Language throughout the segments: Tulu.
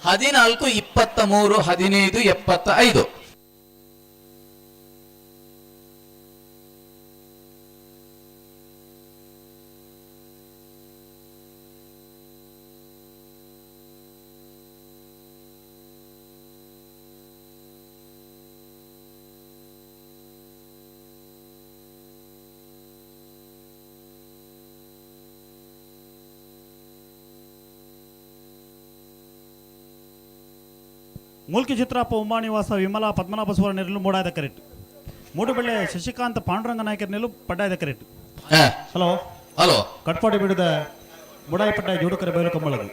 14-23, 15-75. Mulki Chitrappa ಉಮಾನಿವಾಸ ವಿಮಲಾ ಪದ್ಮನಾಭ ಸುವರ್ಣ ಮೂಡಾಯದ ಕರೆಕ್ಟ್. ಮೂಡುಬೆಳ್ಳೆ ಶಶಿಕಾಂತ್ ಪಾಂಡುರಂಗ ನಾಯಕರ ನೆಲ್ಲು ಪಡ್ಡಾಯದ ಕರೆಕ್ಟ್. ಹಲೋ. ಹಲೋ. ಕಟ್ಪಾಡಿ ಬಿಡದ ಮುಡಾಯಿ ಪಡ್ಡಾಯ ಜೋಡುಕರ ಬಯಲು ಕಂಬಳದ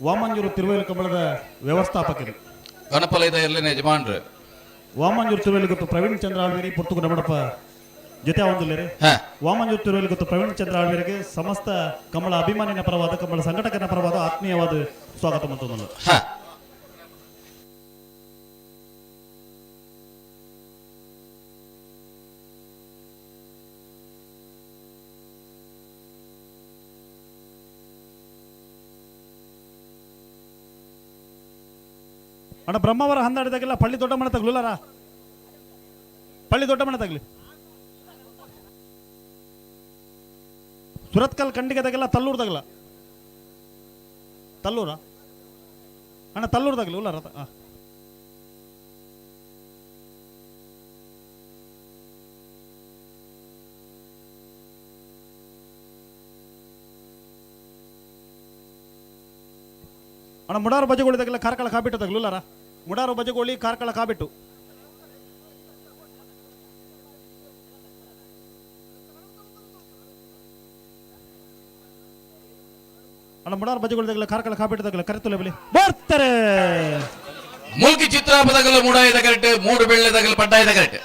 ವಾಮಂಜೂರು ತಿರುವೇಲು ಕಂಬಳದ ವ್ಯವಸ್ಥಾಪಕರು. ಗಣಪಲಯದ ಎಲ್ಲಿನ ಯಜಮಾನ್ರು. ವಾಮಂಜೂರು ತಿರುವೇಲು ಗೊತ್ತು ಪ್ರವೀಣ್ ಚಂದ್ರ ಆಳ್ವೇರಿ ಪುರ್ತುಗು ನಮಡಪ್ಪ ಜೊತೆ ಒಂದುಲ್ಲೇರಿ. ವಾಮಂಜೂರು ತಿರುವೇಲು ಗೊತ್ತು ಪ್ರವೀಣ್ ಚಂದ್ರ ಆಳ್ವೇರಿಗೆ ಸಮಸ್ತ ಕಮಲ ಅಭಿಮಾನಿನ ಪರವಾದ, ಕಮಲ ಸಂಘಟಕನ ಪರವಾದ ಆತ್ಮೀಯವಾದ ಸ್ವಾಗತ ಮತ್ತು ಅಣ್ಣ ಬ್ರಹ್ಮಾವರ ಹಂದಾಡಿದಾಗೆಲ್ಲ ಪಳ್ಳಿ ದೊಡ್ಡ ಮನೆ ತಗ್ಲುಲ್ಲಾರ, ಪಳ್ಳಿ ದೊಡ್ಡ ಮನೆ ತಗ್ಲಿ. ಸುರತ್ಕಲ್ ಖಂಡಿಗೆದಾಗೆಲ್ಲ ತಲ್ಲೂರ್ ತಗಲ, ತಲ್ಲೂರ ಅಣ್ಣ, ತಲ್ಲೂರ್ ತಗಲಿ ಉಲ್ಲಾರ. ಅಣ್ಣ ಮುಡಾರು ಬಜಗೋಳಿ ತಗಲ, ಕಾರ್ಕಳ ಕಾಬಿಟ್ಟು ತಗಲುಲ್ಲಾರ, ಮುಡಾರು ಬಜಗೋಳಿ ಕಾರ್ಕಳ ಕಾಬಿಟ್ಟು. ಅಣ್ಣ ಮುಡಾರು ಬಜಗೋಳಿ ತಗಲ, ಕಾರ್ಕಳ ಕಾಬಿಟ್ಟು ತಗಲ, ಕರೆತುಲೆ ಬಲಿ ಬರ್ತಾರೆ. ಮುಲ್ಕಿ ಚಿತ್ರಾಪದಗಲು ಮೂಡಾಯದ ಕರೆಕ್ಟ್, ಮೂಡು ಬೆಳ್ಳೆದಗಲು ಪಡ್ಡಾಯದ ಕರೆಕ್ಟ್.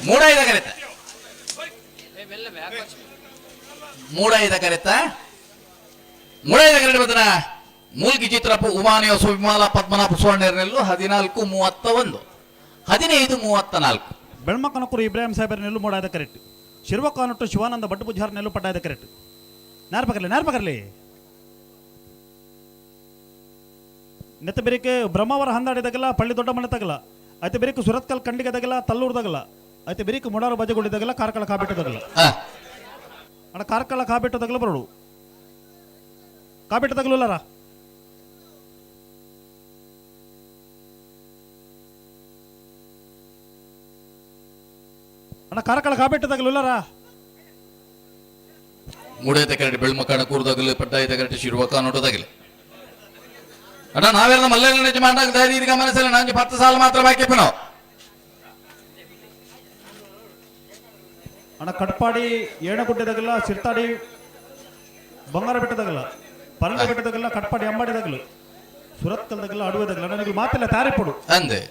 ಮೂಡಾಯದ ಕರೆತ, ಮೂಡಾಯದ ಕರೆತ, ಮೂಡಾಯದ ಕರೆಕ್ಟ್ ಬದನ. ಮೂಲ್ಕಿ ಚಿತ್ರಪ್ಪ ಉಮಾನಿಯ ಸುವಿಮಾಲ ಪದ್ಮನಾಭ ಸುವರ್ಣನೆಲ್ಲು 14-31, 15-34. ಬೆಳ್ಮಕನಕುರು ಇಬ್ರಾಹಿಂ ಸಾಹೇಬರ ನೆಲ್ಲು ಮೂಡಾಯದ ಕರೆಕ್ಟ್. ಶಿರ್ವಕಾನೊಟ್ಟು ಶಿವಾನಂದ ಭಟ್ ಪೂಜಾರ್ ನೆಲ್ಲು ಪಡ್ಡಾಯದ ಕರೆಕ್ಟ್. ನೇರ ಪಕರ್ಲಿ, ನೇರ ಪಕರ್ಲಿ. ನೆತ್ತ ಬೆರಿಕೆ ಬ್ರಹ್ಮಾವರ ಹಂದಾಡಿದಾಗಲ್ಲ ಪಳ್ಳಿ ದೊಡ್ಡ ಮನೆ ತಗಲ, ಐತೆ ಬೆರಿಕೆ ಸುರತ್ಕಲ್ ಖಂಡಿಗೆ ತಗಲ, ತಲ್ಲೂರ್ ತಗಲ, ಐತೆ ಬೆರಿಕೆ ಮುಡಾರು ಬಜಗುಳಿ ತಗಲ, ಕಾರ್ಕಳ ಕಾಬಿಟ್ಟು ತಗಲ. ಅಣ್ಣ ಕಾರ್ಕಳ ಕಾಬಿಟ್ಟು ತಗಲ ಬರೋಡು, ಕಾಬಿಟ್ಟು ತಗಲುಲ್ಲಾರ. ಅಣ್ಣ ಕಾರ್ಕಳ ಕಾಬಿಟ್ಟು ತಗಲುಲ್ಲಾರ. ಮೂಡೈತ ಕರೆಕ್ಟ್, ಬೆಳ್ಮಕ್ಕಣ ಕೂರ್ದಾಗಲಿ, ಪಡ್ಡಾಯ್ತ ಕರೆಕ್ಟ್, ಶಿರ್ವಕ ನೋಟದಾಗಲಿ. ಅಣ್ಣ ನಾವೆಲ್ಲ ಮಲ್ಲೇನ ಯಜಮಾನ ಧೈರ್ಯ ಗಮನಿಸಲ್ಲ. ನಂಗೆ 10 ಸಾಲ ಮಾತ್ರ ಬಾಕಿ ನಾವು. ಅಣ್ಣ ಕಟ್ಪಾಡಿ ಏಣಗುಡ್ಡೆದಾಗಲ್ಲ, ಸಿರ್ತಾಡಿ ಬಂಗಾರ ಬೆಟ್ಟದಾಗಲ್ಲ, ಪರಂಗ ಬೆಟ್ಟದಾಗಲ್ಲ, ಕಟ್ಪಾಡಿ ಅಂಬಾಡಿದಾಗಲು, ಸುರತ್ಕಲ್ದಾಗಲ್ಲ, ಅಡುವೆದಾಗಲ್ಲ. ನನಗೆ ಮಾತಿಲ್ಲ ತಾರಿಪಡು. ಅಂದೆ.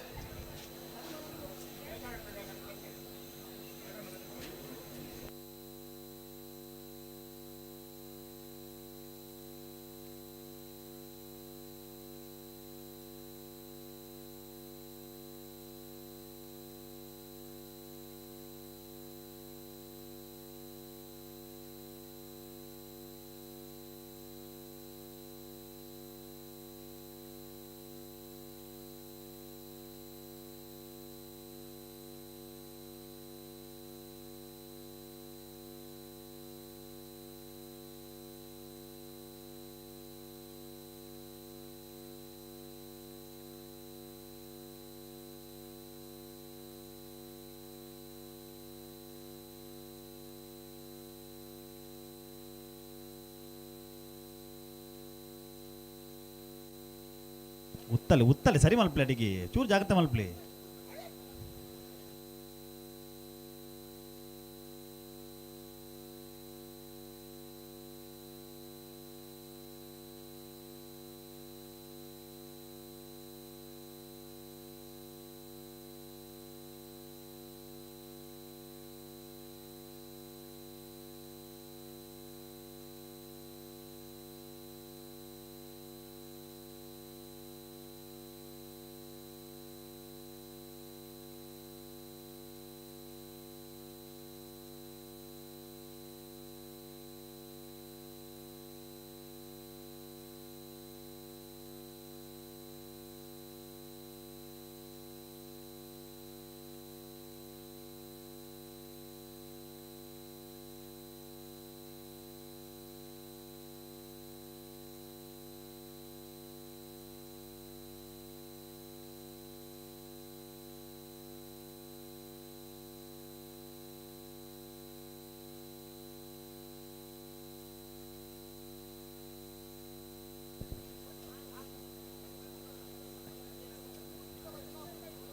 ಉತ್ತಲೆ ಉತ್ತಲೆ ಸರಿ ಮಲ್ಪ್ಲಿ, ಅಡಿಗೆ ಚೂರು ಜಾಗ್ರತೆ ಮಲ್ಪ್ಲಿ.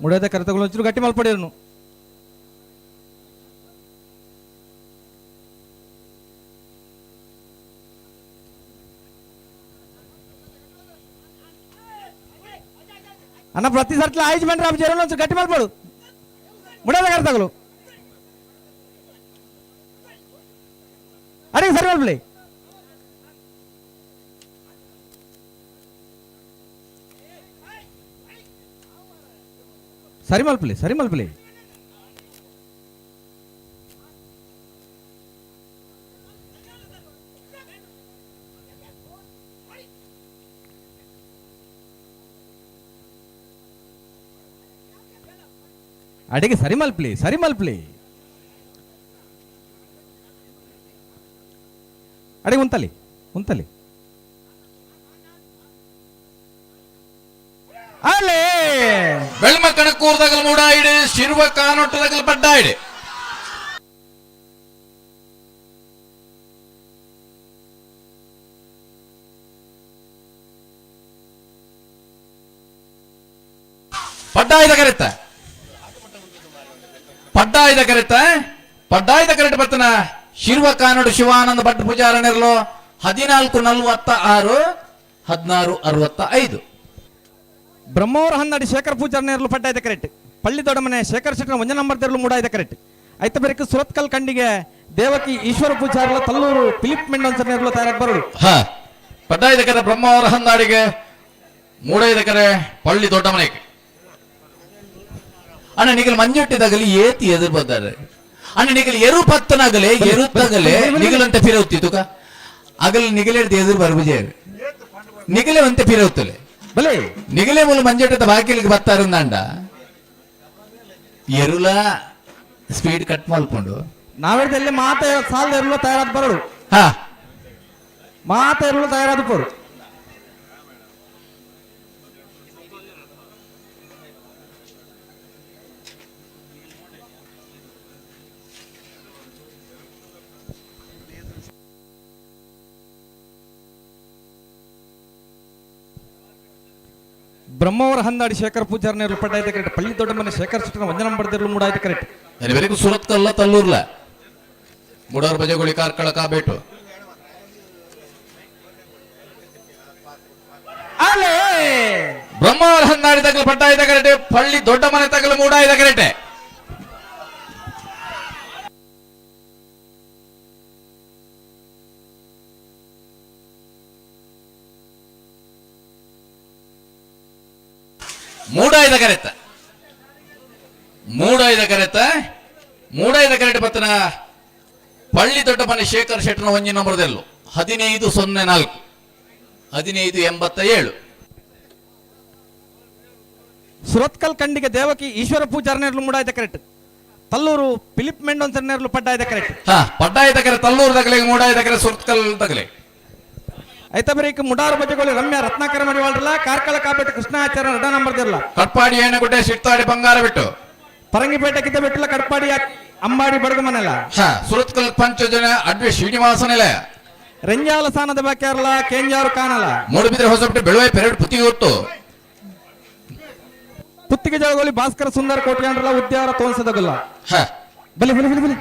ಮುಡಾಯ್ದ ಕರೆತಗಳು ಒಂಚೂರು ಗಟ್ಟಿ ಮಲ್ಪಡಿರ್ನು. ಅಣ್ಣ ಪ್ರತಿ ಸರ್ತಿ ಆಯ್ತು ಬಂದ್ರೆ ಅಪ್ಪ ಜೇರನ್ನು ಒಂಚೂರು ಗಟ್ಟಿ ಮಲ್ಪಡು. ಮುಡಾಯ್ದ ಕರೆತಗಳು ಅರೆ ಸರಿ ಮಲ್ಪಲಿ. ಸರಿ ಮಲ್ಪಲಿ, ಸರಿ ಮಲ್ಪಲಿ. ಅಡಿಗೆ ಸರಿ ಮಲ್ಪಲಿ, ಸರಿ ಮಲ್ಪಲಿ. ಅಡಿಗೆ ಉಂತಲಿ, ಉಂತಲಿ. ಅಲ್ಲೇ ಬೆಳ್ಮ ಕಣಕೂರ್ದಗಲ್ ಮೂಡಾಯಿಡು, ಶಿರ್ವ ಕಾನೊಟ್ಟದಗಲ್ ಪಡ್ಡಾಯಿಡು. ಪಡ್ಡಾಯ್ದ ಕರೆತ್ತ, ಪಡ್ಡಾಯ್ದ ಕರೆತ್ತ, ಪಡ್ಡಾಯ್ದ ಕರೆಕ್ಟ್ ಬರ್ತನ ಶಿರ್ವ ಕಾನೋಡು ಶಿವಾನಂದ ಭಟ್ ಪೂಜಾರನಿರ್ಲು 14:46, 16:65. ಬ್ರಹ್ಮವರ ಹನ್ನಡಿ ಶೇಖರ್ ಪೂಜಾರನೇರ್ಲು ಪಡ್ಡಾಯ್ದ ಕರೆಕ್ಟ್. ಪಳ್ಳಿ ದೊಡ್ಡಮನೆ ಶೇಖರ್ ಶೆಟ್ಟರ್ ಒಂಜ ನಂಬರ್ ತೆರಲು ಮೂಡಾಯ್ದ ಕರೆಕ್ಟ್. ಐತ ಬೆರಕು ಸುರತ್ಕಲ್ ಕಂಡಿಗೆ ದೇವಕಿ ಈಶ್ವರ ಪೂಜಾರ್ಲ ತಲ್ಲೂರು ಫಿಲಿಪ್ ಮೆಂಡೋನ್ಸರ್ ನೇರ್ಲು ತಯಾರಾಗಿ ಬರಲು. ಹ ಪಡ್ಡಾಯ್ದ ಕರೆ ಬ್ರಹ್ಮಾವರ ಹಂದಾಡಿಗೆ, ಮೂಡೈದ ಕರೆ ಪಳ್ಳಿ ದೊಡ್ಡ ಮನೆಗೆ. ಅಣ್ಣ ನಿಗಲ್ ಮಂಜುಟ್ಟಿದಾಗಲಿ ಏತಿ ಎದುರು ಬರ್ತಾರೆ. ಅಣ್ಣ ನಿಗಲ್ ಎರು ಪತ್ತನಾಗಲಿ ಎರುತ್ತಾಗಲಿ ನಿಗಲಂತೆ ಫಿರೌತಿ ತುಕ ಅಗಲ್ ನಿಗಲೆಡ್ದು ಎದುರು ಬರ್ಬುಜೆ ನಿಗಲೆ ಒಂತೆ ಫಿರೌತ್ತಲೆ. ಬಲೆ ನಿಗಲೆ ಮೂಲ ಮಂಜುಟ್ಟದ ಬಾಕಿಲಿಗೆ ಬತ್ತಾರಂದಾಂಡ ಎರುಲ ಸ್ಪೀಡ್ ಕಟ್ ಮಾಡ್ಕೊಂಡು. ನಾವೆಲ್ಲಿ ಮಾತ ಸಾಲದ ಎರುಲು ತಯಾರಾದ ಬರಡು. ಹಾ ಮಾತ ಎರುಲು ತಯಾರಾದ ಪೋರು. ಬ್ರಹ್ಮವರ ಹಂದಾಡಿ ಶೇಖರ್ ಪೂಜಾರನೇರ್ಲು ಪಡ್ಡಾಯ್ತ ಕರೆಕ್ಟ್. ಪಳ್ಳಿ ದೊಡ್ಡ ಮನೆ ಶೇಖರ್ ಶೆಟ್ಟರ್ ಒಂಜ ನಂಬರ್ ತೆರಲು ಮೂಡಾಯ್ತ ಕರೆಕ್ಟ್. ಬೇರೆ ಸುರತ್ಕಲ್ಲ ತಲ್ಲೂರ್ಲ ಮುಡೋರ್ ಬಜಗುಳಿ ಕಾರ್ಕಳ ಕಾಬೇಟು. ಅಲೇ ಬ್ರಹ್ಮಾವರ ಹಂದಾಡಿ ತಗಲು ಪಟ್ಟಾಯಿದ ಕರೆಟೆ, ಪಳ್ಳಿ ದೊಡ್ಡ ಮನೆ ತಗಲು ಮೂಡಾಯಿದ ಕರೆಟೆ. ಮೂಡಾಯ್ದ ಕರೆತ, ಮೂಡಾಯ್ದ ಕರೆತ, ಮೂಡಾಯ್ದ ಕರೆಟೆ ಪತ್ತನ ಪಳ್ಳಿ ದೊಡ್ಡ ಮನೆ ಶೇಖರ್ ಶೆಟ್ಟನ ಒಂಜಿ ನಂಬರ್ದೆಲ್ಲು 15:04, 15:87. ಸುರತ್ಕಲ್ ಕಂಡಿಗೆ ದೇವಕಿ ಈಶ್ವರ ಪೂಜಾರನೇರ್ಲು ಮೂಡಾಯ್ತ ಕರೆಕ್ಟ್. ತಲ್ಲೂರು ಫಿಲಿಪ್ ಮೆಂಡೋನ್ಸರ್ ನೇರ್ಲು ಪಡ್ಡಾಯ್ತ ಕರೆಕ್ಟ್. ಹಾ ಪಡ್ಡಾಯ ತಕರೆ ತಲ್ಲೂರು ತಗಲೆ, ಮೂಡಾಯ ತಕರೆ ಸುರತ್ಕಲ್ ತಗಲೆ. ಐತ ಬರೀಕ್ ಮುಡಾರು ಬಜೆಗಳು ರಮ್ಯ ರತ್ನಾಕರ ಮಡಿವಾಳ್ರಲ್ಲ ಕಾರ್ಕಳ ಕಾಪೇಟೆ ಕೃಷ್ಣಾಚಾರ್ಯ ರಡ ನಂಬರ್ ದಿರಲ್ಲ. ಕಟ್ಪಾಡಿ ಏಣಗುಡ್ಡೆ ಸಿಟ್ತಾಡಿ ಬಂಗಾರ ಬಿಟ್ಟು. ಪರಂಗಿಪೇಟೆ ಕಿದ್ದ ಬಿಟ್ಟಲ ಕಟ್ಪಾಡಿ ಅಂಬಾಡಿ ಬಡಗು ಮನೆಲ್ಲ. ಹಾ ಸುರತ್ಕಲ್ ಪಂಚಜನ ಅಡ್ವೆ ಶ್ರೀನಿವಾಸ ನಿಲಯ. ರಂಜಾಲ ಸಾನದ ಬಾಕ್ಯಾರಲ್ಲ ಕೇಂಜಾರು ಕಾನಲ. ಮೂಡುಬಿದ್ರೆ ಹೊಸಬಿಟ್ಟು ಬೆಳುವೆ ಪೆರಡು ಪುತ್ತಿಗೆ ಹೊತ್ತು. ಪುತ್ತಿಗೆ ಜಳಗೋಲಿ ಭಾಸ್ಕರ ಸುಂದರ ಕೋಟ್ಯಾಂಡ್ರಲ್ಲ ಉದ್ಯಾರ ತೋನ್ಸದಗುಲ್ಲ. ಹಾ ಬಲಿ ಬಲಿ ಬಲಿ ಬಲಿ.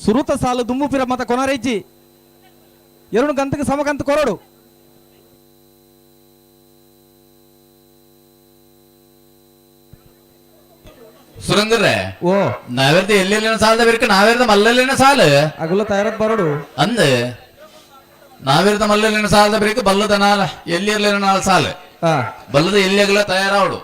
ಸುರುತ ಸಾಲು ದುಮ್ಮು ಪಿರ ಮತ ಕೊನರೆಜ್ಜಿ ಎರಡು ಗಂತಕ್ಕೆ ಸಮಗಂತ ಕೊರಡು. ಸುರೇಂದ್ರ. ಓ ನಾವೆರ್ದ ಎಲ್ಲೆಲ್ಲಿನ ಸಾಲದ ಬೇಕ, ನಾವೆರ್ದ ಮಲ್ಲಲ್ಲಿನ ಸಾಲು. ಅಗುಲ ತಯಾರದ್ ಬರಡು. ಅಂದ ನಾವೆರ್ದ ಮಲ್ಲಲ್ಲಿನ ಸಾಲದ ಬೇಕ, ಬಲ್ಲದ ನಾಲ ಎಲ್ಲಿರ್ಲಿನ ನಾಲ್ ಸಾಲು. ಹಾ ಬಲ್ಲದ ಎಲ್ಲಿಯಾಗಲ ತಯಾರಾವಡು.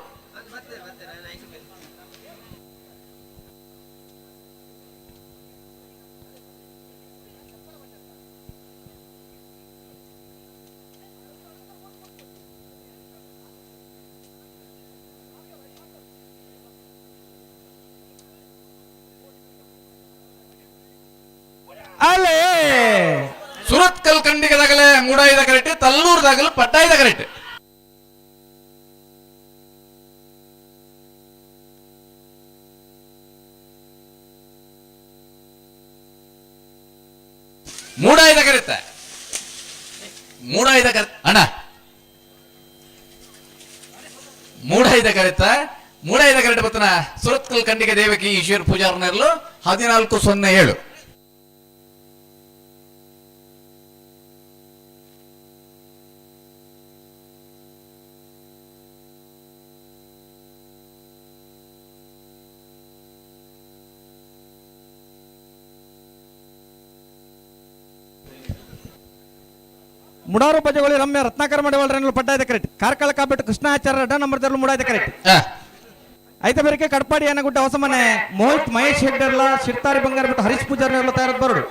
ಅಲೇ ಸುರತ್ಕಲ್ ಕಂಡಿಗೆ ತಗಲೆ ಮೂಡಾಯಿದ ಕರೆಕ್ಟ್, ತಲ್ಲೂರ್ ತಗಲು ಪಟ್ಟಾಯಿದ ಕರೆಕ್ಟ್. ಮೂಡಾಯಿದ ಕರೆಕ್ಟ್, ಮೂಡಾಯ್ದ ಕರೆ ಅಣ್ಣ, ಮೂಡಾಯ್ದ ಕರೆತ ಮೂಡಾಯ್ದ ಕರೆಟ್ ಬತ್ತನ ಸುರತ್ಕಲ್ ಖಂಡಿಗೆ ದೇವಕಿ ಈಶ್ವರ ಪೂಜಾರನೆರ್ಲು 14:07. ಮುಡಾರು ಬಜಗೋಳಿ ರಮ್ಯ ರತ್ನಾಕರ ಮಡಿವಾಳರನ್ನು ಪಡ್ಡಾಯ್ದ ಕರೆಕ್ಟ್. ಕಾರ್ಕಳ ಕಾಬಿಟ್ಟು ಕೃಷ್ಣಾಚಾರ್ಯ ಅಡ್ಡ ನಂಬರ್ ತೆರಲು ಮೂಡಾಯ್ದ ಕರೆಕ್ಟ್. ಐತ ಬೇರೆಕೆ ಕಡ್ಪಾಡಿ ಏನಗುಡ್ಡ ಹೊಸಮನೆ ಮೋಹಿತ್ ಮಹೇಶ್ ಹೆಗ್ಡೆರ್ಲ ಶಿರ್ತಾರಿ ಬಂಗಾರ ಬಿಟ್ಟು ಹರೀಶ್ ಪೂಜಾರ್ನೆಲ್ಲ ತಯಾರದ್ ಬರೋಡು.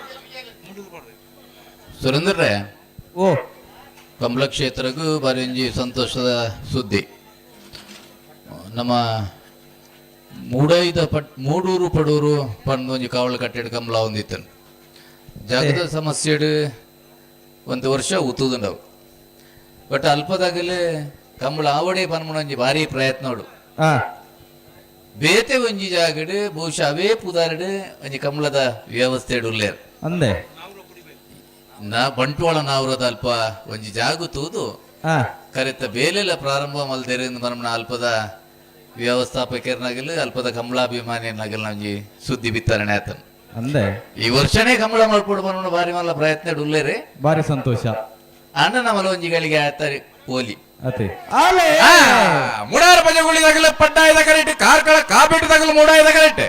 ಸುರೇಂದ್ರ. ಓ. ಕಮಲ ಕ್ಷೇತ್ರಕ್ಕೂ ಬಾರಿಂಜಿ ಸಂತೋಷದ ಸುದ್ದಿ. ನಮ್ಮ ಮೂಡೈದ ಪಟ್ ಮೂಡೂರು ಪಡೂರು ಪಂಡ್ ಒಂಜಿ ಕಾವಲು ಕಟ್ಟೆಡ್ ಕಮಲ ಹೊಂದಿತ್ತನು. ಜಾಗದ ಸಮಸ್ಯೆಡು ಒಂದು ವರ್ಷ ಉತ್ತುದುಂಡವು. ಬಟ್ ಅಲ್ಪದಾಗಲೇ ಕಂಬಳ ಆವಡೆ ಪನ್ಮುಣ ಒಂಜಿ ಭಾರಿ ಪ್ರಯತ್ನ ನೋಡು. ಬೇತೆ ಒಂಜಿ ಜಾಗಡ್ ಬಹುಶಃ ಅವೇ ಪುದಾರಡು ಒಂಜಿ ಕಮಲದ ವ್ಯವಸ್ಥೆ ಉಲ್ಲೇರು. ಅಂದೆ. ನಾ ಬಂಟ್ವಾಳ ನಾವ್ರದ ಅಲ್ಪ ಒಂಜಿ ಜಾಗು ತೂದು ಕರೆತ ಬೇಲೆಲ್ಲ ಪ್ರಾರಂಭ ಮಲ್ದೇರು ಮನಮನ ಅಲ್ಪದ ವ್ಯವಸ್ಥಾಪಕರ್ನಾಗಲಿ ಅಲ್ಪದ ಕಮಲಾಭಿಮಾನಿಯನ್ನಾಗಲಿ ಒಂಜಿ ಸುದ್ದಿ ಬಿತ್ತರಣೆ ಆತನು. ಅಂದೆ. ಈ ವರ್ಷನೇ ಕಮಲ ಮಲ್ಪೊಡು ಬನ್ನೋಣ ಬಾರಿ ಮಲ್ಲ ಪ್ರಯತ್ನ ಉಲ್ಲೇರೆ. ಬಾರಿ ಸಂತೋಷ. ಅಣ್ಣ ನಮ್ಮಲ್ಲ ಒಂಜಿ ಗಳಿಗೆ ಆತಾರೆ ಪೋಲಿ. ಅತಿ. ಮುಡಾರ ಪಜಗುಳಿದಾಗಲ ಪಡ್ಡಾಯದ ಕರೆಕ್ಟ್, ಕಾರ್ಕಳ ಕಾಬಿಟ್ಟದಾಗಲು ಮೂಡಾಯದ ಕರೆಕ್ಟ್.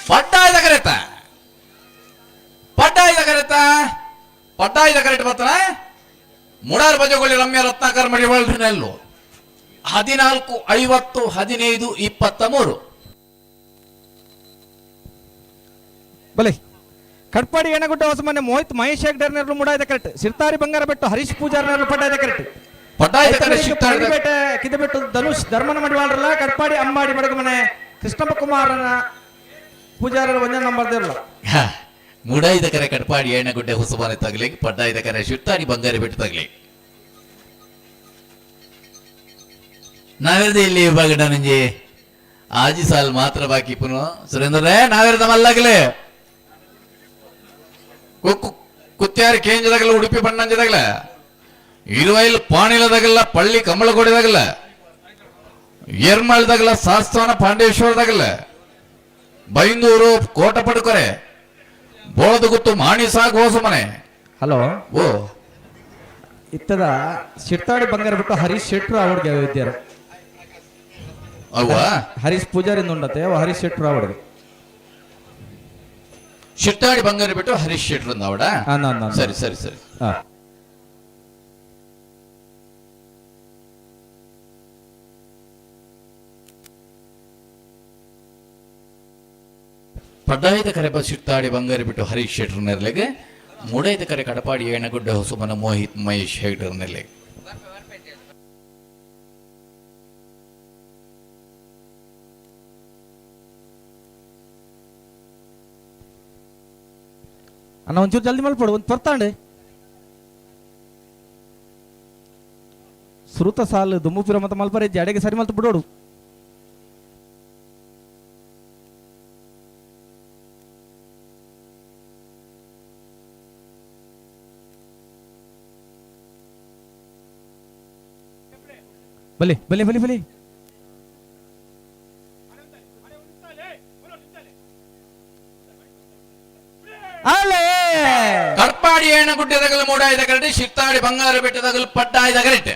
ಪಡ್ಡಾಯದ ಕರೆತ ಪಡ್ಡಾಯದ ಕರೆತ ಪಡ್ಡಾಯದ ಕರೆಕ್ಟ್ ಬರ್ತಾನ ಮುಡಾರ ಪಜಗುಳಿ ರಮ್ಯ ರತ್ನಾಕರ್ ಮಡಿವಾಳ್ರಿನಲ್ಲೂ 14:50 15:23. ಬಲೆ ಕಟ್ಪಾಡಿ ಏಣಗುಡ್ಡ ಹೊಸಮನೆ ಮೋಹಿತ್ ಮಹೇಶ್ ಹೆಗ್ಡೆರ್ನೆರ್ಲು ಮೂಡಾಯ್ದ ಕರೆಕ್ಟ್. ಸಿರ್ತಾರಿ ಬಂಗಾರ ಬೆಟ್ಟು ಹರೀಶ್ ಪೂಜಾರ್ನೆರ್ಲು ಪಡ್ಡಾಯ್ದ ಕರೆಕ್ಟ್. ಪಡ್ಡಾಯದ ಕರೆ ಶಿರ್ತಾರಿ ಪೇಟೆ ಕಿದಬೆಟ್ಟು ಧನುಷ್ ಧರ್ಮನ ಮಡಿವಾಳರಲ್ಲ ಕಟ್ಪಾಡಿ ಅಂಬಾಡಿ ಬಡಗಮನೆ ಕೃಷ್ಣಪ್ಪ ಕುಮಾರನ ಪೂಜಾರರ ಒಂದೇ ನಂಬರ್ ದೇರ್ಲ. ಮೂಡಾಯಿದ ಕರೆ ಕಟ್ಪಾಡಿ ಎಣ್ಣೆಗುಡ್ಡೆ ಹೊಸಬಾನೆ ತಗಲಿ, ಪಡ್ಡಾಯಿದ ಕರೆ ಶಿರ್ತಾರಿ ಬಂಗಾರಿ ಬೆಟ್ಟು ತಗಲಿ. ನಾವೆರ್ದ ಇಲ್ಲಿ ವಿಭಾಗ ನಂಜಿ ಆಜಿ ಸಾಲ್ ಮಾತ್ರ ಬಾಕಿ ಪುನಃ. ಸುರೇಂದ್ರ, ನಾವೆರ್ದ ಮಲ್ಲಾಗಲೇ ಕುಕ್ಕು ಕುತ್ಯಾರು ಕೇಂಜದಾಗಲ ಉಡುಪಿ ಬಣ್ಣಂಜದಾಗಲ ಇರುವೈಲ್ ಪಾಣಿಲದಾಗಲ್ಲ ಪಳ್ಳಿ ಕಮಲಗೋಡಿದಾಗಲ ಏರ್ಮಾಳ್ದಾಗಲ ಸಾಸ್ತಾನ ಪಾಂಡೇಶ್ವರದಾಗಲ ಬೈಂದೂರು ಕೋಟ ಪಡ್ಕೊರೆ ಬೋಳದಗುತ್ತು ಮಾಣಿ ಸಾಗು ಹೊಸಮನೆ. ಹಲೋ. ಓ. ಇತ್ತದ ಶಿರ್ತಾಡಿ ಬಂಗಾರ ಬಿಟ್ಟು ಹರೀಶ್ ಶೆಟ್ರು ಅವಳಿಗೆ ವಿದ್ಯಾರು. ಅವ್ವ. ಹರೀಶ್ ಪೂಜಾರಿ ಉಂಡತೆ ಅವ ಹರೀಶ್ ಶೆಟ್ರು ಅವಳಿಗೆ. ಶಿರ್ತಾಡಿ ಬಂಗಾರ ಬಿಟ್ಟು ಹರೀಶ್ ಶೆಟ್ರು ಅವಡ. ನಾ. ಸರಿ ಸರಿ ಸರಿ. ಪಡ್ಡಾಯದ ಕರೆ ಶಿರ್ತಾಡಿ ಬಂಗಾರ ಬಿಟ್ಟು ಹರೀಶ್ ಶೆಟ್ರು ನೆರಳಿಗೆ, ಮೂಡೈದ ಕರೆ ಕಡಪಾಡಿ ಏಣಗುಡ್ಡ ಹೊಸಮನ ಮೋಹಿತ್ ಮಹೇಶ್ ಹೆಗ್ಡರ್ ನೆರಳಿಗೆ. ಅಣ್ಣ, ಒಂಚೂರು ಜಲ್ದಿ ಮಲ್ಪಡು, ಒಂದು ಪೊರ್ತಾಂಡೆ ಸುರುತ ಸಾಲು ದುಮ್ಮುಪಿರ ಮತ್ತೆ ಮಲ್ಪರೆ ಅಡೆಗೆ ಸರಿ ಮಲ್ತು ಬಿಡೋಡು. ಬಲಿ ಬಲಿ ಬಲಿ ಬಲಿ ಅಲೇ. ಕಡ್ಪಾಡಿ ಏಣಗುಡ್ಡೆ ತಗಲು ಮೂಡಾಯ್ದ ಕರೆಟ್, ಶಿರ್ತಾಡಿ ಬಂಗಾರ ಬೆಟ್ಟದಾಗಲು ಪಡ್ಡಾಯ್ದ ಕರೆಟ್.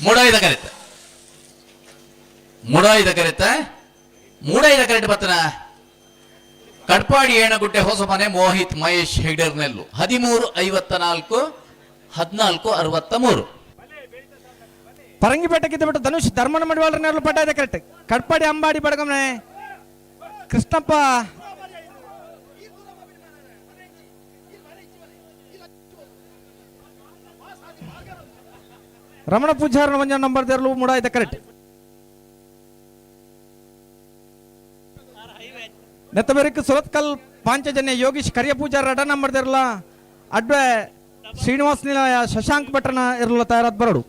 ಮೂಡಾಯ್ದ ಕರೆತ ಮೂಡಾಯ್ದ ಕರೆತ ಮೂಡಾಯ್ದ ಕರೆಟ್ ಬತ್ತನ ಕಡ್ಪಾಡಿ ಏಣಗುಡ್ಡೆ ಹೊಸಮನೆ ಮೋಹಿತ್ ಮಹೇಶ್ ಹೆಗ್ಡರ್ನೆಲ್ಲು 13:54 14:63. ಪರಂಗಿಪೇಟೆಗಿದ್ದ ಬಿಟ್ಟು ಧನುಷ್ ಧರ್ಮನ ಮಡಿವಾಳರನ್ನೆಲ್ಲ ಪಡ್ಡ ಇದೆ ಕರೆಕ್ಟ್. ಕಟ್ಪಾಡಿ ಅಂಬಾಡಿ ಬಡಗಮನೆ ಕೃಷ್ಣಪ್ಪ ರಮಣ ಪೂಜಾರನ ಒಂಜ ನಂಬರ್ ದೇರ್ಲು ಮೂಡ ಇದೆ ಕರೆಕ್ಟ್. ನೆತ್ತಬೇರಿಕ್ ಸುರತ್ಕಲ್. Panchajanya Yogish ಕರಿಯ ಪೂಜಾರ ರಡ ನಂಬರ್ ಇರಲ್ಲ ಅಡ್ವೆ ಶ್ರೀನಿವಾಸ ನಿಲಯ ಶಶಾಂಕ್ ಭಟ್ರನ ಇರಲ್ಲ ತಯಾರಾದ ಬರಡು.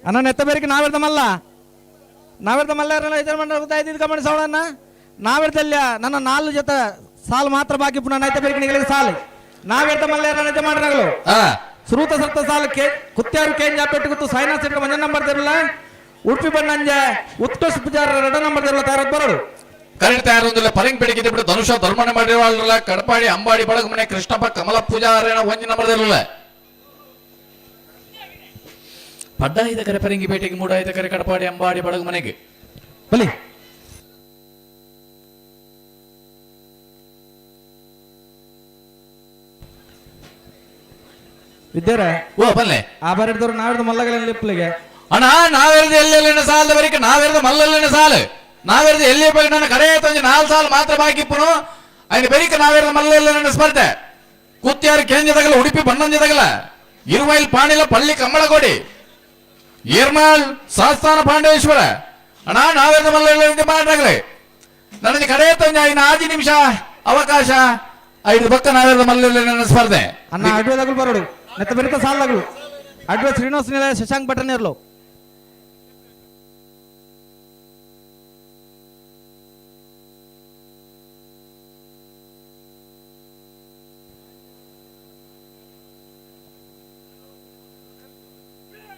ಅಣ್ಣ ನೆತ್ತ ಬೇರಿಗೆ ನಾವಿರ್ದಮಲ್ಲ ನಾವಿರ್ದ ಮಲ್ಲ ಯಜಮಾನ ಗೊತ್ತಾಯ್ತು ಗಮನಿಸೋಣ. ನಾವಿರ್ದಲ್ಯ ನನ್ನ ನಾಲ್ಕು ಜೊತೆ ಸಾಲು ಮಾತ್ರ ಬಾಕಿ, ಪುನಃ ನೈತ ಬೇರಿಗೆ ನಿಗಳಿಗೆ ಸಾಲು. ನಾವಿರ್ದ ಮಲ್ಲೇರ ಯಜಮಾನರುಗಳು. ಸುರೂತ ಸರ್ತ ಸಾಲು ಕೆ ಕುತ್ಯಾರು ಕೇಂಜ ಪೆಟ್ಟು ಗುತ್ತು ಸೈನಾ ಸೆಟ್ ಒಂದೇ ನಂಬರ್ ದಿರಲ್ಲ. ಉಡುಪಿ ಬಣ್ಣಂಜೆ ಉತ್ಕೃಷ್ಟ ಪೂಜಾರ ಎರಡ ನಂಬರ್ ದಿರಲ್ಲ ತಯಾರಾದ ಬರೋಡು. ಕರೆಂಟ್ ತಯಾರೊಂದಿಲ್ಲ. ಪರಂಗ್ ಬೆಳಗ್ಗೆ ಬಿಟ್ಟು ಧನುಷ ಧರ್ಮಣ ಮಾಡಿರಲ್ಲ. ಕಡಪಾಡಿ ಅಂಬಾಡಿ ಬಳಗ ಮನೆ ಕೃಷ್ಣಪ್ಪ ಕಮಲ ಪೂಜಾರೇಣ ಒಂಜಿ ನಂಬರ್ ಇರಲ್ಲ. ಪಡ್ಡಾಯಿದ ಕರೆ ಪರಂಗಿ ಪೇಟೆಗೆ, ಮೂಡಾಯಿದ ಕರೆ ಕಡಪಾಡಿ ಅಂಬಾಡಿ ಬಳಗ ಮನೆಗೆ. ಬಲಿ. ವಿದ್ಯಾರ. ಓ ಬಲ್ಲೆ. ಆ ಬಾರಿಡ್ದವ್ರು ನಾವಿರ್ದ ಮಲ್ಲಗಲ ಲಿಪ್ಲಿಗೆ. ಅಣ್ಣ, ನಾವೆರ್ದು ಎಲ್ಲೆಲ್ಲಿನ ಸಾಲದ ಬರೀಕ ನಾವೆರ್ದು ಮಲ್ಲಲ್ಲಿನ ಸಾಲು. ನಾವೆರ್ದು ಎಲ್ಲಿ ಬೇಕು ನನ್ನ ಕಡೆ ತಂಜಿ ನಾಲ್ ಸಾಲು ಮಾತ್ರ ಬಾಕಿ ಇಪ್ಪನು. ఆయన ಬೆರಿಕ ನಾವೆರ್ದು ಮಲ್ಲಲ್ಲಿನ ಸ್ಪರ್ಧೆ. ಕೂತ್ಯಾರು ಕೇಂದ್ರದಾಗಲ, ಉಡುಪಿ ಬಣ್ಣಂಜದಾಗಲ, ಇರುವೈಲ್ ಪಾಣಿಲ ಪಳ್ಳಿ ಕಮ್ಮಳಗೋಡಿ, ಏರ್ಮಾಳ್ ಸಾಸ್ತಾನ ಪಾಂಡೇಶ್ವರ. ಅಣ್ಣ, ನಾವೆರ್ದು ಮಲ್ಲಲ್ಲಿ ಮಾಡಾಗಲೇ ನನಗೆ ಕಡೆ ತಂಜ ಇನ್ನು ಆಜಿ ನಿಮಿಷ ಅವಕಾಶ. ಐದು ಪಕ್ಕ ನಾವೆರ್ದು ಮಲ್ಲಲ್ಲಿ ಸ್ಪರ್ಧೆ. ಅಣ್ಣ, ಅಡ್ವೆದಾಗಲು ಬರೋಡು ನೆತ್ತ ಬೆರಿಕ ಸಾಲದಾಗಲು ಅಡ್ವೆ ಶ್ರೀನಿವಾಸ ನಿಲಯ ಶಶಾಂಕ್ ಭಟ್ರನ ಇರ್ಲು.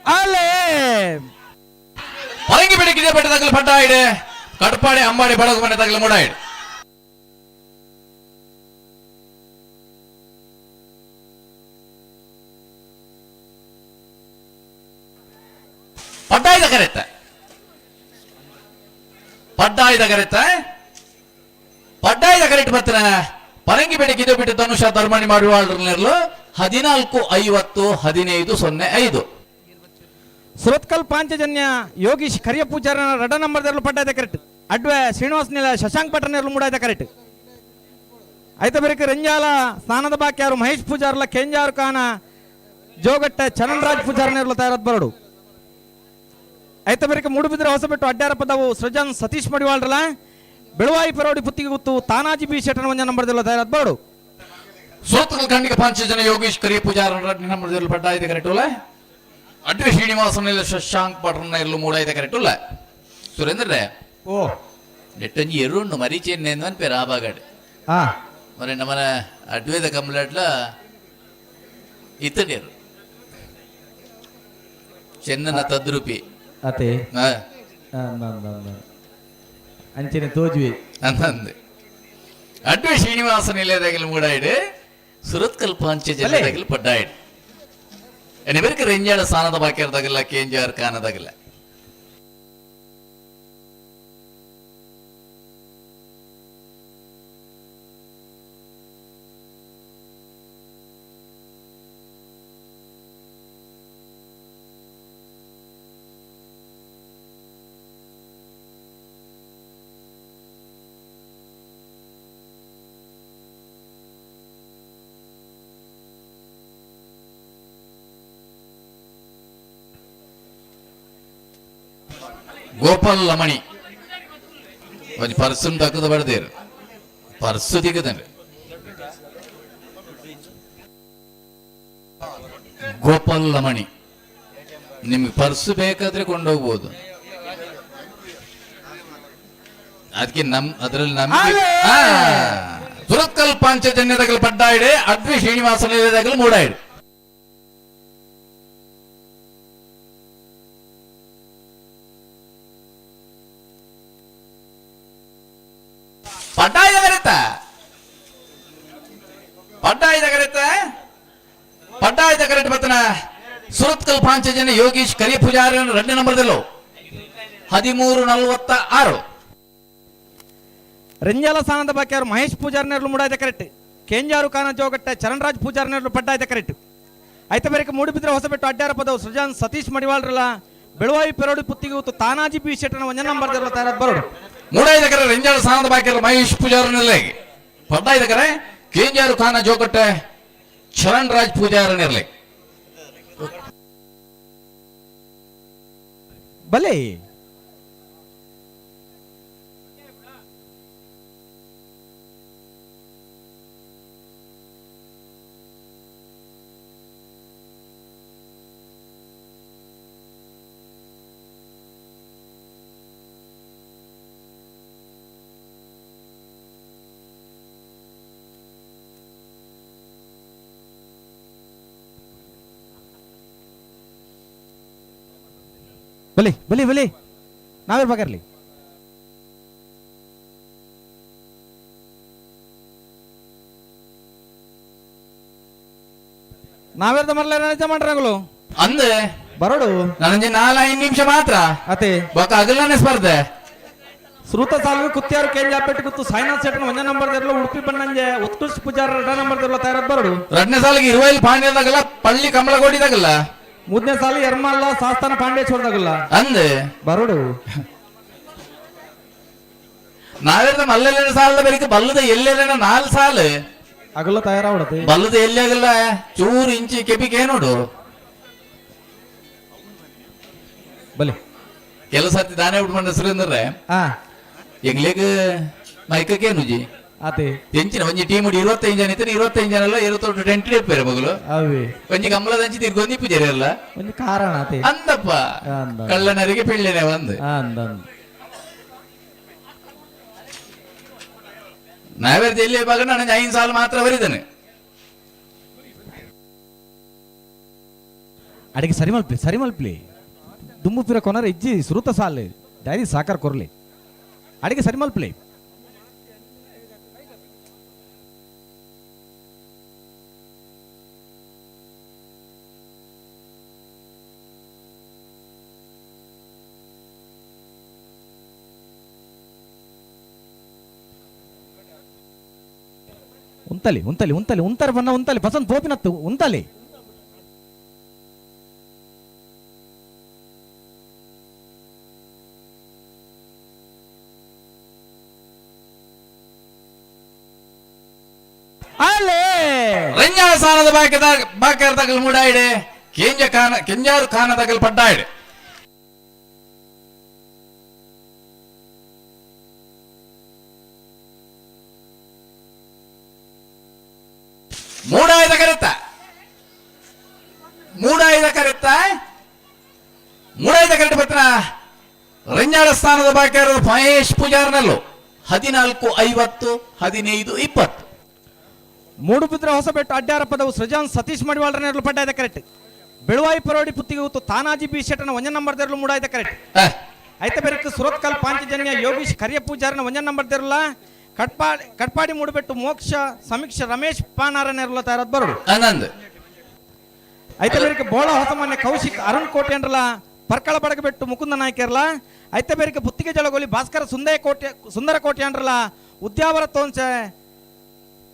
ಅಲ್ಲೇ. ಪರಂಗಿ ಬೆಳಕಿದೆ ಬೆಟ್ಟದಾಗಲು ಪಡ್ಡಾಯಿಡೆ ಕಟ್ಪಾಡಿ ಅಂಬಾಡಿ ಬಡಗು ಮನೆ ತಗಲು ಮೂಡಾಯಿಡೆ. ಪಡ್ಡಾಯ್ದ ಕರೆತ್ತ, ಪಡ್ಡಾಯ್ದ ಕರೆತ್ತ, ಪಡ್ಡಾಯ್ದ ಕರೆಕ್ಟ್ ಬರ್ತನ. ಪರಂಗಿ ಬೆಳಕಿದೆ ಬಿಟ್ಟು ಧನುಷ ಧರ್ಮಣಿ ಮಾಡುವ 14:50 15:05. ಸುರತ್ಕಲ್ ಪಾಂಚಜನ್ಯ ಯೋಗೀಶ್ ಕರಿಯ ಪೂಜಾರನ ರಡ ನಂಬರ್ ದರ್ಲು ಪಡ್ಡಾಯ್ದ ಕರೆಕ್ಟ್. ಅಡ್ವೆ ಶ್ರೀನಿವಾಸ ನಿಲ ಶಶಾಂಕ್ ಭಟ್ರನ ಮೂಡಾಯ್ದ ಕರೆಕ್ಟ್. ಐತ ಬೆರಕ ರಂಜಾಲ ಸ್ನಾನದ ಬಾಕ್ಯಾರು ಮಹೇಶ್ ಪೂಜಾರ್ಲ ಕೆಂಜಾರು ಕಾನ ಜೋಗಟ್ಟ ಚರಣ್ ರಾಜ್ ಪೂಜಾರನ ಇರಲು ತಯಾರಾದ ಬರಡು. ಐತ ಬೆರಕ ಮೂಡುಬಿದ್ರೆ ಹೊಸಬೆಟ್ಟು ಅಡ್ಡಾರ ಪದವು ಸೃಜನ್ ಸತೀಶ್ ಮಡಿವಾಳ್ರಲ್ಲ ಬೆಳುವಾಯಿ ಪರೋಡಿ ಪುತ್ತಿಗೆ ಗುತ್ತು ತಾನಾಜಿ ಬಿ ಶೆಟ್ಟನ ಒಂಜ ನಂಬರ್ ದರ್ಲು ತಯಾರಾದ ಬರಡು. ಸುರತ್ಕಲ್ ಖಂಡಿಕ ಪಾಂಚಜನ ಯೋಗೀಶ್ ಕರಿಯ ಪೂಜಾರ ನಂಬರ್ ಪಡ್ಡಾಯ್ದ ಕರೆಕ್ಟ್ ಉಲ್ಲ. ಅಡ್ವೆ ಶ್ರೀನಿವಾಸನ ಶಶಾಂಕ್ ಭಟ್ರನ ಇರಲು ಮೂಡಾಯ್ದ ಕರೆಕ್ಟ್ ಉಲ್ಲ. ಸುರೇಂದ್ರ. ಓ. ನೆಟ್ಟಂಜಿ ಎರುಂಡು ಮರಿಚೇನೆ ಅನ್ಪೇರು ಆ ಬಾಗಡ್. మరి ನಮ್ಮನ ಅಡ್ವೇದ ಕಂಪ್ಲೇಟ್ಲ ಇತ್ತನೇರು ಚೆನ್ನನ ತದ್ರೂಪಿ. ಅತೆ. ಅಂಚನೆ ತೋಜ್ವಿ. ಅಂದಂದೆ ಅಡ್ವೆ ಶ್ರೀನಿವಾಸ ನಿಲಯದಾಗಲಿ ಮೂಡಾಯಿಡು, ಸುರತ್ಕಲ್ ಪಾಂಚಜನ್ಯದಾಗಲಿ ಪಡ್ಡಾಯಿಡು. ಎನೆ ಬೆರಕ ರೆಂಜಾಳ ಸ್ಥಾನದ ಬಾಕಿರ್ದಾಗಲ್ಲ ಕೇಂಜಾರ್ ಕಾನದಾಗಲ್ಲ. ಗೋಪಾಲ್ ಲಮಣಿ ಒಂಜಿ ಪರ್ಸುನ್ ತಕ್ಕದ ಬಡ್ದೇರು, ಪರ್ಸು ದಿಗದಂడి. ಗೋಪಾಲ್ ಲಮಣಿ, ನಿಮ್ಗೆ ಪರ್ಸು ಬೇಕಾದ್ರೆ ಕೊಂಡೋಗ್ಬೋದು. ಅದಕ್ಕೆ ನಮ್ ಅದರಲ್ಲಿ ನಮ್ಗೆ ಸುರತ್ಕಲ್ ಪಾಂಚಜನ್ಯದಗಲ್ ಪಡ್ಡಾಯಿಡೆ, ಅಡ್ವಿ ಶ್ರೀನಿವಾಸ ನಿಲಯದಾಗಲ್ ಮೂಡಾಯಿಡೆ. ಪಡ್ಡಾಯ್ದ ಕರೆತ, ಪಡ್ಡಾಯ್ದ ಕರೆತ, ಪಡ್ಡಾಯ್ದ ಕರೆಕ್ಟ್ ಬರ್ತನ. ಸುರತ್ಕಲ್ ಪಾಂಚಜನ್ಯ ಯೋಗೀಶ್ ಕರಿ ಪೂಜಾರಿ ಎರಡನೇ ನಂಬರ್ದಲ್ಲೋ 13:46. ರಂಜಾಲ ಸ್ಥಾನದ ಬಾಕಿಯಾರು ಮಹೇಶ್ ಪೂಜಾರ್ನೇರ್ಲು ಮೂಡಾಯ್ದ ಕರೆಕ್ಟ್. ಕೇಂಜಾರು ಕಾನ ಜೋಗಟ್ಟೆ ಚರಣ್ ರಾಜ್ ಪೂಜಾರ್ನೇರ್ಲು ಪಡ್ಡಾಯ್ದ ಕರೆಕ್ಟ್. ಐತ ಬೆರಕ ಮೂಡುಬಿದ್ರೆ ಹೊಸಬೆಟ್ಟು ಅಡ್ಡಾರ ಪದವು ಸೃಜನ್ ಸತೀಶ್ ಮಡಿವಾಳ್ರಲ್ಲ ಬೆಳುವಾಯಿ ಪೆರೋಡಿ ಪುತ್ತಿಗೆ ಉತ್ತು ತಾನಾಜಿ ಬಿ ಶೆಟ್ಟನ ಒಂಜ ನಂಬರ್ ದರ್ಲು ತಯಾರಾದ ಬರೋಡು. ಮೂಡಾಯ್ದ ಕರೆ ರೆಂಜಾಳ ಸ್ಥಾನದ ಬಾಕಿ ಮಹೇಶ್ ಪೂಜಾರನಿರ್ಲಿ, ಪಡ್ಡಾಯ್ದ ಕರೆ ಕೇಂಜಾರು ಖಾನ ಜೋಕಟ್ಟೆ ಚರಣ್ ರಾಜ್ ಪೂಜಾರನಿರ್ಲಿ. ಬಲೆ. ಬಲೆ ಬಲೆ ಬಲೆ, ನಾವಿರ್ಬೇಕಾರ್ಲಿ. ನಾವೇರ್ದ ಮರ್ಲ ನಿಜ ಮಾಡ್ರಂಗುಲು. ಅಂದೆ. ಬರೋಡು. ನನಂಜಿ 4-5 ನಿಮಿಷ ಮಾತ್ರ. ಅತೆ. ಬೊಕ ಅಗಲನೆ ಸ್ಪರ್ಧೆ. ಶ್ರುತ ಸಾಲ್ವಿ ಕುತ್ತಿಯಾರು ಕೇಂದ್ರ ಪೆಟ್ಟು ಗುತ್ತು ಸಾಯಿನಾಥ್ ಶೆಟ್ಟರ್ ಒಂದೇ ನಂಬರ್ ದಿರ್ಲು, ಉಡುಪಿ ಬಣ್ಣಂಜೆ ಉತ್ಕೃಷ್ಟ ಪೂಜಾರ ಎರಡನೇ ನಂಬರ್ ದಿರ್ಲು ತಯಾರಾದ ಬರೋಡು. ಎರಡನೇ ಸಾಲಿಗೆ ಇರುವೈಲ್ ಪಾಂಡ್ಯದಾಗಲ್ಲ, ಪಳ್ಳಿ ಕಮಲಗೋಡಿದಾಗಲ್ಲ. ಮೂರನೇ ಸಾಲು ಎರ್ಮಲ್ಲ ಸಾಸ್ತಾನ ಪಾಂಡೇಶ್ವರದಾಗಲ್ಲ. ಅಂದೆ. ಬರೋಡು. ನಾವೇರ್ದ ಮಲ್ಲೆಲ್ಲ ಸಾಲದ ಬೆಳಿಗ್ಗೆ ಬಲ್ಲದ ಎಲ್ಲೆಲ್ಲ 4 ಸಾಲು ಅಗಲ ತಯಾರಾವಡತೆ. ಬಲ್ಲದ ಎಲ್ಲಿ ಆಗಲ್ಲ, ಚೂರು ಇಂಚಿ ಕೆಪಿಗೆ ನೋಡು. ಬಲೆ. ಕೆಲಸ ಹತ್ತಿ ದಾನೆ ಬಿಟ್ಟು ಬಂದ ಹೆಸರು ಅಂದ್ರೆ ಎಂಗ್ಲೇಗ್ ಮೈಕಕ್ಕೆ ನುಜಿ. ಆತೆ. ಎಂಚಿನ ಒಂಜಿ ಟೀಮ್ 25 ಜನ ಇತ್ತು, 25 ಜನ ಅಲ್ಲ, 28 ಟೆಂಟ್ ಇಪ್ಪೇರೆ ಮಗಳು. ಅವೇ. ಒಂಜಿ ಕಮಲದ ಅಂಚಿ ತಿರ್ಗೊಂದಿ ಪೂಜಾರಿ ಅಲ್ಲ. ಒಂದು ಕಾರಣ ಆತೆ. ಅಂದಪ್ಪ. ಅಂದ. ಕಳ್ಳನರಿಗೆ ಪಿಳ್ಳೆನೆ ಒಂದು. ಅಂದ ಅಂದ. ನಾವೇರ್ದ ಎಲ್ಲಿ ಭಾಗ ನಾನು 5 ಸಾಲ ಮಾತ್ರ ಬರಿದ್ದಾನೆ. ಅಡಿಗೆ ಸರಿ ಮಲ್ಪ್ಲಿ, ಸರಿ ಮಲ್ಪ್ಲಿ. ದುಮ್ಮು ಪಿರ ಕೊನರ ಇಜ್ಜಿ. ಸುರುತ ಸಾಲು ಡೈರಿ ಸಾಕಾರ ಕೊರ್ಲಿ, ಅಡಿಗೆ ಸರಿ ಮಲ್ಪ್ಲಿ. ಉಂತಲಿ ಉಂತಲಿ ಉಂತಲಿ ಉಂತರ ಬಣ್ಣ ಉಂತಲಿ ಪಸಂದ್ ಪೋಪಿನತ್ತು ಉಂತಲಿ. ಅಲ್ಲೇ. ರಂಜಾಸಾನದ ಬಾಕಿದ ಬಾಕರ್ ತಗಲ್ ಮೂಡಾಯಿಡೆ ಕೆಂಜ ಖಾನ ಕೆಂಜಾರು ಖಾನ ತಗಲ್ ಪಡ್ಡಾಯಿಡೆ. ಮೂಡಾಯ್ದ ಕರೆತ್ತ, ಮೂಡಾಯ್ದ ಕರೆತ್ತ, ಮೂಡಾಯ್ದ ಕರೆಕ್ಟ್ ಪತ್ರ. ರಂಜಾಳ ಸ್ಥಾನದ ಬಾಕಿ ಮಹೇಶ್ ಪೂಜಾರ್ನಲ್ಲು 14:50, 15:20. ಮೂಡುಬಿದ್ರೆ ಹೊಸಬೆಟ್ಟು ಅಡ್ಡಾರ ಪದವು ಸೃಜಾನ್ ಸತೀಶ್ ಮಡಿವಾಳರ ನೆರಳು ಪಡ್ಡಾಯ್ದ ಕರೆಕ್ಟ್. ಬೆಳುವಾಯಿ ಪರೋಡಿ ಪುತ್ತಿಗೆ ಉತ್ತು ತಾನಾಜಿ ಬಿ ಶೆಟ್ಟನ ಒಂಜ ನಂಬರ್ ದೇರಲು ಮೂಡಾಯ್ದ ಕರೆಕ್ಟ್. ಐತ ಬೆರಕು ಸುರತ್ಕಲ್ ಪಾಂಚಜನ್ಯ ಯೋಗೀಶ್ ಕರಿಯ ಪೂಜಾರನ ಒಂಜ ನಂಬರ್ ದೇರಲ. ಕಟ್ಪಾಡಿ ಕಟ್ಪಾಡಿ ಮೂಡುಬೆಟ್ಟು ಮೋಕ್ಷ ಸಮೀಕ್ಷ ರಮೇಶ್ ಪಾನಾರ ನೆರಳು ತಯಾರಾದ ಬರೋಡು. ಆನಂದ್. ಐತ ಬೇರಿಕೆ ಬೋಳ ಹೊಸಮಾನ್ಯ ಕೌಶಿಕ್ ಅರುಣ್ ಕೋಟೆ ಅಂಡ್ರಲ ಪರ್ಕಳ ಬಡಗಬೆಟ್ಟು ಮುಕುಂದ ನಾಯ್ಕರ್ಲ. ಐತ ಬೇರಿಕೆ ಪುತ್ತಿಗೆ ಜಳಗೋಲಿ ಭಾಸ್ಕರ ಸುಂದಯ ಕೋಟೆ ಸುಂದರ ಕೋಟೆ ಅಂಡ್ರಲ ಉದ್ಯಾವರ ತೋನ್ಸೆ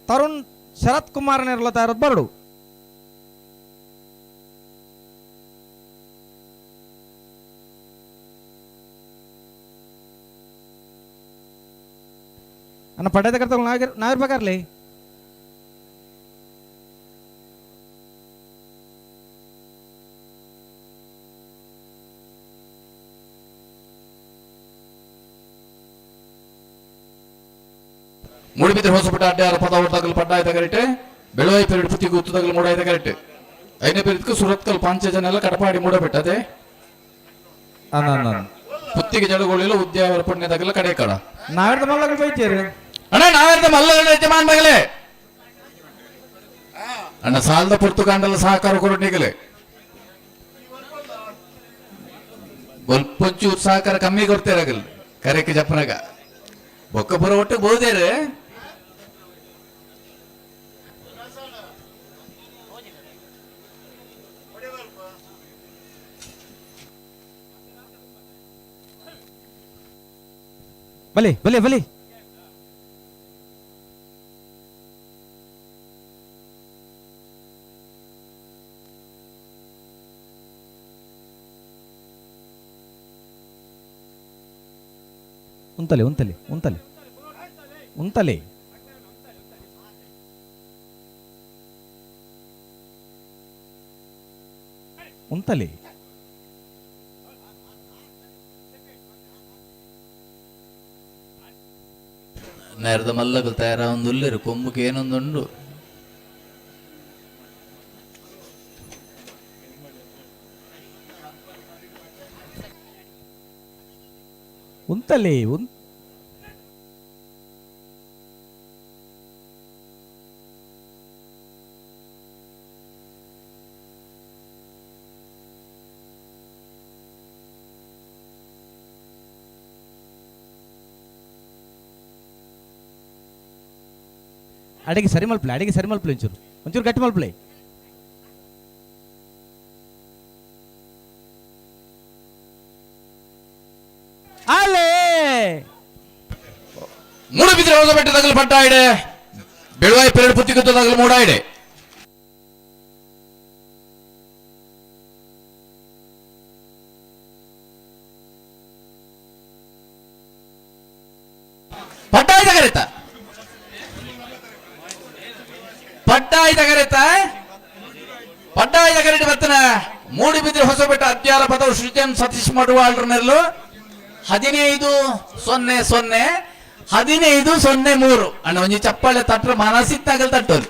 ತರುಣ್ ಶರತ್ ಕುಮಾರ್ ನೆರಳು ತಯಾರಾದ ಬರಡು. ಅನ್ನ ಪಡೆದ ಕರ್ತ ನಾವಿರ್ಬೇಕಾರ್ಲಿ. ಮೂಡುಬಿದ್ರೆ ಹೊಸಪಟ್ಟ ಅಡ್ಡಾರ ಪದ ತಗಲು ಪಡ್ಡಾಯ್ತ ಕರೆಕ್ಟ್. ಬೆಳುವಾಯಿ ಪೆರಡು ಪುತ್ತಿಗೆ ಉತ್ತು ತಗಲು ಮೂಡಾಯ್ತ ಕರೆಕ್ಟ್. ಐನೇ ಪೆರಿದ್ಕು ಸುರತ್ಕಲ್ ಪಾಂಚಜನ ಎಲ್ಲ ಕಟಪಾಡಿ ಮೂಡಬಿಟ್ಟು ಅದೇ. ಪುತ್ತಿಗೆ ಜಡಗೋಳಿಲ್ಲ ಉದ್ಯಾವರ ಪುಣ್ಯ ತಗಲ ಕಡೆ ಕಡ. ನಾವಿರ್ದ ಮಲ್ಲಗಳು ಬೈತೀರಿ. ಅಣ್ಣ, ನಾವೇರ್ದ ಮಲ್ಲಗಣ ಯಜಮಾನ್ ಮಗಲೇ. ಅಣ್ಣ, ಸಾಲದ ಪುರ್ತು ಕಾಂಡಲ ಸಹಕಾರ ಕೊರಟಿಗಲೆ ಒಂಚೂರು ಸಹಕಾರ ಕಮ್ಮಿ ಕೊಡ್ತೀರಾಗಲ್ ಕರೆಕ್ಕೆ ಜಪ್ಪನಾಗ ಬೊಕ್ಕ ಬರೋ ಒಟ್ಟು ಬೋದೇರೆ. ಬಲಿ ಬಲಿ ಬಲಿ. ಉಂತಲೆ ಉಂತಲೆ ಉಂತಲೆ ಉಂತಲೆ. ಉಂತಲೆ. ನೇರದ ಮಲ್ಲಗಲ್ ತಯಾರಾವೊಂದುಲ್ಲೆರ್ ಕೊಂಬುಗೆ ಏನೊಂದುಂಡು. ಉಂತಲಿ. ಅಡಿಗೆ ಸರಿ ಮಲ್ಪಲೆ, ಅಡಿಗೆ ಸರಿ ಮಲ್ಪಲೆ, ಒಂಚೂರು ಒಂಚೂರು ಗಟ್ಟಿ ಮಲ್ಪಲೆ. ಅಲೇ. ಮೂಡುಬಿದ್ರೆ ಹೊಸ ಬೆಟ್ಟದಾಗಲು ಪಟ್ಟಾಯಿಡೆ, ಬೆಳುವಾಯಿ ಪೆರಡು ಪುತ್ತಿಗುತ್ತದಾಗಲು ಮೂಡಾಯಿಡೆ. ಪಟ್ಟಾಯ್ದ ಕರೆತ, ಪಟ್ಟಾಯ್ದ ಕರೆತ, ಪಟ್ಟಾಯ್ದ ಕರೆಟ್ ಬತ್ತನ ಮೂಡುಬಿದ್ರೆ ಹೊಸಬೆಟ್ಟ ಅತ್ಯಾರ ಪದವು ಸೃಜನ್ ಸತೀಶ್ ಮಡುವಾಳ್ರನೆಲ್ಲು 15-0-0, 15-0-3. ಅಣ್ಣ, ಒಂಜಿ ಚಪ್ಪಾಳೆ ತಟ್ರ ಮನಸ್ಸಿತ್ತಾಗಲ್ ತಟ್ಟೋದು.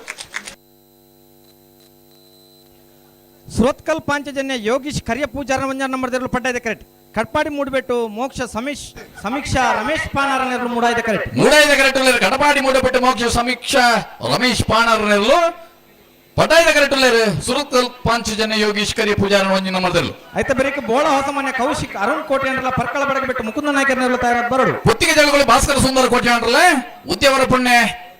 ಸುರತ್ಕಲ್ ಪಾಂಚಜನ್ಯ ಯೋಗೀಶ್ ಕರಿಯ ಪೂಜಾರನ ಒಂಜಾರು ನಂಬರ್ ದೇರ್ಲು ಪಡ್ಡಾಯ್ದ ಕರೆಕ್ಟ್. ಕಟ್ಪಾಡಿ ಮೂಡ್ಬೆಟ್ಟು ಮೋಕ್ಷ ಸಮೀಶ್ ಸಮೀಕ್ಷಾ ರಮೇಶ್ ಪಾನಾರ ನೆರ್ಲು ಮೂಡಾಯ್ದ ಕರೆಕ್ಟ್. ಮೂಡಾಯ್ದ ಕರೆಕ್ಟ್. ಕಡಪಾಡಿ ಮೂಡಪೆಟ್ಟು ಮೋಕ್ಷ ಸಮೀಕ್ಷಾ ರಮೇಶ್ ಪಾಣರ್ನೆಲ್ಲು ಪಡ್ಡಾಯ್ದ ಕರೆಕ್ಟ್. ಸುರತ್ಕಲ್ ಪಾಂಚಜನ್ಯ ಯೋಗೀಶ್ ಕರಿಯ ಪೂಜಾರನ ಒಂಜಿ ನಂಬರ್. ಐತ ಬೆರಿಕೆ ಬೋಳ ಹೊಸಮಾನ್ಯ ಕೌಶಿಕ್ ಅರುಣ್ ಕೋಟೆ ಅಂಡ್ರಲ್ಲ ಪರ್ಕಳ ಬಡಗ ಬಿಟ್ಟು ಮುಕುಂದ ನಾಯಕರ ನೆರ್ಲು ತಯಾರಾದ ಬರಡು. ಪುತ್ತಿಗೆ ಜಳಗಳು ಭಾಸ್ಕರ ಸುಂದರ ಕೋಟೆ ಅಂಡ್ರಲ್ಲ ಉದ್ಯವರ ಪುಣ್ಯ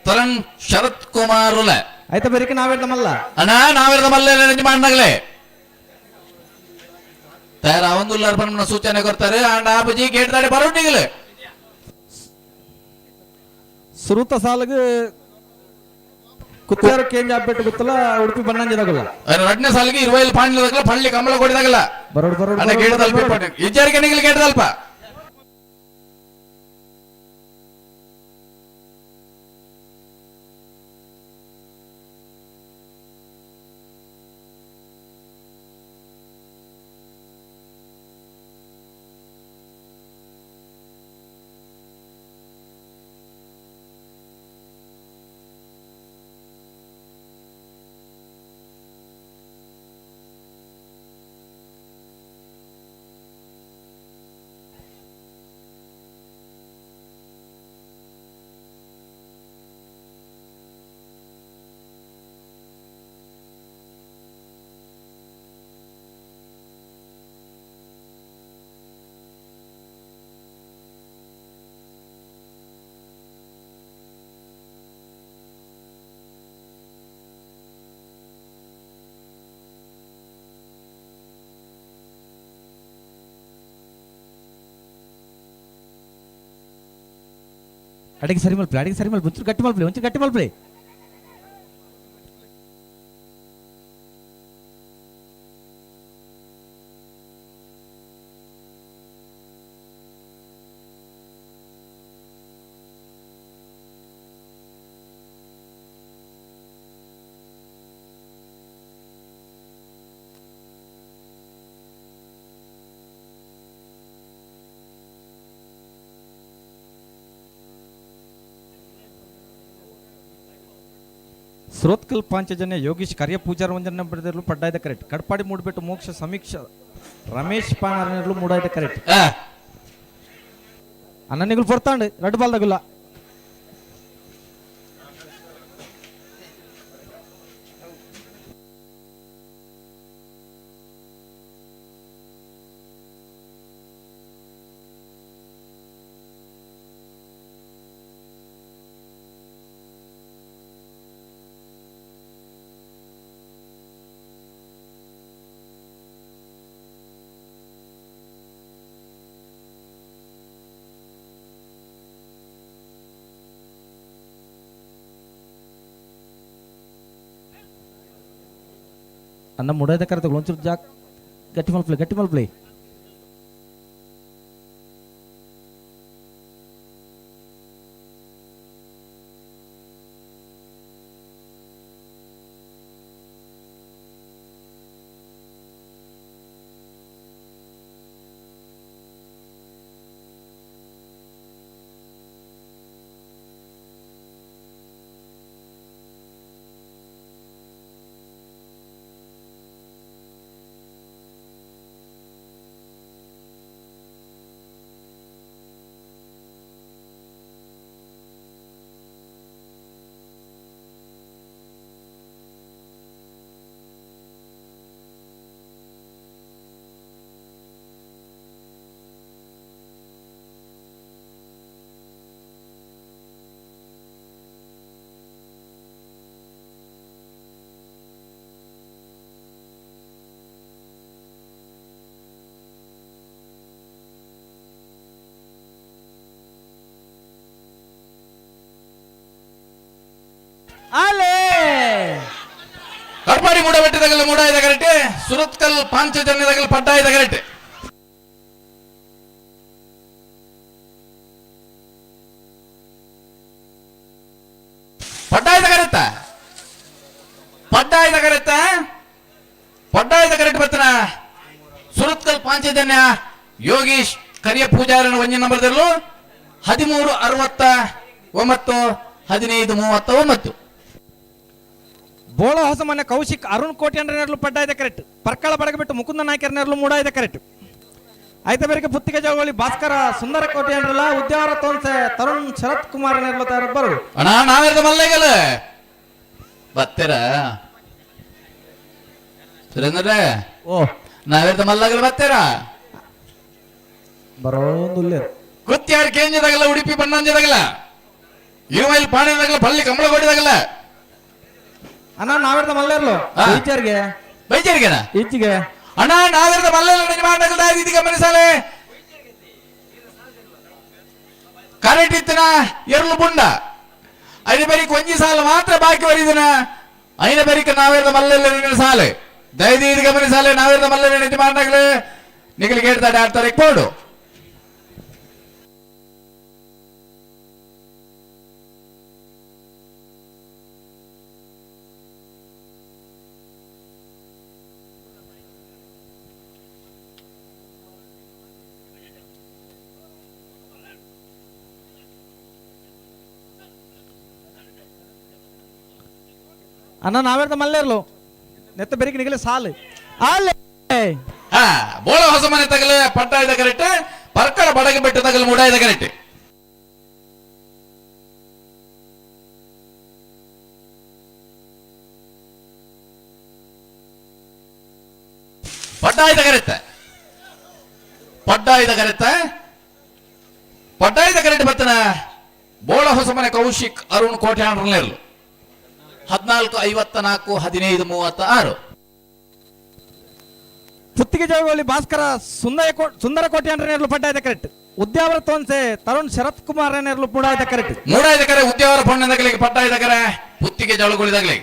ತರಣ್ ಶರತ್ ಕುಮಾರುಲ. ಐತ ಬೆರಿಕೆ ನಾವೇಳ್ದ ಮಲ್ಲ. ಅಣ್ಣ, ನಾವೆಲ್ಲ ಮಲ್ಲೆ ಮಾಡಾಗಲೇ ತಯಾರ ಅವಂದುಲ್ಲಾರ್ ಪನ್ಮನ ಸೂಚನೆ ಕೊಡ್ತಾರೆ. ಅಂಡ್ ಆಪುಜಿ ಗೇಟ್ ದಾಡಿ ಬರೋಟಿಗಲೆ. ಸುರುತ ಸಾಲಗ ಕುತ್ತಾರು ಕೇಂದ್ರ ಆಗ್ಬಿಟ್ಟು ಗೊತ್ತಲ್ಲ ಉಡುಪಿ ಬಣ್ಣಂಜಿದಾಗಲ್ಲ. ಎರಡನೇ ಸಾಲಿಗೆ ಇರುವೈಲ್ ಪಾಂಡ್ಲದಾಗಲ ಪಳ್ಳಿ ಕಮಲ ಕೊಡಿದಾಗಲ್ಲ. ಬರೋಡು ಬರೋಡು. ಅಣ್ಣ, ಗೇಟ್ ತಲ್ಪ ಇಜ್ಜಾರಿಗೆ ನಿಗಲ್ ಗೇಟ್ ತಲ್ಪ. ಅಡಿಗೆ ಸರಿ ಮಲ್ಪಲೆ, ಅಡಿಗೆ ಸರಿ ಮಲ್ಪಲೆ, ಒಂಚೂರು ಗಟ್ಟಿ ಮಲ್ಪಲೆ, ಒಂಚೂರು ಗಟ್ಟಿ ಮಲ್ಪಲೆ. ಸುರತ್ಕಲ್ ಪಾಂಚಜನ್ಯ ಯೋಗೀಶ್ ಕರಿಯ ಪೂಜಾರ ಒಂಜನ ಬರೆದಿರಲು ಪಡ್ಡಾಯ್ದ ಕರೆಕ್ಟ್. ಕಡ್ಪಾಡಿ ಮೂಡ್ಬಿಟ್ಟು ಮೋಕ್ಷ ಸಮೀಕ್ಷಾ ರಮೇಶ್ ಪಾನಾರನೆರ್ಲು ಮೂಡಾಯ್ದ ಕರೆಕ್ಟ್. ಅನ್ನ ನಿಗುಲು ಪೊರ್ತಾಂಡು ರಡ್ಡು ಬಾಲ್ದಗುಲ್ಲ. ಅನ್ನ ಮೂಡಾಯ್ದ ಕರೆಕ್ಟ್, ಒಂಚೂರು ಜಾಕ್ ಗಟ್ಟಿ ಮಲ್ಪಲೆ, ಗಟ್ಟಿ ಮಲ್ಪಲೆ. ಜಳಗೊಳಿದಾಗಲ ಮೂಡಾಯ್ದ ಕರೆಕ್ಟ್, ಸುರತ್ಕಲ್ ಪಾಂಚಜನ್ಯದಾಗಲ ಪಡ್ಡಾಯ್ದ ಕರೆಕ್ಟ್. ಪಡ್ಡಾಯ್ದ ಕರೆಕ್ಟ, ಪಡ್ಡಾಯ್ದ ಕರೆಕ್ಟ, ಪಡ್ಡಾಯ್ದ ಕರೆಕ್ಟ್ ಬತ್ತನ ಸುರತ್ಕಲ್ ಪಾಂಚಜನ್ಯ ಯೋಗೀಶ್ ಕರಿಯ ಪೂಜಾರನ ಒಂಜಿ ನಂಬರ್ದಲ್ಲೂ 13:69, 15:39. ಬೋಳ ಹೊಸಮನೆ ಕೌಶಿಕ್ ಅರುಣ್ ಕೋಟಿ ನೆರಳು ಪಡ್ಡಾಯ್ದ ಕರೆಕ್ಟ್. ಪರ್ಕಳ ಬಡಗಬಿಟ್ಟು ಮುಕುಂದ ನಾಯ್ಕರ ನೆರಳು ಮೂಡಾಯ್ದ ಕರೆಕ್ಟ್. ಐತ ಬೇರೆಗೆ ಪುತ್ತಿಗೆ ಜವಳಿ ಭಾಸ್ಕರ ಸುಂದರ ಕೋಟಿ ಅಂಡ್ರಲ್ಲ ಉದ್ಯಾವರ ತೋನ್ಸೆ ತರುಣ್ ಶರತ್ ಕುಮಾರ್ ನೆರಳು ತಯಾರು ಬರು. ಅಣ್ಣ, ನಾವೆರ್ದ ಮಲ್ಲೆಗಲ ಬತ್ತೀರ ಸುರೇಂದ್ರ? ಓ. ನಾವೆರ್ದ ಮಲ್ಲಗಲ ಬತ್ತೀರ? ಬರೋಂದುಲ್ಲ. ಕುತ್ಯಾರ್ ಕೇಂಜದಾಗಲ್ಲ, ಉಡುಪಿ ಬಣ್ಣಂಜದಾಗಲ್ಲ, ಇರುಮೈಲ್ ಪಾಣಿದಾಗಲ್ಲ, ಪಳ್ಳಿ ಕಮಲಗೋಡಿದಾಗಲ್ಲ. ಅಣ್ಣ, ನಾವೆರ್ದ ಮಲ್ಲೆರ್ಲು. ಹಾ. ಈಚೆರ್ಗೆ. ಬೈಜಾರಿಗೆನ? ಈಚೆಗೆ. ಅಣ್ಣ, ನಾವೆರ್ದ ಮಲ್ಲೆಲ್ಲ ನಿಜಮಾನಗಲ್ದ ಇದು ಗಮನಿಸಾಲೆ. ಕರೆಕ್ಟ್ ಇತ್ತಿನ ಎರ್ಲು ಬುಂಡ ಐದು ಬರೀಕ್ ಒಂಜಿ ಸಾಲ ಮಾತ್ರ ಬಾಕಿ ಬರೀದಿನ. ಐನ ಬರೀಕ್ ನಾವೆರ್ದ ಮಲ್ಲೆಲ್ಲ ಸಾಲೆ ದಯದೀದ್ ಗಮನಿಸಾಲೆ. ನಾವೆರ್ದ ಮಲ್ಲೆಲ್ಲ ನಿಜಮಾನಗಲು ನಿಗಲಿಗೆ ಹೇಳ್ತಾರೆ ಆಡ್ತಾರೆ ಕೋಡು. ಅಣ್ಣ, ನಾವೆರ್ದ ಮಲ್ಲೆರ್ಲು ನೆತ್ತ ಬೆರಿಕೆ ನಿಗಲೆ ಸಾಲು ಆಲೆ. ಹಾ, ಬೋಳ ಹೊಸ ಮನೆ ತಗಲು ಪಟ್ಟ ಇದ್ದ ಕರೆಕ್ಟ್, ಪರ್ಕಳ ಬಡಗ ಬೆಟ್ಟ ತಗಲು ಮೂಡ ಇದ್ದ ಕರೆಕ್ಟ್. ಪಟ್ಟ ಇದ್ದ ಕರೆಕ್ಟ್, ಪಡ್ಡ ಇದ್ದ ಕರೆಕ್ಟ್, ಪಡ್ಡ ಇದ್ದ ಕರೆಕ್ಟ್ ಬತ್ತನ ಬೋಳ ಹೊಸ ಮನೆ ಕೌಶಿಕ್ ಅರುಣ್ ಕೋಟ್ಯಾಣರ್ನೇರ್ಲು 14:54, 15:36. ಪುತ್ತಿಗೆ ಜವಳಿ ಭಾಸ್ಕರ ಸುಂದರ ಸುಂದರ ಕೋಟಿ ನೆರಳು ಪಡ್ಡ ಕರೆಕ್ಟ್. ಉದ್ಯಾವರ ತೋನ್ಸೆ ತರುಣ್ ಶರತ್ ಕುಮಾರ್ ನೆರಳು ಮೂಡಾಯ್ದ ಕರೆಕ್ಟ್. ಮೂಡಾಯ್ದ ಕರೆ ಉದ್ಯಾವರ ಪೊಣ್ಣದಗಲಿಗೆ ಪಟ್ಟಾಯ್ದ ಕರೆ ಪುತ್ತಿಗೆ ಜಳಗುಳಿದಾಗಲಿ.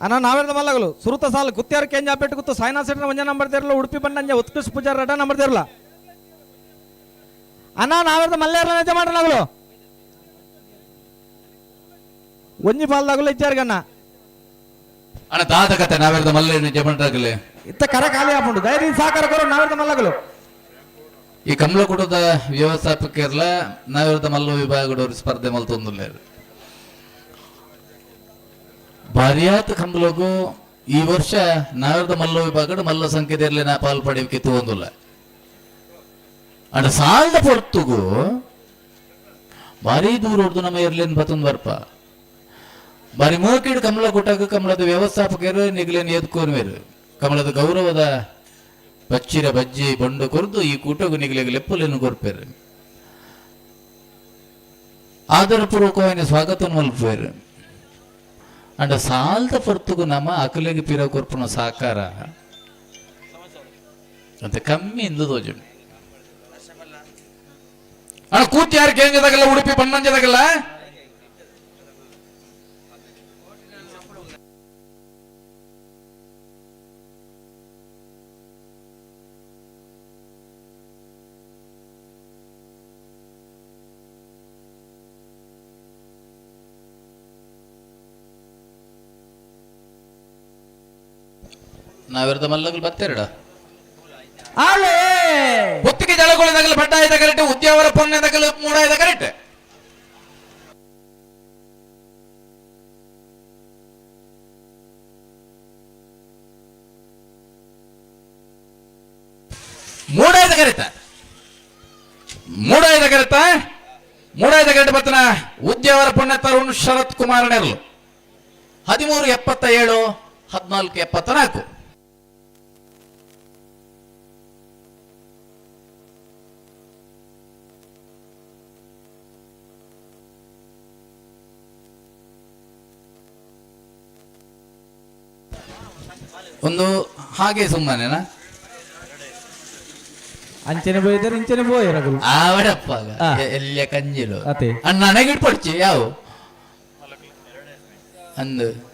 ಅಣ್ಣ, ನಾವೆರ್ದ ಮಲ್ಲಗಲು ಸುರುತ ಸಾಲು ಗುತ್ತಿಯಾರ ಕೇಂಜ ಬೆಟ್ಟು ಗುತ್ತು ಸಾಯಿನಾ ಸೆಟ್ನ ಒಂಜ ನಂಬರ್ ದೇರ್ಲ, ಉಡುಪಿ ಬಣ್ಣಂಜ ಉತ್ಕೃಷ್ಟ ಪೂಜಾರ್ ರಡ ನಂಬರ್ ದೇರ್ಲ. ಅಣ್ಣ, ನಾವೆರ್ದ ಮಲ್ಲೇರ್ಲ ನಿಜ ಮಾಡ್ರನಾಗಲು ಒಂಜಿ ಪಾಲ್ದಾಗಲು ಇಚ್ಚಾರ್ಗಣ್ಣ. ಅಣ್ಣ, ದಾದ ಕತೆ ನಾವೆರ್ದ ಮಲ್ಲೇನ ಜಮಂಡ್ರಾಗಲಿ? ಇತ್ತ ಕರ ಖಾಲಿ ಹಾಕೊಂಡು ಧೈರ್ಯ ಸಾಕಾರ ಕೊರು ನಾವೆರ್ದ ಮಲ್ಲಗಲು. ಈ ಕಮಲಕೂಟದ ವ್ಯವಸ್ಥಾಪಕರ್ಲ ನಾವೆರ್ದ ಮಲ್ಲ ವಿಭಾಗದವರು ಸ್ಪರ್ಧೆ ಮಲ್ತೊಂದುಲ್ಲೇರು. ಬಾರಿಯಾತ ಕಂಬಲಗು ಈ ವರ್ಷ ನಾವೆರ್ದ ಮಲ್ಲ ವಿಭಾಗದ ಮಲ್ಲ ಸಂಖ್ಯೆದಲ್ಲಿ ನಾ ಪಾಲ್ ಪಡೆಯಕ್ಕೆ ತೂವೊಂದುಲ್ಲ. ಅಂಡ ಸಾಲ್ದ ಪೊರ್ತುಗು ಭಾರಿ ದೂರ ಹೊಡ್ದು ನಮ್ಮ ಎರ್ಲೇನ್ ಬತ್ತೊಂದು ಬರ್ಪ. ಬಾರಿ ಮೂಕಿಡ್ ಕಮಲ ಕೂಟಕ್ಕೆ ಕಮಲದ ವ್ಯವಸ್ಥಾಪಕರು ನಿಗಲೇನು ಎದ್ಕೋನ್ವೇರು. ಕಮಲದ ಗೌರವದ ಬಚ್ಚಿರ ಬಜ್ಜಿ ಬಂಡು ಕೊರ್ದು ಈ ಕೂಟಗು ನಿಗಲಿಗೆ ಲೆಪ್ಪುಲೇನು ಕೊರ್ಪೇರು, ಆದರಪೂರ್ವಕమైన ಸ್ವಾಗತ ಮಲ್ಪೇರು. ಅಂಡ ಸಾಲ್ದ ಪೊರ್ತುಗು ನಮ್ಮ ಅಕಲೆಗೆ ಪಿರ ಕೊರ್ಪುನ ಸಾಕಾರ ಅಂತ ಕಮ್ಮಿ ಇಂದು ತೋಜುಂಡು. ಅಣ್ಣ, ಕೂತ್ ಯಾರು ಕೇಂದ್ರದಾಗಲ್ಲ, ಉಡುಪಿ ಬಣ್ಣಂಜದಾಗಲ್ಲ. ನಾವಿರದ ಮಲ್ಲಗಲ್ ಬತ್ತೆರಡ. ಆಲೆ. ಹೊತ್ತಿಗೆ ಜಳಗೊಳಿದಾಗಲ ಪಟ್ಟಾಯ್ದ ಕರೆಕ್ಟ್, ಉದ್ಯಾವರ ಪೊನ್ನೆದಾಗಲು ಮೂಡಾಯ್ದ ಕರೆಕ್ಟ್. ಮೂಡಾಯ್ದ ಕರೆಕ್ಟ್, ಮೂಡಾಯ್ದ ಕರೆಕ್ಟ್, ಮೂಡಾಯ್ದ ಕರೆಕ್ಟ್ ಬತ್ತನ ಉದ್ಯಾವರ ಪೊನ್ನೆ ತರುಣ್ ಶರತ್ ಕುಮಾರ್ ನೆರ್ಲು 13:77, 14:74. ಒಂದು ಹಾಗೆ ಸುಮ್ಮನೆನಾ? ಅಂಚನೆ ಬೋಯ್ತಾರೆ, ಇಂಚನೆ ಬೋಯರಗುಲು. ಆವಡಪ್ಪ. ಆ. ಎಲ್ಲ ಕಂಜಿಲು. ಅತೆ. ಅಣ್ಣ, ನನಗೆ ಇಟ್ಪಡ್ಚಿ ಯಾವ ಅಂದು.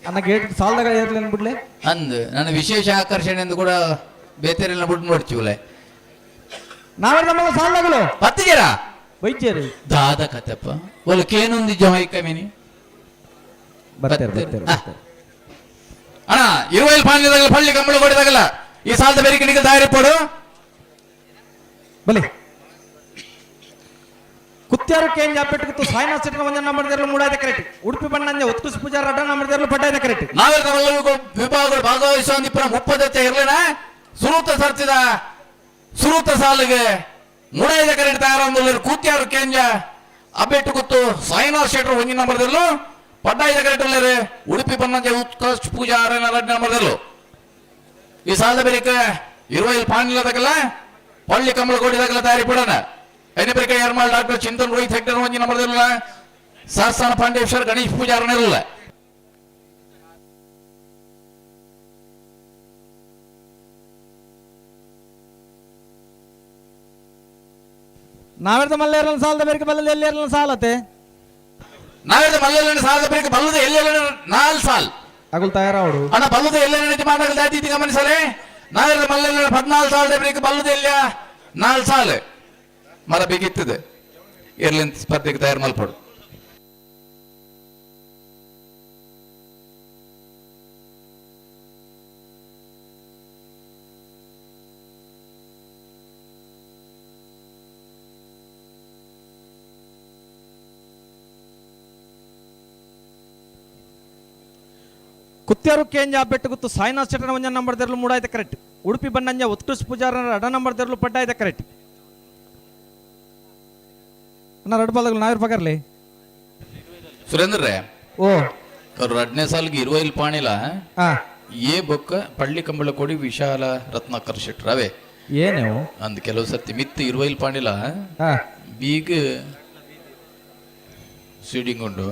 ಅನ್ನ ಗೇಟ್ ಸಾಲ್ದಾಗ ಇರ್ಲಿ ಅನ್ಬಿಡ್ಲೆ. ಅಂದು ನನ್ನ ವಿಶೇಷ ಆಕರ್ಷಣೆ ಎಂದು ಕೂಡ ಬೇತೆರೆಲ್ಲ ಬಿಟ್ಟು ನೋಡ್ತೀವಲೆ. ನಾವೇ ನಮ್ಮ ಸಾಲ್ದಾಗಲು. ಪತ್ತಿಜರ. ಬೈಚೇರಿ. ದಾದ ಕತೆಪ್ಪ ಒಲಕೇನೊಂದು ಜಮೈ ಕಮಿನಿ. ಬರ್ತಾರೆ. ಬರ್ತಾರೆ. ಬರ್ತಾರೆ. ಆ. ಬರ್ತಾರೆ. ಅಣ್ಣ, ಇರುವೈಲ್ ಪಾಂಡ್ಯದಾಗಲ ಪಳ್ಳಿ ಕಂಬಳ ಕೊಡಿದಾಗಲ್ಲ ಈ ಸಾಲದ ಬೇರೆ ನಿಗಲ್ ದಾರಿ ಪಡು. ಬಲಿ ಕುತ್ಯಾರು ಕೇಂದ್ರ ಅಪ್ಪೆಟ್ಟು ಸಾಯಿನಾಥ್ ಸೆಟ್ನ ಒಂಜ ನಂಬರ್ ದೇರ್ಲು ಮೂಡಾಯ್ದ ಕರೆಕ್ಟ್. ಉಡುಪಿ ಬಣ್ಣಂಜೆ ಉತ್ಕೃಷ್ಟ ಪೂಜಾರ ಅಡ್ಡ ನಂಬರ್ ದೇರ್ಲು ಪಟ್ಟಾಯ್ದ ಕರೆಕ್ಟ್. ನಾವೆಲ್ಲ ವಿಭಾಗಗಳು ಭಾಗವಹಿಸುವ ಇಪ್ಪರ ಮುಪ್ಪದತ್ತೆ ಇರ್ಲಿನ ಸುರೂತ ಸರ್ತಿದ ಸುರೂತ ಸಾಲಿಗೆ ಮೂಡಾಯ್ದ ಕರೆಕ್ಟ್ ತಯಾರಂದುಳ್ಳರು ಕೂತ್ಯಾರು ಕೇಂಜ ಅಬ್ಬೆಟ್ಟು ಕೂತು ಸಾಯಿನಾಥ್ ಶೆಟ್ರು ಒಂಜಿನ ನಂಬರ್ದಲ್ಲೂ ಪಡ್ಡಾಯ್ದ ಕರೆಕ್ಟ್ ಉಳ್ಳರು ಉಡುಪಿ ಬಣ್ಣಂಜೆ ಉತ್ಕೃಷ್ಟ ಪೂಜಾ ಆರನ ಎರಡ್ ನಂಬರ್ದಲ್ಲೂ. ಈ ಸಾಲದ ಬೇರಿಕ ಇರುವೈಲ್ ಪಾಂಡಿಲದಗಲ್ಲ ಪಳ್ಳಿ ಕಮಲ ಕೋಡಿದಾಗಲ ತಯಾರಿ ಪಡೋಣ. ಐನ ಬೇರಿಕ ಎರ್ಮಾಲ್ ಡಾಕ್ಟರ್ ಚಿಂತನ್ ರೋಹಿತ್ ಹೆಗ್ಡರ್ ಒಂಜಿನ ನಂಬರ್ದಲ್ಲ ಸಾಸ್ತಾನ ಪಾಂಡೇಶ್ವರ ಗಣೇಶ್ ಪೂಜಾರನ ಇರಲ್ಲ. ನಾವೆಲ್ಲ ಮಲ್ಲೇರಲ ಸಾಲದ ಬೇರೆ ಬಲ್ಲದ ಎಲ್ಲೇರಲ ಸಾಲತೆ. ನಾವೆಲ್ಲ ಮಲ್ಲಲ್ಲಿ ಸಾಲದ ಬೇರಿಕ ಬಲ್ಲದ ಎಲ್ಲೆಲ್ಲ ನಾಲ್ ಸಾಲ್. ಅಗುಲ್ ತಯಾರಾವಡು. ಅಣ್ಣ, ಬಲ್ಲದ ಎಲ್ಲ ಮಾತಾಡಲು ದಾಟಿ ಗಮನಿಸಲೆ. ನಾವೆಲ್ಲ ಮಲ್ಲಲ್ಲಿ 14 ಸಾಲದ ಬೇರಿಕ ಬಲ್ಲದ ಎಲ್ಲ ನಾಲ್ ಸಾಲ್ ಮರ ಬೇಕಿತ್ತದೆ ಇರ್ಲಿಂತ ಸ್ಪರ್ಧೆಗೆ ತಯಾರು ಮಲ್ಪಡು. ಕುತ್ಯಾರು ಕೇಂಜ ಅಬ್ಬೆಟ್ಟು ಗುತ್ತು ಸಾಯಿನಾಥ್ ಶೆಟ್ಟನ ಒಂಜ ನಂಬರ್ ದೇರ್ಲು ಮೂಡಾಯ್ದ ಕರೆಕ್ಟ್. ಉಡುಪಿ ಬಣ್ಣಂಜ ಉತ್ಕೃಷ್ಟ ಪೂಜಾರನ ಅಡ ನಂಬರ್ ದೇರ್ಲು ಪಡ್ಡಾಯ್ದ ಕರೆಕ್ಟ್. ಅಣ್ಣ, ರಡ್ ಬಾಲ್ದಾಗಲು ನಾವಿರ್ ಪಗರ್ಲಿ. ಸುರೇಂದ್ರ. ಓ. ಅವ್ರು ಎರಡನೇ ಸಾಲಿಗೆ ಇರುವೈಲ್ ಪಾಣಿಲ. ಆ. ಏ ಬೊಕ್ಕ ಪಳ್ಳಿ ಕಂಬಳ ಕೊಡಿ ವಿಶಾಲ ರತ್ನಾಕರ್ ಶೆಟ್ರ್ ಅವೇ. ಏನೇವು? ಅಂದ್ ಕೆಲವು ಸರ್ತಿ ಮಿತ್ತು ಇರುವೈಲ್ ಪಾಣಿಲ. ಹಾ. ಬೀಗ ಸೀಡಿಂಗ್ ಉಂಡು.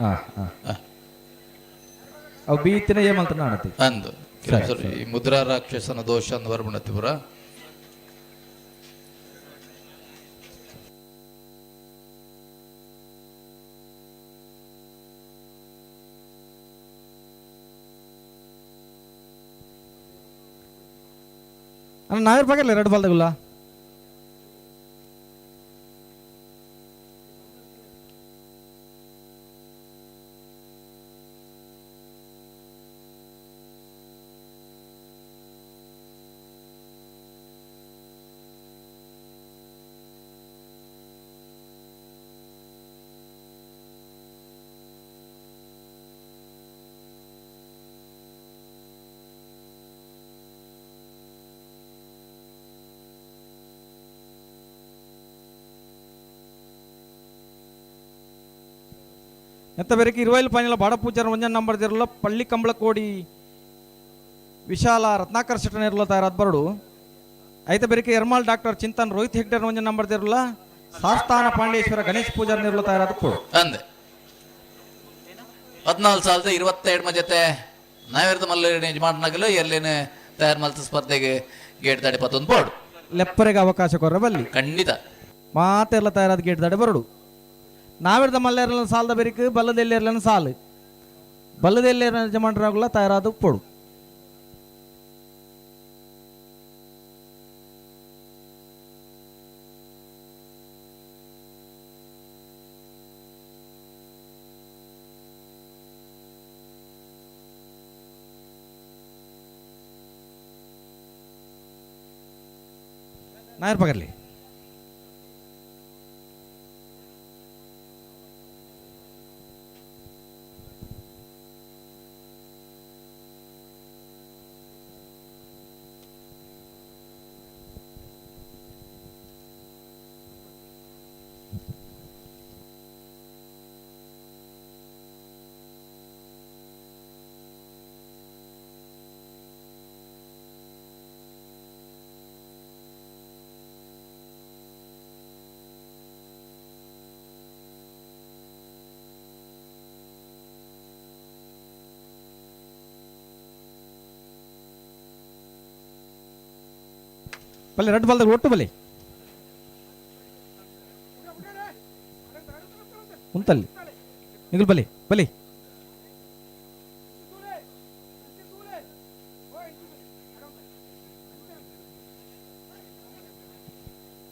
ಹಾ ಹಾ. ಅವು ಬೀತಿನ ಏಮಂತ ನಾಣತಿ. ಅಂದು ಕೆಲವು ಸರಿ ಈ ಮುದ್ರಾ ರಾಕ್ಷಸನ ದೋಷ ಅಂದ್ ಬರ್ಬಿಡತ್ತಿ ಪುರ. ಅಣ್ಣ, ನಾವಿರ್ ಪಗರ್ಲಿ ರಡ್ ಬಾಲ್ದಾಗುಲ್ಲ. ಎತ್ತ ಬೇರೆಗೆ ಇರುವೈಲ್ ಪಾನಿಲ ಬಾಡ ಪೂಜಾರ ಒಂಜ ನಂಬರ್ ದೇರ್ಲ ಪಳ್ಳಿ ಕಂಬಳ ಕೋಡಿ ವಿಶಾಲ ರತ್ನಾಕರ್ ಶೆಟ್ಟನ ಇರಲ ತಯಾರಾದ ಬರಡು. ಐತ ಬೇರೆಗೆ ಎರ್ಮಾಲ್ ಡಾಕ್ಟರ್ ಚಿಂತನ್ ರೋಹಿತ್ ಹೆಗ್ಡರ್ ಒಂಜ ನಂಬರ್ ದೇರ್ಲ ಸಾಸ್ತಾನ ಪಾಂಡೇಶ್ವರ ಗಣೇಶ್ ಪೂಜಾರ್ ನಿರ್ಲ ತಯಾರಾದ ಕೊಡು. ಅಂದೆ 14,022 ಮಜತೆ ನಾವಿರ್ದ ಮಲ್ಲ ಯಜಮಾನನಾಗಲು ಎಲ್ಲಿನ ತಯಾರು ಮಲ್ತ ಸ್ಪರ್ಧೆಗೆ ಗೇಟ್ ದಾಡಿ ಪತ್ತೊಂದು ಬೋರ್ಡ್. ಲೆಪ್ಪರೆಗೆ ಅವಕಾಶ ಕೊರ ಬಲ್ಲಿ. ಖಂಡಿತ. ಮಾತೆಲ್ಲ ತಯಾರಾದ ಗೇಟ್ ದಾಡಿ ಬರಡು. ನಾವಿರ್ದ ಮಲ್ಲೇರಲ ಸಾಲದ ಬೆರಿಕ್ ಬಲ್ಲದೆಲ್ಲೇರ್ಲನ ಸಾಲು ಬಲ್ಲದೆಲ್ಲೇರ ಯಜಮಾನರಾಗಲ ತಯಾರಾದ ಪೊಡು. ನಾಯರ್ ಪಗರ್ಲಿ. ಬಲ್ಲೆ ರಡ್ಡು ಬಲ್ದಾಗ ಒಟ್ಟು ಬಲಿ ಉಂತಲ್ಲಿ ನಿಗಲ್ ಬಲಿ ಬಲಿ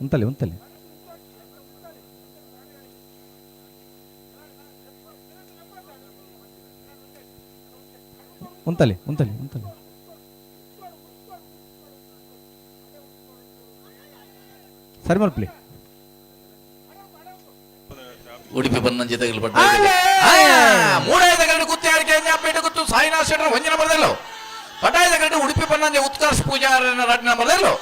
ಉಂತಲ್ಲಿ ಉಂತಲ್ಲಿ ಉಂತಲ್ಲಿ ಉಂತಲ್ಲಿ ಉಂತಲ್ಲಿ ಸರಿ ಮಲ್ಪಲಿ. ಉಡುಪಿ ಬನ್ನಂಜೆ ತಗಲು ಪಟ್ಟ ಮೂಡಾಯದ ಕರಡು ಗುತ್ತಿ ಆಡಿಕೆ ಪೇಟೆ ಗುತ್ತು ಸಾಯಿನಾಥ್ ಶೆಟ್ಟರ್ ಒಂಜನ ಬರದಲ್ಲೋ. ಪಟಾಯದ ಕರಡು ಉಡುಪಿ ಬನ್ನಂಜೆ ಉತ್ಕರ್ಷ್ ಪೂಜಾರನ ರಡ್ನ ಬರದಲ್ಲೋ.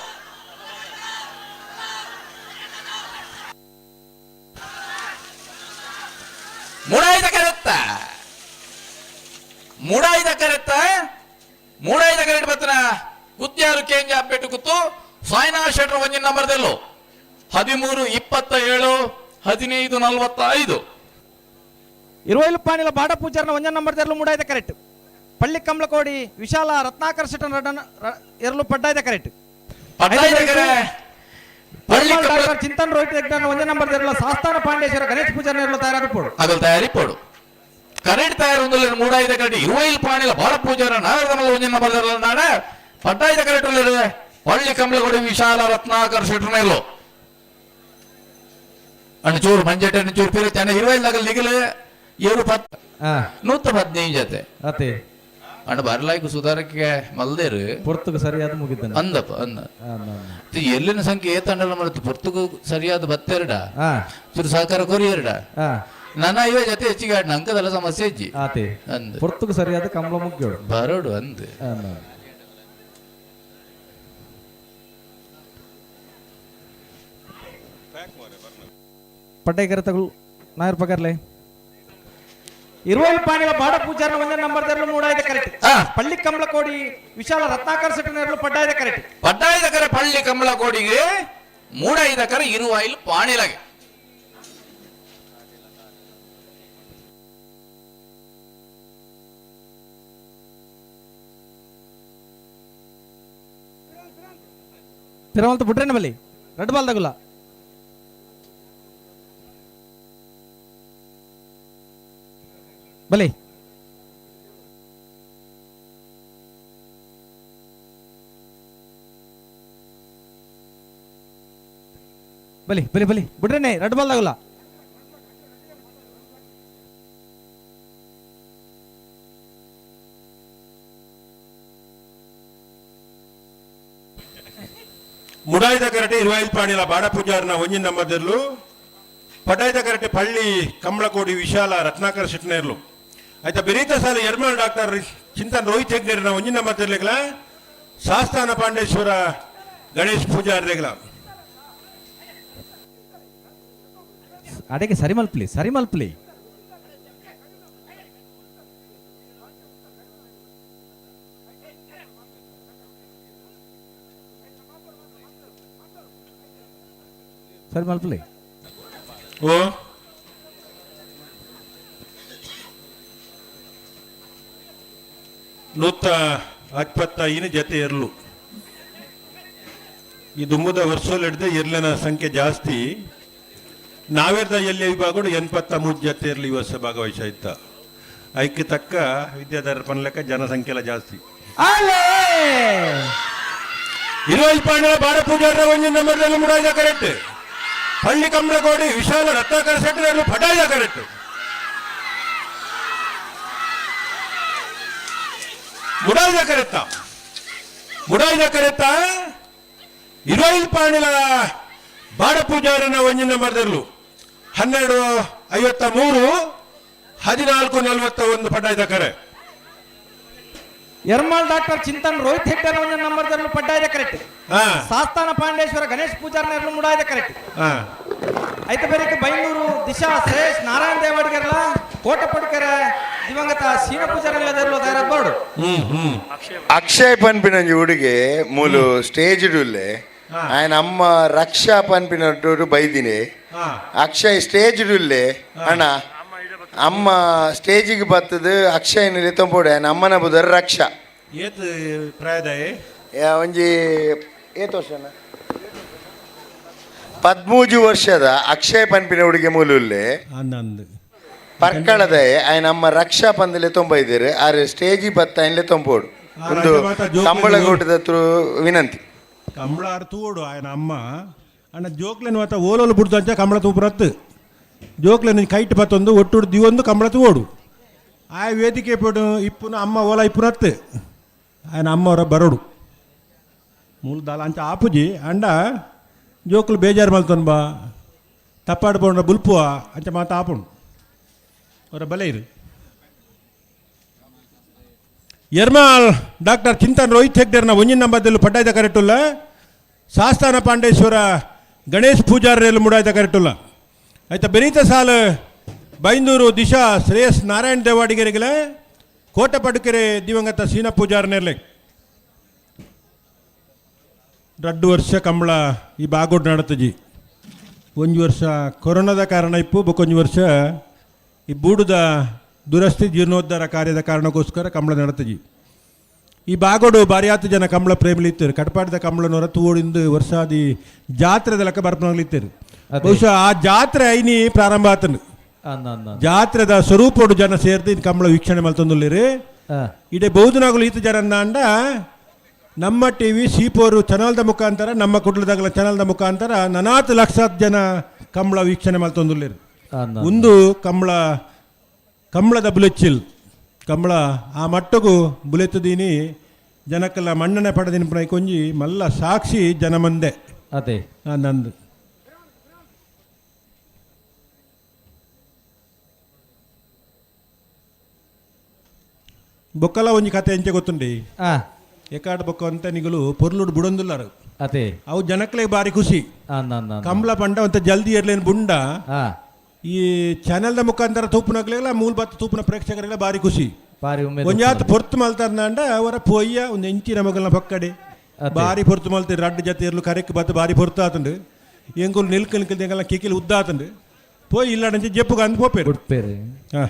ಮೂಡಾಯದ ಕರೆತ್ತ ಮೂಡಾಯದ ಕರೆತ್ತ ಮೂಡಾಯದ ಕರೆಟ್ ಬತ್ತನ ಗುತ್ತಿಯಾರು ಕೇಂಜ ಪೇಟೆ ಗುತ್ತು ಸಾಯಿನಾಥ್ ಶೆಟ್ಟರ್ ಒಂಜಿನ ಬರದಲ್ಲೋ. 13:27, 15:45. ಇರುವೈಲು ಪಾಣಿಲ ಬಾಡ ಪೂಜಾರನ ಒಂಜನ ನಂಬರ್ ತೆರಲು ಮೂಡಾಯ್ದ ಕರೆಕ್ಟ್. ಪಳ್ಳಿ ಕಮಲಕೋಡಿ ವಿಶಾಲ ರತ್ನಾಕರ್ ಶೆಟ್ಟನ ರಡ್ಡನ ಎರಲು ಪಡ್ಡಾಯ್ದ ಕರೆಕ್ಟ್. ಪಟ್ಟಾಯದ ಕರೆ ಪಳ್ಳಿ ಕಮಲ ಡಾಕ್ಟರ್ ಚಿಂತನ್ ರೋಹಿತ್ ಹೆಗ್ಡನ ಒಂಜನ ನಂಬರ್ ತೆರಲು ಸಾಸ್ತಾನ ಪಾಂಡೇಶ್ವರ ಗಣೇಶ್ ಪೂಜಾರನ ಎರಲು ತಯಾರಾದ ಪೋಡು. ಅಗಲ್ ತಯಾರಿ ಪೋಡು ಕರೆಂಟ್ ತಯಾರು ಒಂದು ಮೂಡಾಯ್ದ ಕರೆಂಟ್ ಇರುವೈಲ್ ಪಾಣಿಲ ಬಾಡ ಪೂಜಾರ ನಾಗರಮಲ್ಲ ಒಂಜಿನ ಬರದಲ್ಲ ನಾಡ. ಪಟ್ಟಾಯದ ಕರೆಂಟ್ ಪಳ್ಳಿ ಕಮಲಗೋಡಿ ವಿಶಾಲ ರತ್ನಾಕರ್ ಶೆಟ್ಟರ್ನ ಇಲ್ಲೋ ಅಣ್ಣ ಚೂರು ಮಂಜೆಟ್ಟೆ ಚೂರು ಪಿರತ್ತೆ ಅಣ್ಣ. ಇರುವೈಲ್ ನಗಲ್ ನಿಗಲು ಏರು ಪತ್ 115 ಜೊತೆ. ಅತೆ. ಅಣ್ಣ ಬರ್ಲಾಯ್ಕು ಸುಧಾರಕ್ಕೆ ಮಲ್ದೇರು. ಪೊರ್ತುಗು ಸರಿಯಾದ ಮುಗಿದ್ದಾನೆ. ಅಂದಪ್ಪ ಅಂದ ಎಲ್ಲಿನ ಸಂಖ್ಯೆ ಏತಂಡಲ ಮರತು ಪೊರ್ತುಗು ಸರಿಯಾದ ಬತ್ತೆರಡ ಚೂರು ಸಹಕಾರ ಕೊರಿಯರ್ಡ. ನನ್ನ ಇವ ಜೊತೆ ಹೆಚ್ಚಿಗೆ ಆಡ್ನ ಅಂಕದಲ್ಲ ಸಮಸ್ಯೆ ಹೆಚ್ಚಿ ಆತೆ. ಅಂದ. ಪೊರ್ತುಗು ಸರಿಯಾದ ಕಮಲ ಮುಗ್ಯೋಡು. ಬರೋಡು ಅಂದ. ಪಡ್ಡೈಕರ ತಗುಲು ನಾಯರ್ ಪಗರ್ಲೆ ಇರುವೈಲು ಪಾಣಿಲ ಬಾಡ ಪೂಜಾರನ ಒಂದೇ ನಂಬರ್ ತೆರಲು ಮೂಡಾಯ್ದ ಕರೆಕ್ಟ್. ಪಳ್ಳಿ ಕಮಲಕೋಡಿ ವಿಶಾಲ ರತ್ನಾಕರ್ ಶೆಟ್ಟನ ಎರಲು ಪಡ್ಡಾಯ್ದ ಕರೆಕ್ಟ್. ಪಡ್ಡಾಯ್ದ ಕರೆ ಪಳ್ಳಿ ಕಮಲ ಕೋಡಿಗೆ ಮೂಡಾಯ್ದ ಕರೆ ಇರುವಾಯಿಲ್ ಪಾಣಿಲಗೆ. ತಿರುವಂತ ಬಿಟ್ರೇನ ಬಲ್ಲಿ ರೆಡ್ ಬಾಲ್ ತಗುಲ ಬಲಿ. ಬಲಿ ಬಲಿ ಬಲಿ ಬಿಡ್ರೇನೆ ರೆಡ್ ಬಾಲ್ ತಗುಲ. ಮುಡಾಯ್ದ ಕರಟೆ ಇರುವಾಯಿಲ್ ಪಾಣಿಲ ಬಾಡ ಪೂಜಾರನ ಒಂಜಿನ ನಂಬರ್ದಲ್ಲೂ. ಪಟಾಯ್ದ ಕರಟೆ ಪಳ್ಳಿ ಕಮಲಕೋಡಿ ವಿಶಾಲ ರತ್ನಾಕರ್ ಶೆಟ್ನೇರ್ಲು. ಆಯ್ತಾ ಬೆರೀತ ಸಾಲ ಯರ್ಮಾಲ್ ಡಾಕ್ಟರ್ ಚಿಂತನ್ ರೋಹಿತ್ ಹೆಗ್ನೇರ್ನ ಒಂಜಿನ ನಂಬರ್ ಸಾಸ್ತಾನ ಪಾಂಡೇಶ್ವರ ಗಣೇಶ್ ಪೂಜಾರ್ರೆಗ್ಲ. ಅಡೆಗೆ ಸರಿ ಮಲ್ಪಲಿ ಸರಿ ಮಲ್ಪಲಿ ಸರಿ ಮಲ್ಪಲಿ. ಓ 125 ಜೊತೆ ಎರ್ಲು. ಈ ದುಮ್ಮದ ವರ್ಷದಲ್ಲಿ ಹಿಡಿದು ಎರ್ಲಿನ ಸಂಖ್ಯೆ ಜಾಸ್ತಿ. ನಾವೇರ್ದ ಎಲ್ಲಿ ವಿಭಾಗಗಳು 83 ಜೊತೆ ಎರ್ಲು ಈ ವರ್ಷ ಭಾಗವಹಿಸ ಇತ್ತ. ಐಕ್ಕೆ ತಕ್ಕ ವಿದ್ಯಾಧರ ಪನ್ಲೆಕ್ಕ ಜನಸಂಖ್ಯೆ ಎಲ್ಲ ಜಾಸ್ತಿ. ಅಲೇ. ಇರುವೈಲ್ ಪಾಂಡವ ಬಾಡ ಪೂಜಾರ ಒಂಜಿ ನಂಬರ್ದಲ್ಲಿ ಮುಡಾಯ್ದ ಕರೆಕ್ಟ್. ಪಳ್ಳಿ ಕಮಲಕೋಡಿ ವಿಶಾಲ ರತ್ನಾಕರ ಶೆಟ್ಟರ್ ಪಟಾಯ್ದ ಕರೆಕ್ಟ್. ಮುಡಾಯ್ದ ಕರೆತ್ತ ಮುಡಾಯ್ದ ಕರೆತ್ತ ಇರುವೈಲ್ ಪಾಂಡಿಲ ಬಾಡ ಪೂಜಾರನ ಒಂಜಿ ನಂಬರ್ದಲ್ಲೂ. 12:53, 14:41 ಪಟಾಯ್ದ ಕರೆ. ಎರ್ಮಾಲ್ ಡಾಕ್ಟರ್ ಚಿಂತನ್ ರೋಹಿತ್ ಹೆಗ್ಡರ್ ಒಂಜಿ ನಂಬರ್ ದಲ್ಲೂ ಪಡ್ಡಾಯ್ದ ಕರೆಕ್ಟ್. ಸಾಸ್ತಾನ ಪಾಂಡೇಶ್ವರ ಗಣೇಶ್ ಪೂಜಾರ್ನ ಎರಲು ಮುಡಾಯ್ದ ಕರೆಕ್ಟ್. ಐತ ಬೇರೆಕ್ಕೆ ಬೈಂದೂರು ದಿಶಾ ಶ್ರೇಷ್ ನಾರಾಯಣ ದೇವಾಡಿಗರ್ಲ ಕೋಟಪಡ್ಕರ ದಿವಂಗತ ಸೀನ ಪೂಜಾರ್ಲ ತಯಾರಾದ ಬೋರ್ಡು. ಹ್ಮ್ ಹ್ಮ್ ಅಕ್ಷಯ್ ಪನ್ಪಿನಂಜಿ ಹುಡುಗೆ ಮೂಲು ಸ್ಟೇಜ್ ಉಲ್ಲೆ. ఆయన ಅಮ್ಮ ರಕ್ಷಾ ಪನ್ಪಿನಟೂರು ಬೈದಿನಿ. ಅಕ್ಷಯ್ ಸ್ಟೇಜ್ ಉಲ್ಲೆ ಅಣ್ಣ. ಅಮ್ಮ ಸ್ಟೇಜಿಗೆ ಬತ್ತದು ಅಕ್ಷಯ್ ಲೆತ್ತೊಂಪೋಡು. ఆయన ಅಮ್ಮನ ಬುದರ್ ರಕ್ಷಾ. ಏತ್ ಪ್ರಾಯದಾಯೆ? ಒಂಜಿ ಏತ್ ವರ್ಷ ಅಣ್ಣ? 13 ವರ್ಷದ ಅಕ್ಷಯ್ ಪನ್ಪಿನ ಹುಡುಗಿ ಮೂಲುಲ್ಲೆ. ಅಂದಂದು. ಪರ್ಕಳದ ಆಯ್ನ ಅಮ್ಮ ರಕ್ಷಾ ಪಂದಲೆ ತೊಂಬ ಇದ್ದೀರಿ ಆರು ಸ್ಟೇಜಿ ಬತ್ತ ಐನ್ಲೆ ತೊಂಬೋಡು. ಆ ಒಂದು ರಾಜ್ಯ ಮಾತಾ ಜೋಕ್ಲೆನ್ ಕಂಬಳಗೂಟದ ವಿನಂತಿ. ಕಂಬಳ ಆರ್ ತೂಡು ಆಯನ ಅಮ್ಮ ಅಣ್ಣ ಜೋಕ್ಲೆನ್ ಮಾತ ಓಲೋಲು ಬುಡ್ದು ಅಂಚ ಕಂಬಳ ತೂಪುರತ್ತು ಜೋಕ್ಲೆನ್ ಕೈಟ್ ಬತ್ತೊಂದು ಒಟ್ಟುಡು ದಿವೊಂದು ಕಂಬಳ ತೂಡು ಆಯ ವೇದಿಕೆ ಪೋಡು ಇಪ್ಪುನ ಅಮ್ಮ ಓಲ ಇಪ್ಪುನತ್ತು ಆಯನ ಅಮ್ಮ ಅವರ ಬರೋಡು ಮೂಲ ದಾಲ ಅಂಚ ಆಪುಜಿ ಅಂಡ ಜೋಕ್ಲು ಬೇಜಾರು ಮಲ್ತೊನ್ ಬಾ ತಪ್ಪಾಡು ಪೋಂಡ ಬುಲ್ಪುವ ಅಂಚ ಮಾತ ಆಪುಂಡು ಅವರ ಬಲೆ ಇರು. ಎರ್ಮಾಲ್ ಡಾಕ್ಟರ್ ಚಿಂತನ್ ರೋಹಿತ್ ಹೆಗ್ಡೆರ್ನ ಒಂಜಿನ ನಂಬರ್ದಲ್ಲಿ ಪಡ್ಡಾಯ್ದ ಕರೆಟುಲ್ಲ. ಸಾಸ್ತಾನ ಪಾಂಡೇಶ್ವರ ಗಣೇಶ್ ಪೂಜಾರ್ರೆಲ್ ಮುಡಾಯ್ದ ಕರೆಟುಲ್ಲ. ಆಯ್ತಾ ಬೆನೀತ ಸಾಲು ಬೈಂದೂರು ದಿಶಾ ಶ್ರೇಯಸ್ ನಾರಾಯಣ್ ದೇವಾಡಿಗೆರೆಗೆಲೆ ಕೋಟೆ ಪಡುಕೆರೆ ದಿವಂಗತ ಸೀನಾ ಪೂಜಾರ್ನೆರ್ಲೆ. 2 ವರ್ಷ ಕಂಬಳ ಈ ಬಾಗೋಡ್ ನಡತಜಿ. ಒಂಜಿ ವರ್ಷ ಕೊರೋನಾದ ಕಾರಣ ಇಪ್ಪು ಬೊಕ್ಕೊಂಜಿ ವರ್ಷ ಈ ಬೂಡುದ ದುರಸ್ತಿ ಜೀರ್ಣೋದ್ಧಾರ ಕಾರ್ಯದ ಕಾರಣಕ್ಕೋಸ್ಕರ ಕಂಬಳ ನಡತಜಿ. ಈ ಬಾಗೋಡು ಬಾರಿಯಾತು ಜನ ಕಂಬಳ ಪ್ರೇಮಿಲಿ ಇತ್ತರು. ಕಟಪಾಡಿದ ಕಂಬಳನವರ ತೂಡಿಂದು ವರ್ಷಾದಿ ಜಾತ್ರೆದ ಲೆಕ್ಕ ಬರ್ಪನಾಗ್ಲಿತ್ತರು. ಬಹುಶಃ ಆ ಜಾತ್ರೆ ಐನಿ ಪ್ರಾರಂಭ ಆತನು. ಜಾತ್ರೆದ ಸ್ವರೂಪೋಡು ಜನ ಸೇರ್ದು ಇನ್ ಕಂಬಳ ವೀಕ್ಷಣೆ ಮಲ್ತೊಂದುಲ್ಲೇರಿ. ಇಡೀ ಬಹುದಿನಗಳು ಈತ ಜನ ಅಂಡ ನಮ್ಮ ಟಿವಿ ಸೀಪೋರು ಚಾನಲ್ದ ಮುಖಾಂತರ ನಮ್ಮ ಕುಡ್ಲದಾಗಲ ಚಾನಲ್ದ ಮುಖಾಂತರ ನನಾತ್ ಲಕ್ಷಾತ್ ಜನ ಕಂಬಳ ವೀಕ್ಷಣೆ ಮಲ್ತೊಂದುಲ್ಲೇರು. ಒಂದು ಕಂಬಳ ಕಂಬಳದ ಬುಲೆಚ್ಚಿಲ್ ಕಂಬಳ ಆ ಮಟ್ಟಗೂ ಬುಲೆತ್ತದೀನಿ ಜನಕ್ಕೆಲ್ಲ ಮಣ್ಣನೆ ಪಡೆದಿನ ಕೊಂಜಿ ಮಲ್ಲ ಸಾಕ್ಷಿ ಜನ ಮಂದೆ. ಅದೇ. ನಂದು ಬೊಕ್ಕಲ ಒಂಜಿ ಕತೆ ಎಂಚೆ ಗೊತ್ತುಂಡಿ. ಎಕಾಡ್ ಬೊಕ್ಕ ಅಂತ ನಿಗುಲು ಪೊರ್ಲುಡು ಬುಡೊಂದುಲ್ಲಾರು. ಅದೇ. ಅವು ಜನಕ್ಲೆ ಬಾರಿ ಖುಷಿ. ಕಂಬಳ ಪಂಡ ಅಂತ ಜಲ್ದಿ ಇರ್ಲೇನು ಬುಂಡ. ಈ ಚಾನೆಲ್ದ ಮುಖಾಂತರ ತೂಪುನಗ್ಲೆಲ್ಲ ಮೂಲ ಬತ್ತ ತೂಪುನ ಪ್ರೇಕ್ಷಕರಿಗೆಲ್ಲ ಬಾರಿ ಖುಷಿ. ಬಾರಿ ಉಮೇದು. ಒಂಜಾತ್ ಪೊರ್ತು ಮಲ್ತಾರ್ನಾಂಡ ಅವರ ಪೊಯ್ಯ ಒಂದು ಎಂಚಿನ ಮಗಲ್ನ ಪಕ್ಕಡೆ ಬಾರಿ ಪೊರ್ತು ಮಲ್ತೀರಿ. ರಡ್ಡು ಜೊತೆ ಇರ್ಲು ಕರೆಕ್ ಬತ್ತು ಬಾರಿ ಪೊರ್ತು ಆತಂಡು. ಎಂಗುಲು ನಿಲ್ಕ ನಿಲ್ಕ ಎಂಗಲ್ಲ ಕಿಕಿಲ್ ಉದ್ದ ಆತಂಡು ಪೋಯ್ ಇಲ್ಲ ಜೆಪ್ಪುಗ ಅಂದ್ ಪೋಪೇರು. ಉಡ್ಪೇರು. ಹಾ.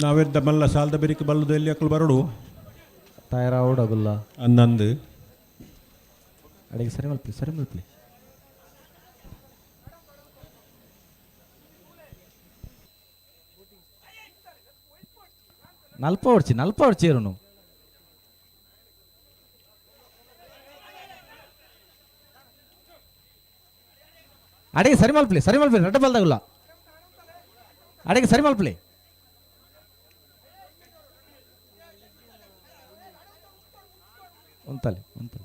ನಾವೆದ್ದ ಮಲ್ಲ ಸಾಲದ ಬೆರಿಕೆ ಬಲ್ಲದು ಎಲ್ಲಿ ಅಕ್ಕಲು ಬರಡು. ತಯಾರಾವಡಗುಲ್ಲ. ಅನ್ನಂದು. ಅಡಿಗೆ ಸರಿ ಮಲ್ಪಲಿ ಸರಿ ಮಲ್ಪಲಿ. ನಲ್ಪ ಹೊಡ್ಚಿ ನಲ್ಪ ಹೊಡ್ಚಿ ಇರುನು. ಅಡಿಗೆ ಸರಿ ಮಲ್ಪಲಿ ಸರಿ ಮಲ್ಪಲಿ ರಡ್ಡ ಬಲ್ದಾಗುಲ್ಲ ಅಡಿಗೆ ಸರಿ ಮಲ್ಪಲಿ. ಉಂತಲೆ ಉಂತಲೆ.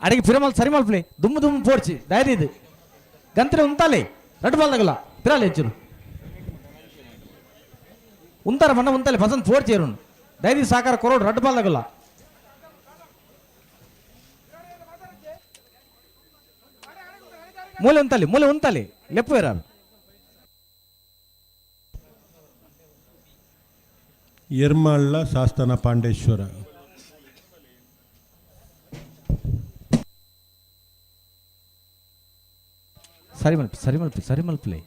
ಅಡಿಗೆ ಪಿರಮಲ್ ಸರಿ ಮಲ್ಪಲಿ ದುಮ್ಮು ದುಮ್ಮು ಪೋಡ್ಚಿ ಧೈರ್ಯ ಇದು ಗಂತ್ರೆ ಉಂತಾಲೆ ರಡ್ಡು ಬಲ್ದಾಗಲ್ಲ ಪಿರಾಲೆ ಹೆಚ್ಚು ಉಂತಾರ ಬಣ್ಣ ಉಂತಾಲೆ ಪಸಂದ್ ಪೋಡ್ಚಿ ಇರುನು ಧೈರ್ಯ ಸಾಕಾರ ಕೊರೋಡು ರಡ್ಡು ಬಲ್ದಾಗಲ್ಲ. ಮೂಲೆ ಉಂತಾಲೆ ಮೂಲೆ ಉಂತಾಲೆ ಲೆಪ್ಪು ಇರಾರು. ಎರ್ಮಾಳ್ಳ ಶಾಸ್ತನ ಪಾಂಡೇಶ್ವರ. ಸರಿ ಮಲ್ಪಿ ಸರಿ ಮಲ್ಪಿ ಸರಿ ಮಲ್ಪಲಿ.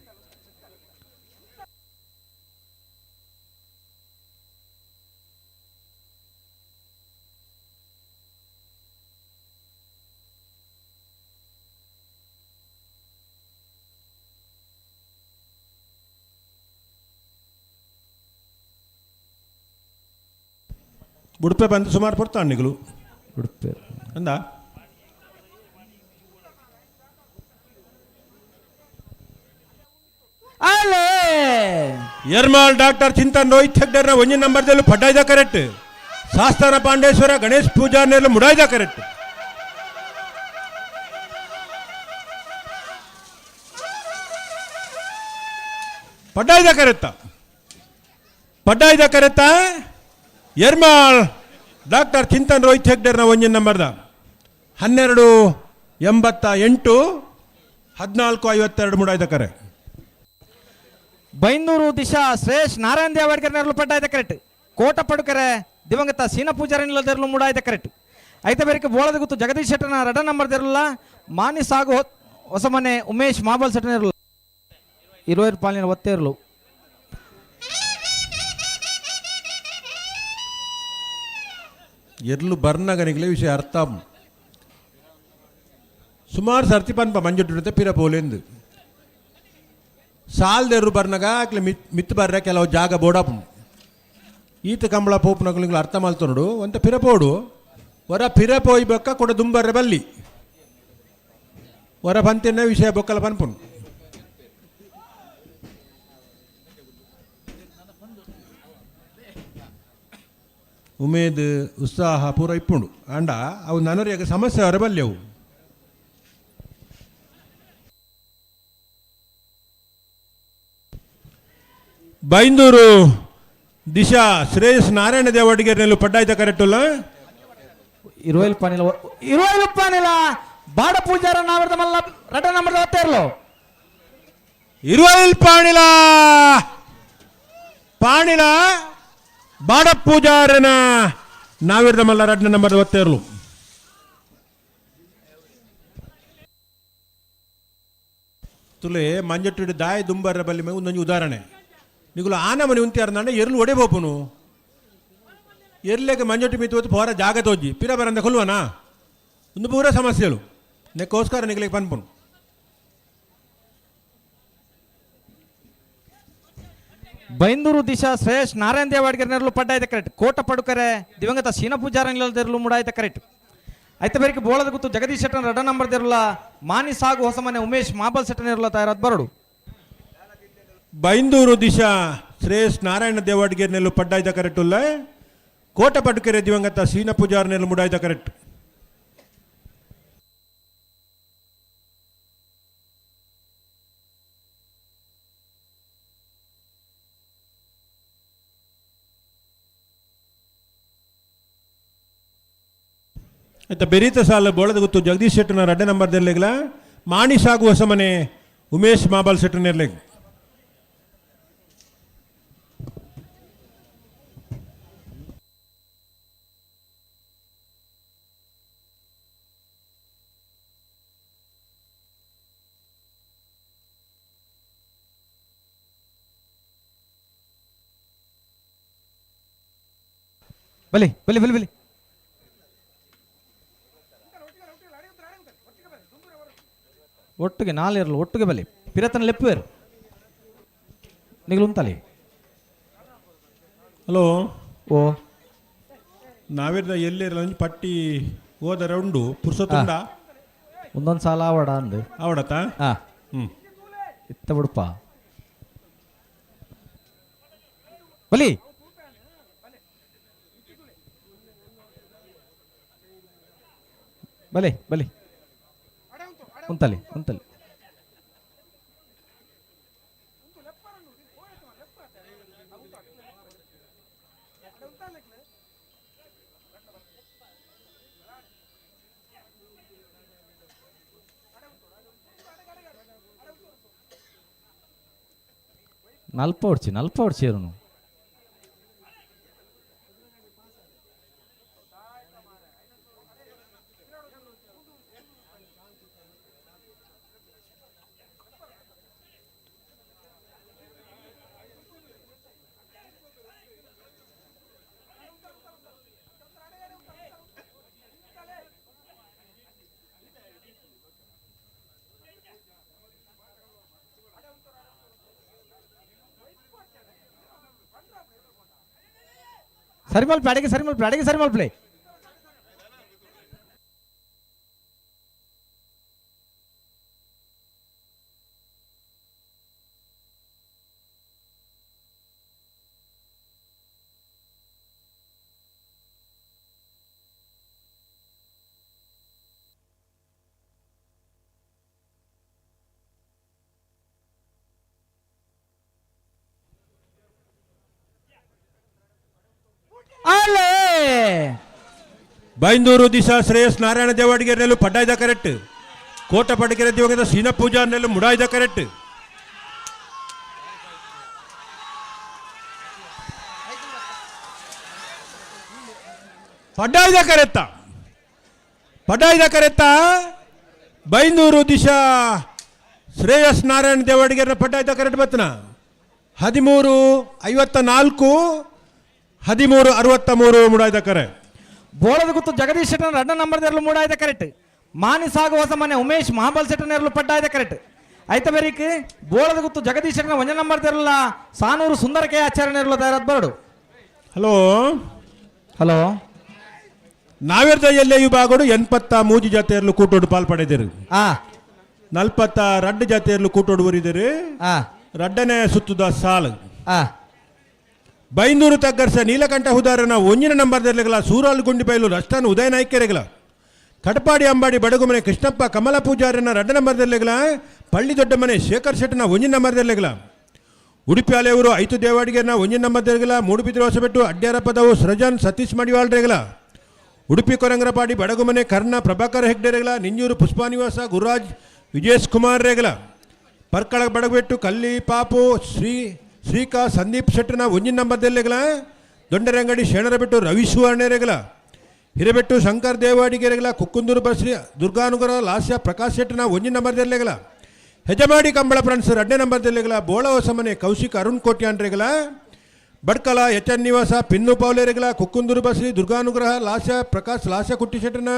ಉಡುಪೆ ಬಂದು ಸುಮಾರು ಪೊರ್ತಾಣಿಗಳು. ಉಡುಪಿ. ಅಂದ. ಅಲ್ಲೇ. ಎರ್ಮಾಲ್ ಡಾಕ್ಟರ್ ಚಿಂತನ್ ರೋಹಿತ್ ಹೆಗ್ಡರ್ನ ಒಂಜಿನ ನಂಬರ್ದಲ್ಲಿ ಪಡ್ಡಾಯ್ದ ಕರೆಕ್ಟ್. ಶಾಸ್ತಾನ ಪಾಂಡೇಶ್ವರ ಗಣೇಶ್ ಪೂಜಾರ್ನೆಲ್ಲ ಮುಡಾಯ್ದ ಕರೆಕ್ಟ್. ಪಡ್ಡಾಯ್ದ ಕರೆಕ್ತ ಪಡ್ಡಾಯ್ದ ಕರೆಕ್ತ ಎರ್ಮಾಲ್ ಡಾಕ್ಟರ್ ಚಿಂತನ್ ರೋಹಿತ್ ಹೆಗ್ಡರ್ನ ಒಂಜಿನ ನಂಬರ್ದ 12:88. 14:52 ಮೂಡಾಯ್ದ ಕರೆ. ಬೈಂದೂರು ದಿಶಾ ಶ್ರೇಯಸ್ ನಾರಾಯಣ ದೇವಾಡ್ಕರ್ ನೆರಳು ಪಡ್ಡಾಯ್ದ ಕರೆಕ್ಟ್. ಕೋಟ ಪಡುಕರೆ ದಿವಂಗತ ಸೀನ ಪೂಜಾರಿ ನಿಲ್ಲದೆರಲು ಮೂಡಾಯ್ದ ಕರೆಕ್ಟ್. ಐತ ಬೇರಿಕೆ ಬೋಳದ ಗುತ್ತು ಜಗದೀಶ್ ಶೆಟ್ಟನ ರಡ ನಂಬರ್ ದೆರಲ್ಲ ಮಾನಿ ಸಾಗು ಹೊಸಮನೆ ಉಮೇಶ್ ಮಾಬಲ್ ಶೆಟ್ಟನ ಇರುವೈರು ಪಾಲಿನ ಒತ್ತೇರ್ಲು. ಎರ್ಲು ಬರ್ನಗನಿಗಲೇ ವಿಷಯ ಅರ್ಥ. ಸುಮಾರು ಸರ್ತಿ ಪನ್ಪ ಮಂಜುಟ್ಟು ಪಿರ ಪೋಲೆಂದು ಸಾಲ್ದೆರ್ರು ಬರ್ನಗ ಅಕ್ಲೆ ಮಿತ್ ಮಿತ್ ಬರ್ರೆ ಕೆಲವು ಜಾಗ ಬೋಡಾಪು. ಈತ ಕಂಬಳ ಪೋಪುನಕುಲು ಅರ್ಥ ಮಲ್ತೊನುಡು ಒಂತ ಪಿರಪೋಡು ಹೊರ ಪಿರ ಪೋಯ್ ಬೊಕ್ಕ ಕೊಡ ದುಂಬರ್ರೆ ಬಲ್ಲಿ ಹೊರ ಪಂತಿನ ವಿಷಯ ಬೊಕ್ಕಲ ಪನ್ಪುನು. ಉಮೇದ್ ಉತ್ಸಾಹ ಪೂರ ಇಪ್ಪುಂಡು ಅಂಡ ಅವು ನನರಿಯಾಗ ಸಮಸ್ಯೆ ಹೊರಬಲ್ಲಿ ಅವು. ಬೈಂದೂರು ದಿಶಾ ಶ್ರೇಯಸ್ ನಾರಾಯಣ ದೇವಡಿಗೆರೆಯಲ್ಲಿ ಪಡ್ಡಾಯ್ತ ಕರೆಕ್ಟುಲ್ಲ. ಇರುವೈಲು ಪಾನಿಲ ಇರುವೈಲು ಪಾನಿಲ ಬಾಡ ಪೂಜಾರ ನಾವರ್ದ ಮಲ್ಲ ರಡ ನಂಬರ್ ಒತ್ತೇರ್ಲು. ಇರುವೈಲ್ ಪಾಣಿಲ ಪಾಣಿಲ ಬಾಡ ಪೂಜಾರನ ನಾವಿರ್ದ ಮಲ್ಲ ರಡ್ನ ನಂಬರ್ ಒತ್ತೇರ್ಲು. ತುಲೆ ಮಂಜಟ್ಟು ದಾಯ ದುಂಬರ್ರ ಬಲ್ಲಿ ಮೇ ಒಂದೊಂದು ಉದಾಹರಣೆ ನಿಗುಲು ಆನ ಮನೆ ಉಂತಿಯಾರ ಎರ್ಲು ಒಡೆ ಬೋಪುನು ಎರ್ಲೆಗೆ ಮಂಜೊಟ್ಟಿ ಮಿತ್ತು ಪೋರ ಜಾಗ ತೋಜಿ ಪಿರ ಬರಂದ ಕೊಲ್ವನಾ ಒಂದು ಪೂರ ಸಮಸ್ಯೆಲು ನೆಕ್ಕೋಸ್ಕರ ನಿಗಲಿಗೆ ಪನ್ಪುನು. ಬೈಂದೂರು ದಿಶಾ ಶ್ರೇಯಸ್ ನಾರಾಯಣ ದೇವಾಡ್ಗರ್ ನೆರಳು ಪಡ್ಡಾಯ್ತ ಕರೆಕ್ಟ್. ಕೋಟ ಪಡುಕರೆ ದಿವಂಗತ ಸೀನ ಪೂಜಾರ ನಿಲ್ಲದೆರಲು ಮೂಡಾಯ್ತ ಕರೆಕ್ಟ್. ಐತ ಬೇರಿಕೆ ಬೋಳದ ಗುತ್ತು ಜಗದೀಶ್ ಶೆಟ್ಟನ ರಡ ನಂಬರ್ ದೆರಲ ಮಾನಿ ಸಾಗು ಹೊಸಮನೆ ಉಮೇಶ್ ಮಾಬಲ್ ಶೆಟ್ಟನ ಇರಲ ತಯಾರಾದ ಬರಡು. ಬೈಂದೂರು ದಿಶಾ ಶ್ರೇಯಸ್ ನಾರಾಯಣ ದೇವಾಡ್ಗೇರ್ ನೆಲ್ಲು ಪಡ್ಡಾಯ್ದ ಕರೆಕ್ಟ್ ಉಲ್ಲ. ಕೋಟ ಪಡುಕೆರೆ ದಿವಂಗತ ಸೀನ ಪೂಜಾರ್ ನೆಲ್ಲು ಮುಡಾಯ್ದ ಕರೆಕ್ಟ್. ಆಯ್ತಾ ಬೆರೀತ ಸಾಲ ಬೋಳದ ಗೊತ್ತು ಜಗದೀಶ್ ಶೆಟ್ಟನ ರಡ್ಡೆ ನಂಬರ್ ದೆರ್ಲೆಗ್ಲ ಮಾಣಿ ಸಾಗು ಹೊಸಮನೆ ಉಮೇಶ್ ಮಾಬಲ್ ಶೆಟ್ಟನ ಇರ್ಲೆಗ್. ಬಲಿ ಬಲಿ ಬಲಿ ಬಲಿ ಒಟ್ಟಿಗೆ ನಾಲಿರಲು ಒಟ್ಟಿಗೆ ಬಲಿ ಪಿರತನ ಲೆಪ್ಪುವೇರು ನಿಗಲು ಉಂತಲಿ. ಹಲೋ. ಓ. ನಾವಿರ್ದ ಎಲ್ಲಿರಲ್ಲ ಒಂಜಿ ಪಟ್ಟಿ ಹೋದರೆ ಉಂಡು ಪುರ್ಸೊತ್ತುಂಡ. ಒಂದೊಂದು ಸಾಲ ಆವಡ ಅಂದು. ಆವಡತ್ತ. ಹಾ. ಹ್ಮ್. ಇತ್ತ ಬಿಡಪ್ಪ ಬಲಿ. ಬಲಿ ಬಲಿ ಉಂತಲಿ ಉಂತಲಿ. ನಲ್ಪ ಹೊಡ್ಚಿ ನಲ್ಪ ಹೊಡ್ಚಿ ಇರುನು. ಸರಿ ಮಲ್ಪ ಅಡಿಗೆ ಸರಿ ಮಲ್ಪ ಅಡಿಗೆ ಸರಿ ಮಲ್ಪಲೆ. ಅಲ್ಲೇ. ಬೈಂದೂರು ದಿಶಾ ಶ್ರೇಯಸ್ ನಾರಾಯಣ ದೇವಾಡಿಗೆರೆಯಲ್ಲಿ ಪಡ್ಡಾಯ್ದ ಕರೆಕ್ಟ್. ಕೋಟ ಪಡಕೆರೆ ದಿವಂಗತ ಸೀನ ಪೂಜಾರ್ನೆಲ್ಲ ಮುಡಾಯ್ದ ಕರೆಕ್ಟ್. ಪಡ್ಡಾಯ್ದ ಕರೆತ್ತ, ಪಡ್ಡಾಯ್ದ ಕರೆತ್ತ. ಬೈಂದೂರು ದಿಶಾ ಶ್ರೇಯಸ್ ನಾರಾಯಣ್ ದೇವಾಡಿಗೆರ ಪಡ್ಡಾಯ್ದ ಕರೆಕ್ಟ್ ಬತ್ತನ. 13:54, 13:63 ಮುಡಾಯ್ದ ಕರೆ. ಬೋಳದ ಗುತ್ತು ಜಗದೀಶ್ ಶೆಟ್ಟರ್ ರಡ್ಡ ನಂಬರ್ ದೇರ್ಲು ಮೂಡಾಯ್ದ ಕರೆಕ್ಟ್. ಮಾನಿ ಸಾಗು ಹೊಸ ಮನೆ ಉಮೇಶ್ ಮಹಾಬಲ್ ಶೆಟ್ಟರ್ ನೇರ್ಲು ಪಡ್ಡಾಯ್ದ ಕರೆಕ್ಟ್. ಐತ ಬೆರಿಕ್ ಬೋಳದ ಗುತ್ತು ಜಗದೀಶ್ ಶೆಟ್ಟರ್ ಒಂಜ ನಂಬರ್ ದೇರ್ಲ ಸಾನೂರು ಸುಂದರ ಕೆ ಆಚಾರ್ಯ ನೇರ್ಲು ತಯಾರಾದ ಬರಡು. ಹಲೋ. ಹಲೋ. ನಾವಿರ್ದ ಎಲ್ಲೆ ವಿಭಾಗಡು 83 ಜಾತಿಯರ್ಲು ಕೂಟೋಡು ಪಾಲ್ ಪಡೆದಿರು. 42 ಜಾತಿಯರ್ಲು ಕೂಟೋಡು ಊರಿದರು. ರಡ್ಡನೆ ಸುತ್ತದ ಸಾಲು. ಬೈಂದೂರು ತಗ್ಗರ್ಸ ನೀಲಕಂಠ ಹುದಾರನ ಒಂಜಿನ ನಂಬರ್ ದೆರ್ಲೆಗಲ ಸೂರಾಲ್ ಗುಂಡಿಬೈಲು ರಸ್ತಾನ್ ಉದಯ ನಾಯ್ಕೆರೆಗಲ ಕಟಪಾಡಿ ಅಂಬಾಡಿ ಬಡಗುಮನೆ ಕೃಷ್ಣಪ್ಪ ಕಮಲ ಪೂಜಾರನ ರಡ್ಡ ನಂಬರ್ ದೆರ್ಲೆಗಲ ಪಳ್ಳಿ ದೊಡ್ಡಮನೆ ಶೇಖರ್ ಶೆಟ್ಟನ ಒಂಜಿನ ನಂಬರ್ ದೆರ್ಲೆಗಲ ಉಡುಪಿ ಅಲೆಯವರು ಐತು ದೇವಾಡಿಗೆನ ಒಂಜಿನ ನಂಬರ್ ದೆರ್ಗಲ ಮೂಡುಬಿದಿರೆ ಹೊಸಬೆಟ್ಟು ಅಡ್ಯಾರ ಪದವು ಸೃಜನ್ ಸತೀಶ್ ಮಡಿವಾಳ್ರೆಗಲ ಉಡುಪಿ ಕೊರಂಗರಪಾಡಿ ಬಡಗುಮನೆ ಕರ್ಣ ಪ್ರಭಾಕರ್ ಹೆಗ್ಡೆರೆಗಲ ನಿಂಜೂರು ಪುಷ್ಪಾನಿವಾಸ ಗುರುರಾಜ್ ವಿಜಯೇಶ್ ಕುಮಾರ್ ರೇಗಲ ಪರ್ಕಳ ಬಡಗಬೆಟ್ಟು ಕಲ್ಲಿ ಪಾಪು ಶ್ರೀ ಶ್ರೀಕಾ ಸಂದೀಪ್ ಶೆಟ್ಟನ ಒಂಜಿನ ನಂಬರ್ ದೆಲ್ಲೆಗಲ ದೊಂಡರಂಗಡಿ ಶೇಣರಬೆಟ್ಟು ರವಿ ಸುವರ್ಣರೆಗಲ ಹಿರೇಬೆಟ್ಟು ಶಂಕರ್ ದೇವಾಡಿಗೆರೆಗಲ ಕುಕ್ಕುಂದೂರು ಬಸ್ರಿ ದುರ್ಗಾನುಗರ ಲಾಸ್ಯ ಪ್ರಕಾಶ್ ಶೆಟ್ಟನ ಒಂಜಿನ ನಂಬರ್ ದೆಲ್ಲೆಗಲ ಹೆಜಮಾಡಿ ಕಂಬಳ ಫ್ರೆಂಡ್ಸ್ ಎರಡನೇ ನಂಬರ್ ದೆಲ್ಲೆಗಲ ಬೋಳ ಹೊಸಮನೆ ಕೌಶಿಕ್ ಅರುಣ್ ಕೋಟ್ಯಾನ್ರೆಗಲ ಬಡ್ಕಲ ಎಚ್ ಎನ್ ನಿವಾಸ ಪಿನ್ನು ಪೌಲೇರೆಗಲ ಕುಕ್ಕುಂದೂರು ಬಸ್ರಿ ದುರ್ಗಾನುಗ್ರಹ ಲಾಸ್ಯ ಪ್ರಕಾಶ್ ಲಾಸ್ಯ ಕುಟ್ಟಿ ಶೆಟ್ಟನ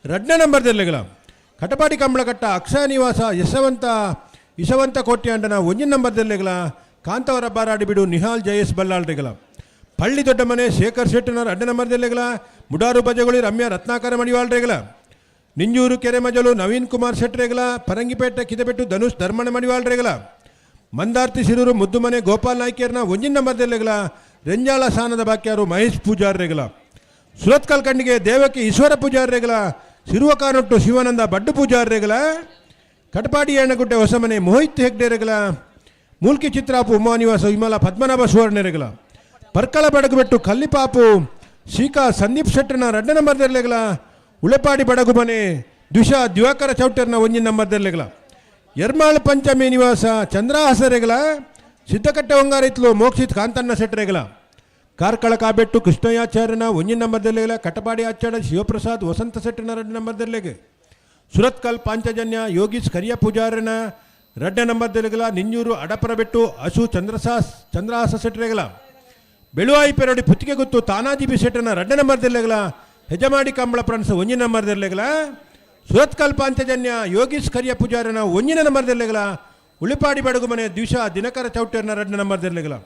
ಎರಡನೇ ನಂಬರ್ ದೆಲ್ಲೆಗಲ ಕಟಪಾಡಿ ಕಂಬಳಕಟ್ಟ ಅಕ್ಷಯ ನಿವಾಸ ಯಶವಂತ ಇಶವಂತ ಕೋಟ್ಯಾಂಡನ ಒಂಜಿನ ನಂಬರ್ ದೆಲ್ಲೆಗಲ ಕಾಂತವರ ಬಾರಾಡಿ ಬಿಡು ನಿಹಾಲ್ ಜಯೇಶ್ ಬಲ್ಲಾಳ್ರೆಗಲ ಪಳ್ಳಿ ದೊಡ್ಡಮನೆ ಶೇಖರ್ ಶೆಟ್ಟನ ಎರಡನೇ ನಂಬರ್ ದೆಲ್ಲೆಗಲ ಮುಡಾರು ಬಜಗುಳಿ ರಮ್ಯಾ ರತ್ನಾಕರ ಮಡಿವಾಳ್ರೆಗಲ ನಿಂಜೂರು ಕೆರೆಮಜಲು ನವೀನ್ ಕುಮಾರ್ ಶೆಟ್ಟರೆಗಲ ಪರಂಗಿಪೇಟೆ ಕಿದೆಬೆಟ್ಟು ಧನುಷ್ ಧರ್ಮಣ ಮಡಿವಾಳ್ರೆಗಲ ಮಂದಾರ್ತಿ ಸಿರೂರು ಮುದ್ದುಮನೆ ಗೋಪಾಲ್ ನಾಯ್ಕರ್ನ ಒಂಜಿನ ನಂಬರ್ ದೆಲ್ಲೆಗಲ ರೆಂಜಾಳ ಸಾನದ ಬಾಕ್ಯಾರು ಮಹೇಶ್ ಪೂಜಾರ್ರೆಗಲ ಸುರತ್ಕಲ್ ಕಣ್ಣಿಗೆ ದೇವಕಿ ಈಶ್ವರ ಪೂಜಾರ್ರೆಗಲ ಸಿರುವಕಾನೊಟ್ಟು ಶಿವಾನಂದ ಬಡ್ಡು ಪೂಜಾರ್ರೆಗಲ ಕಟಪಾಡಿ ಏಣಗುಡ್ಡೆ ಹೊಸಮನೆ ಮೋಹಿತ್ ಹೆಗ್ಡೆರೆಗಲ ಮೂಲ್ಕಿ ಚಿತ್ರಾಪು ಉಮಾನಿವಾಸ ವಿಮಲ ಪದ್ಮನಾಭ ಸುವರ್ಣರೆಗಲ ಪರ್ಕಳ ಬಡಗುಬೆಟ್ಟು ಕಲ್ಲಿಪಾಪು ಶೀಕಾ ಸಂದೀಪ್ ಶೆಟ್ಟರ್ನ ಎರಡನೇ ನಂಬರ್ ದೆರ್ಲೆಗಲ ಉಳೆಪಾಡಿ ಬಡಗುಮನೆ ದ್ವಿಷಾ ದಿವಾಕರ ಚೌಟರ್ನ ಒಂಜಿನ ನಂಬರ್ ದೆರ್ಲೆಗಲ ಎರ್ಮಾಳ್ ಪಂಚಮಿ ನಿವಾಸ ಚಂದ್ರಹಾಸರೆಗಲ ಸಿದ್ದಕಟ್ಟೆ ಹೊಂಗಾರಿತ್ಲು ಮೋಕ್ಷಿತ್ ಕಾಂತಣ್ಣ ಶೆಟ್ಟರೆಗಲ ಕಾರ್ಕಳ ಕಾಬೆಟ್ಟು ಕೃಷ್ಣಯಾಚಾರ್ಯನ ಒಂಜಿನ ನಂಬರ್ ದೆರ್ಲೆಗಲ ಕಟಪಾಡಿ ಆಚಾರ್ಯ ಶಿವಪ್ರಸಾದ್ ವಸಂತ ಶೆಟ್ಟರ್ನ ಎರಡು ನಂಬರ್ ದೆರ್ಲೆಗೆ ಸುರತ್ಕಲ್ ಪಾಂಚಜನ್ಯ ಯೋಗೀಶ್ ಕರಿಯ ಪೂಜಾರನ ರಡ್ಡ ನಂಬರ್ ದೆರ್ಲೆಗಲ ನಿಂಜೂರು ಅಡಪರಬೆಟ್ಟು ಅಶು ಚಂದ್ರಹಾಸ ಶೆಟ್ಟರೆಗಲ ಬೆಳುವಾಯಿ ಪೆರಡಿ ಪುತ್ತಿಗೆ ಗುತ್ತು ತಾನಾಜಿ ಬಿ ಶೆಟ್ಟನ ರಡ್ಡ ನಂಬರ್ ದೆರ್ಲೆಗಲ ಹೆಜಮಾಡಿ ಕಂಬಳ ಫ್ರೆಂಡ್ಸ್ ಒಂಜಿನ ನಂಬರ್ ದೆರ್ಲೆಗಲ ಸುರತ್ಕಲ್ ಪಾಂಚಜನ್ಯ ಯೋಗೀಶ್ ಕರಿಯ ಪೂಜಾರನ ಒಂಜಿನ ನಂಬರ್ ದೆರ್ಲೆಗಲ ಉಳಿಪಾಡಿ ಬಡಗುಮನೆ ದ್ವಿಷ ದಿನಕರ ಚೌಟರ್ನ ರಡ್ಡ ನಂಬರ್ ದೆರ್ಲೆಗಲ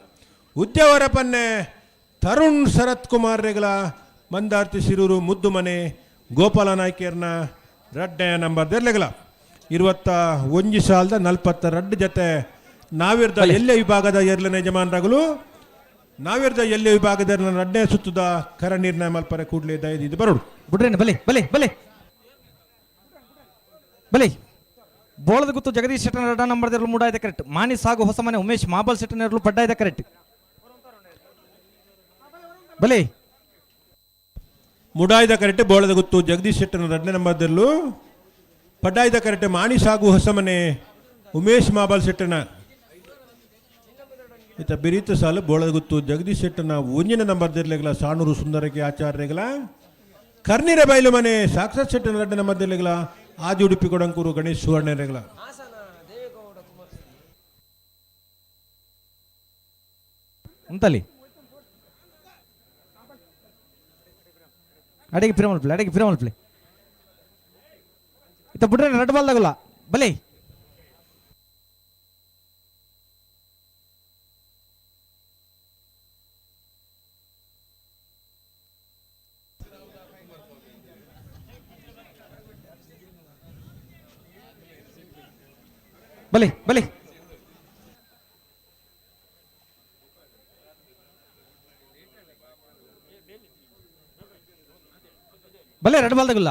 ಉದ್ಯವರ ಪನ್ನೆ ತರುಣ್ ಶರತ್ ಕುಮಾರ್ ರೆಗಲ ಮಂದಾರ್ತಿ ಸಿರೂರು ಮುದ್ದು ಮನೆ ಗೋಪಾಲ ನಾಯ್ಕರ್ನ ರಡ್ಡ ನಂಬರ್ ದೆರ್ಲೆಗಲ 21 ಸಾಲದ 42 ಜೊತೆ ನಾವಿರ್ದ ಎಲ್ಲೆ ವಿಭಾಗದ ಎರಡನೇ ಯಜಮಾನರಾಗಲು ನಾವಿರ್ದ ಎಲ್ಲೆ ವಿಭಾಗದ ರಡ್ಡನೇ ಸುತ್ತದ ಕರ ನಿರ್ಣಯ ಮಲ್ಪರೆ ಕೂಡಲೇ ದಯದಿದ್ದು ಬರೋಡು. ಬಿಡ್ರೇನು ಬಲಿ ಬಲಿ ಬಲಿ ಬಲಿ. ಬೋಳದ ಗುತ್ತು ಜಗದೀಶ್ ಶೆಟ್ಟರ್ ಎರಡ ನಂಬರ್ ದೇರ್ಲು ಮೂಡಾಯ್ದ ಕರೆಕ್ಟ್. ಮಾನಿ ಸಾಗು ಹೊಸ ಮನೆ ಉಮೇಶ್ ಮಾಬಲ್ ಶೆಟ್ಟರ್ ನೇರ್ಲು ಪಡ್ಡಾಯ್ದ ಕರೆಕ್ಟ್. ಬಲಿ. ಮುಡಾಯ್ದ ಕರೆಕ್ಟ್ ಬೋಳದ ಗುತ್ತು ಜಗದೀಶ್ ಶೆಟ್ಟರ್ನ ಎರಡನೇ ನಂಬರ್ದಲ್ಲೂ ಪಡ್ಡಾಯ್ದ ಕರೆಕ್ಟ್ ಮಾಣಿ ಸಾಗು ಹೊಸಮನೆ ಉಮೇಶ್ ಮಾಬಲ್ ಶೆಟ್ಟರ್ನ. ಈತ ಬಿರಿತ ಸಾಲು ಬೋಳದ ಗುತ್ತು ಜಗದೀಶ್ ಶೆಟ್ಟರ್ನ ಒಂಜಿನ ನಂಬರ್ ದಿರ್ಲೆಗಲ ಸಾಣೂರು ಸುಂದರಕ್ಕೆ ಆಚಾರ್ಯಗಳ ಕರ್ನಿರ ಬೈಲು ಮನೆ ಸಾಕ್ಷಾತ್ ಶೆಟ್ಟರ್ನ ಎರಡನೇ ನಂಬರ್ ದಿರ್ಲೆಗಲ ಆದಿ ಉಡುಪಿ ಕೊಡಂಕೂರು ಗಣೇಶ್ ಸುವರ್ಣರೆಗಲ. ಉಂತಲಿ ಅಡಿಗೆ ಪಿರ ಮಲ್ಪಲೆ, ಅಡಿಗೆ ಪಿರ ಮಲ್ಪಲೆ. ಇತ್ತ ಬಿಡ್ರೆ ರೆಡ್ ಬಾಲ್ದಾಗಲ್ಲ. ಬಲಿ. ಬಲಿ ಬಲಿ. ಬಲೆ ರೆಡ್ ಬಾಲ್ದಾಗಲ್ಲ.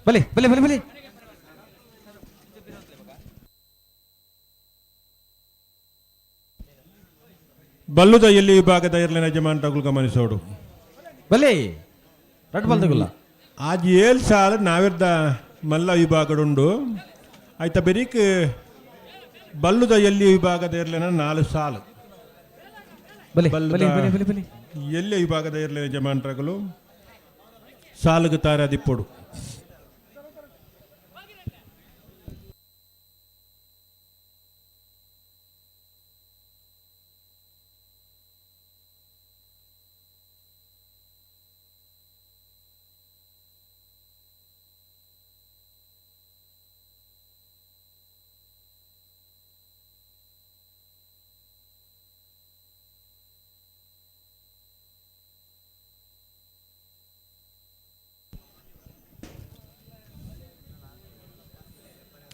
ಬಲಿ ಬಲಿ ಬಲಿ ಬಲಿ. ಬಲ್ಲುದ ಎಲ್ಲಿ ವಿಭಾಗದ ಇರ್ಲಿನ ಯಜಮಾನರಾಗಲು ಗಮನಿಸೋಡು. ಬಲಿ ರೆಡ್ ಬಾಲ್ದಾಗಲ್ಲ. ಆಜ್ ಏಳು ಸಾಲ ನಾವಿರ್ದ ಮಲ್ಲ ವಿಭಾಗಡುಂಡು. ಆಯ್ತ ಬೆರಿಕ್ ಬಲ್ಲುದ ಎಲ್ಲಿ ವಿಭಾಗದ ಇರ್ಲೇನ 4 ಸಾಲು. ಬಲಿ. ಬಲ್ಲುದ ಬಲಿ ಬಲಿ ಬಲಿ ಬಲಿ. ಎಲ್ಲಿ ವಿಭಾಗದ ಇರ್ಲೇನ ಜಮಾನ್ರಗಳು ಸಾಲುಗು ತಾರೆ ಅದಿಪ್ಪೊಡು.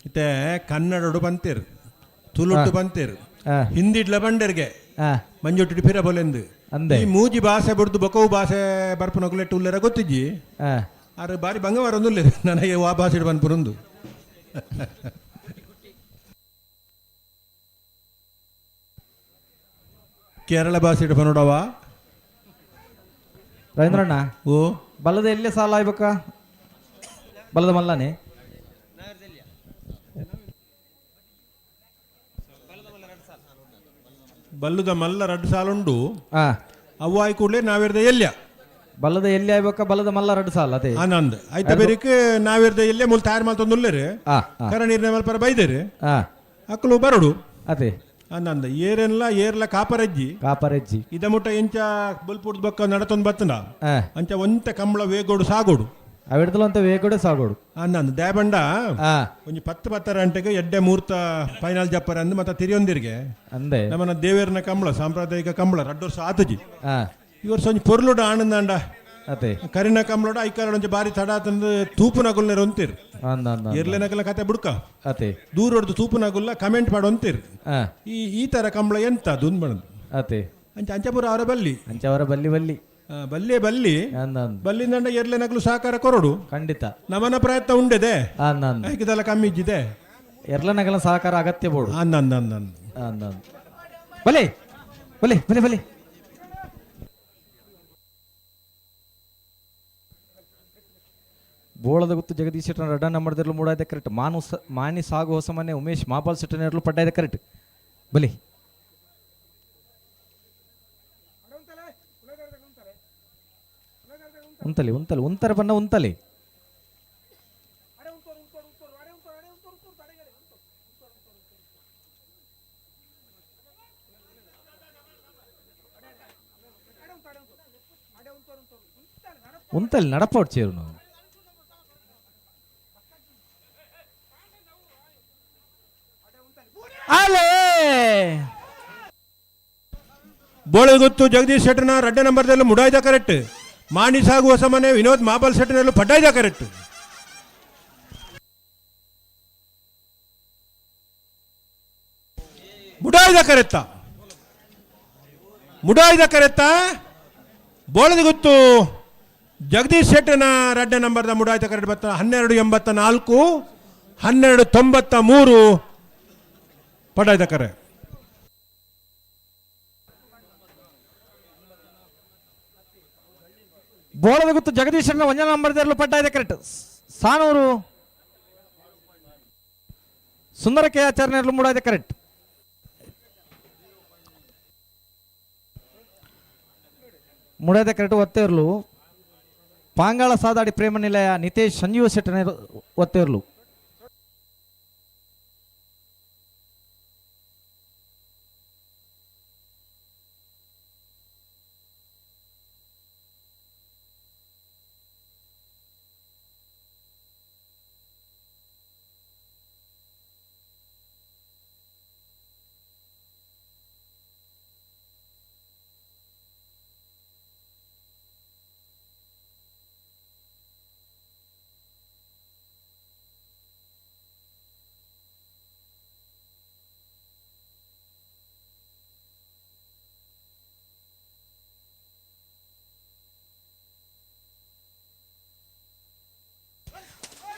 ಇತ್ತೆ ಕನ್ನಡಡು ಬಂತೇರು, ತುಳುಟು ಬಂತೇರು, ಹಿಂದಿಡ್ಲ ಬಂಡೆರ್ಗೆ ಮಂಜೊಟ್ಟು ಫಿರ ಬೊಲೆಂದು. ಅಂದೆ. ಈ ಮೂಜಿ ಭಾಷೆ ಬುಡ್ದು ಬೊಕವು ಭಾಷೆ ಬರ್ಪುನಕುಲೆಟ್ಟು ಉಲ್ಲೆರ ಗೊತ್ತಿಜ್ಜಿ. ಆರು ಬಾರಿ ಬಂಗವಾರ ಒಂದುಲ್ಲೆರ್ ನನಗೆ ವಾ ಭಾಷೆ ಬನ್ಪುರುಂದು. ಕೇರಳ ಭಾಷೆ ಬನ್ನೋಡವ. ರವೀಂದ್ರಣ್ಣ. ಓ. ಬಲದ ಎಲ್ಲಿ ಸಾಲ ಆಯ್ಬೇಕ? ಬಲದ ಮಲ್ಲಾನೆ. ಬಲ್ಲುದ ಮಲ್ಲ ರಡ್ಡು ಸಾಲುಂಡು. ಅವ್ವಾಯ್ ಕೂಡಲೇ ನಾವಿರ್ದ ಎಲ್ಯ. ಬಲದ ಎಲ್ಲಿ ಆಯ್ಬೇಕ? ಬಲದ ಮಲ್ಲ 2 ಸಾಲ ಅದೇ. ಆನಂದ್ ಆಯ್ತ ಬೇರಿಕ್ ನಾವಿರ್ದ ಎಲ್ಲೇ ಮೂಲ ತಯಾರು ಮಲ್ತೊಂದುಲ್ಲೇರು. ಕರ ನೀರಿನ ಮಲ್ಪರ ಬೈದೇರು. ಅಕ್ಕಲು ಬರಡು. ಅದೇ. ಆನಂದ ಏರೆನ್ಲ ಏರ್ಲ ಕಾಪರಜ್ಜಿ. ಕಾಪರಜ್ಜಿ. ಇದ ಮುಟ್ಟ ಎಂಚ ಬಲ್ಪುಡ್ದು ಬೊಕ್ಕ ನಡತೊಂದು ಬತ್ತಂಡ ಅಂಚ ಒಂತೆ ಕಂಬಳ ವೇಗೋಡು ಸಾಗೋಡು. ಅವಿಡ್ದಲ ಅಂತ ವೇಗೋಡೆ ಸಾಗೋಡು. ಆನಂದ್ ದೇಬಂಡ ಒಂಜಿ 10 10 ಗಂಟೆಗೆ ಎಡ್ಡೆ ಮೂರ್ತ ಫೈನಲ್ ಜಪ್ಪರ ಅಂದ್ ಮತ್ತೆ ತಿರಿಯೊಂದಿರಿಗೆ. ಅಂದೆ. ನಮ್ಮನ ದೇವೇರ್ನ ಕಂಬಳ ಸಾಂಪ್ರದಾಯಿಕ ಕಂಬಳ ರಡ್ಡು ವರ್ಷ ಆತಜಿ. ಈ ವರ್ಷ ಒಂಜಿ ಪೊರ್ಲುಡು ಆನಂದಾಂಡ. ಅದೇ. ಕರಿನ ಕಂಬಳೋಡ ಐಕಾರ ಒಂಜಿ ಬಾರಿ ತಡ ತಂದು ತೂಪುನಗುಲ್ನೇರು ಒಂತೀರು. ಅಂದ ಅಂದ. ಎರ್ಲೆನಕಲ ಕತೆ ಬುಡ್ಕ. ಅದೇ. ದೂರೊಡ್ದು ತೂಪುನಗುಲ್ಲ ಕಮೆಂಟ್ ಮಾಡೋಂತೀರು. ಈ ಈ ತರ ಕಂಬಳ ಎಂತ ದುಂದ್ ಬಣದು. ಅದೇ. ಅಂಚ ಅಂಚಪುರ ಅವರ ಬಲ್ಲಿ. ಅಂಚವರ ಬಲ್ಲಿ ಬಲ್ಲಿ. ಬಲ್ಲೇ ಬಲ್ಲಿ. ಅಂದ ಅಂದ. ಬಲ್ಲಿಂದಂಡ ಎರ್ಲೆನಕಲು ಸಹಕಾರ ಕೊರಡು. ಖಂಡಿತ. ನಮನ ಪ್ರಯತ್ನ ಉಂಡೆದೆ. ಅಂದ ಅಂದ. ಐಕದೆಲ್ಲ ಕಮ್ಮಿ ಇಜ್ಜಿದೆ. ಎರ್ಲನಗಲ ಸಹಕಾರ ಅಗತ್ಯ ಬೋಡು. ಅಂದ ಅಂದ ಅಂದ ಅಂದ. ಅಂದ ಅಂದ. ಬಲೆ ಬಲೆ ಬಲೆ ಬಲೆ. ಬೋಳದ ಗುತ್ತು ಜಗದೀಶ್ ಶೆಟ್ಟರ್ ರಡ್ಡ ನಂಬರ್ದಿರಲು ಮೂಡಾಯ್ದೆ ಕರೆಕ್ಟ್. ಮಾನು ಮಾನಿ ಸಾಗು ಹೊಸ ಮನೆ ಉಮೇಶ್ ಮಾಪಾಲ್ ಶೆಟ್ಟರ್ನೇರ್ಲು ಪಡ್ಡಾಯ್ದೆ ಕರೆಕ್ಟ್. ಬಲಿ. ಉಂತಲಿ ಉಂತಲಿ ಉಂತರ ಬಣ್ಣ ಉಂತಲಿ. ಉಂತಲಿ ನಡಪೋಟ್ ಚೇರು ನಾವು. ಅಲೇ. ಬೋಳಗುತ್ತು ಜಗದೀಶ್ ಶೆಟ್ಟರ್ನ ರಡ್ಡ ನಂಬರ್ದಲ್ಲಿ ಮುಡಾಯ್ದ ಕರೆಕ್ಟ್. ಮಾಣಿ ಸಾಗು ಹೊಸ ಮನೆ ವಿನೋದ್ ಮಾಬಲ್ ಶೆಟ್ಟರ್ನಲ್ಲೂ ಪಡ್ಡಾಯ್ದ ಕರೆಕ್ಟ್. ಮುಡಾಯ್ದ ಕರೆತ್ತ ಮುಡಾಯ್ದ ಕರೆತ್ತ ಬೋಳದಗುತ್ತು ಜಗದೀಶ್ ಶೆಟ್ಟರ್ನ ರಡ್ಡ ನಂಬರ್ದ ಮುಡಾಯ್ದ ಕರೆಕ್ಟ್ ಬತ್ತ 12.84 12.93 ಪಡಾಯ್ದ ಕರೆ. ಬೋಳದ ಗುತ್ತು ಜಗದೀಶ್ ಒಂಜನ ನಂಬರ್ ಪಟ್ಟ ಇದೆ ಕರೆಕ್ಟ್. ಸಾನೂರು ಸುಂದರ ಕೆ ಆಚಾರ್ಯನೇರ್ಲು ಮೂಡ ಇದೆ ಕರೆಕ್ಟ್. ಮೂಡಾದೆ ಕರೆಕ್ಟ್. ಒತ್ತೇರ್ಲು ಪಾಂಗಾಳ ಸಾದಾಡಿ ಪ್ರೇಮ ನಿಲಯ ನಿತೇಶ್ ಸಂಜೀವ ಶೆಟ್ಟನೇ ಒತ್ತೇರ್ಲು.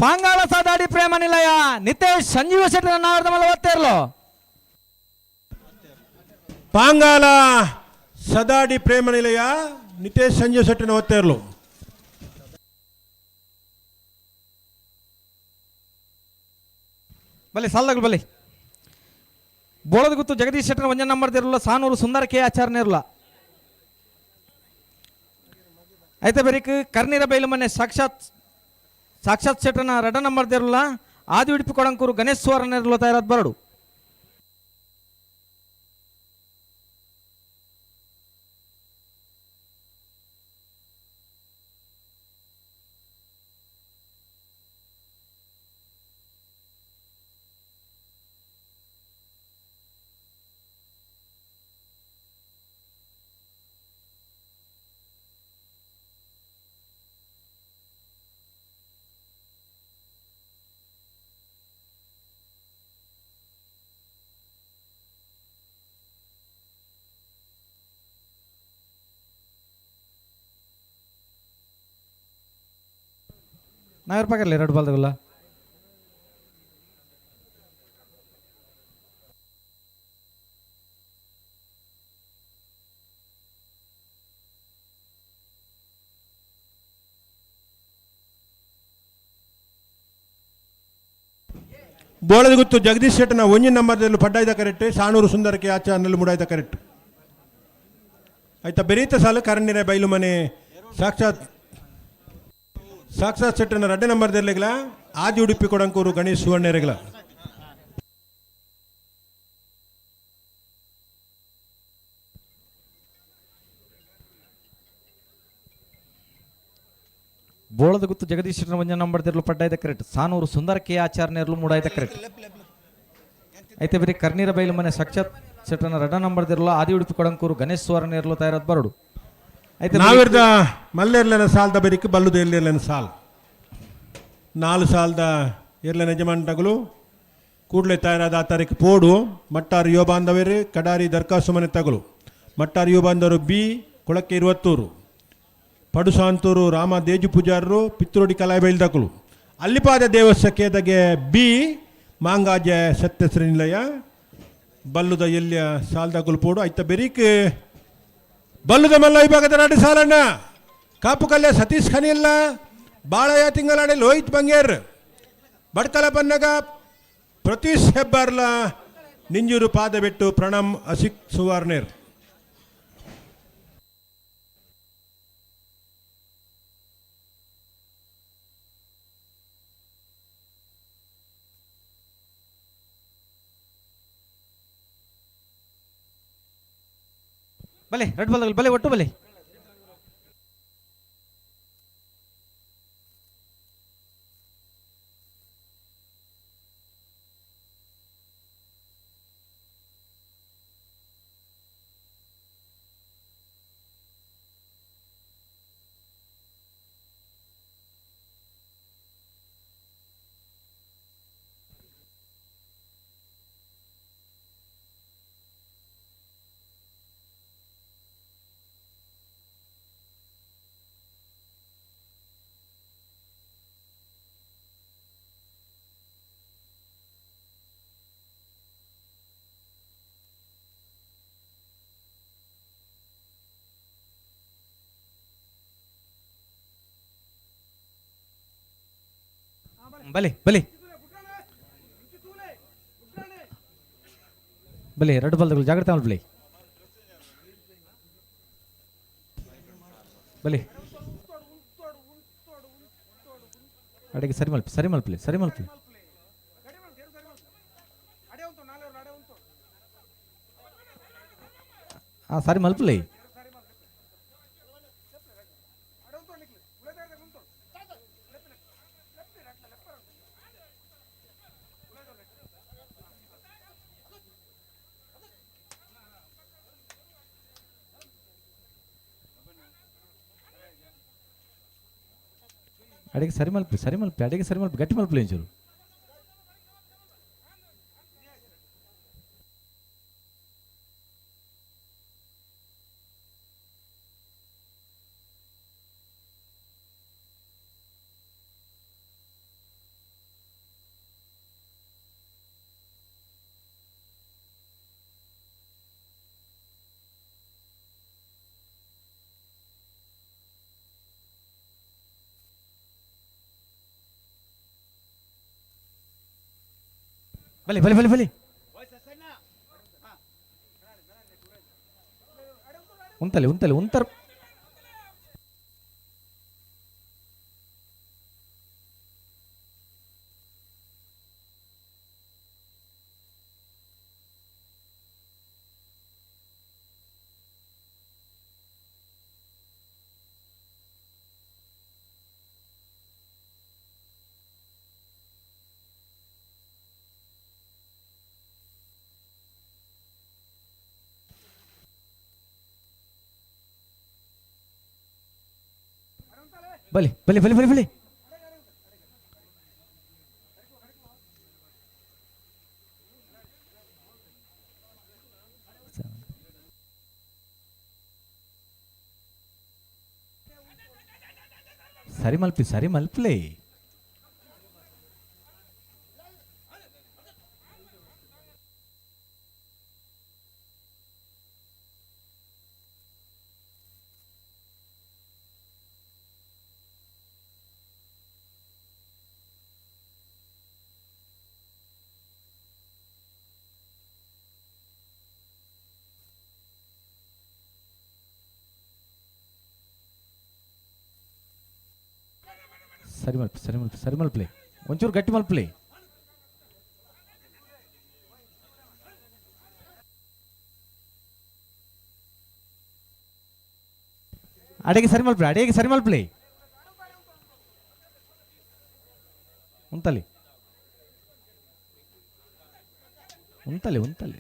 ಪಾಂಗಾಳ ಸಾದಾಡಿ ಪ್ರೇಮ ನಿಲಯ ನಿತೇಶ್ ಸಂಜೀವ ಶೆಟ್ಟರ್ ನಾವರ್ದ ಒತ್ತೇರ್ಲು. ಪಾಂಗಾಲ ಸದಾಡಿ ಪ್ರೇಮ ನಿಲಯ ನಿತೇಶ್ ಸಂಜೀವ್ ಶೆಟ್ಟರ್ನ ಒತ್ತೇರ್ಲು. ಬಲೆ ಸಾಲದಗಳು ಬಲೆ. ಬೋಳದ ಗುತ್ತು ಜಗದೀಶ್ ಶೆಟ್ಟರ್ ಒಂಜ ನಂಬರ್ ದಿರಲ್ಲ ಸಾನೂರು ಸುಂದರ ಕೆ ಆಚಾರ್ಯನಿರಲ್ಲ. ಐತೆ ಬರೀಕ್ ಕರ್ನೀರ ಬೈಲು ಮನೆ ಸಾಕ್ಷಾತ್ ಸಾಕ್ಷಾತ್ ಶೆಟ್ಟರ್ನ ರಡ ನಂಬರ್ ದಿರಲ್ಲ ಆದಿ ಉಡುಪಿ ಕೊಡಂಕೂರು ಗಣೇಶ್ ಸುವರ್ಣನಿರಲ್ಲ ತಯಾರಾದ ಬರಡು. ನಾವ್ ಪಾಕರ್ಲಿ ಎರಡು ಬಾಲ್ದಗಲ್ಲ. ಬೋಳದ ಗುತ್ತು ಜಗದೀಶ್ ಶೆಟ್ಟನ ಒಂಜಿ ನಂಬರ್ದಲ್ಲಿ ಪಡ್ಡಾಯ್ದ ಕರೆಕ್ಟ್, ಸಾಣೂರು ಸುಂದರಕ್ಕೆ ಆಚಾರ್ನಲ್ಲಿ ಮುಡಾಯ್ದ ಕರೆಕ್ಟ್. ಆಯ್ತಾ ಬೆರೀತ ಸಾಲು ಕರಣ್ಯರ ಬೈಲು ಮನೆ ಸಾಕ್ಷಾತ್ ಸಾಕ್ಷಾತ್ ಶೆಟ್ಟನ ರಡ್ಡೆ ನಂಬರ್ದಲ್ಲಿಗ್ಲ ಆದಿ ಉಡುಪಿ ಕೊಡಂಕೂರು ಗಣೇಶ್ ಸುವರ್ಣೆರೆಗ್ಲ. ಬೋಳದ ಗುತ್ತು ಜಗದೀಶ್ ಶೆಟ್ಟನ ಒಂಜ ನಂಬರ್ ದಿರಲು ಪಡ್ಡಾಯ್ದ ಕರೆಕ್ಟ್, ಸಾನೂರು ಸುಂದರ ಕೆ ಆಚಾರ್ಯನಿರಲು ಮೂಡಾಯ್ದ ಕರೆಕ್ಟ್. ಐತೆ ಬರೀ ಕರ್ನೀರ ಬೈಲು ಮನೆ ಸಾಕ್ಷಾತ್ ಶೆಟ್ಟನ ರಡ ನಂಬರ್ ದಿರಲು ಆದಿ ಉಡುಪಿ ಕೊಡಂಕೂರು ಗಣೇಶ್ ಸುವರ್ಣನಿರಲು ತಯಾರಾದ ಬರಡು. ಐತೆ ಬರೀ ನಾವಿರ್ದ ಮಲ್ಲೇರ್ಲೆನ ಸಾಲ್ದ ಬರಿಕ್ ಬಲ್ಲುದ ಎರ್ಲೆನ ಸಾಲ್ ನಾಲು ಸಾಲ್ದ ಎರ್ಲೆನ ಯಜಮಾನ್ಟಗಳು ಕೂಡಲೇ ತಯಾರಾದ ಆ ತಾರೀಕು ಪೋಡು. ಮಟ್ಟಾರು ಯುವ ಬಾಂಧವರು ಕಡಾರಿ ದರ್ಖಾಸು ಮನೆ ತಗಲು. ಮಟ್ಟಾರು ಯುವ ಬಾಂಧವರು ಬಿ ಕೊಳಕ್ಕೆ ಇರುವತ್ತೂರು ಪಡುಸಾಂತೂರು ರಾಮ ದೇಜು ಪೂಜಾರರು ಪಿತ್ರೋಡಿ ಕಲಾಯ ಬೈಲ್ದಕಲು. ಅಲ್ಲಿಪಾದ ದೇವಸ್ಥಕ್ಕೆ ಬಿ ಮಾಂಗಾಜ ಸತ್ಯಶ್ರೀ ನಿಲಯ ಬಲ್ಲುದ ಎಲ್ಲಿಯ ಸಾಲ್ದಗುಲು ಪೋಡು. ಐತ ಬೆರೀಕ್ ಬಲ್ಲುದ ಮಲ್ಲ ವಿಭಾಗದ ನಾಡು ಸಾಲಣ್ಣ ಕಾಪು ಕಲ್ಯ ಸತೀಶ್ ಖನಿಲ್ಲ ಬಾಳಯ್ಯ ತಿಂಗಳಾಡಿ ಲೋಹಿತ್ ಬಂಗೇರ್ ಬಡ್ಕಲ ಪನ್ನಗ ಪ್ರತೀಶ್ ಹೆಬ್ಬಾರ್ಲ ನಿಂಜೂರು ಪಾದಬೆಟ್ಟು ಪ್ರಣಮ್ ಅಸಿಕ್ ಸುವಾರ್ನೇರ್. ಬಲೆ ರೆಡ್ ಬಾಲ್ ಬಲೆ ಒಟ್ಟು ಬಲೆ. ಬಲೆ ಬಲೆ ಬಲೆ ಎರಡು ಬಾಲ್ದಗಳು ಜಾಗ್ರತೆ ಮಾಡಿ ಬಲೆ ಬಲೆ. ಅಡಿಗೆ ಸರಿ ಮಲ್ಪಿ ಸರಿ ಮಲ್ಪಲಿ ಸರಿ ಮಲ್ಪಲಿ. ಆ ಸರಿ ಮಲ್ಪಲಿ. ಅಡಿಗೆ ಸರಿ ಮಲ್ಪಿ ಸರಿ ಮಲ್ಪಿ ಅಡಿಗೆ ಸರಿ ಮಲ್ಪಿ ಗಟ್ಟಿ ಮಲ್ಪಲಿ ಒಂಚೂರು. ಬಲಿ ಬಲಿ ಬಲಿ ಬಲಿ ಉಂತಲೆ ಉಂತಲೆ ಉಂತರ್. ಬಲಿ ಬಲಿ ಬಲಿ ಬಲಿ ಬಲಿ. ಸರಿ ಮಲ್ಪಿ ಸರಿ ಮಲ್ಪಲೆ. ಸರಿ ಮಲ್ಪಿ ಸರಿ ಮಲ್ಪಿ ಸರಿ ಮಲ್ಪಲೆ, ಒಂಚೂರು ಗಟ್ಟಿ ಮಲ್ಪಲೆ. ಅಡಿಗೆ ಸರಿ ಮಲ್ಪಲೆ, ಅಡಿಗೆ ಸರಿ ಮಲ್ಪಲೆ. ಉಂತಲಿ ಉಂತಲಿ ಉಂತಲಿ.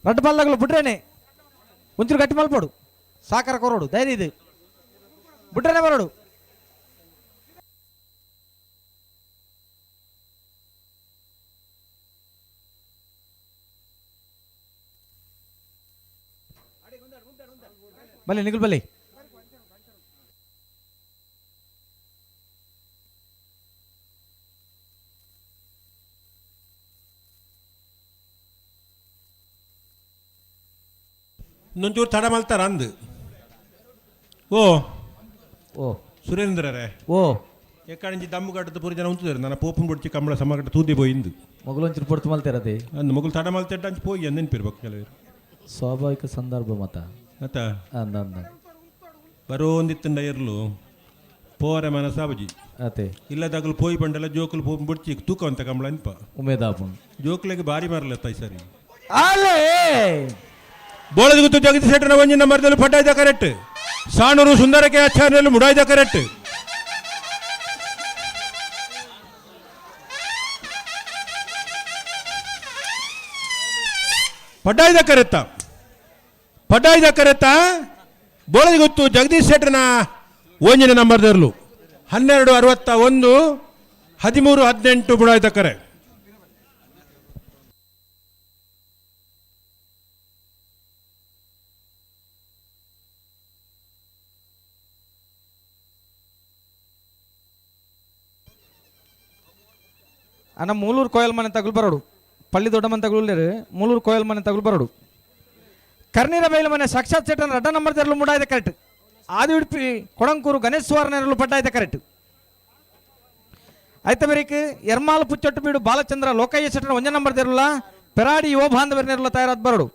ರಡ್ಡು ಬಾಲ್ದಾಗಲು ಬಿಟ್ರೇನೆ ಒಂಚೂರು ಗಟ್ಟಿ ಮಲ್ಪೋಡು, ಸಾಕಾರ ಕೊರೋಡು, ಧೈರ್ಯ ಇದು ಬಿಟ್ರೇನೆ ಬರೋಡು. ಬಲ್ಲಿ ನಿಗುಲ್ ಬಲ್ಲಿ. ಇನ್ನೊಂಚೂರು ತಡ ಮಲ್ತಾರ ಅಂದು. ಓ ಓ ಸುರೇಂದ್ರರೇ. ಓ ಎಕ್ಕಡಿಂಚಿ ದಮ್ಮು ಕಟ್ಟದ ಪೂರ ಜನ ಉಂತುದಾರೆ, ನನ್ನ ಪೋಪನ್ ಬಿಡ್ಚಿ ಕಂಬಳ ಸಮಗಟ್ಟ ತೂದಿ ಪೋಯಿಂದು. ಮೊಗಲು ಒಂಚೂರು ಪೊರ್ತು ಮಲ್ತಿರದೆ. ಅಂದು ಮೊಗಲು ತಡ ಮಲ್ತೆಟ್ಟ ಅಂಚು ಪೋಯಿ ಅಂದ್ ನೆನ್ಪಿರ್ಬೇಕು ಕೆಲವರು. ಸ್ವಾಭಾವಿಕ ಸಂದರ್ಭ ಮತ. ಅತ್ತ. ಅಂದ ಅಂದ. ಬರೋಂದಿತ್ತಂಡ ಇರ್ಲು ಪೋರೆ ಮನಸಾಬಜಿ. ಅತೆ. ಇಲ್ಲದಾಗಲು ಪೋಯಿ ಬಂಡಲ ಜೋಕುಲು ಪೋಪನ್ ಬಿಡ್ಚಿ ತೂಕ ಅಂತ ಕಂಬಳ ಅನ್ಪ. ಉಮೇದಾಪುನ್. ಜೋಕುಲೆಗೆ ಬಾರಿ ಮಾರಲತ್ತ ಈ ಸರಿ. ಅಲ್ಲೇ. ಬೋಳದ ಗುತ್ತು ಜಗದೀಶ್ ಶೆಟ್ಟರ ಒಂಜಿನ ಮರದಲ್ಲಿ ಪಟ್ಟಾಯ್ದ ಕರೆಕ್ಟ್, ಸಾಣೂರು ಸುಂದರಕ್ಕೆ ಆಚಾರ್ಯರು ಮುಡಾಯ್ದ ಕರೆಕ್ಟ್. ಪಡ್ಡಾಯ್ದ ಕರೆತ್ತ, ಪಡ್ಡಾಯ್ದ ಕರೆತ್ತ. ಬೋಳದ ಗೊತ್ತು ಜಗದೀಶ್ ಶೆಟ್ಟರ್ನ ಒಂಜಿನ ನಂಬರ್ದರ್ಲು 12:61, 13:18 ಬುಡಾಯ್ದ ಕರೆ. ಅಣ್ಣ ಮೂಲೂರು ಕೋಯಲ್ ಮನೆ ತಗುಲು ಬರೋಡು, ಪಳ್ಳಿ ದೊಡ್ಡ ಮನೆ ತಗುಲು, ಮೂಲೂರು ಕೋಯಲ್ ಮನೆ ತಗುಲು ಬರೋಡು. ಕರ್ನೀರ ಬೈಲು ಮನೆ ಸಾಕ್ಷಾತ್ ಸೆಟ್ಟನ್ ರಡ್ಡ ನಂಬರ್ ತೆರಲು ಮೂಡಾಯ್ದ ಕರೆಕ್ಟ್. ಆದಿ ಉಡುಪಿ ಕೊಡಂಕೂರು ಗಣೇಶ್ವರ ನೆರಳು ಪಟ್ಟಾಯ್ದ ಕರೆಕ್ಟ್. ಐತ ಬೇರಿಕ್ ಎರ್ಮಾಲ್ ಪುಚ್ಚೊಟ್ಟು ಬೀಡು ಬಾಲಚಂದ್ರ ಲೋಕಯ್ಯ ಸೆಟ್ಟನ್ ಒಂಜ ನಂಬರ್ ತೆರಲ ಪೆರಾಡಿ ಯುವ ಬಾಂಧವರ ನೆರಳು ತಯಾರಾದ ಬರೋಡು.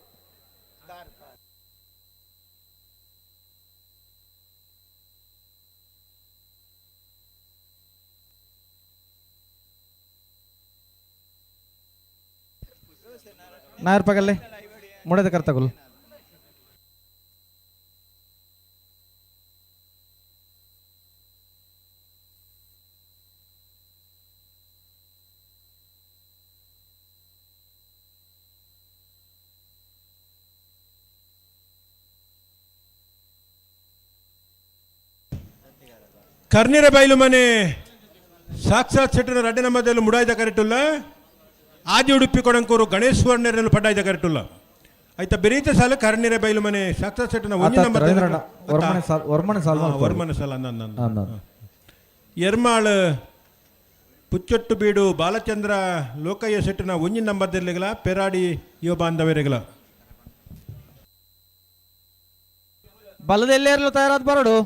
ನಾಯರ್ ಪಗಲ್ಲೆ ಮುಡದ ಕರ್ತಗುಲ್. ಕರ್ನೀರ ಬೈಲು ಮನೆ ಸಾಕ್ಷಾತ್ ಶೆಟ್ಟರ ರಡ್ಡ ನಂಬರ್ದಲ್ಲಿ ಮುಡಾಯ್ದ ಕರೆಟುಲ್ಲ, ಆದಿ ಉಡುಪಿ ಕೊಡಂಕೂರು ಗಣೇಶ್ವರನೆರಲು ಪಡ್ಡಾಯ್ದ ಕರೆಟುಲ್ಲ. ಆಯ್ತಾ ಬೆರೀತ ಸಾಲ ಕರ್ನೀರ ಬೈಲು ಮನೆ ಸಾಕ್ಷಾತ್ ಶೆಟ್ಟನ ಒಂಜಿ ನಂಬರ್. ರವೀಂದ್ರಣ್ಣ ವರ್ಮನೆ ಸಾಲ್, ವರ್ಮನೆ ಸಾಲ್. ವರ್ಮನ ಸಾಲ ಅಂದ. ಅಂದ. ಎರ್ಮಾಳ್ ಪುಚ್ಚೊಟ್ಟು ಬೀಡು ಬಾಲಚಂದ್ರ ಲೋಕಯ್ಯ ಶೆಟ್ಟನ ಒಂಜಿ ನಂಬರ್ದಲ್ಲಿಗಲ ಪೆರಾಡಿ ಯುವ ಬಾಂಧವರಿಗಲ. ಬಲದೆಲ್ಲೇರ್ಲು ತಯಾರಾದ ಬರಡು.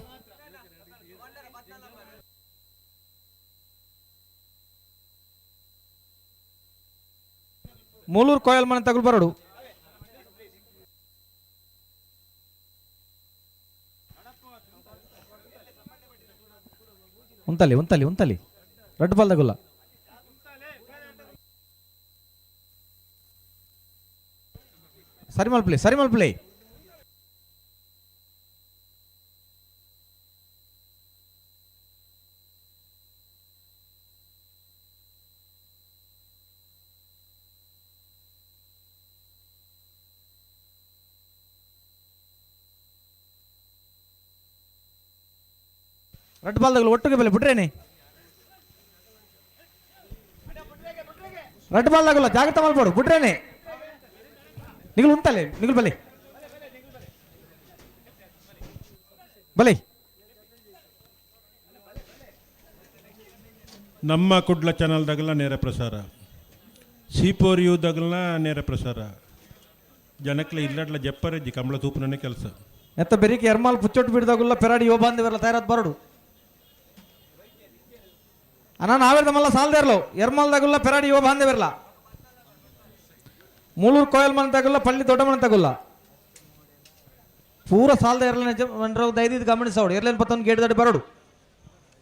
ಮೂಲೂರು ಕೋಯಲ್ ಮನೆ ತಗುಲು ಬರಡು. ಉಂತಲಿ ಉಂತಲಿ ಉಂತಲಿ ರಡ್ಡು ಬಾಲ್ ತಗುಲ್ಲ. ಸರಿ ಮಲ್ಪಲಿ, ಸರಿ ಮಲ್ಪಲಿ. ರಡ್ಡು ಬಾಲ್ ತಗುಲು ಒಟ್ಟಿಗೆ ಬೆಲೆ ಬಿಟ್ರೇನೆ. ರಡ್ಡು ಬಾಲ್ ತಗುಲ್ಲ, ಜಾಗ್ರತೆ ಮಲ್ಪಡು, ಬಿಟ್ರೇನೆ. ನಿಗುಲು ಉಂತಲೆ, ನಿಗುಲು ಬಲೆ ಬಲೆ. ನಮ್ಮ ಕುಡ್ಲ ಚಾನಲ್ ದಗಲ ನೇರ ಪ್ರಸಾರ, ಸೀಪೋರಿಯು ದಗಲ್ನ ನೇರ ಪ್ರಸಾರ. ಜನಕ್ಲೆ ಇಲ್ಲಡ್ಲ ಜಪ್ಪರಜ್ಜಿ ಕಂಬಳ ತೂಪುನನೇ ಕೆಲಸ. ಎತ್ತ ಬೆರಿಕೆ ಎರ್ಮಾಲ್ ಪುಚ್ಚೊಟ್ಟು ಬಿಡ್ದಾಗುಲ್ಲ ಪೆರಾಡಿ ಯೋ ಬಾಂಧವ್ಯರ್ಲ ತಯಾರಾದ ಬರಡು. ಅಣ್ಣ ನಾವೇರ್ದ ಮಲ್ಲ ಸಾಲ್ದೇರ್ಲು ಎರ್ಮಾಲ್ ದಗುಲ್ಲ ಪೆರಾಡಿ ಯೋ ಬಾಂಧವ್ಯರ್ಲ. ಮೂಲೂರು ಕೋಯಲ್ ಮನೆ ತಗುಲ್ಲ, ಪಳ್ಳಿ ದೊಡ್ಡ ಮನೆ ತಗುಲ್ಲ, ಪೂರ ಸಾಲದ ಎರ್ಲನೆ ದೈದಿದ್ದು ಗಮನಿಸೋಡು. ಎರ್ಲೇನ್ ಪತ್ತೊಂದು ಗೇಟ್ ದಾಟಿ ಬರಡು.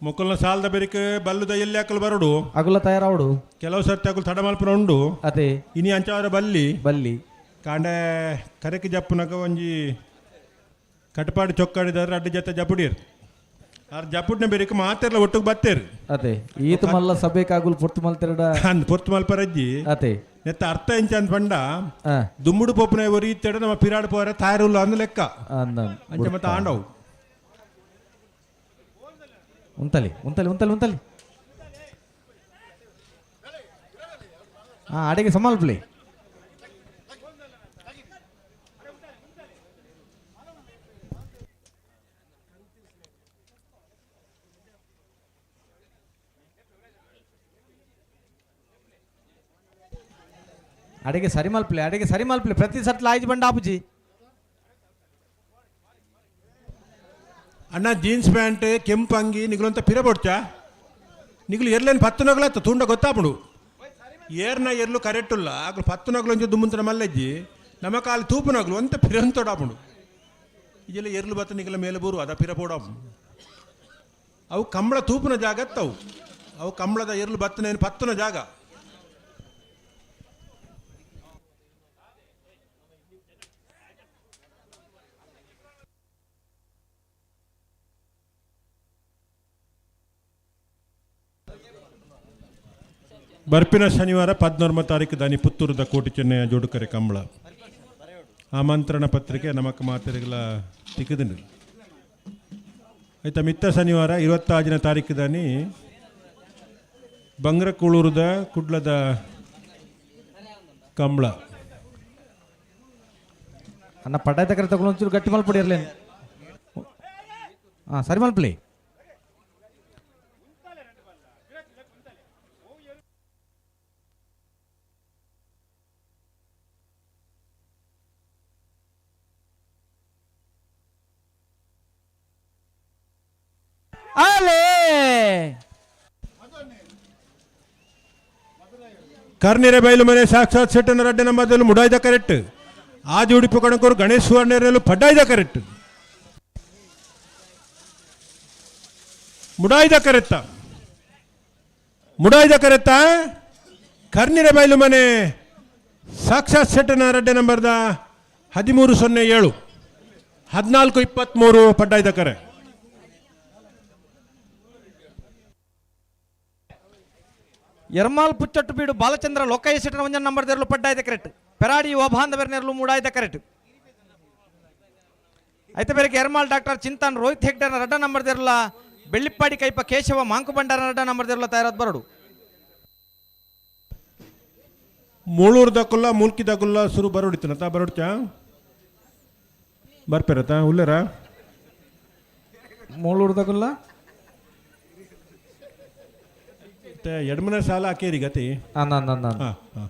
ಮೊಕ್ಕಲ್ನ ಸಾಲದ ಬೆರಿಕೆ ಬಲ್ಲುದ ಎಲ್ಲಿ ಹಾಕಲು ಬರಡು. ಅಗುಲ ತಯಾರಾವಡು. ಕೆಲವು ಸರ್ತಿ ಅಕುಲು ತಡ ಮಲ್ಪುನ ಉಂಡು. ಅದೇ. ಇನಿ ಅಂಚಾವರ ಬಲ್ಲಿ. ಬಲ್ಲಿ. ಕಾಂಡೆ ಕರೆಕ್ ಜಪ್ಪುನಗ ಒಂಜಿ ಕಟಪಾಡಿ ಚೊಕ್ಕಾಡಿದಾರೆ ಅಡ್ಡ ಜೊತೆ ಜಪುಡಿಯರ್ ಆರ್ ಜಪುಡ್ನ ಬೆರಿಕೆ ಮಾತೆರ್ಲ ಒಟ್ಟುಗ್ ಬತ್ತೇರು. ಅದೇ, ಈತ ಮಲ್ಲ ಸಭೆಕಾಗುಲ್ ಪೊರ್ತು ಮಲ್ತಿರಡ. ಅಂದ್ ಪೊರ್ತು ಮಲ್ಪರಜ್ಜಿ. ಅದೇ. ನೆತ್ತ ಅರ್ಥ ಎಂಚ ಅಂದ್ ಪಂಡ, ದುಮ್ಮುಡು ಪೋಪುನ ಒರಿ ಇತ್ತೆಡ ನಮ್ಮ ಪಿರಾಡ್ ಪೋರೆ ತಾಯರುಲ್ಲ ಅಂದ್ ಲೆಕ್ಕ. ಅಂದ. ಅಂಚ ಮತ್ತೆ ಆಂಡವು. ಉಂತಲಿ ಉಂತಲಿ ಉಂತಲಿ ಉಂತಲಿ. ಹಾ, ಅಡಿಗೆ ಸಮಾಲ್ಪ್ಲಿ. ಅಡಿಗೆ ಸರಿ ಮಲ್ಪ್ಲಿ, ಅಡಿಗೆ ಸರಿ ಮಲ್ಪ್ಲಿ. ಪ್ರತಿ ಸಟ್ಲ ಆಯ್ತು ಬಂಡ ಆಪುಜಿ. ಅಣ್ಣ, ಜೀನ್ಸ್ ಪ್ಯಾಂಟ್ ಕೆಂಪು ಅಂಗಿ ನಿಗುಲಂತ ಪಿರ ಬೊಡ್ಚ ನಿಗುಲು ಎರ್ಲೇನು ಪತ್ತು ನಗಲತ್ತ ತುಂಡ ಗೊತ್ತಾಪುಡು. ಏರ್ನ ಎರ್ಲು ಕರೆಕ್ಟುಲ್ಲ ಅಗ್ಲು ಪತ್ತು ನಗಲು ಒಂಚ ದುಮ್ಮುಂತನ ಮಲ್ಲಜ್ಜಿ. ನಮ್ಮ ಕಾಲು ತೂಪು ನಗಲು ಅಂತ ಪಿರಂತೊಡಾಪುಂಡು. ಇದೆಲ್ಲ ಎರ್ಲು ಬತ್ತ ನಿಗಲ ಮೇಲೆ ಬೂರು ಅದ ಪಿರ ಪೋಡಾಪು. ಅವು ಕಂಬಳ ತೂಪುನ ಜಾಗತ್ತವು. ಅವು ಕಂಬಳದ ಎರ್ಲು ಬತ್ತನೇನು ಪತ್ತುನ ಜಾಗ. ಬರ್ಪಿನ ಶನಿವಾರ 14 ತಾರೀಕು ದಾನಿ ಪುತ್ತೂರುದ ಕೋಟಿ ಚೆನ್ನಯ್ಯ ಜೋಡುಕರೆ ಕಂಬಳ. ಆಮಂತ್ರಣ ಪತ್ರಿಕೆ ನಮಕ್ ಮಾತೆರೆಗಳ ತಿಕ್ಕದಿಂಡು ಆಯ್ತಾ. ಮಿತ್ತ ಶನಿವಾರ 26ನೇ ತಾರೀಕು ದಾನಿ ಬಂಗ್ರಕೂಳೂರುದ ಕುಡ್ಲದ ಕಂಬಳ. ಅಣ್ಣ, ಪಟಾಯ್ತ ಕರೆ ತಗೊಂಡು ಒಂಚೂರು ಗಟ್ಟಿ ಮಲ್ಪಡಿ ಇರ್ಲೇನು. ಹಾಂ, ಸರಿ ಮಲ್ಪಲಿ. ಅಲೇ. ಕರ್ನಿರೆ ಬೈಲು ಮನೆ ಸಾಕ್ಷಾತ್ ಸೆಟ್ಟನ ರಡ್ಡೆ ನಂಬದಲ್ಲಿ ಮುಡಾಯ್ದ ಕರೆಕ್ಟ್. ಆದಿ ಉಡುಪು ಕಣಕೂರು ಗಣೇಶ್ ಸುವರ್ಣರೇಲು ಪಡ್ಡಾಯ್ದ ಕರೆಕ್ಟ್. ಮುಡಾಯ್ದ ಕರೆತ್ತ, ಮುಡಾಯ್ದ ಕರೆತ್ತ. ಕರ್ನಿರೆ ಬೈಲು ಮನೆ ಸಾಕ್ಷಾತ್ ಸೆಟ್ಟನ ರಡ್ಡೆ ನಂಬರ್ದ 1307, 1423 ಪಡ್ಡಾಯ್ದ ಕರೆ. ಎರ್ಮಾಲ್ ಪುಚ್ಚೊಟ್ಟು ಬೀಡು ಬಾಲಚಂದ್ರ ಲೋಕಯ್ಯ ಸೆಟ್ಟನ ಒಂಜನ್ ನಂಬರ್ ದೇರ್ಲು ಪಡ್ಡಾಯ್ದ ಕರೆಕ್ಟ್. ಪೆರಾಡಿ ಓಬಾಂಧ ನೆರಲು ಮೂಡಾಯ್ದ ಕರೆಕ್ಟ್. ಐತೆ ಬೇರೆ ಎರ್ಮಾಲ್ ಡಾಕ್ಟರ್ ಚಿಂತನ್ ರೋಹಿತ್ ಹೆಗ್ಡರ್ನ ರಡ್ಡ ನಂಬರ್ ದೇರ್ಲ ಬೆಳ್ಳಿಪ್ಪಾಡಿ ಕೈಪ ಕೇಶವ ಮಾಂಕು ಭಂಡಾರ ರಡ್ಡ ನಂಬರ್ ದೇರ್ಲ ತಯಾರಾದ ಬರಡು. ಮೂಳೂರು ದಕ್ಕುಲ್ಲ ಮೂಲ್ಕಿ ದಕ್ಕುಲ್ಲ ಸುರು ಬರೋಡಿತ್ತನ ತಾ ಬರೋಡ್ಚ ಬರ್ಪೇರತ ಉಲ್ಲೇರ. ಮೂಳೂರು ದಕ್ಕುಲ್ಲ. ಮತ್ತೆ ಎಡ್ಮನೆ ಸಾಲ ಹಾಕೇರಿ ಗತಿ. ಅಂದ ಅಂದ ಅಂದ. ಹಾ ಹಾ.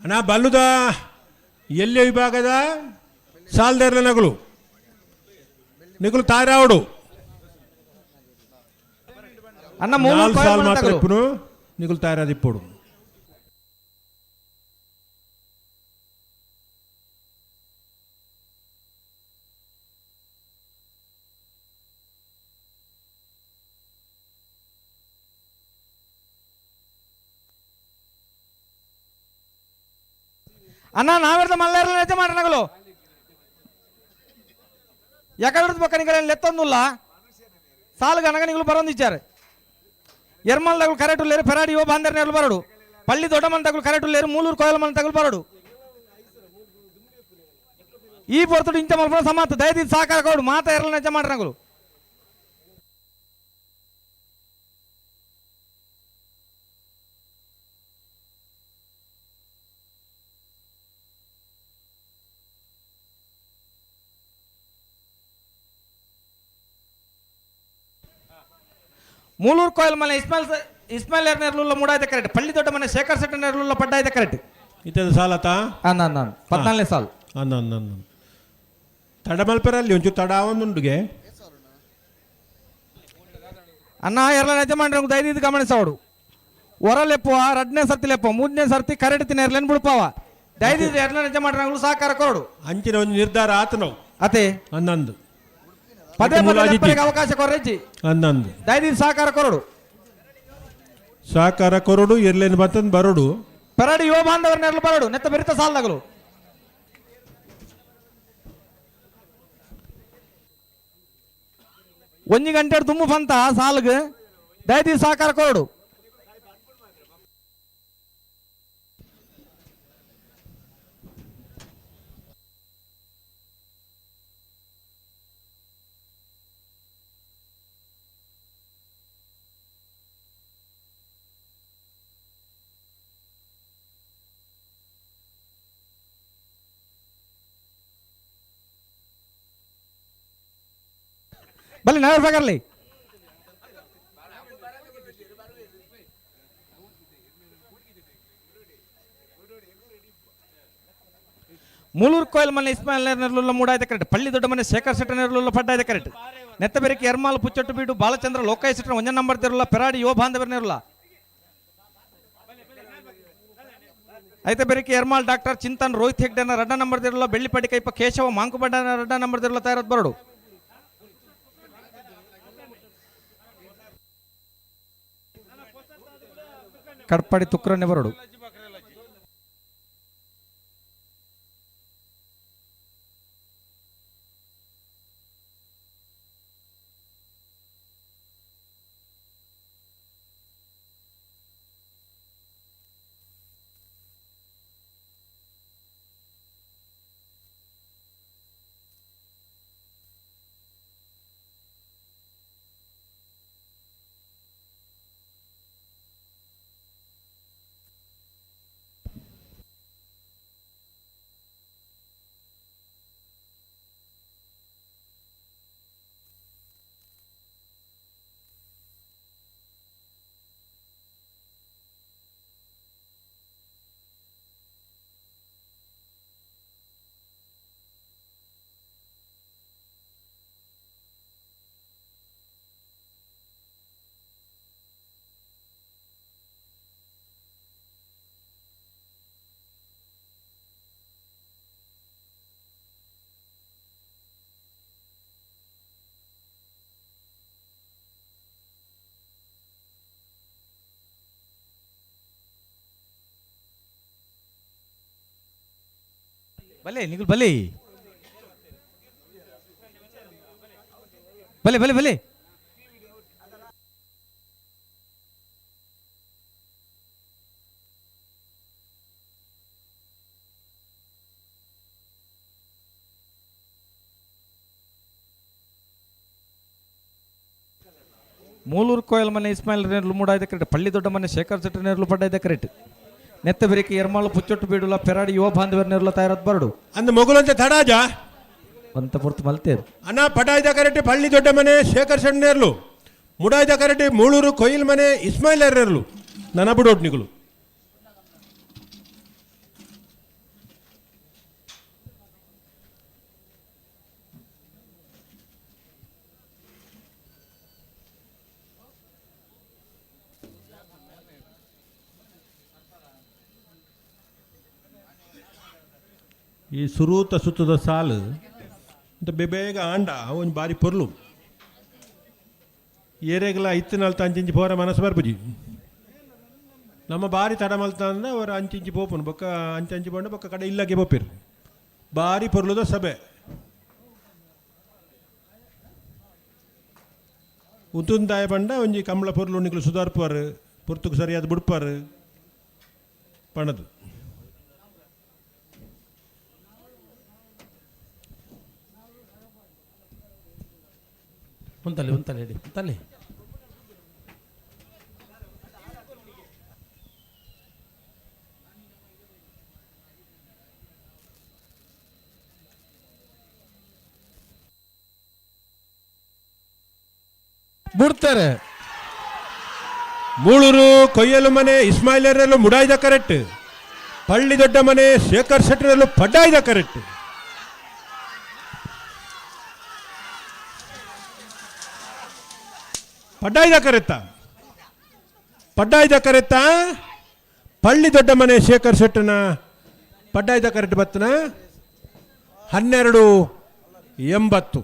ಅಣ್ಣ ಬಲ್ಲುದ ಎಲ್ಲಿ ವಿಭಾಗದ ಸಾಲ್ದೇರ್ಲ ನಗಲು ನಿಗುಲು ತಾರಾವಡು. ಅಣ್ಣ ಮೂರು ನಾಲ್ಕು ಸಾಲ್ ಕೋಯಿಲ್ ಮಾತ್ರ ತಗಲು. ಇಪ್ಪುನು ನಿಗುಲು ತಯಾರಾದಿಪ್ಪುಡು. ಅಣ್ಣ ನಾವೆರ್ದ ಮಲ್ಲೇರ್ಲ ಯಜಮಾನ್ರ ನಗಲು ಎಕಡೆ ಪಕ್ಕ ನಿಗಲ ಲೆತ್ತೊಂದುಲ್ಲ ಸಾಲು ಗನಗ ನಿಗಳು ಬರೋಂದಿಚ್ಚಾరు. ಎರ್ಮಲ್ ತగులు కరెక్ట్ లేరు, పెరాడి యువ బాందర్ నేర్లు బరడు, పల్లి దొడ్డమని తగులు కరెక్ట్ లేరు, మూలూరు కోయలమని తగులు బరడు. ఈ పొరతుడు ఇంచ మల్పన సమాత దయదీ సహకార కోడు మాత ఎర్ల యజమాని నగులు. ಮೂಲೂರು ಕೋಯಲ್ ಮನೆ ಇಸ್ಮಾಯಿಲ್ ಇಸ್ಮಾಯಿಲ್ ನೆರ್ಲುಲ್ಲ ಮೂಡಾಯ್ತ ಕರೆಕ್ಟ್, ಪಳ್ಳಿ ದೊಡ್ಡ ಮನೆ ಶೇಖರ್ ಶೆಟ್ಟಿ ನೆರ್ಲುಲ್ಲ ಪಡ್ಡಾಯ್ತ ಕರೆಕ್ಟ್. ಇತ್ತದ ಸಾಲತ. ಅನ್ನ ಅನ್ನ 14ನೇ ಸಾಲು. ಅನ್ನ ಅನ್ನ ಅನ್ನ ತಡ ಮಲ್ಪರಲ್ಲಿ ಒಂಚೂರು ತಡ ಒಂದುಂಡುಗೆ. ಅಣ್ಣ ಎರ್ಲ ಯಜಮಾನ್ರ ದಯದೀದ್ ಗಮನಿಸವಡು. ಹೊರಲೆಪ್ಪುವ ರಡ್ನೇ ಸರ್ತಿ ಲೆಪ್ಪ ಮೂರನೇ ಸರ್ತಿ ಕರೆಕ್ಟ್ ತಿನ್ನೇರ್ಲೇನು ಬಿಡ್ಪಾವ ದಯದೀದ್ ಎರ್ಲ ಯಜಮಾನ್ರಂಗ್ಲು ಸಹಕಾರ ಕೊರಡು. ಅಂಚಿನ ಒಂದು ನಿರ್ಧಾರ ಆತ ನಾವು. ಅತೆ. ಅನ್ನಂದು. ಪದೇ ಪದೇ ಮುಲಾಜಿತಿ. ಲೆಪ್ಪರಿಗೆ ಅವಕಾಶ ಕೊರ್ರೆಜ್ಜಿ. ಅನ್ನಂದು. ದಯದೀದ್ ಸಹಕಾರ ಕೊರಡು. ಸಹಕಾರ ಕೊರಡು ಎರ್ಲೇನು ಬರ್ತಂದು ಬರೋಡು. ಪೆರಡಿ ಯುವ ಬಾಂಧವರ ನೆರಳು ಬರಡು ನೆತ್ತ ಬೆರಿತ ಸಾಲದಗಲು. ಒಂಜಿ ಗಂಟೆ ದುಮ್ಮು ಪಂತ ಸಾಲ್ಗ್ ದಯದೀದ್ ಸಹಕಾರ ಕೊರಡು. ಬಲ್ಲಿ ನಾವೇ ಬಗರ್ಲಿ. ಮೂಲೂರು ಕೋಯಲ್ ಮನೆ ಇಸ್ಮಾಯಿಲ್ ನೆರ್ಲುಲ್ಲ ಮೂಡಾಯ್ತ ಕರೆಕ್ಟ್, ಪಳ್ಳಿ ದೊಡ್ಡ ಮನೆ ಶೇಖರ್ ಶೆಟ್ಟಿ ನೆರ್ಲುಲ್ಲ ಪಡ್ಡಾಯ್ತ ಕರೆಕ್ಟ್. ನೆತ್ತಬೆರಕೆ ಎರ್ಮಾಲ್ ಪುಚ್ಚಟ್ಟು ಬೀಡು ಬಾಲಚಂದ್ರ ಲೋಕಾಯ ಶೆಟ್ಟರ್ ಒಂಜ ನಂಬರ್ ತೆರಲ್ಲ ಪೆರಾಡಿ ಯುವ ಬಾಂಧವರ ನೆರಲ್ಲ. ಐತೆ ಬೆರಕೆ ಎರ್ಮಾಲ್ ಡಾಕ್ಟರ್ ಚಿಂತನ್ ರೋಹಿತ್ ಹೆಗ್ಡೆನ ರಡ್ಡ ನಂಬರ್ ತೆರಲ್ಲ ಬೆಳ್ಳಿಪಡಿ ಕೈಪ ಕೇಶವ ಮಾಂಕುಬಡ್ಡನ ರಡ್ಡ ನಂಬರ್ ತೆರಲ್ಲ ತಯಾರದ್ ಬರಡು. ಕಡ್ಪಾಡಿ ತುಕ್ರನ್ನೇ ಬರಡು. ಬಲೆ ನಿಗುಲ್ ಬಲೆ ಬಲೆ ಬಲೆ ಬಲೆ. ಮೂಲೂರು ಕೋಯಲ್ ಮನೆ ಇಸ್ಮಾಯಿಲ್ ನೇರ್ಲು ಮೂಡಾಯ್ದ ಕರೆಕ್ಟ್, ಪಳ್ಳಿ ದೊಡ್ಡ ಮನೆ ಶೇಖರ್ ಶೆಟ್ಟಿ ನೇರ್ಲು ಪಡ್ಡಾಯ್ದ ಕರೆಕ್ಟ್. ನೆತ್ತ ಬೆರಿಕೆ ಎರ್ಮಾಳು ಪುಚ್ಚೊಟ್ಟು ಬೀಡುಲ ಪೆರಾಡಿ ಯುವ ಬಾಂಧವರ ನೇರ್ಲ ತಯಾರದ್ ಬರಡು. ಅಂದ ಮೊಗುಲಂತೆ ತಡಾಜ. ಅಂತ ಪೊರ್ತು ಮಲ್ತೇರು. ಅಣ್ಣ ಪಟಾಯ್ದ ಕರೆಕ್ಟ್ ಪಳ್ಳಿ ದೊಡ್ಡ ಮನೆ ಶೇಖರ್ ಶೆಟ್ಟನೇರ್ಲು, ಮುಡಾಯ್ದ ಕರೆಕ್ಟ್ ಮೂಳೂರು ಕೊಯ್ಲ್ ಮನೆ ಇಸ್ಮಾಯಿಲ್ ಎರ್ನೇರ್ಲು, ನನ್ನ ಬಿಡೋಟ್ ನಿಗುಲು. ಈ ಸುರೂತ ಸುತ್ತದ ಸಾಲು ಅಂತ ಬೇಗ ಆಂಡ ಒಂಜಿ ಬಾರಿ ಪೊರ್ಲು ಏರೆಗ್ಲ ಇತ್ತಿನಲ್ತ ಅಂಚಿಂಚಿ ಪೋರ ಮನಸ್ಸು ಬರ್ಪುಜಿ. ನಮ್ಮ ಬಾರಿ ತಡ ಮಲ್ತ ಅಂದ್ರೆ ಅವರ ಅಂಚಿಂಚಿ ಪೋಪುನು ಬೊಕ್ಕ ಅಂಚಂಚಿ ಪೋಂಡ ಬೊಕ್ಕ ಕಡೆ ಇಲ್ಲಕ್ಕೆ ಪೋಪಿರು. ಬಾರಿ ಪೊರ್ಲುದ ಸಭೆ. ಉತ್ತುಂದಾಯ ಪಂಡ ಒಂಜಿ ಕಂಬಳ ಪೊರ್ಲು ನಿಕ್ಲು ಸುಧಾರ್ಪುವಾರು, ಪೊರ್ತುಕು ಸರಿಯಾದ ಬುಡ್ಪಾರು ಪಣದು. ಉಂತಲೆ ಉಂತಲೆ ಹಿಡಿ ಉಂತಲೆ. ಬಿಡ್ತಾರೆ. ಮೂಳೂರು ಕೊಯ್ಯಲು ಮನೆ ಇಸ್ಮಾಯಿಲರಲ್ಲೂ ಮುಡಾಯ್ದ ಕರೆಕ್ಟ್, ಪಳ್ಳಿ ದೊಡ್ಡ ಮನೆ ಶೇಖರ್ ಶೆಟ್ಟರಲ್ಲೂ ಪಡ್ಡಾಯ್ದ ಕರೆಕ್ಟ್. ಪಡ್ಡಾಯ್ದ ಕರೆತ್ತ, ಪಡ್ಡಾಯ್ದ ಕರೆತ್ತ. ಪಳ್ಳಿ ದೊಡ್ಡ ಮನೆ ಶೇಖರ್ ಶೆಟ್ಟನ ಪಡ್ಡಾಯ್ದ ಕರೆಕ್ಟ್ ಬತ್ತನ 12.80.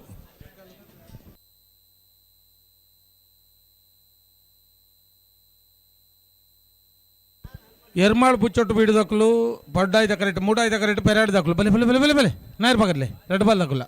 ಎರ್ಮಾಳ್ ಪುಚ್ಚೊಟ್ಟು ಬೀಡು ದಕ್ಕಲು ಬಡ್ಡಾಯ್ದ ಕರೆಕ್ಟ್, ಮೂಡಾಯ್ದ ಕರೆಕ್ಟ್, ಪೆರಾಡ್ ದಕ್ಕಲು. ಬಲೆ ಬಲೆ ಬಲೆ ಬಲೆ ಬಲೆ ನಾಯರ್ ಪಗರ್ಲೆ ರೆಡ್ ಬಾಲ್ ದಕ್ಕುಲ.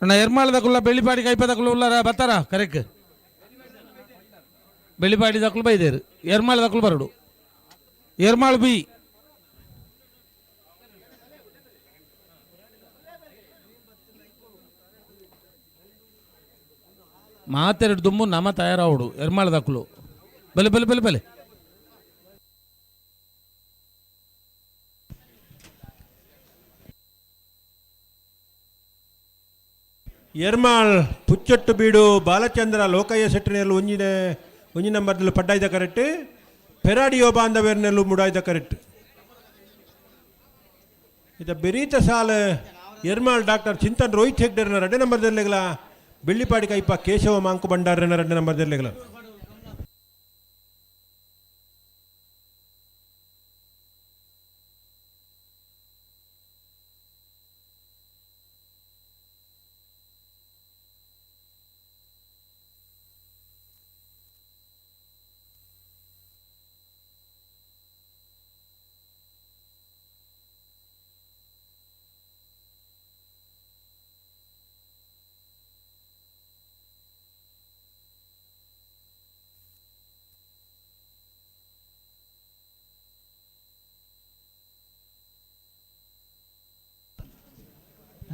ಅಣ್ಣ, ಎರ್ಮಾಳ್ ದಕ್ಕುಲ್ಲ, ಬೆಳ್ಳಿಪಾಡಿ ಕೈಪ ದಕ್ಕಲು ಉಲ್ಲಾರ ಬತ್ತಾರ ಕರೆಕ್ಟ್. ಬೆಳ್ಳಿಪಾಡಿ ದಕ್ಕಲು ಬೈದೇರು, ಎರ್ಮಾಳ್ ದಕ್ಕಲು ಬರಡು. ಎರ್ಮಾಳ್ ಬಿ ಮಾತೆರಡು ದುಮ್ಮು ನಮ ತಯಾರಾవుಡು. ಎರ್ಮಾಳ್ ದಕ್ಕಲು ಬಲೆ ಬಲೆ ಬಲೆ ಬಲೆ. ಎರ್ಮಾಳ್ ಪುಚ್ಚೊಟ್ಟು ಬೀಡು ಬಾಲಚಂದ್ರ ಲೋಕಯ್ಯ ಶೆಟ್ಟನೆಲ್ಲು ಒಂಜಿನ ಒಂಜಿ ನಂಬರ್ದಲ್ಲಿ ಪಡ್ಡಾಯ್ದ ಕರೆಕ್ಟ್, ಪೆರಾಡಿಯೋ ಬಾಂಧವೇರ್ನೆಲ್ಲು ಮುಡಾಯ್ದ ಕರೆಕ್ಟ್. ಇದ ಬೆರೀತ ಸಾಲ ಎರ್ಮಾಳ್ ಡಾಕ್ಟರ್ ಚಿಂತನ್ ರೋಹಿತ್ ಹೆಗ್ಡೆರ್ನ ಎರಡನೇ ನಂಬರ್ದಲ್ಲಿಗಲ, ಬೆಳ್ಳಿಪಾಡಿ ಕೈಪ ಕೇಶವ ಮಾಂಕು ಭಂಡಾರನ ಎರಡನೇ ನಂಬರ್ದಲ್ಲಿಗಲ.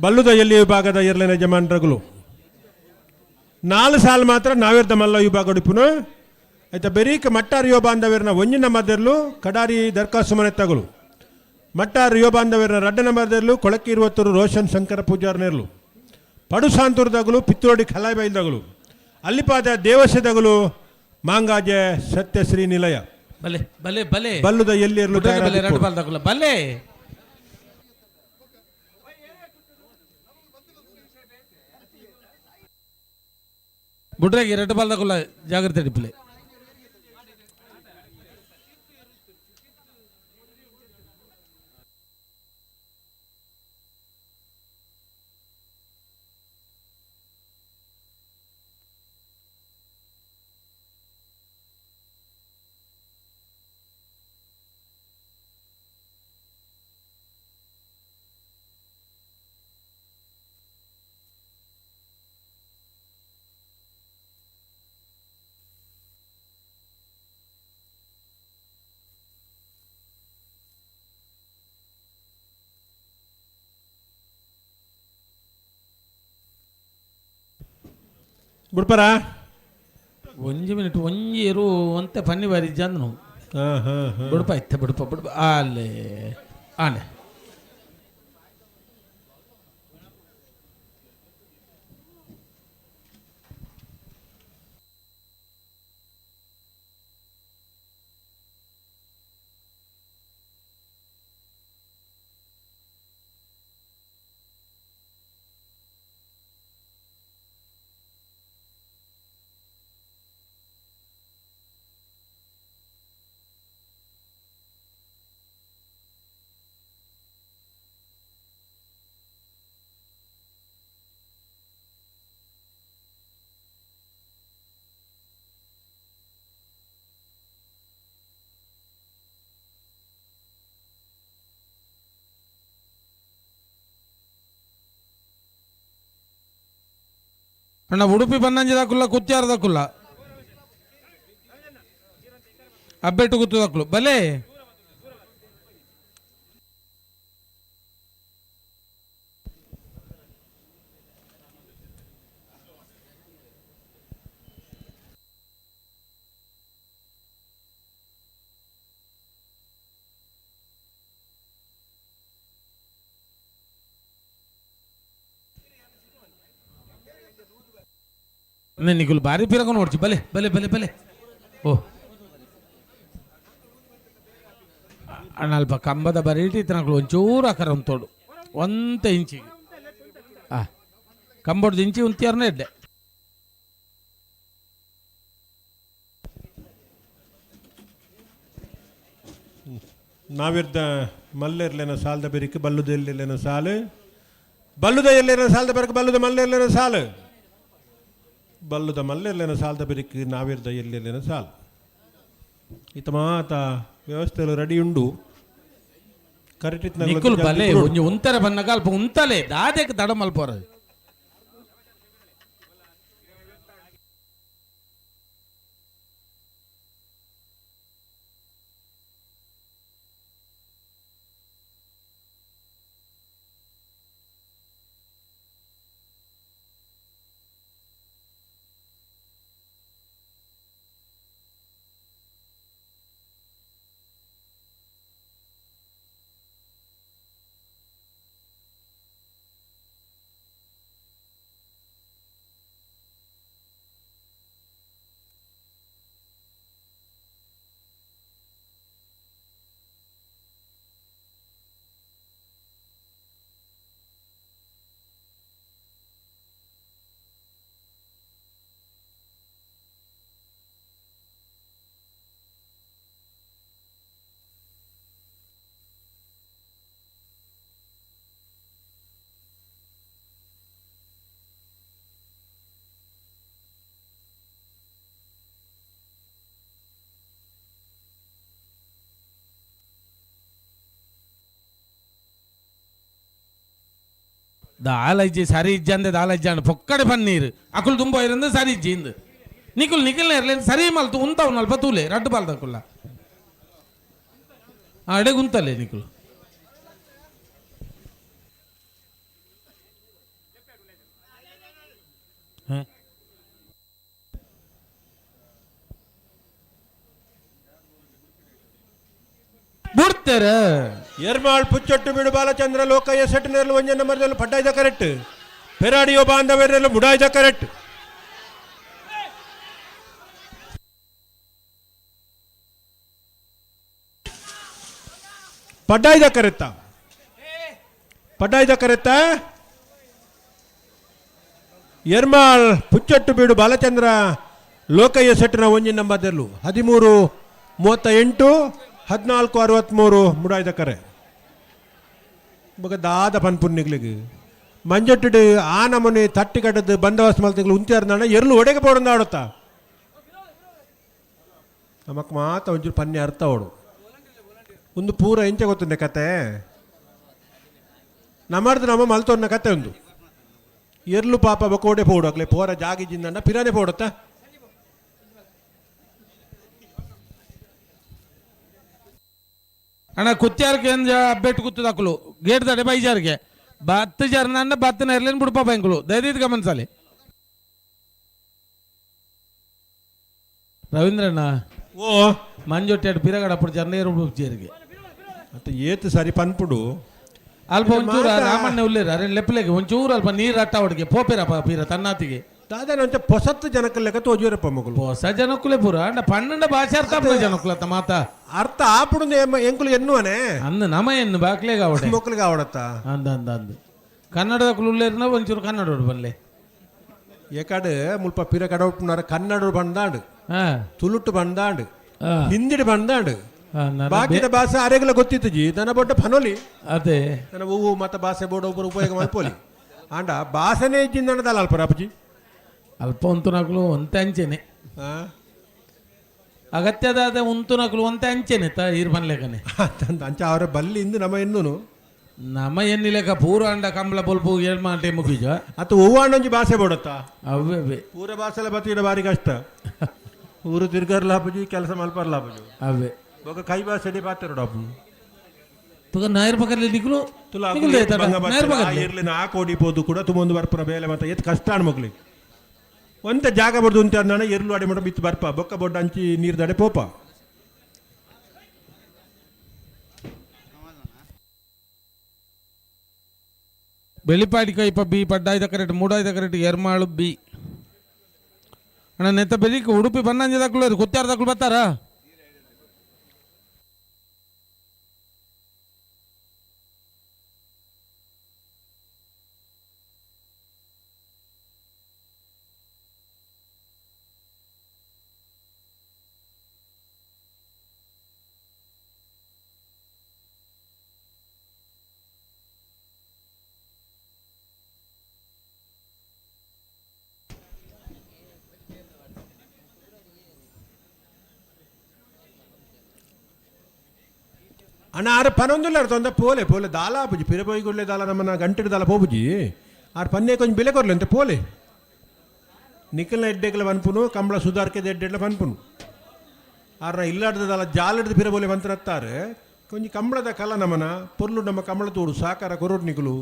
ಬಲ್ಲುದ ಎಲ್ಲಿ ವಿಭಾಗದ ಎರ್ಲೆನ ಯಜಮಾನ್ರಗುಲು 4 ಸಾಲ ಮಾತ್ರ ನಾವೇರ್ದ ಮಲ್ಲ ವಿಭಾಗ ಉಡುಪುನು ಆಯ್ತಾ. ಬೆರೀಕ್ ಮಟ್ಟಾರು ಯುವ ಬಾಂಧವ್ಯರ್ನ ಒಂಜಿನ ನಂಬರ್ದೆರ್ಲು ಕಡಾರಿ ದರ್ಖಾಸ್ತು ಮನೆ ತಗಲು. ಮಟ್ಟಾರು ಯುವ ಬಾಂಧವ್ಯರ್ನ ರಡ್ಡ ನಂಬರ್ದೆರ್ಲು ಕೊಳಕಿ ಇರುವತ್ತೂರು ರೋಷನ್ ಶಂಕರ ಪೂಜಾರ್ನೆರ್ಲು, ಪಡು ಸಾಂತೂರ್ದಗಲು ಪಿತ್ತೋಡಿ ಖಲಾಯಿಬೈಲ್ದಗಲು, ಅಲ್ಲಿಪಾದ ದೇವಸ್ಯದಗಲು ಮಾಂಗಾಜೆ ಸತ್ಯಶ್ರೀ ನಿಲಯ. ಬಲೆ ಬಲೆ ಬಲೆ. ಬಲ್ಲುದ ಎಲ್ಲಿರ್ಲು ಬಲೆ ರೆಡ್ ಬಾಲ್ ದಕ್ಕುಲ ಬಲೆ. ಬುಡ್ರಾಗಿ ರೆಡ್ ಬಾಲ್ ದಕ್ಕುಲ ಜಾಗ್ರತೆ ಡಿಪ್ಲೆ. ಬುಡ್ಪರ ಒಂಜಿ ಮಿನಿಟ್ ಒಂಜಿ ಇರು ಒಂತೆ ಪನ್ನಿ ಬಾರಿ ಜಂದನು. ಹಾ ಹಾ ಹಾ. ಬುಡಪ ಇತ್ತೆ ಬುಡಪ ಬುಡಪ ಅಲ್ಲೇ ಆನೆ. ಅಣ್ಣ ಉಡುಪಿ ಬನ್ನಂಜಿ ದಾಕುಲ್ಲ ಕುತ್ಯಾರ ದಾಕುಲ್ಲ ಅಬ್ಬೆಟ್ಟು ಗುತ್ತು ದಾಕುಲು ಬಲೆ. ನಿಗುಲು ಬಾರಿ ಪಿರಕ ನೋಡ್ಚಿ. ಬಲೆ ಬಲೆ ಬಲೆ ಬಲೆ. ಓ ಅಣ್ಣ, ಅಲ್ಪ ಕಂಬದ ಬರೀಟಿ ಇತ್ತನಕ್ಲು ಒಂಚೂರು ಆಕಾರ ಒಂತೋಡು ಒಂತ ಇಂಚಿಗೆ ಆ ಕಂಬೊಡ್ದು ಇಂಚಿ ಉಂತಿಯಾರನೇ ಇಡ್ಡೆ. ನಾವಿರ್ದ ಮಲ್ಲೆರ್ಲೆನ ಸಾಲದ ಬೆರಿಕ್ ಬಲ್ಲುದ ಎಲ್ಲೆಲೆನ ಸಾಲು, ಬಲ್ಲುದ ಎಲ್ಲೆನ ಸಾಲದ ಬೆರಕ್ ಬಲ್ಲುದ ಮಲ್ಲೆರ್ಲೆನ ಸಾಲು, ಬಲ್ಲುದ ಮಲ್ಲೆರ್ಲೆನ ಸಾಲದ ಬೆರಿಕ್ ನಾವಿರ್ದ ಎಲ್ಲೆಲೆನ ಸಾಲು. ಇತ್ತ ಮಾತ ವ್ಯವಸ್ಥೆಲು ರೆಡಿ ಉಂಡು. ಕರೆಕ್ಟ್. ನಿಕ್ಕುಲು ಬಲೆ, ಒಂಜಿ ಉಂತರ ಬನ್ನಗ ಅಲ್ಪ ಉಂತಲೆ ದಾದೆಕ್ ದಡ ಮಲ್ಪೋರ. ದಾಲಜ್ಜಿ ಸರಿ ಇಜ್ಜಂದೆ ದಾಲಜ್ಜಿ ಅಂಡ್ ಪೊಕ್ಕಡೆ ಪನ್ನೀರು ಅಕುಲು ತುಂಬ ಇರಂದು ಸರಿ ಇಜ್ಜಿ ಇಂದು ನಿಕುಲ್ ನಿಖಿಲ್ ಇರ್ಲಿ ಸರಿ ಮಲ್ತು ಉಂತಾವ್ ನಲ್ಪ ತೂಲೆ ರಡ್ಡು ಬಾಲ್ದಕುಲ್ಲ ಅಡೆ ಗುಂತಲೆ ನಿಕುಲು. ಹ? ಬಿಡ್ತಾರೆ. ಎರ್ಮಾಳ್ ಪುಚ್ಚೊಟ್ಟು ಬೀಡು ಬಾಲಚಂದ್ರ ಲೋಕಯ್ಯ ಸೆಟ್ಟಿನಲ್ಲಿ ಒಂಜ ನಂಬರ್ದಲ್ಲಿ ಪಟ್ಟಾಯ್ದ ಕರೆಕ್ಟ್, ಪೆರಾಡಿಯೋ ಬಾಂಧವ್ಯರೆಲ್ಲ ಬುಡಾಯ್ದ ಕರೆಕ್ಟ್. ಪಡ್ಡಾಯ್ದ ಕರೆತ್ತ, ಪಡ್ಡಾಯ್ದ ಕರೆತ್ತ. ಎರ್ಮಾಳ್ ಪುಚ್ಚೊಟ್ಟು ಬೀಡು ಬಾಲಚಂದ್ರ ಲೋಕಯ್ಯ ಸೆಟ್ಟಿನ ಒಂಜಿ ನಂಬರ್ದಲ್ಲೂ 13:38, 14:63 ಮುಡಾಯ್ದ ಕರೆ. ಬೊಕ ದಾದ ಪನ್ಪುನ್ನಿಗ್ಲಿಗ್ ಮಂಜೊಟ್ಟಿಡು ಆ ನಮೂನೆ ತಟ್ಟಿ ಕಟ್ಟದ್ದು ಬಂದೋಬಸ್ತ್ ಮಲ್ತಿಗ್ಲು ಉಂತಿಯಾರ್ದಾಣ ಎರ್ಲು ಒಡೆಗೆ ಪೋಡಂದ ಆಡುತ್ತಾ ನಮಕ್ ಮಾತ ಒಂಚೂರು ಪನ್ನೆ ಅರ್ಥ ಓಡು. ಒಂದು ಪೂರ ಎಂಚ ಗೊತ್ತುಂಡೆ ಕತೆ ನಮ್ಮರ್ದು ನಮ್ಮ ಮಲ್ತೊನ್ನ ಕತೆ. ಒಂದು ಎರ್ಲು ಪಾಪ ಬಕೋಡೆ ಪೋಡು ಅಕ್ಲೆ ಪೋರ ಜಾಗಿ ಜಿಂದಂಡ ಪಿರಾನೆ ಪೋಡುತ್ತಾ. ಅಣ್ಣ ಕುತ್ತಿಯಾರ್ಗೆ ಅಬ್ಬೆಟ್ಟು ಕುತ್ತದಕ್ಕಲು ಗೇಟ್ ದಡೆ ಬೈಜಾರ್ಗೆ ಬತ್ತು ಜರ ನನ್ನ ಬತ್ತನ ಇರ್ಲೇನು ಬಿಡ್ಪ ಬ್ಯಾಂకులు ದಯದೀದ್ ಗಮನಿಸಲಿ. ರವೀಂದ್ರಣ್ಣ. ಓ. ಮಂಜೊಟ್ಟೆ ಪಿರಗಡ ಅప్పుడు ಜರ್ನೇರು ಜೇರಿಗೆ. ಅತ್ತ ಏತ್ ಸರಿ ಪನ್ಪುಡು. ಅಲ್ಪ ಒಂಚೂರು ರಾಮಣ್ಣ ಉಲ್ಲೇರ ಅರೆ ಲೆಪ್ಪಲೆಗೆ ಒಂಚೂರು ಅಲ್ಪ ನೀರು ಅಟ್ಟ ಅವಡಿಗೆ ಪೋಪೇರಪ್ಪ ಪೀರ ತನ್ನಾತಿಗೆ. ದಾದನ ಒಂಚ ಪೊಸತ್ತು ಜನಕ್ಕೆ ಲೆಕ್ಕ ತೋಜುವರಪ್ಪ ಮಗಳು. ಹೊಸ ಜನಕ್ಕುಲೆ ಪೂರ ಅಂಡ ಪನ್ನಂಡ ಭಾಷೆ ಅರ್ಥ ಆಪುನ ಜನಕ್ಕುಲತ್ತ ಮಾತ. ಅರ್ಥ ಆಪುಡು ಎಂಕುಲು ಎನ್ನುವನೆ. ಅಂದ್ ನಮ ಎನ್ನು ಬಾಕ್ಲೇಗ ಅವಡೆ. ಮಕ್ಕಳಿಗೆ ಆವಡತ್ತ. ಅಂದ ಅಂದ ಅಂದ್ ಕನ್ನಡದ ಉಲ್ಲೇರ್ನ ಒಂಚೂರು ಕನ್ನಡ ಬಲ್ಲೆ. ಏಕಾಡು ಮುಲ್ಪ ಪಿರ ಕಡೌಟ್ನಾರ ಕನ್ನಡ ಬಂದಾಂಡು, ತುಳುಟು ಬಂದಾಂಡು, ಹಿಂದಿಡು ಬಂದಾಂಡು, ಬಾಕಿದ ಭಾಷೆ ಅರೆಗಲ ಗೊತ್ತಿತ್ತು ಜಿ ದನ ಬೊಟ್ಟ ಫನೋಲಿ. ಅದೇ. ನನ್ನ ಹೂವು ಮತ್ತ ಭಾಷೆ ಬೋರ್ಡ್ ಒಬ್ಬರು ಉಪಯೋಗ ಮಲ್ಪೋಲಿ ಆಂಡ ಭಾಷೆನೇ ಇಜ್ಜಿಂದಣ್ಣದಲ್ಲ ಅಲ್ಪ ಅಪ್ಪಾಜಿ. ಅಲ್ಪ ಉಂತು ನಕಲು ಒಂತೆ ಅಂಚೆನೆ. ಅಗತ್ಯದಾದ ಉಂತು ನಕಲು ಒಂತೆ ಅಂಚೆನೆ ತ ಈರ್ ಬನ್ಲೇಕನೆ. ಅಂಚ ಅವರ ಬಲ್ಲಿ ಇಂದು ನಮ್ಮ ಎನ್ನುನು. ನಮ್ಮ ಎನ್ನಿಲೆಕ್ಕ ಪೂರ ಅಂಡ ಕಂಬಳ ಬೊಲ್ಪು ಏಳ್ಮಾಂಟೆ ಮುಗಿಜ. ಅತ್ತ ಹೂವಾಂಡೊಂಜಿ ಭಾಷೆ ಬೋಡತ್ತ. ಅವೇ ಅವೇ. ಪೂರ ಭಾಷೆಲ ಬತ್ತಿಡ ಬಾರಿ ಕಷ್ಟ. ಊರು ತಿರ್ಗರ್ಲಾಪುಜಿ, ಕೆಲಸ ಮಲ್ಪರ್ಲಾಪುಜಿ. ಅವೇ. ಬೊಕ ಕೈ ಭಾಷೆ ಪಾತೆರೊಡಪ್ಪು. ತುಗ ನಾಯರ್ ಪಕ್ಕದಲ್ಲಿ ನಿಕ್ಲು. ತುಲ. ನಿಕ್ಲು ನಾಯರ್ ಪಕ್ಕದಲ್ಲಿ. ಇರ್ಲಿನ ಆ ಕೋಡಿ ಪೋದು ಕೂಡ ತುಂಬೊಂದು ಬರ್ಪುನ ಬೇಲೆ ಮತ್ತೆ ಏತ್ ಕಷ್ಟ ಅಣ್ ಮಗ್ಲಿ. ಒಂತ ಜಾಗ ಬಡ್ದು ಉಂಟು ಅಂದಾಣ ಎರ್ಲು ಅಡೆ ಮಟ ಬಿತ್ತು ಬರ್ಪ ಬೊಕ್ಕ ಬೊಡ್ಡ ಅಂಚಿ ನೀರು ದಡೆ ಪೋಪ. ಬೆಳಿಪಾಡಿ ಕೈಪ ಬಿ, ಪಡ್ಡಾಯ್ದ ಕರೆಕ್ಟ್, ಮೂಡಾಯ್ದ ಕರೆಕ್ಟ್, ಎರ್ಮಾಳು ಬಿ. ಅಣ್ಣ, ನೆತ್ತ ಬೆಳಿಗ್ಗೆ ಉಡುಪಿ ಬನ್ನಂಜ ದಾಕ್ಲು, ಕುತ್ತಾರ ದಾಕ್ಲು ಬರ್ತಾರ. ಅಣ್ಣ, ಆರು ಪನೊಂದುಲ್ಲ ತೊಂದ ಪೋಲೆ ಪೋಲೆ ದಾಲ ಪೂಜಿ ಪಿರ ಪೋಯಿ ದಾಲ ನಮ್ಮನ್ನ ಗಂಟೆಡು ದಾಲ ಪೋಪುಜಿ. ಆರು ಪನ್ನೆ ಕೊಂಚ ಬೆಲೆ ಕೊರ್ಲೆ ಅಂತ ಪೋಲೆ. ನಿಖಲ್ನ ಎಡ್ಡೆಗ್ಲ ಪನ್ಪುನು, ಕಂಬಳ ಸುಧಾರ್ಕೆದ ಎಡ್ಡೆಡ್ಲ ಪನ್ಪುನು. ಆರ್ನ ಇಲ್ಲಾಡ್ದ ದಾಲ ಜಾಲಡ್ದು ಪಿರ ಬೋಲೆ ಬಂತನತ್ತಾರೆ. ಕೊಂಚ ಕಂಬಳದ ಕಲ ನಮನ ಪೊರ್ಲು ನಮ್ಮ ಕಂಬಳ ತೋಡು ಸಾಕಾರ ಕೊರೋಡ್ ನಿಕುಲು.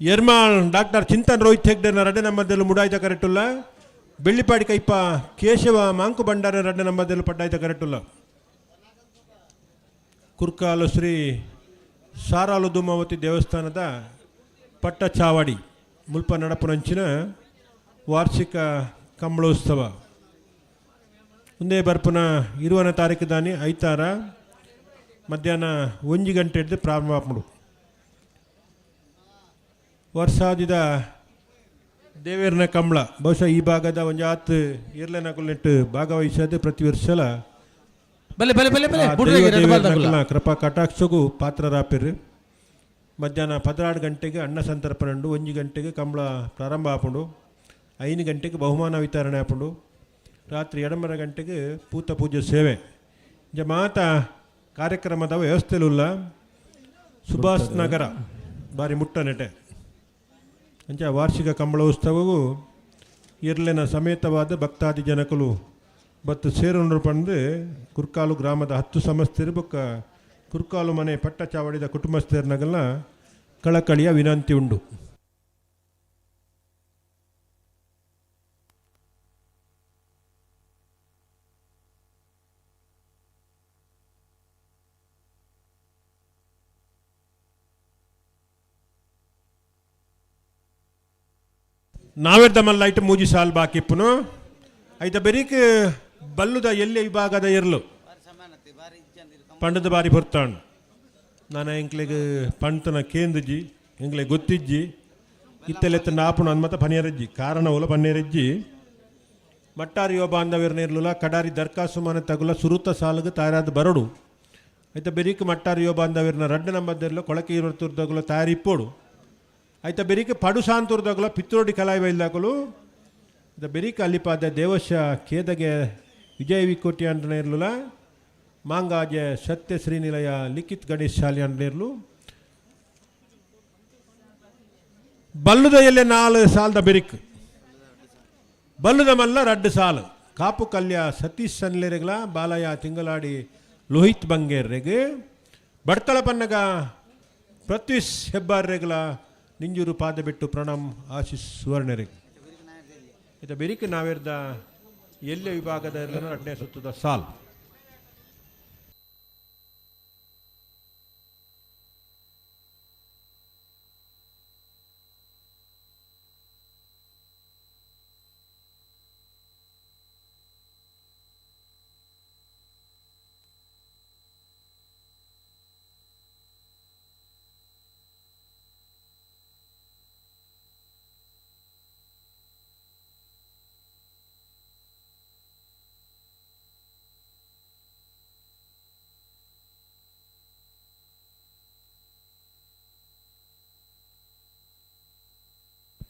ಎರ್ಮಾಳ್ ಡಾಕ್ಟರ್ ಚಿಂತನ್ ರೋಹಿತ್ ಹೆಗ್ಡೆನ ರಡ್ಡೆ ನಂಬರ್ದಲ್ಲೂ ಮುಡಾಯ್ತ ಕರೆಕ್ಟುಲ್ಲ. ಬೆಳ್ಳಿಪಾಡಿ ಕೈಪ ಕೇಶವ ಮಾಂಕು ಭಂಡಾರ ರಡ್ಡೆ ನಂಬರ್ದಲ್ಲೂ ಪಡ್ಡಾಯ್ತ ಕರೆಕ್ಟುಲ್ಲ. ಕುರ್ಕಾಲು ಶ್ರೀ ಸಾರಾಲು ಧೂಮಾವತಿ ದೇವಸ್ಥಾನದ ಪಟ್ಟ ಚಾವಡಿ ಮುಲ್ಪ ನಡಪುನಂಚಿನ ವಾರ್ಷಿಕ ಕಂಬಳೋತ್ಸವ ಒಂದೇ ಬರ್ಪುನ 20ನೇ ತಾರೀಕು ದಾನಿ ಐತಾರ ಮಧ್ಯಾಹ್ನ 1 ಗಂಟೆ ಹಿಡಿದು ಪ್ರಾರಂಭ ಆಪುಂಡು. ವರ್ಷಾದಿದ ದೇವೇರ್ನ ಕಂಬಳ ಬಹುಶಃ ಈ ಭಾಗದ ಒಂಜಾತ್ ಇರ್ಲೆನಕುಲ್ನೆಟ್ಟು ಭಾಗವಹಿಸದೆ ಪ್ರತಿ ವರ್ಷಲ ಬಲೆ ಬಲೆ ಬಲೆ ಬಲೆ. ಆ ದೈವ ದೇವೇರ್ನಕುಲ್ನ ಕೃಪಾ ಕಟಾಕ್ಷಗೂ ಪಾತ್ರರಾಪಿರು. ಮಧ್ಯಾಹ್ನ 12 ಗಂಟೆಗೆ ಅನ್ನ ಸಂತರ್ಪಣೆ ಉಂಡು. 1 ಗಂಟೆಗೆ ಕಂಬಳ ಪ್ರಾರಂಭ ಆಪುಂಡು. 5 ಗಂಟೆಗೆ ಬಹುಮಾನ ವಿತರಣೆ ಆಪುಂಡು. ರಾತ್ರಿ 2:30 ಗಂಟೆಗೆ ಪೂತ ಪೂಜೆ ಸೇವೆ. ಜ ಮಾತ ಕಾರ್ಯಕ್ರಮದ ವ್ಯವಸ್ಥೆಲುಲ್ಲ ಸುಭಾಷ್ ನಗರ ಬಾರಿ ಮುಟ್ಟ ನೆಟೆ ಅಂಚ ವಾರ್ಷಿಕ ಕಂಬಳೋತ್ಸವವು ಇರ್ಲೆನ ಸಮೇತವಾದ ಭಕ್ತಾದಿ ಜನಕಲು ಬತ್ತು ಸೇರುಂಡ್ರು ಪಂದು ಕುರ್ಕಾಲು ಗ್ರಾಮದ 10 ಸಮಸ್ತೆರು ಬೊಕ್ಕ ಕುರ್ಕಾಲು ಮನೆ ಪಟ್ಟ ಚಾವಡಿದ ಕುಟುಂಬಸ್ಥರ್ನಗಲ್ನ ಕಳಕಳಿಯ ವಿನಂತಿ ಉಂಡು. ನಾವೆರ್ದ ಮಲ್ಲ ಐಟ್ ಮೂಜಿ ಸಾಲ್ ಬಾಕಿಪ್ಪುನು. ಐತ ಬೆರಿಕ್ ಬಲ್ಲುದ ಎಲ್ಲೆ ವಿಭಾಗದ ಎರ್ಲು ಪಂಡದ ಬಾರಿ ಪೊರ್ತಾಣ್. ನಾನು ಎಂಕ್ಲೆಗ್ ಪಂತನ ಕೇಂದ್ರಜಿ ಎಂಕ್ಲೆ ಗೊತ್ತಿಜ್ಜಿ ಇತ್ತೆಲೆತ್ತ ನಾಪುಣ ಅನ್ಮತ ಪನಿಯರಜ್ಜಿ ಕಾರಣ ಓಲ ಪನ್ನೇರಜ್ಜಿ. ಮಟ್ಟಾರಿ ಯೋ ಬಾಂಧವ್ಯರ ನೇರ್ಲುಲ ಕಡಾರಿ ದರ್ಖಾಸು ಮನೆ ತಗುಲ ಸುರುತ ಸಾಲುಗು ತಯಾರಾದ ಬರಡು. ಐತ ಬೆರಿಕ್ ಮಟ್ಟಾರಿ ಯೋ ಬಾಂಧವ್ಯರನ ರಡ್ಡ ನಂಬದ್ದೆರ್ಲು ಕೊಳಕೆ ಇರುತ್ತುರ್ದಗುಲ ತಯಾರಿ ಇಪ್ಪೋಡು. ಐತ ಬೆರಿಕ್ ಪಡು ಸಾಂತೂರ್ದಗುಲ ಪಿತ್ರೋಡಿ ಕಲಾಯಿ ಬೈಲ್ದಾಕಲು ಐತ ಬೆರಿಕ್ ಅಲ್ಲಿಪಾದ ದೇವಶ ಖೇದಗೆ ವಿಜಯ ವಿಕೋಟಿ ಅಂಟನೇರ್ಲುಲ ಮಾಂಗಾಜೆ ಸತ್ಯ ಶ್ರೀನಿಲಯ ಲಿಖಿತ್ ಗಣೇಶ್ ಶಾಲೆ ಅಂಟನೇರ್ಲು. ಬಲ್ಲುದ ಎಲ್ಲೆ 4 ಸಾಲದ ಬೆರಿಕ್ ಬಲ್ಲುದ ಮಲ್ಲ ರಡ್ಡು ಸಾಲು ಕಾಪು ಕಲ್ಯ ಸತೀಶ್ ಸನ್ಲೇರೆಗ್ಲ ಬಾಲಯ್ಯ ತಿಂಗಳಾಡಿ ಲೋಹಿತ್ ಬಂಗೇರ್ರೆಗ್ ಬಡ್ತಳ ಪನ್ನಗ ಪ್ರತ್ಯುಷ್ ಹೆಬ್ಬಾರ್ರೆಗ್ಲ ನಿಂಜೂರು ಪಾದ ಬಿಟ್ಟು ಪ್ರಣಮ್ ಆಶೀಶ್ ಸುವರ್ಣರಿಗೆ. ಇತ ಬೆರಿಕ್ ನಾವೇರ್ದ ಎಲ್ಲೆ ವಿಭಾಗದ ಎರಡನೇ ಸುತ್ತದ ಸಾಲ್.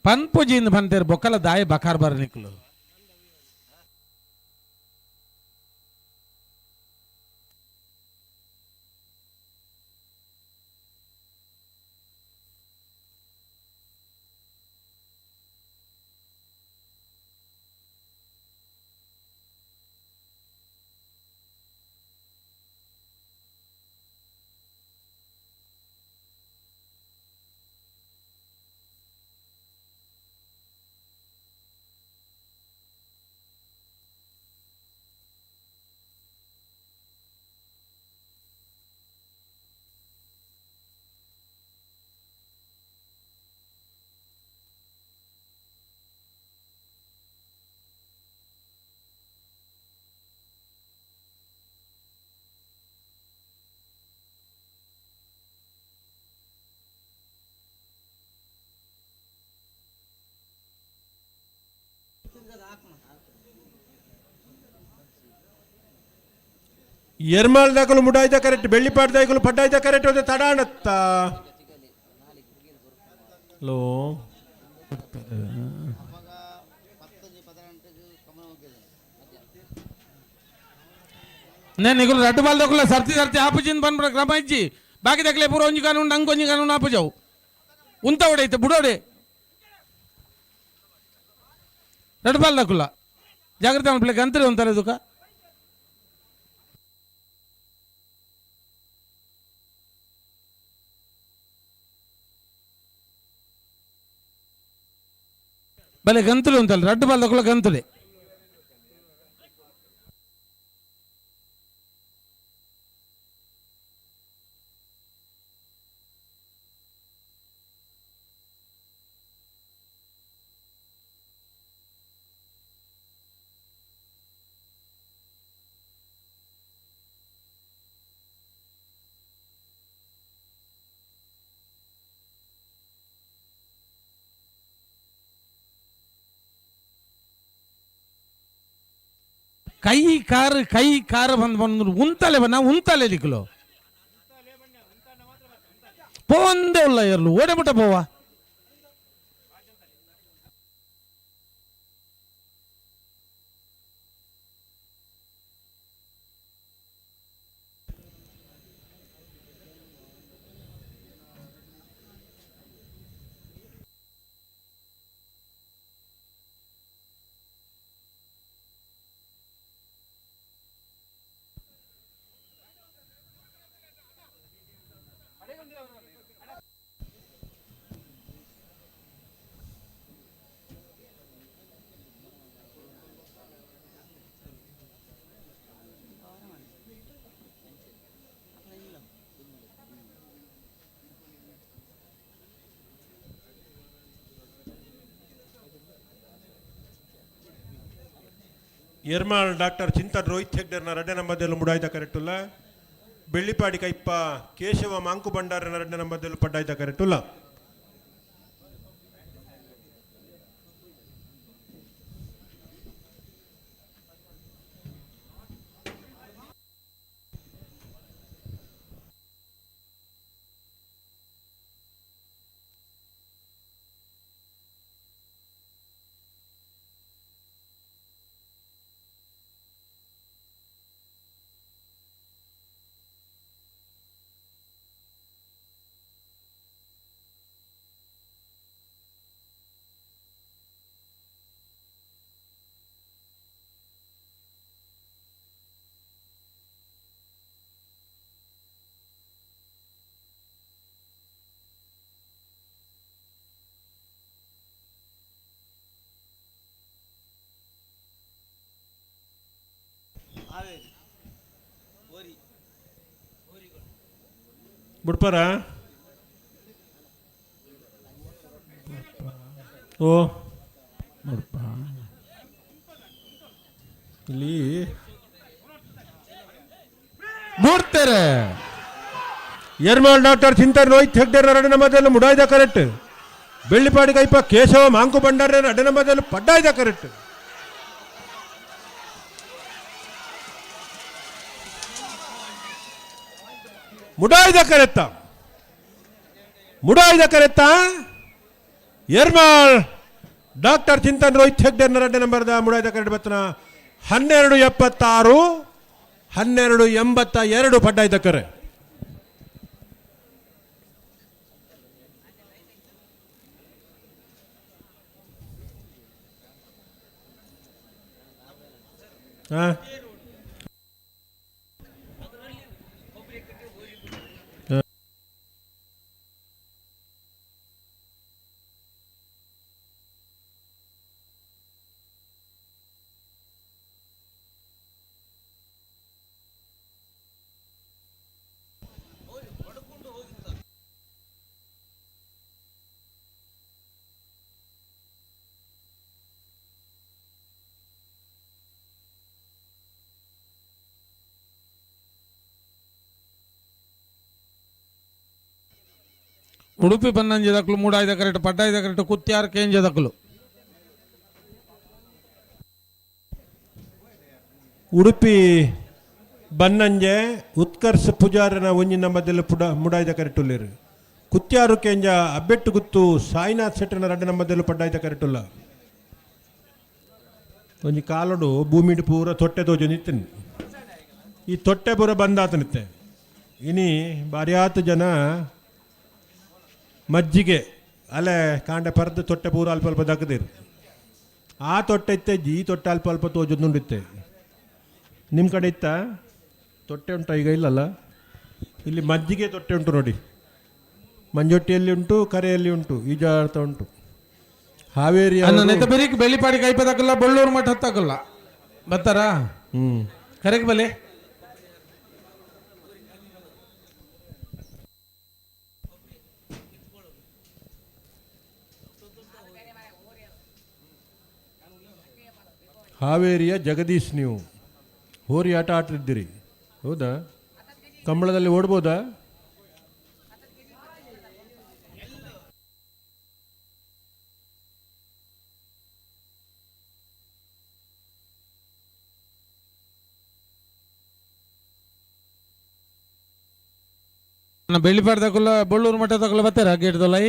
ಪನ್ಪುಜಿಂದ ಬಂತೇರು ಬೊಕ್ಕಲ ದಾಯಿ ಬಕಾರ್ ಬಾರ ನಿಕ್ಲು. ಎರ್ಮಾಲ್ ದಾಕಲು ಮುಡಾಯ್ದ ಕರೆಕ್ಟ್, ಬೆಳ್ಳಿಪಾಟ್ ದಾಕಲು ಪಡ್ಡಾಯ್ದ ಕರೆಕ್ಟ್, ಒಂದು ತಡಾಣತ್ತ. ಹಲೋ, నేను నీకు రెడ్డు బాల్ దొక్కలే సర్తి సర్తి ఆపుచింది పని క్రమ ఇచ్చి బాకీ దక్కలే పూర ಒಂಜಿ ಕಾನು ಉಂಡು ಅಂಕೊಂಜಿ ಕಾನು ಆಪುಜಾವು ಉಂತವಡೆ ಐತೆ ಬುಡೋಡೆ రెడ్డు బాల్ దక్కుల జాగ్రత్త పిల్ల గంతులు ఉంటారు దుఃఖ. భలే గంతులు ఉంటారు రెడ్డు బాల్ దక్కుల గంతులే. ಕೈ ಕಾರು ಕೈ ಕಾರು ಬಂದು ಬಂದು ಉಂತಲೆ ಬನ್ನ ಉಂತಲೆ ದಿಕ್ಕಲು ಪೋಂದೆ ಉಲ್ಲ ಇರ್ಲು ಓಡೆ ಬಿಟ್ಟ ಪೋವಾ. ಎರ್ಮಾಳ್ ಡಾಕ್ಟರ್ ಚಿಂತನ್ ರೋಹಿತ್ ಹೆಗ್ಡರ್ನ ರಡ್ಡೆ ನಂಬರ್ದಲ್ಲೂ ಮುಡಾಯ್ದ ಕರೆಕ್ಟುಲ್ಲ. ಬೆಳ್ಳಿಪಾಡಿ ಕೈಪ್ಪ ಕೇಶವ ಮಾಂಕು ಭಂಡಾರನ ರಡ್ಡೆ ನಂಬರ್ದಲ್ಲೂ ಪಡ್ಡಾಯ್ದ ಕರೆಕ್ಟುಲ್ಲ. ಬುಡ್ಪಾರ? ಓ ಇಲ್ಲಿ ಮೂಡ್ತಾರೆ. ಎರ್ಮಾಳ್ ಡಾಕ್ಟರ್ ಚಿಂತನ್ ರೋಹಿತ್ ಹೆಗ್ಡೆ ಎರಡು ನಂಬರ್ದಲ್ಲಿ ಮುಡಾಯ್ದ ಕರೆಕ್ಟ್. ಬೆಳ್ಳಿಪಾಡಿ ಕೈಪ ಕೇಶವ ಮಾಂಕು ಭಂಡಾರ ಎರಡು ನಂಬರ್ದಲ್ಲಿ ಪಡ್ಡಾಯ್ದ ಕರೆಕ್ಟ್. ಮುಡಾಯ್ದ ಕರೆತ್ತ, ಮುಡಾಯ್ದ ಕರೆತ್ತ. ಎರ್ಮಾಳ್ ಡಾಕ್ಟರ್ ಚಿಂತನ್ ರೋಹಿತ್ ಹೆಗ್ಡೆ ಎರಡು ನಂಬರ್ದ ಮುಡಾಯ್ದ ಕರೆಕ್ಟ್ ಬತ್ತನ. 12.76, 12.82 ಪಡ್ಡಾಯ್ದ ಕರೆ. ಹಾ. ಉಡುಪಿ ಬನ್ನಂಜದಕ್ಲು ಮೂಡಾಯ್ದ ಕರೆಕ್ಟ್, ಪಡ್ಡಾಯ್ದ ಕರೆಕ್ಟ್. ಕುತ್ಯಾರ್ ಕೇಂಜದಕ್ಲು. ಉಡುಪಿ ಬನ್ನಂಜೆ ಉತ್ಕರ್ಷ ಪೂಜಾರನ ಒಂಜಿ ನಂಬದಲ್ಲಿ ಪುಡ ಮುಡಾಯ್ದ ಕರೆಟುಲ್ಲೇರು. ಕುತ್ಯಾರು ಕೆಂಜ ಅಬ್ಬೆಟ್ಟು ಗುತ್ತು ಸಾಯಿನಾಥ್ ಶೆಟ್ಟನ ರಡ್ಡ ನಂಬದಲ್ಲಿ ಪಡ್ಡಾಯ್ದ ಕರೆಟುಲ್ಲ. ಒಂಜಿ ಕಾಲಡು ಭೂಮಿಡ್ ಪೂರ ತೊಟ್ಟೆ ತೋಜು ನಿತ್ತನಿ. ಈ ತೊಟ್ಟೆ ಪೂರ ಬಂದಾತನಿತ್ತೆ. ಇನಿ ಬಾರ್ಯಾತ ಜನ ಮಜ್ಜಿಗೆ ಅಲೆ ಕಾಂಡೆ ಪರ್ದು ತೊಟ್ಟೆ ಪೂರ ಅಲ್ಪ ಅಲ್ಪ ದಕ್ಕದಿರು. ಆ ತೊಟ್ಟೆ ಇತ್ತೆ, ಈ ತೊಟ್ಟೆ ಅಲ್ಪ ಅಲ್ಪ ತೋಜೊಂದುಂಡಿತ್ತೆ. ನಿಮ್ಮ ಕಡೆ ಇತ್ತಾ ತೊಟ್ಟೆ ಉಂಟಾ? ಈಗ ಇಲ್ಲಲ್ಲ. ಇಲ್ಲಿ ಮಜ್ಜಿಗೆ ತೊಟ್ಟೆ ಉಂಟು ನೋಡಿ. ಮಂಜೊಟ್ಟಿಯಲ್ಲಿ ಉಂಟು, ಕರೆಯಲ್ಲಿ ಉಂಟು, ಈಜಾಡ್ತಾ ಉಂಟು. ಹಾವೇರಿ ನೆತ್ತ ಬೆರಿಕ್ ಬೆಳ್ಳಿಪಾಡಿ ಕೈಪದಕ್ಕಲ್ಲ, ಬಳ್ಳೂರು ಮಠ ಹತ್ತಕ್ಕಲ್ಲ ಬರ್ತಾರಾ? ಹ್ಞೂ. ಕರೆಕ್ ಬಲೆ. ಹಾವೇರಿಯ ಜಗದೀಶ್, ನೀವು ಹೋರಿ ಆಟ ಆಡ್ತಿದ್ದೀರಿ ಹೌದಾ? ಕಂಬಳದಲ್ಲಿ ಓಡ್ಬೋದಾ? ಬೆಳ್ಳಿಪಾಡಿ ತಕಲ್ಲ, ಬಳ್ಳೂರು ಮಠ ತಕಲ್ಲ ಬರ್ತಾರ ಗೇಟ್ದಲ್ಲ.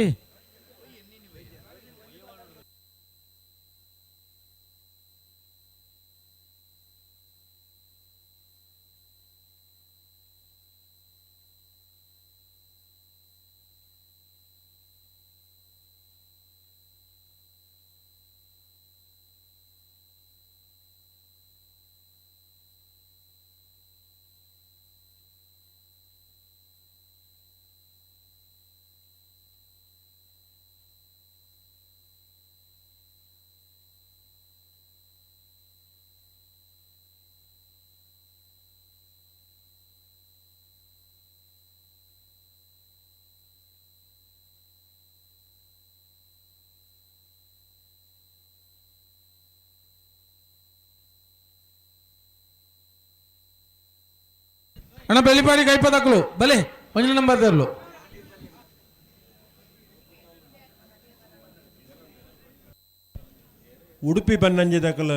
ಅಣ್ಣ, ಬೆಳ್ಳಿಪಾಡಿ ಕೈಪದಕ್ಕಲು ಬಲೆ, ಒಂಜಿ ನಂಬರ್ ತರಲು. ಉಡುಪಿ ಬನ್ನಂಜಿ ದಾಖಲ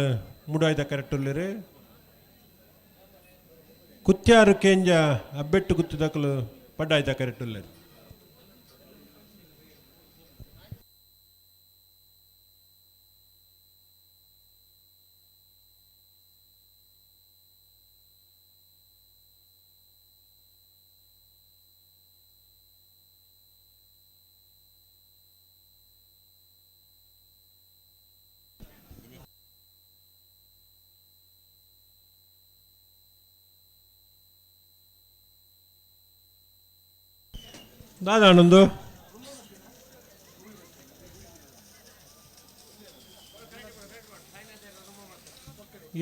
ಮುಡಾಯ್ದ ಕರೆಕ್ಟ್. ಕುತ್ಯಾರು ಕೇಂಜ ಅಬ್ಬೆಟ್ಟು ಗುತ್ತು ದಾಖಲು ಪಡ್ಡಾಯ್ದ ಕರೆಕ್ಟ್. ದಾದಾನೊಂದು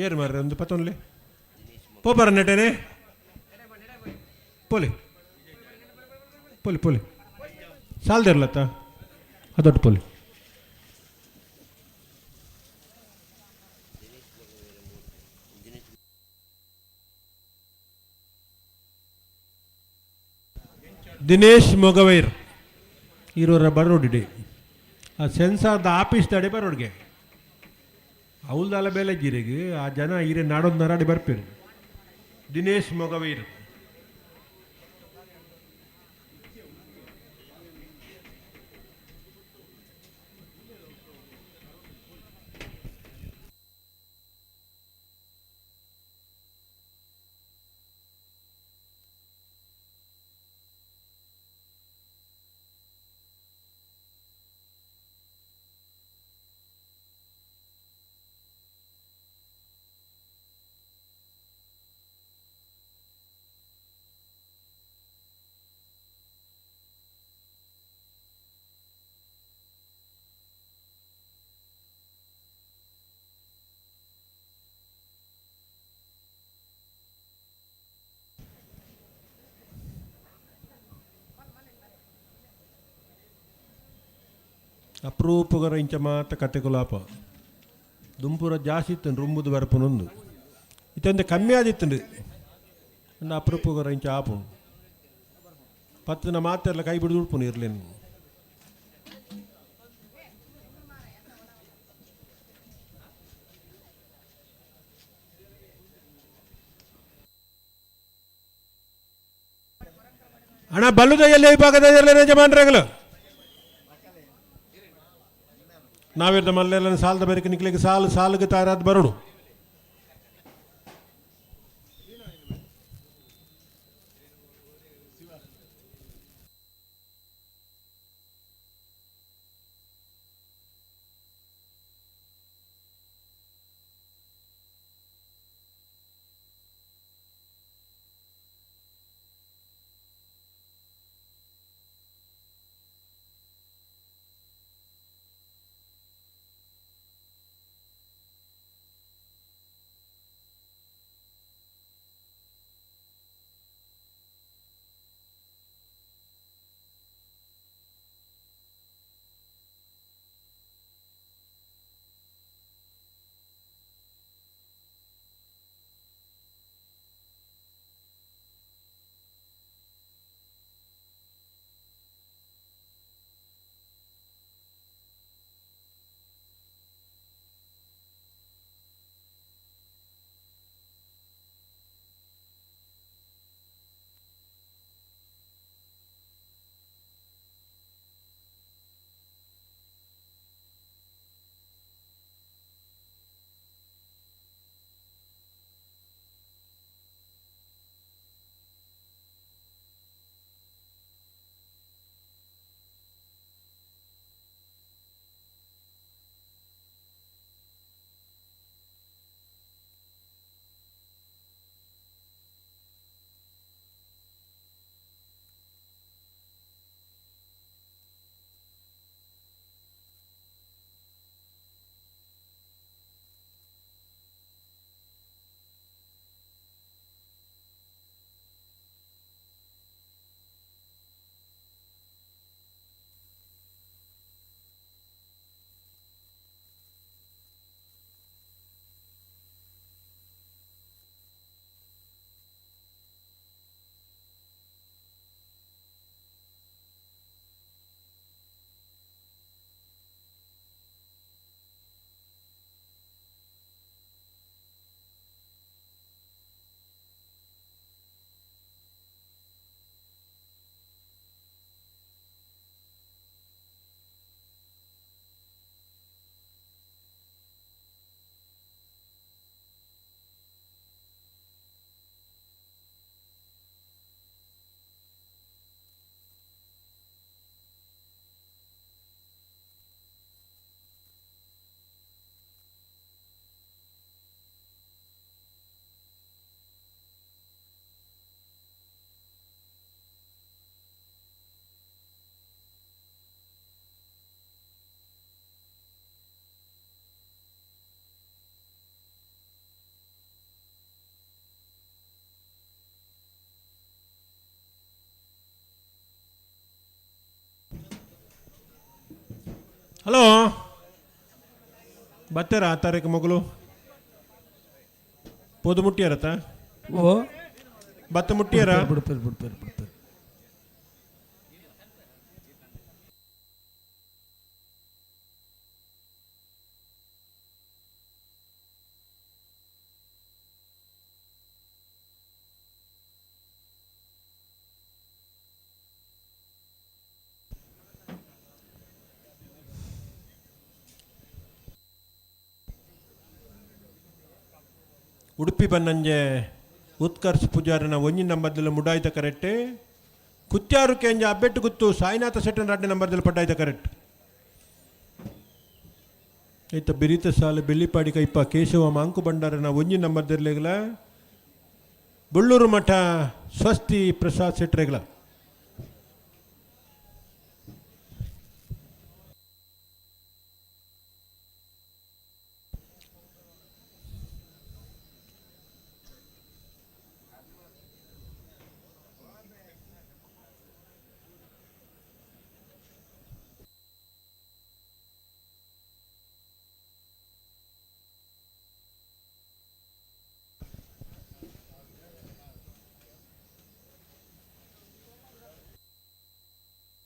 ಏರು ಮಾರ್ರೆ ಒಂದು ಪತ್ತೊಂದ್ಲಿ ಪೋಪರ ನೆಟೇನೆ. ಪೋಲೆ ಪೋಲೆ ಪೋಲೆ ಸಾಲ್ದಿರ್ಲತ್ತ ಅದೊಟ್ಟು ಪೋಲೆ. ದಿನೇಶ್ ಮೊಗವೈರ್ ಇರೋರ ಬರೋಡಿಡೆ ಆ ಸೆನ್ಸಾರ್ದ ಆಫೀಸ್ ದಡೆ ಬರೋಡ್ಗೆ ಅವಲ್ದಲ್ಲ ಬೇಲೆ ಜೀರಿಗೆ ಆ ಜನ ಹಿರೇ ನಾಡೊಂದು ನರಾಡಿ ಬರ್ಪೇರು. ದಿನೇಶ್ ಮೊಗವೈರ್. ಅಪರೂಪಗರ ಇಂಚ ಮಾತ ಕತೆಕುಲಾಪ ದುಂಪುರ ಜಾಸ್ತಿ ಇತ್ತು ರುಂಬುದು ಬರ್ಪುನೊಂದು ಇತ್ತಂತೆ ಕಮ್ಮಿ ಆದಿತ್ತುಂಡು. ಅಂಡ ಅಪರೂಪಗರ ಇಂಚ ಆಪು ಪತ್ತಿನ ಮಾತೆಲ್ಲ ಕೈ ಬಿಡ್ದು ಉಡ್ಪುನು ಇರ್ಲೇನು. ಅಣ್ಣ ಬಲ್ಲುದ ಎಲ್ಲಿ ವಿಭಾಗದ ಯಜಮಾನ್ರಾಗಲು ನಾವಿರ್ದ ಮಲ್ಲೆಲ್ಲ ಸಾಲದ ಬೇರೆ ನಿಕ್ಲಿಕ್ಕೆ ಸಾಲು ಸಾಲಿಗೆ ತಾರಾದ್ ಬರೋಡು. Hello ಬತ್ತೆರ ಆ ತಾರೀಕು ಮಗಳು ಪೋದು ಮುಟ್ಟಿಯಾರತ್ತ? ಓ. ಬತ್ತ ಮುಟ್ಟಿಯಾರ? ಬಿಡ್ಪೇರು ಬಿಡ್ಪೇರು ಬಿಡ್ಪೇರು. ಉಡುಪಿ ಬನ್ನಂಜೆ ಉತ್ಕರ್ಷ್ ಪೂಜಾರನ ಒಂಜಿ ನಂಬರ್ದಲ್ಲಿ ಮುಡಾಯ್ತ ಕರೆಕ್ಟ್. ಕುತ್ಯಾರು ಕೇಂಜ ಅಬ್ಬೆಟ್ಟು ಗುತ್ತು ಸಾಯಿನಾಥ ಸೆಟ್ಟನ್ ರಡ್ಡೆ ನಂಬರ್ದಲ್ಲಿ ಪಡ್ಡಾಯ್ತ ಕರೆಕ್ಟ್. ಐತ ಬಿರಿತ ಸಾಲು ಬೆಳ್ಳಿಪಾಡಿ ಕೈಪ ಕೇಶವ ಮಾಂಕು ಭಂಡಾರನ ಒಂಜಿ ನಂಬರ್ದಿರ್ಲಿಗಲ, ಬಳ್ಳೂರು ಮಠ ಸ್ವಸ್ತಿ ಪ್ರಸಾದ್ ಶೆಟ್ರೆಗಳ.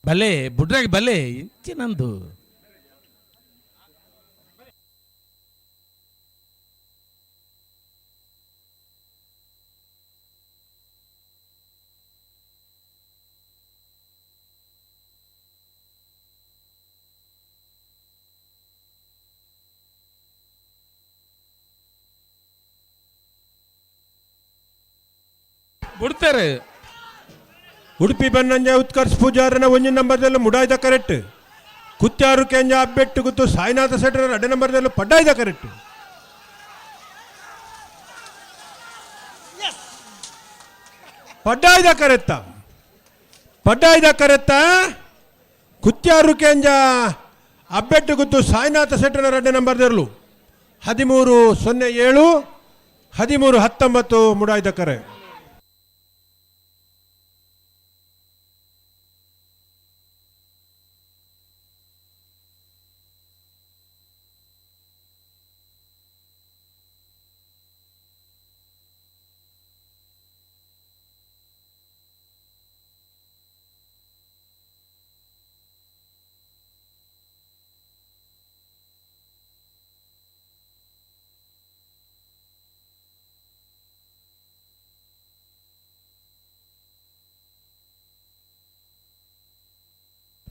ಬಲೆ ಬುಡ್ರಾಗಿ ಬಲೆ ಇಂಚಿನಂದು. ಬಿಡ್ತಾರೆ. ಉಡುಪಿ ಬನ್ನಂಜ ಉತ್ಕರ್ಷ್ ಪೂಜಾರನ ಒಂಜಿ ನಂಬರ್ದಲ್ಲಿ ಮುಡಾಯ್ದ ಕರೆಕ್ಟ್. ಕುತ್ಯಾರು ಕೆಂಜ ಅಬ್ಬೆಟ್ಟು ಗುತ್ತು ಸಾಯಿನಾಥ ಶೆಟ್ಟರ ರಡ್ಡೆ ನಂಬರ್ದಲ್ಲಿ ಪಡ್ಡಾಯ್ದ ಕರೆಕ್ಟ್. ಪಡ್ಡಾಯ್ದ ಕರೆತ್ತ, ಪಡ್ಡಾಯ್ದ ಕರೆತ್ತ. ಕುತ್ಯಾರು ಕೆಂಜ ಅಬ್ಬೆಟ್ಟು ಗುತ್ತು ಸಾಯಿನಾಥ ಶೆಟ್ಟರ ರಡ್ಡೆ ನಂಬರ್ದರ್ಲು. 13-07, 13-19 ಮುಡಾಯ್ದ ಕರೆ.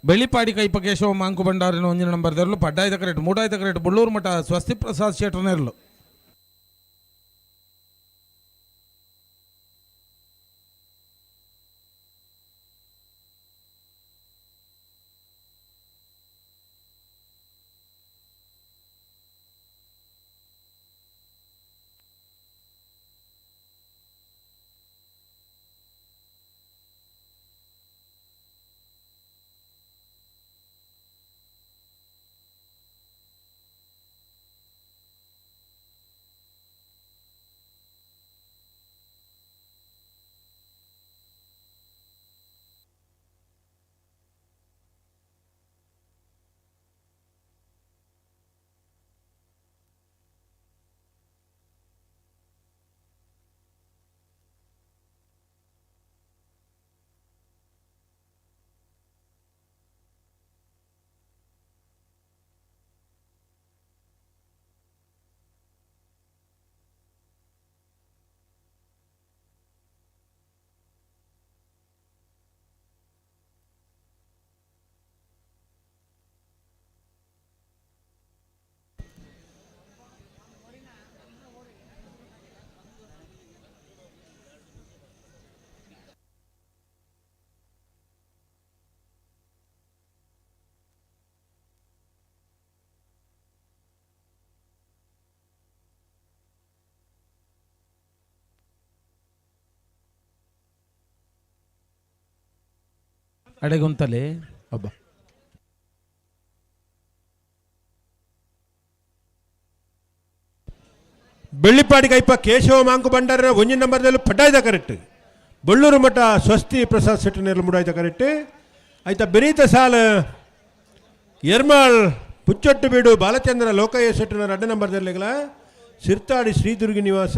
ಬೆಳ್ಳಿಪಾಡಿ ಕೈಪ ಕೇಶವ ಮಾಂಕು ಭಂಡಾರಿನ ಒಂಜಿನ ನಂಬರ್ ದೆರ್ಲು ಪಡ್ಡಾಯ್ದ ಕರೆಕ್ಟ್. ಮೂಡಾಯ್ದ ಕರೆಕ್ಟ್ ಬುಳ್ಳೂರು ಮಠ ಸ್ವಸ್ತಿ ಪ್ರಸಾದ್ ಶೆಟ್ಟರ್ನೆರ್ಲು. ಅಡೆಗುಂತಲೆ ಒಬ್ಬ. ಬೆಳ್ಳಿಪಾಡಿ ಕೈಪ ಕೇಶವ ಮಾಂಕು ಭಂಡಾರನ ಒಂಜಿ ನಂಬರ್ದಲ್ಲಿ ಪಡ್ಡಾಯ್ದ ಕರೆಕ್ಟ್. ಬಳ್ಳೂರು ಮಠ ಸ್ವಸ್ತಿ ಪ್ರಸಾದ್ ಶೆಟ್ಟರ್ನೆರ್ಲು ಮುಡಾಯ್ದ ಕರೆಕ್ಟ್. ಆಯ್ತಾ ಬೆರೀತ ಸಾಲ ಎರ್ಮಾಳ್ ಪುಚ್ಚೊಟ್ಟು ಬೀಡು ಬಾಲಚಂದ್ರ ಲೋಕಯ್ಯ ಶೆಟ್ಟನ ರಡ್ಡ ನಂಬರ್ ದೆರ್ಲೆಗಲ ಸಿರ್ತಾಡಿ ಶ್ರೀದುರ್ಗಿ ನಿವಾಸ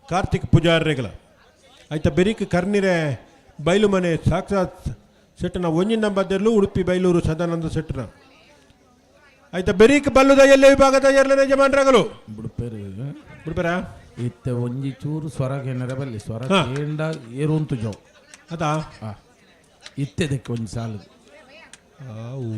ಕಾರ್ತಿಕ್ ಪೂಜಾರ್ರೆಗಲ. ಆಯ್ತ ಬೆರಿಕ್ ಕರ್ನಿರೆ ಬೈಲು ಮನೆ ಸಾಕ್ಷಾತ್ ಶೆಟ್ಟನ ಒಂಜಿ ನಂಬರ್ ದೆರ್ಲು ಉಡುಪಿ ಬೈಲೂರು ಸದಾನಂದ ಶೆಟ್ಟನ. ಆಯ್ತ ಬೆರಿಕ್ ಬಲ್ಲುದ ಎಲ್ಲೆ ವಿಭಾಗದ ಎರಡನೇ ಯಜಮಾನ್ರಾಗಲು ಬಿಡ್ಪೇರು ಬಿಡ್ಪೇರಾ? ಇತ್ತೆ ಒಂಜಿ ಚೂರು ಸ್ವರ ಕೇನರೆ ಬಲ್ಲಿ ಸ್ವರ ಕೇಂಡ ಏರುಂತು ಜೋ ಅದಾ ಇತ್ತೆದಕ್ಕೆ ಒಂಜಿ ಸಾಲು. ಆವು.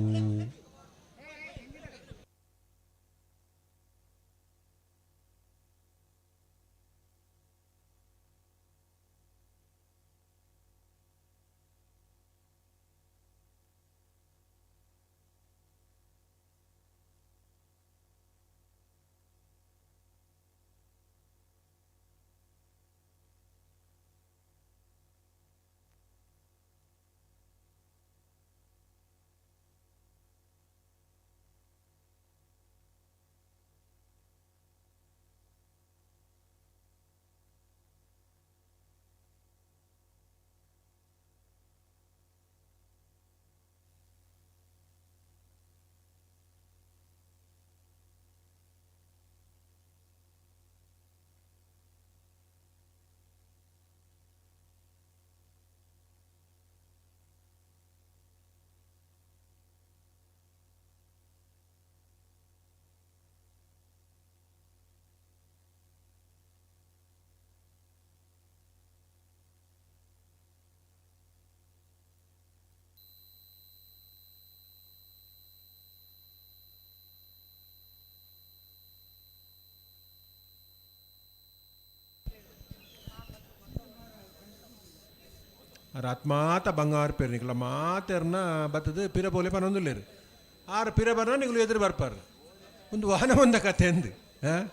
ಆತ್ಮಾತ ಬಂಗಾರ ಪೇರು ನಿಕಲ ಮಾತೆರ್ನ ಬತ್ತದ ಪಿರ ಪೋಲೆ ಪನೊಂದುಲ್ಲೇರು ಆರು ಪಿರ ಬರ್ನ ನಿಕಲು ಎದುರು ಬರ್ಪಾರು ಒಂದು ವಾಹನ ಒಂದ ಕತೆ ಅಂದು ಹಾಂ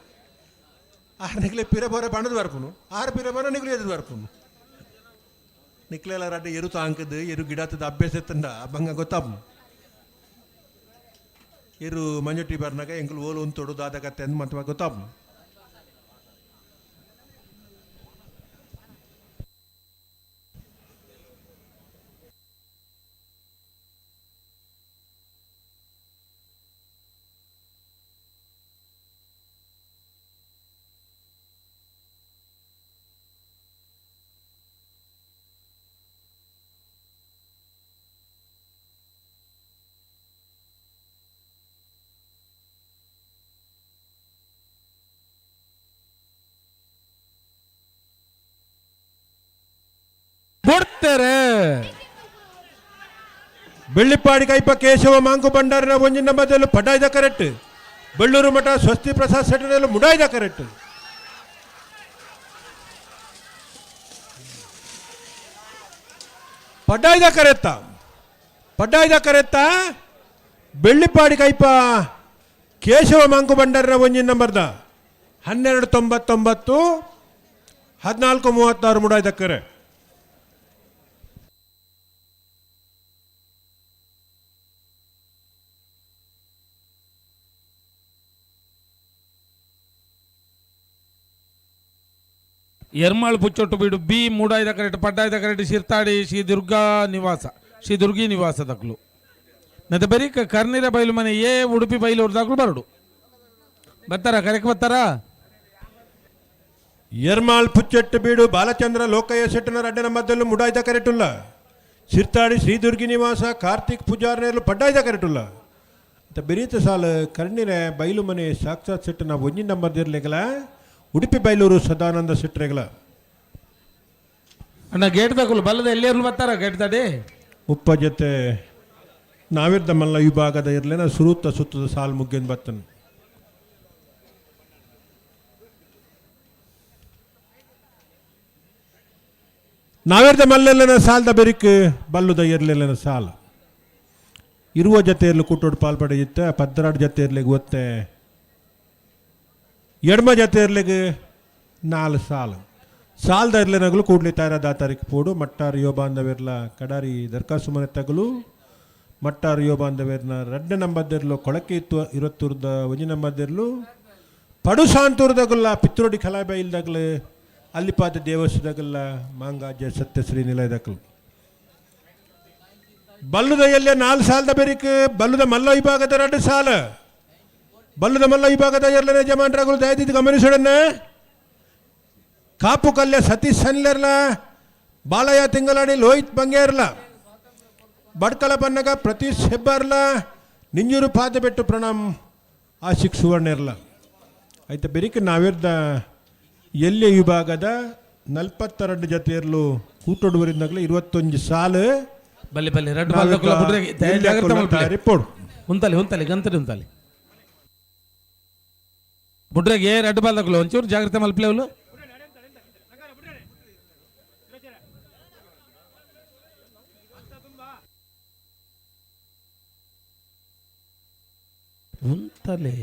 ಆರು ನಿಕ್ಲೆ ಪಿರ ಬೋರೆ ಬಣ್ಣದ ಬರ್ಪುನು ಆರು ಪಿರ ಬರ್ನ ನಿಕಲು ಎದುರು ಬರ್ಪುನು ನಿಕ್ಲೆಲ್ಲ ರಡ್ಡ ಎರು ತಾಂಕದು ಎರು ಗಿಡತದ ಅಭ್ಯಾಸ ಎತ್ತಂಡ ಬಂಗ ಗೊತ್ತಾಪು ಎರು ಮಂಜೊಟ್ಟಿ ಬರ್ನಾಗ ಎಂಕುಲು ಓಲು ಒಂತೊಡು ದಾದ ಕತೆ ಅಂದ್ ಮತ್ತೆ ಗೊತ್ತಾಪು. ಕೊಡ್ತಾರೆ. ಬೆಳ್ಳಿಪ್ಪಾಡಿ ಕೈಪ ಕೇಶವ ಮಾಂಕು ಭಂಡಾರಿನ ಒಂಜಿನ ಬದಲು ಪಟಾಯ್ದ ಕರೆಕ್ಟ್ ಬೆಳ್ಳೂರು ಮಠ ಸ್ವಸ್ತಿ ಪ್ರಸಾದ್ ಸೆಟ್ಟನಲ್ಲಿ ಮುಡಾಯ್ದ ಕರೆಕ್ಟ್ ಪಡ್ಡಾಯ್ದ ಕರೆತ್ತ ಪಡ್ಡಾಯ್ದ ಕರೆತ್ತ ಬೆಳ್ಳಿಪ್ಪಾಡಿ ಕೈಪ ಕೇಶವ ಮಾಂಕು ಭಂಡಾರಿನ ಒಂಜಿನ ನಂಬರ್ದ 12.99 14.36 ಮುಡಾಯ್ದ ಕರೆ. ಎರ್ಮಾಳು ಪುಚ್ಚೊಟ್ಟು ಬೀಡು ಬಿ ಮೂಡಾಯ್ದ ಕರೆಕ್ಟ್ ಪಡ್ಡಾಯ್ದ ಕರೆಕ್ಟ್ ಶಿರ್ತಾಡಿ ಶ್ರೀ ದುರ್ಗಾ ನಿವಾಸ ಶ್ರೀ ದುರ್ಗಿ ನಿವಾಸ ದಕ್ಲು ಮತ್ತೆ ಬರೀ ಕರ್ನಿರ ಬೈಲು ಮನೆ ಎ ಉಡುಪಿ ಬೈಲು ದಾಕ್ಲು ಬರಡು ಬರ್ತಾರ ಕರೆಕ್ ಬರ್ತಾರಾ? ಎರ್ಮಾಳ್ ಪುಚ್ಚೆಟ್ಟು ಬೀಡು ಬಾಲಚಂದ್ರ ಲೋಕಯ್ಯ ಶೆಟ್ಟನ ಅಡ್ಡನ ಮದ್ದಲು ಮುಡಾಯ್ದ ಕರೆಟುಲ್ಲ ಸಿರ್ತಾಡಿ ಶ್ರೀ ದುರ್ಗಿ ನಿವಾಸ ಕಾರ್ತಿಕ್ ಪೂಜಾರ್ನೇರ್ಲು ಪಡ್ಡಾಯ್ದ ಕರೆಟುಲ್ಲ ಅಂತ ಬೆರೀತ ಸಾಲು ಕರ್ಣಿರೆ ಬೈಲು ಮನೆ ಸಾಕ್ಷಾತ್ ಶೆಟ್ಟನ ಒಂಜಿ ನಂಬರ್ ದಿರ್ಲೆಗಲ ಉಡುಪಿ ಬೈಲೂರು ಸದಾನಂದ ಶೆಟ್ಟರೆಗಲ. ಅಣ್ಣ ಗೇಟ್ ತಗೊಳ್ಳು ಬಲ್ಲದ ಎಲ್ಲಿರ್ಲು ಬರ್ತಾರ ಗೇಟ್ ತಡಿ. ಉಪ್ಪ ಜೊತೆ ನಾವಿರ್ದ ಮಲ್ಲ ವಿಭಾಗದ ಇರ್ಲೇನ ಸುರುತ್ತ ಸುತ್ತದ ಸಾಲು ಮುಗ್ಗಿನ ಬತ್ತನು. ನಾವಿರ್ದ ಮಲ್ಲೆಲ್ಲನ ಸಾಲದ ಬೆರಿಕ್ ಬಲ್ಲುದ ಇರ್ಲೆಲ್ಲನ ಸಾಲ ಇರುವ ಜೊತೆ ಇರ್ಲು ಕೂಟೋಡು ಪಾಲ್ಪಡೆಯಿತ್ತ ಪದ್ದರಾಡು ಜೊತೆ ಇರ್ಲಿಗೆ ಒತ್ತೆ ಎಡ್ಮ ಜೊತೆ ಇರ್ಲಿಗೆ ನಾಲ್ ಸಾಲು ಸಾಲದ ಇರ್ಲೆನಗಲು ಕೂಡ್ಲಿ ತಾರ ದಾತಾರಿಗೆ ಪೋಡು ಮಟ್ಟಾರು ಯೋ ಬಾಂಧವ್ಯರ್ಲ ಕಡಾರಿ ದರ್ಖಾಸು ಮನೆ ತಗಲು ಮಟ್ಟಾರು ಯೋ ಬಾಂಧವ್ಯರ್ನ ರಡ್ಡ ನಂಬದ್ದಿರ್ಲು ಕೊಳಕೆ ಇತ್ತು ಇರತ್ತೂರ್ದ ಒಂಜಿ ನಂಬದ್ದಿರ್ಲು ಪಡು ಸಾಂತೂರ್ದಗಲ್ಲ ಪಿತ್ರೋಡಿ ಖಲಾಬ ಇಲ್ದಾಗಲು ಅಲ್ಲಿಪಾದ ದೇವಸ್ಥದಗಲ್ಲ ಮಾಂಗಾಜ್ಯ ಸತ್ಯಶ್ರೀ ನಿಲಯದಕಲು. ಬಲ್ಲುದ ಎಲ್ಲೆ 4 ಸಾಲದ ಬೆರಿಕ್ ಬಲ್ಲುದ ಮಲ್ಲ ವಿಭಾಗದ 2 ಸಾಲ ಬಲ್ಲುದ ಮಲ್ಲ ವಿಭಾಗದ ಎರಡನೇ ಜಮಾನ್ರಾಗುಲು ದಯದಿದ್ದು ಗಮನಿಸೋಡನ್ನ ಕಾಪು ಕಲ್ಯ ಸತೀಶ್ ಸನ್ಲೆರ್ಲ ಬಾಲಯ್ಯ ತಿಂಗಳಾಡಿ ಲೋಹಿತ್ ಬಂಗೇರ್ಲ ಬಡ್ಕಲ ಪನ್ನಗ ಪ್ರತೀಶ್ ಹೆಬ್ಬಾರ್ಲ ನಿಂಜೂರು ಪಾದಬೆಟ್ಟು ಪ್ರಣಾಮ್ ಆಶಿಕ್ ಸುವರ್ಣರ್ಲ ಆಯ್ತು ಬೆರಿಕ್ ನಾವಿರ್ದ ಎಲ್ಲೆ ವಿಭಾಗದ 42 ಜತೆಯರ್ಲು ಕೂಟೊಡುವರಿಂದಾಗಲೇ 21 ಸಾಲು ಬಲ್ಲಿ ಬಲ್ಲಿ ರಡ್ಡು ಬಾಲ್ದಕುಲ ಬುಡ್ರೆ ಜಾಗ್ರತೆ ಮಲ್ಪಲೆ. ರಿಪೋರ್ಟ್ ಉಂತಲಿ ಉಂತಲಿ ಗಂತರಿ ಉಂತಲಿ ಬುಡ್ರೆಗೆ ರಡ್ಡು ಬಾಲ್ದಕುಲ ಒಂಚೂರು ಜಾಗ್ರತೆ ಮಲ್ಪಲೆ ಅವ್ಲು. ಉಂತಲೆ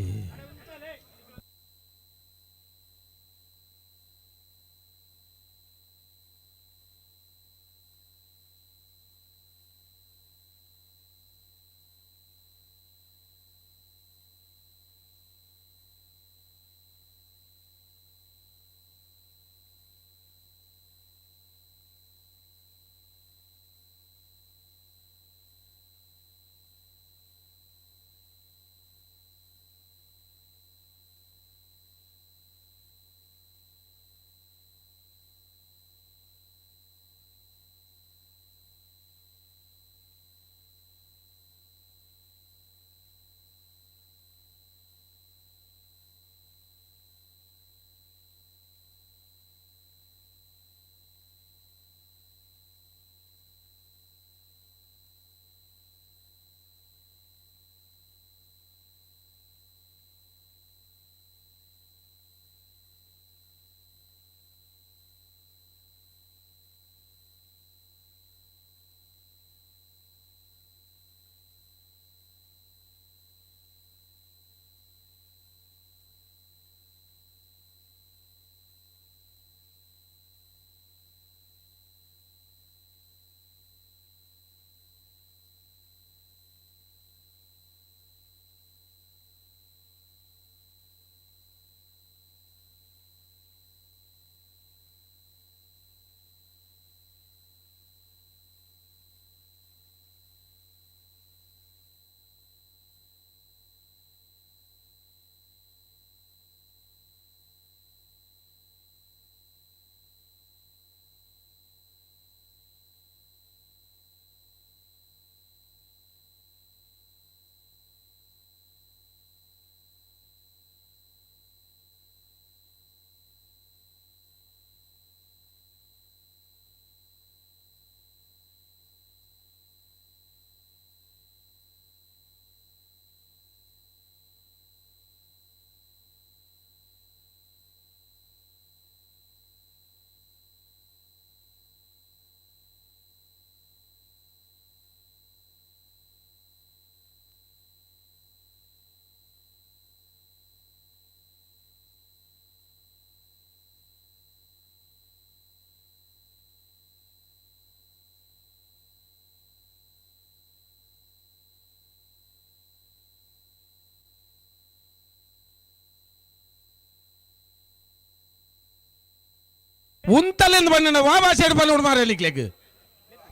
ಉಂತಲೆಂದು ಬಣ್ಣ ವಾ ಭಾಷೆ ಬಲ್ಲ ಮಾರ ಲಿಕ್ಲೆಗ್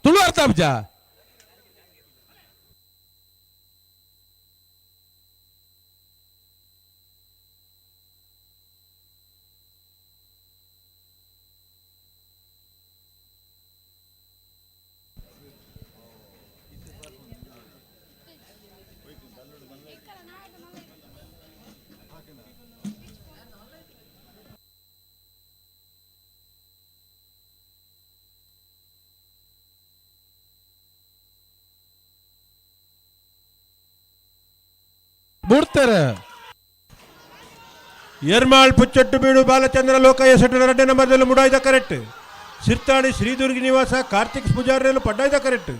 ತುಳು ಅರ್ಥ ಅಬ್ಜ ಬಿಡ್ತಾರೆ. ಎರ್ಮಾಳ್ ಪುಚ್ಚಟ್ಟು ಬೀಡು ಬಾಲಚಂದ್ರ ಲೋಕಯ್ಯ ಸೆಟ್ಟರ ಎರಡನೇ ನಂಬರ್ದಲ್ಲಿ ಮುಡಾಯ್ದ ಕರೆಕ್ಟ್. ಸಿರ್ತಾಡಿ ಶ್ರೀದುರ್ಗಿ ನಿವಾಸ ಕಾರ್ತಿಕ್ ಪೂಜಾರಿಯಲ್ಲೂ ಪಡ್ಡಾಯ್ದ ಕರೆಕ್ಟ್.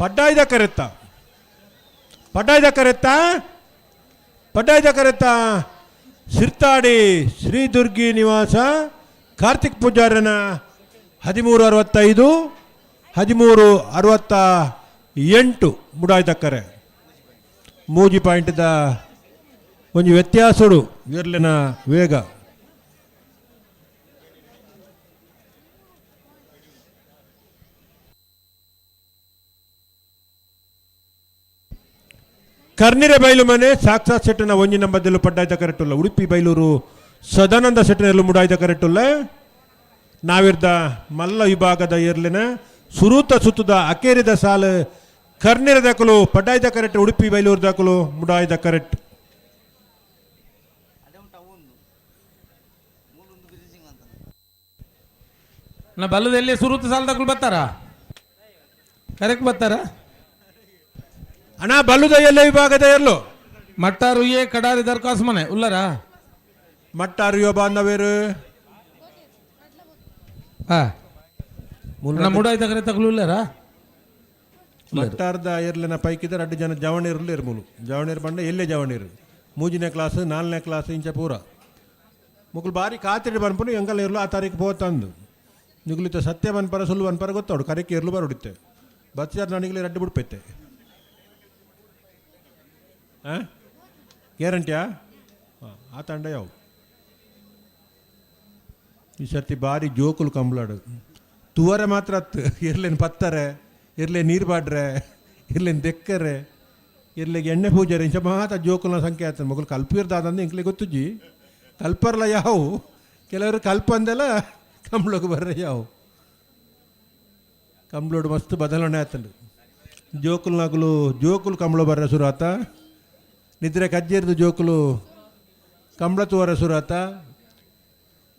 ಪಡ್ಡಾಯ್ದ ಕರೆತ್ತ ಪಡ್ಡಾಯ್ದ ಕರೆತ್ತ ಪಡ್ಡಾಯ್ದ ಕರೆತ್ತ ಸಿರ್ತಾಡಿ ಶ್ರೀದುರ್ಗಿ ನಿವಾಸ ಕಾರ್ತಿಕ್ ಪೂಜಾರನ 13.65 13.68 ಮುಡಾಯ್ದಕ್ಕರೆ ಮೂಜಿ ಪಾಯಿಂಟ್ದ ಒಂಜಿ ವ್ಯತ್ಯಾಸಡು ಇರ್ಲಿನ ವೇಗ. ಕರ್ನಿರೆ ಬೈಲು ಮನೆ ಸಾಕ್ಷಾತ್ ಸೆಟ್ಟನ ಒಂಜಿ ನಂಬರ್ದಲ್ಲೂ ಪಡ್ಡಾಯ್ತ ಕರೆಕ್ಟುಲ್ಲ. ಉಡುಪಿ ಬೈಲೂರು ಸದಾನಂದ ಸೆಟ್ಟನಲ್ಲೂ ಮುಡಾಯ್ತ ಕರೆಕ್ಟುಲ್ಲ. ನಾವಿರ್ದ ಮಲ್ಲ ವಿಭಾಗದ ಏರ್ಲಿನ ಸುರೂತ ಸುತ್ತದ ಅಕೇರಿದ ಸಾಲು ಕರ್ನಿರ ದಾಖಲು ಪಡ್ಡಾಯ್ದ ಕರೆಕ್ಟ್, ಉಡುಪಿ ಬೈಲೂರು ದಾಖಲು ಮುಡಾಯ್ದ ಕರೆಕ್ಟ್. ನಾ ಬಲ್ಲದಲ್ಲಿ ಸುರುತ ಸಾಲದಾಗಲು ಬರ್ತಾರ? ಕರೆಕ್ಟ್ ಬರ್ತಾರ? ಅಣ್ಣ, ಬಲ್ಲುದ ಎಲ್ಲ ವಿಭಾಗದ ಏರ್ಲು? ಮಟ್ಟಾರು ಎ ಕಡಾರಿ ದರ್ಖಾಸ್ ಮನೆ ಉಲ್ಲರ? ಮಟ್ಟಾರು ಯುವ ಬಾಂಧವೇರು. ಹಾ, ಮುಡಾಯ್ತ ಕರೆ ತಗಲು ಉಲ್ಲರ? ಮಟ್ಟಾರ್ದ ಏರ್ಲಿನ ಪೈಕಿದ ರಡ್ಡು ಜನ ಜವಣೀರ್ಲು ಇರ್ಮೂಲು. ಜವಣೀರು ಬಂಡ ಎಲ್ಲೇ ಜವಣೀರು, ಮೂಜಿನೇ ಕ್ಲಾಸ್, ನಾಲ್ನೇ ಕ್ಲಾಸ್, ಇಂಚ ಪೂರ ಮುಕುಲು ಬಾರಿ ಕಾತಿಡಿ ಬನ್ಪುನು. ಎಂಕಲ್ ಇರ್ಲು ಆ ತಾರೀಕು ಪೋತಂದು ನಿಗುಲಿತ ಸತ್ಯ ಬನ್ಪರ ಸುಳ್ಳು ಬನ್ಪರ ಗೊತ್ತವಡು. ಕರೆಕ್ಕೆ ಇರ್ಲು ಬರುಡಿತ್ತೆ ಬಚ್ಚಾರ್ ನನಗೆ ರಡ್ಡು ಬಿಡ್ಪೈತೆ. ಹಾಂ, ಗ್ಯಾರಂಟಿಯಾ? ಹಾಂ, ಆ ತಂಡ ಯಾವು ಈ ಸರ್ತಿ ಬಾರಿ ಜೋಕುಲು ಕಂಬ್ಲಾಡು ತುವರೆ ಮಾತ್ರ ಅತ್ತು. ಇರ್ಲೇನು ಪತ್ತಾರೆ, ಇರ್ಲೆ ನೀರು ಬಾಡ್ರೆ, ಇರ್ಲೇನು ದೆಕ್ಕರೆ, ಇರ್ಲಿಗೆ ಎಣ್ಣೆ ಪೂಜಾರಿ, ಇಂಚ ಮಾತ ಜೋಕುಲ್ನ ಸಂಖ್ಯೆ ಆಯ್ತು. ಮಗಳು ಕಲ್ಪಿರ್ದಾದಂದು ಎಂಕ್ಲೆ ಗೊತ್ತುಜ್ಜಿ. ಕಲ್ಪರ್ಲ ಯಾವು, ಕೆಲವರು ಕಲ್ಪಂದೆಲ್ಲ ಕಂಬ್ಳಗ್ ಬರ್ರೆ ಯಾವು. ಕಂಬ್ಳೋಡು ಮಸ್ತ್ ಬದಲಾವಣೆ ಆತಂಡು. ಜೋಕುಲ್ ನಗುಲು ಜೋಕುಲು ಕಂಬ್ಳ ಬರ್ರೆ ಶುರು ಆತ. ನಿದ್ರೆ ಕಜ್ಜೇರ್ದು ಜೋಕುಲು ಕಂಬ್ಳ ತೂವರೆ ಶುರು ಆತ.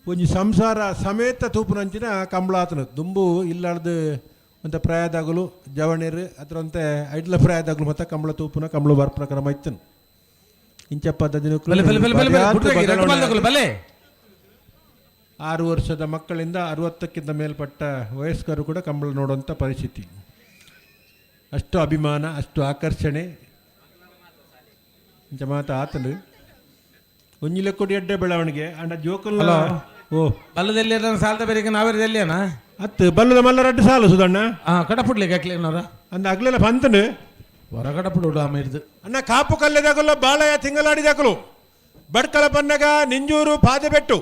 ಒಂಜಿ ಸಂಸಾರ ಸಮೇತ ತೂಪುನಂಚಿನ ಕಂಬಳ ಆತನು. ದುಂಬು ಇಲ್ಲಾರ್ದು ಒಂತ ಪ್ರಾಯದಾಗಲು ಜವಣೀರು ಅದರಂತೆ ಐಡ್ಲ ಪ್ರಾಯದಾಗಲು ಮತ್ತೆ ಕಂಬಳ ತೂಪುನ ಕಂಬಳ ಬರ್ಪುನ ಕ್ರಮ ಇತ್ತನು. ಇಂಚಪ್ಪದ ದಿನಕ್ಕೂ ಬಲೆ ಬಲೆ ಬಲೆ ಬಲೆ ಬಲೆ ಬುಡ್ರಗಿ, ರಡ್ಡು ಬಾಲ್ದಕುಲು ಬಲೆ. 6 ವರ್ಷದ ಮಕ್ಕಳಿಂದ 60ಕ್ಕಿಂತ ಮೇಲ್ಪಟ್ಟ ವಯಸ್ಕರು ಕೂಡ ಕಂಬಳ ನೋಡುವಂಥ ಪರಿಸ್ಥಿತಿ. ಅಷ್ಟು ಅಭಿಮಾನ, ಅಷ್ಟು ಆಕರ್ಷಣೆ. ಇಂಚ ಮಾತ ಆತನು. ಒಂಜಿ ಲೆಕ್ಕೊಡಿ ಎಡ್ಡೆ ಬೆಳವಣಿಗೆ ಅಂಡ ಜೋಕುಲ್. ಓ, ಬಲ್ಲದಲ್ಲಿ ಸಾಲದ ಬೇರೆ ನಾವೇರದಲ್ಲಿಯನ? ಅತ್ತು, ಬಲ್ಲದ ಮಲ್ಲ ರಡ್ಡು ಸಾಲು ಸುಧಣ್ಣ. ಹಾ, ಕಡಪುಡ್ಲಿಕ್ಕೆ ಹಾಕ್ಲಿನವರ? ಅಂದ ಅಗ್ಲೆಲ್ಲ ಪಂತನು. ಹೊರ ಕಡಪುಡು ಆಮೇರ್ದು. ಅಣ್ಣ, ಕಾಪು ಕಲ್ಲೆದಾಗಲು ಬಾಳಯ ತಿಂಗಳಾಡಿದಾಗಲು ಬಡ್ಕಲ ಪನ್ನಗ ನಿಂಜೂರು ಪಾದೆಬೆಟ್ಟು.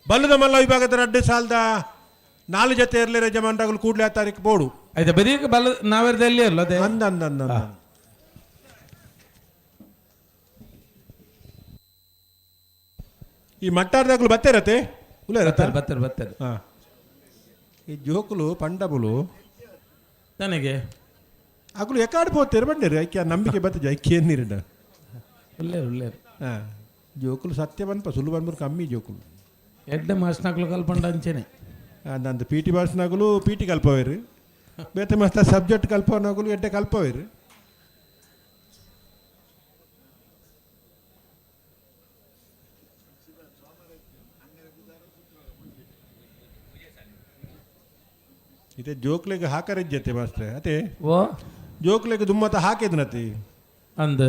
ಬಲ್ಲದ ಮಲ್ಲ ವಿಭಾಗದ ರಡ್ಡು ಸಾಲದ ನಾಲು ಜೊತೆ ಇರಲಿ ಯಜಮಾನ್ರಾಗಲು ಕೂಡಲೇ ಆ ತಾರೀಕು ಬೋಡು. ಆಯ್ತಾ, ಬರೀ ಬಲ್ಲ ನಾವೇರದಲ್ಲಿ ಅಲ್ಲ ಅದೇ. ಅಂದ ಅಂದ ಅಂದ ಅಂದ. ಈ ಮಟ್ಟಾರದಾಗಲು ಬತ್ತೇರತೆ ಉಲ್ಲ? ಬರ್ತಾರೆ ಬರ್ತಾರೆ ಬರ್ತಾರೆ. ಹಾ, ಈ ಜೋಕುಲು ಪಂಡಬುಲು. ನನಗೆ ಅಗುಲು ಎಕಾಡ್ ಪೋತೇರು ಬಂಡೇರು ಐಕ್ಯ ನಂಬಿಕೆ ಬತ್ತಜ ಐಕ್ಯ ನೀರಿಡ. ಉಲ್ಲೇರು ಉಲ್ಲೇರು. ಹಾ, ಜೋಕುಲು ಸತ್ಯ ಬನ್ಪ, ಸುಳ್ಳು ಬಂದ್ಬರು ಕಮ್ಮಿ ಜೋಕುಲು. ಎಡ್ಡೆ ಮಾಸ್ನಾಕ್ಲು ಕಲ್ಪಂಡ ಅಂಚೆನೆ. ನಂದು ಪಿ ಟಿ ಬಾಸ್ನಾಗಲು ಪಿ ಟಿ ಕಲ್ಪವೇರು, ಬೇತೆ ಮಸ್ತ ಸಬ್ಜೆಕ್ಟ್ ಕಲ್ಪವನಾಗಲು ಎಡ್ಡೆ ಕಲ್ಪವೇರು. ಇದೇ ಜೋಕ್ಲೆಗ್ ಹಾಕರಿಜ್ಜತೆ ಮಾಸ್ಟ್ರೆ ಅದೇ. ಓ. ಜೋಕ್ಲೆಗ್ ದುಮ್ಮತ ಹಾಕಿದ್ನತಿ. ಅಂದ್.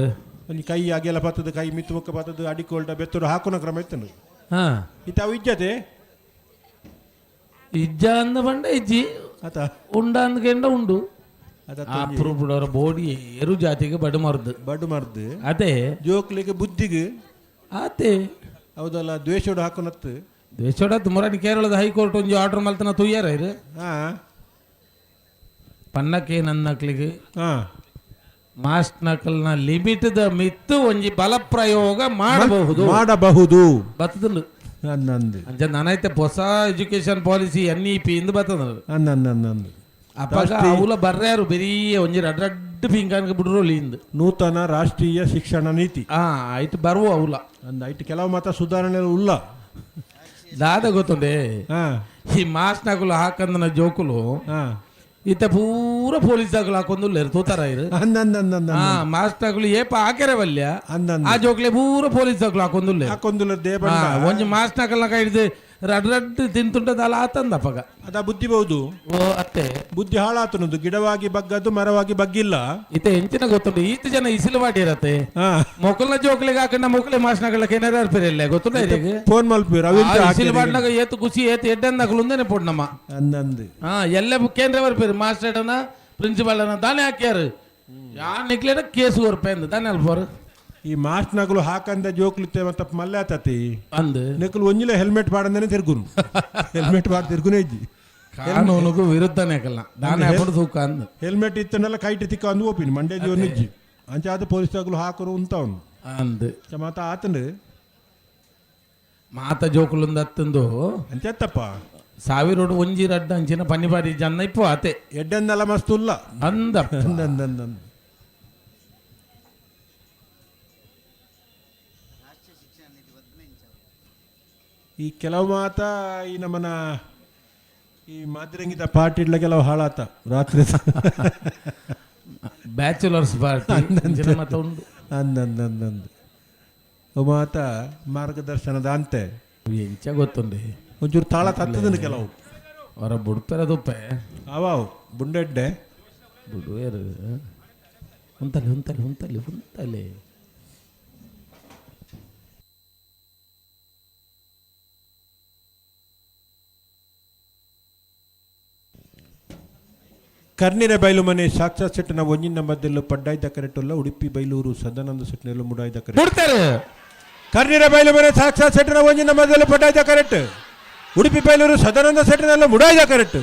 ಒಂಜಿ ಕೈ ಅಗೆಲ ಪತ್ತದ, ಕೈ ಮಿತ್ತು ಮುಕ್ಕ ಪತ್ತದ, ಅಡಿಕೋಲ್ಡ ಬೆತ್ತರು ಹಾಕುನ ಕ್ರಮ ಇತ್ತನು. ಹಾ. ಇತ್ತ ಅವು ಇಜ್ಜತೆ? ಇಜ್ಜ ಅಂದ ಬಂಡ ಇಜ್ಜಿ. ಆತ. ಉಂಡ ಅಂದ್ಕೆಂಡ ಉಂಡು. ಅದ. ಅಪರೂಪಡವರ ಬೋಡಿ ಎರು ಜಾತಿಗೆ ಬಡು ಮರ್ದು. ಬಡು ಮರ್ದು. ಅದೇ. ಜೋಕ್ಲೆಗ್ ಬುದ್ಧಿಗ್. ಆತೆ. ಹೌದಲ್ಲ, ದ್ವೇಷೋಡು ಹಾಕುನತ್ತು. ದ್ವೇಷೋಡ ಮುರಾನಿ ಕೇರಳದ ಹೈಕೋರ್ಟ್ ಒಂಜಿ ಆರ್ಡರ್ ಮಲ್ತನ ತುಯ್ಯಾರ ಇರು. ಹಾ. ಪನ್ನಕ್ಕೆ ನನ್ನಕ್ಲಿಗೆ ಹಾ. ಮಾಸ್ಟ್ ನಕಲ್ನ ಲಿಮಿಟ್ the ಮಿತ್ತು ಒಂಜಿ ಬಲ ಪ್ರಯೋಗ ಮಾಡಬಹುದು. ಮಾಡಬಹುದು. ಬತ್ತದಂಡು. ನಂದು. ಅಂಚ ನಾನೈತೆ ಹೊಸ ಎಜುಕೇಶನ್ ಪಾಲಿಸಿ NEP ಇಂದ ಬತ್ತದ. ನಂದು. ಅಪ್ಪಾಗ ಅವುಲ ಬರ್ರ್ಯಾರು ಬೆರಿಯ ಒಂಜಿ ರಡ್ ರಡ್ಡ್ ಪಿಂಕಾನ್ಗೆ ಬಿಡ್ರೋಲಿ ಇಂದು. ನೂತನ ರಾಷ್ಟ್ರೀಯ ಶಿಕ್ಷಣ ನೀತಿ. ಆ ಆಯ್ತು, ಬರುವ ಅವುಲ. ಅಂದ್ ಐಟ್ ಕೆಲವು ಮಾತ್ರ ಸುಧಾರಣೆ ಉಲ್ಲ. ದಾದ ಗೊತ್ತುಂಡೆ? ಹಾ. ಈ ಮಾಸ್ನಾಗುಲು ಹಾಕಂದನ ಜೋಕುಲು ಹಾ. ಇತ್ತ ಪೂರ ಪೊಲೀಸ್ ದಾಗುಲು ಹಾಕೊಂಡು ತೂತಾರ ಇರು. ಅಂದ ಅಂದ ಅಂದ ಅಂದ. ಹಾ, ಮಾಸ್ನಾಗುಲು ಏಪ ಹಾಕ್ಯಾರೆ ವಲ್ಯ. ಅಂದ ಅಂದ. ಆ ಜೋಕ್ಲೆ ಪೂರ ಪೊಲೀಸ್ ದಾಗುಲು ಹಾಕೊಂದುಲ್ಲೆ. ಹಾಕೊಂದುಲ್ಲ ದೇಬಂಡ. ಒಂಜಿ ಮಾಸ್ನಾಕಲ್ನ ಕೈ ಹಿಡ್ದು ರಡ್ ರಡ್ ತಿಂತುಂಟದ ಅಲ್ಲ ಆತಂದ ಅಪ್ಪಗ. ಅದ ಬುದ್ಧಿ ಬಹುದು. ಓ ಅತ್ತೆ. ಬುದ್ಧಿ ಹಾಳಾತನದು, ಗಿಡವಾಗಿ ಬಗ್ಗದ್ದು ಮರವಾಗಿ ಬಗ್ಗಿಲ್ಲ. ಇತ್ತ ಎಂಚಿನ ಗೊತ್ತುಂಟು, ಈತ ಜನ ಇಸಿಲು ಮಾಡಿರತ್ತೆ. ಹಾ. ಮೊಕಲ್ನ ಜೋಕ್ಲಿಗೆ ಹಾಕೊಂಡ ಮೊಕಲೆ ಮಾಸ್ನಾಗಳ ಏನಾರ ಇರ್ಪಿರಲ್ಲ, ಗೊತ್ತುಂಟ ಇದೀಗ? ಫೋನ್ ಮಲ್ಪಿರು ಅವಿಂತ. ಇಸಿಲು ಮಾಡಿನಾಗ ಏತು ಖುಷಿ ಏತು ಎಡ್ಡಂದಾಗಲು ಉಂದೇನೆ ಪೋಡ್ ನಮ್ಮ. ಅಂದಂದು. ಹಾ, ಎಲ್ಲ ಕೇಂದ್ರ ಬರ್ಪೇರು ಮಾಸ್ಟರ್ ಅನ್ನ ಪ್ರಿನ್ಸಿಪಾಲ್ ಅನ್ನ ದಾನೆ ಹಾಕ್ಯಾರು. ಯಾ ನಿಕ್ಲೇನ ಕೇಸ್ ಕೊರ್ಪೆ ಅಂದ ದಾನೆ ಅಲ್ಪೋರು. ಈ ಮಾಸ್ಟ್ನಾಗಲು ಹಾಕಂದ ಜೋಕ್ಲಿತ್ತೆ ಮತ್ತೆ ಮಲ್ಲೆ ಆತತಿ. ಅಂದ್. ನಿಕ್ಕಲು ಒಂಜಿಲೆ ಹೆಲ್ಮೆಟ್ ಪಾಡಂದೇನೆ ತಿರ್ಗುನು, ಹೆಲ್ಮೆಟ್ ಪಾಡ್ ತಿರ್ಗುನೇ ಇಜ್ಜಿ. ಕಾನೂನುಗೂ ವಿರುದ್ಧನೇ ಹಾಕಲ್ಲ ದಾನೆ ಹಾಕೊಂಡು ತೂಕ ಅಂದ್. ಹೆಲ್ಮೆಟ್ ಇತ್ತನ್ನೆಲ್ಲ ಕೈಟ್ ತಿಕ್ಕ ಅಂದು ಓಪಿನಿ ಮಂಡ್ಯ ಜೀವನ ಇಜ್ಜಿ. ಅಂಚಾದ ಪೊಲೀಸ್ ತಗಲು ಹಾಕರು ಉಂತವನು ಅಂದ್ ಮಾತ ಆತಂಡು ಮಾತ ಜೋಕುಲುಂದು ಅತ್ತಂದು ಅಂಚತ್ತಪ್ಪ ಸಾವಿರೋಡು ಒಂಜಿ ರಡ್ಡ ಅಂಚಿನ ಪನ್ನಿಬಾರಿ ಜನ ಇಪ್ಪು ಆತೆ ಎಡ್ಡೆಂದಲ್ಲ ಮಸ್ತ್ ಉಲ್ಲ ಅಂದ ಅಂದಂದಂದಂದು ಈ ಕೆಲವು ಮಾತ ಈ ನಮ್ಮನ ಈ ಮಾದ್ರಂಗಿದ ಪಾರ್ಟಿ ಇಡ್ಲ ಕೆಲವು ಹಾಳಾತ ರಾತ್ರಿ ಬ್ಯಾಚುಲರ್ಸ್ ಪಾರ್ಟಿ ಅಂಚಿನ ಮಾತ ಉಂಡು ಅಂದಂದಂದಂದು ಮಾತ ಮಾರ್ಗದರ್ಶನದ ಅಂತೆ ಎಂಚ ಗೊತ್ತುಂಡೆ ಒಂಚೂರು ತಾಳ ತತ್ತದನು ಕೆಲವು ಹೊರ ಬುಡ್ಪೆರ ತುಪ್ಪೆ ಅವಾವು ಬುಂಡೆಡ್ಡೆ ಬುಡುವೇರು ಉಂತಲೆ ಉಂತಲೆ ಉಂತಲೆ ಉಂತಲೆ ಕರ್ನಿರ ಬೈಲು ಮನೆ ಸಾಕ್ಷಾತ್ ಸೆಟ್ಟಿನ ಒಂಜಿನ ಮಧ್ಯಲ್ಲೂ ಪಡ್ಡಾಯ್ದ ಕರೆಟುಲ್ಲ ಉಡುಪಿ ಬೈಲೂರು ಸದಾನಂದ ಸೆಟ್ಟಿನಲ್ಲೂ ಮುಡಾಯ್ದ ಕರೆಟ್ ಬುಡ್ತಾರೆ ಕರ್ನಿರ ಬೈಲು ಮನೆ ಸಾಕ್ಷಾತ್ ಸೆಟ್ಟಿನ ಒಂಜಿನ ಮಧ್ಯಲ್ಲೂ ಪಡ್ಡಾಯ್ದ ಕರೆಟ್ ಉಡುಪಿ ಬೈಲೂರು ಸದಾನಂದ ಸೆಟ್ಟಿನಲ್ಲೂ ಮುಡಾಯ್ದ ಕರೆಟ್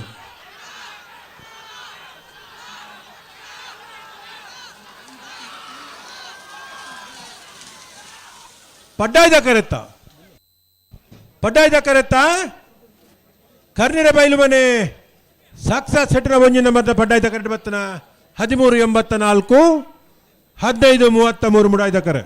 ಪಡ್ಡಾಯ್ದ ಕರೆತ್ತ ಪಡ್ಡಾಯ್ದ ಕರೆತ್ತ ಕರ್ನಿರ ಬೈಲು ಮನೆ ಸಾಕ್ಷಾತ್ ಸೆಟ್ಟಿನ ಒಂಜಿನ ಮಧ್ಯ ಪಡ್ಡಾಯ್ದ ಕರೆಟ್ ಬತ್ತನ 13.84 15.33 ಮುಡಾಯ್ದ ಕರೆ.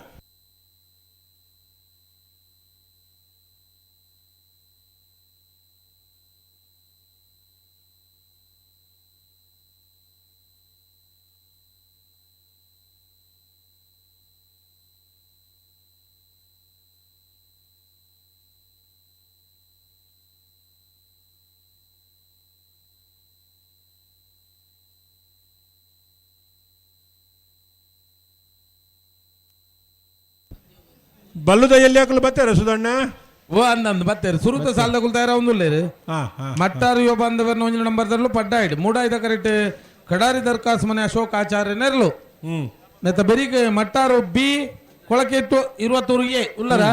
ಬಲ್ಲುದ ಎಲ್ಲಿ ಹಾಕಲು ಬತ್ತಾರೆ ಸುಧಣ್ಣ? ಓ ಅಂದಂದು ಬತ್ತೇರು ಸುರುತ ಸಾಲದ ಕುಲ್ತಾರ ಒಂದುಲ್ಲೇರು ಹಾ ಹಾ ಮಟ್ಟಾರು ಯೋ ಬಂದವರ್ನ ಒಂಜಿನ ನಂಬರ್ ದರ್ಲು ಪಡ್ಡಾಯ್ಡು ಮೂಡಾಯ್ದ ಕರೆಕ್ಟ್ ಕಡಾರಿ ದರ್ಖಾಸ್ ಮನೆ ಅಶೋಕ್ ಆಚಾರ್ಯ ನೆರಳು ಹ್ಮ್ ನೆತ್ತ ಬೆರಿಗೆ ಮಟ್ಟಾರು ಬಿ ಕೊಳಕೆಟ್ಟು ಇರುವತ್ತೂರು ಎ ಉಲ್ಲರ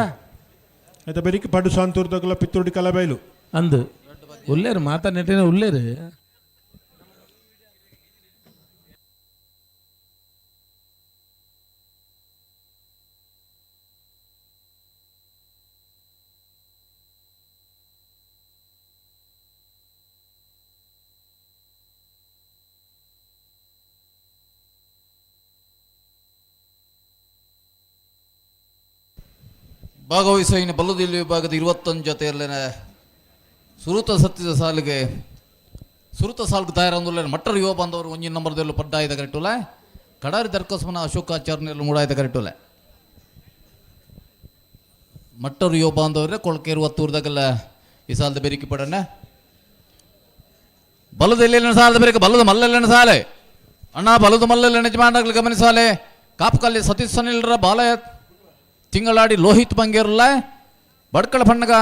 ಆಯ್ತಾ ಬೆರಿಕೆ ಪಡು ಸಾಂತೂರು ತಗಲ ಪಿತ್ತೂಡಿ ಕಲಬೈಲು ಅಂದು ಉಲ್ಲೇರು ಮಾತಾ ನೆಟ್ಟಿನ ಉಲ್ಲೇರು. ಭಾಗವಹಿಸುವ ಇನ್ನು ಬಲ್ಲುದಿಲ್ಲಿ ವಿಭಾಗದ 21 ಜೊತೆಯಲ್ಲಿನ ಸುರುತ ಸತ್ತಿದ ಸಾಲಿಗೆ ಸುರುತ ಸಾಲ್ಗೆ ತಯಾರಂದುಲ್ಲ ಮಟ್ಟರು ಯುವ ಬಾಂಧವರು ಒಂಜಿನ ನಂಬರ್ದಲ್ಲೂ ಪಡ್ಡಾಯ್ದ ಕರೆಟುಲ ಕಡಾರಿ ದರ್ಕೋಸ್ಮನ ಅಶೋಕಾಚಾರ್ಯನಲ್ಲಿ ಮೂಡಾಯ್ದ ಕರೆಟುಲ ಮಟ್ಟರು ಯುವ ಬಾಂಧವರೇ ಕೊಳಕೇರು ಒತ್ತೂರ್ದಾಗೆಲ್ಲ ಈ ಸಾಲದ ಬೆರಿಕೆ ಪಡಣ್ಣ ಬಲದ ಎಲ್ಲೆಲ್ಲ ಸಾಲದ ಬೆರಿಕೆ ಬಲದ ಮಲ್ಲೆಲ್ಲನ ಸಾಲೆ ಅಣ್ಣ ಬಲದ ಮಲ್ಲೆಲ್ಲ ಯಜಮಾನರಾಗಲಿ ಗಮನಿಸಾಲೆ ಕಾಪುಕಲ್ಲಿ ಸತೀಶ್ ಸನಿಲ್ರ ಬಾಲಯ ತಿಂಗಳಾಡಿ ಲೋಹಿತ್ ಬಂಗೇರುಲ್ಲ ಬಡ್ಕಳ ಪಣ್ಣಗ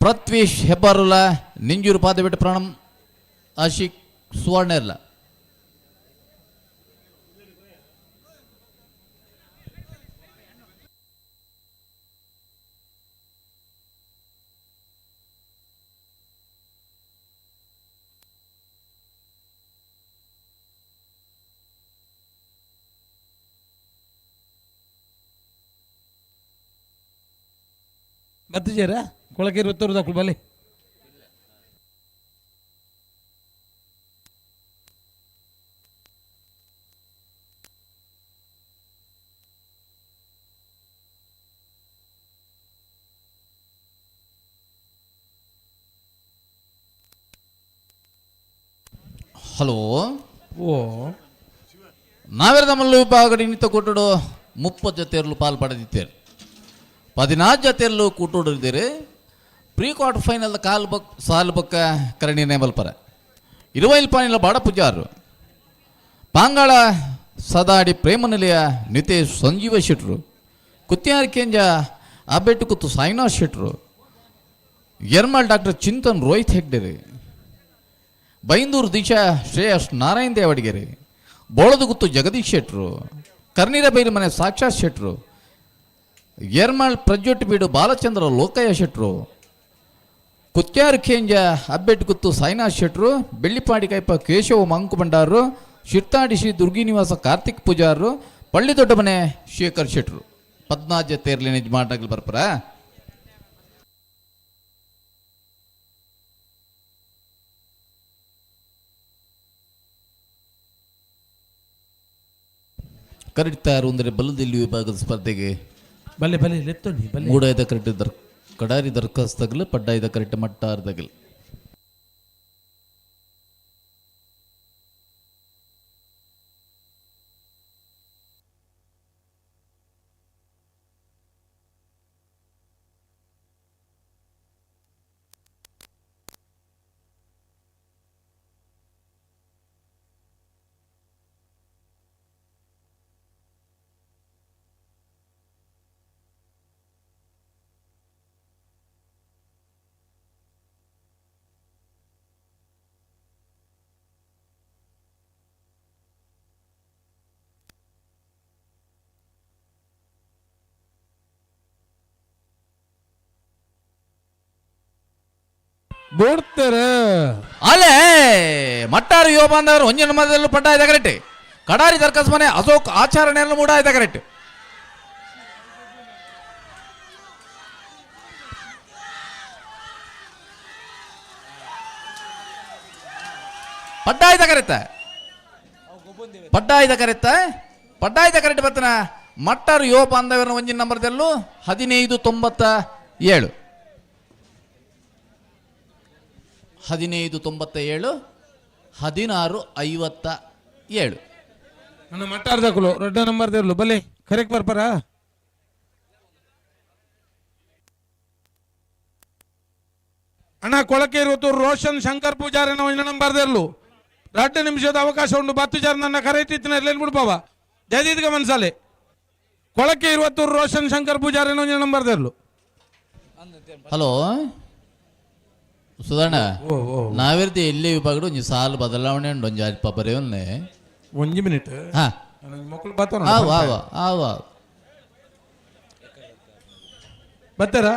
ಪೃಥ್ವೀಶ್ ಹೆಬ್ಬಾರುಲ್ಲ ನಿಂಜೂರು ಪಾದಬಿಟ್ಟು ಪ್ರಾಣಂ ಆಶಿಕ್ ಸುವರ್ಣ ಇರಲ್ಲ. ಬತ್ತಿಜೇರ ಕೊಳಕೆ ಇರುವತ್ತೂರು ದಾಖಲು ಬಲೆ. ಹಲೋ ಓ ನಾವೆಲ್ಲ ಮಲ್ಲು ವಿಭಾಗಡಿ ನಿಂತ ಕೊಟ್ಟಡು 30 ಜೊತೆಯಲ್ಲೂ ಪಾಲು ಪಡೆದಿದ್ದೇವೆ, 14 ಜೊತೆಯಲ್ಲೂ ಕೂಟೋಡಿದ್ದೀರಿ. Pre quarter final ಕಾಲ್ ಬಕ್ ಸಾಲ್ ಬಕ್ಕ ಕರಣಿ ನೇಮಲ್ಪರ ಇರುವೈಲ್ ಪಾನಿಲ ಬಾಡ ಪೂಜಾರು ಪಾಂಗಾಳ ಸದಾಡಿ ಪ್ರೇಮನಿಲಯ ನಿತೇಶ್ ಸಂಜೀವ ಶೆಟ್ರು ಕುತ್ತಿಯಾರ್ ಕೇಂಜ ಅಬ್ಬೆಟ್ಟು ಕುತ್ತು ಸಾಯಿನಾಥ್ ಶೆಟ್ರು ಯರ್ಮಾಳ್ ಡಾಕ್ಟರ್ ಚಿಂತನ್ ರೋಹಿತ್ ಹೆಗ್ಡೆರಿ ಬೈಂದೂರು ದಿಶಾ ಶ್ರೇಯಸ್ ನಾರಾಯಣ ದೇವಡಿಗೆರೆ ಬೋಳದಗುತ್ತು ಜಗದೀಶ್ ಶೆಟ್ರು ಕರ್ನೀರ ಬೈಲು ಮನೆ ಸಾಕ್ಷಾತ್ ಶೆಟ್ರು ಯರ್ಮಾಳ್ ಪ್ರಜ್ಯೋಟ್ ಬೀಡು ಬಾಲಚಂದ್ರ ಲೋಕಯ್ಯ ಶೆಟ್ರು ಕುತ್ಯಾರು ಖೇಂಜ ಅಬ್ಬೆಟ್ಟುಗುತ್ತು ಸಾಯಿನಾಥ್ ಶೆಟ್ರು ಬೆಳ್ಳಿಪಾಡಿ ಕೈಪ ಕೇಶವ ಮಂಕು ಭಂಡಾರರು ಶಿರ್ತಾಡಿ ಶ್ರೀ ದುರ್ಗಿ ನಿವಾಸ ಕಾರ್ತಿಕ್ ಪೂಜಾರರು ಪಳ್ಳಿ ದೊಡ್ಡ ಮನೆ ಶೇಖರ್ ಶೆಟ್ರು ಪದ್ನಾಜ ತೇರ್ಲಿ ನಿಜ ಮಾಟಾಗ್ಲಿ ಬರ್ಪರ. ಕರಡಿತಾರು ಅಂದರೆ ಬಲದಲ್ಲಿ ವಿಭಾಗದ ಸ್ಪರ್ಧೆಗೆ ಬಲ್ಲೆ ಬಲ್ಲೆ ಲೆತ್ತೊಂಡಿ ಬಲ್ಲೆ. ಮೂಡಾಯ್ದ ಕರೆಕ್ಟ್ there ಕಡಾರಿ ದರ್ಖಾಸ್ತಗಲು ಪಡ್ಡಾಯ್ದ ಕರೆಕ್ಟ್ ಮಟ್ಟಾರ್ದಗಲು. ಬೋಡ್ತಾರೆ. ಅಲೆ ಮಟ್ಟಾರು ಯುವ ಬಾಂಧವರು ಒಂಜಿನ ಮಧ್ಯದಲ್ಲಿ ಪಡ್ಡಾಯ್ದ ಕರೆಕ್ಟ್ ಕಡಾರಿ ದರ್ಖಾಸ್ ಮನೆ ಅಶೋಕ್ ಆಚರಣೆಯನ್ನು ಮೂಡಾಯ್ದ ಕರೆಕ್ಟ್. ಪಡ್ಡಾಯ್ದ ಕರೆಕ್ತ ಪಡ್ಡಾಯ್ದ ಕರೆಕ್ತ ಪಡ್ಡಾಯ್ದ ಕರೆಕ್ಟ್ ಬತ್ತನ ಮಟ್ಟಾರು ಯುವ ಬಾಂಧವರ ಒಂಜಿನ ನಂಬರ್ದಲ್ಲೂ 1597 1597 1657. ನನ್ನ ಮಟ್ಟಾರ್ದಕ್ಕಲು ರೊಡ್ಡ ನಂಬರ್ ದೇರ್ಲು ಬಲ್ಲೆ ಕರೆಕ್ಟ್ ಬರ್ಪಾರ. ಅಣ್ಣ ಕೊಳಕೆ ಇರುವತ್ತು ರೋಷನ್ ಶಂಕರ್ ಪೂಜಾರಿನ ಒಂಜಿ ನಂಬರ್ ದೇರ್ಲು 2 ನಿಮಿಷದ ಅವಕಾಶ ಉಂಟು. ಬತ್ತು ಜಾರ ನನ್ನ ಕರೆಕ್ಟ್ ಇತ್ತಿನ ಬಿಡ್ಪಾವ ಜಯದೀದ್ಗ ಮನ್ಸಾಲೆ. ಕೊಳಕೆ ಇರುವತ್ತು ರೋಷನ್ ಶಂಕರ್ ಪೂಜಾರಿನ ಒಂಜಿ ನಂಬರ್ ದೇರ್ಲು. ಹಲೋ ಸುಧಣ್ಣ, ನಾವಿರ್ತಿ ಎಲ್ಲಿ ವಿಭಾಗಡು ಒಂಜಿ ಸಾಲು ಬದಲಾವಣೆ ಉಂಟು ಒಂಜಿ ಅಲ್ಪ ಬರೆಯೋನ್ನೆ. ಒಂಜಿ ಮಿನಿಟ್. ಹಾ. ಮಕ್ಕಳು ಬರ್ತಾರ. ಆವ ಆವ ಆವ. ಬರ್ತಾರ.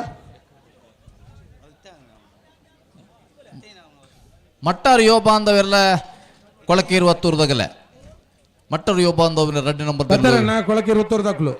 ಮಟ್ಟಾರು ಯುವ ಬಾಂಧವೆಲ್ಲ ಕೊಳಕೆ ಇರುವ ಹತ್ತೂರ್ದಾಗಲ್ಲ ಮಟ್ಟರು ಯುವ ಬಾಂಧವನ 2 ನಂಬರ್ ಬರ್ತಾರಣ್ಣ ಕೊಳಕೆ ಇರುವತ್ತೂರ್ದಾಕ್ಲು.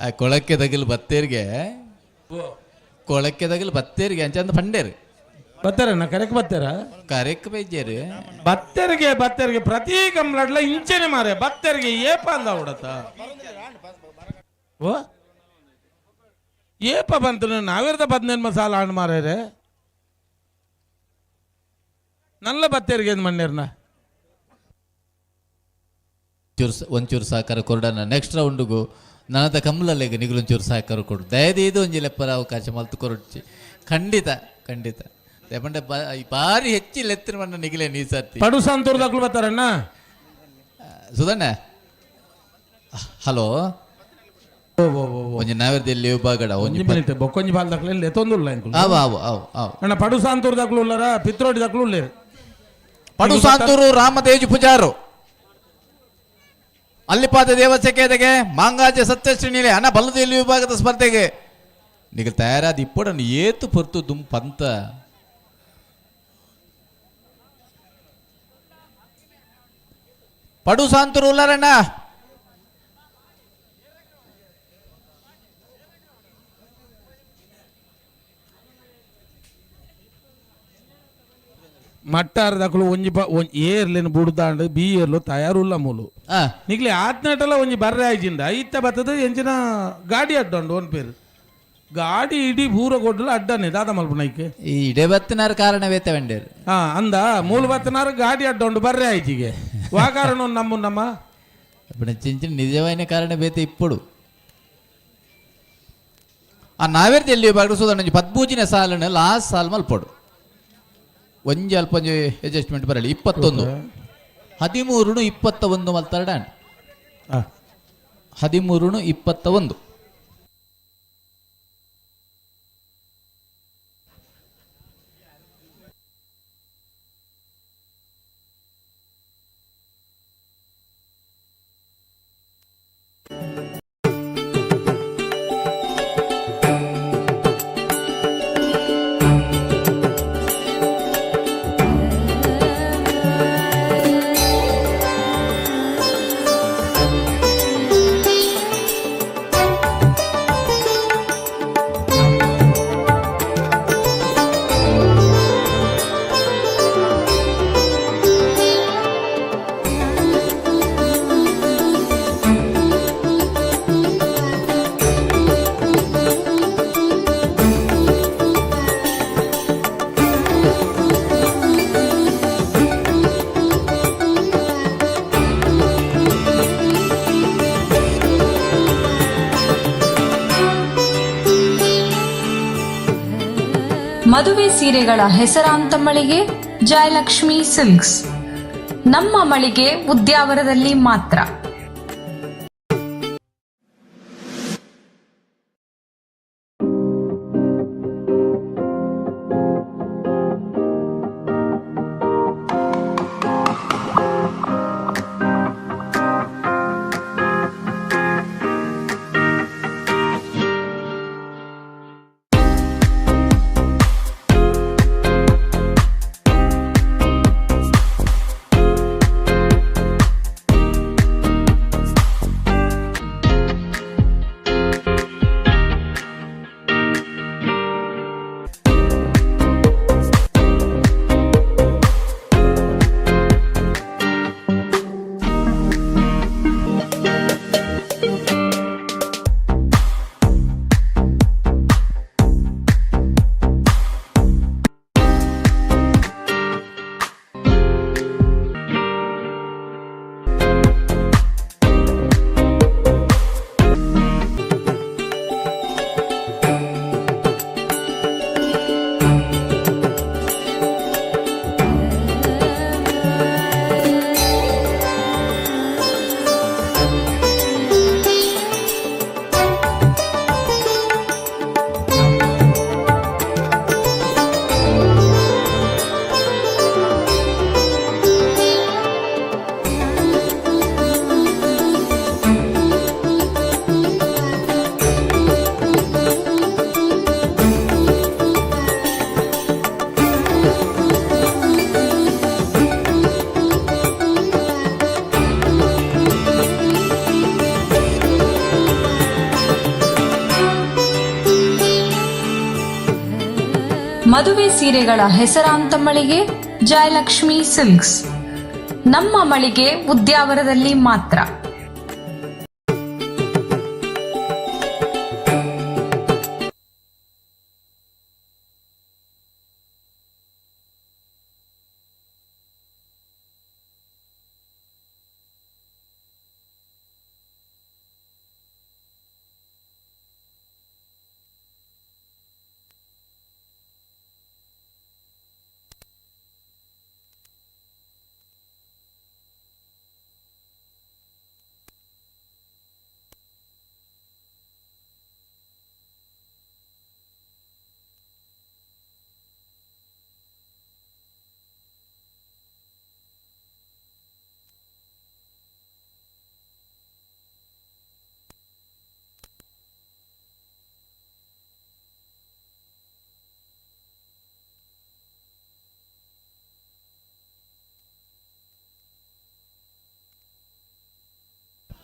ಆ ಕೊಳಕ್ಕೆ ತಗಲು ಬತ್ತೇರಿಗೆ, ಕೊಳಕ್ಕೆ ತಗಲು ಬತ್ತೇರಿಗೆ ಅಂಚಂದ ಪಂಡೇರು ಬರ್ತಾರಣ್ಣ ಕರೆಕ್ ಬರ್ತಾರ. ಕರೆಕ್ ಬೈಜೇರು. ಬತ್ತರಿಗೆ ಬತ್ತರಿಗೆ ಪ್ರತಿ ಕಂಪ್ಲೇಂಟ್ಲ ಇಂಚೆನೆ ಮಾರೆ ಬತ್ತರಿಗೆ ಏಪ ಅಂದ ಉಡತ ಓ ಏಪ ಬಂತು ನಾವಿರ್ದ 15 ಮಸಾಲ ಹಣ್ಣು ಮಾರೇರೆ ನಲ್ಲ ಬತ್ತೇರಿಗೆ ಮಣ್ಣೇರ್ನ ಒಂಚೂರು ಸಹಕಾರ ಕೊರಡನ ನೆಕ್ಸ್ಟ್ ರೌಂಡ್ಗೂ ನನದ ಕಮ್ಮಲಲ್ಲೇಗ ನಿಗುಲೊಂಚೂರು ಸಹಕಾರ ಕೊಡು ದಯದೀದು ಒಂಜಿ ಲೆಪ್ಪರ ಅವಕಾಶ ಮಲ್ತು ಕೊರಡ್ಚಿ ಖಂಡಿತ ಖಂಡಿತ ದಯಪಂಡ ಬಾರಿ ಹೆಚ್ಚಿ ಲೆತ್ತಿನ ಮಣ್ಣ ನಿಗಿಲೆ ನೀ ಸರ್ತಿ ಪಡು ಸಂತೂರ್ದಾಕ್ಲು ಬರ್ತಾರಣ್ಣ. ಸುಧಣ್ಣ ಹಲೋ ಒಂಜಿ ನಾವಿರ್ದ ಎಲ್ಲಿ ವಿಭಾಗಡ ಒಂಜಿ ಒಂಜಿ ಮಿನಿಟ್ ಬೊಕ್ಕೊಂಜಿ ಬಾಲ್ ದಾಖಲೆ ಲೆತ್ತೊಂದುಲ್ಲ ಎಂಕುಲು. ಆವ ಆವ ಆವ ಆವ. ಅಣ್ಣ ಪಡು ಸಾಂತೂರ್ದಾಕ್ಲು ಉಳ್ಳಾರ ಪಿತ್ರೋಡಿ ದಾಖಲು ಉಳ್ಳೇರು. ಪಡು ಸಾಂತೂರು ರಾಮತೇಜು ಪೂಜಾರು ಅಲ್ಲಿಪಾದ ದೇವಸ್ಥಾನಕ್ಕೆ ಮಾಂಗಾಜ ಸತ್ಯಶ್ರೀನಿಲೆ ಅನ ಬಲ್ಲದಲ್ಲಿ ವಿಭಾಗದ ಸ್ಪರ್ಧೆಗೆ ನಿಗಲ್ ತಯಾರಾದ ಇಪ್ಪಡನ್ನು ಏತು ಪೊರ್ತು ದುಂಪಂತ ಪಡು ಸಾಂತೂರು ಉಳ್ಳಾರಣ್ಣ. ಮಟ್ಟಾರ ದಾಖಲು ಒಂಜಿ ಏರ್ಲೇನು ಬುಡ್ದಾಂಡ್ ಬಿ ಏರ್ಲು ತಯಾರುಲ್ಲ ಮೂಲು. ನಿಗ್ಲಿ ಆತ್ನಾಟಲ ಒಂಜಿ ಬರ್ರೆ ಆಯ್ಜಿಂದ ಇತ್ತ ಬತ್ತದ ಎಂಚಿನ ಗಾಡಿ ಅಡ್ಡಂಡು ಒಂದ್ ಪೇರು ಗಾಡಿ ಇಡೀ ಪೂರ ಕೊಡ್ಲು ಅಡ್ಡನೆ ದಾದ ಮಲ್ಪುನೈಕೆ. ಈ ಇಡೇ ಬತ್ತಿನಾರ ಕಾರಣವೇತ ವಂಡೇರು. ಹಾ ಅಂದ ಮೂಲು ಬತ್ತನಾರ ಗಾಡಿ ಅಡ್ಡಂಡು ಬರ್ರೆ ಆಯ್ಜಿಗೆ ವಾ ಕಾರಣ ನಮ್ಮ ನಮ್ಮ ಚಿಂಚಿನ ನಿಜವಾಯಿನ ಕಾರಣ ಬೇತೆ ಇಪ್ಪಡು ಆ ನಾವೇರ್ದ ಎಲ್ಲಿ ವಿಭಾಗ ಸುಧಾರಣೆ ಪದ್ಮೂಜಿನ ಸಾಲನ್ನು ಲಾಸ್ಟ್ ಸಾಲ್ ಮಲ್ಪಡು ಒಂಜಿ ಅಲ್ಪ ಒಂಜಿ ಅಡ್ಜಸ್ಟ್ಮೆಂಟ್ ಬರಲಿ 21 13 21 ಮಲ್ತಾರ. 13-21. ಮದುವೆ ಸೀರೆಗಳ ಹೆಸರಾಂತ ಮಳಿಗೆ ಜಯಲಕ್ಷ್ಮಿ ಸಿಲ್ಕ್ಸ್. ನಮ್ಮ ಮಳಿಗೆ ಉದ್ಯಾವರದಲ್ಲಿ ಮಾತ್ರ. ಮದುವೆ ಸೀರೆಗಳ ಹೆಸರಾಂತ ಮಳಿಗೆ ಜಯಲಕ್ಷ್ಮಿ ಸಿಲ್ಕ್ಸ್. ನಮ್ಮ ಮಳಿಗೆ ಉದ್ಯಾವರದಲ್ಲಿ ಮಾತ್ರ.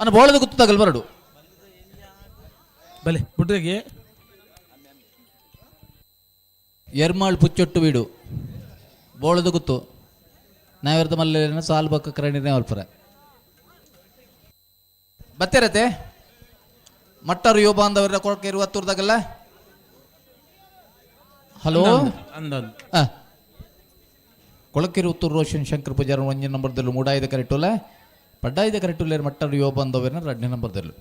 ಅನ್ನ ಬೋಳದ ಗುತ್ತು ತಗಲ್ ಬರಡು. ಬಲೆ ಬುಡ್ರಿಗೆ. ಎರ್ಮಾಳ್ ಪುಚ್ಚೊಟ್ಟು ವೀಡು ಬೋಳದ ಗುತ್ತು ನಾವಿರ್ದ ಮಲ್ಲೇನ ಸಾಲ್ ಬಕ್ಕ ಕರಣಿನೇ ಅಲ್ಪರ ಬತ್ತಿರತ್ತೆ ಮಟ್ಟರು ಯೋ ಬಾಂಧವರ ಕೊಳಕೆ ಇರುವ ಹತ್ತೂರ್ದಾಗಲ್ಲ. ಹಲೋ. ಅಂದಂದು. ಆ. ಕೊಳಕಿರು ಉತ್ತೂರು ರೋಷನ್ ಶಂಕರ್ ಪೂಜಾರ ಒಂಜಿ ನಂಬರ್ದಲ್ಲೂ ಮೂಡಾಯ್ದ ಕರೆಟುಲ ಪಡ್ಡಾಯ್ದ ಕರೆಟುಲ್ಲೇರು ಮಟ್ಟರು ಯೋ ಬಾಂಧವರನ್ನ ಎರಡನೇ ನಂಬರ್ದಲ್ಲೂ.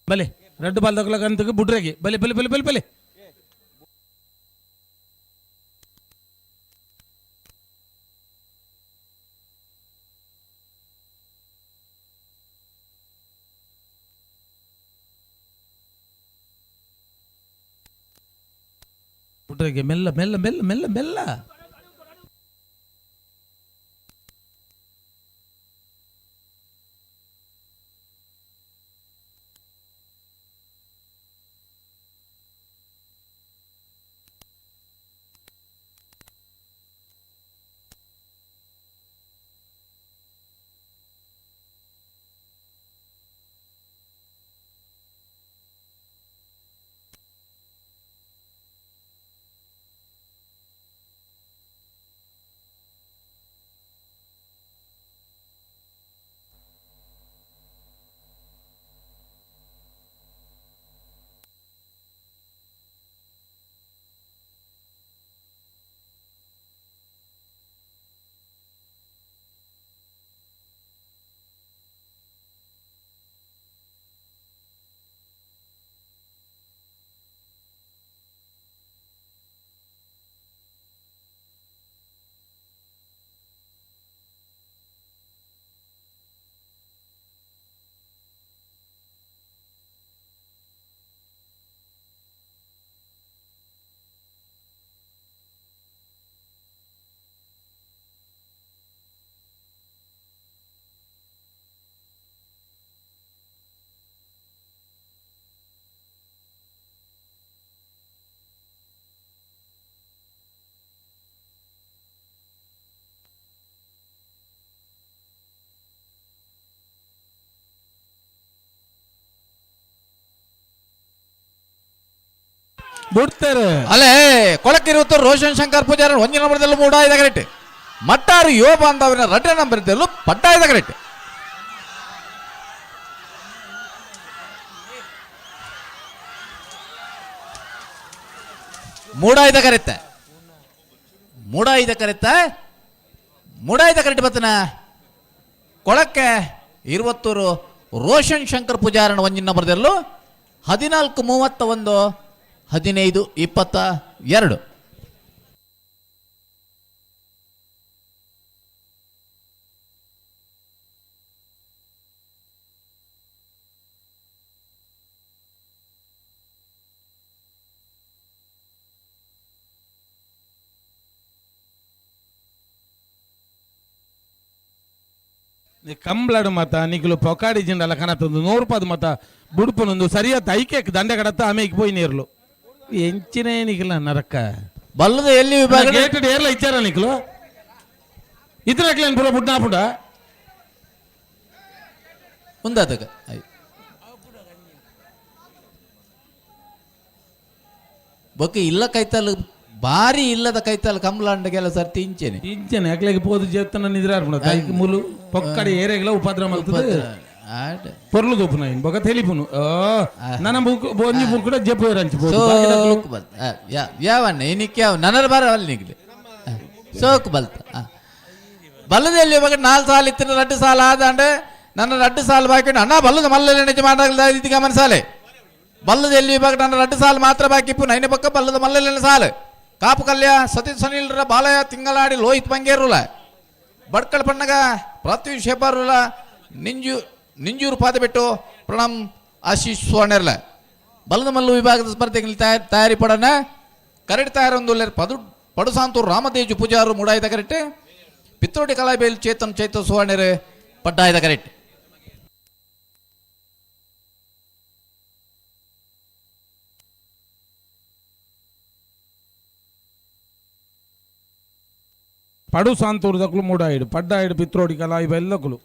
ಬಲೆ ರಡ್ಡು ಬಾಲ್ ಕಂತಕ್ಕೆ ಬುಡ್ರೆಗೆ. ಬಲೆ ಬಲೆ ಬಲೆ ಬಲೆ ಬಲೆ. ಬುಡ್ರೆಗೆ ಮೆಲ್ಲ ಮೆಲ್ಲ ಮೆಲ್ಲ ಮೆಲ್ಲ ಮೆಲ್ಲ. ಬಿಡ್ತಾರೆ. ಅಲ್ಲೇ ಕೊಳಕಿರುತ್ತ ರೋಷನ್ ಶಂಕರ್ ಪೂಜಾರಿ ಒಂಜಿ ನಂಬರ್ದಲ್ಲೂ ಮೂಡಾಯ್ದ ಕರೆಕ್ಟ್. ಮಟ್ಟಾರು ಯೋ ಬಾಂಧವಿನ ರಡ್ಡ ನಂಬರ್ ಇದ್ದಲ್ಲೂ ಪಟ್ಟಾಯ್ದ ಕರೆಕ್ಟ್. ಮೂಡಾಯ್ದ ಕರೆತ್ತ, ಮೂಡಾಯ್ದ ಕರೆತ್ತ, ಮೂಡಾಯ್ದ ಕರೆಕ್ಟ್ ಬತ್ತನ. ಕೊಳಕ್ಕೆ ಇರುವತ್ತೂರು ರೋಷನ್ ಶಂಕರ್ ಪೂಜಾರನ ಒಂಜಿನ ನಂಬರ್ದಲ್ಲೂ 14:31 15:22. ಕಂಬ್ಳಡು ಮತ ನಿಕ್ಲು ಪೊಕಾಡಿ ಜಿಂಡಲ ಕನತಂದು 100 ರೂಪಾಯಿ ಮತ ಬುಡುಪುನೊಂದು ಸರಿಯಾದ ಐಕೆಕ್ ದಂಡೆ ಕಡತ್ತ ಆಮೇಲೆ ಪೋಯಿ ನೇರ್ಲು ಎಂಚಿನೇ ನಿಕ್ಲ ನರಕ. ಬಲ್ಲದ ಎಲ್ಲಿ ವಿಭಾಗ? ಗೇಟ್ ಏರ್ಲ ಇಚ್ಚಾರ ನಿಕ್ಲು ಇದ್ರ ಪೂರ ಬುಡ್ನಾಪುಂಡ. ಉಂದಾತಕ ಬೊಕ್ಕ ಇಲ್ಲ ಕೈತಲ್ ಬಾರಿ ಇಲ್ಲದ ಕೈತಲ್ ಕಂಬ್ಲಾಂಡ ಸರ್ತಿ ಇಂಚೆನೆ. ಇಂಚೆನೆ ಅಕ್ಲೆಗೆ ಪೋದು ಜೇತನ ನಿದ್ರೆ ಐಕ್ ಮೂಲು ಪೊಕ್ಕಡಿ ಏರೆಗ್ಲ ಉಪದ್ರ ಮಲ್ತದೆ. ಪೊರ್ಲು ದೋಪುನ ಇನ್ ಬೊಕ ತೆಲಿಪುನು ನನ್ನ ಬುಕ್ ಒಂಜಿ ಬುಕ್ ಕೂಡ ಜೆಪ್ಪು ರಂಚು. ಸೋಕ್ ಬಲ್ತ ಯಾವನ್ನ ಇನಿಕ್ ಯಾವ ನನರ ಬಾರ ಅಲ್ಲಿ ನಿಗ್ಲಿ ಸೋಕ್ ಬಲ್ತ ಬಲ್ಲದಲ್ಲಿ ಇವಾಗ 4 ಸಾಲ ಇತ್ತಿನ 2 ಸಾಲ ಆದಾಂಡೆ ನನ್ನ 2 ಸಾಲ ಬಾಕಿ ಉಂಟು. ಅಣ್ಣ ಬಲ್ಲದ ಮಲ್ಲ ನಿಜ ಮಾಡಾಗಲ್ಲ ಗಮನ ಸಾಲೆ ಬಲ್ಲದ ಎಲ್ಲಿ ವಿಭಾಗ ನನ್ನ 2 ಸಾಲ ಮಾತ್ರ ಬಾಕಿ ಇಪ್ಪು ನೈನ ಪಕ್ಕ ಬಲ್ಲದ ಮಲ್ಲಲೆನ ಸಾಲು ಕಾಪು ಕಲ್ಯ ಸತೀಶ್ ಸನಿಲ್ರ ಬಾಲಯ್ಯ ತಿಂಗಳಾಡಿ ಲೋಹಿತ್ ಬಂಗೇರುಲ ಬಡ್ಕಳ ಪಣ್ಣಗ ಪೃಥ್ವಿ ಶೆಬ್ಬಾರುಲ ನಿಂಜೂರು ಪಾದ ಬಿಟ್ಟು ಪ್ರಣಮ್ ಆಶೀಶ್ ಸುವರ್ಣರ್ಲ ಬಲ್ಲದ ಮಲ್ಲು ವಿಭಾಗದ ಸ್ಪರ್ಧೆಗೆ ತಯಾರಿ ಪಡೋಣ. ಕರೆಕ್ಟ್ ತಯಾರೊಂದು ಪದು ಪಡುಸಾಂತೂರು ರಾಮತೇಜು ಪೂಜಾರು ಮೂಡಾಯ್ದ ಕರೆಕ್ಟ್. ಪಿತ್ರೋಟಿ ಕಲಾಬೇಲ್ ಚೇತನ್ ಚೈತ ಸುವರ್ಣರು ಪಡ್ಡಾಯ್ದ ಕರೆಕ್ಟ್. ಪಡು ಸಾಂತೂರು ದಕ್ಕಲು ಮೂಡಾಯಿಡು ಪಡ್ಡಾಯಿಡು ಪಿತ್ರೋಡಿ ಕಲಾ ಇವೆಲ್ಲಕುಲು.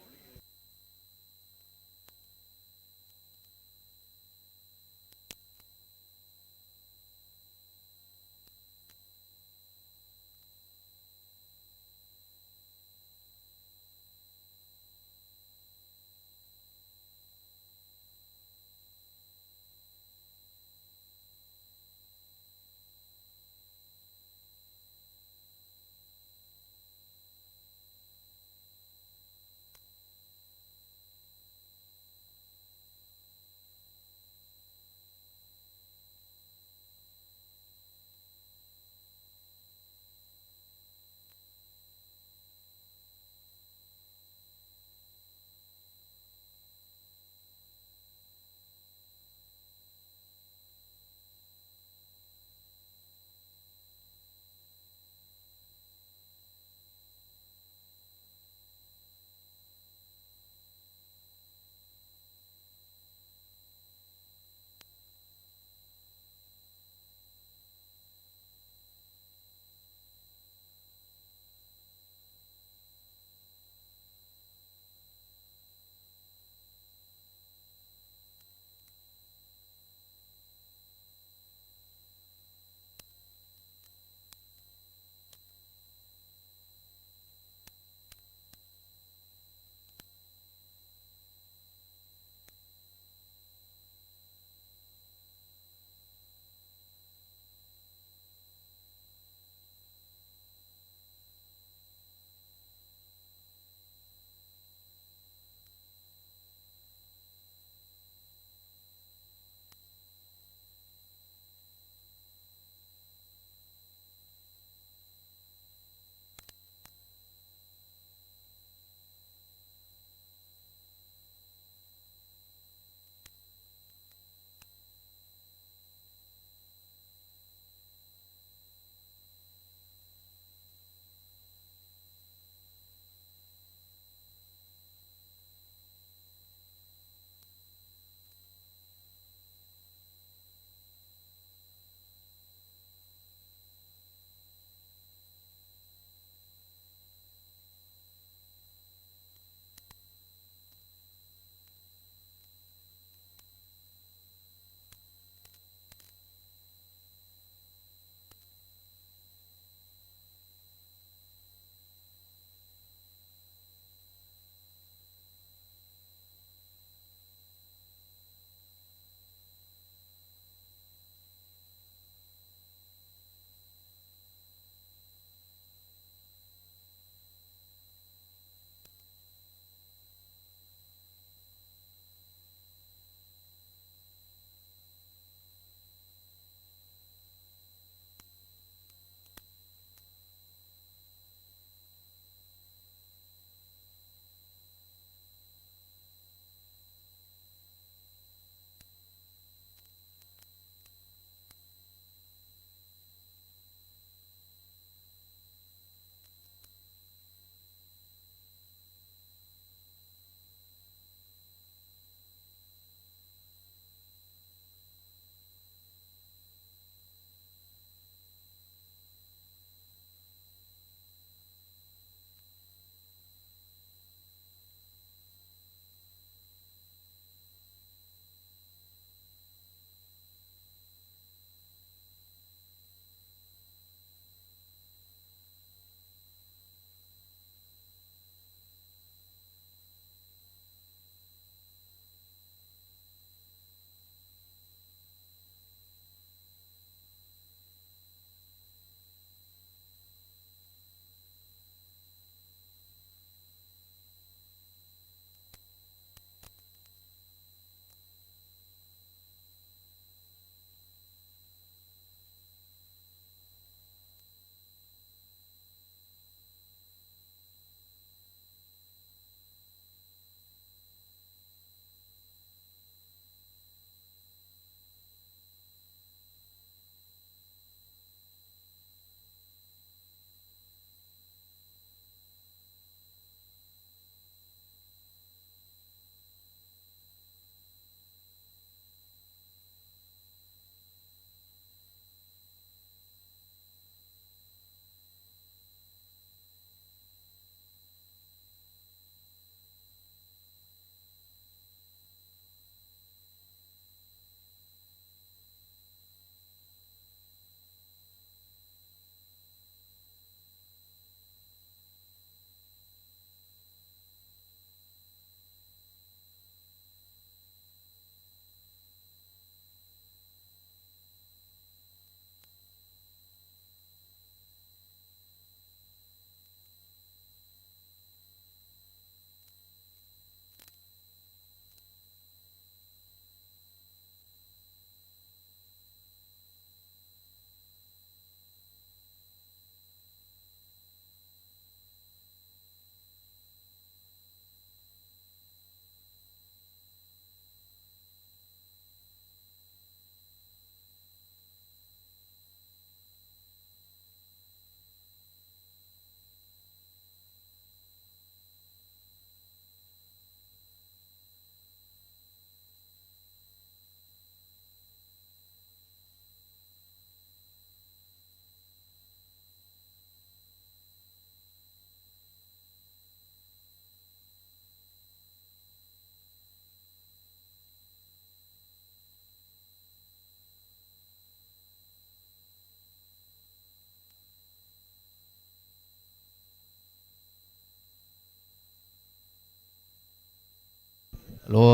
ಹಲೋ.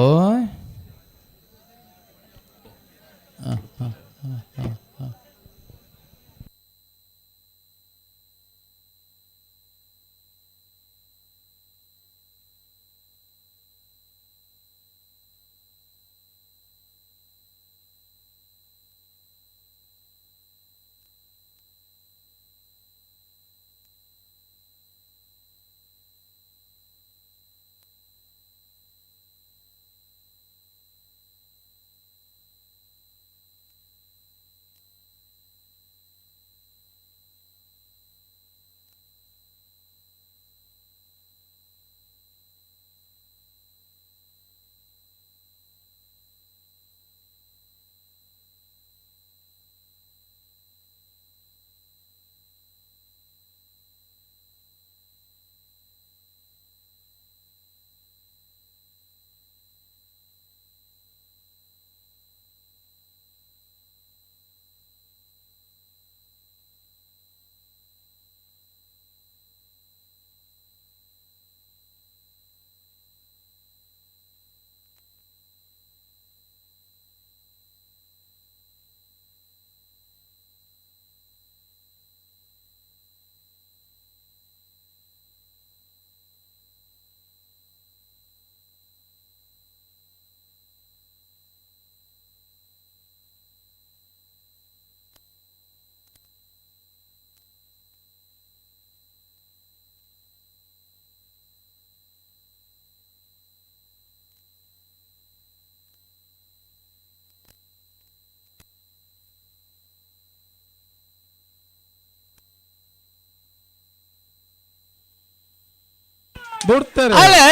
ಬುಡ್ತಾರೆ. ಅಲ್ಲೇ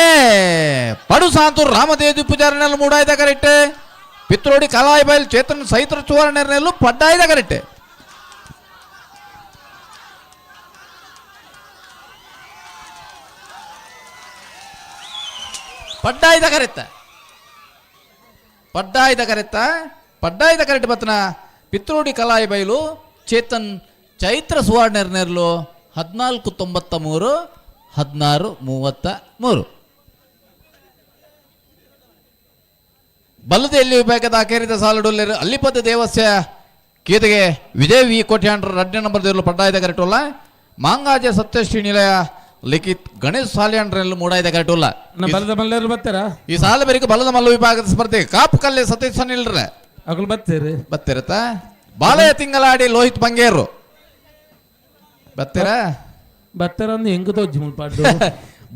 ಪಡು ಸಾಂತೂರು ರಾಮದೇವಿ ಪೂಜಾರಿನೆಲ್ಲ ಮೂಡಾಯ್ದ ಕರೆಕ್ಟ್. ಪಿತ್ರೋಡಿ ಕಲಾಯಿ ಬೈಲ್ ಚೇತನ್ ಸೈತ್ರ ಚುವರ್ಣನೆಲ್ಲೂ ಪಡ್ಡಾಯ್ದ ಕರೆಕ್ಟ್. ಪಡ್ಡಾಯ್ದ ಕರೆತ್ತ, ಪಡ್ಡಾಯ್ದ ಕರೆತ್ತ, ಪಡ್ಡಾಯ್ದ ಕರೆಕ್ಟ್. ಬತ್ತನ ಪಿತ್ರೋಡಿ ಕಲಾಯಿ ಬೈಲು ಚೇತನ್ ಚೈತ್ರ ಸುವರ್ಣರ್ನೆರ್ಲು 14.93, 16.33. ಬಲ್ಲದೆ ಎಲ್ಲಿ ಬೇಕಾದ ಆಕೇರಿದ ಸಾಲುಡೊಲ್ಲೆರು ಅಲ್ಲಿಪದ ದೇವಸ್ಯ ಕೇದಿಗೆ ವಿಜಯ್ ವಿ ಕೋಟ್ಯಾಂಡ್ರ 2ನೇ ನಂಬರ್ ದೇವರು ಪಡ್ಡಾಯ್ದ ಕರೆಟುಲ್ಲ. ಮಾಂಗಾಜೆ ಸತ್ಯಶ್ರೀ ನಿಲಯ ಲಿಖಿತ್ ಗಣೇಶ್ ಸಾಲಿಯಾಂಡ್ರಲ್ಲಿ ಮೂಡಾಯ್ದ ಕರೆಟುಲ್ಲ. ಬಲದ ಮಲ್ಲರು ಬರ್ತಾರಾ? ಈ ಸಾಲ ಬೇರಿಕೆ ಬಲದ ಮಲ್ಲ ವಿಭಾಗದ ಸ್ಪರ್ಧೆ ಕಾಪು ಕಲ್ಲೆ ಸತೀಶ್ ಸನಿಲ್ರ ಅಗಲು ಬರ್ತೀರಿ. ಬತ್ತಿರತ್ತ. ಬಾಲಯ ತಿಂಗಳಾಡಿ ಲೋಹಿತ್ ಬಂಗೇರು ಬತ್ತೀರಾ? ಬರ್ತಾರ ಅಂದ್ರೆ ಹೆಂಗ ತೋಜಿ ಮುಲ್ಪಾಡು.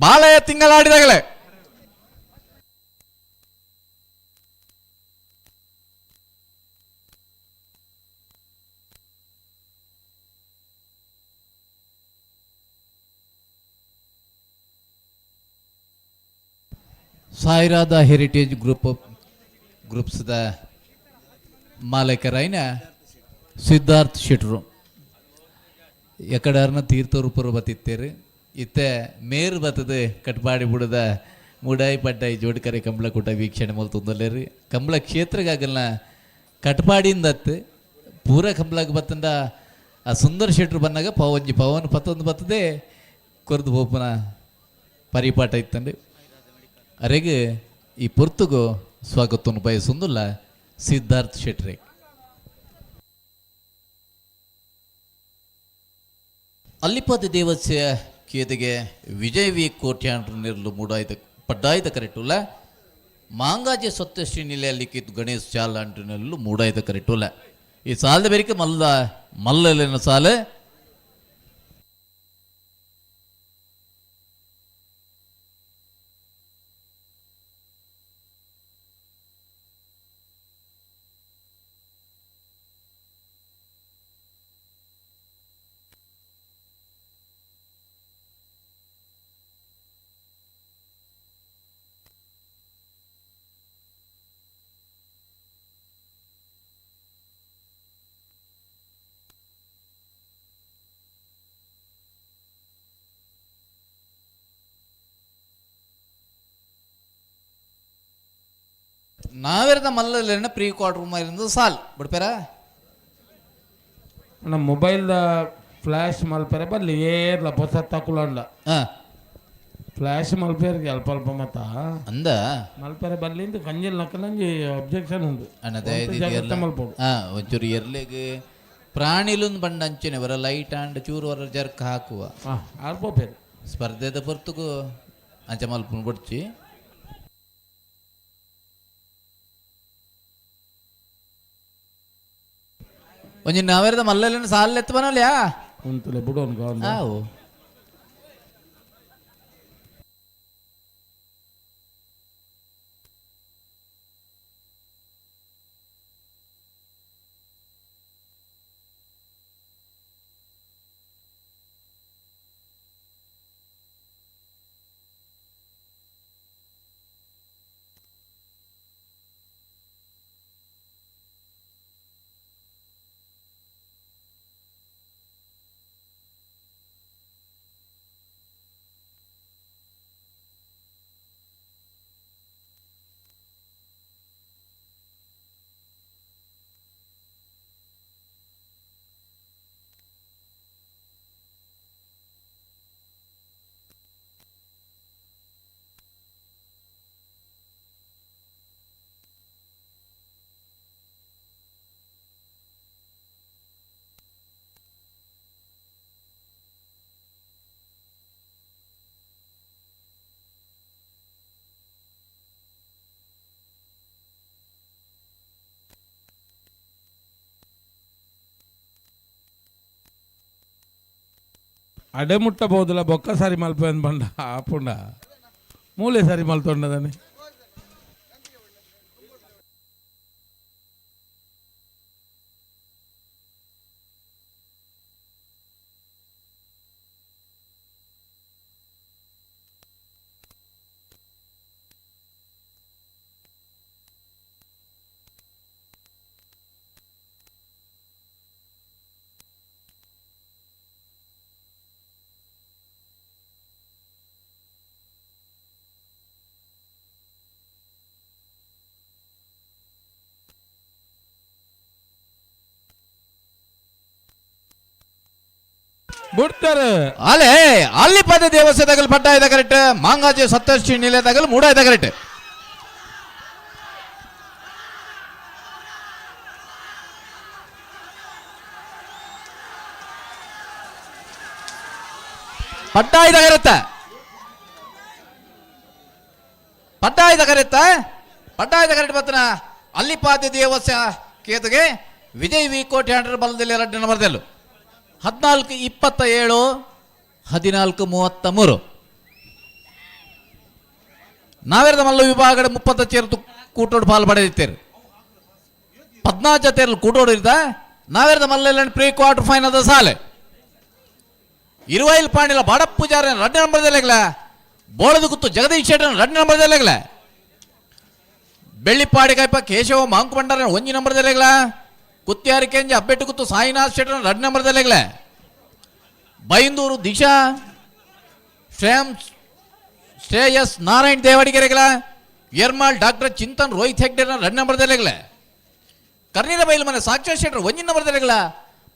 ಬಾಲಯ ತಿಂಗಳಾಡಿದಾಗಲೇ ಸಾಯಿರಾದ ಹೆರಿಟೇಜ್ ಗ್ರೂಪ್ ಆಫ್ ಗ್ರೂಪ್ಸ್ದ ಮಾಲೀಕರಾಯಿನ ಸಿದ್ಧಾರ್ಥ್ ಶೆಟ್ರು ಎಕಡಾರ್ನ ತೀರ್ಥರೂಪರು ಬತ್ತಿತ್ತೇರಿ. ಇತ್ತೆ ಮೇರು ಬತ್ತದ ಕಟ್ಪಾಡಿ ಬುಡದ ಮುಡಾಯಿ ಪಡ್ಡಾಯಿ ಜೋಡ್ಕರೆ ಕಂಬಳ ಕೂಟ ವೀಕ್ಷಣೆ ಮೂಲ ತುಂದಲೇರಿ. ಕಂಬಳ ಕ್ಷೇತ್ರಗಾಗಲ್ನ ಕಟ್ಪಾಡಿಂದತ್ತು ಪೂರ ಕಂಬಳಕ್ಕೆ ಬತ್ತಂದ ಆ ಸುಂದರ ಶೆಟ್ರು ಬಂದಾಗ ಪವಂಜಿ ಪವನ್ ಪತ್ತೊಂದು ಬತ್ತದೆ ಕೊರ್ದು ಪೋಪನ ಪರಿಪಾಠ ಇತ್ತಂడి. ಅರೆಗೆ ಈ ಪೊರ್ತುಗು ಸ್ವಾಗತವನ್ನು ಬಯಸುಂದುಲ್ಲ ಸಿದ್ಧಾರ್ಥ್ ಶೆಟ್ರೆ. ಅಲ್ಲಿಪದ ದೇವಸ್ಯ ಕೇದಿಗೆ ವಿಜಯ್ ವಿ ಕೋಟ್ಯಾಂಡ್ರ ನಿರ್ಲು ಮೂಡಾಯ್ದ ಪಡ್ಡಾಯ್ದ ಕರೆಟುಲ್ಲ. ಮಾಂಗಾಜೆ ಸತ್ಯಶ್ರೀ ನಿಲಯ ಲಿಖಿತ್ ಗಣೇಶ್ ಚಾಲ್ ಅಂಟಿನಲ್ಲೂ ಮೂಡಾಯ್ದ ಕರೆಟುಲ್ಲ. ಈ ಸಾಲದ ಬೇರಿಕೆ ಮಲ್ಲ ಮಲ್ಲಲಿನ ಸಾಲೆ. ನಾವಿರದ ಮಲ್ಲಲಿನ ಪ್ರೀ ಕ್ವಾರ್ಟರ್ ಇருந்து ಸಾಲ್ ಬಿಡ್ಪೇರ. ನಮ್ಮ ಮೊಬೈಲ್ದ ಫ್ಲ್ಯಾಶ್ ಮಲ್ಪರೆ ಬಲ್ಲಿ ಏರ್ಲ ಹೊಸ ತಕುಲಂಡ. ಫ್ಲಾಶ್ ಮಲ್ಪೇರಿಗೆ ಅಲ್ಪ ಅಲ್ಪ ಮತ್ತ. ಅಂದ. ಮಲ್ಪೆರೆ ಬಲ್ಲಿಂದ ಕಂಜಿಲ್ ನಕ್ಕಲಂಜಿ ಅಬ್ಜೆಕ್ಷನ್ ಉಂಡು. ಅಣ್ಣ. ಒಂತೆ ಜಾಗ್ರತೆ ಮಲ್ಪೊಡು. ಹಾ, ಒಂಚೂರು ಎರ್ಲೆಗ್ ಪ್ರಾಣಿಲುಂದು ಬಂಡ ಅಂಚನೆ ಬರ ಲೈಟ್ ಆಂಡ್ ಚೂರು ವರ ಜರ್ಕ್ ಹಾಕುವ. ಹಾ, ಆರ್ಪೋಪೇರು. ಸ್ಪರ್ಧೆದ ಪೊರ್ತುಗು ಅಂಚ ಮಲ್ಪುನು ಬೊಡ್ಚಿ. ಒಂಜಿ ನಾವೆರದ ಮಲ್ಲಲ್ಲಿ ಸಾಲ ಎತ್ತು ಬನಲ್ಯಾ. ಉಂತುಲೆ ಬುಡೋನ್ ಗೌಂದ. ಆವು. ಅಡೆ ಮುಟ್ಟಬಹುದಿಲ್ಲ, ಬೊಕ್ಕ ಸಾರಿ ಮಲ್ಪೆ ಬಂಡ ಆಪುಂಡ ಮೂಲೆ ಸಾರಿ ಮಲ್ತೊಂಡದಾನೆ. ಬಿಡ್ತಾರೆ. ಅಲೆ ಅಲ್ಲಿ ಪದ ದೇವಸ್ಥಾನದಲ್ಲಿ ಪಟ್ಟ ಇದೆ ಕರೆಕ್ಟ್, ಮಾಂಗಾಜೆ ಸತ್ತರ್ಷಿ ನಿಲಯದಾಗಲು ಮೂಡ ಇದೆ ಕರೆಕ್ಟ್. ಪಟ್ಟ ಇದೆ ಕರೆಕ್ಟ್, ಪಟ್ಟ ಇದೆ ಕರೆಕ್ಟ್, ಪಟ್ಟ ಇದೆ ಕರೆಕ್ಟ್. ಬತ್ತನ ಅಲ್ಲಿಪಾದಿ ದೇವಸ್ಯ ಕೇತುಗೆ ವಿಜಯ್ ವಿ ಕೋಟೆ ಹಂಡ್ರೆಡ್ ಬಲದಲ್ಲಿ ಎರಡು ನಂಬರ್ದಲ್ಲೂ 14-27, 14-33. ನಾವೆರದ ಮಲ್ಲ ವಿಭಾಗದ 30 ಚೇರ್ತು ಕೂಟೋಡು ಪಾಲು ಪಡೆದಿತ್ತೇರು. 14 ಜತೆಯಲ್ಲಿ ಕೂಟೋಡು ಇರ್ತ ನಾವೆರದ ಮಲ್ಲ ಪ್ರೀ ಕ್ವಾರ್ಟರ್ ಫೈನಲ್ ಸಾಲೆ. ಇರುವೈಲ್ ಪಾಂಡಿಲ ಬಾಡ ಪೂಜಾರಿ 2 ನಂಬರ್ದಲ್ಲೆಗ್ಲ, ಬೋಳದ ಗುತ್ತು ಜಗದೀಶ್ ಶೆಟ್ಟರ್ 2 ನಂಬರ್ದಲ್ಲೆಗ್ಲ, ಬೆಳ್ಳಿಪಾಡಿ ಕೈಪ ಕೇಶವ ಮಾಂಕು ಭಂಡಾರ 1 ನಂಬರ್ದಲ್ಲೆಗ್ಲ, ಕುತ್ಯಾರಿ ಕೆಂಜ ಅಬ್ಬೆಟ್ಟು ಗುತ್ತು ಸಾಯಿನಾಥ್ ಶೆಟ್ಟರ್ 2 ನಂಬರ್ದಲ್ಲೆಗ್ಲ, ಬೈಂದೂರು ದಿಶಾ ಶ್ರೇಯಸ್ ನಾರಾಯಣ್ ದೇವಾಡಿಗೆರೆಗಳ, ಯರ್ಮಾಳ್ ಡಾಕ್ಟರ್ ಚಿಂತನ್ ರೋಹಿತ್ ಹೆಗ್ಡೆನ 2 ನಂಬರ್ದಲ್ಲೆಗ್ಲ, ಕರ್ನೀರ ಬೈಲು ಮನೆ ಸಾಕ್ಷಾ ಶೆಟ್ಟರ್ 1 ನಂಬರ್ದಲ್ಲೆಗ್ಲ,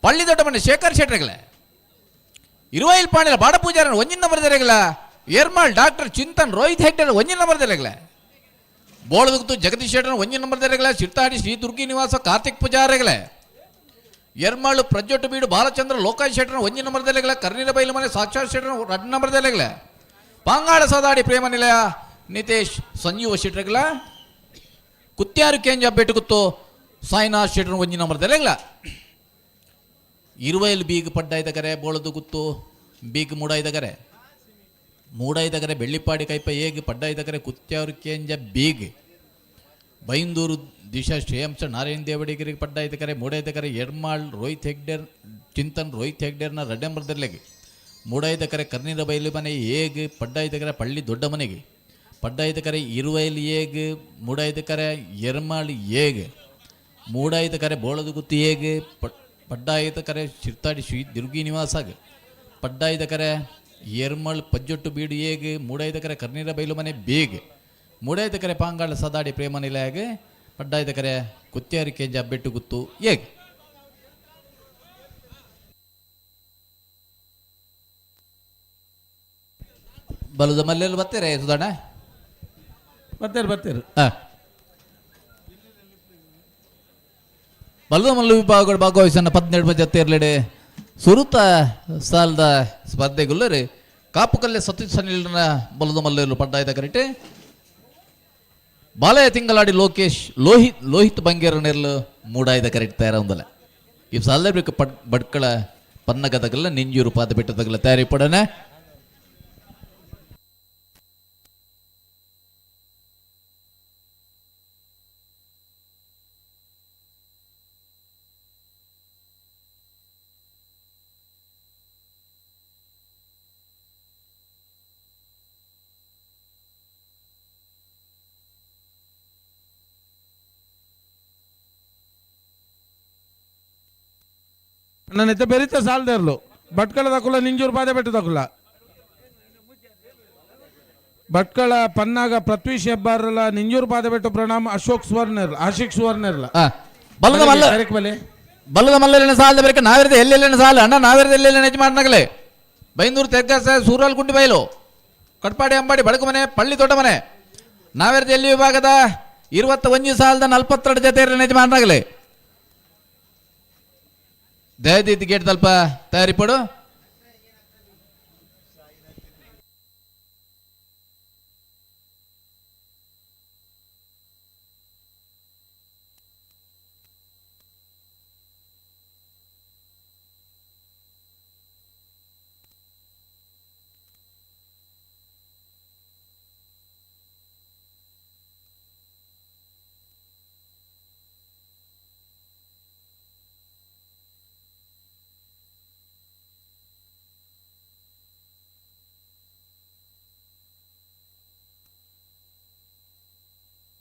ಪಳ್ಳಿ ದೊಡ್ಡ ಮನೆ ಶೇಖರ್ ಶೆಟ್ಟರ್ಗಳ, ಇರುವೈಲ್ ಪಾಣಿಲ ಬಾಡ ಪೂಜಾರನ 1 ನಂಬರ್ದಲ್ಲೆಗ್ಲ, ಯರ್ಮಾಳ್ ಡಾಕ್ಟರ್ ಚಿಂತನ್ ರೋಹಿತ್ ಹೆಗ್ಡೆನ 1 ನಂಬರ್ದಲ್ಲೆಗ್ಲ, ಬೋಳದುಗುತ್ತು ಜಗದೀಶ್ ಶೆಟ್ಟರ್ 1 ನಂಬರ್ದಲ್ಲೆಗ್ಲ, ಶಿರ್ತಾಡಿ ಶ್ರೀ ದುರ್ಗಿ ನಿವಾಸ ಕಾರ್ತಿಕ್ ಪೂಜಾರಿಗಳೇ, ಎರ್ಮಾಳು ಪ್ರಜ್ಜೊಟ್ಟು ಬೀಡು ಬಾಲಚಂದ್ರ ಲೋಕಾಯ್ ಶೆಟ್ಟರ್ 1 ನಂಬರ್ದಲ್ಲೆಗ್ಲ, ಕರ್ನೀರ ಬೈಲು ಮನೆ ಸಾಕ್ಷಾತ್ ಶೆಟ್ಟರ್ 2 ನಂಬರ್ದಲ್ಲೆಗ್ಲ, ಪಾಂಗಾಳ ಸದಾಡಿ ಪ್ರೇಮ ನಿಲಯ ನಿತೇಶ್ ಸಂಜೀವ ಶೆಟ್ಟರ್ಗಳ, ಕುತ್ಯಾರು ಕೇಂಜ ಬೆಟ್ಟುಗುತ್ತು ಸಾಯಿನಾಥ್ ಶೆಟ್ಟರ್ 1 ನಂಬರ್ದಲ್ಲೆಗ್ಲ, ಇರುವೈಲ್ ಬೀಗ್ ಪಡ್ಡಾಯ್ದಗರೆ ಬೋಳದು ಗುತ್ತು ಬೀಗ್ ಮೂಡಾಯ್ದಗರೆ, ಮೂಡಾಯ್ದಗರೆ ಬೆಳ್ಳಿಪಾಡಿ ಕೈಪ ಏಗ್ ಪಡ್ಡಾಯ್ದಗರೆ ಕುತ್ಯಾರು ಕೇಂಜ ಬೀಗ್, ಬೈಂದೂರು ದಿಶಾ ಶ್ರೇಯಾಂಶ ನಾರಾಯಣ ದೇವಡಿಗರಿಗೆ ಪಡ್ಡಾಯ್ದಕರೆ, ಮೂಡಾಯ್ದಕರೆ ಎರ್ಮಾಳ್ ರೋಹಿತ್ ಹೆಗ್ಡೇರ್ ಚಿಂತನ್ ರೋಹಿತ್ ಹೆಗ್ಡೇರ್ನ 2 ನಂಬರ್ದಲ್ಲೆಗೆ, ಮೂಡಾಯ್ದಕರೆ ಕರ್ನೀರ ಬೈಲು ಮನೆ ಏಗ್ ಪಡ್ಡಾಯ್ದಕರೆ ಪಳ್ಳಿ ದೊಡ್ಡ ಮನೆಗೆ, ಪಡ್ಡಾಯ್ದಕರೆ ಇರುವೈಲ್ ಏಗ್ ಮೂಡಾಯ್ದಕರೆ ಎರ್ಮಾಳ್ ಏಗ್, ಮೂಡಾಯ್ದಕರೆ ಬೋಳದಗುತ್ತಿ ಏಗ್ ಪಡ್ಡಾಯ್ದಕರೆ ಶಿರ್ತಾಡಿ ಶ್ರೀ ದುರ್ಗಿ ನಿವಾಸಾಗ, ಪಡ್ಡಾಯ್ದಕರೆ ಎರ್ಮಾಳ್ ಪಜ್ಜೊಟ್ಟು ಬೀಡು ಏಗ್ ಮೂಡಾಯ್ದಕರೆ ಕರ್ನೀರ ಬೈಲು ಮನೆ ಬೇಗ್, ಮೂಡಾಯ್ದಕರೆ ಪಾಂಗಾಳ ಸದಾಡಿ ಪ್ರೇಮ ನಿಲಯಾಗ, ಪಡ್ಡಾಯ್ದಕರೆ ಕುತ್ಯಾರಿ ಕೆಂಜ ಬೆಟ್ಟು ಗುತ್ತು ಏಗ್. ಬಲದ ಮಲ್ಲೆಲ್ಲ ಬರ್ತೀರ ಸುಧಾರಣ? ಬತ್ತೇರು ಬತ್ತೇರು. ಬಲದ ಮಲ್ಲ ವಿಭಾಗಗಳು ಭಾಗವಹಿಸನ್ನ 12 ಜೊತೆ ಸುರುತ ಸಾಲದ ಸ್ಪರ್ಧೆಗುಲ್ಲರಿ ಕಾಪುಕಲ್ಲೆ ಸತೀಶ್ ಸನಿಲ್ನ ಬಲದ ಮಲ್ಲೆಲ್ಲ ಪಡ್ಡಾಯ್ದ ಕರೆಕ್ಟ್. ಬಾಲಯ ತಿಂಗಳಾಡಿ ಲೋಕೇಶ್ ಲೋಹಿತ್ ಲೋಹಿತ್ ಬಂಗೇರ ನೆರ್ಲು ಮೂಡಾಯ್ದ ಕರೆಕ್ಟ್ ತಯಾರ ಒಂದಲ್ಲ. ಈ ಸಾಲದ ಬೇಕು ಪಡ್ ಬಡ್ಕಳ ಪನ್ನಗದಗಲ್ಲ ನಿಂಜೂರು ಪಾದ ಬಿಟ್ಟದಗಲ್ಲ ತಯಾರಿ ಪಡನೆ. ನನ್ನೈತೆ ಬೆರಿತ ಸಾಲದೇರ್ಲು ಭಟ್ಕಳ ದಕುಲ ನಿಂಜೂರು ಬಾದೆ ಬೆಟ್ಟ ದಕುಲ ಭಟ್ಕಳ ಪನ್ನಾಗ ಪೃಥ್ವೀಶ್ ಹೆಬ್ಬಾರಲ್ಲ ನಿಂಜೂರು ಬಾದೆ ಬೆಟ್ಟು ಪ್ರಣಾಮ್ ಅಶೋಕ್ ಸುವರ್ಣರ್ಲ ಆಶಿಕ್ ಸುವರ್ಣರ್ಲ. ಬಲದ ಮಲ್ಲ ಕರೆಕ್ಟ್ ಬಲೆ. ಬಲದ ಮಲ್ಲಲಿನ ಸಾಲದ ಬಳಿಕ ನಾವಿರದ ಎಲ್ಲೆಲ್ಲಿನ ಸಾಲ ಅಣ್ಣ, ನಾವಿರದ ಎಲ್ಲೆಲ್ಲಿನ ಹೆಚ್ಚು ಮಾಡಿನಾಗಲೇ ಬೈಂದೂರು ತೆಗ್ಗ ಸೂರಲ್ ಗುಂಡಿ ಬೈಲು ಕಟ್ಪಾಡಿ ಅಂಬಾಡಿ ಬಡಕು ಮನೆ ಪಳ್ಳಿ ತೋಟ ಮನೆ ನಾವಿರದ ಎಲ್ಲಿ ವಿಭಾಗದ 21 ಸಾಲದ 42 ಜೊತೆ ನೆಜ್ ಮಾಡಿನಾಗಲೇ ದಯದೀತಿ ಗೇಟ್ ತಲ್ಪ ತಯಾರಿ ಪಡು.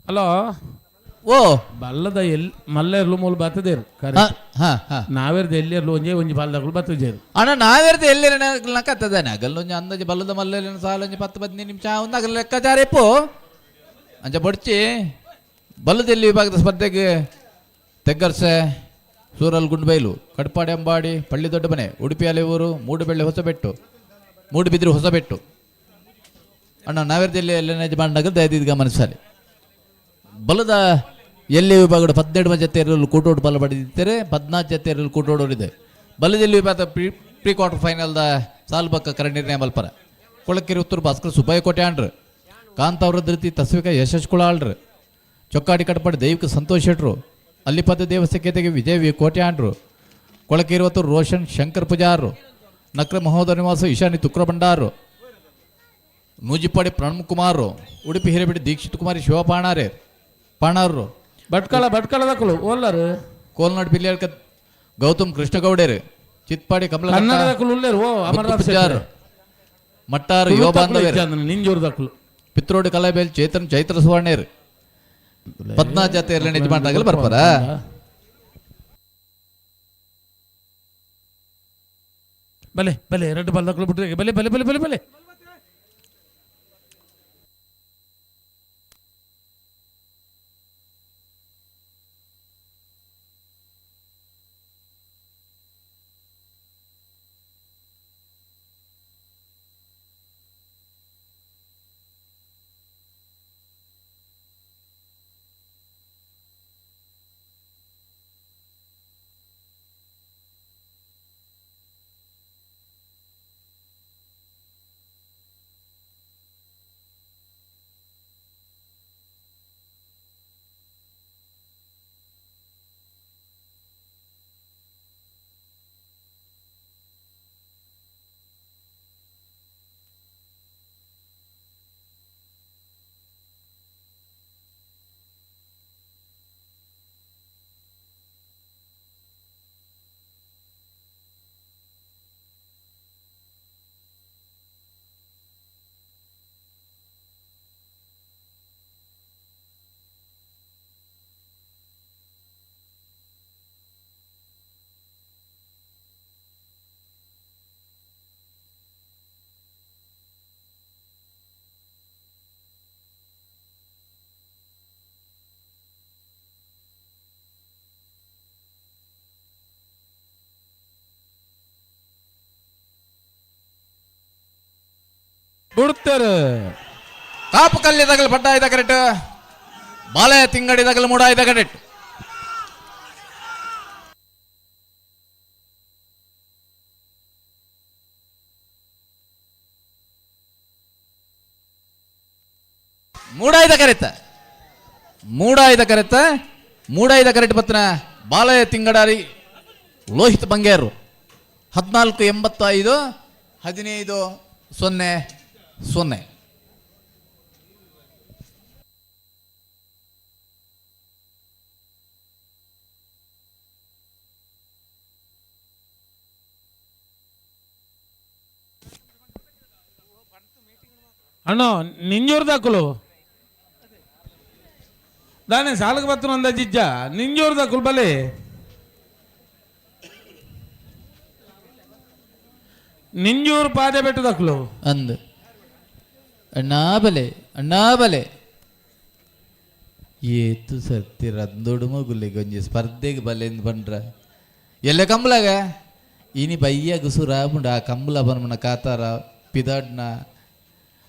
ಹಲೋ. ಓ. ಬಲ್ಲದ ಎಲ್ ಮಲ್ಲೆರ್ಲು ಮೂಲ ಬತ್ತದೇರು. ಹಾ ಹಾ ಹಾ. ನಾವೇರ್ದ ಎಲ್ಲಿರ್ಲು ಒಂಜೇ ಒಂಜಿ ಬಾಲ್ದಗಳು ಬತ್ತದೇರು. ಅಣ್ಣ, ನಾವಿರದ ಎಲ್ಲಿ ಕತ್ತದಾನೆ ಅಗಲ್ ಒಂಜಿ ಅಂದಾಜು ಬಲ್ಲದ ಮಲ್ಲೆಲಿನ ಸಾಲ ಒಂಜಿ 10 15 ನಿಮಿಷ ಒಂದು ಅಗಲ ಲೆಕ್ಕಾಚಾರ ಇಪ್ಪು ಅಂಚ ಬಡ್ಚಿ. ಬಲ್ಲದೆಲ್ಲಿ ವಿಭಾಗದ ಸ್ಪರ್ಧೆಗೆ ತೆಗ್ಗರ್ಸೆ ಸೂರಲ್ ಗುಂಡ್ಬೈಲು ಕಡ್ಪಾಡಿ ಅಂಬಾಡಿ ಪಳ್ಳಿ ದೊಡ್ಡ ಮನೆ ಉಡುಪಿ ಅಲೆಯೂರು ಮೂಡುಬೆಳ್ಳೆ ಹೊಸಬೆಟ್ಟು ಮೂಡುಬಿದಿರು ಹೊಸಬೆಟ್ಟು. ಅಣ್ಣ, ನಾವಿರದಲ್ಲಿ ಎಲ್ಲ ಯಜಮಾನನಗರ ದಯದೀದ್ ಗಮನಿಸಲಿ. ಬಲದ ಎಲ್ಲಿ ವಿಭಾಗದ 12 ಜೊತೆಯರಲ್ಲಿ ಕೂಟೋಡು ಬಲ ಪಡೆದಿದ್ದಾರೆ, 14 ಜೊತೆಯರಲ್ಲಿ ಕೂಟೋಡೋರಿದೆ. ಬಲದಲ್ಲಿ ವಿಭಾಗದ ಪ್ರೀ ಪ್ರೀ ಕ್ವಾರ್ಟರ್ ಫೈನಲ್ದ ಸಾಲ್ಬಕ್ಕ ಕರ ನಿರ್ಣಯ ಮಲ್ಪರ ಕೊಳಕೆರೆ ಉತ್ತರ ಭಾಸ್ಕರ್ ಸುಬ್ಬಯ್ಯ ಕೋಟ್ಯಾಂಡ್ರು, ಕಾಂತಾವರ ಧೃತಿ ತಸ್ವಿಕ ಯಶಸ್ ಕುಳಾಳ್ರು, ಚೊಕ್ಕಾಡಿ ಕಟ್ಪಾಡಿ ದೈವಿಕ ಸಂತೋಷ್ ಶೆಟ್ರು, ಅಲ್ಲಿಪದ ದೇವಸ್ಥಾನಕ್ಕೆ ವಿಜಯ್ ವಿ ಕೋಟ್ಯಾಂಡ್ರು, ಕೊಳಕೆರೆ ಉತ್ತರ ರೋಷನ್ ಶಂಕರ್ ಪೂಜಾರು, ನಕ್ರ ಮಹೋದರ ನಿವಾಸ ಈಶಾನಿ ತುಕ್ರ ಭಂಡಾರು, ನೂಜಿಪಾಡಿ ಪ್ರಣಮ್ ಕುಮಾರ್, ಉಡುಪಿ ಹಿರೇಬಿಡಿ ದೀಕ್ಷಿತ್ ಕುಮಾರಿ ಶಿವಪಾಣಾರೆ ಪಾಣಾರರು. ಭಟ್ಕಳ ಭಟ್ಕಳದಕ್ಕಲು ಓಲ್ಲರು. ಕೋಲ್ನಾಡು ಬಿಲ್ಯಾಳ್ಕ ಗೌತಮ್ ಕೃಷ್ಣಗೌಡೇರು, ಚಿತ್ಪಾಡಿ ಕಮಲ ಕನ್ನಡದಕ್ಕಲು ಉಲ್ಲೇರು ಓ ಅಮರನಾಥ್ ಪೂಜಾರ್, ಮಟ್ಟಾರು ಯುವ ಬಾಂಧವ್ಯರು, ನಿಂಜೂರ್ದಕ್ಕಲು. ಪಿತ್ರೋಡಿ ಕಲಾಬೇಲ್ ಚೇತನ್ ಚೈತ್ರ ಸುವರ್ಣೇರು, ಪದ್ಮಾ ಜಾತಿ ಎಲ್ಲ ನಿಜ ಮಾಡಾಗಲು ಬರ್ಪಾರ. ಬಲೆ ಬಲೆ ಎರಡು ಬಲ್ದಕ್ಕಲು ಬಿಟ್ಟರೆ ಬಲೆ ಬಲೆ ಬಲೆ ಬಲೆ ಬಲೆ. ಬುಡ್ತರು. ಕಾಪು ಕಲ್ಲಿ ತಗಲ್ ಪಟ್ಟಾಯ್ದ ಕರೆಕ್ಟ್, ಬಾಳೆ ತಿಂಗಡಿ ತಗಲ್ ಮೂಡಾಯ್ದ ಕರೆಕ್ಟ್. ಮೂಡಾಯ್ದ ಕರೆತ, ಮೂಡಾಯ್ದ ಕರೆತ, ಮೂಡಾಯ್ದ ಕರೆಕ್ಟ್ ಪತ್ನ ಬಾಲಯ ತಿಂಗಡಾರಿ ಲೋಹಿತ್ ಬಂಗೇರು 14.85 15.00 0. ಅಣ್ಣ ನಿಂಜೂರು ದಾಕುಲು ದಾನೆ ಸಾಲಕ್ಕೆ ಬತ್ತನ ಅಂದ ಜಿಜ್ಜ ನಿಂಜೂರು ದಾಕುಲು ಬಲೆ. ನಿಂಜೂರು ಪಾದೆ ಬೆಟ್ಟು ದಾಕುಲು ಅಂದು ಅಣ್ಣಾ ಬಲೆ, ಅಣ್ಣಾ ಬಲೆ. ಏತು ಸರ್ತಿ ರಂದೊಡು ಮಗುಲೆ ಗೊಂಜಿ ಸ್ಪರ್ಧೆಗೆ ಬಲೆ ಎಂದು ಬಂಡ್ರ ಎಲ್ಲ ಕಂಬಲಾಗ ಇನಿ ಬಯ್ಯ ಗುಸುರಾಬುಂಡ ಆ ಕಂಬಲ ಬನ್ಮನ ಕಾತಾರ ಪಿದಾಡ್ನ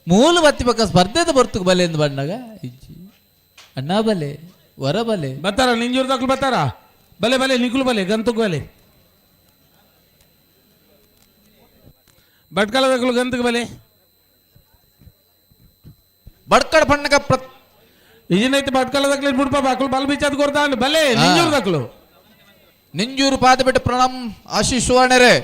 ಮೂಲ ಬತ್ತಿ ಪಕ್ಕ ಸ್ಪರ್ಧೆದ ಬರ್ತುಗ್ ಬಲೆ ಎಂದು ಬಣ್ಣಾಗ ಇಜ್ಜಿ ಅಣ್ಣಾ ಬಲೆ ವರ ಬಲೆ. ಬತ್ತಾರ ನಿಂಜೂರು ದಾಕುಲು ಬತ್ತಾರ ಬಲೆ ಬಲೆ ನಿಕುಲು ಬಲೆ ಗಂತುಕ್ ಬಲೆ ಭಟ್ಕಳ ದಾಕುಲು ಗಂತುಕ್ ಬಲೆ. ಬಡ್ಕಡ ಪಣ್ಣಗ ಪ್ರ ಇಜಿನೈತೆ ಭಟ್ಕಳ ದಾಕಲು ಬಿಡ್ಪ ಬಾಕುಲು ಬಲ್ ಬಿಚ್ಚಾದ್ ಕೊಡ್ತಾ ಬಲೆ ನಿಂಜೂರು ದಾಕುಲು. ನಿಂಜೂರು ಪಾದಬಿಟ್ಟು ಪ್ರಣಮ್ ಆಶೀಶ್ ಸುವರ್ಣರೇ.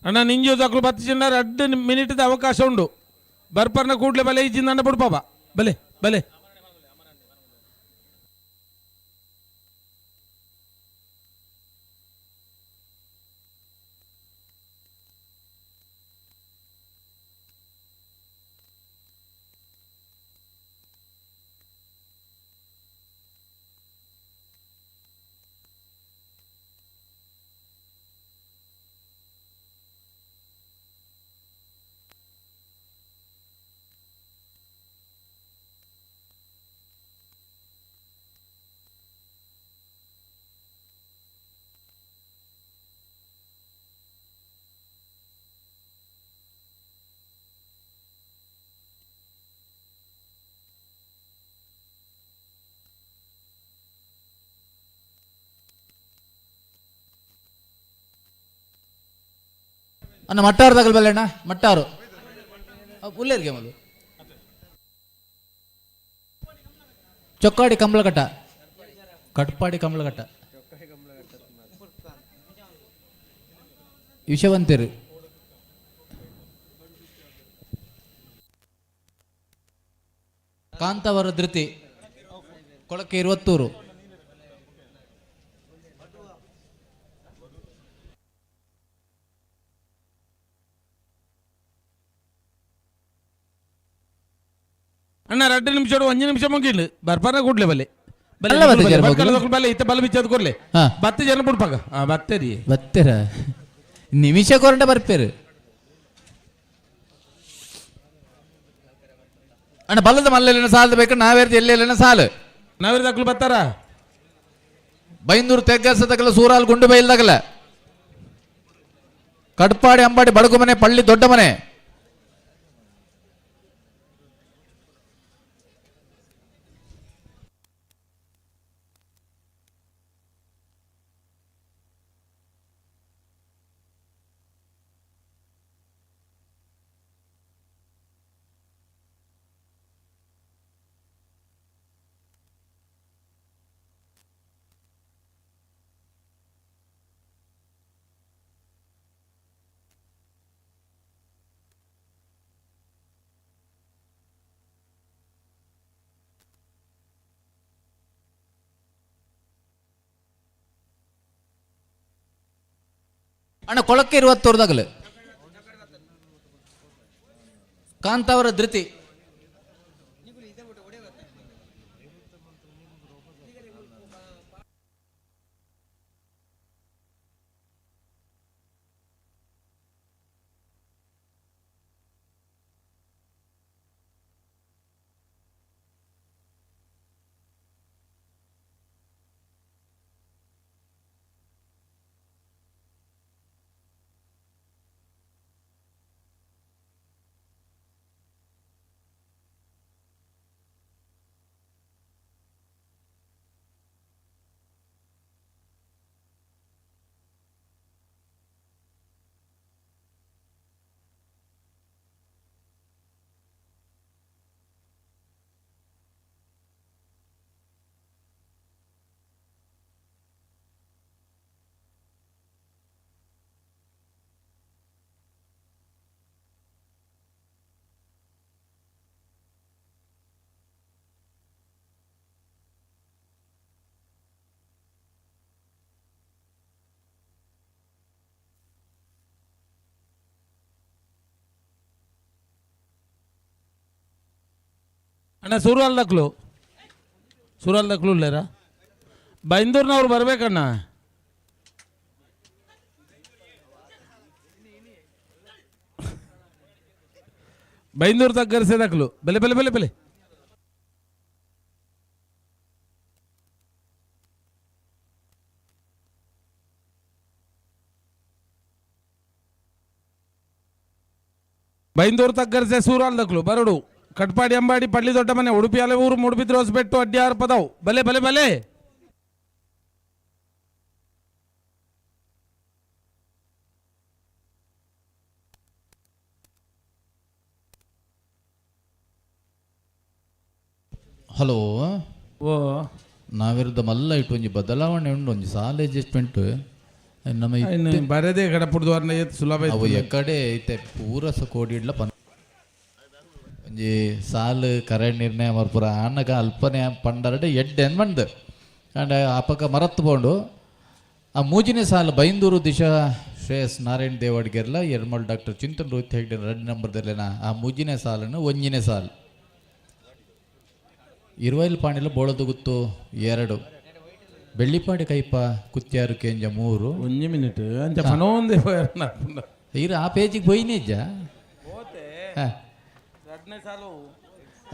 ಅಣ್ಣ ನಿಂಜು ದಾಕುಲು ಬತ್ತಿ ಚಿನ್ನ 2 ಮಿನಿಟ್ದ ಅವಕಾಶ ಉಂಡು. ಬರ್ಪರ್ನ ಕೂಡ್ಲೆ ಬಲೆ ಇಜ್ಜಿಂದ ಬಿಡ್ಪಾಪ ಬಲೆ ಬಲೆ. ಅಣ್ಣ ಮಟ್ಟಾರು ತಗಲ್ ಬಲ್ಲೆ ಅಣ್ಣ ಮಟ್ಟಾರು ಉಲ್ಲೇರಿಗೆ ಮೊದಲು ಚೊಕ್ಕಾಡಿ ಕಂಬಳಘಟ್ಟ ಕಟ್ಪಾಡಿ ಕಂಬಳಘಟ್ಟ ವಿಷವಂತರು ಕಾಂತಾವರ ಧೃತಿ ಕೊಳಕೆ ಇರುವತ್ತೂರು. ಅಣ್ಣ 2 ನಿಮಿಷ 1 ನಿಮಿಷ ಮುಗಿಲ್ಲ ಬರ್ಪರ್ನ ಕೂಡ್ಲೆ ಬಲೆ ಬಲೆ ಅಲ್ಲ ಮತ್ತೆ ಜರ ಬಟ್ಕಳ ಮಗುಲು. ದಾಕುಲು ಬಲೆ ಇತ್ತ ಬಲ ಬಿಚ್ಚದ ಕೊರ್ಲೆ. ಹಾ. ಬತ್ತೆ ಜನ ಬಿಡ್ಪಾಗ ಹಾ ಬತ್ತೇರಿ. ಬತ್ತೆರ ನಿಮಿಷ ಕೊರಂಡ ಬರ್ಪೇರು ಅಣ್ಣ ಬಲ್ಲದ ಮಲ್ಲೆಲ್ಲ ಸಾಲದ ಬೇಕು ನಾವೇರ್ದು ಎಲ್ಲೆಲ್ಲ ಸಾಲು. ನಾವೇರ್ ದಾಕುಲು ಬತ್ತಾರ. ಬೈಂದೂರು ತೆಗ್ಗಸ ತಗಲ ಸೂರಾಲ್ ಗುಂಡು ಬೈಲ್ ತಗಲ ಕಡ್ಪಾಡಿ ಅಂಬಾಡಿ ಬಡಗು ಮನೆ ಪಳ್ಳಿ ದೊಡ್ಡ ಮನೆ. ಅಣ್ಣ ಕೊಳಕ್ಕೆ ಇರುವತ್ತೋರ್ದಾಗಲು ಕಾಂತಾವರ ಧೃತಿ. ಅಣ್ಣ ಸೂರಾಲ್ ದಕ್ಲು, ಸೂರಾಲ್ ದಕ್ಲು ಇಲ್ಲಾರ? ಬೈಂದೂರ್ನವ್ರು ಬರ್ಬೇಕಣ್ಣ. ಬೈಂದೂರು ತಗ್ಗರಿಸೆ ದಕ್ಲು ಬೆಲೆ ಬೆಲೆ ಬೆಲೆ ಬೆಲೆ. ಬೈಂದೂರು ತಗ್ಗರಿಸೆ ಸೂರಾಲ್ ದಕ್ಲು ಬರಡು ಕಟ್ಪಾಡಿ ಅಂಬಾಡಿ ಪಳ್ಳಿ ದೊಡ್ಡ ಮನೆ ಉಡುಪಿ ಅಲೆವೂರು ಮೂಡುಬಿದ್ರೆ ಹೊಸಬೆಟ್ಟು ಅಡ್ಯಾರ್ ಪದವು ಬಲೆ ಬಲೆ ಬಲೆ. ಹಲೋ. ಓ ನಾವಿರುದ್ದ ಮಲ್ಲ ಇಟ್ಟು ಒಂಜಿ ಬದಲಾವಣೆ ಉಂಡು, ಒಂಜಿ ಸಾಲ ಅಡ್ಜಸ್ಟ್ಮೆಂಟ್ ನಮ್ಮ ಇನ್ನು ಬರದೇ ಕಡಪುಡ್ದು ವಾರನ ಏತ್ ಸುಲಭ ಅವು ಇತ್ತು. ಎಕಡೆ ಐತೆ ಪೂರ ಸ ಕೋಡಿಡ್ಲ ಪನ್ ಒಂಜಿ ಸಾಲು ಕರೆ ನಿರ್ಣಯ ಮರ್ಪುರ ಆನಗ ಅಲ್ಪನೆ ಪಂಡರಡೆ ಎಡ್ಡೆ ಬಂದು ಅಂಡ್ ಅಪಕ ಮರತ್ತು ಪೋಂಡು. ಆ ಮೂಜಿನೇ ಸಾಲು ಬೈಂದೂರು ದಿಶಾ ಶ್ರೇಯಸ್ ನಾರಾಯಣ್ ದೇವಾಡಿಗೆರ್ಲ ಎರ್ಮಲ್ ಡಾಕ್ಟರ್ ಚಿಂತನ್ ರೋಹಿತ್ ಹೆಗ್ಡೆ ರೆಡ್ ನಂಬರ್ದಲ್ಲೇನ ಆ ಮೂಜಿನೇ ಸಾಲನ್ನು ಒಂಜಿನೇ ಸಾಲು. ಇರುವೈಲ್ ಪಾಣಿಲ ಬೋಳದು ಗುತ್ತು 2, ಬೆಳ್ಳಿಪಾಡಿ ಕೈಪ ಕುತ್ಯಾರು ಕೇಂಜ 3. ಒಂಜಿ ಮಿನಿಟ್ ಅಂಚ ಪನೊಂದೇ ಪೋಯರ್ನ. ಇರು ಆ ಪೇಜಿಗೆ ಪೋಯಿನೇ ಇಜ್ಜ?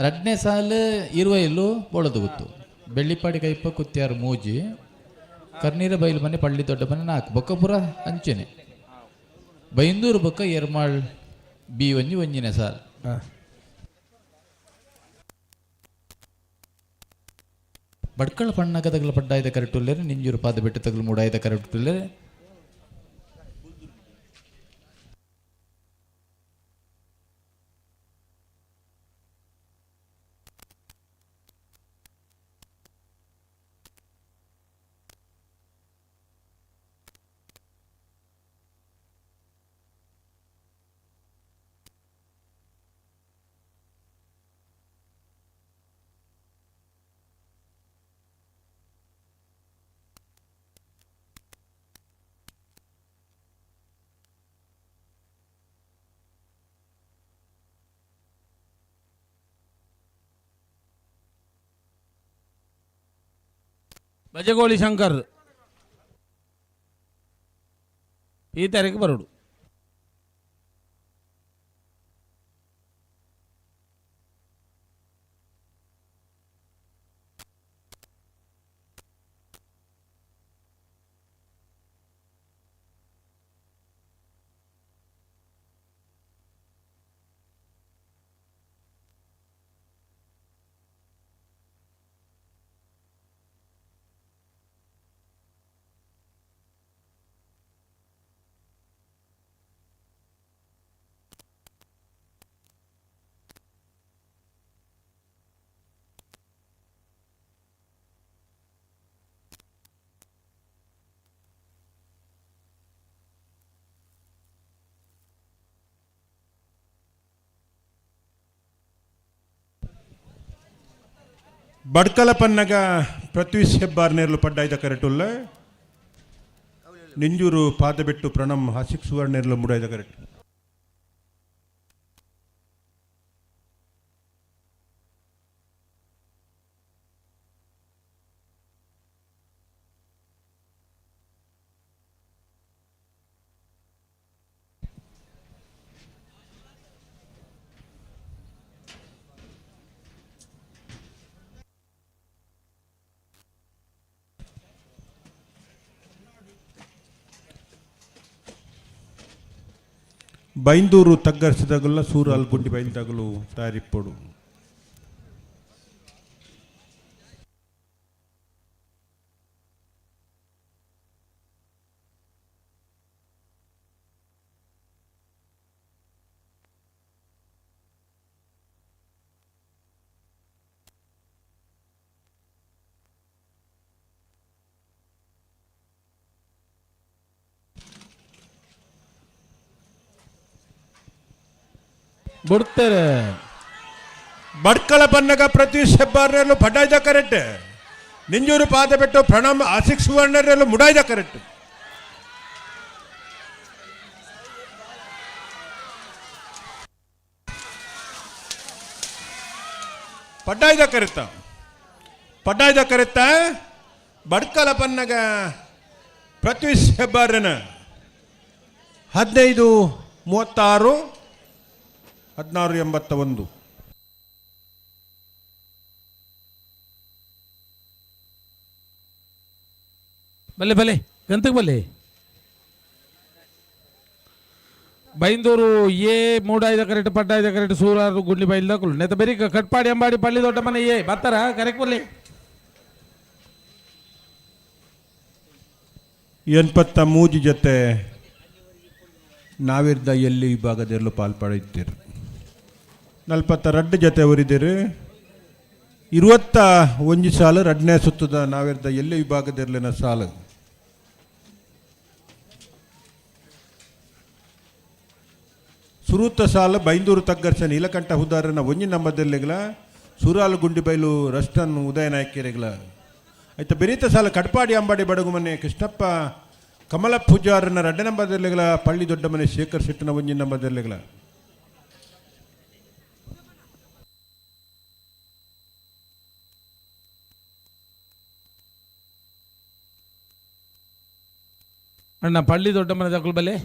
ರಡ್ನೇ ಸಾಲು ಇರುವೈಲು ಬೋಳದು ಗುತ್ತು, ಬೆಳ್ಳಿಪಾಡಿ ಕೈಪ ಕುತ್ಯಾರು ಮೂಜಿ, ಕರ್ನೀರ ಬೈಲು ಮನೆ ಪಳ್ಳಿ ದೊಡ್ಡ ಮನೆ 4, ಬೊಕ್ಕಪುರ ಅಂಚೆನೆ ಬೈಂದೂರು ಬೊಕ್ಕ ಎರ್ಮಾಳ್ ಬಿ ಒಂಜಿ ಒಂಜಿನೇ ಸಾಲು. ಬಡ್ಕಳ ಪಣ್ಣಗ ತಗಲ ಪಡ್ಡಾಯ್ದ ಕರೆಟುಲ್ಲೇರೆ ನಿಂಜೂರು ಪಾದ ಬೆಟ್ಟ ತಗಲು ಮೂಡಾಯ್ದ ಕರೆಟುಲ್ಲೇರೆ. ಬಜಗೋಳಿ ಶಂಕರ್ ಈ ತಾರೀಕು ಬರೋಡು. ಬಡ್ಕಲ ಪನ್ನಗ ಪೃಥ್ವಿ ಹೆಬ್ಬಾರ್ ನೇರ್ಲು ಪಡ್ಡಾಯ್ದ ಕರೆಟುಲ್ಲ. ನಿಂಜೂರು ಪಾದಬೆಟ್ಟು ಪ್ರಣಮ್ ಹಾಸಿಕ್ ಸುವರ್ಣೆರ್ಲು ಮುಡಾಯ್ದ ಕರೆಕ್ಟ್. ಬೈಂದೂರು ತಗ್ಗರ್ಸಿದಾಗಲ್ಲ ಸೂರಾಲ್ ಗುಂಡಿ ಬೈಲ್ದಾಗಲು ತಯಾರಿಪ್ಪಡು. ಬಿಡ್ತಾರೆ. ಬಡ್ಕಳ ಬನ್ನಗ ಪ್ರತ್ಯೂಷ್ ಹೆಬ್ಬಾರ್ನೆರ್ಲು ಪಡ್ಡಾಯ್ದ ಕರೆಕ್ಟ್. ನಿಂಜೂರು ಪಾದಬೆಟ್ಟು ಪ್ರಣಮ್ ಆಸಿಕ್ ಸುವರ್ಣರೆಲ್ಲ ಮುಡಾಯ್ದ ಕರೆಕ್ಟ್. ಪಡ್ಡಾಯ್ದ ಕರೆತ್ತ, ಪಡ್ಡಾಯ್ದ ಕರೆತ್ತ. ಬಡ್ಕಲ ಪನ್ನಗ ಪ್ರತ್ಯೂಷ್ ಹೆಬ್ಬಾರನ 15:36, 16:81. ಬಲ್ಲೆ ಬಲ್ಲೆ ಗಂತಕ್ಕೆ ಬಲ್ಲೆ. ಬೈಂದೂರು ಎ ಮೂಡಾಯ್ದ ಕರೆಕ್ಟ್, ಪಡ್ಡಾಯ್ದ ಕರೆಕ್ಟ್, ಸೂರಾರು ಗುಂಡಿ ಬೈಲ್ದಕ್ಕಲು ನೆತ್ತ ಬೆರಿ ಕಟ್ಪಾಡಿ ಅಂಬಾಡಿ ಪಳ್ಳಿ ದೊಡ್ಡ ಮನೆ ಎ ಬರ್ತಾರ ಕರೆಕ್ಟ್ ಬಲ್ಲೆ. 83 ಜೊತೆ ನಾವಿರ್ದ ಎಲ್ಲಿ ವಿಭಾಗದಲ್ಲೂ ಪಾಲ್ಪಡೆಯುತ್ತೀರಿ. 42 ಜೊತೆ ಅವರಿದ್ದೀರಿ. 21 ಸಾಲು ರಡ್ನೇ ಸುತ್ತದ ನಾವಿರ್ದ ಎಲ್ಲಿ ವಿಭಾಗದಿರಲಿನ ಸಾಲು. ಸುರೂತ ಸಾಲು ಬೈಂದೂರು ತಗ್ಗರ್ಸ ನೀಲಕಂಠ ಹುದಾರನ ಒಂಜಿ ನಂಬದಲ್ಲಿಗಲ ಸುರಾಲು ಗುಂಡಿಬೈಲು ರಷ್ಟನ್ ಉದಯ ನಾಯಕಿಯರಿಗಲ. ಆಯ್ತು, ಬೆರೀತ ಸಾಲು ಕಟ್ಪಾಡಿ ಅಂಬಾಡಿ ಬಡಗು ಮನೆ ಕೃಷ್ಣಪ್ಪ ಕಮಲ ಪೂಜಾರನ ರಡ್ಡ ನಂಬದಲ್ಲಿಗಲ ಪಳ್ಳಿ ದೊಡ್ಡ ಮನೆ ಶೇಖರ್ ಶೆಟ್ಟನ ಒಂಜಿ ನಂಬದಲ್ಲಿಗಲ. ಅಣ್ಣ ಪಳ್ಳಿ ದೊಡ್ಡ ಮನೆ ದಕ್ಕಲು ಬಲ್ಲೆ.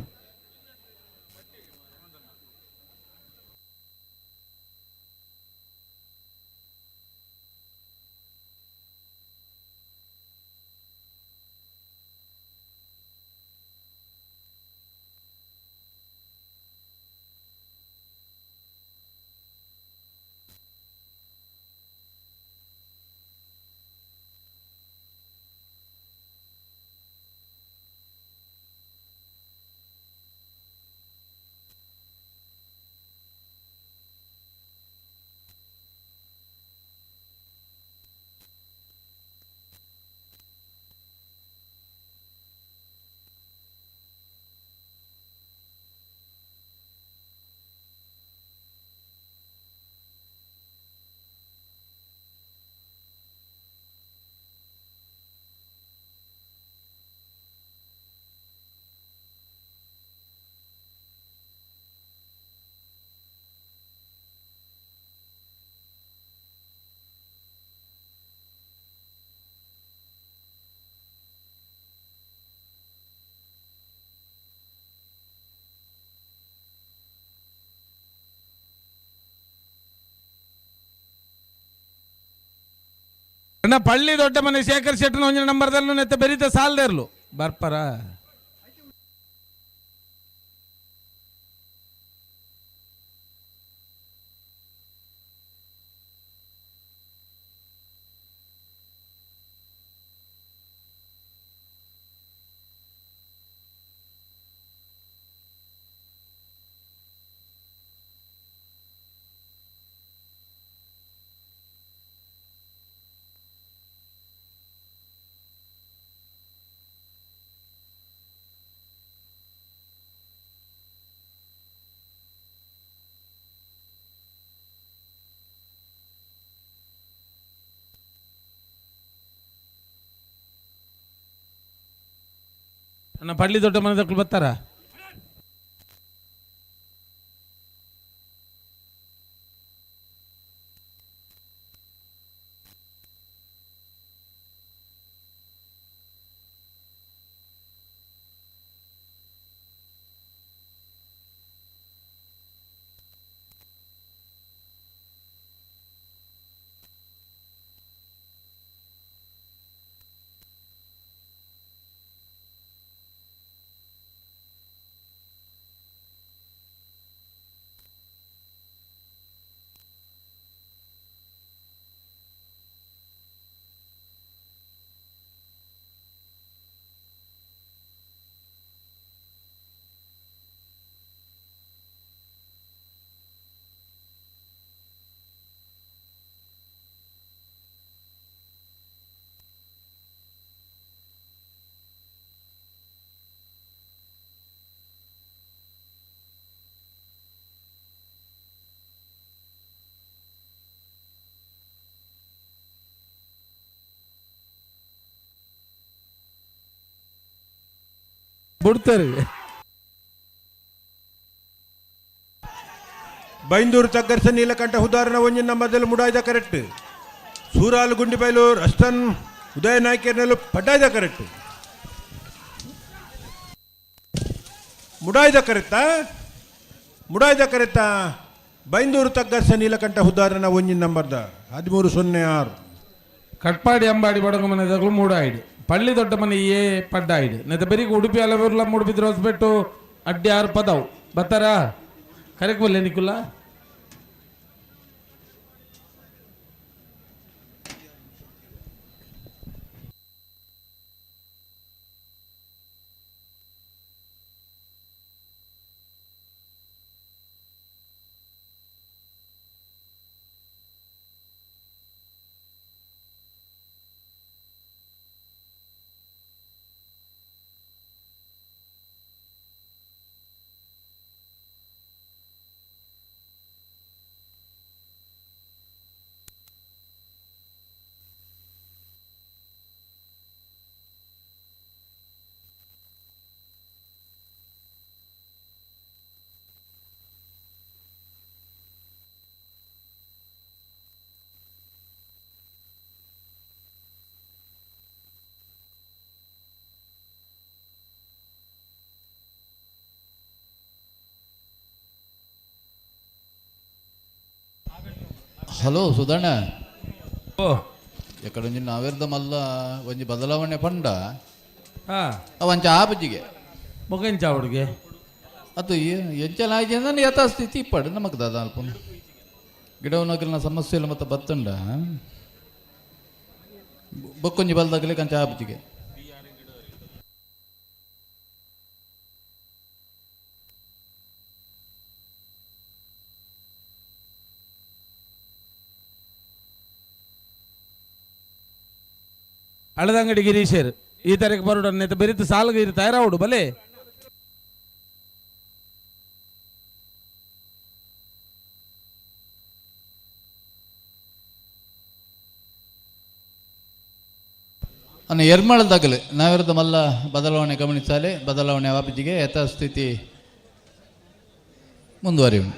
ಅಣ್ಣ ಪಳ್ಳಿ ದೊಡ್ಡ ಮನೆ ಶೇಖರ್ ಶೆಟ್ಟನ ಒಂಜಿನ ನಂಬರ್ದಲ್ಲೂ ನೆತ್ತ ಬೆರೀತ ಸಾಲದೇರ್ಲು ಬರ್ಪರ. ಅಣ್ಣ ಪಳ್ಳಿ ದೊಡ್ಡ ಮನೆದಕ್ಲು ಬರ್ತಾರ? ಬಿಡ್ತಾರೆ. ಬೈಂದೂರು ತಗ್ಗರ್ಸ ನೀಲಕಂಠ ಹುದಾರನ ಒಂಜಿನ ಮೊದಲು ಮುಡಾಯ್ದ ಕರೆಕ್ಟ್. ಸೂರಾಲು ಗುಂಡಿಬೈಲು ರಸ್ತನ್ ಉದಯ ನಾಯ್ಕರ್ನಲ್ಲೂ ಪಡ್ಡಾಯ್ದ ಕರೆಕ್ಟ್. ಮುಡಾಯ್ದ ಕರೆಕ್ತಾ ಮುಡಾಯ್ದ ಕರೆಕ್ತಾ ಬೈಂದೂರು ತಗ್ಗರ್ಸ ನೀಲಕಂಠ ಹುದಾರನ ಒಂಜಿನ ನಂಬರ್ದ 1306. ಕಟ್ಪಾಡಿ ಅಂಬಾಡಿ ಬಡಗು ಮನೆದಾಗಲೂ ಮೂಡಾಯಿಡು ಪಳ್ಳಿ ದೊಡ್ಡ ಮನೆ ಏ ಪಡ್ಡಾಯಿಡು ನೆತ್ತ ಬೆರಿಗೆ ಉಡುಪಿ ಅಲಬರ್ಲ ಮೂಡುಬಿದ್ರೆ ಹೊಸಬೆಟ್ಟು ಅಡ್ಡಿ ಆರು ಪದವು ಬರ್ತಾರಾ? ಕರೆಕ್ಟ್ ಬಲ್ಲೆ ನಿಕುಲ್ಲ. ಹಲೋ ಸುಧಣ್ಣ. ಓ ಎಕಡೊಂಜಿ ನಾವೆರ್ದ ಮಲ್ಲ ಒಂಜಿ ಬದಲಾವಣೆ ಪಂಡ ಅವಂಚ ಆಪಜಿಗೆ ಮೊಗಂಚ ಹುಡುಗೆ ಅದು ಎಂಚಲ ಆಯ್ತು ಯಥಾಸ್ಥಿತಿ ಇಪ್ಪಾಡು ನಮಕ್ ದಾದ ಅಲ್ಪ ಗಿಡವನಗಲಿನ ಸಮಸ್ಯೆ ಇಲ್ಲ ಮತ್ತೆ ಬತ್ತಂಡ ಬೊಕ್ಕೊಂಜಿ ಬಲ್ದಾಗಲಿ ಕಂಚ ಆಪಜಿಗೆ. ಅಳದಂಗಡಿ ಗಿರೀಶರ್ ಈ ತಾರೀಕು ಬರೋಡ ಬೆರಿತು ಸಾಲಗ ಇರು ತಯಾರಾವುಡು ಬಲೆ. ಅನ್ನ ಎರ್ಮಾಳದಾಗಲಿ ನಾವಿರದ ಮಲ್ಲ ಬದಲಾವಣೆ ಗಮನಿಸಾಲೆ ಬದಲಾವಣೆ ವಾಪಜಿಗೆ ಯಥಾಸ್ಥಿತಿ ಮುಂದುವರಿಯುವುದು.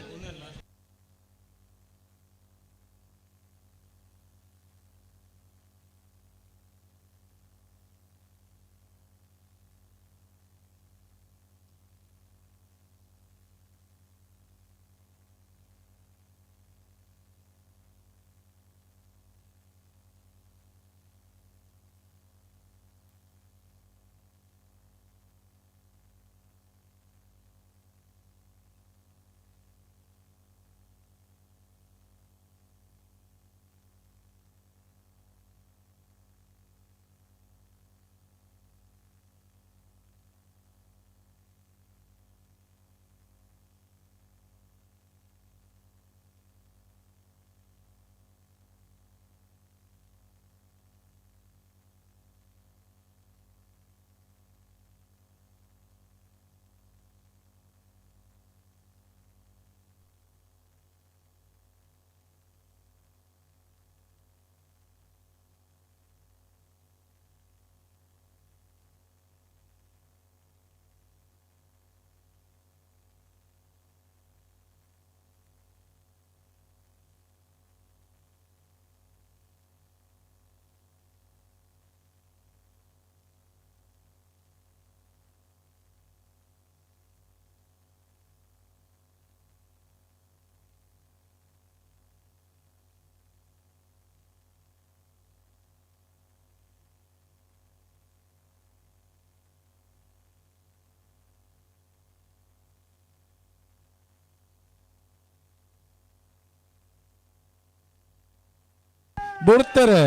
ಬುಡ್ತಾರೆ.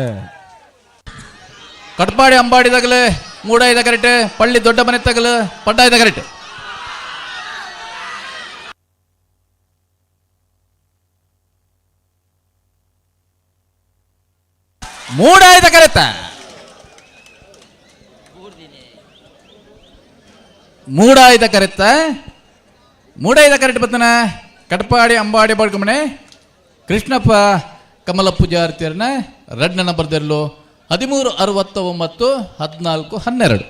ಕಟ್ಪಾಡಿ ಅಂಬಾಡಿ ತಗಲು ಮೂಡಾಯ್ದ ಕರೆಕ್ಟ್, ಪಳ್ಳಿ ದೊಡ್ಡ ಮನೆ ತಗಲು ಪಡ್ಡಾಯ್ದ ಕರೆಕ್ಟ್. ಮೂಡಾಯ್ದ ಕರೆತ ಮೂಡಾಯ್ದ ಕರೆತ್ತ ಮೂಡಾಯ್ದ ಕರೆಕ್ಟ್ ಬತ್ತನ ಕಟ್ಪಾಡಿ ಅಂಬಾಡಿ ಬಡ್ಕಮನೆ ಕೃಷ್ಣಪ್ಪ ಕಮಲ ಪೂಜಾರ್ತಿಯರ್ನ ರಡ್ನ ನಂಬರ್ ದೆರ್ಲು 13 69 14 12.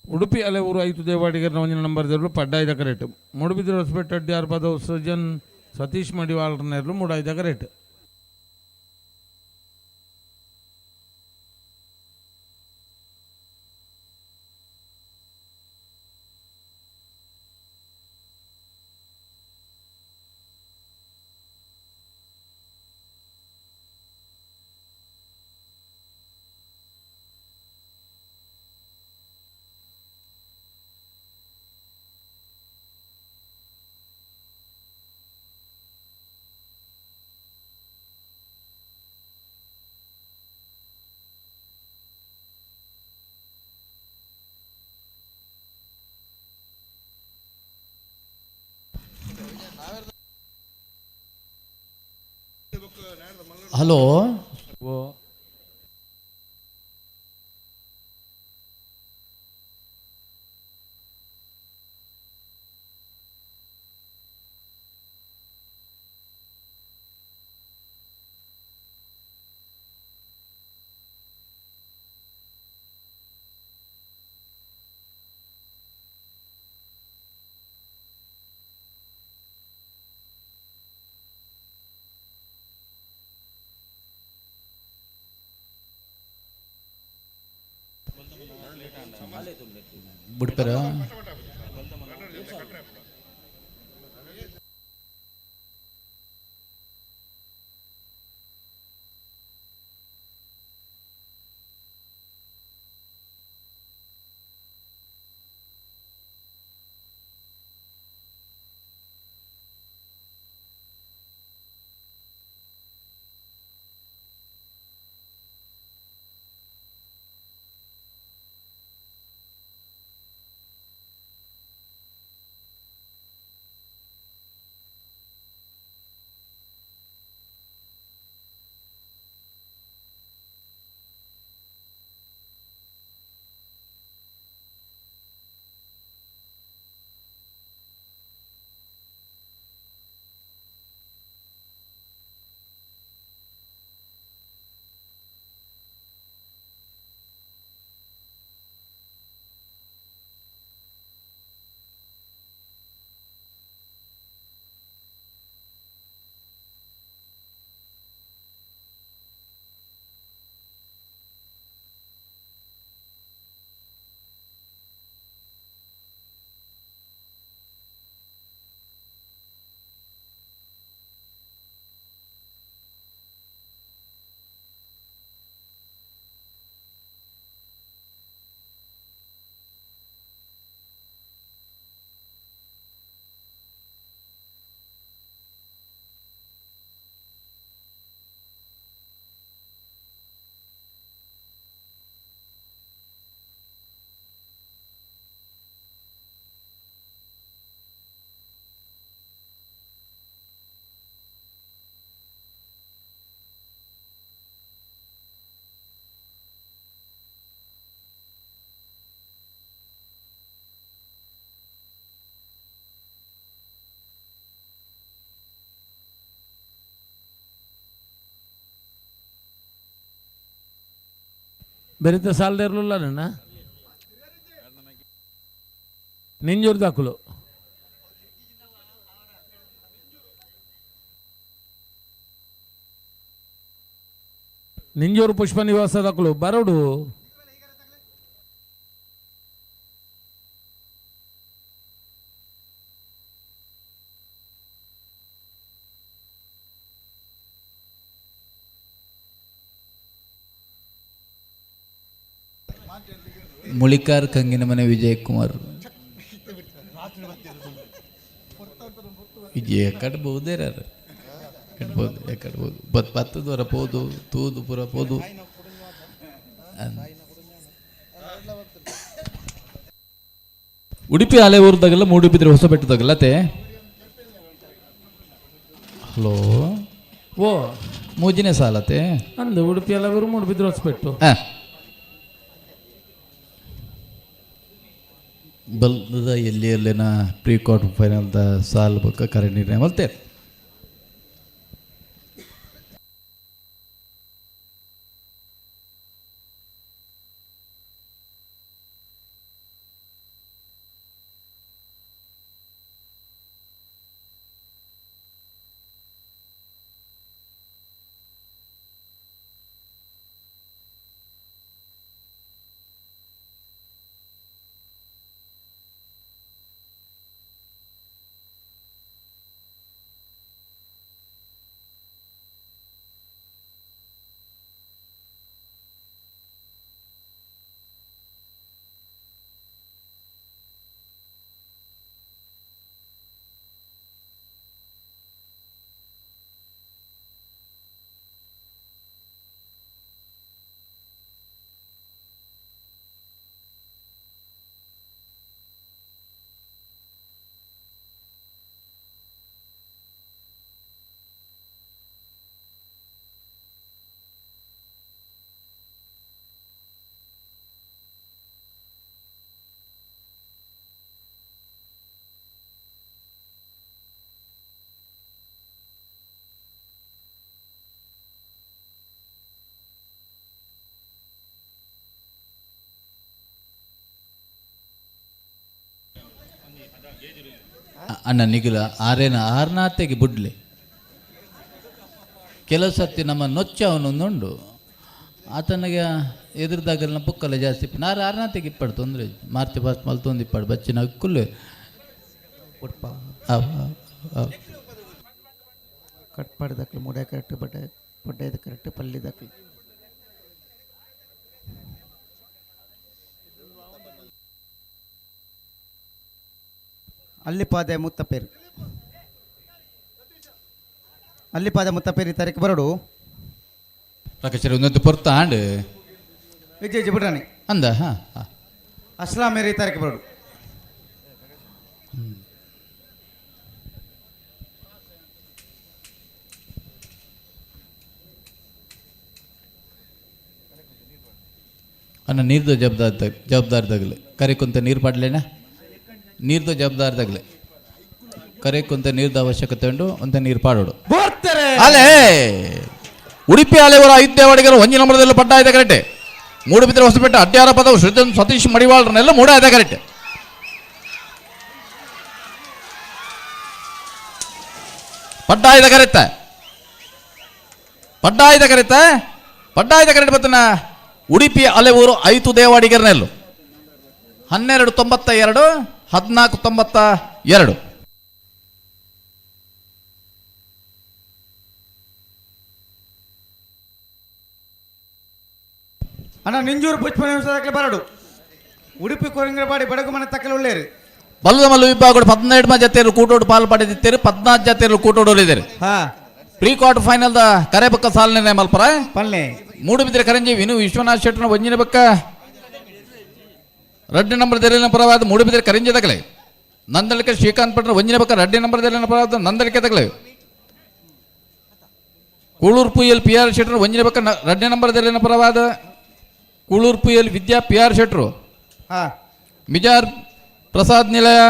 ಉಡುಪಿ ಅಲೆ ಊರು ಐತು ದೇವಾಡಿಗರ ಒಂಜಿನ ನಂಬರ್ ದೇರ್ಲು ಪಡ್ಡಾಯ್ದ ಕರೆಕ್ಟ್. ಮೂಡುಬಿದಿರೆ ಹೊಸಪೇಟೆ ಅಡ್ಡಿ ಆರ್ಪದ ಸೃಜನ್ ಸತೀಶ್ ಮಡಿವಾಳರನೇರ್ಲು ಮೂಡಾಯ್ದ ಕರೆಕ್ಟ್. ಹಲೋ ಓ ಬಿಡ್ತಾರ. ಬೆರಿತ ಸಾಲದೇರ್ಲಿಲ್ಲ ನನ್ನ ನಿಂಜೂರು ದಾಖಲು. ನಿಂಜೂರು ಪುಷ್ಪ ನಿವಾಸ ದಾಖಲು ಬರೋಡು. ಮುಳಿಕಾರ್ ಕಂಗಿನ ಮನೆ ವಿಜಯ್ ಕುಮಾರ್ ವಿಜಯ ಕಟ್ಬಹುದೇ ಕಟ್ಬೋದು ಕಟ್ಬೋದು ಬತ್ತದವರ ಪೋದು ತೂದು ಪುರ ಪೋದು. ಉಡುಪಿ ಅಲೆ ಊರ್ದಾಗೆಲ್ಲ ಮೂಡುಬಿದ್ರೆ ಹೊಸಬೆಟ್ಟದಾಗಲ್ಲ ಅತ್ತೆ. ಹಲೋ ಓ ಮೂಜಿನೇ ಸಾಲತೆ ಅಂದು ಉಡುಪಿ ಅಲೆ ಊರು ಮೂಡುಬಿದ್ರೆ ಹೊಸಬೆಟ್ಟು. ಹಾಂ ಬಲ್ದ ಎಲ್ಲಿ ಎಲ್ಲಿನ ಪ್ರೀ ಕ್ವಾರ್ಟರ್ ಫೈನಲ್ದ ಸಾಲ್ ಬೊಕ್ಕ ಕರೆ ನಿರ್ಣಯ ಮಲ್ತೆ. ಅಣ್ಣ ನಿಗಿಲ ಆರೇನ ಆರ್ನಾತೆಗೆ ಬುಡ್ಲೆ ಕೆಲವು ಸತಿ ನಮ್ಮ ನೊಚ್ಚ ಅವನೊಂದುಂಡು ಆತನಿಗೆ ಎದುರುದಾಗಲ್ಲ ಪುಕ್ಕಲ್ಲ ಜಾಸ್ತಿ ನಾರು ಆರ್ನಾತೆಗೆ ಇಪ್ಪಾಡು ತೊಂದರೆ ಮಾರ್ಚ್ ಫಸ್ಟ್ ಮಲ್ತೊಂದು ಇಪ್ಪಾಡು ಬಚ್ಚಿನ ಕುಲ್ಲು ಕಟ್ಪಾಡಿ ದಾಖಲೆ ಮೂಡೆ ಕರೆಕ್ಟ್ ಬಡ್ಡೆ ಬಡ್ಡೆದು ಕರೆಕ್ಟ್ ಪಲ್ಲಿ ದಾಖಲೆ. ಅಲ್ಲಿಪಾದೆ ಮುತ್ತಪೇರಿ ಅಲ್ಲಿಪಾದೆ ಮುತ್ತಪೇರಿ ತಾರೀಕು ಬರಡು. ಪ್ರಕಾಶ್ ಒಂದೊಂದು ಪೊರ್ತ ಆಂಡ್ ವಿಜಯ್ ಜಿಬುಡ್ರಾಣಿ ಅಂದ ಹಾಂ ಹಾಂ ಅಸ್ಲಾಂ ಮೇರಿ ತಾರೀಕು ಬರಡು. ಅಣ್ಣ ನೀರ್ದು ಜವಾಬ್ದಾರಿ ಜವಾಬ್ದಾರಿ ತಗಲೆ ಕರೆ ಕುಂತ ನೀರು ಪಾಡ್ಲೇನ ನೀರ್ದು ಜವಾಬ್ದಾರಿ ತಗಲೆ ಕರೆ ಕುಂತ ನೀರ್ದ ಅವಶ್ಯಕತೆ ಉಂಟು ಅಂತ ನೀರು ಪಾಡೋಡು. ಅಲೆ ಉಡುಪಿ ಅಲೆಯವರ ಐದ್ಯ ಅಡಿಗರು ಒಂಜಿ ನಂಬರದಲ್ಲಿ ಪಡ್ಡ ಇದೆ ಕರೆಕ್ಟ್. ಮೂಡುಬಿದ್ರೆ ಹೊಸಪೇಟೆ ಅಡ್ಯಾರ ಪದವು ಶ್ರೀಧನ್ ಸತೀಶ್ ಮಡಿವಾಳರನ್ನೆಲ್ಲ ಮೂಡ ಇದೆ ಕರೆಕ್ಟ್. ಪಡ್ಡ ಇದೆ ಕರೆಕ್ಟ್ ಪಡ್ಡ ಇದೆ ಕರೆಕ್ಟ್ ಪಡ್ಡ ಇದೆ ಕರೆಕ್ಟ್ ಬತ್ತನ ಉಡುಪಿ ಅಲೆಊರು ಐತು ದೇವಾಡಿಗರನೆಲ್ಲು 1292 1492. ಅಣ್ಣ ನಿಂಜೂರು ಪುಷ್ಪ ನಿಮಿಷ ಬರಡು. ಉಡುಪಿ ಕೊರಂಗರಪಾಡಿ ಬಡಗು ಮನೆ ತಕ್ಕಲು ಒಳ್ಳೆಯರು. ಬಲ್ಲದ ಮಲ್ಲು ವಿಭಾಗ 12 ಜತೆಯರು ಕೂಟೋಡು ಪಾಲು ಪಡೆದಿದ್ದಾರೆ 14 ಜತೆಯರು ಕೂಟೋಡು ಇದ್ದಾರೆ. Pre quarter final the ಕರೆ ಬಕ್ಕ ಸಾಲನೆ ಮಲ್ಪರ ಪಲ್ಲೆ ಮೂಡುಬಿದ್ರೆ ಕರಂಜಿ ವಿನು ವಿಶ್ವನಾಥ್ ಶೆಟ್ಟನ ಒಂಜಿನ ಬಕ್ಕ ರಡ್ಡು ನಂಬರ್ ದೆಲ್ಲಿನ ಪರವಾದ ಮೂಡುಬಿದ್ರೆ ಕರಂಜಿ ತಗಲೆ ನಂದಳಿಕೆ ಶ್ರೀಕಾಂತ್ ಪಟ್ರ ಒಂಜಿನ ಬಕ್ಕ ರಡ್ಡು ನಂಬರ್ ದೆಲ್ಲಿನ ಪರವಾದ ನಂದಳಿಕೆ ತಗಲೆ ಕೂಳೂರು ಪುಯಲ್ ಪಿ ಆರ್ ಶೆಟ್ಟರ್ ಒಂಜಿನ ಬಕ್ಕ ರಡ್ಡು ನಂಬರ್ ದೆಲ್ಲಿನ ಪರವಾದ ಕೂಳೂರು ಪುಯಲ್ ವಿದ್ಯಾ ಪಿ ಆರ್ ಶೆಟ್ಟರು ಮಿಜಾರ್ ಪ್ರಸಾದ್ ನಿಲಯ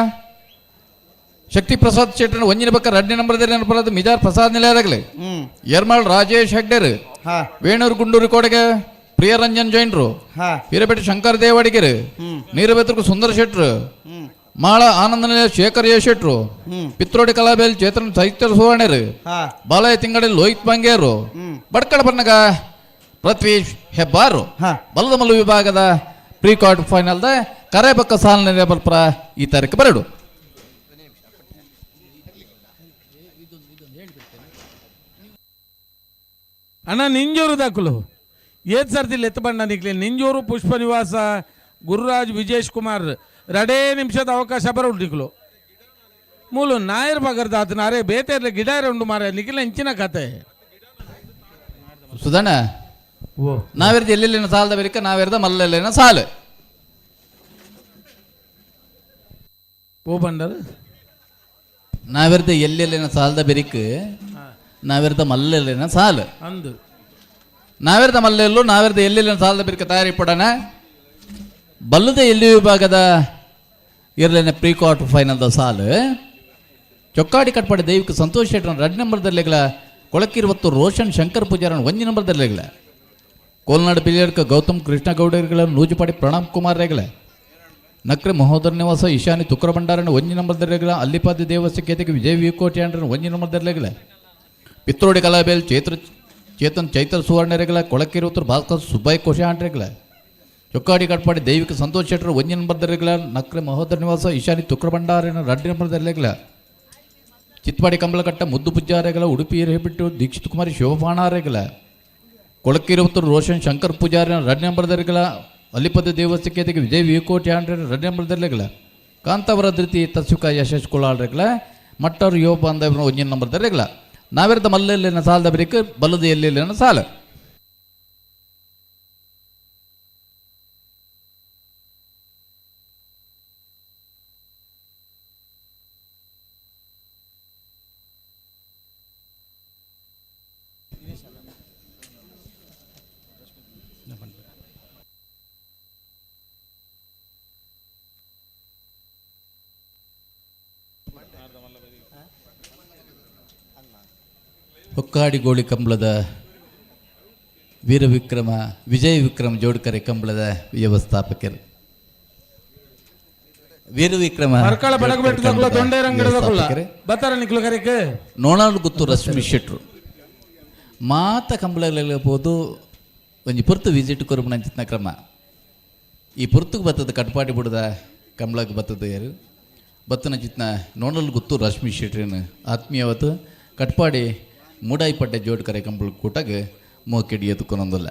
ಶಕ್ತಿ ಪ್ರಸಾದ್ ಶೆಟ್ಟರ್ ಒಂಜಿನ ಬಕ್ಕ ರಡ್ಡು ನಂಬರ್ ದೆಲ್ಲಿನ ಪರವಾದ ಮಿಜಾರ್ ಪ್ರಸಾದ್ ನಿಲಯ ತಗಲೆ ಯರ್ಮಾಳ್ ರಾಜೇಶ್ ಹೆಗ್ಡೇರ್ ವೇಣೂರು ಗುಂಡೂರು ಕೋಟೆಗೆ ಪ್ರಿಯರಂಜನ್ ಜೈನ್ರು, ಹಿರೇಪೇಟೆ ಶಂಕರ್ ದೇವಾಡಿಗೆರು, ನೀರಬೇತ್ರಕು ಸುಂದರ ಶೆಟ್ರು, ಮಾಳ ಆನಂದನ ಶೇಖರ್ ಎ ಶೆಟ್ರು, ಪಿತ್ರೋಡಿ ಕಲಾಬೇಲ್ ಚೇತನ್ ಸಾಹಿತ್ಯ ಸುವರ್ಣರು, ಬಾಲಯ್ಯ ತಿಂಗಡಿ ಲೋಹಿತ್ ಬಂಗೇರು, ಬಡ್ಕಡ ಬನ್ನಗ ಪೃಥ್ವೀಶ್ ಹೆಬ್ಬಾರು. ಬಲದ ಮಲ್ಲು ವಿಭಾಗದ ಪ್ರೀ ಕ್ವಾರ್ಟರ್ ಫೈನಲ್ the ಕರೆಬಕ್ಕ ಸಾಲಿನ ಬಲ್ಪರ ಈ ತಾರೀಕು ಬರಡು. ಅಣ್ಣ ನಿಂಜೂರು ದಾಖಲು ಏತ್ ಸರ್ತಿ ಲೆತ್ತ ಬಂಡ ನಿಕ್ಲೆ ನಿಂಜೂರು ಪುಷ್ಪ ನಿವಾಸ ಗುರುರಾಜ್ ವಿಜೇಶ್ ಕುಮಾರ್ ರಡೇ ನಿಮಿಷದ ಅವಕಾಶ ಬರೋಡು ನಿಕ್ಲು ಮೂಲು ನಾಯರ್ ಬಗರ್ದ ಆತನ ಅರೆ ಬೇತೇರ್ಲೆ ಗಿಡ ಉಂಡು ಮಾರ ನಿಖಿಲ ಹೆಂಚಿನ ಕತೆ. ಸುಧಣ್ಣ, ನಾವೆರ್ದ ಎಲ್ಲೆಲ್ಲಿನ ಸಾಲದ ಬರಿಕ ನಾವೆರ್ದ ಮಲ್ಲೆಲ್ಲಿನ ಸಾಲು. ಓ ಬಂಡರ್ ನಾವೆರ್ದ ಎಲ್ಲೆಲ್ಲಿನ ಸಾಲದ ಬೆರಿಕ್ ನಾವೆರ್ದ ಮಲ್ಲೆಲ್ಲಿನ ಸಾಲು. ಅಂದು ನಾವೆರ್ದ ಮಲ್ಲೆಲ್ಲು ನಾವೆರ್ದ ಎಲ್ಲೆಲ್ಲಿನ ಸಾಲದ ಬೆರಿಕ ತಯಾರಿ ಪಡೋಣ. ಬಲ್ಲದ ಎಲ್ಲಿ ವಿಭಾಗದ ಇರಲೇನೆ ಪ್ರೀ ಕ್ವಾರ್ಟರ್ ಫೈನಲ್ದ ಸಾಲು. ಚೊಕ್ಕಾಡಿ ಕಟ್ಪಾಡಿ ದೈವಿಕ ಸಂತೋಷ್ ಶೆಟ್ಟರ್ 2 ನಂಬರ್ದಲ್ಲಿಗಳ, ಕೊಳಕಿರುವತ್ತು ರೋಷನ್ ಶಂಕರ್ ಪೂಜಾರನ್ 1 ನಂಬರ್ದಲ್ಲಿಗಳ, ಕೋಲ್ನಾಡು ಬಿಲಿಯಡ್ಕ ಗೌತಮ್ ಕೃಷ್ಣಗೌಡರ್ಗಳ ನೂಜುಪಾಡಿ ಪ್ರಣಬ್ ಕುಮಾರ್ ರೇಗಲ, ನಕ್ರೆ ಮಹೋದರ ನಿವಾಸ ಈಶಾನಿ ತುಕ್ರ ಭಂಡಾರನ 1 ನಂಬರ್ದಲ್ಲಿಗಳ, ಅಲ್ಲಿಪಾದಿ ದೇವಸ್ಥಾನ ಕೇತಿಗೆ ವಿಜಯ್ ವಿ ಕೋಟಿ ಅಂಡ್ರನ್ 1 ನಂಬರ್ದಲ್ಲಿಗಳ, ಪಿತ್ರೋಡಿ ಕಲಾಬೇಲ್ ಚೇತನ್ ಚೈತ್ರ ಸುವರ್ಣರೇಗಲ, ಕೊಳಕಿರುವತ್ತು ಭಾಸ್ಕರ್ ಸುಬ್ಬಯ್ಯ ಕೋಶೆ ಆಂಡ್ರೇಗಲ, ಚೊಕ್ಕಾಡಿ ಕಟ್ಪಾಡಿ ದೈವಿಕ ಸಂತೋಷ್ ಶೆಟ್ಟರ್ 1 ನಂಬರ್ದಲ್ಲಿಗಳ, ನಕ್ರೆ ಮಹೋದರ ನಿವಾಸ ಈಶಾನಿ ತುಕ್ರ ಭಂಡಾರನ 2 ನಂಬರ್ದಲ್ಲಿಗಳ, ಚಿತ್ಪಾಡಿ ಕಂಬಳಕಟ್ಟ ಮುದ್ದು ಪೂಜಾರಿಗಳ ಉಡುಪಿ ಹಿರೇಬಿಟ್ಟು ದೀಕ್ಷಿತ್ ಕುಮಾರಿ ಶಿವಪಾಣಾರೇಗಲ, ಕೊಳಕಿರುವತ್ತು ರೋಷನ್ ಶಂಕರ್ ಪೂಜಾರಿನ 2 ನಂಬರ್ದಲ್ಲಿಗಳ, ಅಲ್ಲಿಪದ ದೇವಸ್ಥಾನಕ್ಕೆ ವಿಜಯ್ ವಿಕೋಟಿ ಆಂಡ್ರೆ 2 ನಂಬರ್ದಲ್ಲಿಗಳ, ಕಾಂತಾವರ ಧೃತಿ ತಸ್ವಿಕ ಯಶಸ್ ಕುಳಾಳ್ರೆಗಳ, ಮಟ್ಟರು ಯುವ ಬಾಂಧವ್ಯನ 1 ನಂಬರ್ದಲ್ಲಿಗಳ. ನಾವೆರ್ದ ಮಲ್ಲೆಲ್ಲಿನ ಸಾಲದ ಬರಿಕ ಬಲ್ಲದ ಎಲ್ಲೆಲ್ಲಿನ ಸಾಲ. ಹೊಕ್ಕಾಡಿಗೋಳಿ ಕಂಬಳದ ವೀರವಿಕ್ರಮ ವಿಜಯ ವಿಕ್ರಮ ಜೋಡ್ಕರೆ ಕಂಬಳದ ವ್ಯವಸ್ಥಾಪಕರು ವೀರವಿಕ್ರಮ ನೋಣಾಲು ಗುತ್ತು ರಶ್ಮಿ ಶೆಟ್ರು ಮಾತ ಕಂಬಳಗಳೆಲ್ಲ ಪೋದು ಒಂಜಿ ಪೊರ್ತು ವಿಸಿಟ್ ಕೊರಪುನಂಚಿನ ಕ್ರಮ. ಈ ಪೊರ್ತುಗೆ ಬತ್ತದ ಕಟ್ಪಾಟಿ ಬುಡದ ಕಂಬಳಕ್ಕೆ ಬತ್ತದ ಯಾರು ಬತ್ತನ ಚಿತ್ನ ನೋಣಲ್ ಗುತ್ತು ರಶ್ಮಿ ಶೆಟ್ರಿನ ಆತ್ಮೀಯವತ್ತು ಕಟ್ಪಾಡಿ ಮೂಡಾಯಿಪಟ್ಟೆ ಜೋಡ್ಕರೆ ಕಂಬಳ ಕೂಟಾಗ ಮೋಕೆಡಿ ಎತ್ಕೊನೊಂದಲ್ಲ.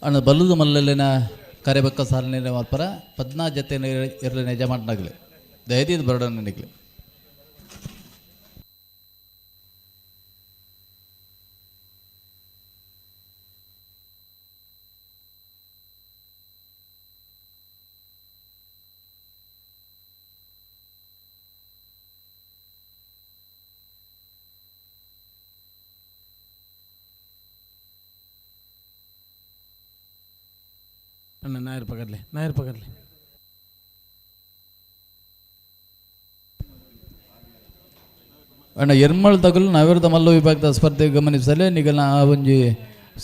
ಅಣ್ಣ ಬಲ್ಲದ ಮಲ್ಲಲ್ಲಿನ ಕರೆಬಕ್ಕ ಸಾಲನೆ ಮಾತ್ರ ಪದ್ನಾ ಜೊತೆ ಇರಲಿ ಯಜಮಾನನಾಗಲಿ ದಯದೀದ್ ಬರಡ ನನಗೆ. ಅಣ್ಣ ನಾಯರ್ ಪಗರ್ಲೆ ನಾಯರ್ ಪಗರ್ಲೆ. ಅಣ್ಣ ಎರ್ಮಳ್ ತಗಲು ನವಿರದ ಮಲ್ಲು ವಿಭಾಗದ ಸ್ಪರ್ಧೆ ಗಮನಿಸಲೇ ನಿಗಲ ಆ ಒಂಜಿ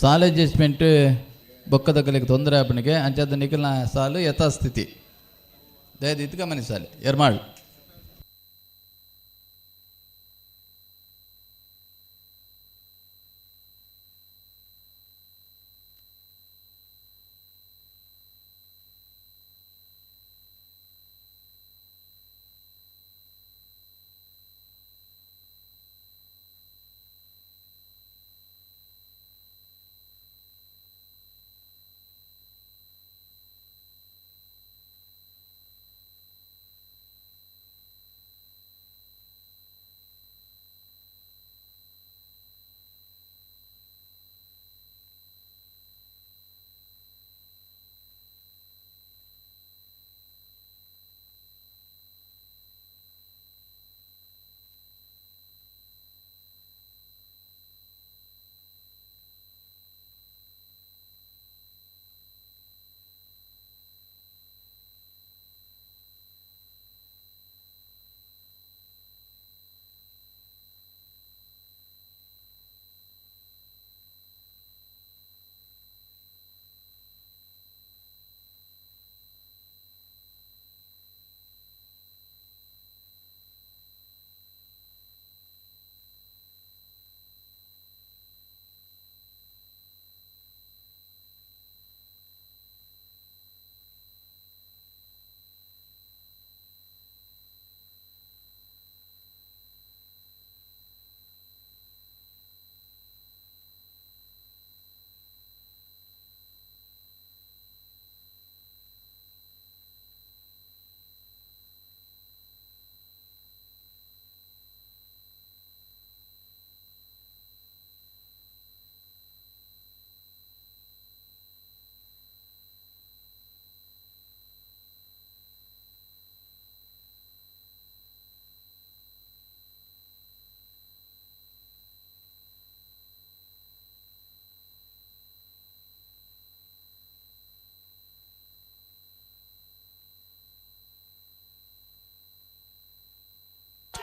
ಸಾಲ ಅಡ್ಜಸ್ಟ್ಮೆಂಟ್ ಬೊಕ್ಕ ತಗಲಿಗೆ ತೊಂದರೆ ಆಪಣಿಗೆ ಅಂಚಾದ ನಿಗಲ್ನ ಸಾಲು ಯಥಾಸ್ಥಿತಿ ದಯದಿತ್ತು ಗಮನಿಸಲಿ ಎರ್ಮಾಳ್.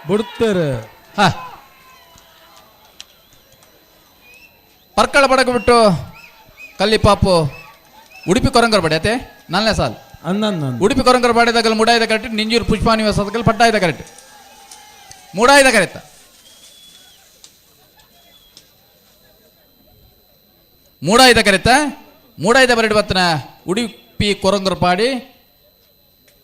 ಬುಡ್ತೇರು. ಹಾ ಪರ್ಕಳ ಬಡಗ ಬಿಟ್ಟು ಕಲ್ಲಿಪಾಪು ಉಡುಪಿ ಕೊರಂಗರ್ ಬಡಿ ಅತೆ ನಾಲ್ನೇ ಸಾಲ್. ಅಂದನ್ನ ಉಡುಪಿ ಕೊರಂಗರ್ ಬಾಡಿದಾಗಲ್ ಮುಡಾಯ್ದ ಕರೆಕ್ಟ್, ನಿಂಜೂರು ಪುಷ್ಪಾನಿವಾಸದಾಗಲ್ ಪಟ್ಟಾಯ್ದ ಕರೆಕ್ಟ್, ಮೂಡಾಯ್ದ ಕರೆಕ್ಟ್. ಮೂಡಾಯ್ದ ಕರೆತ ಮೂಡಾಯ್ದ ಬರಡು ಬತ್ತನ ಉಡುಪಿ ಕೊರಂಗರ್ ಪಾಡಿ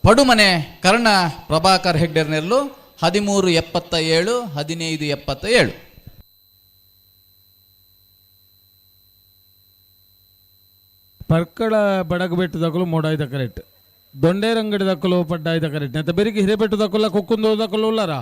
ಪಡುಮನೆ ಕರ್ಣ ಪ್ರಭಾಕರ್ ಹೆಗ್ಡೆರ್ ನೆರ್ಲು 13.77 15.77. ಪರ್ಕಳ ಬಡಗ ಬೆಟ್ಟು ದಕ್ಕಲು ಮೂಡಾಯ್ದ ಕರೆಕ್ಟ್, ದೊಂಡೇರಂಗಡಿ ದಕ್ಕಲು ಪಡ್ಡಾಯ್ದ ಕರೆಕ್ಟ್, ನೆತ್ತ ಬೆರಿಗೆ ಹಿರೇಬೆಟ್ಟು ದಕ್ಕಲ್ಲ ಕುಕ್ಕುಂದು ದಕ್ಕಲು ಉಳ್ಳಾರ.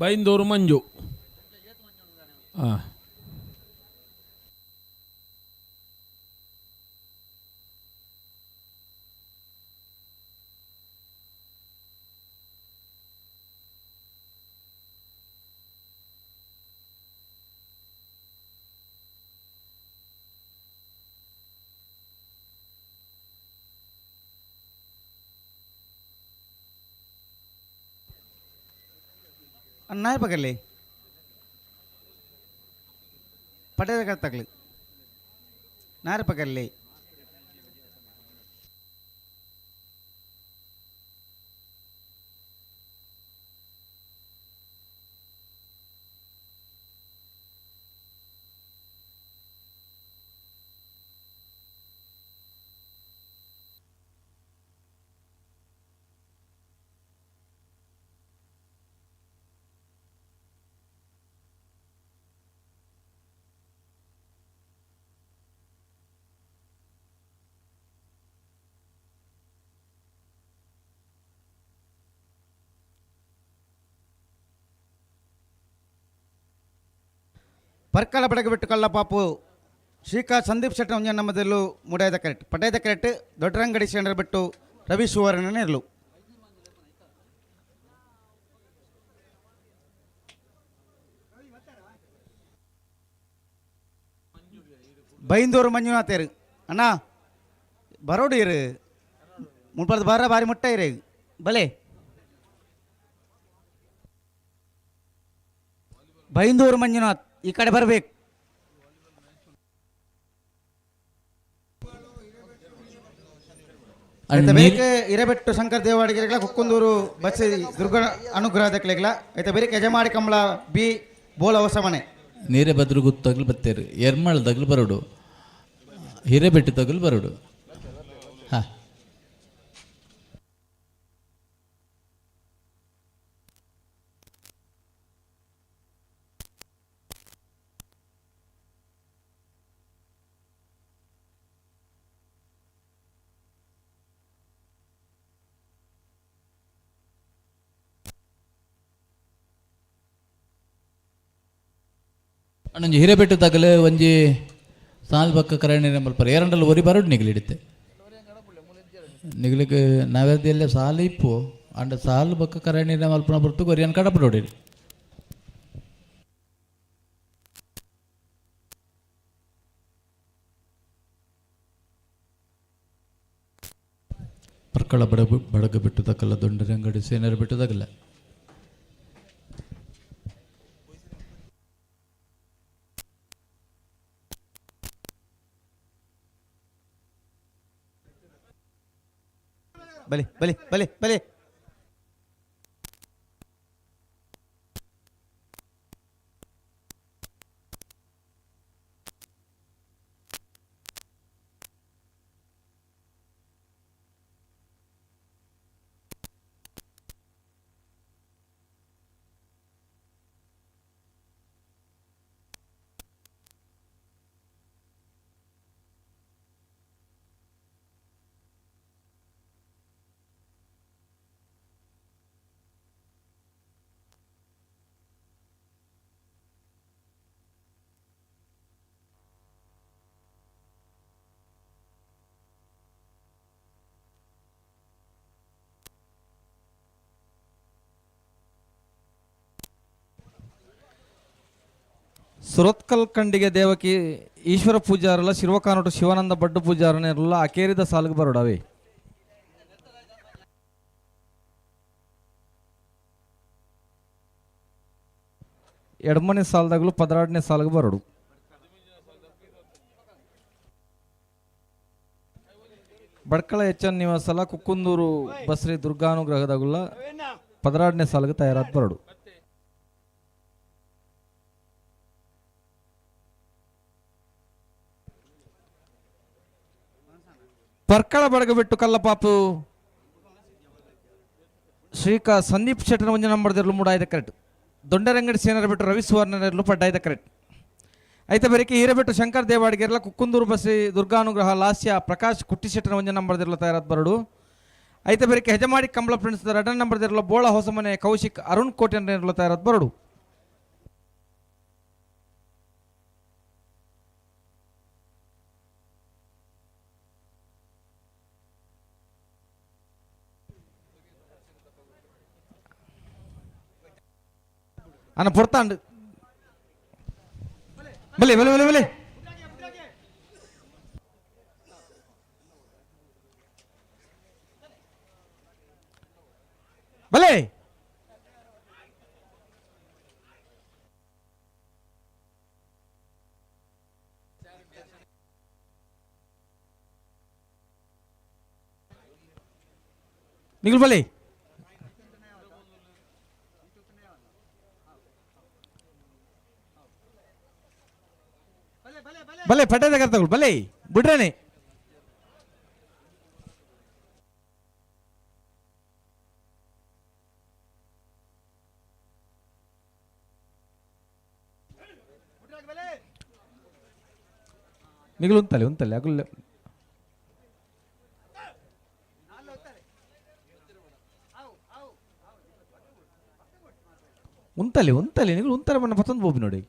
ಬೈಂದೂರು ಮಂಜು. ಹಾಂ ನಾಯಿ ಪಕಡ್ಲಿ ಪಟೇದ ತಗಲಿ ನಾರ ಪಕಡ್ಲಿ. ಪರ್ಕಳ ಬಡಗ ಬಿಟ್ಟು ಕಳ್ಳ ಪಾಪು ಶ್ರೀಕಾ ಸಂದೀಪ್ ಶೆಟ್ಟಿ ಒಂಜ ನಮ್ಮದಲ್ಲೂ ಮುಡಾಯದ ಕರೆಕ್ಟ್, ಪಟಾಯದ ಕರೆಕ್ಟ್, ದೊಡ್ಡರಂಗಡಿ ಸೆಂಡರ್ ಬಿಟ್ಟು ರವಿ ಸುವರ್ಣನೇ ಇರಲು. ಬೈಂದೂರು ಮಂಜುನಾಥೇರು ಅಣ್ಣ ಬರೋಡು ಇರು ಮುನ್ಪರ್ದು ಬಾರ ಬಾರಿ ಮುಟ್ಟ ಇರು ಬಲೆ. ಬೈಂದೂರು ಮಂಜುನಾಥ್ ಈ ಕಡೆ ಬರಬೇಕು. ಬೇರೆ ಹಿರೇಬೆಟ್ಟು ಶಂಕರ್ ದೇವಾಡಿಗೆಗಳ ಕುಕ್ಕುಂದೂರು ಬಸ್ಸಿ ದುರ್ಗ ಅನುಗ್ರಹ ದಕ್ಲೆಗ್ಲ ಐತೆ ಬೇರೆ ಯಜಮಾಡಿ ಕಮಲ ಬಿ ಬೋಲ ಹೊಸಮನೆ ನೀರೇ ಬದ್ರು ಗುತ್ತಗ್ಲು ಬತ್ತೇರು ಎರ್ಮಾಳ್ ತಗ್ಲು ಬರೋಡು ಹಿರೇಬೆಟ್ಟು ತಗ್ಲು ಬರೋಡು. ಹಾ ಒಂಜಿ ಹಿರೇಬೆಟ್ಟು ತಗಲು ಒಂಜಿ ಸಾಲ್ ಬಕ್ಕ ಕರಣಿ ಮಲ್ಪರ ಏರಂಡಲ್ ಒರಿ ಬರೋಡು ನಿಗಲಿಡುತ್ತೆ ನಿಗಲಿಗೆ ನಾವೆಲ್ಲ ಸಾಲು ಇಪ್ಪು ಅಂಡ ಸಾಲು ಬಕ್ಕ ಕರಣಿ ಮಲ್ಪನ ಬರ್ತು ಗೊರಿಯನ್ ಕಡಪಡೋಡಿ. ಪರ್ಕಳ ಬಡಗು ಬಡಗು ಬಿಟ್ಟು ತಕ್ಕಲ್ಲ ದೊಂಡರಂಗಡಿ ಸೇನರು ಬಿಟ್ಟು ತಗಲ್ಲ. ಬಲಿ ಬಲಿ ಬಲಿ ಬಲಿ. ಸುರತ್ಕಲ್ ಕಂಡಿಗೆ ದೇವಕಿ ಈಶ್ವರ ಪೂಜಾರಲ್ಲ ಶಿರ್ವಕಾನೋಟು ಶಿವಾನಂದ ಬಡ್ಡು ಪೂಜಾರನೆಲ್ಲ ಅಕೇರಿದ ಸಾಲಿಗೆ ಬರೋಡವೆ. ಎಡಮನೆ ಸಾಲದಾಗಲೂ ಪದರಾಡನೇ ಸಾಲಿಗೆ ಬರೋಡು. ಬಡ್ಕಳ ಎಚ್ ಎನ್ ನಿವಾಸಲ ಕುಕ್ಕುಂದೂರು ಬಸ್ರಿ ದುರ್ಗಾನುಗ್ರಹದಾಗುಲ್ಲ ಪದರಾಡನೇ ಸಾಲಿಗೆ ತಯಾರಾದ ಬರೋಡು. ಪರ್ಕಳ ಬಡಗಬೆಟ್ಟು ಕಲ್ಲಪಾಪು ಶ್ರೀಕಾ ಸಂದೀಪ್ ಶೆಟ್ಟರ್ ಒಂಜಿ ನಂಬರ್ ದೆರ್ಲು ಮೂಡಾಯ್ದ ಕರೆಕ್ಟ್. ದೊಂಡರಂಗಡಿ ಸೇನರ ಬಿಟ್ಟು ರವಿ ಸುವರ್ಣನೆರ್ಲು ಪಡ್ಡಾಯ್ದ ಕರೆಕ್ಟ್. ಐತ ಬೆರಕೆ ಹೀರಬೆಟ್ಟು ಶಂಕರ್ ದೇವಾಡಿಗೆರ್ಲ ಕುಕ್ಕುಂದೂರು ಬಸ್ರಿ ದುರ್ಗಾನುಗ್ರಹ ಲಾಸ್ಯ ಪ್ರಕಾಶ್ ಕುಟ್ಟಿಶೆಟ್ಟನ ಒಂಜಿ ನಂಬರ್ ದೆರ್ಲು ತಯಾರಾದ ಬರಡು. ಐತ ಬೆರಕೆ ಹೆಜಮಾಡಿ ಕಂಬಳ ಫ್ರೆಂಡ್ಸ್ ರಡನ್ ನಂಬರ್ ದೆರ್ಲು ಬೋಳ ಹೊಸಮನೆ ಕೌಶಿಕ್ ಅರುಣ್ ಕೋಟೆನ್ ತಯಾರಾದ ಬರಡು. ಅನ್ನ ಪೊರ್ತಾಂಡ್ ಬಲೆ ಬಲೆ ಬಲೆ ಬಲೆ ಬಲೆ ನಿಗುಲ್ ಬಲೆ ಬಲೆ ಪಟ್ಟದ ಕರ್ತಗಳು ಬಲೆ ಬಿಡ್ರೇನೆ. ನಿಗುಲು ಉಂತಲೆ ಉಂತಲೆ ಅಗುಲ್ ಉಂತಲೆ ಉಂತಲೆ ನಿಗುಲು ಉಂತಲೆ ಬಣ್ಣ ಪತ್ತೊಂದು ಬೋಬಿ ನೋಡಿ.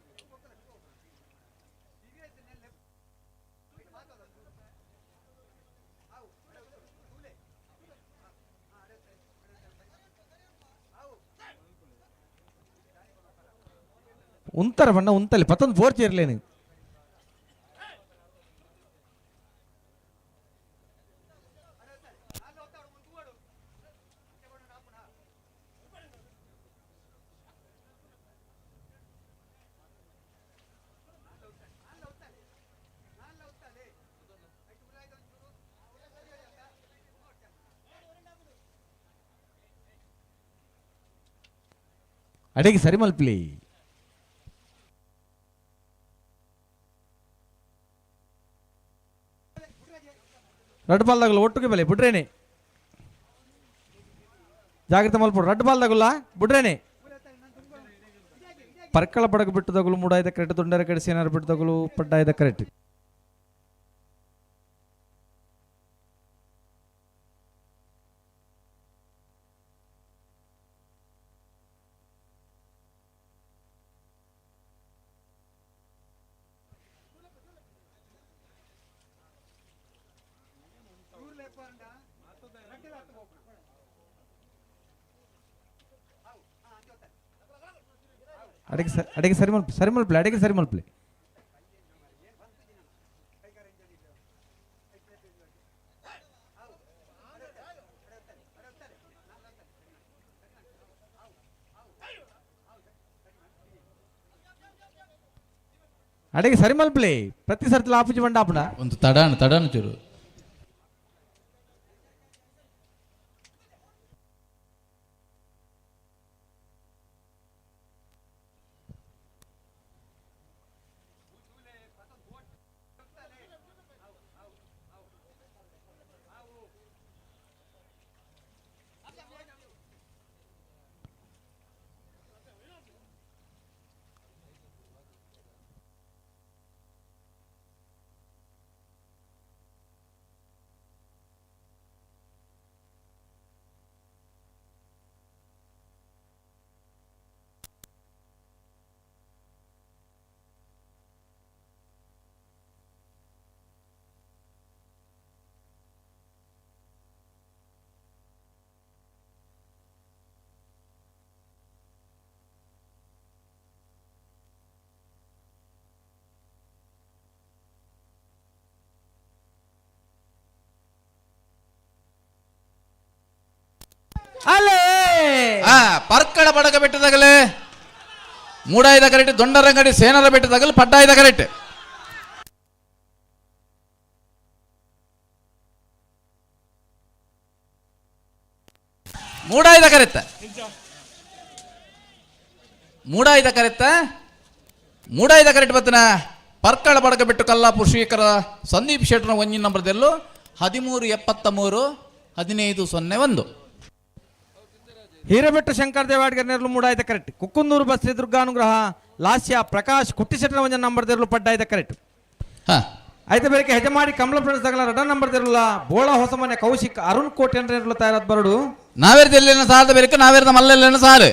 ಉಂತರ ಬಣ್ಣ ಉಂತಲೆ ಪತ್ತೊಂದು ಫೋರ್ ಚೇರ್ಲೇನು. ಅಡಿಗೆ ಸರಿ ಮಲ್ಪಲಿ. ರಡ್ಡು ಬಾಲ್ದಾಗಲ್ಲ ಒಟ್ಟಿಗೆ ಬೆಲೆ ಬಿಡ್ರೇನೆ ಜಾಗ್ರತೆ ಮಲ್ಪಡು. ರಡ್ಡು ಬಾಲ್ದಾಗಲ್ಲ ಬಿಡ್ರೇನೆ. ಪರ್ಕಳ ಬಡಗ ಬಿಟ್ಟದಗಳು ಮೂಡಾಯ್ದ ಕರೆಕ್ಟ್. ದೊಂಡರ ಕಡೆ ಸೇನಾರ ಬಿಟ್ಟದಗಳು ಪಡ್ಡಾಯ್ದ ಕರೆಕ್ಟ್. ಅಡಿಗೆ ಸರಿ ಅಡಿಗೆ ಸರಿ ಮಲ್ಪ ಸರಿ ಮಲ್ಪಲೆ ಅಡಿಗೆ ಸರಿ ಮಲ್ಪಲೆ. ಅಡಿಗೆ ಸರಿ ಮಲ್ಪಲೆ ಪ್ರತಿ ಸರ್ತಿ ಆಪುಜಿ ಬಂಡ ಆಪುಣ ಒಂದು ತಡಾಣ ತಡಾಣ ಚೂರು. ಅಲ್ಲೇ. ಪರ್ಕಳ ಬಡಗ ಬೆಟ್ಟದಾಗಲೇ ಮೂಡಾಯಿದ ಕರೆಕ್ಟ್, ದೊಂಡರಂಗಡಿ ಸೇನರ ಬೆಟ್ಟದಾಗಲು ಪಡ್ಡಾಯ್ದ ಕರೆಕ್ಟ್. ಮೂಡಾಯ್ದ ಕರೆತ್ತ, ಮೂಡಾಯ್ದ ಕರೆತ್ತ, ಮೂಡಾಯ್ದ ಕರೆಕ್ಟ್. ಬತ್ತನ ಪರ್ಕಳ ಬಡಗ ಬಿಟ್ಟು ಕಲ್ಲಾಪುರ ಶ್ರೀಕರ ಸಂದೀಪ್ ಶೆಟ್ಟರ್ನ ಒಂಜಿನ ನಂಬರ್ದಲ್ಲೂ 13 73 15 01. ಹೀರಬೆಟ್ಟು ಶಂಕರ್ ದೇವಾಡಿಗರ್ ನೆರಳು ಮೂಡಾಯ್ದ ಕರೆಕ್ಟ್. ಕುಕ್ಕುಂದೂರು ಬಸ್ರಿ ದುರ್ಗಾನುಗ್ರಹ ಲಾಸ್ಯ ಪ್ರಕಾಶ್ ಕುಟ್ಟಿಶೆಟ್ಟರ ಒಂಜ ನಂಬರ್ ದೇರ್ಲು ಪಡ್ಡಾಯ್ದ ಕರೆಕ್ಟ್. ಆಯ್ತು, ಬೆಳಗ್ಗೆ ಹೆಜಮಾಡಿ ಕಮಲ ಫ್ರೆಂಡ್ಸ್ ತಗಲ ರಡ ನಂಬರ್ ದೇರ್ಲ ಬೋಳ ಹೊಸಮನೆ ಕೌಶಿಕ್ ಅರುಣ್ ಕೋಟೆ ನೆರಳು ತಯಾರಾದ ಬರಡು. ನಾವೇರ್ದ ಎಲ್ಲೇನ ಸಾಲದ ಬೇರೆ, ನಾವೇರ್ದ ಮಲ್ಲೆಲ್ಲೇನ ಸಾಲು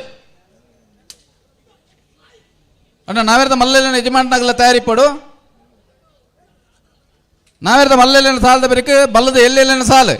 ಅಣ್ಣ, ನಾವೇರ್ದ ಮಲ್ಲೆಲ್ಲೇನ ಯಜಮಾನನಾಗಲ ತಯಾರಿ ಪಡು. ನಾವೇರ್ದ ಮಲ್ಲೆಲ್ಲೇನ ಸಾಲದ ಬೇರೆ, ಬಲ್ಲದ ಎಲ್ಲೆಲ್ಲೇನ ಸಾಲು.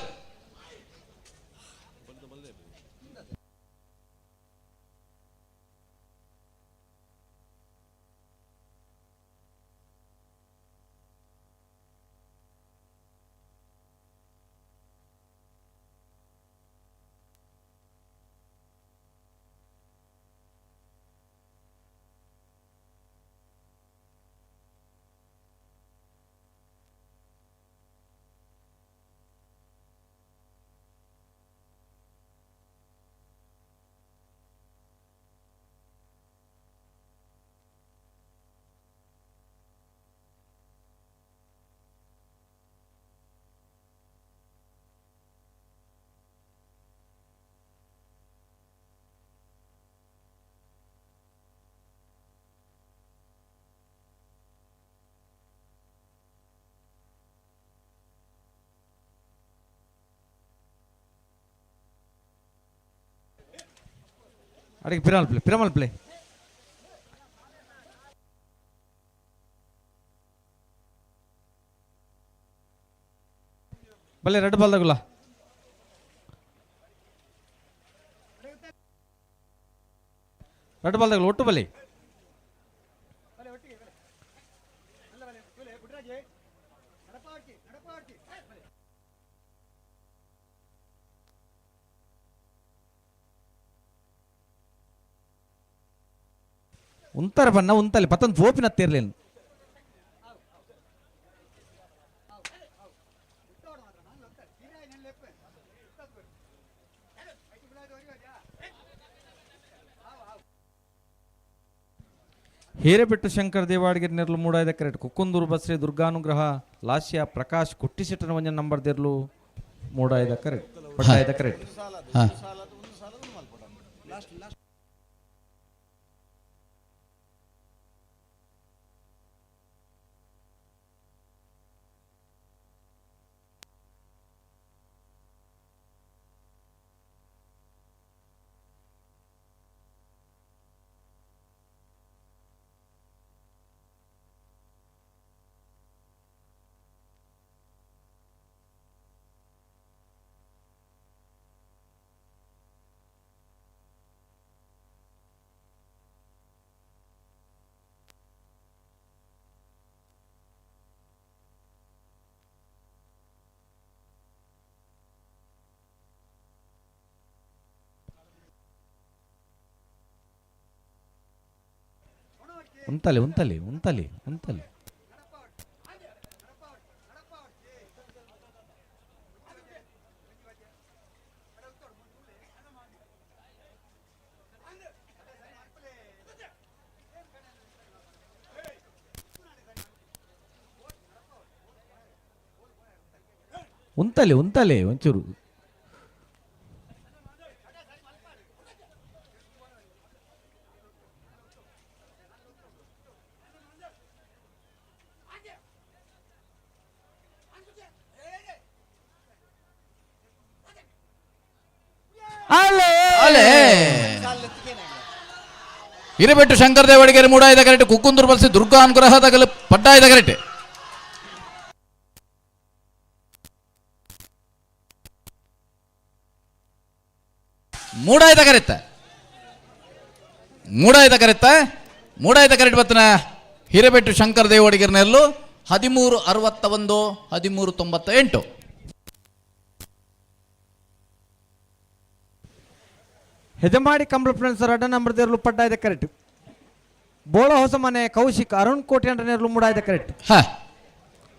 ಅಡಿಗೆ ಪಿರಮಲ್ ಪ್ಲೇ, ಪಿರಮಲ್ ಪ್ಲೇ. ಬಲ್ಲೆ ರೆಡ್ ಬಾಲ್ ತಗುಲ, ರೆಡ್ ಬಾಲ್ ತಗುಲ ಒಟ್ಟು ಬಲ್ಲಿ. ಉಂತರ ಬಣ್ಣ ಉಂತಲ್ಲಿ ಪತ್ತೊಂದು ಪೋಪಿನ ತೀರ್ಲಿಲ್ಲ. ಹಿರೇಬೆಟ್ಟು ಶಂಕರ್ ದೇವಾಡಿಗೆ ನೆರಳು ಮೂಡಾಯ್ದ ಕರೆಕ್ಟ್. ಕುಕ್ಕುಂದೂರು ಬಸ್ರಿ ದುರ್ಗಾನುಗ್ರಹ ಲಾಸ್ಯ ಪ್ರಕಾಶ್ ಕುಟ್ಟಿಸೆಟ್ಟನ ಒಂಜ ನಂಬರ್ ದೇರ್ಲು ಮೂಡಾಯ್ದ ಕರೆಕ್ಟ್, ಪಡ್ಡಾಯ್ದ ಕರೆಕ್ಟ್. ಉಂತಲೆ ಉಂತಲೆ ಉಂತಲೆ ಉಂತಲೆ. ಉಂತಲೆ ಉಂತಲೆ ಒಂಚೂರು. ಅಲೆ ಹಿರೇಬೆಟ್ಟು ಶಂಕರ್ ದೇವಡಿಗೆರೆ ಮೂಡಾಯ್ದ ಕರೆಕ್ಟ್. ಕುಕ್ಕುಂದೂರು ಬಳಸಿ ದುರ್ಗಾ ಅನುಗ್ರಹ ತಗಲು ಪಡ್ಡಾಯ್ದ ಕರೆಕ್ಟ್. ಮೂಡಾಯ್ದ ಕರೆತ್ತ, ಮೂಡಾಯ್ದ ಕರೆತ್ತ, ಮೂಡಾಯ್ದ ಕರೆಕ್ಟ್. ಬತ್ತನ ಹಿರೇಬೆಟ್ಟು ಶಂಕರ್ ದೇವಡಿಗೆರೆ ನೆರಳು 13 61 13 98. ಹೆಜಮಾಡಿ ಕಂಬಳ ಫ್ರೆಂಡ್ಸ್ ರಡ್ಡ ನಂಬರ್ ದೇರ್ಲು ಪಡ್ಡಾಯ್ದ ಕರೆಕ್ಟ್. ಬೋಳ ಹೊಸಮನೆ ಕೌಶಿಕ್ ಅರುಣ್ ಕೋಟೆ ನೇರ್ಲು ಮೂಡಾಯ್ದ ಕರೆಕ್ಟ್.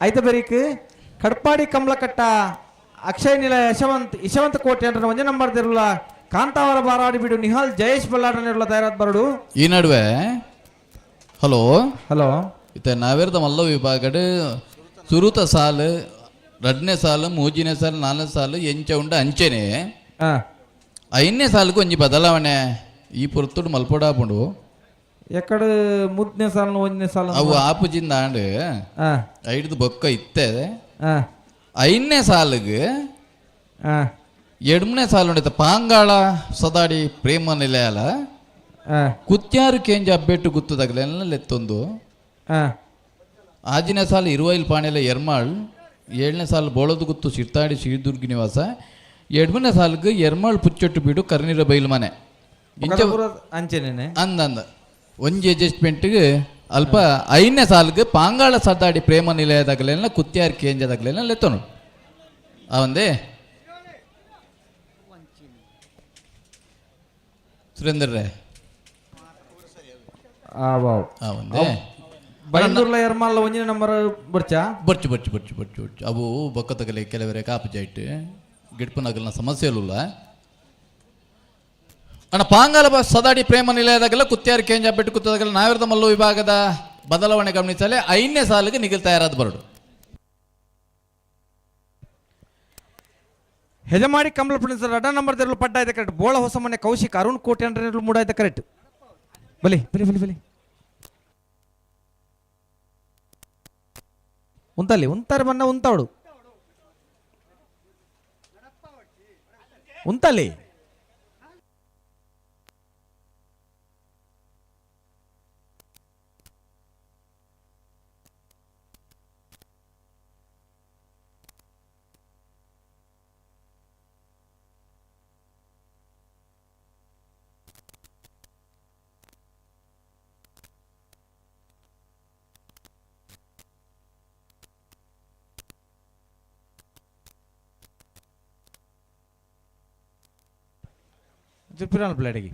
ಐತ ಬರೀಕ್ ಕಡ್ಪಾಡಿ ಕಮಲಕಟ್ಟ ಅಕ್ಷಯ್ ನಿಲಯ ಯಶವಂತ್ ಯಶವಂತ ಕೋಟೆ ಅಂದ್ರೆ ಒಂದೇ ನಂಬರ್ ದೇರ್ಲ ಕಾಂತಾವರ ಬಾರಾಡಿ ಬಿಡು ನಿಹಾಲ್ ಜಯೇಶ್ ಬಲ್ಲಾಡ ನೇರ್ಲ ತಯಾರಾದ ಬರಡು. ಈ ನಡುವೆ ಹಲೋ. ಹಲೋ. ಇತ್ತೆ ನಾವೇರ್ದ ಮಲ್ಲ ವಿಭಾಗಡ್ ಸುರುತ ಸಾಲು, ರಡ್ನೇ ಸಾಲು, ಮೂಜಿನೇ ಸಾಲು, ನಾಲ್ನೇ ಸಾಲು ಎಂಚ ಉಂಡು ಅಂಚೆನೆ. ಐದನೇ ಸಾಲುಕು ಒಂಜಿ ಬದಲಾವಣೆ ಈ ಪೊರ್ತುಡು ಮಲ್ಪೊಡಾಪುಂಡು. ಎಕ್ಕಡ ಮುದ್ನೇ ಸಾಲು, ಒಂದನೇ ಸಾಲು? ಅವು ಆಪುಜಿಂದ ಆಂಡ್. ಐಡ್ದು ಬೊಕ್ಕ ಇತ್ತೆ. ಐದನೇ ಸಾಲಿಗೆ ಎಡ್ಮನೇ ಸಾಲು ಉಂಡಿತ್ತ ಪಾಂಗಾಳ ಸದಾಡಿ ಪ್ರೇಮ ನಿಲಯಲ ಕುತ್ಯಾರು ಕೇಂಜ ಅಬ್ಬೆಟ್ಟು ಗುತ್ತದಾಗಲೆಲ್ಲ ಲೆತ್ತೊಂದು. ಆಜಿನೇ ಸಾಲು ಇರುವೈಲ್ ಪಾಣೆಲ ಎರ್ಮಾಳ್, ಏಳನೇ ಸಾಲು ಬೋಳದ ಗುತ್ತು ಸಿರ್ತಾಡಿ ಶ್ರೀದುರ್ಗಿ ನಿವಾಸ, ಎಡ್ಮನೇ ಸಾಲಿಗೆ ಎರ್ಮಾಳ್ ಪುಚ್ಚೊಟ್ಟು ಬೀಡು ಕರ್ನೀರ ಬೈಲು ಮನೆ ಇಂಚ. ಅಂಚೆನೇನೆ. ಅಂದ ಅಂದ ಒಂಜಿ ಅಡ್ಜಸ್ಟ್ಮೆಂಟ್ಗೆ ಅಲ್ಪ ಐದನೇ ಸಾಲಿಗೆ ಪಾಂಗಾಳ ಸದಾಡಿ ಪ್ರೇಮ ನಿಲಯದಾಗಲೆಲ್ಲ ಕುತ್ಯಾರ್ ಕೇಂಜದಾಗಲೆಲ್ಲ ಲೆತ್ತೋನು ಆ ಒಂದೇ. ಸುರೇಂದ್ರ ರೇ. ಆ ವಾವ್. ಆ ಒಂದೇ. ಬೈಂದೂರ್ಲ ಎರ್ಮಾಲ್ ಒಂಜಿನ ನಂಬರ್ ಬರ್ಚಾ? ಬೊಚ್ಚು ಬೊಚ್ಚು ಬೊಚ್ಚು ಬೊಚ್ಚು ಬೊಚ್ಚು. ಅವು ಬೊಕ್ಕತಗಲೆ ಕೆಲವರೆ ಕಾಪು ಜಾಯ್ಟ್ ಗಿಡ್ಪನಗಲ್ನ ಸಮಸ್ಯೆಲುಲ್ಲ ಅಣ್ಣ. ಪಾಂಗಾಲ ಸದಾಡಿ ಪ್ರೇಮ ನಿಲಯದಾಗೆಲ್ಲ ಕುತ್ಯಾರು ಕೇಂಜ ಬೆಟ್ಟು ಕುತ್ತದಾಗಲ್ಲ ನಾವಿರದ ಮಲ್ಲು ವಿಭಾಗದ ಬದಲಾವಣೆ ಗಮನಿಸಲೆ ಐದನೇ ಸಾಲಿಗೆ ನಿಗಲ್ ತಯಾರಾದ ಬರಡು. ಹೆಜಮಾಡಿ ಕಮಲ ಫ್ರೆಂಡ್ಸ್ ರಡ್ಡ ನಂಬರ್ ದೇರ್ಲು ಪಡ್ಡಾಯ್ದ ಕರೆಕ್ಟ್. ಬೋಳ ಹೊಸಮನೆ ಕೌಶಿಕ್ ಅರುಣ್ ಕೋಟೆ ಅಂದ್ರೆ ಮೂಡಾಯ್ದ ಕರೆಕ್ಟ್. ಬಲಿ ಬಲಿ ಬಲಿ ಬಲಿ. ಉಂತಲ್ಲಿ ಉಂತಾರೆ ಬನ್ನ ಉಂತಾವಡು ಉಂತಲ್ಲಿ. ಜುಪ್ಪಿರಾಲ್ ಪ್ಲೇಟಿಗೆ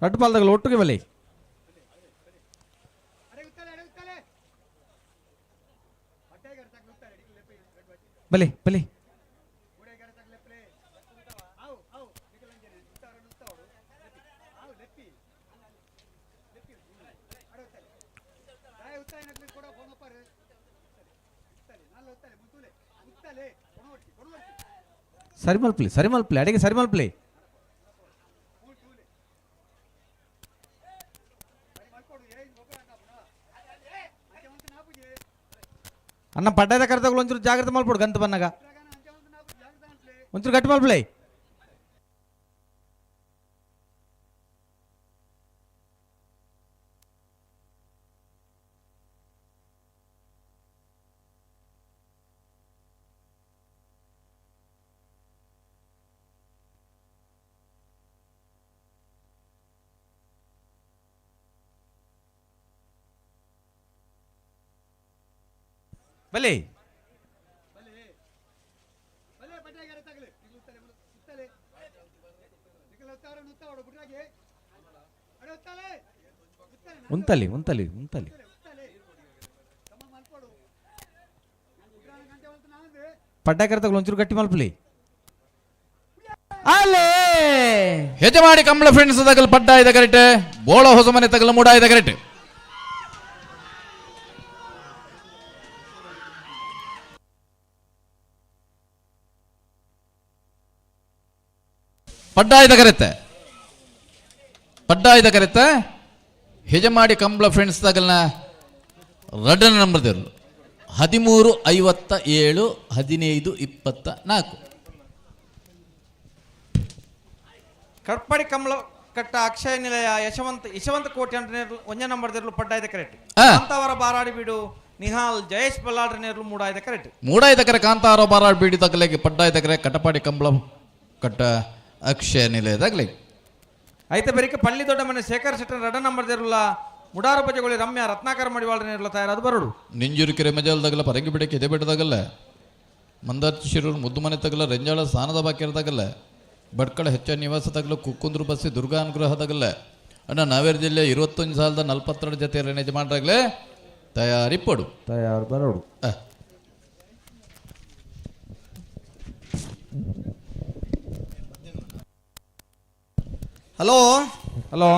ರಡ್ಡು ಪಾಲ್ದಾಗಲ್ಲ ಒಟ್ಟಿಗೆ ಬಲಿ. ಬಲಿ ಬಲಿ. ಸರಿ ಮಲ್ಪಲಿ, ಸರಿ ಮಲ್ಪಲಿ, ಅಡಿಗೆ ಸರಿ ಮಲ್ಪಲಿ. ಅನ್ನ ಪಡ್ಡದ ಕರೆದಾಗಲು ಒಂಚೂರು ಜಾಗ್ರತೆ ಮಲ್ಪಡು. ಗಂತ ಬನ್ನಾಗ ಒಂಚೂರು ಗಟ್ಟಿ ಮಲ್ಪಲಿ. ಬಲಿ. ಉಂತಲಿ ಉಂತಲಿ ಉಂತಲಿ. ಪಡ್ಡ ಕರೆತಗಳು ಒಂಚೂರು ಗಟ್ಟಿ ಮಲ್ಪಲಿ. ಅಲ್ಲೇ. ಹೆಜಮಾಡಿ ಕಮಲ ಫ್ರೆಂಡ್ಸ್ ತಗಲ್ ಪಡ್ಡ ಇದೆ ಕರೆಕ್ಟ್. ಬೋಳ ಹೊಸ ಮನೆ ತಗಲ ಮೂಡ ಇದೆ ಕರೆಕ್ಟ್. ಪಡ್ಡಾಯ್ದ ಕರೆತ್ತೆ, ಪಡ್ಡಾಯ್ದ ಕರೆತ್ತೆ. ಹೆಜಮಾಡಿ ಕಂಬಳ ಫ್ರೆಂಡ್ಸ್ ತಗಲ್ನ ರಡ್ಡನ ನಂಬರ್ ದೇವರು 13:57 15:24. ಕಟ್ಪಾಡಿ ಕಮಲ ಕಟ್ಟ ಅಕ್ಷಯ ನಿಲಯ ಯಶವಂತ ಯಶವಂತ ಕೋಟೆ ಅಂದ್ರೆ ಒಂದೇ ನಂಬರ್ ದೇರ್ಲು ಪಡ್ಡಾಯ್ದ ಕರೆಕ್ಟ್. ಕಾಂತಾವರ ಬಾರಾಡಿ ಬೀಡು ನಿಹಾಲ್ ಜಯೇಶ್ ಬಲ್ಲಾಡ್ರ ನೇರ್ಲು ಮೂಡಾಯ್ದ ಕರೆಕ್ಟ್. ಮೂಡಾಯ್ದ ಕರೆ ಕಾಂತಾರ ಬಾರಾಡಿ ಬೀಡಿ ತಗಲೆಗೆ ಪಡ್ಡಾಯ್ದ ಕರೆ ಕಟಪಾಡಿ ಕಂಬಳ ಕಟ್ಟ ಅಕ್ಷಯ ನಿಲಯದಾಗಲಿ. ಐತೆ ಬರಿಕೆ ಪಳ್ಳಿ ದೊಡ್ಡ ಮನೆ ಶೇಖರ್ ಶೆಟ್ಟರ್ ರಡ ನಂಬರ್ ದೇರುಲ್ಲ ಮುಡಾರ ಬಜೆಗೊಳಿ ರಮ್ಯಾ ರತ್ನಾಕರ ಮಡಿವಾಳ ನೇರ್ಲ ತಯಾರಾದ ಬರಡು. ನಿಂಜೂರು ಕೆರೆ ಮಜಾಲ್ದಾಗಲ್ಲ ಪರಂಗಿ ಬಿಡಕ್ಕೆ ಎದೆ ಬೆಟ್ಟದಾಗಲ್ಲ ಮಂದಾರ್ತಿ ಶಿರೂರು ಮುದ್ದು ಮನೆ ತಗಲ ರೆಂಜಾಳ ಸ್ಥಾನದ ಬಾಕಿರದಾಗಲ್ಲ ಭಟ್ಕಳ ಹೆಚ್ಚ ನಿವಾಸ ತಗಲ ಕುಕ್ಕುಂದ್ರು ಬಸ್ಸಿ ದುರ್ಗಾ ಅನುಗ್ರಹ ತಗಲ್ಲ ಅಣ್ಣ ನಾವೇರು ಜಿಲ್ಲೆ 21,042 ಜೊತೆ ಯಜಮಾನರಾಗಲೇ ತಯಾರಿ ಪಡು ತಯಾರು ಬರೋಡು. ಹಲೋ ಹಲೋ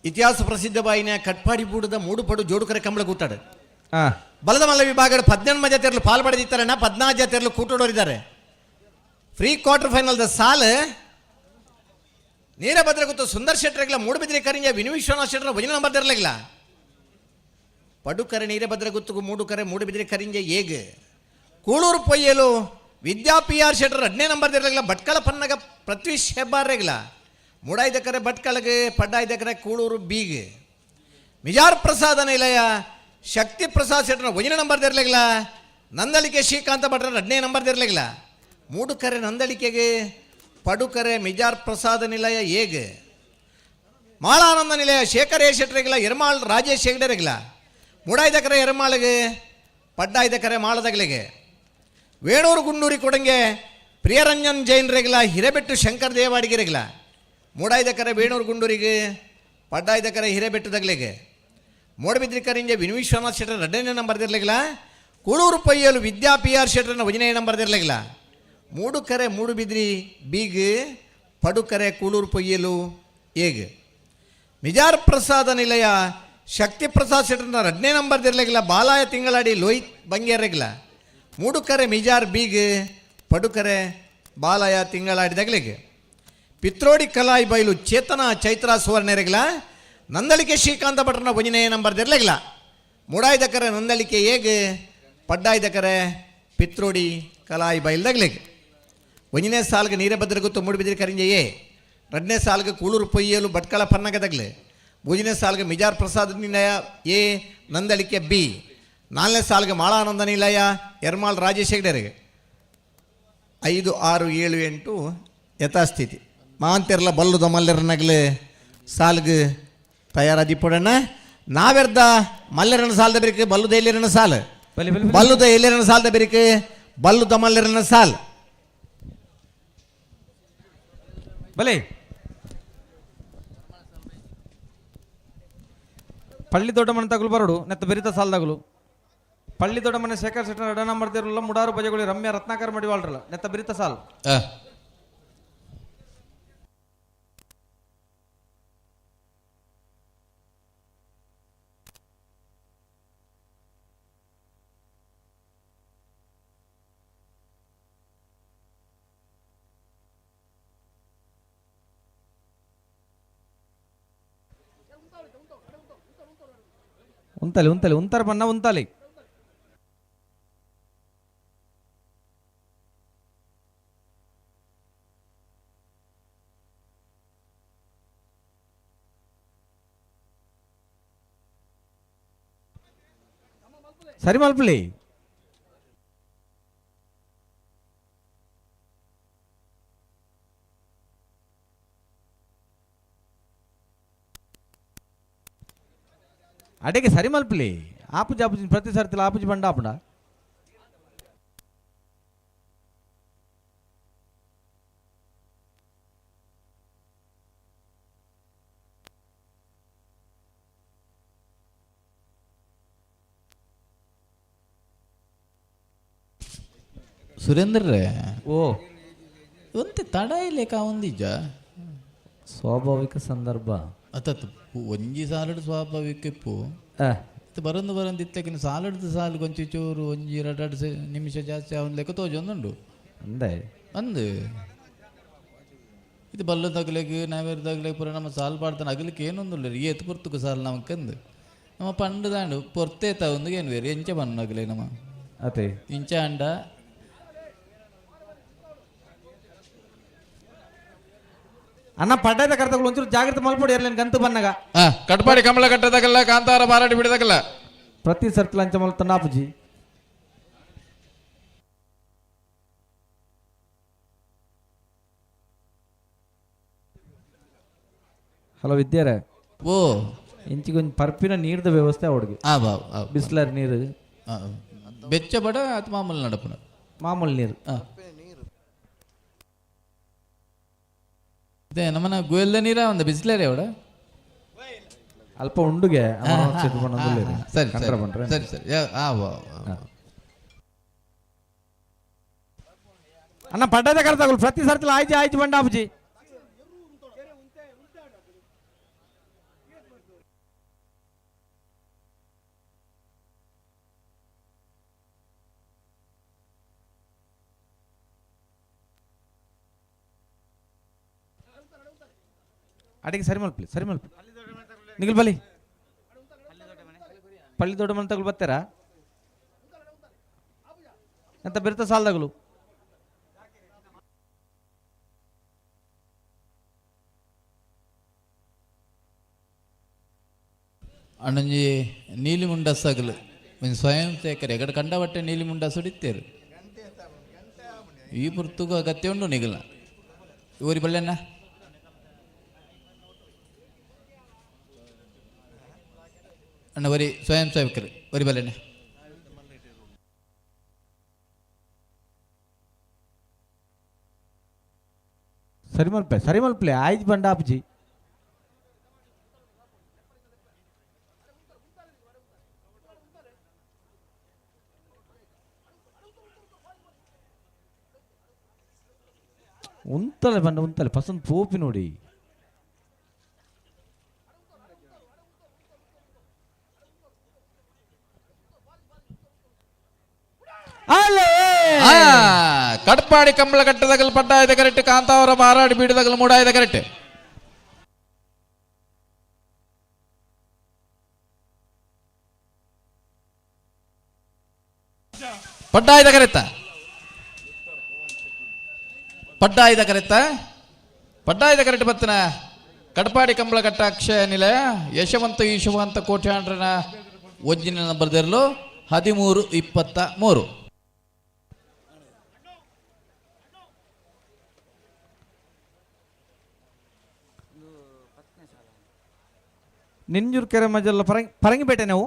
ಇತಿಹಾಸ ಪ್ರಸಿದ್ಧ ಬಾಯಿನ ಕಟ್ಪಾಡಿ ಬೂಡದ ಮೂಡುಪಡು ಜೋಡುಕರೆ ಕಂಬಳ ಕೂಟಾಡು ಬಲದ ಮಲ್ಲ ವಿಭಾಗದ 18 ಮಜಾ ತೆರಲು ಪಾಲ್ ಪಡೆದಿತ್ತಾರಣ್ಣ 14 ಜತೆರ್ಲು ತೆರಲು ಕೂಟೋಡೋರಿದ್ದಾರೆ. ಫ್ರೀ ಕ್ವಾರ್ಟರ್ ಫೈನಲ್ the ಸಾಲ್ ನೀರಭದ್ರ ಗೊತ್ತು ಸುಂದರ್ ಶೆಟ್ಟರ್ಗಿಲ್ಲ ಮೂಡುಬಿದ್ರಿ ಕರಿಂಜ ವಿನು ವಿಶ್ವನಾಥ್ ಶೆಟ್ಟರ್ ವಜನ ನಂಬರ್ ತೆರಲಿಲ್ಲ ಪಡುಕರೆ ನೀರಭದ್ರ ಗುತ್ತುಗು ಮೂಡುಕರೆ ಮೂಡುಬಿದ್ರಿ ಕರಿಂಜ ಏಗ್ ಕೂಳೂರು ಪೊಯ್ಯಲು ವಿದ್ಯಾ ಪಿ ಆರ್ ಶೆಟ್ಟರ್ 2ನೇ ನಂಬರ್ ತೆರಲಿಲ್ಲ ಭಟ್ಕಳ ಪನ್ನಗ ಪೃಥ್ವೀಶ್ ಹೆಬ್ಬಾರ್ರೆಗಿಲ್ಲ ಮೂಡಾಯ್ದ ಕರೆ ಭಟ್ಕಳಗೆ ಪಡ್ಡಾಯ್ದ ಕರೆ ಕೂಳೂರು ಬೀಗ್ ಮಿಜಾರ್ ಪ್ರಸಾದ ನಿಲಯ ಶಕ್ತಿ ಪ್ರಸಾದ್ ಶೆಟ್ಟರ್ ವಜನ ನಂಬರ್ ತೆರಲಿಲ್ಲ ನಂದಳಿಕೆ ಶ್ರೀಕಾಂತ ಭಟ್ರ 2ನೇ ನಂಬರ್ ತೆರಲಿಲ್ಲ ಮೂಡುಕರೆ ನಂದಳಿಕೆಗೆ ಪಡುಕರೆ ಮಿಜಾರ್ ಪ್ರಸಾದ ನಿಲಯ ಏಗ್ ಮಾಳಾನಂದ ನಿಲಯ ಶೇಖರ್ ಎ ಶೆಟ್ಟರಿಗಿಲ್ಲ ಎರ್ಮಾಳ್ ರಾಜೇಶ್ ಹೆಗ್ಡೆರಿಗಿಲ್ಲ ಮೂಡಾಯ್ದ ಕರೆ ಎರ್ಮಾಳಿಗೆ ಪಡ್ಡಾಯ್ದ ಕರೆ ಮಾಳದಗಲಿಗೆ ವೇಣೂರು ಗುಂಡೂರಿ ಕೊಡಂಗೆ ಪ್ರಿಯರಂಜನ್ ಜೈನ್ರಿಗಿಲ್ಲ ಹಿರೇಬೆಟ್ಟು ಶಂಕರ್ ದೇವಾಡಿಗೆರಿಗಿಲ್ಲ ಮೂಡಾಯ್ದ ಕರೆ ವೇಣೂರು ಗುಂಡೂರಿಗೆ ಪಡ್ಡಾಯ್ದ ಕರೆ ಹಿರೇಬೆಟ್ಟದಗಲಿಗೆ ಮೂಡಬಿದ್ರಿ ಕರಿಂಜೆ ವಿನು ವಿಶ್ವನಾಥ್ ಶೆಟ್ಟರ್ 2ನೇ number ದಿರ್ಲಿಗಿಲ್ಲ Kuloor Paiyalu Vidya P R ಶೆಟ್ಟರ್ನ 1ನೇ number ದಿರ್ಲಿಗಿಲ್ಲ ಮೂಡುಕರೆ Moodbidri ಬೀಗ್ ಪಡುಕರೆ Kuloor ಪೊಯ್ಯಲು ಏಗ್ Mijar ಪ್ರಸಾದ ನಿಲಯ ಶಕ್ತಿ ಪ್ರಸಾದ್ ಶೆಟ್ಟರ್ನ 2ನೇ ನಂಬರ್ ದಿರ್ಲಿಗಿಲ್ಲ ಬಾಲಾಯ ತಿಂಗಳಾಡಿ ಲೋಹಿತ್ ಬಂಗೇರಿಗಿಲ್ಲ ಮೂಡುಕರೆ ಮಿಜಾರ್ ಬೀಗ್ ಪಡುಕರೆ ಬಾಲಾಯ ತಿಂಗಳಾಡಿದಾಗಲಿಗೆ ಪಿತ್ರೋಡಿ ಕಲಾಯಿ ಬೈಲು ಚೇತನ ಚೈತ್ರ ಸುವರ್ಣರಿಗಿಲ್ಲ ನಂದಳಿಕೆ ಶ್ರೀಕಾಂತ ಭಟ್ರನ 1ನೇ ನಂಬರ್ ದಿರ್ಲಿಗಿಲ್ಲ ಮೂಡಾಯ್ದ ಕರೆ ನಂದಳಿಕೆ ಏಗ್ ಪಡ್ಡಾಯ್ದ ಕರೆ ಪಿತ್ರೋಡಿ ಕಲಾಯಿ ಬೈಲ್ದಾಗ್ಲಿಗೆ 1ನೇ ಸಾಲ್ಗೆ ನೀರಭದ್ರ ಗೊತ್ತು ಮೂಡುಬಿದಿರೆ ಕರಿಂಜೆ ಎ 2ನೇ ಸಾಲ್ಗೆ ಕೂಳೂರು ಪೊಯ್ಯಲು ಭಟ್ಕಳ ಪನ್ನಗದಗ್ಲೆ 3ನೇ ಸಾಲ್ಗೆ ಮಿಜಾರ್ ಪ್ರಸಾದ್ ನಿಲಯ ಎ ನಂದಳಿಕೆ ಬಿ 4ನೇ ಸಾಲ್ಗೆ ಮಾಳಾನಂದ ನಿಲಯ ಎರ್ಮಾಳ್ ರಾಜೇಶ್ ಹೆಗ್ಡೆರಿಗೆ 5 6 7 8 ಯಥಾಸ್ಥಿತಿ ಮಾಂತಿರ್ಲ ಬಲ್ಲುದ ಮಲ್ಲೆರನಗ್ಲೆ ಸಾಲ್ಗೆ ತಯಾರಾದಿ ಪೊಡಣ್ಣ ನಾವೆರ್ದ ಮಲ್ಲೆರನ ಸಾಲದ ಬೆರಿಕೆ ಬಲ್ಲುದ ಎಲ್ಲಿರನ ಸಾಲ್ ಬಲ್ಲುದ ಎಲ್ಲಿರನ ಸಾಲದ ಬೆರಿಕೆ ಬಲ್ಲುದ ಮಲ್ಲೆರನ ಸಾಲ್ ಬಲೆ ಪಳ್ಳಿ ದೊಡ್ಡ ಮನೆ ತಗುಲು ಬರಡು ನೆತ್ತ ಬೆರಿತ ಸಾಲದಾಗಲು ಪಳ್ಳಿ ದೊಡ್ಡ ಮನೆ ಶೇಖರ್ ಶೆಟ್ಟರ್ 2 ನಂಬರ್ ತಿರಲ್ಲ ಮುಡಾರು ಬಜೆಗಳು ರಮ್ಯಾ ರತ್ನಾಕರ್ ಮಡಿವಾಳ್ರಲ್ಲ ನೆತ್ತ ಬೆರಿತ ಸಾಲ್. ಉಂತಲಿ ಉಂತಲಿ ಉಂತರ ಬಣ್ಣ ಉಂತಲಿ ಸರಿ ಮಲ್ಪಲಿ ಅಡೆಗೆ ಸರಿ ಮಲ್ಪಲಿ ಆಪುಜಿ ಆಪುಜಿ ಪ್ರತಿ ಸರ್ತಿಲ ಆಪುಜಿ ಬಂಡ ಆಪುಂಡ ಸುರೇಂದ್ರ ಓ ಒಂತೆ ತಡ ಇಲ್ಲೇಕ ಒಂದಿಜ್ಜ ಸ್ವಾಭಾವಿಕ ಸಂದರ್ಭ ಅತ್ತತ್ತು ಒಂಜಿ ಸಾಲಡ್ ಸ್ವಾಭಾವಿಕ ಇಪ್ಪು ಬರಂದು ಬರಂದು ಇತ್ತಕಿನ ಸಾಲಡ್ದು ಸಾಲು ಕೊಂಚ ಚೂರು ಒಂಜಿ ಎರಡು ನಿಮಿಷ ಜಾಸ್ತಿ ಅವನ ಲೆಕ್ಕ ತೋಜೊಂದುಂಡು ಅಂದೆ ಅಂದು ಇದು ಬಲ್ಲ ತಗಲೆಗ್ ನಾವೇರು ತಗಲೆಗ್ ಪೂರ ನಮ್ಮ ಸಾಲು ಪಾಡ್ತಾನೆ ಅಗಲಿಕ್ಕೆ ಏನೊಂದುಲ್ಲ ಈ ಎತ್ತು ಪೊರ್ತುಕು ಸಾಲು ನಮಕಂದು ನಮ್ಮ ಪಂಡು ದಾಂಡು ಪೊರ್ತೇ ಒಂದು ಏನು ಬೇರೆ ಎಂಚ ಬಣ್ಣ ಅಗಲೆ ನಮ್ಮ ಅದೇ ಇಂಚ ಅಂಡ ಅಣ್ಣ ಪಡ್ಡದ ಕರ್ತಗಳು ಒಂಚೂರು ಜಾಗ್ರತೆ ಮಲ್ಪಡಿ ಇರ್ಲೇನು ಗಂತು ಬನ್ನಗ. ಕಟ್ಪಾಡಿ ಕಮಲ ಕಟ್ಟದಗಲ್ಲ ಕಾಂತಾರ ಬಾರಾಡಿ ಬಿಡದಗಲ್ಲ ಪ್ರತಿ ಸರ್ತಿ ಲಂಚ ಮಲ್ತ ನಾಪುಜಿ. ಹಲೋ ವಿದ್ಯಾರೇ. ಓ ಇಂಚಿಗೊಂಜಿ ಪರ್ಪಿನ ನೀರ್ದ ವ್ಯವಸ್ಥೆ ಅವಡಿಗೆ. ಆ ಬಾವು ಆ ಬಿಸ್ಲರ್ ನೀರು. ಬೆಚ್ಚ ಬಡ ಅದು ಮಾಮೂಲು ನಡಪುನ. ಮಾಮೂಲು ನೀರು. ಇದೆ ನಮ್ಮನ ಗುವೆಲ್ದ ನೀರ ಒಂದು ಬಿಸ್ಲೇರಿ ಅವಡ. ಅಲ್ಪ ಉಂಡುಗೆ. ಸರಿ ಸರಿ ಸರಿ. ಆ ಅಣ್ಣ ಪಡ್ಡದ ಕರೆದಾಗಲು ಪ್ರತಿ ಸರ್ತಿ ಆಯ್ತು ಆಯ್ತು ಬಂಡ ಅಪ್ಪಜಿ. ಅಡಿಗೆ ಸರಿ ಮಲ್ಪಲಿ ಸರಿ ಮಲ್ಪಲಿ ನಿಗಲ್ ಬಲಿ ಪಳ್ಳಿ ದೊಡ್ಡ ಮನೆ ತಗೊಳ್ ಬರ್ತಾರಾ ಎಂತ ಬಿರ್ತ ಸಾಲದಾಗಲು. ಅಣ್ಣಂಜಿ ನೀಲಿ ಮುಂಡಸ್ಸಾಗಲು ಸ್ವಯಂ ಸೇಕರೆ ಎಗಡ ಕಂಡಬಟ್ಟೆ ನೀಲಿ ಮುಂಡಾಸು ಇತ್ತೇರು ಈ ಪುರ್ತುಗು ಅಗತ್ಯ ಉಂಡು ನಿಗಲ ಊರಿ ಬಲ್ಲೆಣ್ಣ ಅಣ್ಣ ವರಿ ಸ್ವಯಂ ಸೇವಕರು ವರಿ ಬಲ್ಲೆಣ್ಣ. ಸರಿ ಮಲ್ಪೆ ಸರಿ ಮಲ್ಪಲೆ ಆಯ್ತು ಬಂಡ ಅಪ್ಪಜಿ. ಉಂತಲೆ ಬಂಡ ಉಂತಲೆ ಪಸಂದ್ ಪೋಪಿ ನೋಡಿ. ಕಡ್ಪಾಡಿ ಕಂಬಳ ಕಟ್ಟದಗಲ್ ಪಟ್ಟಾಯದ ಕರೆಕ್ಟ್ ಕಾಂತಾವರ ಮಾರಾಡಿ ಬೀಡದಗಲ್ ಮೂಡಾಯದ ಕರೆಕ್ಟ್. ಪಡ್ಡಾಯ್ದ ಕರೆತ್ತ ಪಡ್ಡಾಯ್ದ ಕರೆತ್ತ ಪಡ್ಡಾಯ್ದ ಕರೆಕ್ಟ್ ಬತ್ತನ ಕಡಪಾಡಿ ಕಂಬಳ ಕಟ್ಟ ಅಕ್ಷಯ ನಿಲಯ ಯಶವಂತ ಈಶವಂತ ಕೋಟ್ಯಾಂಡ್ರನ ಒಂಜಿನ ನಂಬರ್ ದೆರಲು 13 23. ನಿಂಜೂರು ಕೆರೆ ಮಜಲ್ಲ ಪರಂಗಿಪೇಟೆ ನಾವು.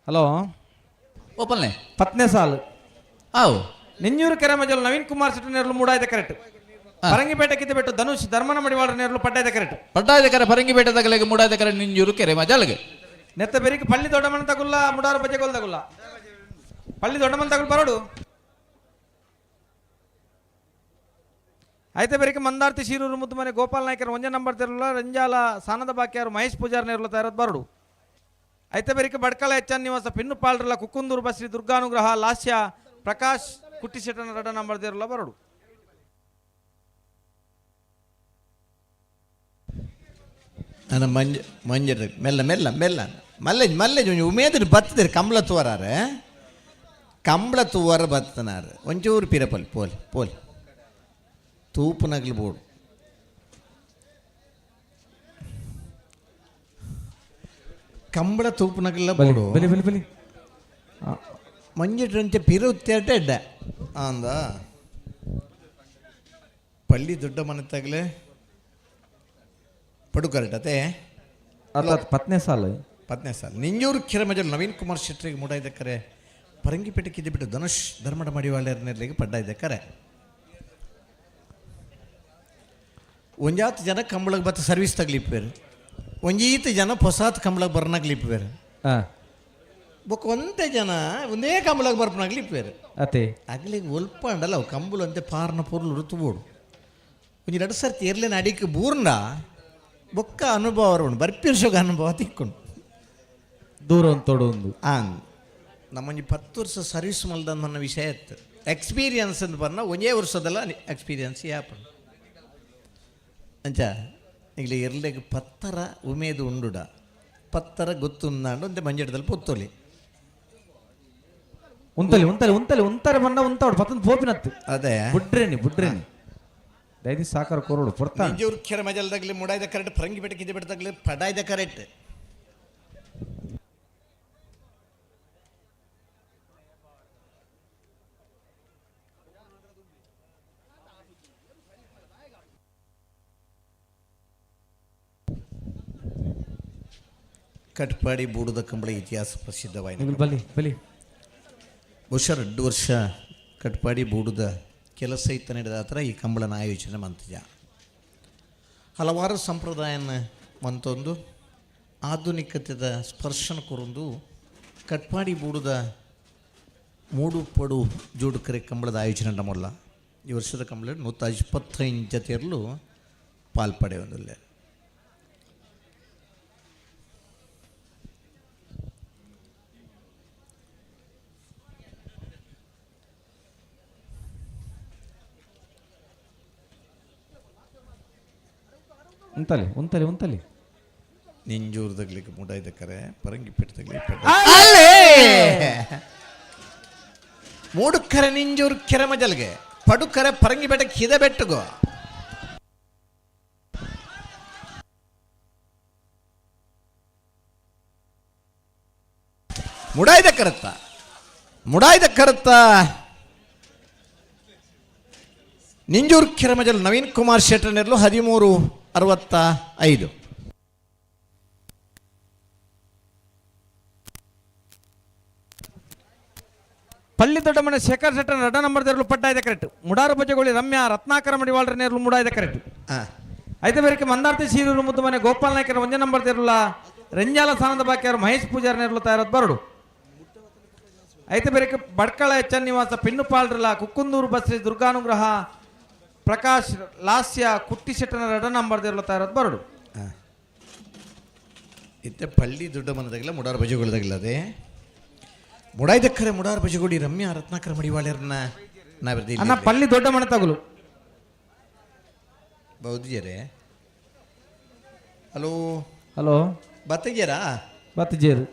ಹಲೋ ಓಪನ್ಲೆ ಪತ್ನೇ ಸಾಲು ಆವು ನಿಂಜೂರು ಕೆರೆ ಮಜಲ್ ನವೀನ್ ಕುಮಾರ್ ಶೆಟ್ಟಿ ನೇರ್ಲು ಮೂಡಾಯ್ದ ಕರೆಕ್ಟ್. ಪರಂಗಿಪೇಟೆ ಕಿತ್ತ ಬಿಟ್ಟು ಧನುಷ್ ಧರ್ಮನ ಮಡಿವಾಳ ನೇರ್ಲು ಪಡ್ಡಾಯ್ದ ಕರೆಕ್ಟ್. ಪಡ್ಡಾಯ್ದ ಕರೆ ಪರಂಗಿಪೇಟೆ ತಗಲೆಗೆ ಮೂಡಾಯ್ದ ಕರೆ ನಿಂಜೂರು ಕೆರೆ ಮಜಲ್ಗೆ. ನೆತ್ತ ಬೆರಿಕೆ ಪಳ್ಳಿ ದೊಡ್ಡಮನ ತಗುಲ್ಲ ಮುಡಾರು ಬಜೆಗೋಲ್ ತಗುಲ್ಲ ಪಳ್ಳಿ ದೊಡ್ಡಮನ ತಗುಲ್ ಬರೋಡು. అయితే ಬೆರಿಕೆ ಮಂದಾರ್ತಿ ಶೀರೂರು ಮುದ್ದು ಮನೆ ಗೋಪಾಲ್ ನಾಯ್ಕರ್ ಒಂಜ ನಂಬರ್ ತೆರಲ ರಂಜಾಲ ಸಾನದ ಬಾಕಿಯಾರು ಮಹೇಶ್ ಪೂಜಾರ್ ನೇರ್ಲು ತಯಾರದ್ ಬರಡು. అయితే ಬೆರಿಕೆ ಬಡ್ಕಳ ಎಚ್ಚನ್ ನಿವಾಸ ಪಿನ್ನು ಪಾಲ್ರಲ ಕುಕ್ಕುಂದೂರು ಬಸ್ರಿ ದುರ್ಗಾನುಗ್ರಹ ಲಾಸ್ಯ ಪ್ರಕಾಶ್ ಕುಟ್ಟಿಶೆಟ್ಟನ ರಡ ನಂಬರ್ ತೆರಲ ಬರಡು. ನನ್ನ ಮಂಜ ಮಂಜ ಮೆಲ್ಲ ಮೆಲ್ಲ ಮೆಲ್ಲ ಮಲ್ಲೆಜ್ ಮಲ್ಲೆಜ್ ಒಂಜಿ ಉಮೇದಿರು ಬತ್ತಿದಿರು ಕಂಬಳ ತೂವರಾರೆ ಕಂಬಳ ತೂವರ ಬತ್ತನಾರು ಒಂಚೂರು ಪಿರಪಲ್ ಪೋಲಿ ಪೋಲಿ ತೂಪುನಗ್ಲು ಬೋಡು. ಕಂಬಳ ತೂಪುನಗಲ್ಲ ಬೋಡು. ಬಲಿ ಬಲಿ ಬಲಿ ಮಂಜಿಟ್ರಂಚೆ ಪಿರ ಉತ್ತೇಟ ಎಡ್ಡ ಅಂದ ಪಳ್ಳಿ ದೊಡ್ಡ ಮನೆ ತಗಲೆ ಪಡು ಕರೆಕ್ಟ್ ಅದೇ ಪತ್ನೇ ಸಾಲು ಪತ್ನೇ ಸಾಲು ನಿಂಜೂರು ಕಿರಮಜಲ್ ನವೀನ್ ಕುಮಾರ್ ಶೆಟ್ಟರಿಗೆ ಮೂಡಾಯ್ದ ಕರೆ ಪರಂಗಿಪೇಟೆ ಕಿದ್ದುಬಿಟ್ಟು ಧನುಷ್ ಧರ್ಮಡ ಮಡಿವಾಳ್ಯರ್ನೆಲ್ಲಿಗೆ ಪಡ್ಡ ಕರೆ. ಒಂಜಾತ್ ಜನ ಕಂಬಳಕ್ಕೆ ಬತ್ತ ಸರ್ವಿಸ್ ತಗ್ಲಿಪ್ಬೇರು ಒಂಜೀತ ಜನ ಹೊಸಾತ್ ಕಂಬಳಕ್ಕೆ ಬರ್ನಾಗ್ಲಿಪ್ಬೇರು ಬೊಕ್ಕ ಒಂತೆ ಜನ ಒಂದೇ ಕಂಬಳಕ್ಕೆ ಬರ್ಪನಾಗ್ಲಿಪ್ಬೇರು ಅತೆ ಅಗ್ಲಿಗೆ ಒಲ್ಪ ಅಂಡಲ್ಲ ಅವು ಕಂಬಳು ಅಂತೆ ಪಾರ್ನ ಪೊರ್ಲು ಋತುಬೋಡು ಒಂಜಿ ಎರಡು ಸರ್ತಿ ಎರ್ಲೇನ ಅಡಿಕ್ ಬೂರ್ನ ಬೊಕ್ಕ ಅನುಭವ ಉಂಡು ಬರ್ಪಿರ್ಸೋಗ ಅನುಭವ ತಿಕ್ಕೊಂಡು ದೂರ ಒಂದು ತೊಡು ಒಂದು ಆನ್ ನಮ್ಮೊಂಜಿ 10 ವರ್ಷ ಸರ್ವಿಸ್ ಮಲ್ದನ್ನ ನನ್ನ ವಿಷಯ ಇತ್ತು ಎಕ್ಸ್ಪೀರಿಯನ್ಸ್ ಅಂತ ಬಣ್ಣ ಒಂದೇ ವರ್ಷದಲ್ಲ ಎಕ್ಸ್ಪೀರಿಯನ್ಸ್ ಯಾಪ ಅಂಚ ಇಲ್ಲಿ ಎರ್ಲೆಗ್ ಪತ್ತರ ಉಮೇದು ಉಂಡುಡ ಪತ್ತರ ಗೊತ್ತುಂದಾಂಡು ಅಂತೆ ಮಂಜಡದಲ್ಲಿ ಪೊತ್ತೊಲಿ ಉಂತಲಿ ಉಂತಲಿ ಉಂತಲಿ ಉಂತಾರೆ ಬಣ್ಣ ಉಂತಾವಡು ಪತ್ತೊಂದು ಪೋಪಿನತ್ತು ಅದೇ ಬುಡ್ರೇನಿ ಬುಡ್ರೇನಿ ದಯದಿ ಸಾಕಾರ ಕೊರೋಡು ಪೊರ್ತಾ ನಿಂಜೂರು ಕೆರೆ ಮಜಲ್ದಾಗ್ಲಿ ಮುಡಾಯ್ದ ಕರೆಕ್ಟ್ ಪರಂಗಿ ಬೆಟ್ಟ ಕಿದ್ದೆ ಬೆಟ್ಟದಾಗ್ಲಿ ಪಡಾಯ್ದ ಕರೆಕ್ಟ್. ಕಟ್ಪಾಡಿ ಬೂಡುದ ಕಂಬಳ ಇತಿಹಾಸ ಪ್ರಸಿದ್ಧವಾಯಿತು. ಬಲಿ ಬಲಿ ಬಹುಶಃ 2 ವರ್ಷ ಕಟ್ಪಾಡಿ ಬೂಡುದ ಕೆಲಸ ಇತ್ತ ನಡೆದ ಹತ್ರ ಈ ಕಂಬಳನ ಆಯೋಜನೆ ಮಂತಿಜ. ಹಲವಾರು ಸಂಪ್ರದಾಯನ ಮಂತೊಂದು ಆಧುನಿಕತೆದ ಸ್ಪರ್ಶನ ಕೊರೊಂದು ಕಟ್ಪಾಡಿ ಬೂಡುದ ಮೂಡು ಪಡು ಜೋಡುಕರೆ ಕಂಬಳದ ಆಯೋಜನೆ ನಮ್ಮಲ್ಲ. ಈ ವರ್ಷದ ಕಂಬಳ 125 ಜತೆಯಲ್ಲೂ ಪಾಲ್ಪಡೆಯೊಂದಿಲ್ಲ. ಉಂತಲೆ ಉಂತಲೆ ಉಂತಲೆ ನಿಂಜೂರು ತಗ್ಲಿಕ್ಕೆ ಮುಡಾಯ್ದ ಕರೆ ಪರಂಗಿ ಪೆಟ್ಟು ತಗ್ಲಿ ಮೂಡುಕ್ಕರೆ ನಿಂಜೂರು ಕೆರೆ ಮಜಲ್ಗೆ ಪಡುಕರೆ ಪರಂಗಿ ಬೆಟ್ಟಕ್ಕೆ ಹಿದ ಬೆಟ್ಟಗೋ. ಮುಡಾಯ್ದ ಕರತ್ತ ಮುಡಾಯ್ದ ಕರತ್ತ ನಿಂಜೂರು ಕೆರೆ ಮಜಲ್ ನವೀನ್ ಕುಮಾರ್ ಶೆಟ್ಟರ್ನೆರ್ಲು 13:65. ಪಳ್ಳಿ ದೊಡ್ಡಮನೆ ಶೇಖರ್ ಶೆಟ್ಟರ್ ರಡ ನಂಬರ್ ದೇರ್ಲು ಪಟ್ಟಾಯ್ದ ಕರೆಕ್ಟ್. ಮುಡಾರು ಬಜಗೋಳಿ ರಮ್ಯಾ ರತ್ನಾಕರ ಮಡಿವಾಳ್ರ ನೇರ್ಲು ಮುಡಾಯ್ದ ಕರೆಕ್ಟ್. ಐತೆ ಬೇರೆ ಮಂದಾರ್ತಿ ಸೀರೂರು ಮುದ್ದು ಮನೆ ಗೋಪಾಲ್ ನಾಯ್ಕರ ಒಂದೇ ನಂಬರ್ ದೇರ್ಲ ರಂಜಾಲ ಸ್ಥಾನದ ಬಾಕಿಯವರು ಮಹೇಶ್ ಪೂಜಾರ್ ನೇರ್ಲು ತಯಾರದ್ ಬರಡು. ಐತೆ ಬೇರೆ ಬಡ್ಕಳ ಎಚ್ ಎನ್ ನಿವಾಸ ಪಿನ್ನುಪಾಳ್ರಲ ಕುಕ್ಕುಂದೂರು ಬಸ್ರಿ ದುರ್ಗಾನುಗ್ರಹ ಪ್ರಕಾಶ್ ಲಾಸ್ಯ ಕುಟ್ಟಿ ಶೆಟ್ಟನ ರಡ ನಂಬರ್ ದೇರ್ಲು ತಯಾರದ್ ಬರಡು. ಇತ್ತೆ ಪಳ್ಳಿ ದೊಡ್ಡ ಮನದಾಗಲ್ಲ ಮುಡಾರು ಬಜಗೋಳಿದಾಗಲ್ಲ ಅದೇ ಮುಡಾಯ್ದಕ್ಕರೆ ಮುಡಾರು ಬಜಗೋಡಿ ರಮ್ಯಾ ರತ್ನಾಕರ ಮಡಿವಾಳ್ಯರನ್ನ ನಾವಿರ್ದಿ ಅಣ್ಣ ಪಳ್ಳಿ ದೊಡ್ಡ ಮನೆ ತಗುಲು ಬೌದ್ಯರೇ. ಹಲೋ ಹಲೋ ಬತ್ತಗ್ಯಾರಾ ಬತ್ತಜೇರು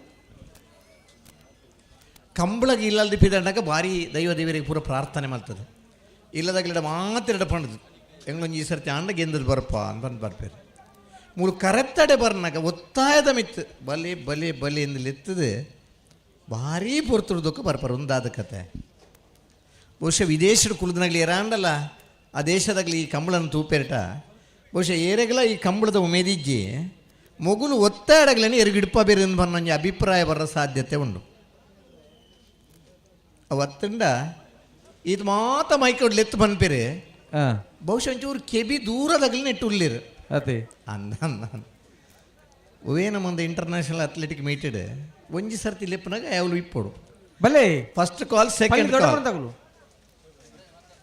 ಕಂಬಳಗೆ ಇಲ್ಲಲ್ದಿ ಪಿದಂಡಾಗ ಭಾರಿ ದೈವ ದೇವರಿಗೆ ಪೂರ ಪ್ರಾರ್ಥನೆ ಮಾಡ್ತದೆ. ಇಲ್ಲದಾಗಲಿಡ ಮಾತಿರಡ ಪಂಡದು ಹೆಂಗೊಂಜಿ ಈ ಸರ್ತಿ ಆಂಡ ಗೆಂದದು ಬರಪ್ಪ ಅಂತ ಬಂದು ಬರ್ಪೇರು. ಮೂರು ಕರೆತ್ತಡೆ ಬರ್ನಾಗ ಒತ್ತಾಯದ ಮಿತ್ತು ಬಲೆ ಬಲೆ ಬಲೆ ಎಂದಲೆತ್ತದೆ ಭಾರೀ ಪೊರ್ತುಡ್ದಕ್ಕ ಬರ್ಪಾರ ಒಂದಾದ ಕತೆ. ಬಹುಶಃ ವಿದೇಶದ ಕುಳಿದನಾಗಲಿ ಏರಾಂಡಲ್ಲ ಆ ದೇಶದಾಗಲಿ ಈ ಕಂಬಳನ ತೂಪೇರಟ ಬಹುಶಃ ಏರೆಗಲ ಈ ಕಂಬಳದ ಉಮೇದಿಜ್ಜಿ ಮೊಗುಲು ಒತ್ತಾಡಗ್ಲೇನೆ ಎರುಗಿಡ್ಪ ಬೇರೆ ಬನ್ನ ಅಭಿಪ್ರಾಯ ಬರೋ ಸಾಧ್ಯತೆ ಉಂಡು. ಅವತ್ತಂಡ ಇದು ಮಾತ ಮೈಕೊಡ್ಲೆತ್ತು ಬಂದ್ಪೇರೆ ಬಹುಶಃ ಒಂಚೂರು ಕೆಬಿ ದೂರದಾಗಲಿ ನೆಟ್ಟು ಉಳ್ಳಿರು ಅದೇ ಅಂದ ಒವೇ ನಮ್ಮೊಂದು ಇಂಟರ್ನ್ಯಾಷನಲ್ ಅಥ್ಲೆಟಿಕ್ ಮೀಟೆಡ್ ಒಂಜಿ ಸರ್ತಿ ಲೆಪ್ಪನಾಗ ಯಾವಲು ಇಪ್ಪೋಡು ಬಲೆ ಫಸ್ಟ್ ಕಾಲ್ ಸೆಕೆಂಡ್ ದೊಡ್ಡ ಕಾಲ್ ಮನೆ ತಗುಲು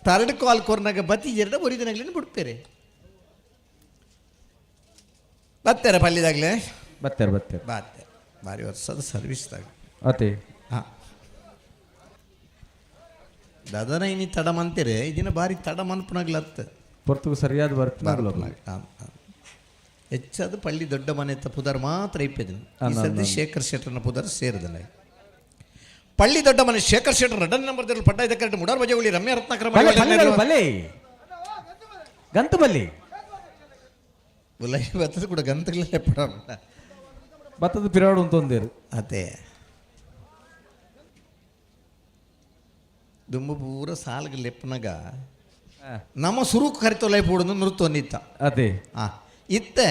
ಥರ್ಡ್ ಕಾಲ್ ಕೊರ್ನಾಗ ಬತ್ತಿ ಜರಡ ಒರಿ ದಿನಗ್ಲೇನೆ ಬಿಡ್ಪೇರೆ ಬತ್ತಾರ ಪಲ್ಲಿದಾಗಲೇ ಬತ್ತಾರ ಬತ್ತಾರ ಬಾತ್ತೆ ಭಾರಿ ವರ್ಷದ ಸರ್ವಿಸ್ ದಾಗ ಅದೇ ಹಾಂ ದಾದನ ಇನಿ ತಡ ಮಂತೀರಿ ಇದಿನ ಭಾರಿ ತಡ ಮನ್ಪುನಾಗ್ಲತ್ತ ಪೊರ್ತುಗು ಸರಿಯಾದ ಬರ್ಪುನಾಗ್ಲ ಹೆಚ್ಚಾದ ಪಳ್ಳಿ ದೊಡ್ಡ ಮನೆ ಪುದರ್ ಮಾತ್ರ ಇಪ್ಪೆದನು. ಈ ಸರ್ತಿ ಶೇಖರ್ ಶೆಟ್ಟರ್ನ ಪುದರ್ ಸೇರಿದನ. ಪಳ್ಳಿ ದೊಡ್ಡ ಮನೆ ಶೇಖರ್ ಶೆಟ್ಟರ್ ರಡನ್ ನಂಬರ್ ಪಟ್ಟಾಯ್ದ ಕರೆಕ್ಟ್. ಮುಡಾರ್ ಬಜಗುಳಿ ರಮ್ಯಾ ರತ್ನಾಕರ ಬಲೆ ಬಲೆ ಗಂತು ಬಲ್ಲಿ ಉಲೈ ಬತ್ತದ ಕೂಡ ಗಂತಗಳಲ್ಲೇ ಪಡ ಬತ್ತದ ಪಿರಾಡು ಅಂತೊಂದೇರು ಅದೇ ದುಂಬು ಪೂರ ಸಾಲ್ಗೆ ಲೆಪ್ಪನಾಗ ನಮ್ಮ ಸುರುಕು ಕರಿತೊಲೈ ಪೂಡನ್ನು ನೃತ್ತೊಂದಿತ್ತ ಅದೇ ಇತ್ತೆ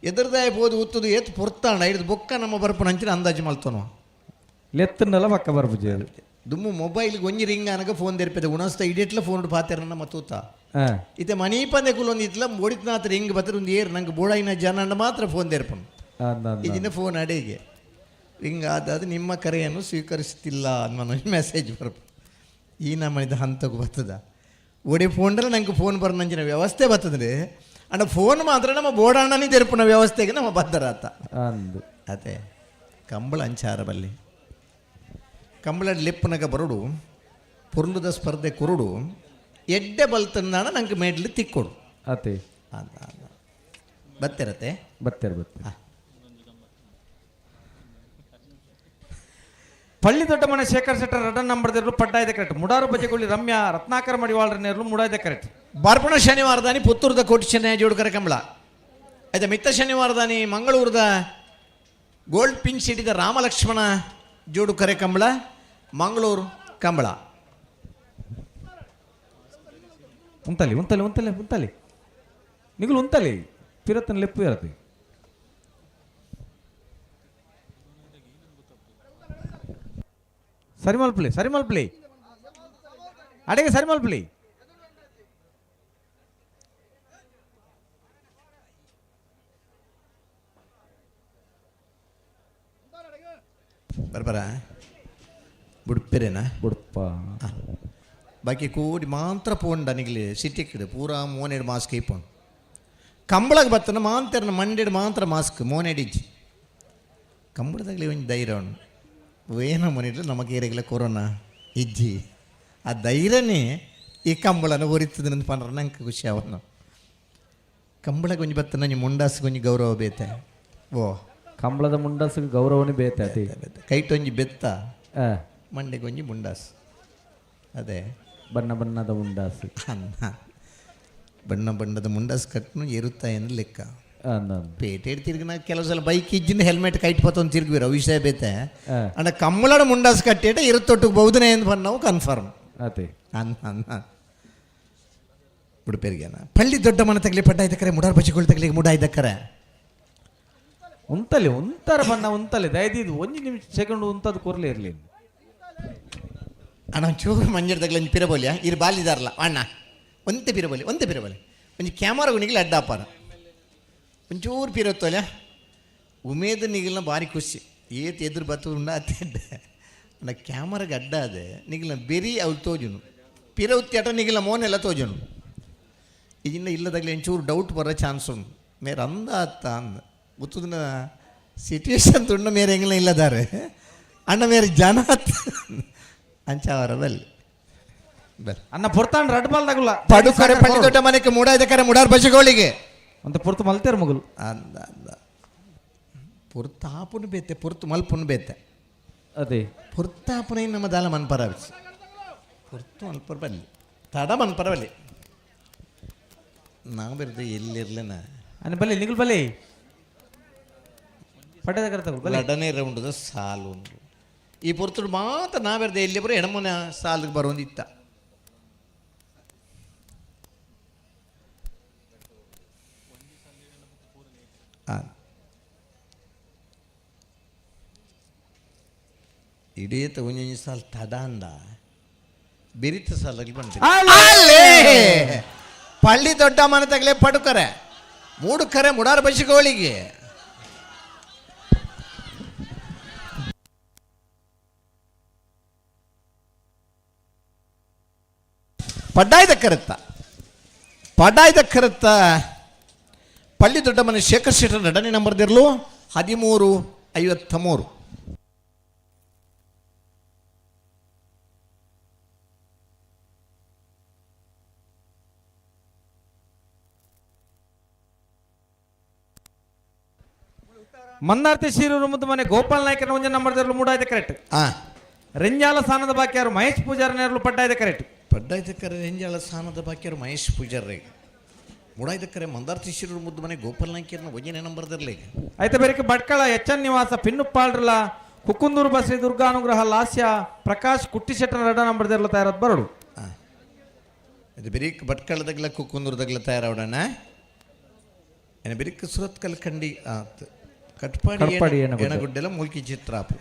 ಎದುರ್ದಾಯ ಪೋದು ಉತ್ತದು ಏತ್ ಪೊರ್ತಾಂಡ ಹಿಡಿದು ಬೊಕ್ಕ ನಮ್ಮ ಬರ್ಪುನ ಅಂಚಿನ ಅಂದಾಜು ಮಲ್ತೋನು ಲೆತ್ತನ್ನೆಲ್ಲ ಪಕ್ಕ ಬರ್ಪುಜೇರು ದುಮ್ಮು ಮೊಬೈಲ್ಗೆ ಒಂಜಿ ರಿಂಗ್ ಅನಗ ಫೋನ್ ತೆರಿಪೆದೆ ಉಣಸ್ತ ಇಡಿಟ್ಲ ಫೋನ್ ಪಾತೆರನ ಮತ್ತೂತ ಇತ್ತೆ ಮನಿ ಪಂದೆ ಕುಲೊಂದು ಇತ್ಲ ಒಡಿತ್ನಾಥ ರಿಂಗ್ ಬತ್ತರ ಒಂದು ಏರ್ ನಂಗೆ ಬೋಡಾಯಿನ ಜನ ಮಾತ್ರ ಫೋನ್ ತೆರ್ಪನು. ಇದಿನ ಫೋನ್ ಅಡೆಗೆ ರಿಂಗ್ ಆದ ಅದು ನಿಮ್ಮ ಕರೆಯನ್ನು ಸ್ವೀಕರಿಸ್ತಿಲ್ಲ ಅನ್ನೋ ಮೆಸೇಜ್ ಬರ್ಪ. ಈ ನಮ್ಮನಿದ ಹಂತಕ್ಕೆ ಬರ್ತದ ಒಡೆ ಫೋನ್ಡಲ್ಲ ನಂಗೆ ಫೋನ್ ಬರೋಣಂಚಿನ ವ್ಯವಸ್ಥೆ ಬರ್ತದ್ರಿ ಅಂಡ ಫೋನ್ ಮಾತ್ರ ನಮ್ಮ ಬೋಡಾಣನೇ ತೆರಪಿನ ವ್ಯವಸ್ಥೆಗೆ ನಮ್ಮ ಬದ್ದರಾತ ಅಂದು ಅದೇ ಕಂಬಳ ಅಂಚಾರ ಬಲ್ಲಿ ಕಂಬಳ ಲೆಪ್ಪನಗ ಬರುಡು ಪೊರ್ಲುದ ಸ್ಪರ್ಧೆ ಕುರುಡು ಎಡ್ಡೆ ಬಲ್ತಂದಾಣ ನಂಗೆ ಮೇಡ್ಲಿ ತಿಕ್ಕೊಡು ಅತೆ ಅದ ಬತ್ತಿರತ್ತೆ ಬತ್ತೆರ ಬತ್ತೆ ಪಳ್ಳಿ ದೊಡ್ಡ ಮನೆ ಶೇಖರ್ ಶೆಟ್ಟರ್ ರಡನ್ ನಂಬರ್ ದೇರ್ಲು ಪಡ್ಡಾಯ್ದ ಕರೆಕ್ಟ್. ಮುಡಾರು ಬಜೆಗೊಳ್ಳಿ ರಮ್ಯಾ ರತ್ನಾಕರ ಮಡಿವಾಳ್ರ ನೇರ್ಲು ಮುಡಾಯ್ದ ಕರೆಕ್ಟ್. ಬರ್ಪಣ ಶನಿವಾರದಾನಿ ಪುತ್ತೂರದ ಕೋಟಿ ಚೆನ್ನೈ ಜೋಡುಕರ ಕಂಬಳ ಆಯ್ತಾ. ಮಿತ್ತ ಶನಿವಾರದಾನಿ ಮಂಗಳೂರದ ಗೋಲ್ಡ್ ಪಿನ್ ಸಿಟಿದ ರಾಮಲಕ್ಷ್ಮಣ ಜೋಡುಕರೆ ಕಂಬಳ ಮಂಗಳೂರು ಕಂಬಳ. ಉಂತಲಿ ಉಂತಲಿ ಉಂತಲಿ ಉಂತಲಿ ನಿಗುಲು ಉಂತಲಿ ಪಿರತ್ತನ ಲೆಪ್ಪು ಇರತ್ತೆ. ಸರಿ ಮಲ್ಪಲಿ, ಸರಿ ಮಲ್ಪಲಿ, ಅಡೆಗೆ ಸರಿ ಮಲ್ಪಲಿ. ಬರ್ಬರ ಬುಡ್ಪೆರೇನಾ? ಬುಡ್ಪ. ಬಾಕಿ ಕೂಡಿ ಮಾತ್ರ ಪೋಂಡ ನಿಗ್ಲಿ ಸಿಟಿಕ್ಕಿಡು ಪೂರಾ ಮೋನೆಡ್ ಮಾಸ್ಕ್ ಇಪ್ಪೋಣ. ಕಂಬಳಗೆ ಬತ್ತನ ಮಾಂತೆರ್ನ ಮಂಡೆಡ್ ಮಾತ್ರ ಮಾಸ್ಕ್ ಮೋನೆಡಿಜ್ಜಿ. ಕಂಬಳದಾಗಲಿ ಒಂಜಿ ಧೈರ್ಯ ಉಂಡು, ಏನೋ ಮನಿಡ್ಲು ನಮಗೆ ಏರಿಗಲ ಕೊರೋನಾ ಇಜ್ಜಿ, ಆ ಧೈರ್ಯನೇ ಈ ಕಂಬಳನ ಒರಿತದ ಪಂಡ್ರೆ ನಂಗೆ ಖುಷಿ ಅವನು. ಕಂಬಳಗೆ ಒಂಜಿ ಬತ್ತನ ಒಂಜಿ ಮುಂಡಾಸ್ಗೆ ಒಂಜಿ ಗೌರವ ಬೇತೆ. ಓ ಕಂಬಳದ ಮುಂಡಾಸಿಗೆ ಗೌರವನೇ ಬೇತೆ ಅತಿ. ಕೈಟೊಂಜಿ ಬೆತ್ತ, ಮಂಡೆಗೊಂಜಿ ಮುಂಡಾಸ್, ಅದೇ ಬಣ್ಣ ಬಣ್ಣದ ಮುಂಡಾಸು. ಅನ್ನ ಬಣ್ಣ ಬಣ್ಣದ ಮುಂಡಾಸ್ ಕಟ್ನು ಏರುತ್ತಾ ಲೆಕ್ಕ. ಪೇಟೆ ತಿರ್ಗಿನ ಕೆಲವು ಸಲ ಬೈಕ್ ಇಜ್ಜಿಂದ ಹೆಲ್ಮೆಟ್ ಕೈಟ್ ಪತ್ತೊಂದು ತಿರುಗುವಿರ ವಿಷಯ ಬೇತೆ. ಅಂಡ ಕಮ್ಮಳಡ ಮುಂಡಾಸ್ ಕಟ್ಟಿಟ ಇರುತ್ತೊಟ್ಟಿಗೆ ಬಹುದನೇ ಎಂದು ನಾವು ಕನ್ಫರ್ಮ್. ಅದೇ ಅನ್ನ ಅನ್ನ ಉಡುಪೇರಿಗೆನ ಪಳ್ಳಿ ದೊಡ್ಡ ಮನೆ ತಗಲಿ ಪಡ್ಡ ಇದ್ದಕ್ಕರೆ ಮುಡಾರ್ ಬಚ್ಚಿಗಳು ತಗಲಿ ಮುಡ ಇದ್ದಕ್ಕರೆ ಉಂತಲೆ ಉಂತರ ಬಣ್ಣ ಉಂತಲೆ ದಯದಿದ್ದು ಒಂಜಿ ನಿಮಿಷ ಸೆಕೆಂಡ್ ಉಂತದ್ದು ಕೊರ್ಲಿ ಇರಲಿ. ಅಣ್ಣ ಒಂಚೂರು ಮಂಜರ್ ತಗಲಿ ಒಂಜಿ ಪಿರಬೋಲಿಯ ಇರು ಬಾಲಿದಾರಲ್ಲ ಅಣ್ಣ ಒಂತೆ ಪಿರಬೋಲಿ ಒಂತೆ ಪಿರಬೋಲಿ ಒಂಜಿ ಕ್ಯಾಮರಾ ಗುಣಿಗಿಲ್ಲ ಅಡ್ಡಾಪಾರ ಒಂಚೂರು ಪಿರತ್ತೋಲೆ ಉಮೇದ್ ನಿಗಿಲ್ನ ಭಾರಿ ಖುಷಿ ಏತ್ ಎದುರು ಬತ್ತು ಉಂಡ ಅತ್ತೆ ಅಣ್ಣ ಕ್ಯಾಮರಾಗ ಅಡ್ಡ ಅದೆ ನಿಗಿಲ್ನ ಬೆರಿ ಅವ್ರು ತೋಜುನು ಪಿರೌತ್ತಿ ನಿಗಿಲ್ನ ಮೋನೆಲ್ಲ ತೋಜುನು ಇದನ್ನ ಇಲ್ಲದಾಗಲಿ ಒಂಚೂರು ಡೌಟ್ ಬರೋ ಚಾನ್ಸ್ ಉಂಟು ಮೇರೆ ಅಂದ ಅತ್ತ ಅಂದ ಗೊತ್ತದನ್ನ ಸಿಟ್ಯುಯೇಷನ್ ತುಂಡ ಮೇರೆ ಎಂಗ್ಲ ಇಲ್ಲದಾರೆ ಅಣ್ಣ ಮೇರೆ ಜನ ಅಂಚಾವರ ಬಲ್ಲಿ ಬಲ್ ಅನ್ನ ಪೊರ್ತಾಂಡ್ ರಡ್ ಬಾಲ್ ತಗುಲ್ಲ ಪಡು ಕರೆ ಪಳ್ಳಿ ದೊಡ್ಡ ಮನೆಗೆ ಮೂಡ ಇದೆ ಕರೆ ಮುಡಾರ್ ಬಜಗೋಳಿಗೆ ಅಂತ ಪೊರ್ತು ಮಲ್ತೇರು ಮಗಲು ಅಂದ ಅಂದ ಪೊರ್ತಾಪುನ ಬೇತೆ ಪೊರ್ತು ಮಲ್ಪುನ ಬೇತೆ ಅದೇ ಪೊರ್ತಾಪುನ ನಮ್ಮ ದಾಲ ಮನ್ಪರ ಪೊರ್ತು ಮಲ್ಪರ ಬಲ್ಲಿ ತಡ ಮನ್ಪರ ಬಲ್ಲಿ ನಾ ಬೆರ್ದು ಎಲ್ಲಿರ್ಲಿನ ಅನ್ನ ಬಲ್ಲಿ ನಿಗುಲ್ ಬಲ್ಲಿ ಪಡ್ಡದ ಕರೆ ತಗುಲ್ ಬಲ್ಲಿ ಲಡನೆ ರೌಂಡದ ಸಾಲು ಉಂಡು ಈ ಪೊರ್ತುಡು ಮಾತ್ರ ನಾ ಬೆರ್ದೆ ಎಲ್ಲಿ ಬರೋ ಎಡಮನ ಸಾಲಿಗೆ ಬರೋಂದಿತ್ತ ಇಡೀ ಒಂಜೊಂಜಿ ಸಾಲ ತಡ ಅಂದ ಬಿರಿತ ಸಾಲಾಗಿ ಬಂತ ಪಳ್ಳಿ ದೊಡ್ಡ ಮನೆ ತಗಲೆ ಪಡುಕರೆ ಮೂಡುಕರೆ ಮುಡಾರ ಬಸಿಗೋಳಿಗೆ ಪಡ್ಡಾಯ್ದ ಕರೆತ್ತ ಪಡ್ಡಾಯ್ದ ಕರೆತ್ತ ಪಳ್ಳಿ ದೊಡ್ಡ ಮನೆ ಶೇಖರ್ ಶೆಟ್ಟರ್ ಎರಡನೇ ನಂಬರ್ದಿರಲು 13:53. ಮಂದಾರ್ತಿ ಶೀರೂರು ಮುದ್ದು ಮನೆ ಗೋಪಾಲ್ ನಾಯ್ಕನ ಒಂಜಿ ನಂಬರ್ ಮೂಡಾಯ್ದ ಕರೆಕ್ಟ್. ರೆಂಜಾಲ ಸ್ಥಾನದ ಬಾಕಿಯಾರು ಮಹೇಶ್ ಪೂಜಾರಿ ನೇರಲು ಪಡ್ಡಾಯ್ದ ಕರೆಕ್ಟ್. ಪಡ್ಡಾಯ್ದ ಕರೆ ರೆಂಜಾಲ ಸ್ಥಾನದ ಬಾಕಿಯಾರು ಮಹೇಶ್ ಪೂಜಾರಿ ಮೂಡಾಯ್ದ ಕರೆ ಮಂದಾರ್ತಿ ಶಿರೂರು ಮುದ್ದು ಮನೆ ಗೋಪಾಲ್ ನಾಯ್ಕರನ ಒಂಜನೇ ನಂಬರ್ದಿರಲಿ. ಆಯ್ತು ಬೇರೆ ಭಟ್ಕಳ ಎಚ್ ಎನ್ ನಿವಾಸ ಪಿನ್ನುಪ್ಪಾಳ್ರಲ ಕುಕ್ಕುಂದೂರು ಬಸ್ರಿ ದುರ್ಗಾನುಗ್ರಹ ಲಾಸ್ಯ ಪ್ರಕಾಶ್ ಕುಟ್ಟಿಶೆಟ್ಟರ ಎರಡ ನಂಬರ್ದಿರಲು ತಯಾರಾದ ಬರಡು. ಇದು ಬಿರಿಕ್ ಭಟ್ಕಳದಾಗಲ ಕುಕ್ಕುಂದೂರ್ದಾಗಲ ತಯಾರಾವಡಣ ಏನ ಬಿರಿಕ್ ಸುರತ್ಕಲ್ ಕಂಡಿ ಆತ್ ಕಟ್ಪಾಡಿ ಕಟ್ಪಾಡಿ ಎಣಗುಡ್ಡೆ. ಎಣಗುಡ್ಡೆಲ್ಲ ಮೂಲ್ಕಿ ಚಿತ್ರಾಪು.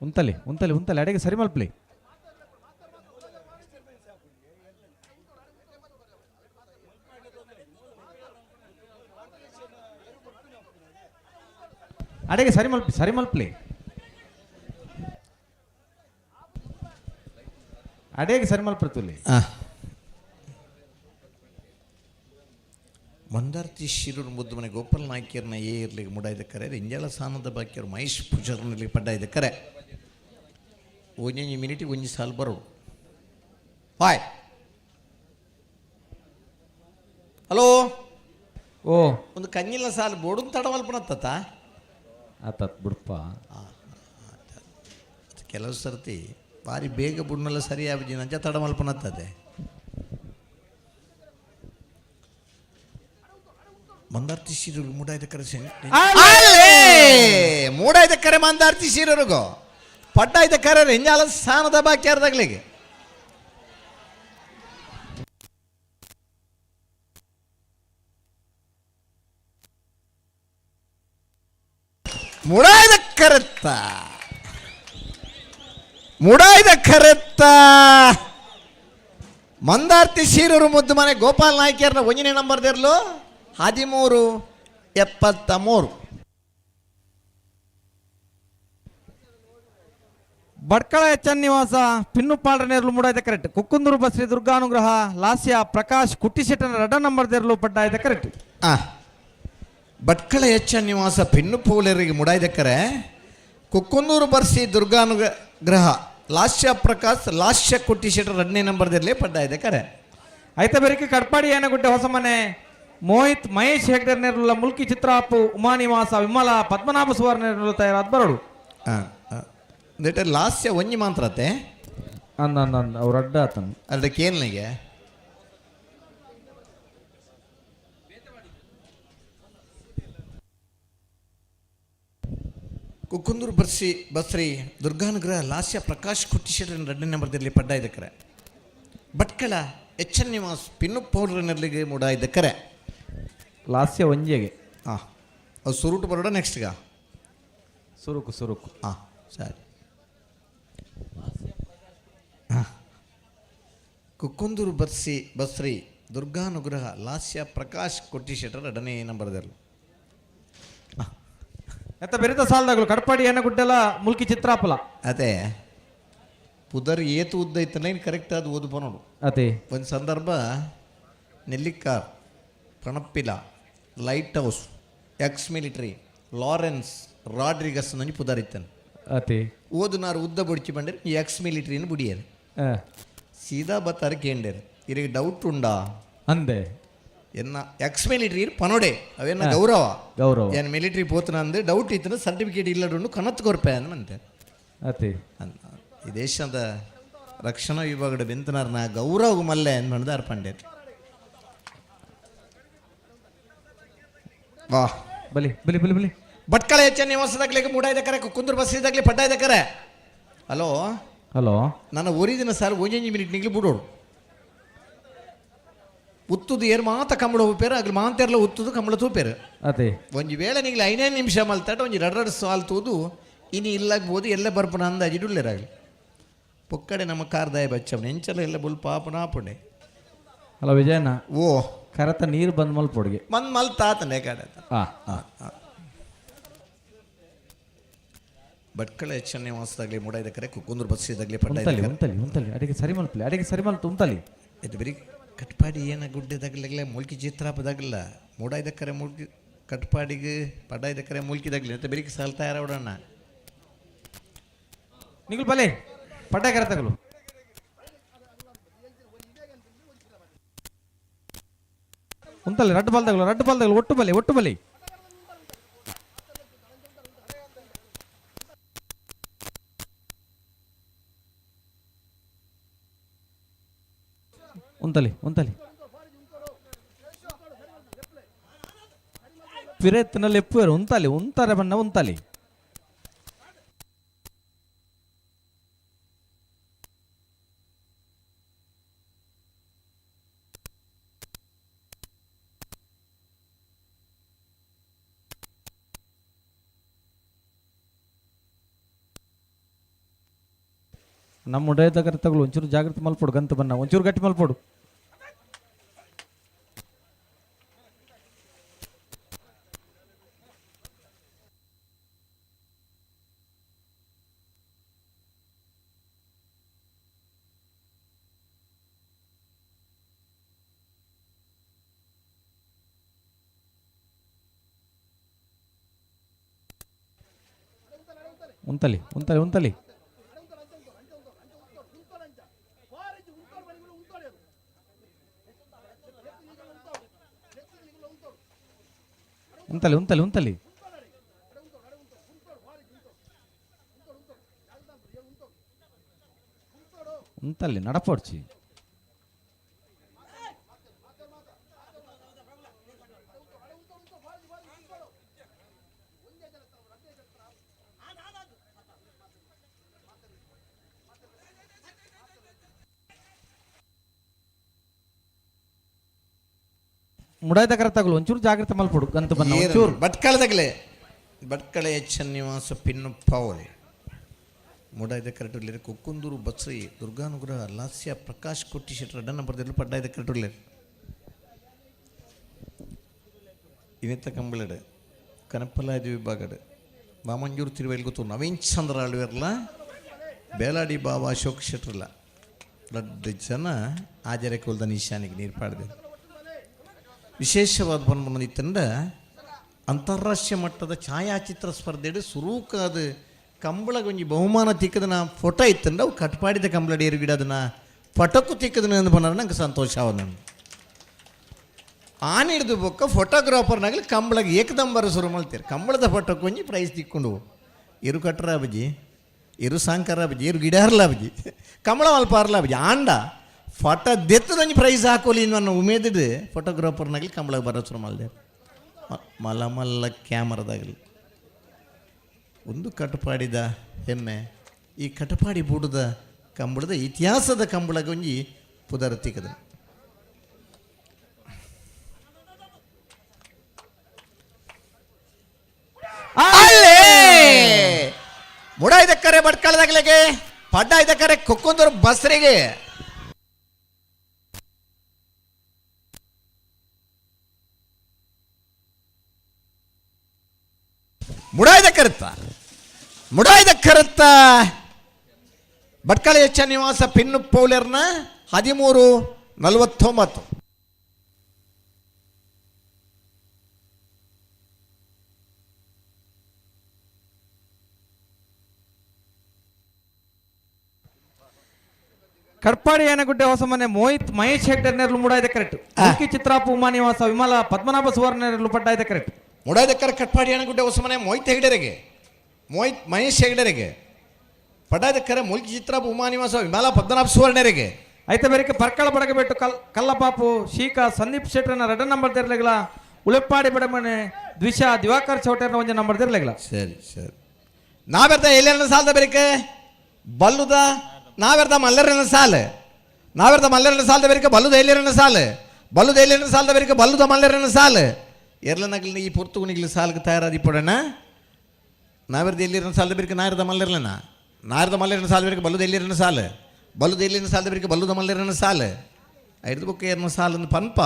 ಉಂತಲೆ ಉಂತಲೆ ಉಂತಲೆ ಅಡೆಗೆ ಸರಿ ಮಲ್ಪಲಿ. ಅಡೆಗೆ ಸರಿ ಮಲ್ಪಿ ಸರಿ ಮಲ್ಪಲಿ ಅಡೆಗೆ ಸರಿ ಮಲ್ಪರ್ತುಲಿ. ಮಂದಾರ್ತಿ ಶಿರೂರು ಮುದ್ದು ಮನೆ ಗೋಪಾಲ್ ನಾಯ್ಕರ್ನ ಏ ಇರ್ಲಿಕ್ಕೆ ಮುಡಾಯ್ದ ಕರೆ ರಿಂಜಾಲ ಸಾನದ ಬಾಕಿಯವರು ಮಹೇಶ್ ಪೂಜಾರ್ನಲ್ಲಿ ಪಡ್ಡಾಯ್ದ ಕರೆ ಒಂಜೊಂಜಿ ಮಿನಿಟಿಗೆ ಒಂಜಿ ಸಾಲು ಬರೋಡು. Boy hello. ಓ ಒಂದು ಕഞ്ഞಿಲ್ಲ ಸಾಲು ಬೋಡು ತಡವಲ್ಪನತ್ತ ಆತಾತ್ ಬಿಡ್ಪ. ಕೆಲವು ಸರ್ತಿ ಬಾರಿ ಬೇಗ ಬುಡ್ನೆಲ್ಲ ಸರಿ ಆಪುಜಿ ನಂಚ ತಡ ಮಲ್ಪನತ್ತದೆ. ಮಂದಾರ್ತಿ ಸೀರರು ಮೂಡಾಯ್ದ ಕರೆ ಮೂಡಾಯ್ದ ಕರೆ ಮಂದಾರ್ತಿ ಸೀರರಿಗೋ ಪಡ್ಡಾಯ್ದ ಕರೆ ಎಂಜಾಲ ಸ್ಥಾನದ ಬಾಕಿ ಅರ್ದಾಗ್ಲಿಗೆ. ಮುಡಾಯ್ದ ಕರೆತ್ತ ಮುಡಾಯ್ದ ಕರೆತ್ತ ಮಂದಾರ್ತಿ ಸೀರೂರು ಮುದ್ದು ಮನೆ ಗೋಪಾಲ್ ನಾಯ್ಕರ್ನ ಒಂದನೇ ನಂಬರ್ ದೇರ್ಲು 13 73. ಭಟ್ಕಳ ಎಚ್ ಎನ್ ನಿವಾಸ ಪಿನ್ನುಪಾಳ್ರ ನೇರ್ಲು ಮೂಡಾಯ್ದ ಕರೆಕ್ಟ್. ಕುಕ್ಕುಂದೂರು ಬಸ್ರಿ ದುರ್ಗಾನುಗ್ರಹ ಲಾಸ್ಯ ಪ್ರಕಾಶ್ ಕುಟ್ಟಿಶೆಟ್ಟನ ರಡ್ಡ ನಂಬರ್ ದೇರ್ಲು ಪಡ್ಡಾಯ್ದ ಕರೆಕ್ಟ್. ಭಟ್ಕಳ ಎಚ್ ಎನ್ ನಿವಾಸ ಪಿನ್ನುಪೌಲರಿಗೆ ಮುಡಾಯ್ದಕ್ಕರೆ ಕುಕ್ಕುಂದೂರು ಬರ್ಸಿ ದುರ್ಗಾನುಗ್ರಹ ಲಾಸ್ಯ ಪ್ರಕಾಶ್ ಲಾಸ್ಯ ಕುಟ್ಟಿಶೆಟ್ಟರ ಎರಡನೇ ನಂಬರ್ದಲ್ಲಿ ಪಡ್ಡಾಯ್ದ ಕರೆ. ಐತ ಬೆರಿಕೆ ಕಡ್ಪಾಡಿ ಏನಗುಡ್ಡೆ ಹೊಸಮನೆ ಮೋಹಿತ್ ಮಹೇಶ್ ಹೆಗ್ಡೆರ್ ನೇರ್ಲುಲ್ಲ ಮುಲ್ಕಿ ಚಿತ್ರಾಪು ಉಮಾ ನಿವಾಸ ವಿಮಲ ಪದ್ಮನಾಭ ಸುವರ್ಣ ನೇರ್ಲು ತಯಾರಾದ ಬರಡು. That ಲಾಸ್ಯ ಒಂಜಿ ಮಾತ್ರತೆ. ಅಂದ ಅಂದ ಅಂದ ಅವ್ರ ಅಡ್ಡ ಆತನು. ಅದಕ್ಕೆ ಏನಿಗೆ ಕುಕ್ಕುಂದೂರು ಬರ್ಸಿ ಬಸ್ರಿ ದುರ್ಗಾನುಗ್ರಹ ಲಾಸ್ಯ ಪ್ರಕಾಶ್ ಕುಟ್ಟಿಶೆಟ್ಟರ ಎರಡನೇ ನಂಬರ್ದಲ್ಲಿ ಪಡ್ಡಾಯ್ದಕ್ಕರೆ. ಭಟ್ಕಳ ಎಚ್ ಎನ್ ನಿವಾಸ್ ಪಿನ್ನು ಪೌಡ್ರನಲ್ಲಿಗೆ ಮೂಡಾಯ್ದಕ್ಕರೆ. ಲಾಸ್ಯ ಒಂಜೆಗೆ. ಹಾಂ, ಅದು ಸುರುಟು ಬರೋಡ ನೆಕ್ಸ್ಟ್ಗ. ಸುರುಕು ಸುರುಕು. ಹಾಂ ಸರಿ. ಹಾಂ, ಕುಕ್ಕುಂದೂರು ಬರ್ಸಿ ಬಸ್ರಿ ದುರ್ಗಾನುಗ್ರಹ ಲಾಸ್ಯ ಪ್ರಕಾಶ್ ಕೊಟ್ಟಿಶೆಟ್ಟರ್ ಎರಡನೇ ನಂಬರ್ದಲ್ಲಿ. ಎತ್ತ ಬೆರಿತ ಸಾಲದಾಗಲು ಕಡ್ಪಾಡಿ ಏನಗುಡ್ಡೆಲ್ಲ ಮುಲ್ಕಿ ಚಿತ್ರಾಪಲ. ಅದೇ ಪುದರ್ ಏತು ಉದ್ದ ಇತ್ತಲ್ಲ ಇನ್ನು ಕರೆಕ್ಟ್ ಅದು ಓದು ನೋಡು. ಅದೇ ಒಂದು ಸಂದರ್ಭ Nellikar Panappila light house ex military Lawrence Rodrigues ನಂಜಿ ಪುದರ್ ಇತ್ತನು. ಅತಿ ಓದುನಾರು ಉದ್ದ ಬುಡಿಚಿ ಬಂದರೆ ಎಕ್ಸ್ ಮಿಲಿಟ್ರಿನ ಬುಡಿಯರು ಸೀದಾ ಬತ್ತಾರ ಕೇಂಡೇರು ಇರಿಗೆ ಡೌಟ್ ಉಂಡಾ ಅಂದೆ. ಎನ್ನ ಎಕ್ಸ್ ಮಿಲಿಟ್ರಿ ಪನೋಡೆ ಅವೇನ ಗೌರವ. ಗೌರವ. ಏನು ಮಿಲಿಟ್ರಿ ಪೋತನ ಅಂದೆ ಡೌಟ್ ಇತ್ತನ ಸರ್ಟಿಫಿಕೇಟ್ ಇಲ್ಲಡುಂಡು ಕನತ್ ಕೊರ್ಪೆ ಅಂದೆ. ಅತಿ ಈ ದೇಶದ ರಕ್ಷಣಾ ವಿಭಾಗದ ಬೆಂತನಾರ್ನ ಗೌರವ ಮಲ್ಲೆ ಅಂದ್ ಅರ್ಪಂಡೆ. ವಾ ಬಲಿ ಬಲಿ ಬಲಿ ಬಲಿ. ಭಟ್ಕಳ ಹೆಚ್ಚ ನಿವಾಸದಾಗ್ಲಿಕ್ಕೆ ಮೂಡಾಯ್ದಕ್ಕರೆ ಕುಂದ್ರ ಬಸ್ಸಿದಾಗ್ಲಿ ಪಡ್ಡಾಯ್ದಕ್ಕರೆ. Hello hello. ನನ್ನ ಒರಿದಿನ ಸರ್ ಒಂಜೊಂಜಿ ಮಿನಿಟ್ ನಿಗ್ಲಿ ಬಿಡೋಡು ಉತ್ತುದು ಏರ್ ಮಾತ ಕಂಬಳ ಹೋಪೇರು ಆಗ್ಲಿ ಮಾಂತೆರ್ಲ ಉತ್ತುದು ಕಂಬಳ ತೂಪೇರು. ಅದೇ ಒಂಜಿ ವೇಳೆ ನಿಗ್ಲಿ ಐನೇ ನಿಮಿಷ ಮಲ್ತಾಟ ಒಂಜಿ ರಡ್ ರಡ್ ಸಾಲ್ ತೂದು ಇನಿ ಇಲ್ಲಾಗ್ಬೋದು ಎಲ್ಲ ಬರ್ಪನ ಅಂದಾಜಿಡುಲ್ಲೇರಾಗಲಿ ಪೊಕ್ಕಡೆ ನಮ್ಮ ಕಾರ್ದಾಯ ಬಚ್ಚವನ ಎಂಚಲ ಎಲ್ಲ ಬುಲ್ ಪಾಪನ ಆಪುಂಡೆ. ಹಲೋ ವಿಜಯಣ್ಣ. ಓ ಕರತ ನೀರು ಬಂದ್ ಮಲ್ಪೊಡ್ಗೆ. ಮಂದ್ ಮಲ್ತಾತನೆ ಕಡೆ. ಹಾ. ಭಟ್ಕಳ ಎಚ್ ಎನ್ ನಿವಾಸದಾಗಲಿ ಮೂಡಾಯ್ದಕ್ಕರೆ ಕುಕ್ಕುಂದ್ರ ಬಸ್ಸಿದಾಗಲಿ ಉಂತಲಿ. ಪಡ್ಡಾಯ್ದಕ್ಕರೆ. ಉಂತಲಿ ಉಂತಲಿ ಅಡಿಗೆ ಸರಿ ಮಲ್ಪಲಿ ಅಡಿಗೆ ಸರಿ ಮಲ್ತು ಉಂತಲಿ. ಇದು ಬರೀ ಕಟ್ಪಾಡಿ ಏನ ಗುಡ್ಡೆದಾಗಲಾಗಲ ಮುಲ್ಕಿ ಚಿತ್ರಾಪದಾಗಲ್ಲ ಮೂಡಾಯ್ದಕ್ಕರೆ ಮುಲ್ಕಿ ಕಟ್ಪಾಡಿಗೆ ಪಡ್ಡಾಯ್ದಕ್ಕರೆ ಮುಲ್ಕಿದಾಗಲಿ ಅಂತ ಬೆರಿಕೆ ಸಾಲ್ ತಯಾರಾವಡಣ್ಣ. ನಿಗುಲ್ ಬಲೆ ಪಡ್ಡ ಕರತಗಲು ಉಂತಲಿ ರಡ್ಡು ಬಾಲ್ದಾಗಲು ರಡ್ಡು ಬಾಲ್ದಾಗಲು ಒಟ್ಟು ಬಲಿ ಒಟ್ಟು ಬಲಿ. ಉಂತಲಿ ಉಂತಲಿ ಪಿರೆತ್ತಿನಲ್ಲಿ ಎಪ್ಪುವರು ಉಂತಾಲಿ ಉಂತಾರೆ ಬಣ್ಣ ಉಂತಾಲಿ. ನಮ್ಮ ಉಡಯದ ತಗೊಳ್ಳು ಒಂಚೂರು ಜಾಗ್ರತೆ ಮಲ್ಪೊಡು ಗಂತ ಬಣ್ಣ ಒಂಚೂರು ಗಟ್ಟಿ ಮಲ್ಪೊಡು. ಉಂತಲಿ ಉಂತಲಿ ಉಂತಲಿ. ಉಂತಲಿ ಉಂತಲಿ ಉಂತಲಿ. ಉಂತಲ್ಲಿ ನಡಪೋಡ್ಚಿ. ಮುಡಾಯ್ದ ಕರೆತಾಗಲು ಒಂಚೂರು ಜಾಗ್ರತೆ ಮಲ್ಪಡು ಗಂತು ಬನ್ನ ಒಂಚೂರು. ಭಟ್ಕಳದಾಗಲೇ ಭಟ್ಕಳ ಎಚ್ ನಿವಾಸ ಪಿನ್ನು ಪಾವಲಿ ಮುಡಾಯ್ದ ಕರೆಟುಲ್ಲೇರು ಕೊಕ್ಕುಂದೂರು ಬಸ್ರಿ ದುರ್ಗಾನುಗ್ರಹ ಲಾಸ್ಯ ಪ್ರಕಾಶ್ ಕೊಟ್ಟಿ ಶೆಟ್ಟರ್ ಅಡ್ಡ ನಂಬರ್ದಿಲ್ಲ ಪಡ್ಡಾಯ್ದ ಕರೆಟುಲ್ಲೇರು ಇನ್ನಿತ್ತ ಕಂಬಳಡು ಕನಪಲಾದಿ ವಿಭಾಗಡು ವಾಮಂಜೂರು ತಿರುವೈಲ್ ಗೊತ್ತು ನವೀನ್ ಚಂದ್ರ ಆಳ್ವಿರ್ಲ ಬೇಲಾಡಿ ಬಾಬಾ ಅಶೋಕ್ ಶೆಟ್ರಲ್ಲ ದೊಡ್ಡ ಜನ ಆಜರೆ ಕೊಲ್ದ ನಿಶಾನಿಗೆ ನೀರು ಪಾಡ್ದೆ. ವಿಶೇಷವಾದ ಬಂದ್ಬಂದಿತ್ತಂಡ ಅಂತಾರಾಷ್ಟ್ರೀಯ ಮಟ್ಟದ ಛಾಯಾಚಿತ್ರ ಸ್ಪರ್ಧೆಡು ಸುರೂಕಾದ ಕಂಬಳಗೊಂಜಿ ಬಹುಮಾನ ತಿಕ್ಕದನ ಫೋಟೋ ಇತ್ತಂಡ ಅವು ಕಟ್ಪಾಡಿದ ಕಂಬಳ ಡೇರು ಗಿಡ ಅದನ್ನ ಫಟಕು ತಿಕ್ಕದನ ಅಂದ್ ಬಂದ್ರೆ ನಂಗೆ ಸಂತೋಷ ಅವ. ನಾನು ಆನೆ ಹಿಡಿದು ಬೊಕ್ಕ ಫೋಟೋಗ್ರಾಫರ್ನಾಗಲಿ ಕಂಬಳಗೆ ಏಕದಂಬರ ಶುರು ಮಾಡ್ತೀರಿ. ಕಂಬಳದ ಫೋಟೋಕ್ಕೆ ಒಂಜಿ ಪ್ರೈಸ್ ತಿಕ್ಕೊಂಡು ಇರು ಕಟ್ರ ಬಜ್ಜಿ, ಇರು ಸಾಂಕರ ಬಜ್ಜಿ, ಇರು ಗಿಡಾರ್ಲ ಬಜ್ಜಿ, ಕಂಬಳ ಮಲ್ಪ ಬಜ್ಜಿ ಆಂಡ ಫೋಟೋ ದೆತ್ತದೊಂಜಿ ಪ್ರೈಸ್ ಹಾಕೋಲಿ ನನ್ನ ಉಮೇದಿಡು ಫೋಟೋಗ್ರಾಫರ್ನಾಗಲಿ ಕಂಬಳಗೆ ಬರೋ ಶುರು ಮಾಡಿದೆ. ಮಲ್ಲ ಮಲ್ಲ ಕ್ಯಾಮರದಾಗಲಿ ಒಂದು ಕಟಪಾಡಿದ ಹೆಮ್ಮೆ. ಈ ಕಟಪಾಡಿ ಬೂಡದ ಕಂಬಳದ ಇತಿಹಾಸದ ಕಂಬಳಗೊಂಜಿ ಪುದರ ತಿಕ್ಕದ. ಅಲ್ಲೇ ಮುಡ ಇದಕ್ಕರೆ ಬಟ್ಕಳದಾಗ್ಲಿಗೆ ಪಡ್ಡ ಇದಕ್ಕರೆ ಕೊಕ್ಕೊಂದರು ಬಸ್ರಿಗೆ. ಮುಡಾಯ್ದ ಕರುತ್ತ ಮುಡಾಯ್ದ ಕರುತ್ತ ಭಟ್ಕಳ ಎಚ್ಚ ನಿವಾಸ ಪಿನ್ನು ಪೌಲರ್ನ 13:49. ಕಡ್ಪಾಡಿ ಯಾನಗುಡ್ಡೆ ಹೊಸಮನೆ ಮೋಹಿತ್ ಮಹೇಶ್ ಹೆಗ್ಡೆ ನೆರಳು ಮೂಡಾಯ್ದ ಕರೆಕ್ಟ್. ಮುಖ್ಯ ಚಿತ್ರಾಪು ಉಮಾ ನಿವಾಸ ವಿಮಲ ಪದ್ಮನಾಭ ಸುವರ್ಣ ನೆರಳು ಪಡ್ಡಾಯ್ದ ಕರೆಕ್ಟ್. ಮುಡಾಯ್ದಕ್ಕರ ಕಟ್ಪಾಡಿ ಯಾನಗುಡ್ಡೆ ಹೊಸಮನೆ ಮೋಹಿತ್ ಹೆಗ್ಡೆರಿಗೆ, ಮೋಹಿತ್ ಮಹೇಶ್ ಹೆಗ್ಡೆರಿಗೆ. ಪಡ್ಡಾಯ್ದಕ್ಕರ ಮುಲ್ಕಿ ಚಿತ್ರಾಪು ಉಮಾ ನಿವಾಸ ವಿಮಲ ಪದ್ಮನಾಭ ಸುವರ್ಣರಿಗೆ. ಐತೆ ಬೇರೆ ಪರ್ಕಳ ಬಡಗಬೆಟ್ಟು ಕಲ್ಲಪಾಪು ಶೀಕಾ ಸಂದೀಪ್ ಶೆಟ್ಟರ್ನ 2 ನಂಬರ್ ತೆರಲಿಗಳ. ಉಳೆಪ್ಪಾಡಿ ಬಡಮನೆ ದ್ವಿಷ ದಿವಾಕರ್ ಚೌಟರ್ನ 1 ನಂಬರ್ ತೆರಲಿಗಳ. ಸರಿ ಸರಿ ನಾವೆರ್ದ ಎಲ್ಲೆಲ್ಲ ಸಾಲದ ಬೇರಿಕೆ ಬಲ್ಲುದ ನಾವೆರ್ದ ಮಲ್ಲರನ ಸಾಲ ನಾವೆರ್ದ ಮಲ್ಲರನ ಸಾಲದ ಬೇರಿಕೆ ಬಲ್ಲುದ ಎಲ್ಲರನ ಸಾಲ ಬಲ್ಲುದ ಎಲ್ಲರನ ಸಾಲದ ಬೇರಿಕೆ ಬಲ್ಲುದ ಮಲ್ಲರನ ಸಾಲ ಎರ್ಲನಗಲಿನ ಈ ಪೊರ್ತುಗುನಿಗ್ಲಿ ಸಾಲಕ್ಕೆ ತಯಾರಾದಿ ಪಡೋಣ. ನಾವೆರ್ದ ಎಲ್ಲಿರನ ಸಾಲದ ಬೇರಿಕೆ ನಾಯರ್ದ ಮಲ್ಲರ್ಲನ ನಾಯರ್ದ ಮಲ್ಲರನ ಸಾಲ ಬೇರಿಕೆ ಬಲ್ಲುದ ಎಲ್ಲಿರನ ಸಾಲ ಬಲ್ಲುದ ಎಲ್ಲಿನ ಸಾಲದ ಬೇರಿಕೆ ಬಲ್ಲುದ ಮಲ್ಲರನ ಸಾಲ ಐದು ಬೊಕ್ಕ ಎರನ ಸಾಲ ಪನ್ಪ.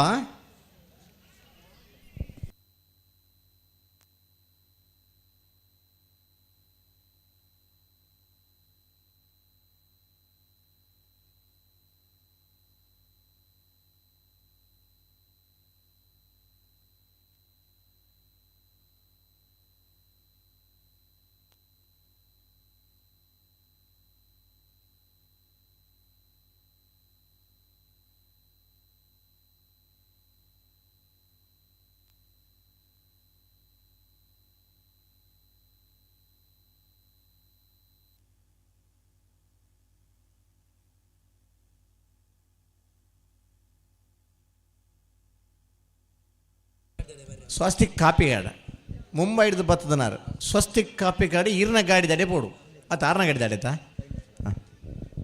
ಸ್ವಸ್ತಿಕ್ ಕಾಪಿಗಾಡ ಮುಂಬೈ ಹಿಡಿದು ಬತ್ತದನಾರು ಸ್ವಸ್ತಿಕ್ ಕಾಪಿಗಾಡಿ ಈರ್ನ ಗಾಡಿ ದಡೆ ಪೋಡು ಆತ ಆರ್ನ ಗಾಡಿ ದಾಡೆತಾ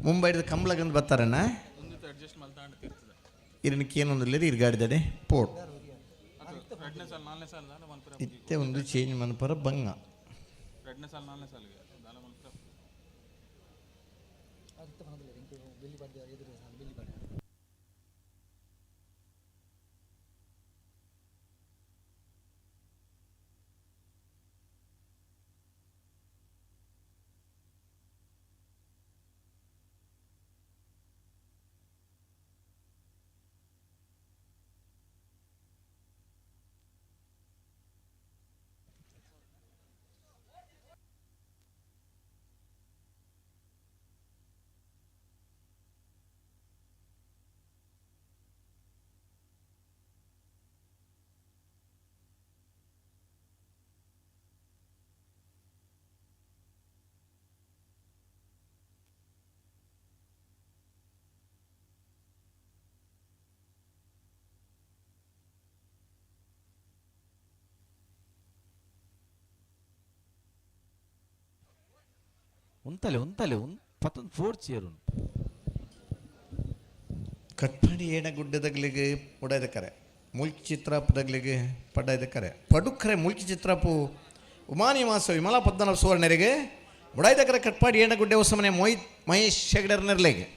ಮುಂಬೈ ಹಿಡಿದು ಕಂಬ್ಳಗಂದು ಬರ್ತಾರಣ್ಣ ಇರನಕ್ಕೆ ಏನೊಂದಿಲ್ಲ ಇರ್ ಗಾಡಿ ದಡೆ ಪೋಡು ಇತ್ತೆ ಒಂದು ಚೇಂಜ್ ಮನ್ಪರ ಬಂಗ. ಉಂತಲೆ ಉಂತಲೆ ಉನ್ ಪತ್ತೊಂದು ಫೋರ್ ಚೇರು. ಕಟ್ಪಾಡಿ ಏಣ ಗುಡ್ಡದಗ್ಲಿಗೆ ಪುಡಾಯ್ದ ಕರೆ, ಮುಲ್ಕಿ ಚಿತ್ರಾಪದಗ್ಲಿಗೆ ಪಡ್ಡಾಯ್ದ ಕರೆ, ಪಡುಕ್ರೆ ಮುಲ್ಕಿ ಚಿತ್ರಾಪು ಉಮಾನಿವಾಸ ವಿಮಲಾ ಪದ್ಮನಾಭ ಸುವರ್ಣರಿಗೆ ಮುಡಾಯ್ದ ಕರೆ ಕಟ್ಪಾಡಿ ಏಣ ಗುಡ್ಡೆ ಹೊಸಮನೆ ಮೊಹಿತ್ ಮಹೇಶ್ ಹೆಗಡರ್ನರ್ಲೆಗೆ.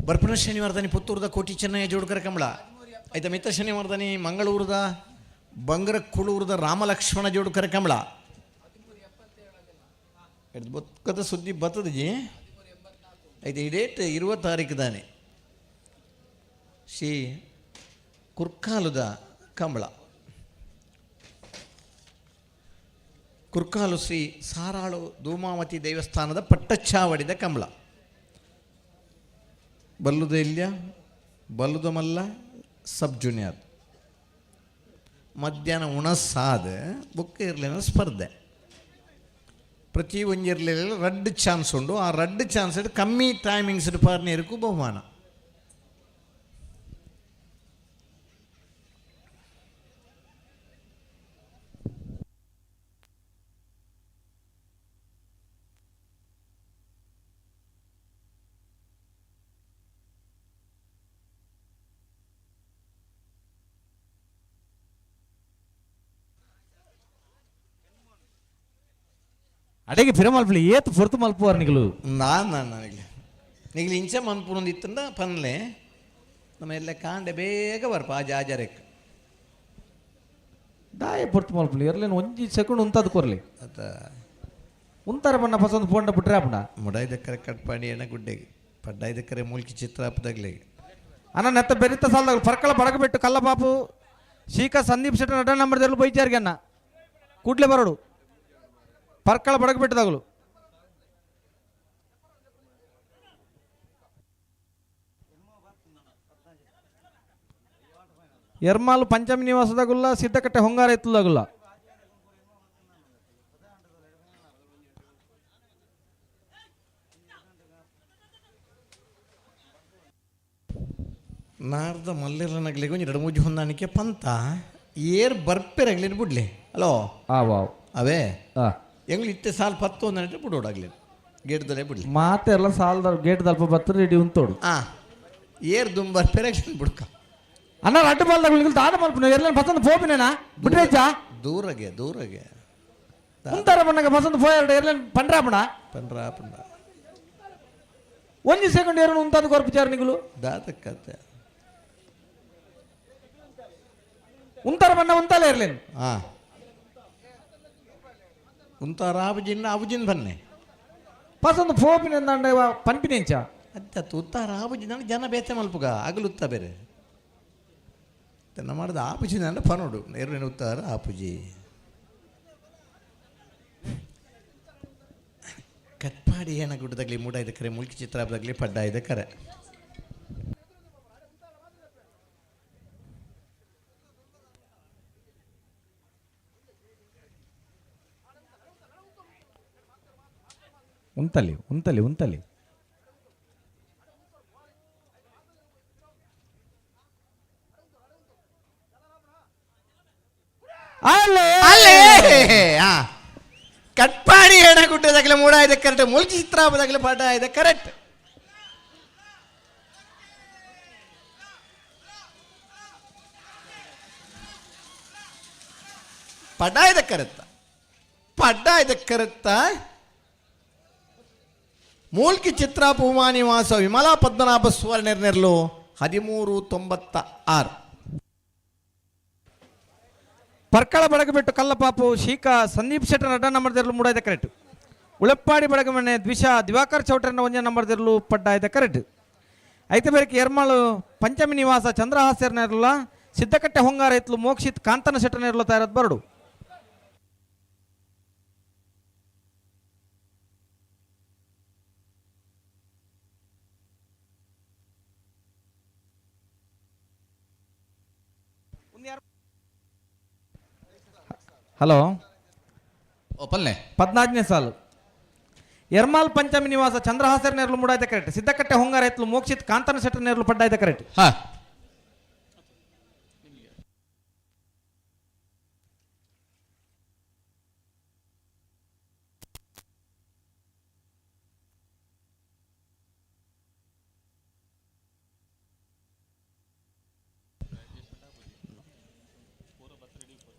ಬರ್ಪಣ ಶನಿವಾರದಾನಿ ಪುತ್ತೂರ್ದ ಕೋಟಿ ಚೆನ್ನಯ್ಯ ಜೋಡ್ಕರ ಕಂಬಳ ಆಯ್ತಾ. ಮಿತ್ರ ಶನಿವಾರದಾನಿ ಮಂಗಳೂರದ ಬಂಗರ ಕುಳೂರದ ರಾಮಲಕ್ಷ್ಮಣ ಜೋಡ್ಕರ ಕಂಬಳ. ಬೊಕ್ಕದ ಸುದ್ದಿ ಬತ್ತದ ಜಿ ಆಯ್ತು. ಈ ಡೇಟ್ 20 ತಾರೀಕು ದಾನೆ ಶ್ರೀ ಕುರ್ಕಾಲುದ ಕಂಬಳ, ಕುರ್ಕಾಲು ಶ್ರೀ ಸಾರಾಳು ಧೂಮಾವತಿ ದೇವಸ್ಥಾನದ ಪಟ್ಟಚ್ಚಾವಡಿದ ಕಂಬಳ. ಬಲ್ಲುದ ಇಲ್ಯ ಬಲ್ಲುದ ಮಲ್ಲ ಸಬ್ ಜೂನಿಯರ್. ಮಧ್ಯಾಹ್ನ ಉಣಸಾದ ಬುಕ್ ಇರಲಿಲ್ಲ ಸ್ಪರ್ಧೆ. ಪ್ರತಿ ಒಂಜಿರ್ಲಿಲ್ಲ ರಡ್ಡು ಚಾನ್ಸ್ ಉಂಡು. ಆ ರಡ್ಡು ಚಾನ್ಸ್ ಕಮ್ಮಿ ಟೈಮಿಂಗ್ಸ್ ಪಾರ್ನೇರ್ಕು ಬಹುಮಾನ. ಅಡೆಗೆ ಫಿರ ಮಲ್ಪಲಿ ಏತ್ ಪೊರ್ತು ಮಲ್ಪುವಾರ್ ನಿಗಲು. ನಾನು ನಾನು ನಿಗ್ಲಿ ನಿಗ್ಲಿ ಇಂಚ ಮನ್ಪುನೊಂದು ಇತ್ತಂದ ಪನ್ಲೆ ನಮ್ಮ ಎಲ್ಲ ಕಾಂಡೆ ಬೇಗ ಬರ್ಪ ಆ ಜಾಜರೆಕ್ ದಾಯ ಪೊರ್ತು ಮಲ್ಪಲಿ ಎರ್ಲೇನು ಒಂಜಿ ಸೆಕೆಂಡ್ ಉಂತದ್ ಕೊರ್ಲಿ ಅತ ಉಂತಾರ ಬಣ್ಣ ಪಸಂದ್ ಪೋಂಡ ಬಿಟ್ರೆ ಅಪ್ಪಣ. ಮುಡಾಯ್ದಕ್ಕರೆ ಕಟ್ಪಾಡಿ ಎಣ್ಣ ಗುಡ್ಡೆಗೆ ಪಡ್ಡಾಯ್ದಕ್ಕರೆ ಮೂಲ್ಕಿ ಚಿತ್ರಾಪದಾಗ್ಲಿಗೆ. ಅನ್ನ ನೆತ್ತ ಬೆರಿತ ಸಾಲದಾಗ ಪರ್ಕಳ ಬಡಗಬಿಟ್ಟು ಕಲ್ಲಪಾಪು ಶೀಕ ಸಂದೀಪ್ ಶೆಟ್ಟಿ ನಟ ನಂಬರ್ ದೆರ್ಲು ಬೈಚಾರಿಗೆ ಅನ್ನ ಕೂಡ್ಲೆ ಬರೋಡು ಪರ್ಕಳ ಬಡಗಬಿಟ್ಟದಾಗಲು. ಎರ್ಮಾಲು ಪಂಚಮಿ ನಿವಾಸದಾಗುಲ್ಲ ಸಿದ್ದಕಟ್ಟೆ ಹೊಂಗಾರ ಎತ್ತದಾಗುಲ್ಲ. ನಾರ್ದ ಮಲ್ಲಿರನಗ್ಲಿಗೆ ಒಂಜಿ ಎರಡು ಮೂಜಿ ಹೊಂದಾಣಿಕೆ ಪಂತ ಏರ್ ಬರ್ಪೆರಗ್ಲಿ ಬಿಡ್ಲಿ ಹಲೋ. ಆ ವಾವ್ ಅವೇ ಆ ಎಂಗ್ಲು ಇತ್ತೆ ಸಾಲ್ ಪತ್ತು ಒಂದಂಟೆ ಬಿಡೋಡಾಗ್ಲಿ ಗೇಟ್ದಲ್ಲೇ ಬಿಡ್ಲಿ. ಮಾತೆ ಎಲ್ಲ ಸಾಲದ ಗೇಟ್ ದಲ್ಪ ಬತ್ತ ರೆಡಿ ಉಂತೋಡು. ಆ ಏರ್ ದುಂಬ್ ಬರ್ಪೆರಗ್ಲಿ ಬಿಡ್ಕ. ಅಣ್ಣ ಅಡ್ಡ ಬಾಲ್ದಾಗ ದಾದ ಮಲ್ಪುನ ಎರ್ಲೇನು ಪಸಂದ್ ಪೋಪಿನೇನಾ ಬಿಟ್ರೇಚಾ ದೂರಗೆ ದೂರಗೆ ಉಂತಾರ ಬಣ್ಣಗ ಪಸಂದ್ ಪೋಯರ್ಡು ಎರ್ಲೇನು ಪಂಡ್ರಾಪಣ ಪಂಡ್ರಾಪಣ ಒಂಜಿ ಸೆಕೆಂಡ್ ಏರನು ಉಂತಾದ ಕೊರ್ಪುಚಾರ ನಿಗುಲು ದಾದಕ್ಕತ್ತೆ ಉಂತಾರ ಬಣ್ಣ ಉಂತಾಲೆ ಇರ್ಲೇನು. ಆ ಉಂತಾರ ಆಬುಜಿನ್ ಆಬುಜಿನ್ ಬನ್ನೆ ಪಸಂದ್ ಪೋಪಿನ ಎಂದಾಂಡ ಪನ್ಪಿನೆಂಚ ಅತ್ತ ಉತ್ತಾರ ಆಬುಜಿನ ಜನ ಬೇತೆ ಮಲ್ಪುಗ ಅಗಲುತ್ತ ಬೇರೆ ತನ್ನ ಮಾಡಿದ ಆಪುಜಿ ಅಂದ್ರೆ ಪನೋಡು ಎರಡನೇ ಉತ್ತಾರ ಆಪುಜಿ. ಕಟ್ಪಾಡಿ ಏನ ಗುಡ್ಡದಾಗ್ಲಿ ಮೂಡ ಕರೆ ಮುಲ್ಕಿ ಚಿತ್ರಾಪದಾಗ್ಲಿ ಪಡ್ಡ ಇದೆ ಕರೆ. ಉಂತಲಿ ಉಂತಲಿ ಉಂತಲಿ ಅಲ್ಲೇ ಅಲ್ಲೇ ಆ ಕಟ್ಪಾಡಿ ಏನ ಗುಡ್ಡದಾಗ್ಲಿ ಮೂಡ ಇದೆ ಕರೆಕ್ಟ್, ಮುಲ್ಕಿ ಚಿತ್ರಾಪದಾಗ್ಲಿ ಪಡ್ಡ ಇದೆ ಕರೆಕ್ಟ್. ಪಡ್ಡ ಇದೆ ಕರೆಕ್ತ ಪಡ್ಡ ಇದೆ ಕರೆಕ್ತ. ಮೂಲ್ಕಿ ಚಿತ್ರಾಪ ಉಮಾನಿವಾಸ ವಿಮಲಾ ಪದ್ಮನಾಭ ಸುವರ್ಣರ್ನೆರ್ಲು 1396. ಪರ್ಕಳ ಬಡಗಬಿಟ್ಟು ಕಲ್ಲಪಾಪು ಶೀಕ ಸಂದೀಪ್ ಶೆಟ್ಟರ್ ಅಡ್ಡ ನಂಬರ್ ದೆರ್ಲು ಮೂಡಾಯ್ದ ಕರೆಕ್ಟ್. ಉಳಪ್ಪಾಡಿ ಬಡಗಮನೆ ದ್ವಿಷ ದಿವಾಕರ್ ಚೌಟರ್ನ ಒಂಜ ನಂಬರ್ ದೆರ್ಲು ಪಡ್ಡಾಯ್ದ ಕರೆಕ್ಟ್. ಐತೆ ಬೇರೆ ಎರ್ಮಾಳು ಪಂಚಮಿ ನಿವಾಸ ಚಂದ್ರಹಾಸ್ಯರ್ನೆರ್ಲ ಸಿದ್ದಕಟ್ಟೆ ಹೊಂಗಾರ ಎತ್ಲು ಮೋಕ್ಷಿತ್ ಕಾಂತನ ಶೆಟ್ಟರ್ನೆರ್ಲು ತಯಾರದ್ ಬರಡು. ಹಲೋ ಪಲ್ಲೆ 14ನೇ ಸಾಲು. ಎರ್ಮಾಲ್ ಪಂಚಮಿ ನಿವಾಸ ಚಂದ್ರಹಾಸರ್ ನೇರ್ಲು ಮೂಡಾಯ್ದ ಕರೆಕ್ಟ್. ಸಿದ್ದಕಟ್ಟೆ ಹೊಂಗಾರ ಎತ್ಲು ಮೋಕ್ಷಿತ್ ಕಾಂತನ ಶೆಟ್ಟರ್ ನೇರ್ಲು ಪಡ್ಡಾಯ್ದ ಕರೆಕ್ಟ್. ಹಾ.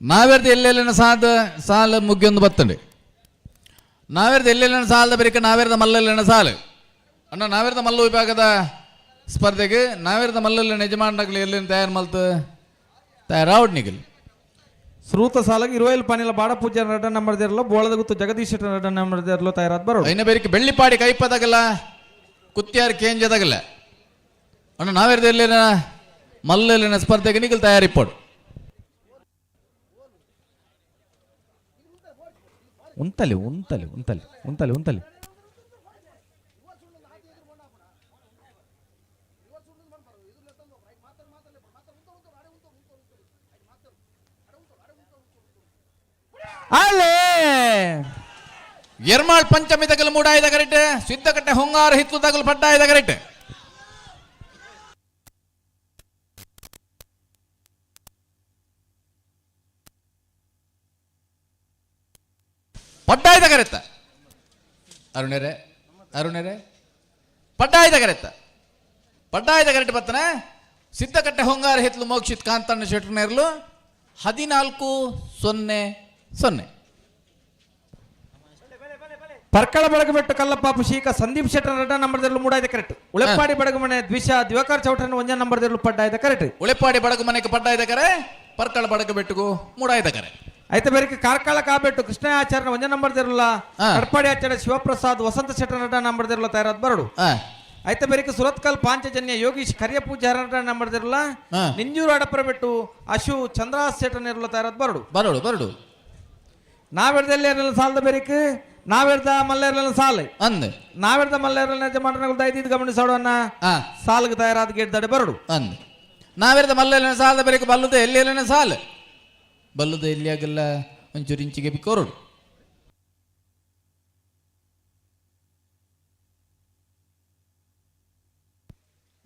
ನಾವೇರ್ದ ಎಲ್ಲೆಲ್ಲಿನ ಸಾದ ಸಾಲ ಮುಗ್ಗಿಯೊಂದು ಬತ್ತಂಡೆ. ನಾವೇರ್ದ ಎಲ್ಲೆಲ್ಲಿನ ಸಾಲದ ಬರಿಕ ನಾವೇರ್ದ ಮಲ್ಲಲ್ಲಿನ ಸಾಲು ಅಣ್ಣ. ನಾವೇರ್ದ ಮಲ್ಲು ವಿಭಾಗದ ಸ್ಪರ್ಧೆಗೆ ನಾವೇರ್ದ ಮಲ್ಲಲ್ಲಿ ಯಜಮಾನರಾಗಲಿ ಎಲ್ಲಿನ ತಯಾರು ಮಲ್ತು ತಯಾರಾವಡ್ ನಿಗಲಿ. ಶ್ರೂತ ಸಾಲಗೆ ಇರುವೈಲ್ ಪಾನಿಲ ಬಾಡ ಪೂಜೆ ರಡ್ಡ ನಂಬರ್ ದೇರ್ಲೋ ಬೋಳದ ಗುತ್ತು ಜಗದೀಶ್ ರಡ್ಡ ನಂಬರ್ ದೇರ್ಲೋ ತಯಾರಾದ ಬರೋಡು. ಐನ ಬೇರಿಕೆ ಬೆಳ್ಳಿಪಾಡಿ ಕೈಪದಾಗಲ್ಲ ಕುತ್ತಿಯಾರ್ ಕೇಂಜದಾಗಲ್ಲ ಅಣ್ಣ. ನಾವೇರ್ದ ಎಲ್ಲಿನ ಮಲ್ಲಲ್ಲಿನ ಸ್ಪರ್ಧೆಗೆ ನಿಗಲ್ ತಯಾರಿಪ್ಪೋಡು. ಉಂತಲಿ ಉಂತಲಿ ಉಂತಲಿ ಉಂತಲಿ ಉಂತಲಿ. ಅಲ್ಲೇ ಎರ್ಮಾಳ್ ಪಂಚಮಿ ತಗಲು ಮೂಡಾಯ್ದ ಕರೆಕ್ಟ್. ಸಿದ್ದಕಟ್ಟೆ ಹೊಂಗಾರ ಹಿತ್ತು ತಗಲು ಪಡ್ಡಾಯ್ದ ಕರೆಕ್ಟ್. ಪಡ್ಡಾಯ್ದ ಕರೆತ್ತ ಅರುಣರೇ, ಅರುಣರೇ ಪಡ್ಡಾಯ್ದ ಕರೆತ್ತ ಪಡ್ಡಾಯ್ದ ಕರೆಕ್ಟ್ ಬತ್ತನ. ಸಿದ್ದಕಟ್ಟೆ ಹೊಂಗಾರ ಹಿತ್ಲು ಮೋಕ್ಷಿತ್ ಕಾಂತಣ್ಣ ಶೆಟ್ಟರ್ನೇರ್ಲು 14-0-0. ಪರ್ಕಳ ಬೆಳಗುಬೆಟ್ಟು ಕಲ್ಲಪ್ಪ ಶೀಕ ಸಂದೀಪ್ ಶೆಟ್ಟರ್ ರಡ್ಡ ನಂಬರ್ ದೇರ್ಲು ಮೂಡಾಯ್ದ ಕರೆಕ್ಟ್. ಉಳೆಪ್ಪಾಡಿ ಬಡಗುಮನೆ ದ್ವಿಷ ದಿವಾಕರ್ ಚೌಟನ್ ಒಂಜ ನಂಬರ್ ದೇರ್ಲು ಪಡ್ಡಾಯ್ದ ಕರೆಕ್ಟ್. ಉಳೆಪ್ಪಾಡಿ ಬಡಗು ಮನೆಗೆ ಪಡ್ಡಾಯ್ದ ಕರೆ, ಪರ್ಕಳ ಬಡಗು ಬೆಟ್ಟುಗು ಮೂಡಾಯ್ದ ಕರೆ. ಐತೆ ಬೇರೆ ಕಾರ್ಕಳ ಕಾಬೆಟ್ಟು ಕೃಷ್ಣ ಆಚಾರ್ಯ ಒಂಜ ನಂಬರ್ ದೇರ್ಲ ಕಡ್ಪಾಡಿ ಆಚಾರ್ಯ ಶಿವಪ್ರಸಾದ್ ವಸಂತ ಶೆಟ್ಟರ್ ರಡ್ಡ ನಂಬರ್ ದೇರ್ಲ ತಯಾರಾದ ಬರಡು. ಐತೆ ಬೇರೆ ಸುರತ್ಕಲ್ ಪಾಂಚಜನ್ಯ ಯೋಗೀಶ್ ಕರಿಯ ಪೂಜಾರ ರಡ್ಡ ನಂಬರ್ ದೇರ್ಲ ನಿಂಜೂರು ಅಡಪರ ಬೆಟ್ಟು ಅಶು ಚಂದ್ರಹಾಸ್ ಶೆಟ್ಟರ್ ನೇರ್ಲ ತಯಾರಾದ ಬರಡು. ಬರಡು ಬರಡು. ನಾವೆಡ್ದಲ್ಲಿ ಸಾಲದ ಬೇರಿಕ್ ನಾವೆರ್ದ ಮಲ್ಲೇರ್ಲ ಸಾಲ ಅಂದ್ ನಾವೆರ್ದ ಮಲ್ಲೇರ್ಲ ಯಜಮಾನಗಳು ದಯದಿದ್ದು ಗಮನಿಸೋಣ. ಸಾಲ್ಗೆ ತಯಾರಾದ ಗೇಟ್ ದಡೆ ಬರಡು. ಅಂದ್ ನಾವೆರ್ದ ಮಲ್ಲೇರ್ಲ ಸಾಲದ ಬೇರಿಕ್ ಬಲ್ಲುದ ಎಲ್ಲಿ ಸಾಲ ಬಲ್ಲುದ ಎಲ್ಲಿ ಆಗಲ್ಲ ಒಂಚೂರು ಇಂಚಿಗೆ ಬಿಕ್ಕೋರಡು.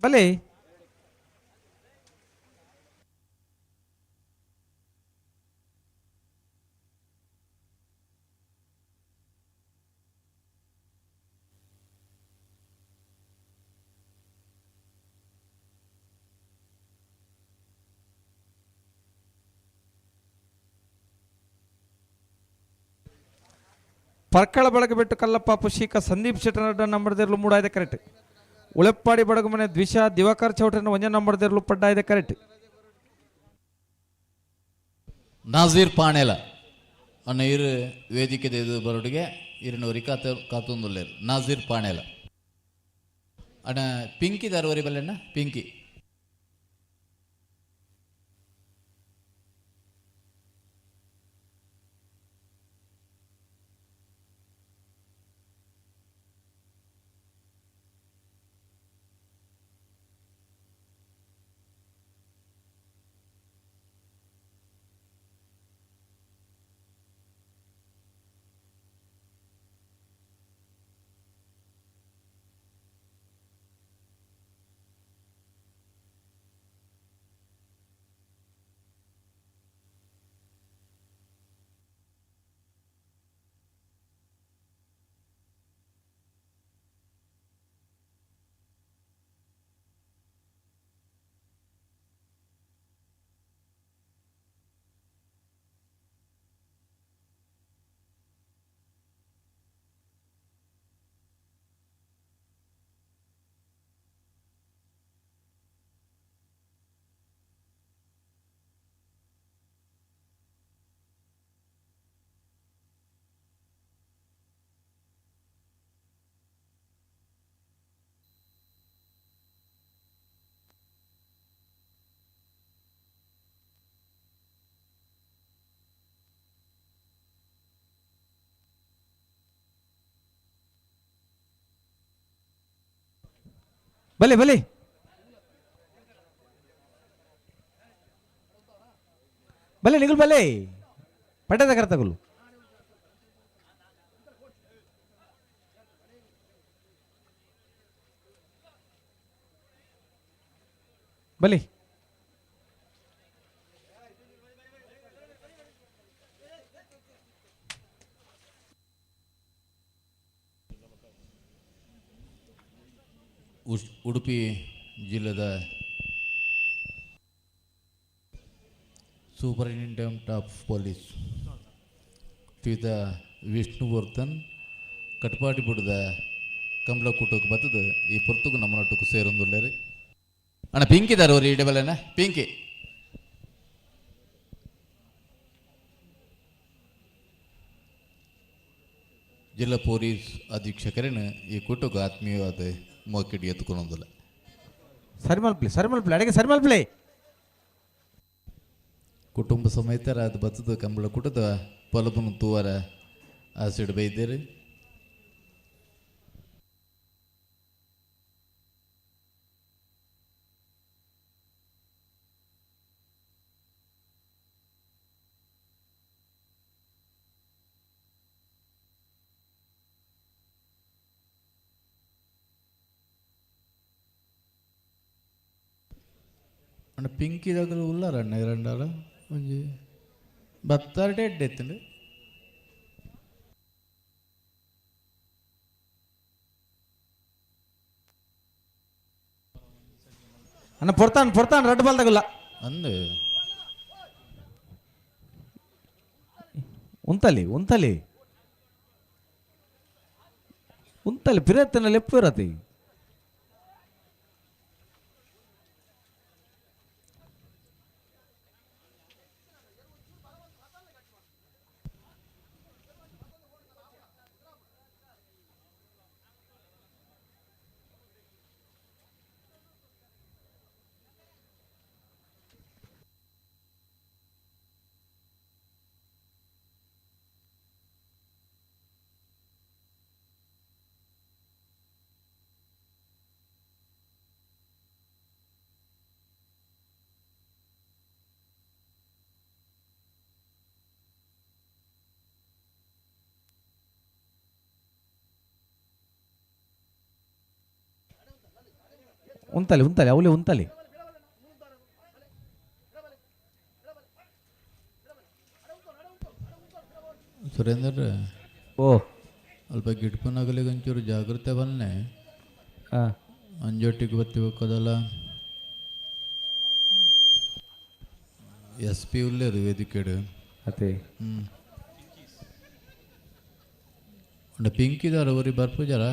ಬಲೆ ಪರ್ಕಳ ಬೆಳಗುಬೆಟ್ಟು ಕಲ್ಲಪ್ಪ ಪುಷಿಕ ಸಂದೀಪ್ ಶೆಟ್ಟರ್ ನಂಬರ್ ದೇರ್ಲು ಮೂಡಾಯ್ದ ಕರೆಕ್ಟ್. ಉಳೆಪ್ಪಾಡಿ ಬಡಗುಮನೆ ದ್ವಿಷ ದಿವಾಕರ್ ಚೌಟನ್ ಒಂಜ ನಂಬರ್ ದೇರ್ಲು ಪಡ್ಡಾಯ್ದ ಕರೆಕ್ಟ್. ನಾಜೀರ್ ಪಾಣೇಲ ಅನ್ನ ಇರು ವೇದಿಕೆ ಇದು ಬರೋಡಿಗೆ ಇರನೋರಿ ಕಾತ ಕಾತೊಂದುಲ್ಲೇರು ನಾಜೀರ್ ಪಾಣೇಲ ಅಣ್ಣ. ಪಿಂಕಿ ದಾರವರಿ ಬಲ್ಲೆಣ್ಣ ಪಿಂಕಿ. ಬಲೆ ಬಲೆ ಬಲೆ ನಿಗುಲ್ ಬಲೆ ಪಟ್ಟದ ಕರ್ತಗುಲು. ಬಲಿ. ಉಡುಪಿ ಜಿಲ್ಲೆದ ಸೂಪರಿಂಟೆಂಡೆಂಟ್ ಆಫ್ ಪೊಲೀಸ್ ಶ್ರೀಯುತ ವಿಷ್ಣುವರ್ಧನ್ ಕಟ್ಪಾಟಿಪುಡದ ಕಂಬಳ ಕೂಟಕ್ಕೆ ಬತ್ತದ ಈ ಪೊರ್ತುಗು ನಮ್ಮನೊಟ್ಟುಕು ಸೇರೊಂದುಲ್ಲೇರಿ. ಅಣ್ಣ ಪಿಂಕಿ ದಾರು ಅವ್ರು ಇಡಬಲ್ಲೇನ ಪಿಂಕಿ. ಜಿಲ್ಲಾ ಪೊಲೀಸ್ ಅಧೀಕ್ಷಕರೇನು ಈ ಕೂಟಕ್ಕೆ ಆತ್ಮೀಯವಾದ ಮೋಕಿಡಿ ಎತ್ಕೊಂಡೊಂದಿಲ್ಲ. ಸರಿ ಮಲ್ಪ್ಲಿ, ಸರಿ ಮಲ್ಪ್ಲಿ, ಅಡಿಗೆ ಸರಿ ಮಲ್ಪ್ಲಿ. ಕುಟುಂಬ ಸಮೇತರ ಅದು ಬತ್ತದ ಕಂಬಳ ಕೂಟದ ಪೊಲಬನ ತೂವರ ಆಸಿಡ್ ಬೈದೇರಿ. ಅಣ್ಣ ಪಿಂಕಿದಾಗಲು ಉಲ್ಲಾರ ಅಣ್ಣ ಎರಡಾರ ಒಂಜಿ ಬತ್ತಾರಟೆ ಎಡ್ಡೆ ಎತ್ತುಂಡು. ಅಣ್ಣ ಪೊರ್ತಾನ್ ಪೊರ್ತಾನ್ ರಡ್ಡು ಬಾಲ್ ತಗಲ್ಲ. ಅಂದು ಉಂತಲಿ ಉಂತಲಿ ಉಂತಲಿ ಪಿರತ್ತನ ಲೆಪ್ಪು ಇರತ್ತೆ. ಉಂತಲಿ ಉಂತಲಿ ಅವಲೇ ಉಂತಲಿ. ಸುರೇಂದ್ರ. ಓ ಅಲ್ಪ ಗಿಡ್ಪನಾಗಲಿಗೆ ಒಂಚೂರು ಜಾಗ್ರತೆ ಬನ್ನೆ. ಅಂಜೊಟ್ಟಿಗೆ ಬತ್ತಿಬೇಕದಲ್ಲ. S P ಉಲ್ಲೇರು ವೇದಿಕೆಡು. ಅದೇ. ಉಂಡ ಪಿಂಕಿದಾರ ಊರಿ ಬರ್ಪುಜಾರ.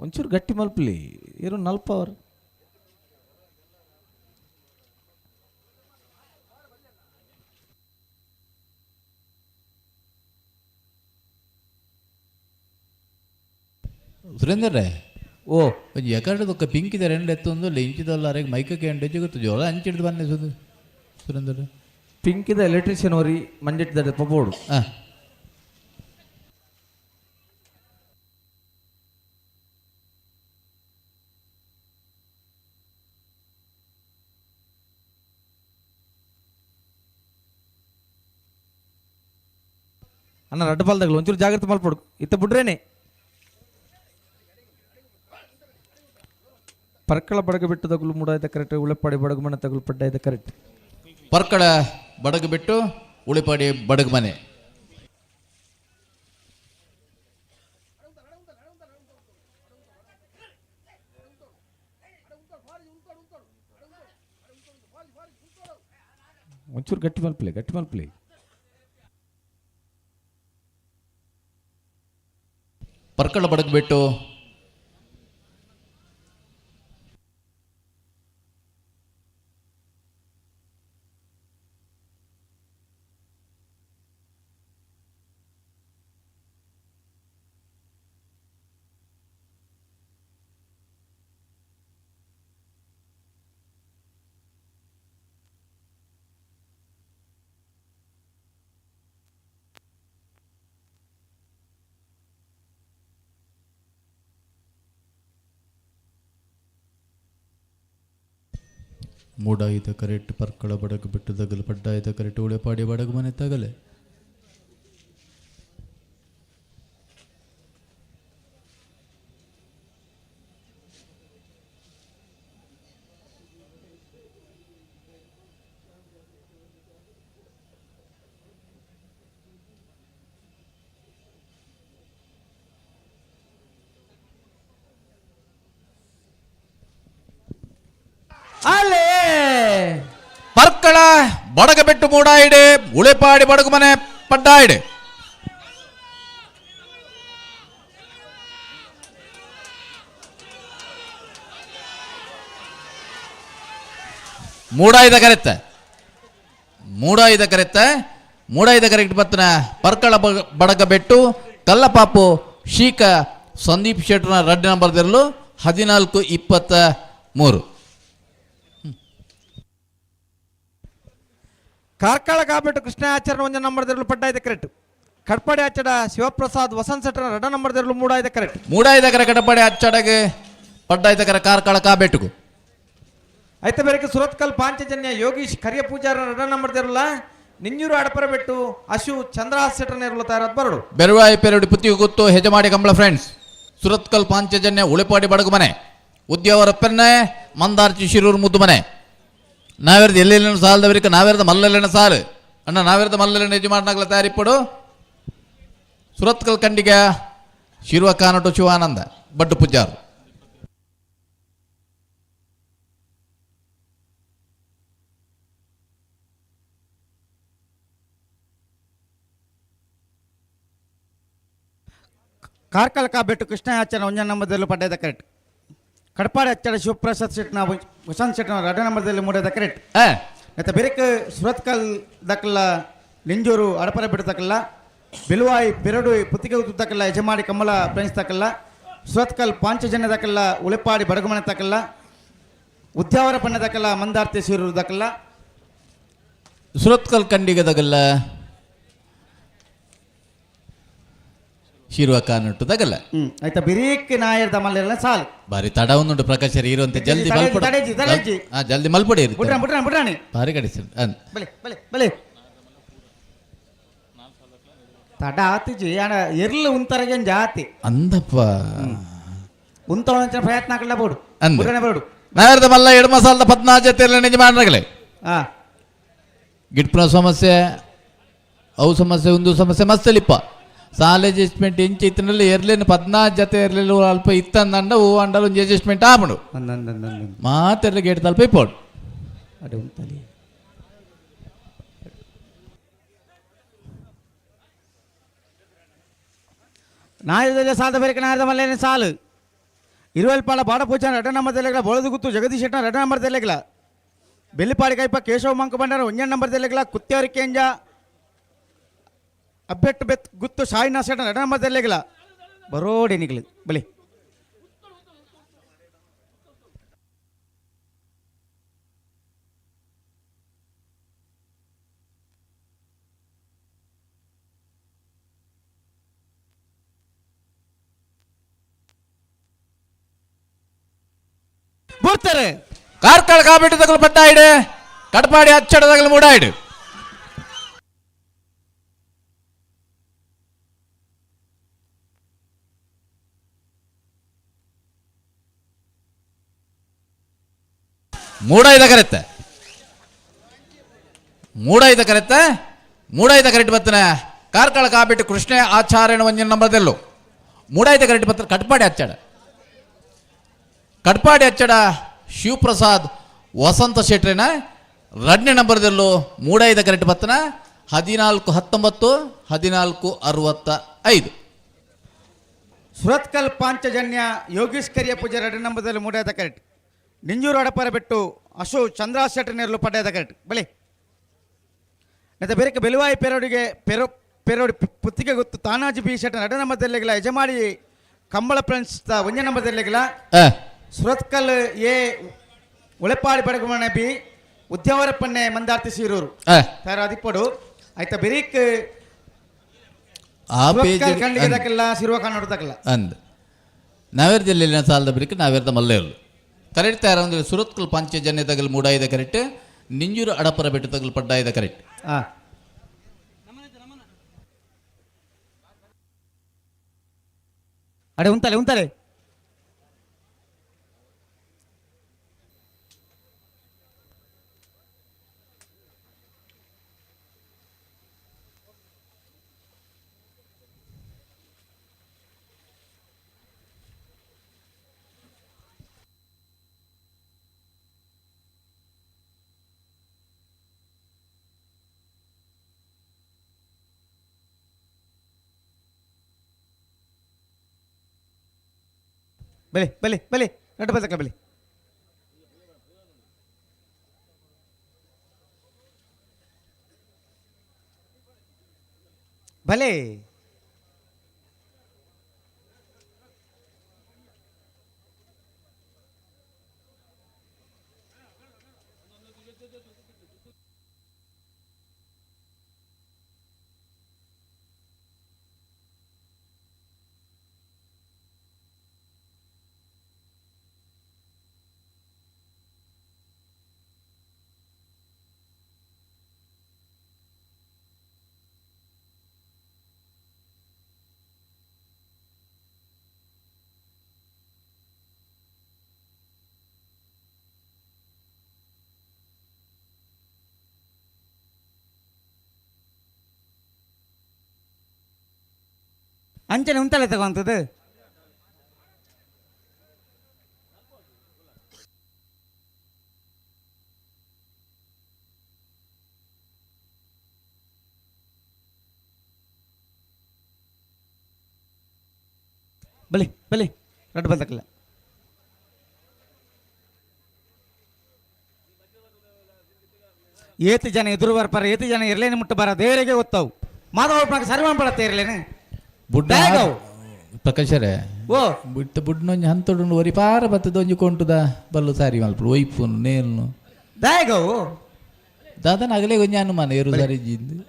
ಒಂಚೂರು ಗಟ್ಟಿ ಮಲ್ಪಲಿ ಇರು ನಲ್ಪ ಅವರು. ಸುರೇಂದ್ರ. ಓ ಒಂಜಿ ಎಕಡೆ ಪಿಂಕಿದಾರೆ ಎಂಡ್ ಎತ್ತೊಂದು ಇಂಚಿದಲ್ಲ ಅರೆಗೆ ಮೈಕಕ್ಕೆ ಎಂಡ್ ಗೊತ್ತು ಜೋಳ ಅಂಚಿಡ್ದು ಬನ್ನಿ ಸುದು ಸುರೇಂದ್ರ. ಪಿಂಕಿದ ಎಲೆಕ್ಟ್ರಿಷಿಯನ್ ಅವ್ರಿ ಮಂಜೆಟ್ಟಿದ್ದಾರೆ ಪಬೋಡು. ಹಾಂ ಅಣ್ಣ ರಡ್ಡು ಬಾಲ್ದಾಗಲು ಒಂಚೂರು ಜಾಗ್ರತೆ ಮಲ್ಪಡು ಇತ್ತ ಬಿಡ್ರೇನೆ. ಪರ್ಕಳ ಬಡಗ ಬಿಟ್ಟು ತಗುಲು ಮೂಡಾಯ್ದ ಕರೆಕ್ಟ್, ಉಳೆಪಾಡಿ ಬಡಗು ಮನೆ ತಗುಲು ಪಡ್ಡಾಯ್ದ ಕರೆಕ್ಟ್. ಪರ್ಕಳ ಬಡಗು ಬಿಟ್ಟು ಉಳಿಪಾಡಿ ಬಡಗು ಮನೆ. ಒಂಚೂರು ಗಟ್ಟಿ ಮಲ್ಪಲಿ ಗಟ್ಟಿ ಮಲ್ಪಲಿ. ಪರ್ಕಳ ಬಡಗು ಬಿಟ್ಟು ಮೂಡಾಯಿದ ಕರೆಟ್ ಪರ್ಕಳ ಬಡಗು ಬಿಟ್ಟು ದಗಲು, ಪಡ್ಡಾಯಿದ ಕರೆಟ್ ಉಳೆಪಾಡಿ ಬಡಗು ಮನೆ ತಗಲೆ. ಅಲ್ಲೇ ಪರ್ಕಳ ಬಡಗಬೆಟ್ಟು ಮೂಡಾಯಿಡೆ, ಉಳೆಪಾಡಿ ಬಡಗು ಮನೆ ಪಡ್ಡಾಯಿಡೆ. ಮೂಡಾಯಿದ ಕರೆತ್ತ, ಮೂಡಾಯಿದ ಕರೆತ್ತ, ಮೂಡಾಯಿದ ಕರೆಕ್ಟ್ ಬತ್ತನ ಪರ್ಕಳ ಬಡಗಬೆಟ್ಟು ಕಲ್ಲಪಾಪು ಶೀಕ ಸಂದೀಪ್ ಶೆಟ್ಟರ್ನ ರಡ್ಡು ನಂಬರ್ ದಿರಲು 14-23. ಕಾರ್ಕಳ ಕಾಬಿಟ್ಟು ಕೃಷ್ಣ ಆಚರಣ ಒಂಜ ನಂಬರ್ ದಿರಲು ಪಡ್ಡಾಯ್ದ ಕರೆಕ್ಟ್. ಕಟ್ಪಾಡಿ ಆಚಡ ಶಿವಪ್ರಸಾದ್ ವಸಂತ್ ಶೆಟ್ಟರ್ ರಡ್ಡ ನಂಬರ್ ದಿರಲು ಮೂಡಾಯ್ದ ಕರೆಕ್ಟ್. ಮೂಡಾಯ್ದ ಕರೆ ಕಟಪಾಡಿ ಅಚ್ಚಡಗೆ ಪಡ್ಡಾಯ್ದ ಕರೆ ಕಾರ್ಕಳ ಕಾಬೆಟ್ಟುಗು. ಐತ ಬೇರೆಗೆ ಸುರತ್ಕಲ್ ಪಾಂಚಜನ್ಯ ಯೋಗೀಶ್ ಕರಿಯ ಪೂಜಾರ ರಡ್ಡ ನಂಬರ್ ದಿರಲ ನಿಂಜೂರು ಅಡಪರ ಬೆಟ್ಟು ಅಶು ಚಂದ್ರಹಾಸ್ ಶೆಟ್ಟರ್ ನೇರಲು ತಯಾರಾದ ಬರಡು. ಬೆರುವಾಯಿ ಪೆರಡಿ ಪುತ್ತಿಗೆ ಗೊತ್ತು ಹೆಜಮಾಡಿ ಕಂಬಳ ಫ್ರೆಂಡ್ಸ್. ಸುರತ್ಕಲ್ ಪಾಂಚಜನ್ಯ ಉಳೆಪಾಡಿ ಬಡಗು ಮನೆ, ಉದ್ಯಾವರ ಪೆನ್ನೆ ಮಂದಾರ್ಚಿ ಶಿರೂರು ಮುದ್ದು ಮನೆ. ನಾವೇರ್ದು ಎಲ್ಲೆಲ್ಲ ಸಾಲದವರಿಗೆ ನಾವೇರ್ದ ಮಲ್ಲೆಲ್ಲನ ಸಾಲು ಅಣ್ಣ, ನಾವೇರ್ದ ಮಲ್ಲೆಲ್ಲ ಯಜಮಾನನಾಗಲ ತಯಾರಿಪ್ಪಡು. ಸುರತ್ಕಲ್ ಕಂಡಿಗ ಶಿರುವ ಕಾನಟು ಶಿವಾನಂದ ಬಡ್ಡು ಪೂಜಾರು. ಕಾರ್ಕಳ ಕಾಬೆಟ್ಟು ಕೃಷ್ಣ ಆಚರಣ ಒಂಜ ನಂಬರ್ದಲ್ಲಿ ಪಡ್ಡಾಯ್ದ ಕರೆಕ್ಟ್. ಕಡಪಾಡಿ ಅಚ್ಚಡ ಶಿವಪ್ರಸಾದ್ ಶೆಟ್ನ ವಸಂತ್ ಶೆಟ್ನ ರಡ್ಡ ನಂಬರ್ದಲ್ಲಿ ಮೂಡಾಯ್ದ ಕರೆಕ್ಟ್. ಮತ್ತು ಬೆರಕ್ ಸುರತ್ಕಲ್ ದಕ್ಕಲ್ಲ ಲಿಂಜೂರು ಅಡಪರ ಬಿಡ್ತಕ್ಕಲ್ಲ, ಬಿಲುವಾಯಿ ಬೆರಡು ಪುತ್ತಿಗೆ ತಕ್ಕಲ್ಲ ಯಜಮಾಡಿ ಕಮಲ ಫ್ರೆಂಡ್ಸ್ ತಕ್ಕಲ್ಲ, ಸುರತ್ಕಲ್ ಪಾಂಚಜನ್ಯ ದಕ್ಕಲ್ಲ ಉಳೆಪಾಡಿ ಬಡಗುಮನೆ ತಕ್ಕಲ್ಲ, ಉದ್ಯಾವರ ಪಣ್ಣ ದಕ್ಕಲ್ಲ ಮಂದಾರ್ತಿ ಸೀರೂರು ದಕ್ಕಲ್ಲ. ಸುರತ್ಕಲ್ ಕಂಡಿಗೆ ದಗಲ್ಲ ಶಿರುವ ಕಾನಟ್ಟು ದಗಲ್ಲ. ಆಯ್ತಾ ಬಿರೀಕ್ ನಾಯರ್ದ ಮಲ್ಲೆಲ್ಲ ಸಾಲು. ಬಾರಿ ತಡ ಒಂದುಂಟು ಪ್ರಕಾಶ್ ಇರುವಂತೆ ಜಲ್ದಿ ಮಲ್ಪಡು. ತಡೆಜಿ, ತಡೆಜಿ. ಜಲ್ದಿ ಮಲ್ಪಡಿ ಇರುತ್ತೆ. ಬುಡ್ರಾಣಿ, ಬುಡ್ರಾಣಿ, ಬುಡ್ರಾಣಿ. ಬಾರಿ ಕಡಿಸಿ ಬಲೆ ಬಲೆ ಬಲೆ ತಡ ಆತಿಜಿ ಅಣ್ಣ ಎರ್ಲು ಉಂತರಗೆ ಜಾತಿ ಅಂದಪ್ಪ ಉಂತವನ ಪ್ರಯತ್ನ ಹಾಕಲ್ಲ ಬೋಡು. ಅಂದ. ಬುಡ್ರಾಣಿ ಬೋಡು. ನಾಯರ್ದ ಮಲ್ಲ ಎಡಮ ಸಾಲದ ಪದ್ನಾಜ ತೆರಳ ನಿಜ ಮಾಡ್ರಗಲೆ. ಗಿಟ್ಪುನ ಸಮಸ್ಯೆ ಅವು ಸಮಸ್ಯೆ ಒಂದು ಸಮಸ್ಯೆ ಮಸ್ತಲಿಪ್ಪ ಸಾಲ ಅಡ್ಜಸ್ಟ್ಮೆಂಟ್ ಇಂಚ ಇತ್ತಿನಲ್ಲಿ ಎರ್ಲೇನು 14 ಜೊತೆ ಎರ್ಲಿಲ್ಲ ಅಲ್ಪ ಇತ್ತಂದಂಡ ಹೂ ಅಂಡಲು ಒಂಜಿ ಅಡ್ಜಸ್ಟ್ಮೆಂಟ್ ಆಪುಂಡು. ಮಾತೆರ್ಲ ಗೇಟ್ ತಲ್ಪ ಇಪ್ಪೋಡು. ಅಡೆ ಉಂತಲಿ. ನಾಯದಲ್ಲಿ ಸಾಲದ ಬೇರೆ ನಾಯದ ಮಲ್ಲೇನೆ ಸಾಲು ಇರುವಲ್ಪಾಳ ಬಾಡ ಪೂಜಾನ ರಡ್ಡ ನಂಬರ್ ತೆಲೆಗಳ ಬೋಳದು ಗುತ್ತು ಜಗದೀಶ್ ಶೆಟ್ಟನ ರಡ್ಡ ನಂಬರ್ ತೆಲೆಗಳ ಬೆಳ್ಳಿಪಾಡಿ ಕೈಪ ಕೇಶವ ಮಂಕ ಬಂಡಾರ ಒಂಜ ನಂಬರ್ ತೆಲೆಗಳ ಕುತ್ಯಾರಿ ಕೇಂಜ ಅಬ್ಬೆಟ್ಟು ಬೆತ್ ಗುತ್ತು ಸಾಯಿನಾ ಶೆಟ್ಟನ ರಡ್ಡ ನಂಬರ್ ತೆಲೆಗಳ ಬರೋಡೆ ನಿಗಲು ಬಲಿ ಬರ್ತಾರೆ. ಕಾರ್ಕಳ ಕಾಬಿಟ್ಟು ತಗಲು ಪಟ್ಟಾಯಿಡು ಕಡಪಾಡಿ ಅಚ್ಚಡ ತಗಲು ಮೂಡಾಯಿಡು. ಮೂಡಾಯ್ದ ಕರೆತ್ತ, ಮೂಡಾಯ್ದ ಕರೆತ್ತ, ಮೂಡಾಯ್ದ ಕರೆಕ್ಟ್ ಬತ್ತನ ಕಾರ್ಕಳ ಕಾಬಿಟ್ಟು ಕೃಷ್ಣ ಆಚಾರ್ಯನ ಒಂಜಿನ ನಂಬರ್ದೆಲ್ಲು ಮೂಡಾಯ್ದ ಕರೆಕ್ಟ್ ಬತ್ತ ಕಟ್ಪಾಡಿ ಅಚ್ಚಡ, ಕಟ್ಪಾಡಿ ಅಚ್ಚಡ ಶಿವಪ್ರಸಾದ್ ವಸಂತ ಶೆಟ್ರಿನ ರಡ್ನೇ ನಂಬರ್ದಲ್ಲೂ ಮೂಡಾಯ್ದ ಕರೆಕ್ಟ್ ಬತ್ತನ 14-19 14-65. ಸುರತ್ಕಲ್ ಪಾಂಚಜನ್ಯ ಯೋಗೀಶ್ ಕರಿಯ ಪೂಜೆ ರಡ್ಡ ನಂಬರ್ದಲ್ಲಿ ಮೂಡಾಯ್ದ ಕರೆಕ್ಟ್. ನಿಂಜೂರು ಅಡಪರ ಬೆಟ್ಟು ಅಶೋಕ್ ಚಂದ್ರಾ ಶೆಟ್ಟರ್ ನೇರಲು ಪಡ್ಡಾಯ್ದ ಕರೆಕ್ಟ್ ಬಲಿ. ಮತ್ತೆ ಬೇರೆ ಬೆಲುವಾಯಿ ಪೆರೋಡಿಗೆ ಪೆರೋಡಿ ಪುತ್ತಿಗೆ ಗೊತ್ತು ತಾನಾಜಿ ಬಿ ಶೆಟ್ಟರ್ ರಡ್ಡ ನಂಬರ್ದಲ್ಲಿಗಿಲ್ಲ ಯಜಮಾಡಿ ಕಂಬಳ ಫ್ರೆಂಡ್ಸ್ ಒಂಜ ನಂಬರ್ದಲ್ಲಿಗಿಲ್ಲ. ಸುರತ್ಕಲ್ ಎ ಉಳೆಪಾಡಿ ಬಡಗುಮನೆ ಬಿ ಉದ್ಯಾವರಪ್ಪನ್ನೆ ಮಂದಾರ್ತಿ ಸೀರೂರು ತಯಾರಾದಿಪ್ಪಡು ಆಯ್ತಾ ಬೆರೀಕ್ ಆ ಪೇಜ್ ಖಂಡಿಗೆ ದಕ್ಕಲ್ಲ ಸಿರುವ ಕನ್ನಡ ದಕ್ಕಲ್ಲ ಅಂದ್ ನಾವೇರ್ ಜಿಲ್ಲೆಯಲ್ಲಿ ಸಾಲದ ಬರೀಕ್ ನಾವೇರ್ದ ಮಲ್ಲೇರ್ಲು. ಕರೆಕ್ಟ್ ತಯಾರ ಅಂದ್ರೆ ಸುರತ್ಕಲ್ ಪಾಂಚಜನ್ಯ ತಗಲ್ ಮೂಡಾಯಿದ ಕರೆಕ್ಟ್, ನಿಂಜೂರು ಅಡಪರ ಬೆಟ್ಟು ತಗಲ್ ಪಡ್ಡಾಯಿದ ಕರೆಕ್ಟ್. ಅಡೆ ಉಂತಲೆ ಉಂತಲೆ ಬಲೆ ಬಲೆ ಬಲೆ ನಟ ಬದಕ ಬಲೆ ಭಲೆ ಅಂಚನೆ ಉಂತಲೆ ತಗೋಂಥದ್ದು. ಬಲಿ ಬಲಿ ರಡ್ಡು ಬಲ್ತಕ್ಕಿಲ್ಲ. ಏತು ಜನ ಎದುರು ಬರ್ಪಾರ, ಏತು ಜನ ಇರ್ಲೇನೆ ಮುಟ್ಟ ಬಾರ, ದೇವರಿಗೆ ಗೊತ್ತಾವು. ಮಾಧವ ಸರಿ ಮಾಡ್ಬಾರತ್ತೆ ಇರ್ಲೇನೆ. ಬುಡ್ಡ ಪ್ರಕಾಶರೇ ಓ ಬಿಟ್ಟು ಬುಡ್ನೊಂಜಿ ಹಂತೊಡು ಒರಿ ಪಾರ ಬತ್ತದ ಒಂಜಿ ಕೊಂಟುದ ಬಲ್ಲು ಸಾರಿ ಮಲ್ಪಡು ಒಯ್ಪುನು ನೇಲ್ನು ದಾಯಗವು ದಾದನ ಅಗಲೇ ಒಂಜಿ ಅನುಮಾನ ಏರು ಸಾರಿ ಜಿಂದು.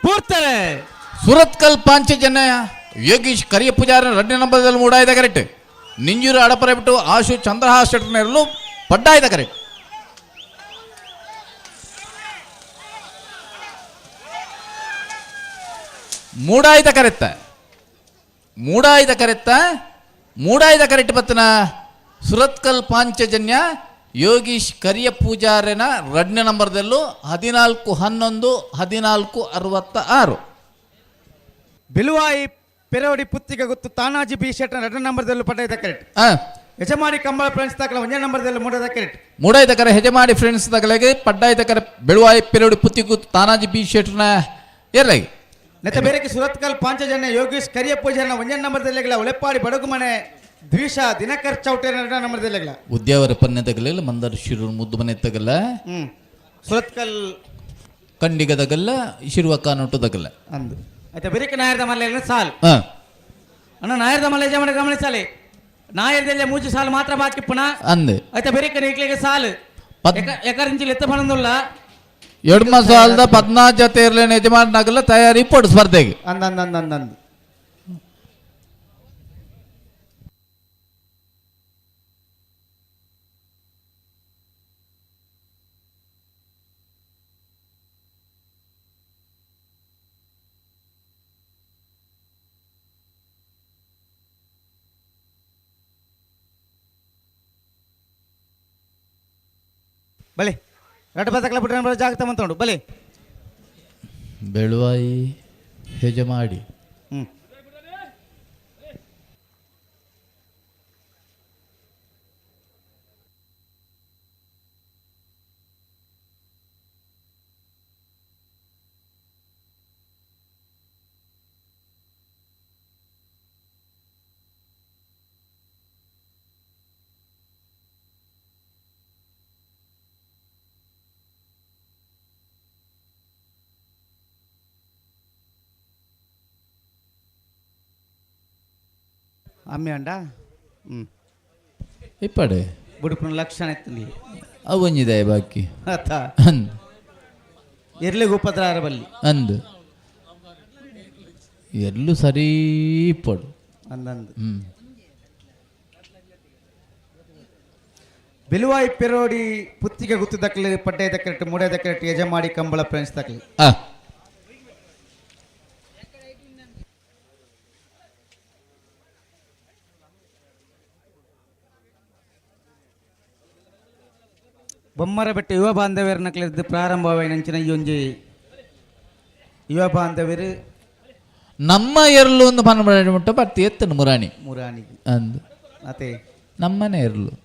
ಪೂರ್ತಾರೆ ಸುರತ್ಕಲ್ ಪಾಂಚಜನ್ಯ ಯೋಗೀಶ್ ಕರಿಯ ಪೂಜಾರ ರಡ್ಡ ನಂಬರದಲ್ಲಿ ಮೂಡಾಯ್ದ ಕರೆಕ್ಟ್. ನಿಂಜೂರು ಅಡಪರ ಬಿಟ್ಟು ಆಶು ಚಂದ್ರಹಾಸ್ ಶೆಟ್ಟರ್ನೆರಲು ಪಡ್ಡಾಯ್ದ ಕರೆಕ್ಟ್. ಮೂಡಾಯ್ದ ಕರೆತ್ತ ಮೂಡಾಯ್ದ ಕರೆತ್ತ ಮೂಡಾಯ್ದ ಕರೆಕ್ಟ್ ಬತ್ತನ ಸುರತ್ಕಲ್ ಪಾಂಚಜನ್ಯ ಯೋಗೀಶ್ ಕರಿಯ ಪೂಜಾರನ ರಡ್ನೇ ನಂಬರ್ದಲ್ಲೂ 14 11 14 66. ಬಿಲುವಾಯಿ ಪೆರೋಡಿ ಪುತ್ತಿಗೆ ಗೊತ್ತು ತಾನಾಜಿ ಬಿ ಶೆಟ್ಟರ್ ಎರಡನೇ ನಂಬರ್ದಲ್ಲೂ ಪಡೆದ ಕರೆಕ್ಟ್. ಯಜಮಾನಿ ಕಂಬಳ ಫ್ರೆಂಡ್ಸ್ ತಕಲ ಒಂದೇ ನಂಬರ್ದಲ್ಲೂ ಮೂಡದ ಕರೆಕ್ಟ್. ಮೂಡಾಯ್ದ ಕರೆ ಯಜಮಾನಿ ಫ್ರೆಂಡ್ಸ್ ತಕಲೆಗೆ ಪಡ್ಡಾಯ್ದ ಕರೆ ಬೆಳುವಾಯಿ ಪೆರೋಡಿ ಪುತ್ತಿಗೆ ತಾನಾಜಿ ಬಿ ಶೆಟ್ಟರ್ನ ಎರ್ಲಾಗಿ. ನೆತ್ತ ಬೇರೆಗೆ ಸುರತ್ಕಲ್ ಪಾಂಚಜನ್ಯ ಯೋಗೀಶ್ ಕರಿಯ ಪೂಜಾರನ ಒಂದೇ ನಂಬರ್ದಲ್ಲಿಗಳ ಉಳೆಪ್ಪಾಡಿ ಬಡಗು ಮನೆ ದ್ವಿಷ ದಿನಕರ್ ಚೌಟೇನ ಎರಡನೇ ನಂಬರ್ದಲ್ಲಿಗಳ. ಉದ್ಯಾವರ ಪನ್ನೆ ತಗಲಿಲ್ಲ ಮಂದರ್ ಶಿರೂರು ಮುದ್ದು ಮನೆ ತಗಲ್ಲ. ಸುರತ್ಕಲ್ ಕಂಡಿಗ ತಗಲ್ಲ ಶಿರುವ ಕಾನೋಟು ತಗಲ್ಲ ಅಂದು ಆಯ್ತಾ ಬೇರೆಕ್ಕೆ ನಾಯರ್ದ ಮಲ್ಲೆ ಸಾಲು. ಅಣ್ಣ ನಾಯರ್ದ ಮಲ್ಲೆ ಜಮನೆ ಗಮನಿಸಲಿ ನಾಯರ್ದಲ್ಲೇ ಮೂಜು ಸಾಲು ಮಾತ್ರ ಬಾಕಿ ಪುನಃ ಅಂದೆ ಆಯ್ತಾ ಬೇರೆಕ್ಕೆ ನೀಕ್ಲಿಗೆ ಸಾಲು ಎಕರಿಂಚಿಲ್ ಎತ್ತ ಬಣಂದುಲ್ಲ ಎಡ್ಮ ಸಾಲದ 14 ಜೊತೆ ಇರ್ಲೇನೆ ಯಜಮಾನನಾಗಲ್ಲ ತಯಾರಿ ಪಡು ಸ್ಪರ್ಧೆಗೆ. ಅಂದ ಅಂದ ಅಂದ ಅಂದ ಅಂದ ಬಲೆ ರಡ್ಡು ಬದಕಲ ಬಿಟ್ರೆ ಜಾಗತ ಮಂತೊಂಡು ಬಲೆ ಬೆಳುವಾಯಿ ಹೆಜಮಾಡಿ. ಅಮ್ಮೆ ಅಂಡ ಇಪ್ಪಡೆ ಬುಡುಪುನ ಲಕ್ಷಣ ಎತ್ತಲಿ ಅವು ಒಂಜಿದೆ ಬಾಕಿ. ಅತ್ತ. ಅಂದ್. ಎರ್ಲಿಗೆ ಉಪದ್ರ ಬಲ್ಲಿ. ಅಂದು ಎಲ್ಲೂ ಸರಿ ಇಪ್ಪಡು. ಅಂದಂದು. ಹ್ಮ್. ಬಿಲುವಾಯಿ ಪೆರೋಡಿ ಪುತ್ತಿಗೆ ಗುತ್ತು ದಕ್ಕಲಿ ಪಡ್ಡೆ ದಕ್ಕರೆಟ್ ಮೂಡೆ ದಕ್ಕರೆಟ್ ಯಜಮಾಡಿ ಕಂಬಳ ಫ್ರೆಂಡ್ಸ್ ದಕ್ಕಲಿ. ಆ. ಬೊಮ್ಮರ ಬೆಟ್ಟ ಯುವ ಬಾಂಧವ್ಯರ ನಕಲಿದ್ದು ಪ್ರಾರಂಭವಾಯಿನಂಚಿನ ಈ ಒಂಜಿ ಯುವ ಬಾಂಧವ್ಯರು. ನಮ್ಮ ಎರ್ಲು ಒಂದು ಪನ್ನ ಮುಟ್ಟ ಬರ್ತಿ ಎತ್ತನು ಮುರಾಣಿ. ಮುರಾಣಿ. ಅಂದು. ಅತೆ. ನಮ್ಮನೆ ಎರ್ಲು.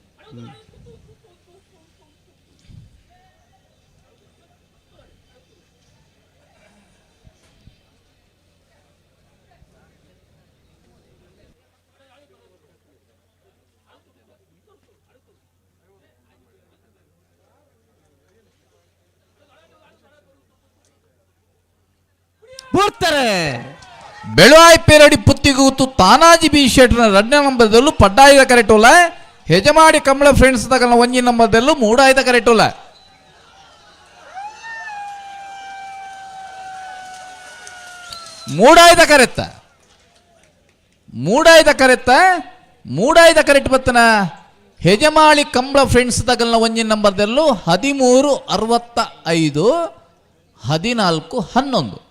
ಬೂರ್ತಾರೆ. ಬೆಳುವಾಯ್ ಪೇರಡಿ ಪುತ್ತಿಗೂತು ತಾನಾಜಿ ಬಿ ಶೆಟ್ನ ರಡ್ಡ ನಂಬರ್ದಲ್ಲೂ ಪಡ್ಡಾಯಿದ ಕರೆಟೋಲ, ಹೆಜಮಾಡಿ ಕಮಲ ಫ್ರೆಂಡ್ಸ್ ತಗಲ ಒಂಜಿ ನಂಬರ್ದಲ್ಲೂ ಮೂಡಾಯ್ದ ಕರೆಟೋಲ. ಮೂಡಾಯ್ದ ಕರೆತ್ತ, ಮೂಡಾಯ್ದ ಕರೆತ್ತ, ಮೂಡಾಯ್ದ ಕರೆಟ್ ಬತ್ತನ ಹೆಜಮಾಳಿ ಕಂಬಳ ಫ್ರೆಂಡ್ಸ್ ತಗಲ್ನ ಒಂಜಿ ನಂಬರ್ದಲ್ಲೂ 13 65 14 11.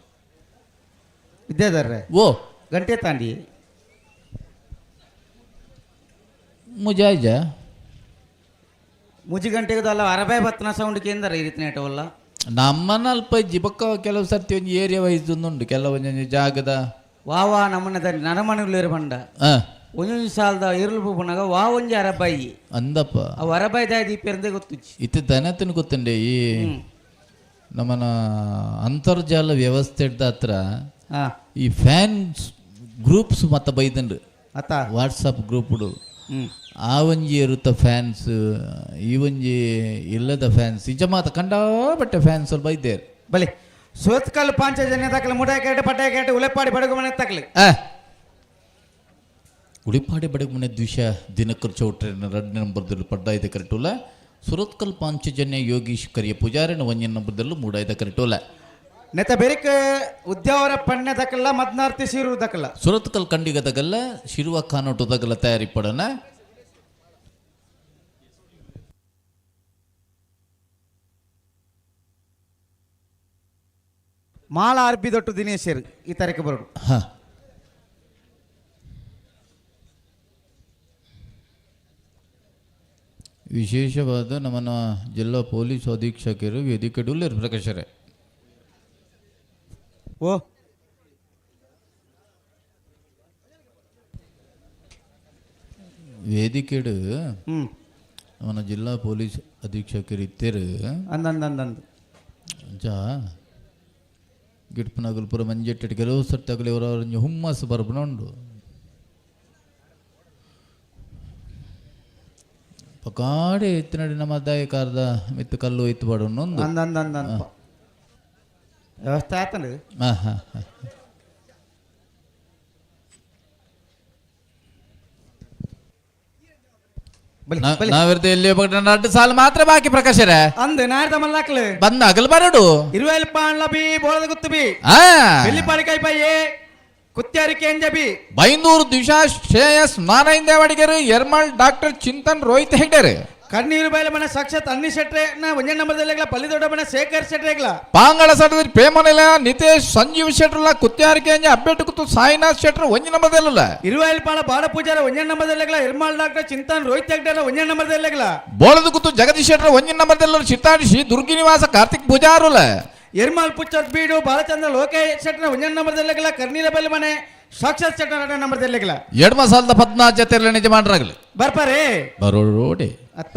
ವಿದ್ಯಾಧರ್ರೆ. ಓ. ಗಂಟೆ ತಾಂಡಿ. ಮುಜಾಯ್ಜ. ಮುಜಿ ಗಂಟೆಗೆ ಅಲ್ಲ, ಅರಬೈ ಬತ್ತನ ಸೌಂಡ್ ಕೇಂದ್ರ ಈ ರೀತಿ ನೆಟವಲ್ಲ. ನಮ್ಮನ ಅಲ್ಪ ಇಜ್ಜಿ. ಬೊಕ್ಕ ಕೆಲವು ಸರ್ತಿ ಒಂಜಿ ಏರಿಯಾ ವೈಸ್ ಉಂಟು, ಕೆಲವೊಂಜಿ ಜಾಗದ. ವಾ ವಾ ನಮ್ಮನೆ ನರಮನೆಗಳು ಬಂಡ. ಒಂದೊಂದು ಸಾಲದ ಇರುಳು ಪೂಪನಾಗ ವಾ ಒಂಜಿ ಅರಬಾಯಿ. ಅಂದಪ್ಪ. ಅವು ಅರಬಾಯಿ ದಾಯ ದೀಪ ಗೊತ್ತುಚ್ಚಿ. ಇತ್ತೆ ದನತನ ಗೊತ್ತುಂಡೆ, ಈ ನಮ್ಮನ ಅಂತರ್ಜಾಲ ವ್ಯವಸ್ಥೆ ಹತ್ರ ಈ ಫ್ಯಾನ್ಸ್ ಗ್ರೂಪ್ಸ್ ಮತ್ತ ಬೈದಂಡ್ರು. ಅತ್ತ. ವಾಟ್ಸಪ್ ಗ್ರೂಪ್ಡು ಆ ಒಂಜಿ ಇರುತ್ತ ಫ್ಯಾನ್ಸ್, ಈ ಒಂಜಿ ಇಲ್ಲದ ಫ್ಯಾನ್ಸ್, ಇಂಚ ಮಾತ ಕಂಡಾಪಟ್ಟೆ ಫ್ಯಾನ್ಸ್ ಸ್ವಲ್ಪ ಇದ್ದೇರು. ಬಲಿ ಸೋತ್ಕಲ್ ಪಾಂಚಜನ್ಯ ತಕಲು ಮುಡಾಯ ಕೇಟ ಪಟ್ಟಾಯ ಕೇಟ ಉಲೆಪ್ಪಾಡಿ ಬಡಗು ಮನೆ ತಕಲು. ಉಳಿಪಾಡಿ ಬಡಗು ಮನೆ ದ್ವಿಷ ದಿನಕರ್ ಚೌಟ್ರಿನ ರಡ್ಡ ನಂಬರ್ದಲ್ಲಿ ಪಡ್ಡಾಯ್ದ ಕರೆಟೋಲ, ಸುರತ್ಕಲ್ ಪಾಂಚಜನ್ಯ ಯೋಗೀಶ್ ಕರಿಯ ಪೂಜಾರಿನ ಒಂಜಿ ನಂಬರ್ದಲ್ಲೂ ಮೂಡಾಯ್ದ ಕರೆಟೋಲ. ನೆತ ಬೆರಿಕ್ ಉದ್ಯಾವರ ಪಣ್ಯ ದಕಲ್ಲ ಮದ್ನಾರ್ತಿ ಸೀರು ದಕಲ್ಲ. ಸುರತ್ಕಲ್ ಕಂಡಿಗ ತಗಲ್ಲ ಶಿರುವ ಖಾನೋಟು ತಗಲ ತಯಾರಿ ಪಡನ. ಮಾಲ ಆರ್ಬಿ ದೊಟ್ಟು ದಿನೇಶರ್ ಈ ತಾರೀಕು ಬರೋಡು. ಹಾ. ವಿಶೇಷವಾದ ನಮ್ಮನ್ನ ಜಿಲ್ಲಾ ಪೊಲೀಸ್ ಅಧೀಕ್ಷಕರು ವೇದಿಕೆ ಉಲ್ಲೇರು ಪ್ರಕಾಶರೇ. ಓ. ವೇದಿಕೆಡು ನಮ್ಮನ್ನ ಜಿಲ್ಲಾ ಪೊಲೀಸ್ ಅಧೀಕ್ಷಕರು ಇತ್ತೇರು. ಅಂದಂದಂದಂದು. ಅಂಚ ಗಿಡ್ಪನಗಲ್ ಪೂರ ಮಂಜೆಟ್ಟೆಡ್ ಕೆಲವು ಸರ್ತಿ ಅವರ ಹುಮ್ಮಸ್ಸು ಬರ್ಪುನ ಉಂಡು. ಪಕಾಡೆ ಎತ್ತಿನಡಿ ನಮ್ಮ ದಾಯ ಕಾರ್ದ ಮಿತ್ತು ಕಲ್ಲು ಎತ್ತು ಪಾಡೊಂದು. ಅಂದಂದಂದಂದ ವ್ಯವಸ್ಥೆ ಆತಂಡು. ಹಾಂ ಹಾಂ ಹಾಂ. ನಾವಿರ್ದು ಎಲ್ಲಿ ನಡ್ಡು ಸಾಲು ಮಾತ್ರ ಬಾಕಿ ಪ್ರಕಾಶರೇ. ಅಂದ್ ನಾಡ್ದ ಮಲ್ಲಾಕ್ಲು. ಬಂದ ಅಗಲ್ ಬರಡು. ಇರುವೆಲ್ ಪಾಂಡ್ಲ ಬಿ ಬೋಳದ ಗುತ್ತು ಬಿ. ಬೆಳ್ಳಿಪಾಡಿ ಪೈಯೆ ಕುತ್ಯಾರಿ ಕೇಂಜ ಬಿ. ಬೈಂದೂರು ದಿಶಾ ಶ್ರೇಯಸ್ ನಾರಾಯಣ ದೇವಾಡಿಗರು, ಎರ್ಮಾಳ್ ಡಾಕ್ಟರ್ ಚಿಂತನ್ ರೋಹಿತ್ ಹೆಗ್ಡೆರ್. ಕಣ್ಣೀರು ಬಯಲ ಮನೆ ಸಾಕ್ಷಾತ್ ಅನ್ನಿ ಶೆಟ್ರೆ ನ ಒಂಜೆ ನಂಬರ್ದಲ್ಲೆಗ್ಲ ಪಲ್ಲಿ ದೊಡ್ಡ ಮನೆ ಶೇಖರ್ ಶೆಟ್ರೆಗ್ಲ. ಪಾಂಗಳ ಸಡದಲ್ಲಿ ಪ್ರೇಮನೆಲ ನಿತೇಶ್ ಸಂಜೀವ್ ಶೆಟ್ರಲ್ಲ ಕುತ್ಯಾರಿ ಕೇಂಜ ಅಬ್ಬೆಟ್ಟು ಕುತ್ತು ಸಾಯಿನಾಥ್ ಶೆಟ್ರು ಒಂಜಿ ನಂಬರ್ದಲ್ಲ. ಇರುವೆಲ್ ಪಾಳ ಬಾಡ ಪೂಜಾರ ಒಂಜೆ ನಂಬರ್ದಲ್ಲೆಗ್ಲ ಎರ್ಮಾಳ್ ಡಾಕ್ಟರ್ ಚಿಂತನ್ ರೋಹಿತ್ ಹೆಗ್ಡೆರ ಒಂಜೆ ನಂಬರ್ದಲ್ಲೆಗ್ಲ. ಬೋಳದ ಕುತ್ತು ಜಗದೀಶ್ ಶೆಟ್ರ ಒಂಜಿ ನಂಬರ್ದಲ್ಲ ಚಿತ್ತಾಡಿಸಿ ದುರ್ಗಿ ನಿವಾಸ ಕಾರ್ತಿಕ್ ಪೂಜಾರುಲ. ಎರ್ಮಾಳ್ ಪುಚ್ಚರ್ ಬೀಡು ಬಾಲಚಂದ್ರ ಲೋಕೇಶ್ ಶೆಟ್ರ ಒಂಜೆ ನಂಬರ್ದಲ್ಲೆಗ್ಲ ಕರ್ನೀಲ ಬೈಲ ಮನೆ ಸಾಕ್ಷಾತ್ ಶೆಟ್ರ ಎರಡನೇ ನಂಬರ್ದಲ್ಲೆಗ್ಲ. ಎಡ್ಮ ಸಾಲದ 14 ಜೊತೆ ನಿಜ ಮಾಡ್ರಾಗಲಿ. ಬರ್ಪಾರೆ. ಬರೋಡೆ. ಅತ್ತ.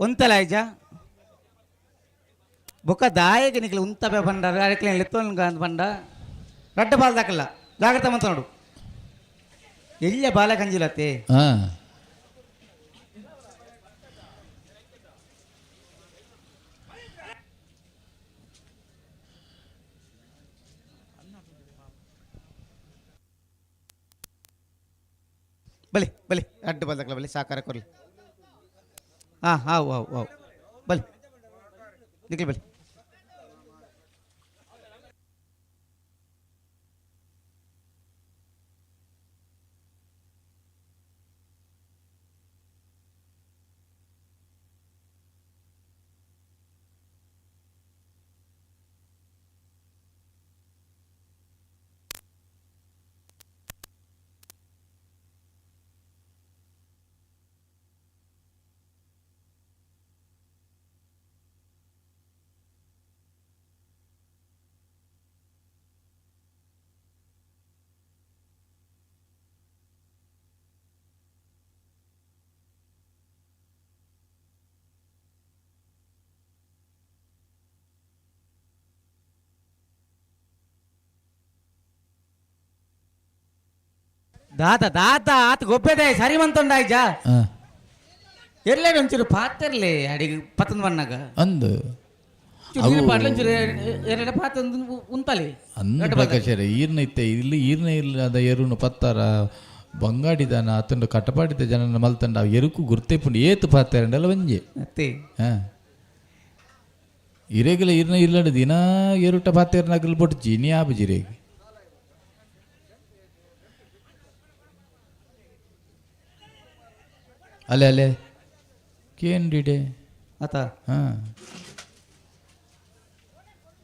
ಒಂತಲ ಆಯ್ಜಾ ಬೊಕ್ಕ ದಾಯಕ ನಿಕ್ಲೆ ಉಂತಪೆ ಪಂಡ ಅರೆಕ್ಲೆ ಲೆತ್ತೊನ್ ಪಂಡ ರಡ್ಡ ಬಾಲ್ ದಾಕಲ್ಲ ಜಾಗ್ರತೆ ಮಂತ ನೋಡು ಎಲ್ಲ ಬಾಲ ಕಂಜಿಲತ್ತೆ. ಬಲಿ ಬಲಿ ಅಡ್ಡ ಬಾಲ್ ದಾಕಲ್ಲ ಬಲಿ ಸಾಕಾರ ಕೊರ್ಲಿ. ಹಾಂ ಹಾವು ಹಾವು ಹಾವು ಬಲಿ ನಿಕ್ಲಿ ಬಲಿ. ದಾತ ದಾತ ಆತ ಗೊಬ್ಬೆದೆ ಸರಿ ಮಂತೊಂಡಾಯ್ಜಾ ಎಲ್ಲೆಡೆ ಒಂಚೂರು ಪಾತಿರ್ಲಿ ಅಡಿಗೆ ಪತ್ತೊಂದು ಬಣ್ಣಗ ಅಂದು ಪಾಟ್ಲ ಒಂಚೂರು ಎರಡು ಪಾತೊಂದು ಉಂತಲಿ ಅಂದು ಪ್ರಕಾಶರೇ ಈರ್ನ ಇತ್ತೆ ಇಲ್ಲಿ ಈರ್ನ ಇಲ್ಲದ ಎರುನು ಪತ್ತಾರ ಬಂಗಾಡಿದಾನ ಅತಂಡು ಕಟಪಾಡಿದ ಜನನ ಮಲ್ತಂಡ ಎರುಕು ಗುರ್ತೆಪುಂಡು ಏತು ಪಾತೆರಂಡಲ್ಲ ಒಂಜೆ. ಅತ್ತೆ ಇರೇಗಲ ಈರ್ನ ಇಲ್ಲಡ ದಿನ ಎರುಟ ಪಾತೆರ್ನಗಲ್ ಬೊಟ್ಚಿ ನೀ ಆಬಜಿರೇಗ್. ಅಲೆ ಅಲೆ ಕೇಂಡಿಡೆ ಆತ ಹಾಂ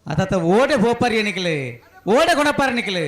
ಆತ ಓಡೆ ಬೋಪಾರಿ ನಿಕ್ಲೆ ಓಡೆ ಗುಣಪಾರಿ ನಿಕ್ಲೆ.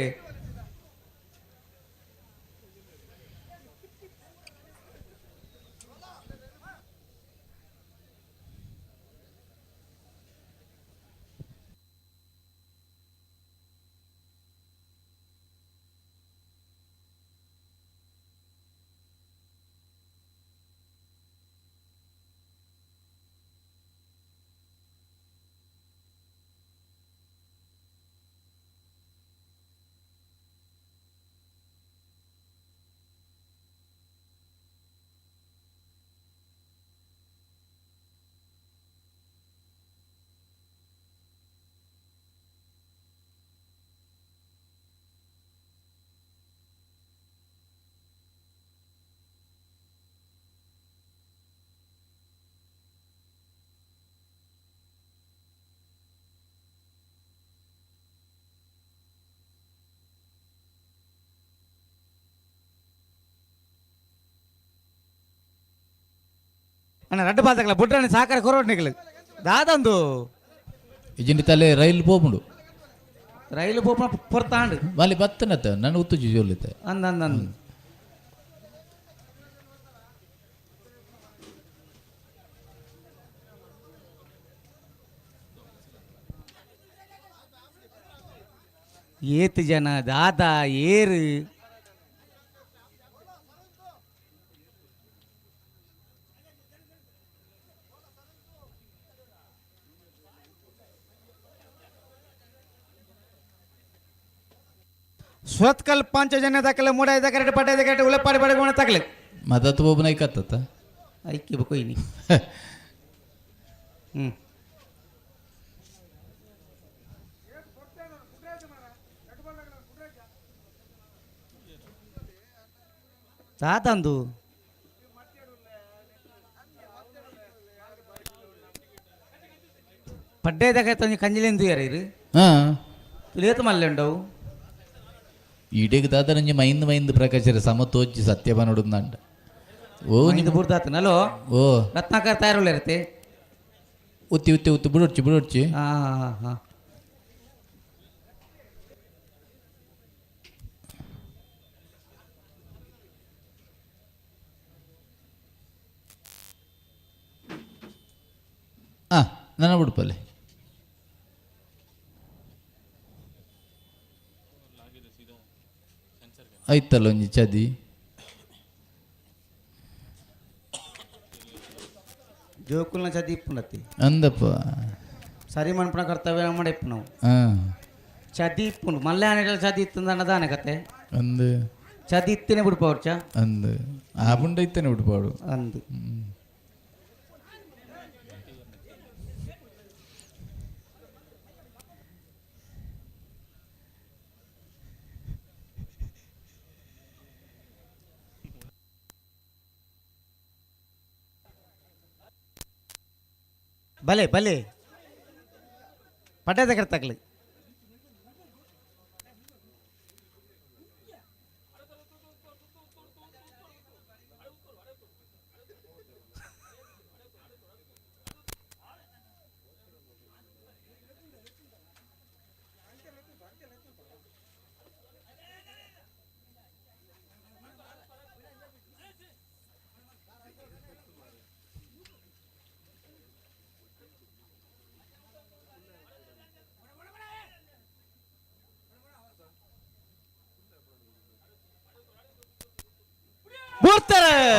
ಅಣ್ಣ ರಡ್ಡು ಬಾತಕಲ ಬುಡ್ರಣ್ಣ ಸಾಕಾರ ಕೊರೋಡ್ ನಿಕ್ಲು ದಾದಂದು ಇಜಿಂಡಿ ತಲೆ ರೈಲ್ ಪೋಪುಂಡು ರೈಲು ಪೋಪುನ ಪೊರ್ತಾಂಡು ಮಲ್ಲಿ ಬತ್ತನತ್ತ ನನ್ನ ಉತ್ತುಜಿ ಜೋಲಿತೆ ಅಂದ ಅಂದ ಅಂದ ಏತು ಜನ ದಾದಾ ಏರು ಸುರತ್ಕಲ್ ಪಾಂಚಜನ್ಯ ದಾಖಲೆ ಮೂಡಾಯ ದಾಖಲೆ ಪಡ್ಡಾಯ ದಾಖಲೆ ಉಳಪಾಡಿ ಬಡಗೋಣ ತಗಲೆ ಮದತ್ ಒಬ್ಬನ ಐಕತ್ತ ಐಕಿ ಬಕೊಯ್ನಿ. ಹ್ಞೂ ತಾತಂದು ಪಡ್ಡಾಯ ದಾಖಲೆ ಕಂಜಿಲೆಂದು ಯಾರು ಹಾಂ ತುಳಿಯತ ಮಲ್ಲೆ ಉಂಡವು ಈಡೇಗ್ ದಾದರಂಜಿ ಮೈಂದ್ ಮೈಂದ್ ಪ್ರಕಾಶರ ಸಮತೋಜಿ ಸತ್ಯಬನುಡುಂದಂಡ ಓ ಇದು ಬುಡ್ದಾತನಲ್ಲೋ ಓ ರತ್ನಾಕರ್ ತಯಾರುಳ್ಳ ಇರುತ್ತೆ ಉತ್ತಿ ಉತ್ತಿ ಉತ್ತಿ ಬಿಡೊಡ್ಚಿ ಬಿಡೊಡ್ಚಿ. ಹಾಂ ಹಾಂ ಹಾಂ ಹಾಂ ನನ್ನ ಬಿಡ್ಪಲ್ಲಿ ಐತಲ್ಲ ಒಂಜಿ ಚದಿ. ಜೋಕುಲ್ನ ಚದಿ ಇಪ್ಪುನತಿ ಅಂದಪ್ಪ. ಸರಿ ಮನ್ಪುನ ಕರ್ತವ್ಯ ನಮ್ಮ ಇಪ್ಪು ಹಾ. ಚದಿ ಇಪ್ಪುಂಡು ಮಲ್ಲೆ ಆನೆಗಳ ಚದಿ ಇತ್ತಂದ ದಾನೆ ಕತೆ. ಅಂದು. ಚದಿ ಇತ್ತನೆ ಬಿಡ್ಪವ್ರಚ. ಅಂದು ಆಪುಂಡ ಇತ್ತನೆ ಬಿಡ್ಪಾಡು. ಅಂದು. ಬಲೆ ಬಲೆ ಪಡ್ಡದ ಕರ್ತಾಕ್ಲಿ.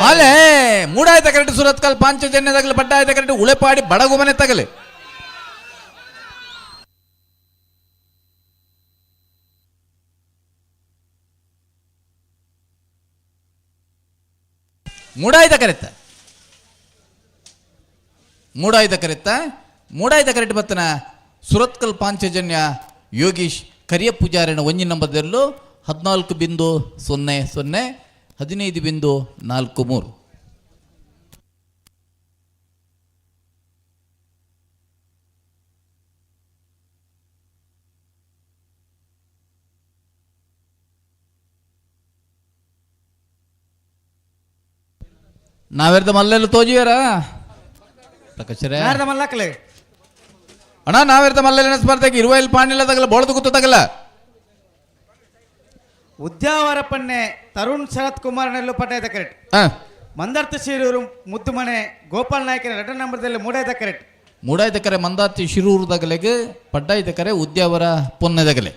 ಅಲೆ ಮೂಡಾಯ್ತ ಕರೆಕ್ಟ್ ಸುರತ್ಕಲ್ ಪಾಂಚಜನ್ಯ ತಗಲು ಪಡ್ಡಾಯ್ತ ಕರೆಕ್ಟ್ ಉಳೆಪಾಡಿ ಬಡಗು ಮನೆ ತಗಲೆ. ಮೂಡಾಯ್ತ ಕರೆತ್ತ ಮೂಡಾಯ್ತ ಕರೆತ್ತ ಮೂಡಾಯ್ತ ಕರೆಕ್ಟ್ ಬತ್ತನ ಸುರತ್ಕಲ್ ಪಾಂಚಜನ್ಯ ಯೋಗೀಶ್ ಕರಿಯ ಪೂಜಾರಿನ ಒಂಜಿ ನಂಬರ್ದಲ್ಲೂ 14.00 15.43. ನಾವೆರ್ದ ಮಲ್ಲೆಲ್ಲ ತೋಜುವೇರ ಪ್ರಕಾಶರೇ? ನಾರ್ದ ಮಲ್ಲಕ್ಲೆ. ಅಣ್ಣ ನಾವೆರ್ದ ಮಲ್ಲೆಲ್ಲ ಸ್ಪರ್ಧೆಗೆ ಇರುವೈಲ್ ಪಾಣಿಲ್ಲ ತಗಲ ಬೋಳದು ಕೂತು ತಗಲ. ಉದ್ಯಾವರ ಪನ್ನೆ ತರುಣ್ ಶರತ್ ಕುಮಾರ್ ನೆಲ್ಲು ಪಟ್ಟಾಯ್ತ ಕರೆಕ್ಟ್. ಮಂದರ್ತಿ ಶಿರೂರು ಮುದ್ದುಮನೆ ಗೋಪಾಲ್ ನಾಯಕನ ಎರಡನೇ ನಂಬರ್ದಲ್ಲಿ ಮೂಡಾಯ್ತ ಕರೆಕ್ಟ್. ಮೂಡಾಯ್ತ ಕರೆ ಮಂದಾರ್ತಿ ಶಿರೂರು ತಗಲೆಗೆ ಪಡ್ಡಾಯ್ತ ಕರೆ ಉದ್ಯಾವರ ಪೊನ್ನೆ ತಗಲೆ.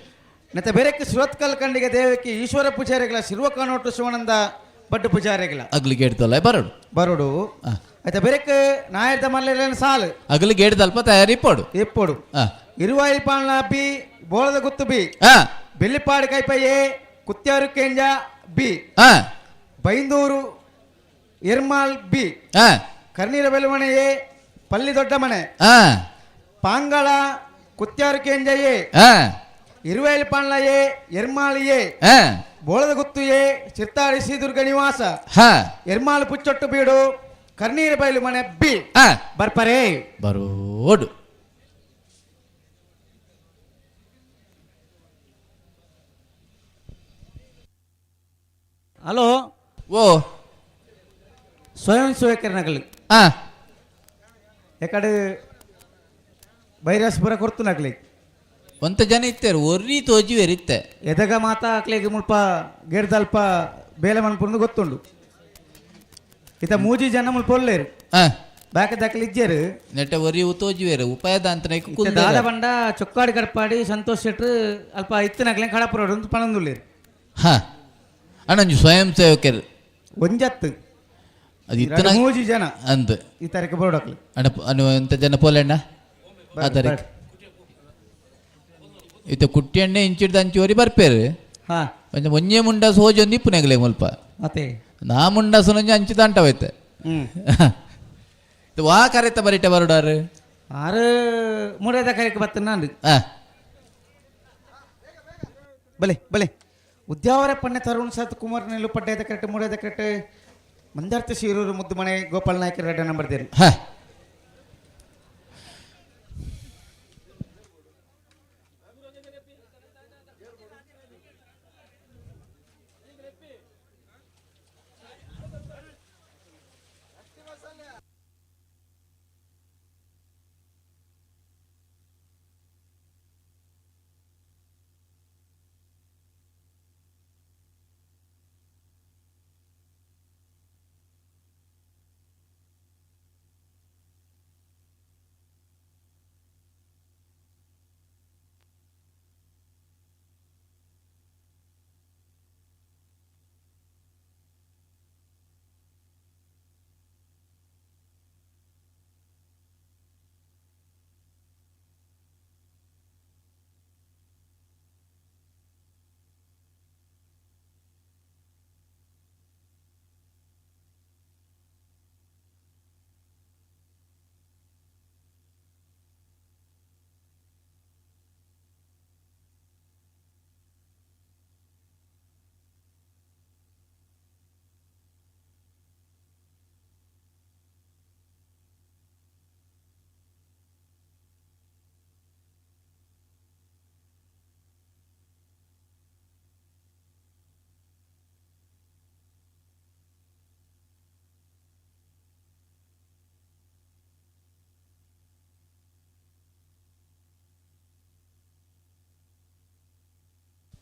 ಮತ್ತೆ ಬೇರೆಕ್ಕೆ ಸುರತ್ಕಲ್ ಕಂಡಿಗೆ ದೇವಕ್ಕೆ ಈಶ್ವರ ಪೂಜಾರಿಗಳ ಶಿರುವ ಕಾನೋಟು ಶಿವಾನಂದ ಬಡ್ಡು ಪೂಜಾರಿಗಳ. ಅಗ್ಲಿಗೆ ಎಡ್ತಲ್ಲ ಬರಡು. ಬರಡು. ಆಯ್ತಾ ಬೇರೆಕ್ ನಾಯರ್ದ ಮಲ್ಲೆಲ್ಲ ಸಾಲು. ಅಗಲಿಗೆ ಎಡ್ದಲ್ಪ ತಯಾರಿ ಇಪ್ಪಡು. ಇಪ್ಪಡು. ಇರುವಾಯಿ ಪಾಲ್ನ ಬಿ ಬೋಳದ ಗುತ್ತು ಬಿ. ಬೆಳ್ಳಿಪಾಡು ಕೈಪೈ ಎ ಕುತ್ಯಾರು ಕೇಂಜ ಬಿ. ಬೈಂದೂರು ಎರ್ಮಾಲ್ ಬಿ. ಕರ್ನೀರ ಬೆಲುಮನೆ ಎ ಪಲ್ಲಿ ದೊಡ್ಡ ಮನೆ. ಪಾಂಗಳ ಕುತ್ಯಾರು ಕೇಂಜ ಎ. ಇರುವೈಲ್ ಪಾಣ್ಲ ಎ ಎರ್ಮಾಲ್ ಎ. ಬೋಳದ ಗುತ್ತು ಎ ಚಿರ್ತಾಡಿ ಶ್ರೀ ದುರ್ಗ ನಿವಾಸ. ಎರ್ಮಾಲ್ ಪುಚ್ಚೊಟ್ಟು ಬೀಡು ಕರ್ನೀರ ಬೈಲು ಮನೆ ಬಿ. ಬರ್ಪರೇ. ಬರೋಡು. ಹಲೋ. ಓ. ಸ್ವಯಂ ಸೇವಕರನಗಲು. ಎಕಡೆ ಬೈರಾಸ್ಪುರ ಕೊರ್ತುನಗ್ಲಿ. ಒಂತ ಜನ ಇತ್ತೇರು ಒರ್ರಿ ತೋಜಿವೇರು ಇತ್ತೆ. ಎದಗ ಮಾತಾ ಅಕ್ಲೆಗ್ ಮುಲ್ಪ ಗೇರ್ದಲ್ಪ ಬೇಲೆ ಮನ್ಪುಂದು ಗೊತ್ತುಂಡು. ಇತ ಮೂಜಿ ಜನ ಮುಲ್ಪ ಒಲ್ಲೇರು. ಬಾಕ ದಾಖಲೆ ಇಜ್ಜೇರು. ನೆಟ್ಟ ಒರಿ ತೋಜಿವೇರು ಉಪಾಯದ ಅಂತ ಇತ್ತೆ ದಾದ ಬಂಡ ಚೊಕ್ಕಾಡಿ ಕಡ್ಪಾಡಿ ಸಂತೋಷ್ ಶೆಟ್ರು ಅಲ್ಪ ಇತ್ತಿನಕ್ಲೆ ಕಡಪುರ ಪಣಂದುಲ್ಲೇರು. ಅಣ್ಣಂಜು ಸ್ವಯಂ ಸೇವಕರು. ಒಂಜತ್ತು. ಅದು ಇತ್ತನ ಮೂಜಿ ಜನ. ಅಂದ್. ಈ ತಾರೀಕು ಬರೋಡಕ್ಲು. ಅಣ್ಣ ಅನು ಎಂತ ಜನ ಪೋಲೆಣ್ಣ ಆ ತಾರೀಕು. ಇತ್ತ ಕುಟ್ಟಿ ಎಣ್ಣೆ ಇಂಚಿಡ್ದ ಅಂಚುವರಿ ಬರ್ಪೇರು. ಒಂಜಿ ಒಂಜೆ ಮುಂಡ ಸೋಜಿ ಒಂದು ಇಪ್ಪುನೆಗಲೆ ಮುಲ್ಪ. ಮತ್ತೆ ನಾ ಮುಂಡ ಸುನಂಜಿ ಅಂಚಿದ ಅಂಟವೈತೆ. ಇದು ವಾ ಕರೆತ ಬರಿಟ ಬರೋಡಾರು. ಆರು ಮೂಡೇದ ಕರೆಕ್ ಬತ್ತ ನಾನು. ಬಲೆ ಬಲೆ ಉದ್ಯಾವರ ಪಣ್ಣೆ ತರುಣ್ ಸತ್ ಕುಮಾರ್ ನೆಲ್ಲು ಪಡ್ಡೇದ ಕರೆಕ್ಟ್ ಮೂಡೇದ ಕರೆಕ್ಟ್ ಮಂದಾರ್ತಿ ಶಿರೂರು ಮುದ್ದು ಮನೆ ಗೋಪಾಲ್ ನಾಯಕರ ಎರಡನೇ ನಂಬರ್ ದೇರು.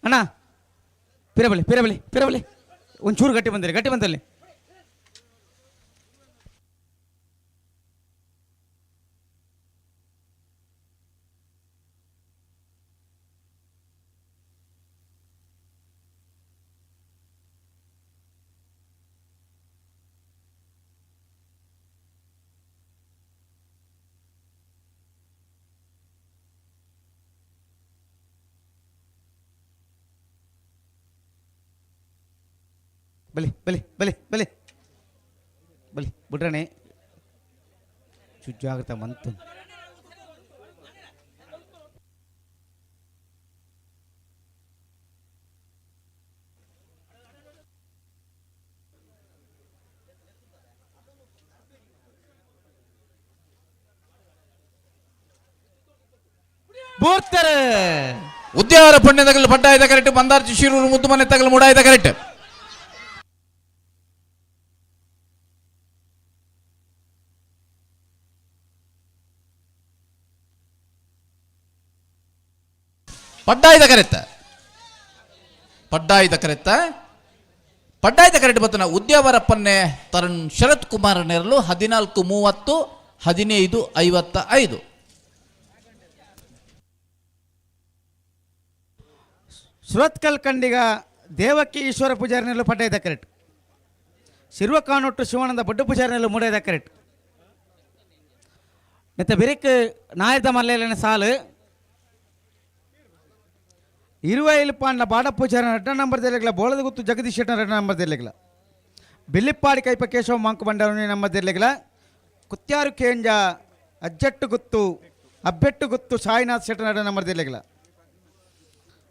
ಅಣ್ಣ ಪಿರಬಲಿ ಪಿರಬಲಿ ಪಿರಬಲಿ ಒಂಚೂರು ಗಟ್ಟಿ ಬಂದಿರಿ, ಗಟ್ಟಿ ಬಂದಲ್ಲಿ. ಬಲಿ ಬಲಿ ಬಲಿ ಬಲಿ ಬಲಿ ಬಿಡ್ರಣೆ ಚುಜ್ಜಾಗ್ತಾ ಮಂತು. ಬೋರ್ತಾರೆ ಉದ್ಯಾವರ ಪುಣ್ಯದಗಲು ಪಡ್ಡಾಯ್ದ ಕರೆಕ್ಟ್, ಬಂದಾರ್ಚಿ ಶಿರೂರು ಮುದ್ದು ಮನೆ ತಗಲು ಮೂಡಾಯ್ದ ಕರೆಕ್ಟ್. ಪಡ್ಡಾಯ್ದ ಕರೆತ್ತ, ಪಡ್ಡಾಯ್ದ ಕರೆತ್ತ, ಪಡ್ಡಾಯ್ದ ಕರೆಕ್ಟ್ ಬತ್ತನ ಉದ್ಯಾವರಪ್ಪನ್ನೇ ತರುಣ್ ಶರತ್ ಕುಮಾರ್ ನೆರಳು 14:30 15:55. ಸುರತ್ಕಲ್ ಕಂಡಿಗ ದೇವಕ್ಕಿ ಈಶ್ವರ ಪೂಜಾರಿನಲ್ಲೂ ಪಡ್ಡಾಯ್ದ ಕರೆಕ್ಟ್. ಶಿರ್ವ ಕಾನೊಟ್ಟು ಶಿವಾನಂದ ಬಡ್ಡು ಪೂಜಾರಿನಲ್ಲೂ ಮೂಡಾಯ್ದ ಕರೆಕ್ಟ್. ಮತ್ತೆ ಬಿರಿಕ್ ನಾಯದ ಮಲ್ಲೇಲಿನ ಸಾಲು ಇರುವೈಲ್ ಪಾಂಡ ಬಾಡ ಪೂಜಾರಿನ 2 ನಂಬರ್ ದೇಲೆಗ್ಲ, ಬೋಳದ ಗುತ್ತು ಜಗದೀಶ್ ಶೆಟ್ಟನ 2 ನಂಬರ್ ದೇಲೆಗ್ಲ, ಬಿಲ್ಲಿಪ್ಪಾಡಿ ಕೈಪ ಕೇಶವ ಮಾಂಕು ಬಂಡಾರ ನಂಬರ್ ದೇಲೆಗ್ಲ, ಕುತ್ಯಾರು ಕೇಂಜ ಅಜ್ಜಟ್ಟು ಗುತ್ತು ಅಬ್ಬೆಟ್ಟು ಗುತ್ತು ಸಾಯಿನಾಥ್ ಶೆಟ್ಟನ 2 ನಂಬರ್ ದೇಲೆಗ್ಲ,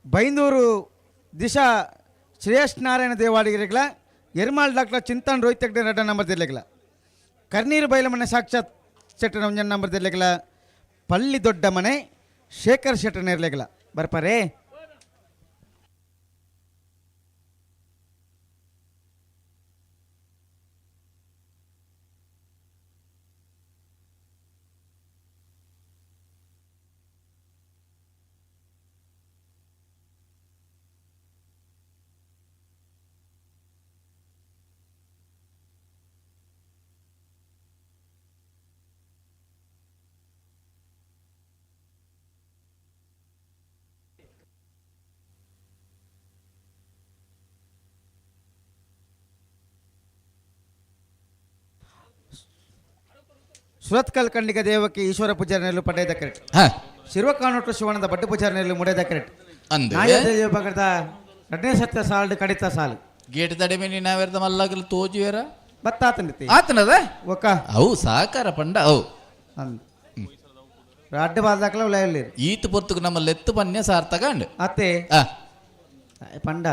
ಬೈಂದೂರು ದಿಶಾ ಶ್ರೇಯಸ್ ನಾರಾಯಣ ದೇವಾಡಿಗರಿಗಳ, ಎರ್ಮಾಳ್ ಡಾಕ್ಟರ್ ಚಿಂತನ್ ರೋಹಿತ್ ಹೆಗ್ಡೆ 2 ನಂಬರ್ ದೇಲೆಗ್ಲ, ಕರ್ನೀರು ಬೈಲಮನೆ ಸಾಕ್ಷಾತ್ ಶೆಟ್ಟನ 1 ನಂಬರ್ ದೇಲೆಗ್ಲ, ಪಳ್ಳಿ ದೊಡ್ಡ ಮನೆ ಶೇಖರ್ ಶೆಟ್ಟನ ಇರ್ಲೆಗ್ಲ. ಬರ್ಪಾರೇ. ಸುರತ್ಕಲ್ ಕಂಡಿಗ ದೇವಕ್ಕೆ ಈಶ್ವರ ಪೂಜಾರಿನಲ್ಲೂ ಪಡೆದ ಕರೆಕ್ಟ್. ಶಿರ್ವಕಾನೊಟ್ಟು ಶಿವನಂದ ಬಡ್ಡು ಪೂಜಾರಿನಲ್ಲೂ ಮುಡಿದ ಕರೆಕ್ಟ್. ಅಂದ್ರೆ ದೇವಭಗದ ಎರಡನೇ ಸತ್ಯ ಸಾಲು ಕಡಿತ ಸಾಲು ಗೇಟ್ ತಡೆ ನೀನಾವೆರ್ದ ಮಲ್ಲಾಗಲು ತೋಜುವೇರ ಬತ್ತಾತನಿತಿ ಆತನದ ಒಕ್ಕ ಅವು ಸಾಕಾರ ಪಂಡ ಅವು ಅಂದ್ ಅಡ್ಡ ಬಾಲ್ದಾಕಲ ಉಲಾಯಲ್ಲಿ ಈತ ಪೊರ್ತುಕು ನಮ್ಮ ಲೆತ್ತು ಪನ್ಯ ಸಾರ್ ತಗಂಡ್ ಅತ್ತೆ ಪಂಡ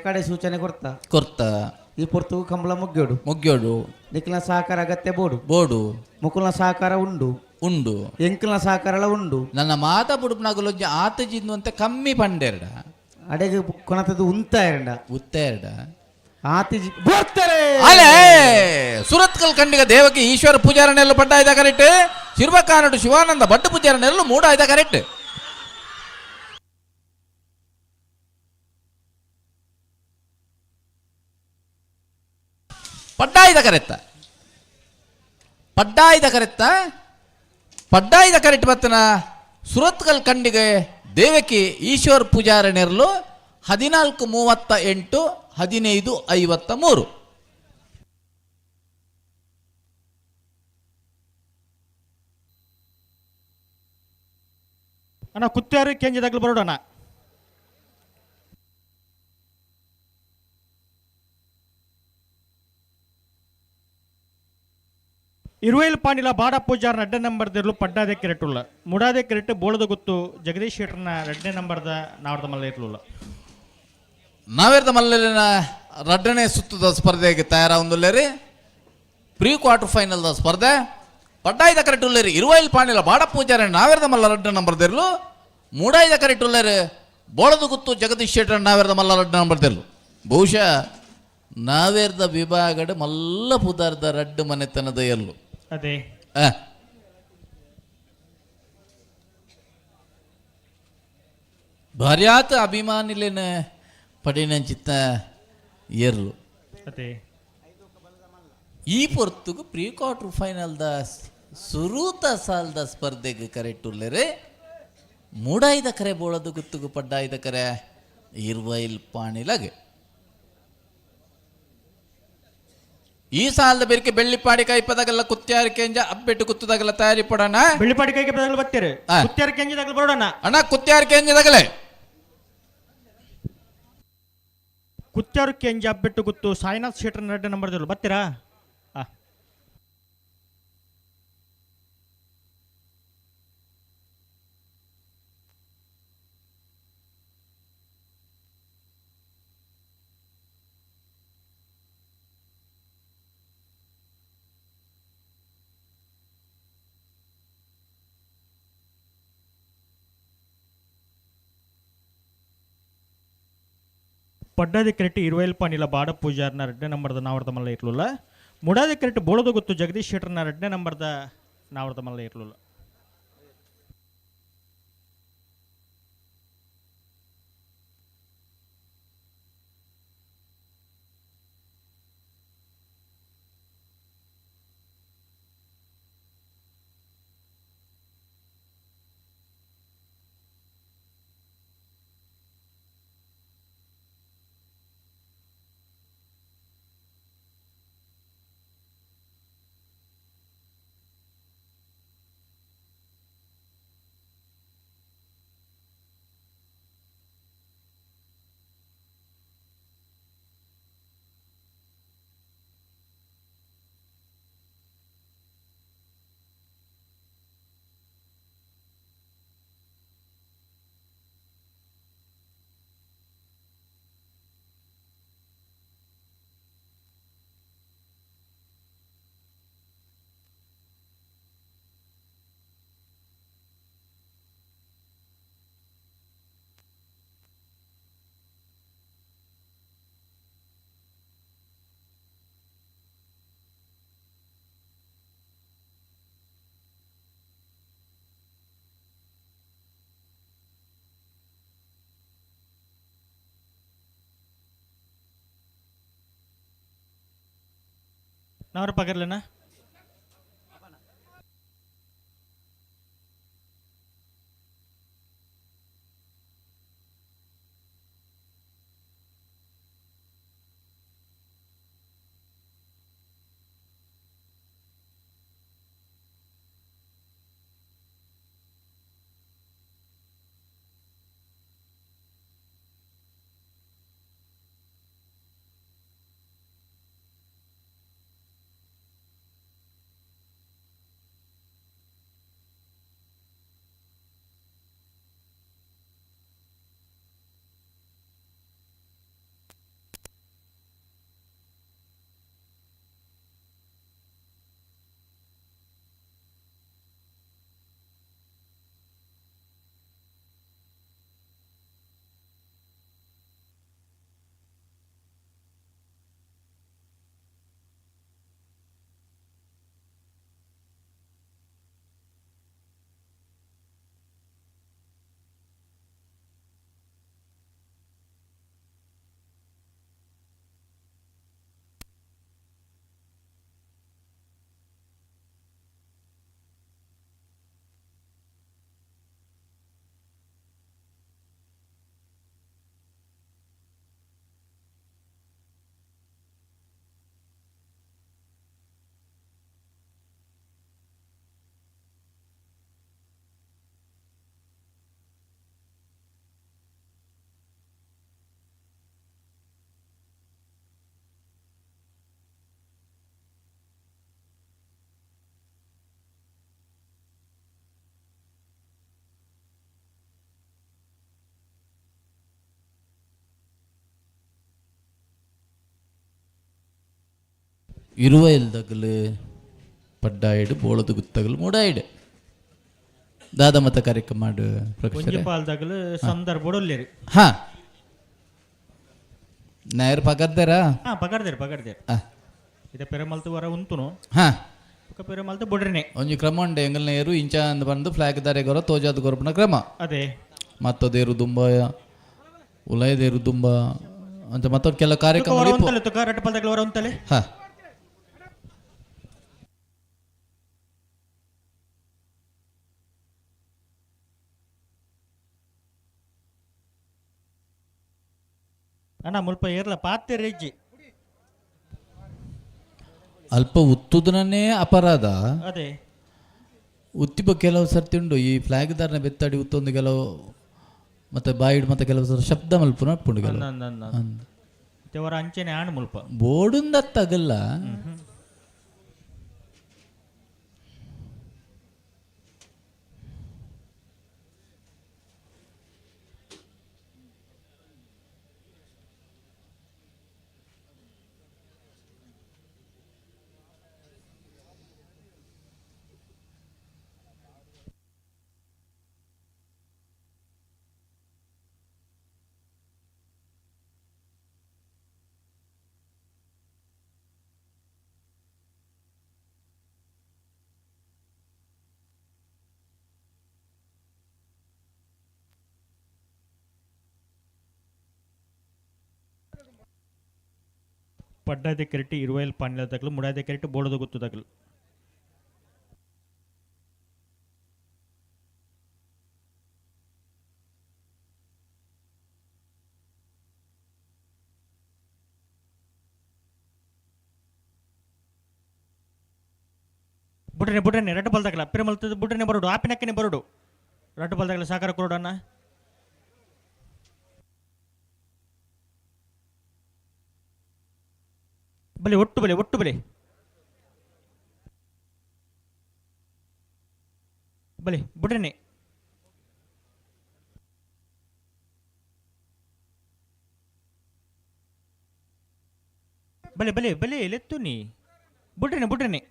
ಕಡೆ ಸೂಚನೆ ಕೊಡ್ತಾ ಕೊರ್ತ ಈ ಪೊರ್ತು ಕಂಬಳ ಮುಗ್ಯೋಡು ಮುಗ್ಯೋಡು ನಿಕ್ಲ ಸಹಕಾರ ಅಗತ್ಯ ಬೋಡು ಬೋಡು ಮುಕುಲ್ನ ಸಹಕಾರ ಉಂಡು ಉಂಡು ಎಂಕಲ್ನ ಸಹಕಾರಲ ಉಂಡು ನನ್ನ ಮಾತ ಬುಡುಪನಾಗಲೊಂಜಿ ಆತ ಜಿಂದು ಕಮ್ಮಿ ಪಂಡೆರಡ ಅಡೆಗೆ ಕೊನತದ್ದು ಉಂತ ಎರಡ ಉತ್ತ ಎರಡ ಆತಿಜಿ ಬರ್ತಾರೆ ಅಲೆ ಸುರತ್ಕಲ್ ಕಂಡಿಗ ದೇವಕ್ಕೆ ಈಶ್ವರ ಪೂಜಾರನೆಲ್ಲ ಪಡ್ಡ ಇದ್ದ ಕರೆಕ್ಟ್. ಶಿರ್ವಕಾನಡು ಶಿವಾನಂದ ಭಟ್ಟ ಪೂಜಾರನೆಲ್ಲ ಮೂಡ ಇದ್ದ ಕರೆಕ್ಟ್. ಪಡ್ಡಾಯ್ದ ಕರೆತ್ತ ಪಡ್ಡಾಯ್ದ ಕರೆತ್ತ ಪಡ್ಡಾಯ್ದ ಕರೆಕ್ಟ್ ಬತ್ತನ ಸುರತ್ಕಲ್ ಕಂಡಿಗೆ ದೇವಕಿ ಈಶ್ವರ ಪೂಜಾರನೆರಲು 14:38 15:53. ಅಣ್ಣ ಕುತ್ಯಾರು ಕೇಂದ್ರದಾಗಲು ಬರೋಣ. ಇರುವೇಲ್ ಪಾಂಡಿಲ ಬಾಡ ಪೂಜಾರ್ನ ಎರಡನೇ ನಂಬರ್ದಿರಲು ಪಡ್ಡಾದೆ ಕೆರೆಟುಲ್ಲ ಮುಡಾದೆ ಕೆರೆಟ್ಟು ಬೋಳದ ಗೊತ್ತು ಜಗದೀಶ್ ಶೆಟ್ಟರ್ನ ಎರಡನೇ ನಂಬರ್ದ ನಾವರ್ದ ಮಲ್ಲ ಇರ್ಲಿಲ್ಲ. ನಾವೇರ್ದ ಮಲ್ಲಲಿನ ರಡ್ಡನೇ ಸುತ್ತದ ಸ್ಪರ್ಧೆಗೆ ತಯಾರಾಗುಂದುಲ್ಲೇರಿ. ಪ್ರೀ ಕ್ವಾರ್ಟರ್ ಫೈನಲ್ದ ಸ್ಪರ್ಧೆ ಪಡ್ಡಾಯ್ದ ಕರೆಟುಲ್ಲೇರಿ ಇರುವೈಲ್ ಪಾಂಡಿಲ ಬಾಡ ಪೂಜಾರಿ ನಾವೇರ್ದ ಮಲ್ಲ ರಡ್ಡ ನಂಬರ್ದಿರ್ಲು ಮೂಡಾಯ್ದ ಕರೆಟುಲ್ಲೇರಿ ಬೋಳದ ಗುತ್ತು ಜಗದೀಶ್ ಶೆಟ್ಟರ್ ನಾವೇರ್ದ ಮಲ್ಲ ರಡ್ಡ ನಂಬರ್ದಿರ್ಲು. ಬಹುಶಃ ನಾವೇರ್ದ ವಿಭಾಗಡ್ ಮಲ್ಲ ಪುದಾರ್ದ ರಡ್ಡು ಮನೆತನದ ಎಲ್ಲು ಅದೇ ಭಾರ್ಯಾತ ಅಭಿಮಾನಿಲೇನ ಪಡಿನಂಚಿತ್ತ ಏರ್ಲು. ಅದೇ. ಈ ಪೊರ್ತುಗು pre quarter final the ಸುರೂತ ಸಾಲ್ದ ಸ್ಪರ್ಧೆಗೆ ಕರೆಕ್ಟ್ ಉಲ್ಲೇರೆ. ಮೂಡಾಯ್ದ ಕರೆ ಬೋಳದು ಗುತ್ತುಗು ಪಡ್ಡಾಯ್ದ ಕರೆ ಇರ್ವೈಲ್ ಪಾಣಿಲಗೆ. ಈ ಸಾಲದ ಬೆರಿಕೆ ಬೆಳ್ಳಿಪಾಡಿ ಕೈಪದಾಗಲ್ಲ ಕುತ್ಯಾರ ಕೆಂಜ ಅಬ್ಬೆಟ್ಟು ಕುತ್ತದಾಗಲ್ಲ ತಯಾರಿ ಪಡೋಣ. ಬೆಳ್ಳಿಪಾಡಿ ಕೈಗೆ ಬದಲು ಬರ್ತೀರಿ. ಕುತ್ಯಾರ ಕೆಂಜದಾಗಲು ಬರೋಣ. ಅಣ್ಣ, ಕುತ್ಯಾರ ಕೆಂಜದಾಗಲೇ. ಕುತ್ಯಾರು ಕೆಂಜ ಅಬ್ಬಿಟ್ಟು ಗುತ್ತು ಸಾಯಿನಾಥ್ ಶೇಟ್ರ 2 ನಂಬರ್ದಲ್ಲೂ ಬರ್ತೀರಾ? ಪಡ್ಡಾದಿ ಕ್ರೆಟ್ ಇರುವೈಲ್ ಪಾಣಿಲ ಬಾಡ ಪೂಜಾರ್ನ 2 ನಂಬರ್ದ ನಾವರ್ದ ಮಲ್ಲ ಇರ್ಲಿಲ್ಲ. ಮುಡಾದಿ ಕ್ರೆಟ್ ಬೋಳದ ಗೊತ್ತು ಜಗದೀಶ್ ಶೆಟ್ಟರ್ನ 2 ನಂಬರ್ದ ನಾವರ್ದ ಮಲ್ಲ ಇರ್ಲಿಲ್ಲ. ನಾವ್ರ ಪಗರ್ಲೇನಾ? ಇರುವೈಲ್ದಗಲು ಪಡ್ಡಾಯಿಡು ಬೋಳದು ಗುತ್ತಗಲು ಮೂಡಾಯಿಡು ದಾದ ಮತ ಕಾರ್ಯಕ್ರಮ ಒಂಜಿ ಪಾಲ್ದಾಗಲು ಸಂದರ್ಭ ಒಲ್ಲೇರಿ. ಹಾ, ನಾಯರ್ ಪಗರ್ದೇರಾ? ಹಾ, ಪಗರ್ದೇರು ಪಗರ್ದೇರು. ಇದೆ ಪೆರಮಲ್ತು ವರ ಉಂತುನು. ಹಾ. ಪೆರಮಲ್ತು ಬೊಡ್ರಿನೆ. ಒಂಜಿ ಕ್ರಮ ಉಂಡೆ ಎಂಗಲ್ ನೇರು ಇಂಚ ಅಂದ್ ಬಂದು ಫ್ಲಾಗ್ ದಾರೆ ಗೊರ ತೋಜಾದ ಗೊರಪುನ ಕ್ರಮ. ಅದೇ. ಮತ್ತದೇರು ದುಂಬಾಯ ಉಲಯದೇರು ದುಂಬ ಅಂತ ಮತ್ತೊಂದು ಕೆಲ ಕಾರ್ಯಕ್ರಮ ಇಪ್ಪು. ಒಂತಲೆ ತುಕ ರಡ್ಡ್ ಪಲ್ದಗ್ಲ ವರ ಒಂತಲೆ. ಹಾ. ಅಣ್ಣ ಮುಲ್ಪ ಏರ್ಲ ಪಾತೆ ರೆಜ್ಜಿ. ಅಲ್ಪ ಉತ್ತುದನೇ ಅಪರಾಧ. ಅದೇ. ಉತ್ತಿಪ ಕೆಲವು ಸರ್ತಿ ಉಂಡು ಈ ಫ್ಲಾಗ್ ದಾರನ ಬೆತ್ತಡಿ ಉತ್ತೊಂದು ಕೆಲವು ಮತ್ತೆ ಬಾಯಿಡ್ ಮತ್ತೆ ಕೆಲವು ಸರ್ ಶಬ್ದ ಮಲ್ಪುನ ಉಂಡು ಕೆಲವು. ಅಂದ್. ತೆವರ ಅಂಚೆನೆ ಆಣ್ ಮುಲ್ಪ. ಬೋಡುಂದತ್ತಾಗಲ್ಲ. ಪಡ್ಡಾದ ಕೆರೆಟಿ ಇರುವೈಲ್ ಪಾಣಿಲ ತಗಲು ಮುಡಾದ ಕೆರೆಟಿ ಬೋಡದ ಗುತ್ತು ತಗಲು. ಬುಡ್ರನೆ ಬುಡ್ರನೆ ರಡ್ಡು ಬಲ್ದಾಗಲ ಪಿರಮಲ್ತದ ಬುಡ್ರನೆ ಬರೋಡು ಆಪಿನಕ್ಕನೆ ಬರೋಡು ರಡ್ಡು ಬಲ್ದಾಗಲ ಸಾಕಾರ ಕೊರೋಡು ಅಣ್ಣ. ಬಲೆ ಒಟ್ಟು ಬಲೆ ಒಟ್ಟು ಬಲೆ ಬಲೆ ಬುಡ್ರನೆ. ಬಲೆ ಬಲೆ ಬಲೆ ಲೆತ್ತು ನೀ ಬುಡ್ರನೆ ಬುಡ್ರನೆ.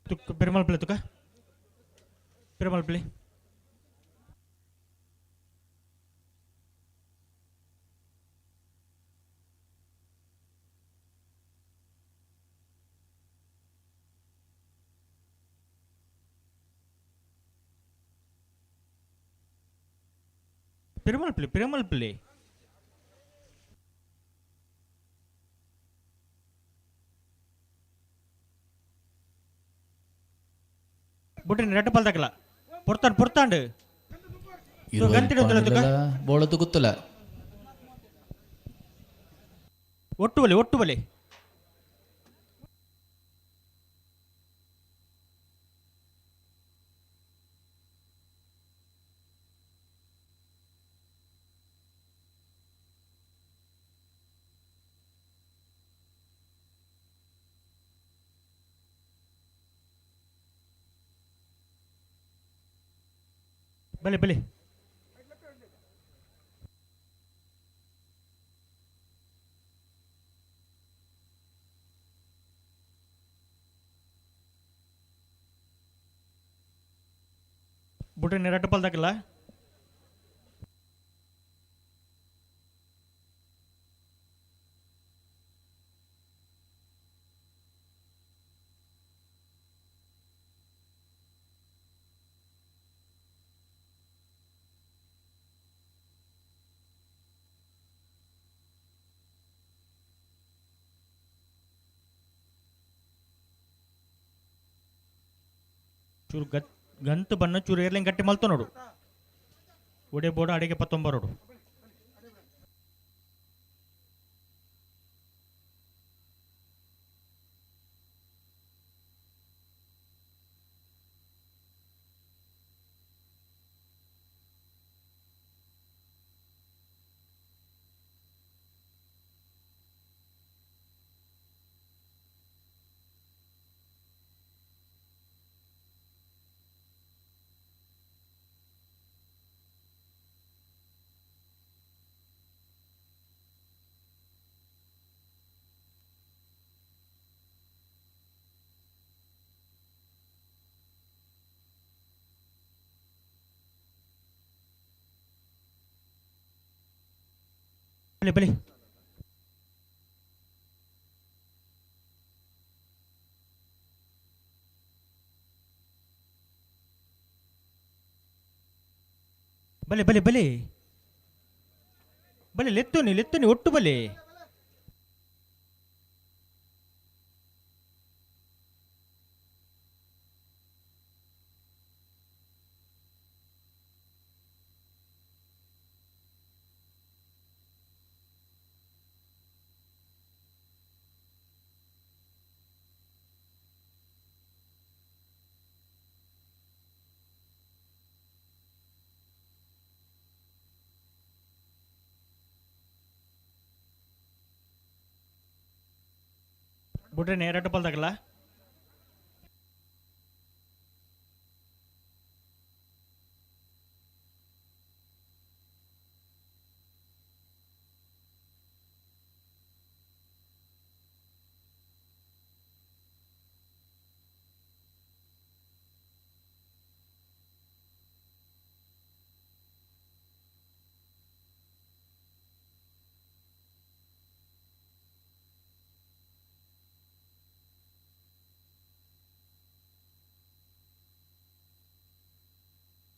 ತುಕ್ಕ ಪೆರುಮಾಳ್ ಪಿಳ್ಳೆ ತುಕ್ಕ ಪೆರುಮಾಳ್ ಪಿಳ್ಳೆ. ಪೆರುಮಾಳ್ ಪಿಳ್ಳೆ ಪೆರುಮಾಳ್ ಪಿಳ್ಳೆ. ಬುಡ್ರಿನ ರೆಡ್ ಬಲ್ದಾಗಲ ಪೊರ್ತಾಂಡ್ ಪೊರ್ತಾಂಡ್ ಗಂತಿಡು ತುಕ ಬೋಳದು ಗೊತ್ತಿಲ್ಲ. ಒಟ್ಟು ಬಲೆ ಒಟ್ಟು ಬಲೆ. ಬಲೆ ಬಲೆ ಬುಡ್ರಿನ ರೆಡ್ ಬಲ್ದಾಗಲ. ಚೂರು ಗತ್ ಗಂತು ಬಣ್ಣ ಚೂರು ಏರ್ಲಿಂಗ್ ಗಟ್ಟಿ ಮಲ್ತು ನೋಡು. ಒಡೆ ಬೋಡ ಅಡಿಗೆ ಪತ್ತೊಂಬರೋಡು. ಬಲೆ ಬಲೆ ಬಲೆ ಬಲೆ ಬಲೆ ಬಲೆ ಲೆತ್ತುನಿ ಲೆತ್ತುನಿ ಒಟ್ಟು ಬಲೆ. ಬುಡ್ರೆ ಎರಡು ಬಲ್ದಾಗಲ್ಲ.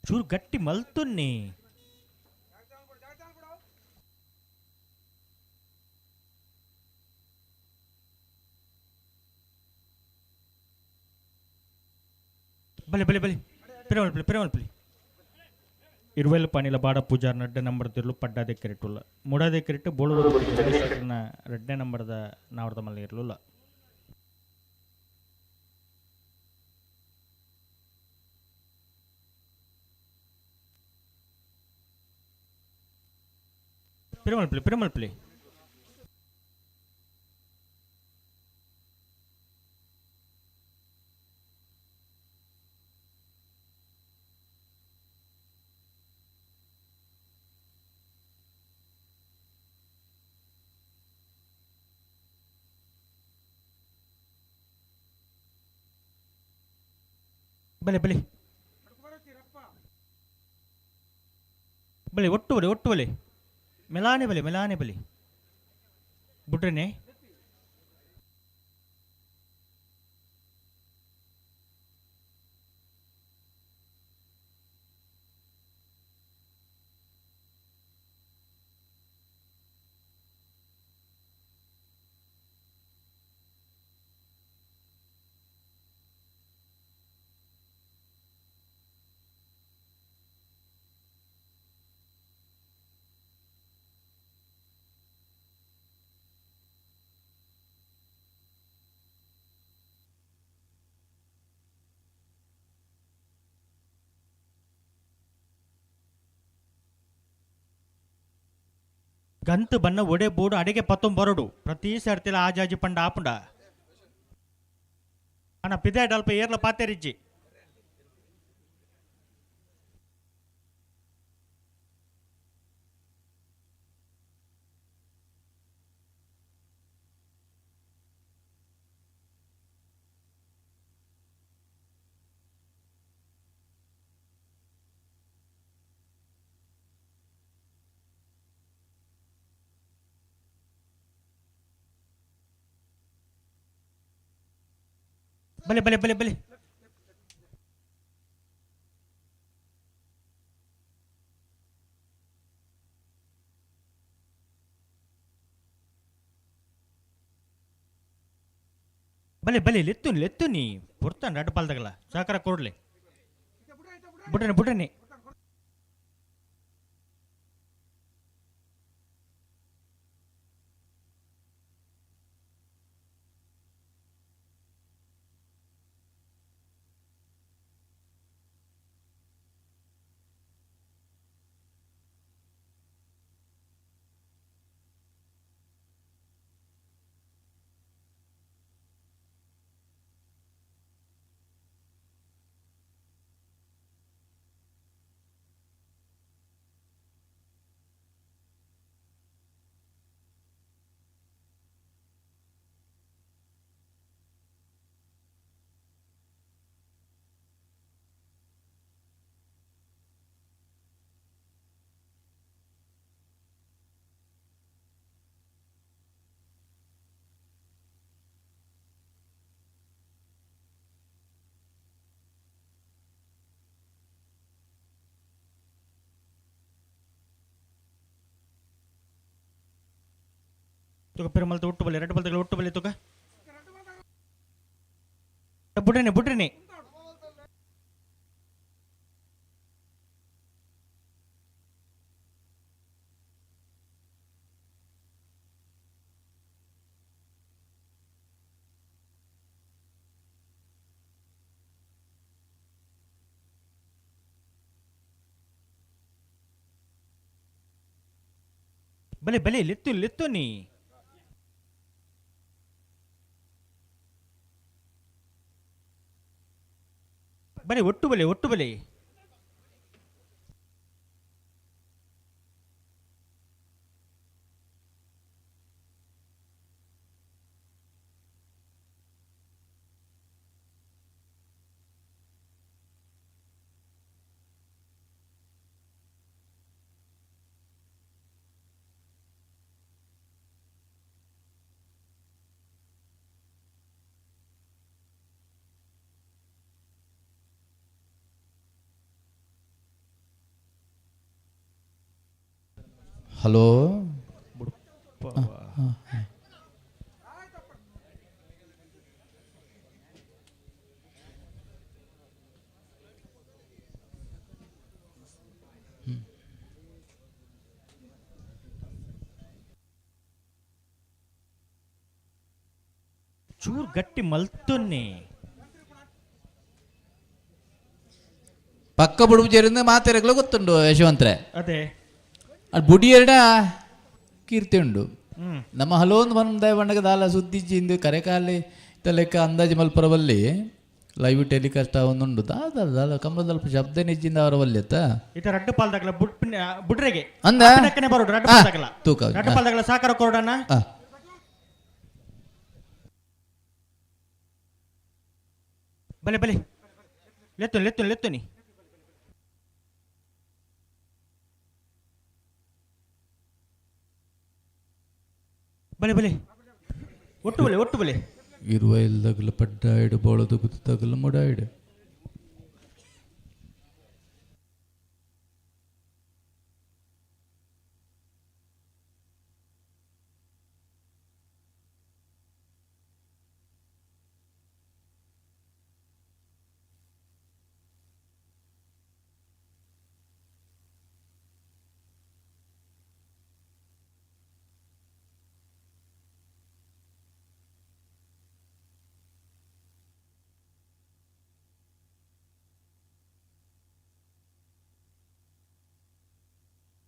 ಚೂರು ಗಟ್ಟಿ ಮಲ್ತುನ್ನಿ. ಬಲೆ ಬಲೆ ಬಲೆ ಪಿರಮಲ್ಪಲಿ ಪಿರಮಲ್ಪಲಿ. ಇರುವೆಲ್ ಪಾನಿಲ ಬಾಡ ಪೂಜಾರ್ ನಡ್ಡೆ ನಂಬರ್ ತಿರ್ಲು ಪಡ್ಡಾದೆ ಕೆರೆಟುಲ್ಲ ಮುಡಾದೆ ಕೆರೆಟು ಬೋಳು ರಡ್ಡೆ ನಂಬರ್ದ ನಾವರ್ದ ಮಲ್ಲ ಇರಲಿಲ್ಲ. ಪಿರಮಲ್ಪಲಿ ಪಿರಮಲ್ಪಲಿ. ಬಲೆ ಬಲೆ ಬಲೆ ಒಟ್ಟು ಬಲೆ ಒಟ್ಟು ಬಲೆ ಮೆಲಾನೆ ಬಲೆ ಮೆಲಾನೆ ಬಲೆ ಬುಡ್ರನೆ. ಗಂತು ಬಣ್ಣ ಒಡೆ ಬೋಡು ಅಡಿಗೆ ಪತ್ತೊಂಬರಡು ಪ್ರತಿ ಸರ್ತಿಲ ಆಜಾಜಿ ಪಂಡ ಆಪುಂಡ ಅಣ್ಣ ಪಿದೆ ಡಲ್ಪ ಏರ್ಲ ಪಾತೆರಿಜ್ಜಿ. ಬಲೆ ಬಲೆ ಬಲೆ ಬಲೆ ಬಲೆ ಬಲೆ ಲೆತ್ತುನಿ ಲೆತ್ತುನಿ ಪುರ್ತಾನ್ ರಡ್ಡು ಪಾಲ್ದಾಗಲ ಸಹಕಾರ ಕೊಡ್ಲಿ ಬುಡನೆ ಬುಡನೆ. ತುಕ ಪಿರಮಲ್ತ ಒಟ್ಟು ಬಲಿ ರಡ್ಡು ಬಲ್ತಗಳ ಒಟ್ಟು ಬಲಿ ತುಕ ಬುಡ್ರಿನಿ ಬುಡ್ರಿನಿ ಬಲೆ ಬಲೆ ಲೆತ್ತು ಲೆತ್ತು ನೀ ಬಲೆ ಒಟ್ಟು ಬಲೆ ಒಟ್ಟು ಬಲೆ ಹಲೋ ಚೂರ್ ಗಟ್ಟಿ ಮಲ್ತೊನ್ನೆ ಪಕ್ಕ ಬುಡುಬುಜೇರಿಂದ ಮಾತೆರೆಗ್ಲ ಗೊತ್ತುಂಡು ಯಶವಂತ್ರೆ. ಅದೇ ಅದು ಬುಡಿಯೆರಡ ಕೀರ್ತಿ ಉಂಡು. ನಮ್ಮ ಹಲವೊಂದು ಬಂದ ಬಣ್ಣಗ ದಾಲ ಸುದ್ದಿಜ್ಜಿಂದು ಕರೆಕಾಲಿ ಲೆಕ್ಕ ಅಂದಾಜು ಮಲ್ಪರವಲ್ಲಿ ಲೈವ್ ಟೆಲಿಕಾಸ್ಟ್ ಒಂದುಂಡು ದಾದ ದಾಲ ಕಂಬದಲ್ಪ ಶಬ್ದ ನಿಜ್ಜಿಂದ ಅವರ ವಲ್ಯತ್ತ ಇತ ರಡ್ಡು ಪಾಲ್ದಾಗಲ ಬುಡ್ ಬುಡ್ರೆಗೆ ಅಂದ? ಅಪ್ಪನಕ್ಕನೆ ಬರೋಡು ರಡ್ಡು ಪಾಲ್ದಾಗಲ. ತೂಕ. ರಡ್ಡು ಪಾಲ್ದಾಗಲ ಸಾಕಾರ ಕೊರಡಣ್ಣ. ಬಲೆ ಬಲೆ ಲೆತ್ತು ಲೆತ್ತು ಲೆತ್ತು ನೀ ಬಲೆ ಬಲೆ ಒಟ್ಟು ಬಲೆ ಒಟ್ಟು ಬಲೆ ಇರುವ ಇಲ್ದಗಲ ಪಡ್ಡಾಯ್ಡು ಬೋಳದು ಗುತ್ತಗಲ ಮುಡಾಯ್ಡು.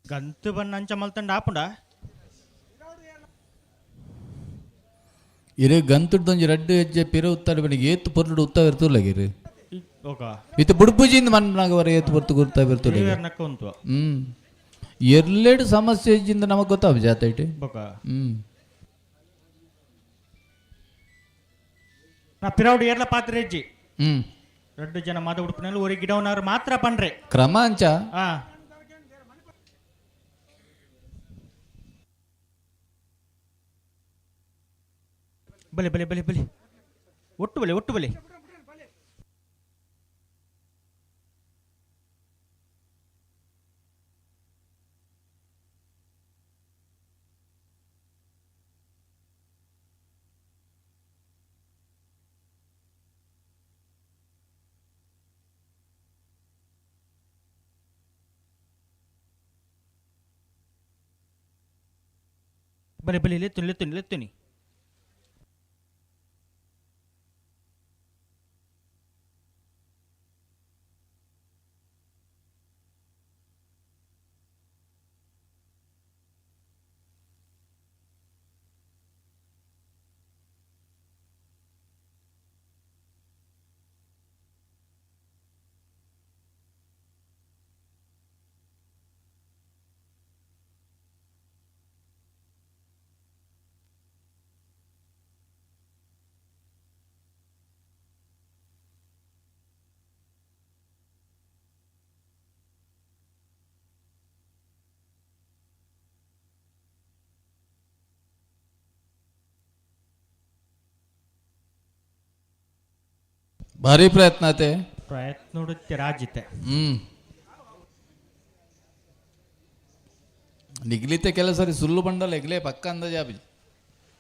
ಗಂತು ಬಣ್ಣ ಅಂಚ ಮಲ್ತಂಡ ಆಪುಂಡ ಇರೆ ಗಂತುಡ್ದೊಂಜಿ ರಡ್ಡು ಹೆಜ್ಜೆ ಪಿರ ಉತ್ತಾರೆ ಬಣ್ಣಿಗೆ ಏತು ಪೊರ್ಲುಡು ಉತ್ತ ಇರ್ತುಲ್ಲಗಿರು ಓಕ ಇತ್ತು ಬುಡ್ಪುಜಿಂದ ಮನ್ನಾಗ ವರ ಏತು ಪೊರ್ತು ಗುರ್ತಾ ಇರ್ತುಲ್ಲ. ನಕ್ಕ ಉಂಟು. ಎರ್ಲೆಡು ಸಮಸ್ಯೆ ಇಜ್ಜಿಂದ ನಮಗ್ ಗೊತ್ತಾವ ಜಾತೈಟ್. ಬೊಕ ನಾ ಪಿರೌಡು ಏರ್ಲ ಪಾತ್ರೆ ಹೆಜ್ಜಿ. ರಡ್ಡು ಜನ ಮಾದ ಉಡುಪಿನಲ್ಲಿ ಒರಿ ಗಿಡವನಾರು ಮಾತ್ರ ಪಂಡ್ರೆ ಕ್ರಮ ಅಂಚ. ಬಲೆ ಬಲೆ ಬಲೆ ಬಲೆ ಒಟ್ಟು ಬಲೆ ಒಟ್ಟು ಬಲೆ ಬಲೆ ಬಲೆ ಲೆತ್ತುನಿ ಲೆತ್ತುನಿ ಲೆತ್ತುನಿ ಭಾರಿ ಪ್ರಯತ್ನ ಆತೆ. ಪ್ರಯತ್ನ ನೋಡುತ್ತೆ ರಾಜಿತೆ. ನಿಗ್ಲಿತೆ ಕೆಲಸ ಸರಿ ಸುಳ್ಳು ಬಂಡಲ ಎಗ್ಲೇ ಪಕ್ಕ ಅಂದಾಜು ಆಪಿ.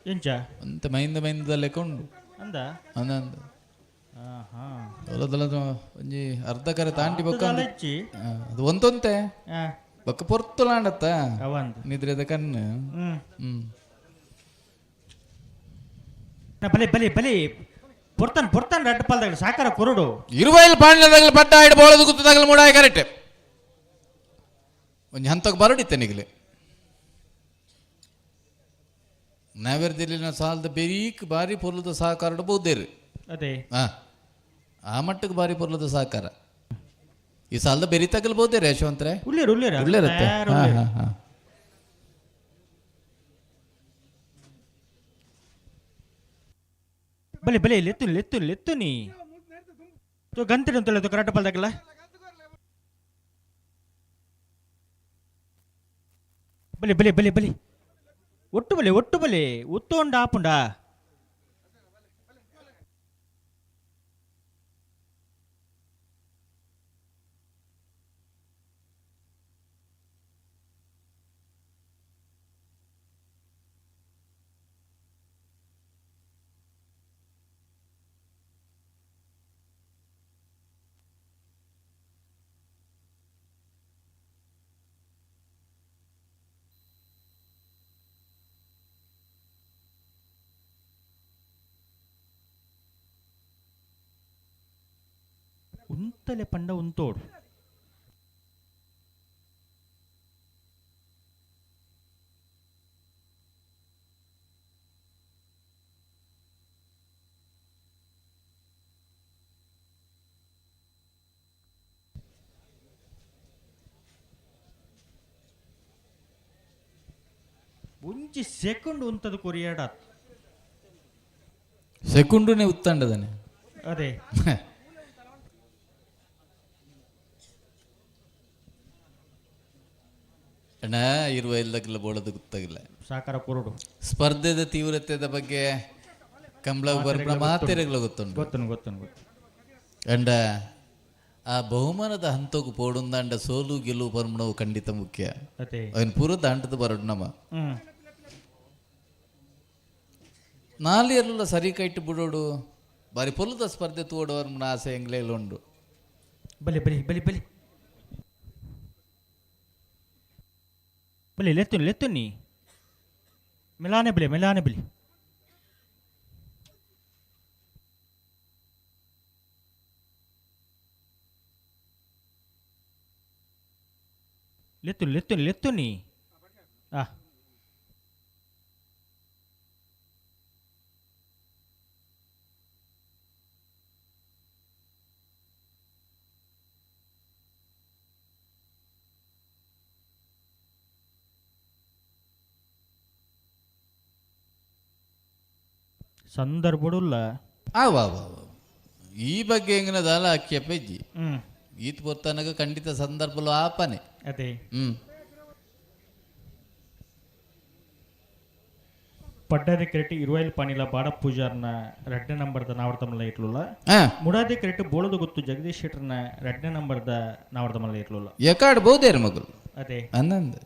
ಎಂಚ ಅಂತ ಮೈಂದ ಮೈಂದಲ್ಲೇ ಕೊಂಡು ಅಂದ ಅಂದ ಅಂದ ಒಲದಲ ಒಂಜಿ ಅರ್ಧ ಕರೆ ತಾಂಟಿ ಬೊಕ್ಕ ಅದು ಒಂತೊಂತೆ ಬೊಕ್ಕ ಪೊರ್ತುಲಾಂಡತ್ತ ನಿದ್ರೆದ ಕಣ್ಣು. ಹ್ಮ್ ಬಲೆ ಬಲೆ ಬಲೆ ಪೊರ್ತನ್ ಪೊರ್ತನ್ ರಡ್ಡ ಪಾಲ್ದಾಗ ಸಾಕಾರ ಕೊರಡು ಇರುವೈಲ್ ಪಾಂಡ್ಯದಾಗಲ ಪಟ್ಟ ಇಡ್ ಬೋಳದು ಗುತ್ತದಾಗಲ ಮೂಡಾಯ ಕರೆಕ್ಟ್ ಒಂಜಿ ಹಂತಕ್ಕೆ ಬರಡಿತ್ತೆ ನಿಗಲೆ ನಾವೆರ್ದಿಲ್ಲಿನ ಸಾಲದ ಬೆರೀಕ್ ಬಾರಿ ಪೊರ್ಲದ ಸಹಕಾರ ಬೋದೇರಿ. ಅದೇ ಆ ಮಟ್ಟಕ್ಕೆ ಬಾರಿ ಪೊರ್ಲದ ಸಹಕಾರ ಈ ಸಾಲದ ಬೆರಿ ತಗಲ್ ಬೋದೇರಿ ಯಶವಂತ್ರೆ. ಉಳ್ಳೇರು ಉಳ್ಳೇರು ಉಳ್ಳೇರತ್ತೆ. ಹಾ ಹಾ ಹಾ ಬಲೆ ಬಲೆ ಲೆತ್ತು ಲೆತ್ತು ಲೆತ್ತು ನೀ ತೋ ಗಂತಿಡು ಅಂತಲ್ಲ ಕರಾಟ ಪಾಲ್ದಾಗಲ್ಲ ಬಲೆ ಬಲೆ ಬಲೆ ಬಲೆ ಒಟ್ಟು ಬಲೆ ಒಟ್ಟು ಬಲೆ ಒತ್ತೋಂಡ ಆಪುಂಡ ಉಂತಲೆ ಪಂಡ ಉಂತೋಡು ಒಂಜಿ ಸೆಕೆಂಡ್ ಉಂತದ ಕೊರಿಯಾಡ ಸೆಕೆಂಡುನೇ ಉತ್ತಂಡದನೆ. ಅದೇ ಅಣ್ಣ ಇರುವ ಇಲ್ಲಕ್ಕೆಲ್ಲ ಬೋಳದು ಗೊತ್ತಾಗಿಲ್ಲ ಸಾಕಾರ ಕೊರಡು ಸ್ಪರ್ಧೆದ ತೀವ್ರತೆದ ಬಗ್ಗೆ ಕಂಬಳ ಬರ್ಪಣ ಮಾತೆರೆಗಳ ಗೊತ್ತುಂಟು ಗೊತ್ತನು ಗೊತ್ತನು ಗೊತ್ತು. ಅಂಡ ಆ ಬಹುಮಾನದ ಹಂತಕ್ಕೂ ಪೋಡುಂದಾಂಡ ಸೋಲು ಗೆಲುವು ಪರ್ಮಣವು ಖಂಡಿತ ಮುಖ್ಯ. ಅವನ್ ಪೂರ ದಾಂಟದ ಬರಡು ನಮ್ಮ ನಾಲಿಯರ್ಲ ಸರಿ ಕೈಟ್ಟು ಬಿಡೋಡು ಬಾರಿ ಪೊಲ್ಲದ ಸ್ಪರ್ಧೆ ತೋಡುವ ಆಸೆ ಎಂಗ್ಲೇಲ ಉಂಡು. ಬಲೆ ಬಲೆ ಬಲೆ ಬಲೆ ಬಲೆ ಲೆತ್ತುನಿ ಲೆತ್ತುನಿ ಮೆಲಾನೆ ಬಲೆ ಮೆಲಾನೆ ಬಲೆ ಲೆತ್ತುನಿ ಲೆತ್ತುನಿ ಲೆತ್ತುನಿ ಆ ಸಂದರ್ಭಡುಲ್ಲ. ಆ ವಾ ವಾ ವಾ. ಈ ಬಗ್ಗೆ ಹೆಂಗನದಲ್ಲ ಅಕ್ಕಿಯ ಪೆಜ್ಜಿ ಈತ್ ಪೊರ್ತನಗ ಖಂಡಿತ ಸಂದರ್ಭಲು ಆಪನೆ. ಅದೇ. ಪಡ್ಡಾದಿ ಕ್ರೆಟ್ ಇರುವೈಲ್ ಪಾನಿಲ ಬಾಡ ಪೂಜಾರ್ನ ರಡ್ಡನೇ ನಂಬರ್ದ ನಾವರ್ತಮಲ್ಲ ಇಟ್ಲುಲ್ಲ. ಮುಡಾದಿ ಕ್ರೆಟ್ ಬೋಳದು ಗೊತ್ತು ಜಗದೀಶ್ ಶೆಟ್ಟರ್ನ ರಡ್ಡನೇ ನಂಬರ್ದ ನಾವರ್ತಮಲ್ಲ ಇಟ್ಲುಲ್ಲ. ಎಕಾಡ್ ಬಹುದೇರು ಮಗಳು. ಅದೇ. ಅಂದಂದ.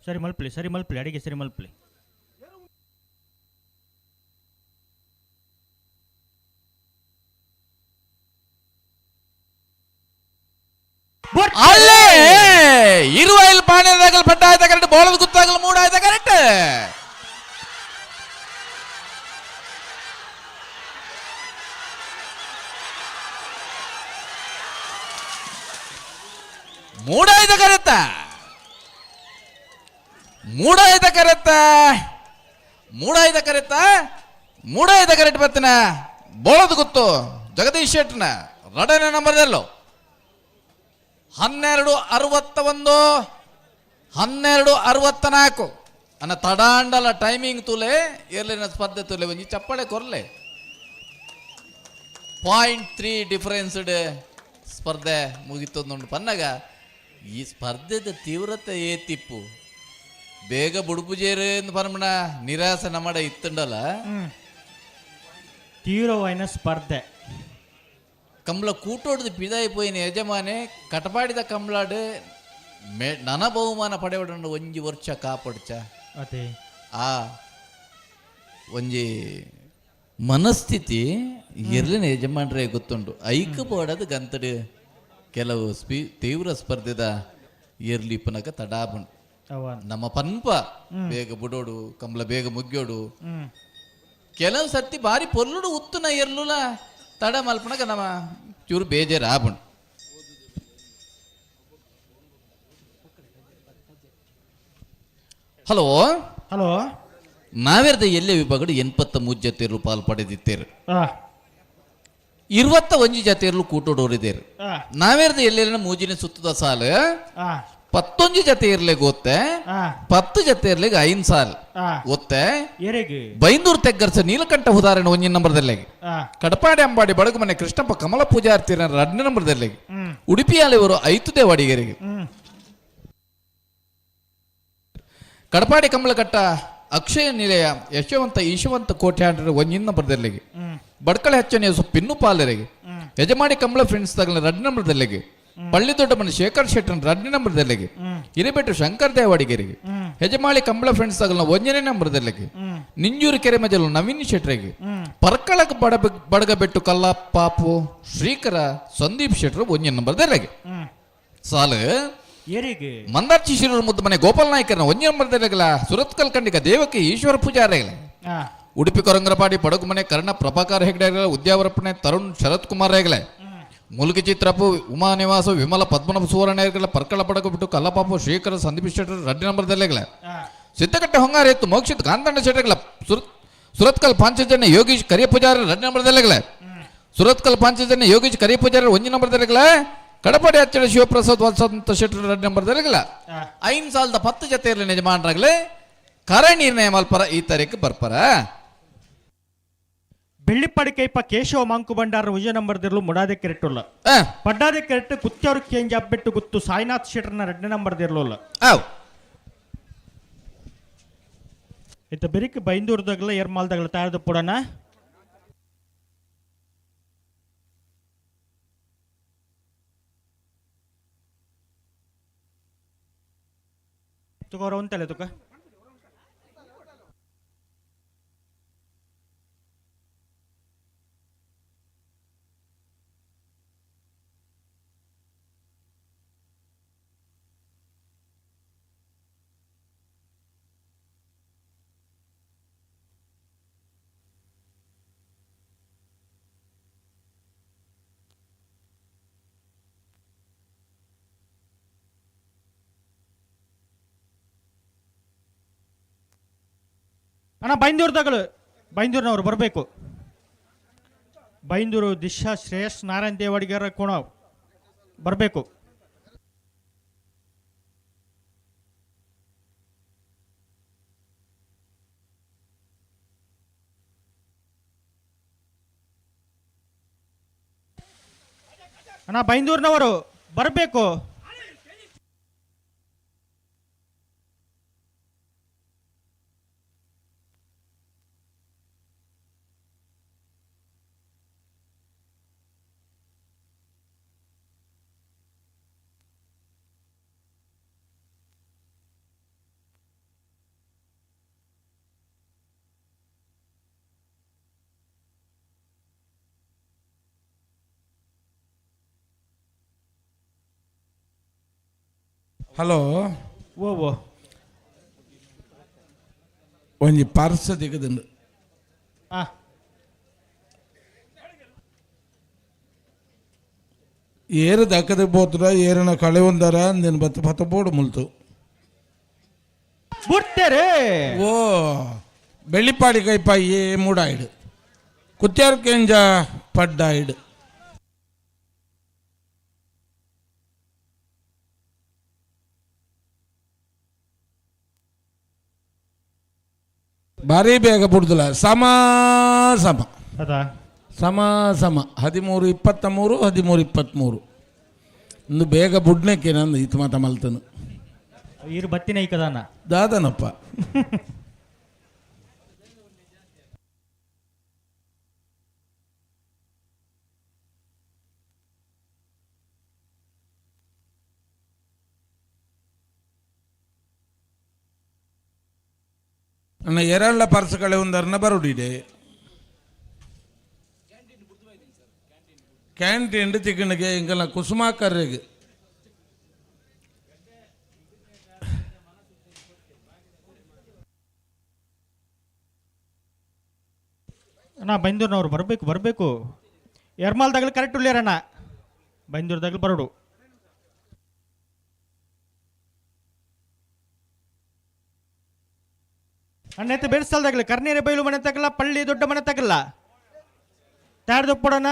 ಸರಿ ಮಲ್ಪಲಿ ಸರಿ ಮಲ್ಪಲಿ ಅಡಿಗೆ ಸರಿ ಮಲ್ಪಲಿ. ಅಲ್ಲೇ ಇರುವ ಇಲ್ಲಿ ಪಾಣಿದಾಗಲ್ ಪಟ್ಟ ಆಯ್ತಾ ಕರೆಕ್ಟ್, ಬೋಳದ ಗುತ್ತಾಗಲ್ ಮೂಡ ಆಯ್ತಾ ಕರೆಕ್ಟ್. ಮೂಡ ಆಯ್ತಾ ಕರೆಕ್ಟ, ಮೂಡ ಆಯ್ತಾ ಕರೆಕ್ಟ, ಮೂಡ ಆಯ್ತಾ ಕರೆಕ್ಟ, ಮೂಡ ಆಯ್ತಾ ಕರೆಕ್ಟ್. ಬತ್ತಿನ ಬೋಳದ ಗುತ್ತು ಜಗದೀಶ್ ಶೆಟ್ನ ರಡನೆ ನಂಬರ್ದಲ್ಲೋ 12:61 12:64 ಅನ್ನ ತಡಾಂಡಲ ಟೈಮಿಂಗ್ ತುಲೆ ಎರ್ಲಿನ ಸ್ಪರ್ಧೆ ತುಲೆ ಒಂಜಿ ಚಪ್ಪಳೆ ಕೊರ್ಲೆ 0.3 ಡಿಫರೆನ್ಸ್ಡ್ ಸ್ಪರ್ಧೆ. ಸ್ಪರ್ಧೆ ಮುಗಿತೊಂದುಂಡು ಪನ್ನಗ ಈ ಸ್ಪರ್ಧೆದ ತೀವ್ರತೆ ಏತಿಪ್ಪು ಬೇಗ ಬುಡುಪುಜೇರು ಎಂದು ಪನ್ಮಣ ನಿರಾಸೆ ನಮ್ಮಡ ಇತ್ತುಂಡಲ್ಲ. ತೀವ್ರವಾಯಿನ ಸ್ಪರ್ಧೆ ಕಂಬಳ ಕೂಟೋಡ್ದು ಪಿದಾಯಿ ಪೋಯಿನ ಯಜಮಾನೆ ಕಟಪಾಡಿದ ಕಂಬಳಾಡು ನನ ಬಹುಮಾನ ಪಡೆವಡಂಡು ಒಂಜಿ ವರ್ಷ ಕಾಪಡ್ಚ ಅದೇ ಆ ಒಂಜಿ ಮನಸ್ಥಿತಿ ಎರ್ಲಿನ ಯಜಮಾನ್ರೇ ಗೊತ್ತುಂಟು. ಐಕ ಬೋಡದು ಗಂತಡು ಕೆಲವು ತೀವ್ರ ಸ್ಪರ್ಧೆದ ಎರ್ಲಿ ಪುನಕ ತಡಾಬುಂಡು. ನಮ್ಮ ಪನ್ಪ ಬೇಗ ಬುಡೋಡು ಕಂಬಳ ಬೇಗ ಮುಗ್ಯೋಡು. ಕೆಲವು ಸರ್ತಿ ಬಾರಿ ಪೊರ್ಲುಡು ಉತ್ತುನ ಎರ್ಲುಲ ತಡ ಮಲ್ಪನಕ ನಮ್ಮ ಚೂರು ಬೇಜಾರು ಆಬುಂಡು. ಹಲೋ ಹಲೋ ನಾವೇರ್ದ ಎಲ್ಲೆ ವಿಭಾಗಡು 83 ಜತೆಯರು ಪಾಲ್ ಪಡೆದಿತ್ತೇರು. 21 ಜತೆಯರು ಕೂಟೋಡೋರಿದ್ದೇರು. ನಾವೇರ್ದ ಎಲ್ಲೆಲ್ಲ ಮೂಜಿನ ಸುತ್ತದ ಸಾಲು 11 ಜತೆ ಇರ್ಲೆ ಗೊತ್ತೆ, 10 ಜತೆ ಇರ್ಲಿಗೆ 5 ಸಾಲ್ ಗೊತ್ತೆ. ಬೈಂದೂರು ತೆಗ್ಗರ್ಸ ನೀಲಕಂಠ ಉದಾಹರಣೆ 1 ನಂಬರ್ದಲ್ಲಿ, ಕಡಪಾಡಿ ಅಂಬಾಡಿ ಬಡಗುಮನೆ ಕೃಷ್ಣಪ್ಪ ಕಮಲ ಪೂಜಾರ್ತಿ 2 ನಂಬರ್ದಲ್ಲಿ, ಉಡುಪಿಯಾಲಿವರು ಐತುದೇ ವಾಡಿಗೆರಿಗೆ, ಕಡಪಾಡಿ ಕಮಲಕಟ್ಟ ಅಕ್ಷಯ ನಿಲಯ ಯಶವಂತ ಈಶವಂತ ಕೋಟ್ಯಾಂಡ್ರ 1 ನಂಬರ್ದಲ್ಲಿ, ಬಡ್ಕಳ ಹೆಚ್ಚನೆ ಪಿನ್ನು ಪಾಲರಿಗೆ, ಯಜಮಾಡಿ ಕಮಲ ಫ್ರೆಂಡ್ಸ್ ತಗಲ 2 ನಂಬರ್ದಲ್ಲಿಗೆ, ಪಳ್ಳಿ ದೊಡ್ಡಮನೆ ಶೇಖರ್ ಶೆಟ್ಟನ್ 2 ನಂಬರ್ದಲ್ಲಿಗೆ, ಹಿರೇಬೆಟ್ಟು ಶಂಕರ್ ದೇವಾಡಿಗೆರಿಗೆ, ಯಜಮಾಳಿ ಕಂಬಳ ಫ್ರೆಂಡ್ಸ್ ತಗಲ 1ನೇ ನಂಬರ್ದಲ್ಲಿಗೆ, ನಿಂಜೂರು ಕೆರೆ ಮಜಲು ನವೀನ್ ಶೆಟ್ರಿಗೆ, ಪರ್ಕಳಕ ಬಡಗಬೆಟ್ಟು ಕಲ್ಲ ಪಾಪು ಶ್ರೀಕರ ಸಂದೀಪ್ ಶೆಟ್ರು 1 ನಂಬರ್ದಲ್ಲಿಗೆ ಸಾಲು. ಮಂದಾರ್ಚಿ ಶಿರೂರು ಮುದ್ದು ಮನೆ ಗೋಪಾಲ್ ನಾಯ್ಕರನ 1 ನಂಬರ್ದಲ್ಲಿಗಲ, ಸುರತ್ಕಲ್ ಖಂಡಿಕ ದೇವಕಿ ಈಶ್ವರ ಪೂಜಾರಿಗಳ, ಉಡುಪಿ ಕೊರಂಗರಪಾಡಿ ಬಡಗುಮನೆ ಕರ್ಣ ಪ್ರಭಾಕರ್ ಹೆಗ್ಡೆ, ಉದ್ಯಾವರಪ್ಪಣೆ ತರುಣ್ ಶರತ್ ಕುಮಾರ್ ಹೆಗಲೆ, ಮುಲ್ಕಿ ಚಿತ್ರಪ್ಪು ಉಮಾ ನಿವಾಸ ವಿಮಲ ಪದ್ಮನಾಭ ಸುವರ್ಣ ಹೆಗಲ, ಪರ್ಕಳ ಪಡಗು ಬಿಟ್ಟು ಕಲ್ಲಪಾಪು ಶ್ರೀಕರ ಸಂದೀಪ್ ಶೆಟ್ಟರ್ 2 ನಂಬರ್ದಲ್ಲಿಗಲ, ಸಿದ್ದಕಟ್ಟೆ ಹೊಂಗಾರ ಎತ್ತು ಮೋಕ್ಷಿತ್ ಗಾಂಧಣ್ಣ ಶೆಟ್ಟರ್ಗಳ, ಸುರತ್ಕಲ್ ಪಾಂಚಜನ್ಯ ಯೋಗೀಶ್ ಕರಿಯ ಪೂಜಾರಿ 2 ನಂಬರ್ದಲ್ಲಿಗಲ, ಸುರತ್ಕಲ್ ಪಾಂಚಜನ್ಯ ಯೋಗೀಶ್ ಕರಿಯ ಪೂಜಾರಿ 1 ನಂಬರ್ದಲ್ಲಿಗಲ, ಕಡಪಾಡಿ ಅಚ್ಚಡ ಶಿವಪ್ರಸಾದ್ ವತ್ಸಂತ ಶೆಟ್ಟರ್ 2 ನಂಬರ್ದಲ್ಲಿಗಲ. 5 ಸಾಲದ 10 ಜೊತೆ ಇರಲಿ ಯಜಮಾನರಾಗಲೇ ಕರ ನಿರ್ಣಯ ಮಲ್ಪರ ಈ ತಾರೀಕು ಬರ್ಪರ. ಬೆಳ್ಳಿಪ್ಪಾಡಿ ಕೈಪ ಕೇಶವ ಮಾಂಕು ಭಂಡಾರ ವಿಜಯ ನಂಬರ್ದಿರಲು ಮುಡಾದೆ ಕೆರೆಟ್ಟುಲ್ಲ. ಪಡ್ಡಾದೆ ಕೆರೆಟ್ಟು ಕುತ್ಯವರು ಕೇಂಜ ಅಬ್ಬೆಟ್ಟು ಗುತ್ತು ಸಾಯಿನಾಥ್ ಶೆಟ್ಟರ್ನ 2 ನಂಬರ್ದಿರಲುಲ್ಲ. ಇತ್ತ ಬೆರಿಕ್ ಬೈಂದೂರ್ದಾಗಲ ಎರ್ಮಾಲ್ದಾಗಲ ತಯಾರದ ಪುಡನ ತುಕ ಅಂತಲೇ ತುಕ ಅಣ್ಣ ಬೈಂದೂರ್ದಾಗಲು ಬೈಂದೂರಿನವರು ಬರಬೇಕು. ಬೈಂದೂರು ದಿಶಾ ಶ್ರೇಯಸ್ ನಾರಾಯಣ ದೇವಾಡಿಗರ ಕೋಣ ಬರಬೇಕು. ಅಣ್ಣ ಬೈಂದೂರಿನವರು ಬರಬೇಕು. ಹಲೋ ಓ ಓ ಒಂಜಿ ಪರ್ಸ್ ದಿಗದುಂಡು. ಏರು ದಕ್ಕದ ಪೋತ್ರ ಏರಿನ ಕಳೆ ಒಂದರ ಅಂದಿನ ಬತ್ತು ಪತ್ತ ಬೋಡು ಮುಲ್ತು ಬುಡ್ತೇರೆ. ಓ ಬೆಳ್ಳಿಪಾಡಿ ಕೈಪ ಏ ಮೂಡಾಯಿಡು ಕುತ್ಯಾರ್ ಕೆಂಜ ಪಡ್ಡಾಯಿಡು. ಭಾರಿ ಬೇಗ ಬಿಡುದಿಲ್ಲ, ಸಮ ಸಮ ಅದಾ ಸಮ ಸಮ 13 23 13 23. ಇಂದು ಬೇಗ ಬುಡ್ನೆಕ್ಕೆ ನಂದು ಇತ್ತು ಮಾತ ಮಲ್ತನು. ಇರು ಬತ್ತಿನ ಐಕದಾನ. ದಾದನಪ್ಪ. ನನ್ನ ಎರಳ್ಳ ಪರ್ಸ್ಕಳೆ ಒಂದರ್ನ ಬರುಡಿದೆ ಕ್ಯಾಂಟೀನ್ ತಿಕ್ಕಣಿಗೆ ಇಂಕಲ ಕುಸುಮಾಕರ್ರಿಗೆ. ಅಣ್ಣ, ಬೈಂದೂರ್ನವ್ರು ಬರಬೇಕು ಬರಬೇಕು. ಎರ್ಮಾಲ್ದಾಗಲಿ ಕರೆಕ್ಟ್ ಉಳ್ಳೇರಣ್ಣ, ಬೈಂದೂರ್ದಾಗಲಿ ಬರೋಡು. ಅಣ್ಣ, ಎತ್ತ ಬೇಡ್ಸಲ್ದಾಗಲಿ ಕರ್ನೀರೆ ಬೈಲು ಮನೆ ತಗಲ್ಲ, ಪಳ್ಳಿ ದೊಡ್ಡ ಮನೆ ತಗಲ್ಲ, ತಾಡ್ದೊಪ್ಪಡೋಣ.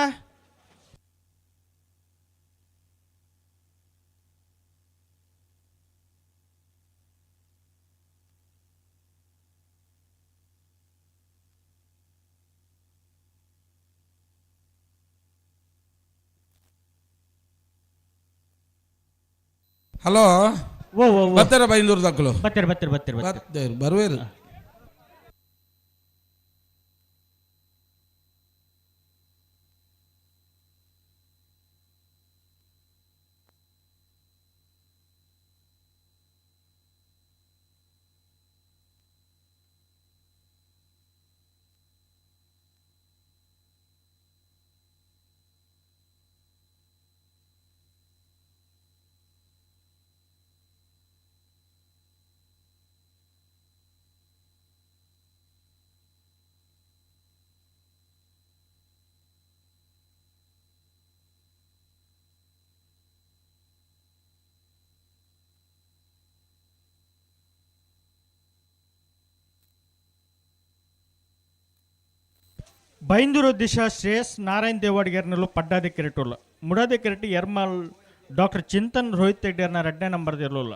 ಹಲೋ. ಓ ಓ. ಬತ್ತಾರ ಬೈಂದೂರು ದಕ್ಕಲು? ಬತ್ತೀರಿ ಬತ್ತೀರಿ ಬತ್ತೀರಿ ಬತ್ತೀರಿ. ಬತ್ತೇರು ಬರುವೇರು. ಬೈಂದೂರು ದಿಶಾ ಶ್ರೇಯಸ್ ನಾರಾಯಣ್ ದೇವಾಡಿಗರ್ನಲ್ಲೂ ಪಡ್ಡಾದಿ ಕೆರೆಟುಲ್ಲ. ಮುಡಾದಿ ಕೆರೆಟಿ ಎರ್ಮಾಲ್ ಡಾಕ್ಟರ್ ಚಿಂತನ್ ರೋಹಿತ್ ಹೆಗ್ಡೆರ್ನ ಎರಡನೇ ನಂಬರ್ ಇರಲಿಲ್ಲ.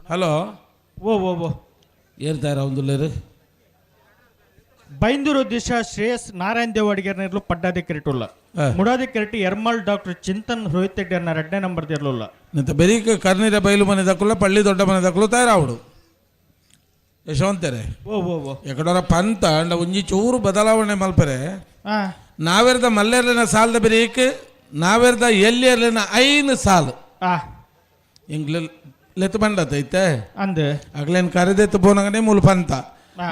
ಹಲೋ. ಓ ಓ ಓ. ಏರ್ತಾರ ಒಂದುಲ್ಲೇರು? ಬೈಂದೂರು ದಿಶಾ ಶ್ರೇಯಸ್ ನಾರಾಯಣ್ ದೇವಾಡಿಗರ್ನಲ್ಲೂ ಪಡ್ಡಾದಿ ಕೆರೆಟುಲ್ಲ. ಮುಡಾದಿ ಕೆರೆಟಿ ಎರ್ಮಾಲ್ ಡಾಕ್ಟರ್ ಚಿಂತನ್ ರೋಹಿತ್ ಹೆಗ್ಡೆರ್ನ ಎರಡನೇ ನಂಬರ್ ಇರಲಿಲ್ಲ. ಮತ್ತೆ ಬೆರೀಕ ಕರ್ನೀರ ಬೈಲು ಮನೆ ದಕ್ಕುಲ, ಪಳ್ಳಿ ದೊಡ್ಡ ಮನೆ ದಕ್ಕುಲು ತಯಾರಾವಡು ಯಶವಂತರೆ. ಓ ಓ ಓ. ಎಕಡೋರ ಪಂತ ಅಂಡ ಒಂಜಿ ಚೂರು ಬದಲಾವಣೆ ಮಲ್ಪರೆ. ನಾವೆರ್ದ ಮಲ್ಲೆರ್ಲಿನ ಸಾಲದ ಬೆರೀಕ್ ನಾವೆರ್ದ ಎಲ್ಲಿಯರ್ಲಿನ 5 ಸಾಲು ಎಂಗ್ಲ ಲೆತ್ತು ಬಂಡತೈತೆ. ಅಂದ್ ಅಗ್ಲೇನ್ ಕರೆದೆತ್ತು ಪೋನಗನೆ ಮೂಲ ಪಂತ.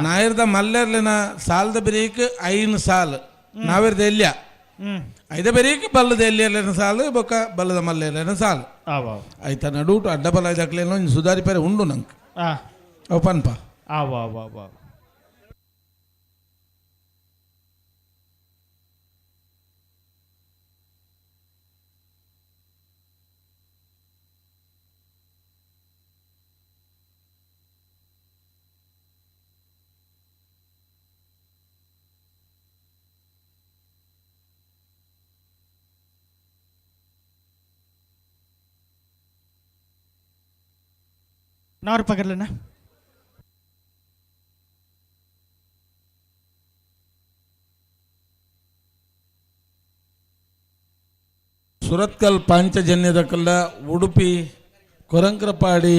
ನಾಯರ್ದ ಮಲ್ಲೆರ್ಲಿನ ಸಾಲದ ಬೆರೀಕ್ 5 ಸಾಲು ನಾವೆರ್ದ ಎಲ್ಲಿಯ ಐದ ಬೆರೀಕ್ ಬಲ್ಲದ ಎಲ್ಲಿಯರ್ಲಿನ ಸಾಲು ಬೊಕ್ಕ ಬಲ್ಲದ ಮಲ್ಲೆರ್ಲಿನ ಸಾಲು. ಆಯ್ತಾ ನಡುಟು ಅಡ್ಡ ಬಲ ಇದಕ್ಲೇನೋ ಒಂಜಿ ಸುಧಾರಿ ಪೇರೆ ಉಂಡು ನಂಗೆ. ಅವು ಪನ್ಪ. ಆವ ಆವ ಆವ. नार पकड़ लेना। ಸುರತ್ಕಲ್ ಪಾಂಚಜನ್ಯದ ಕಲ್ಲ ಉಡುಪಿ ಕೊರಂಕ್ರಪಾಡಿ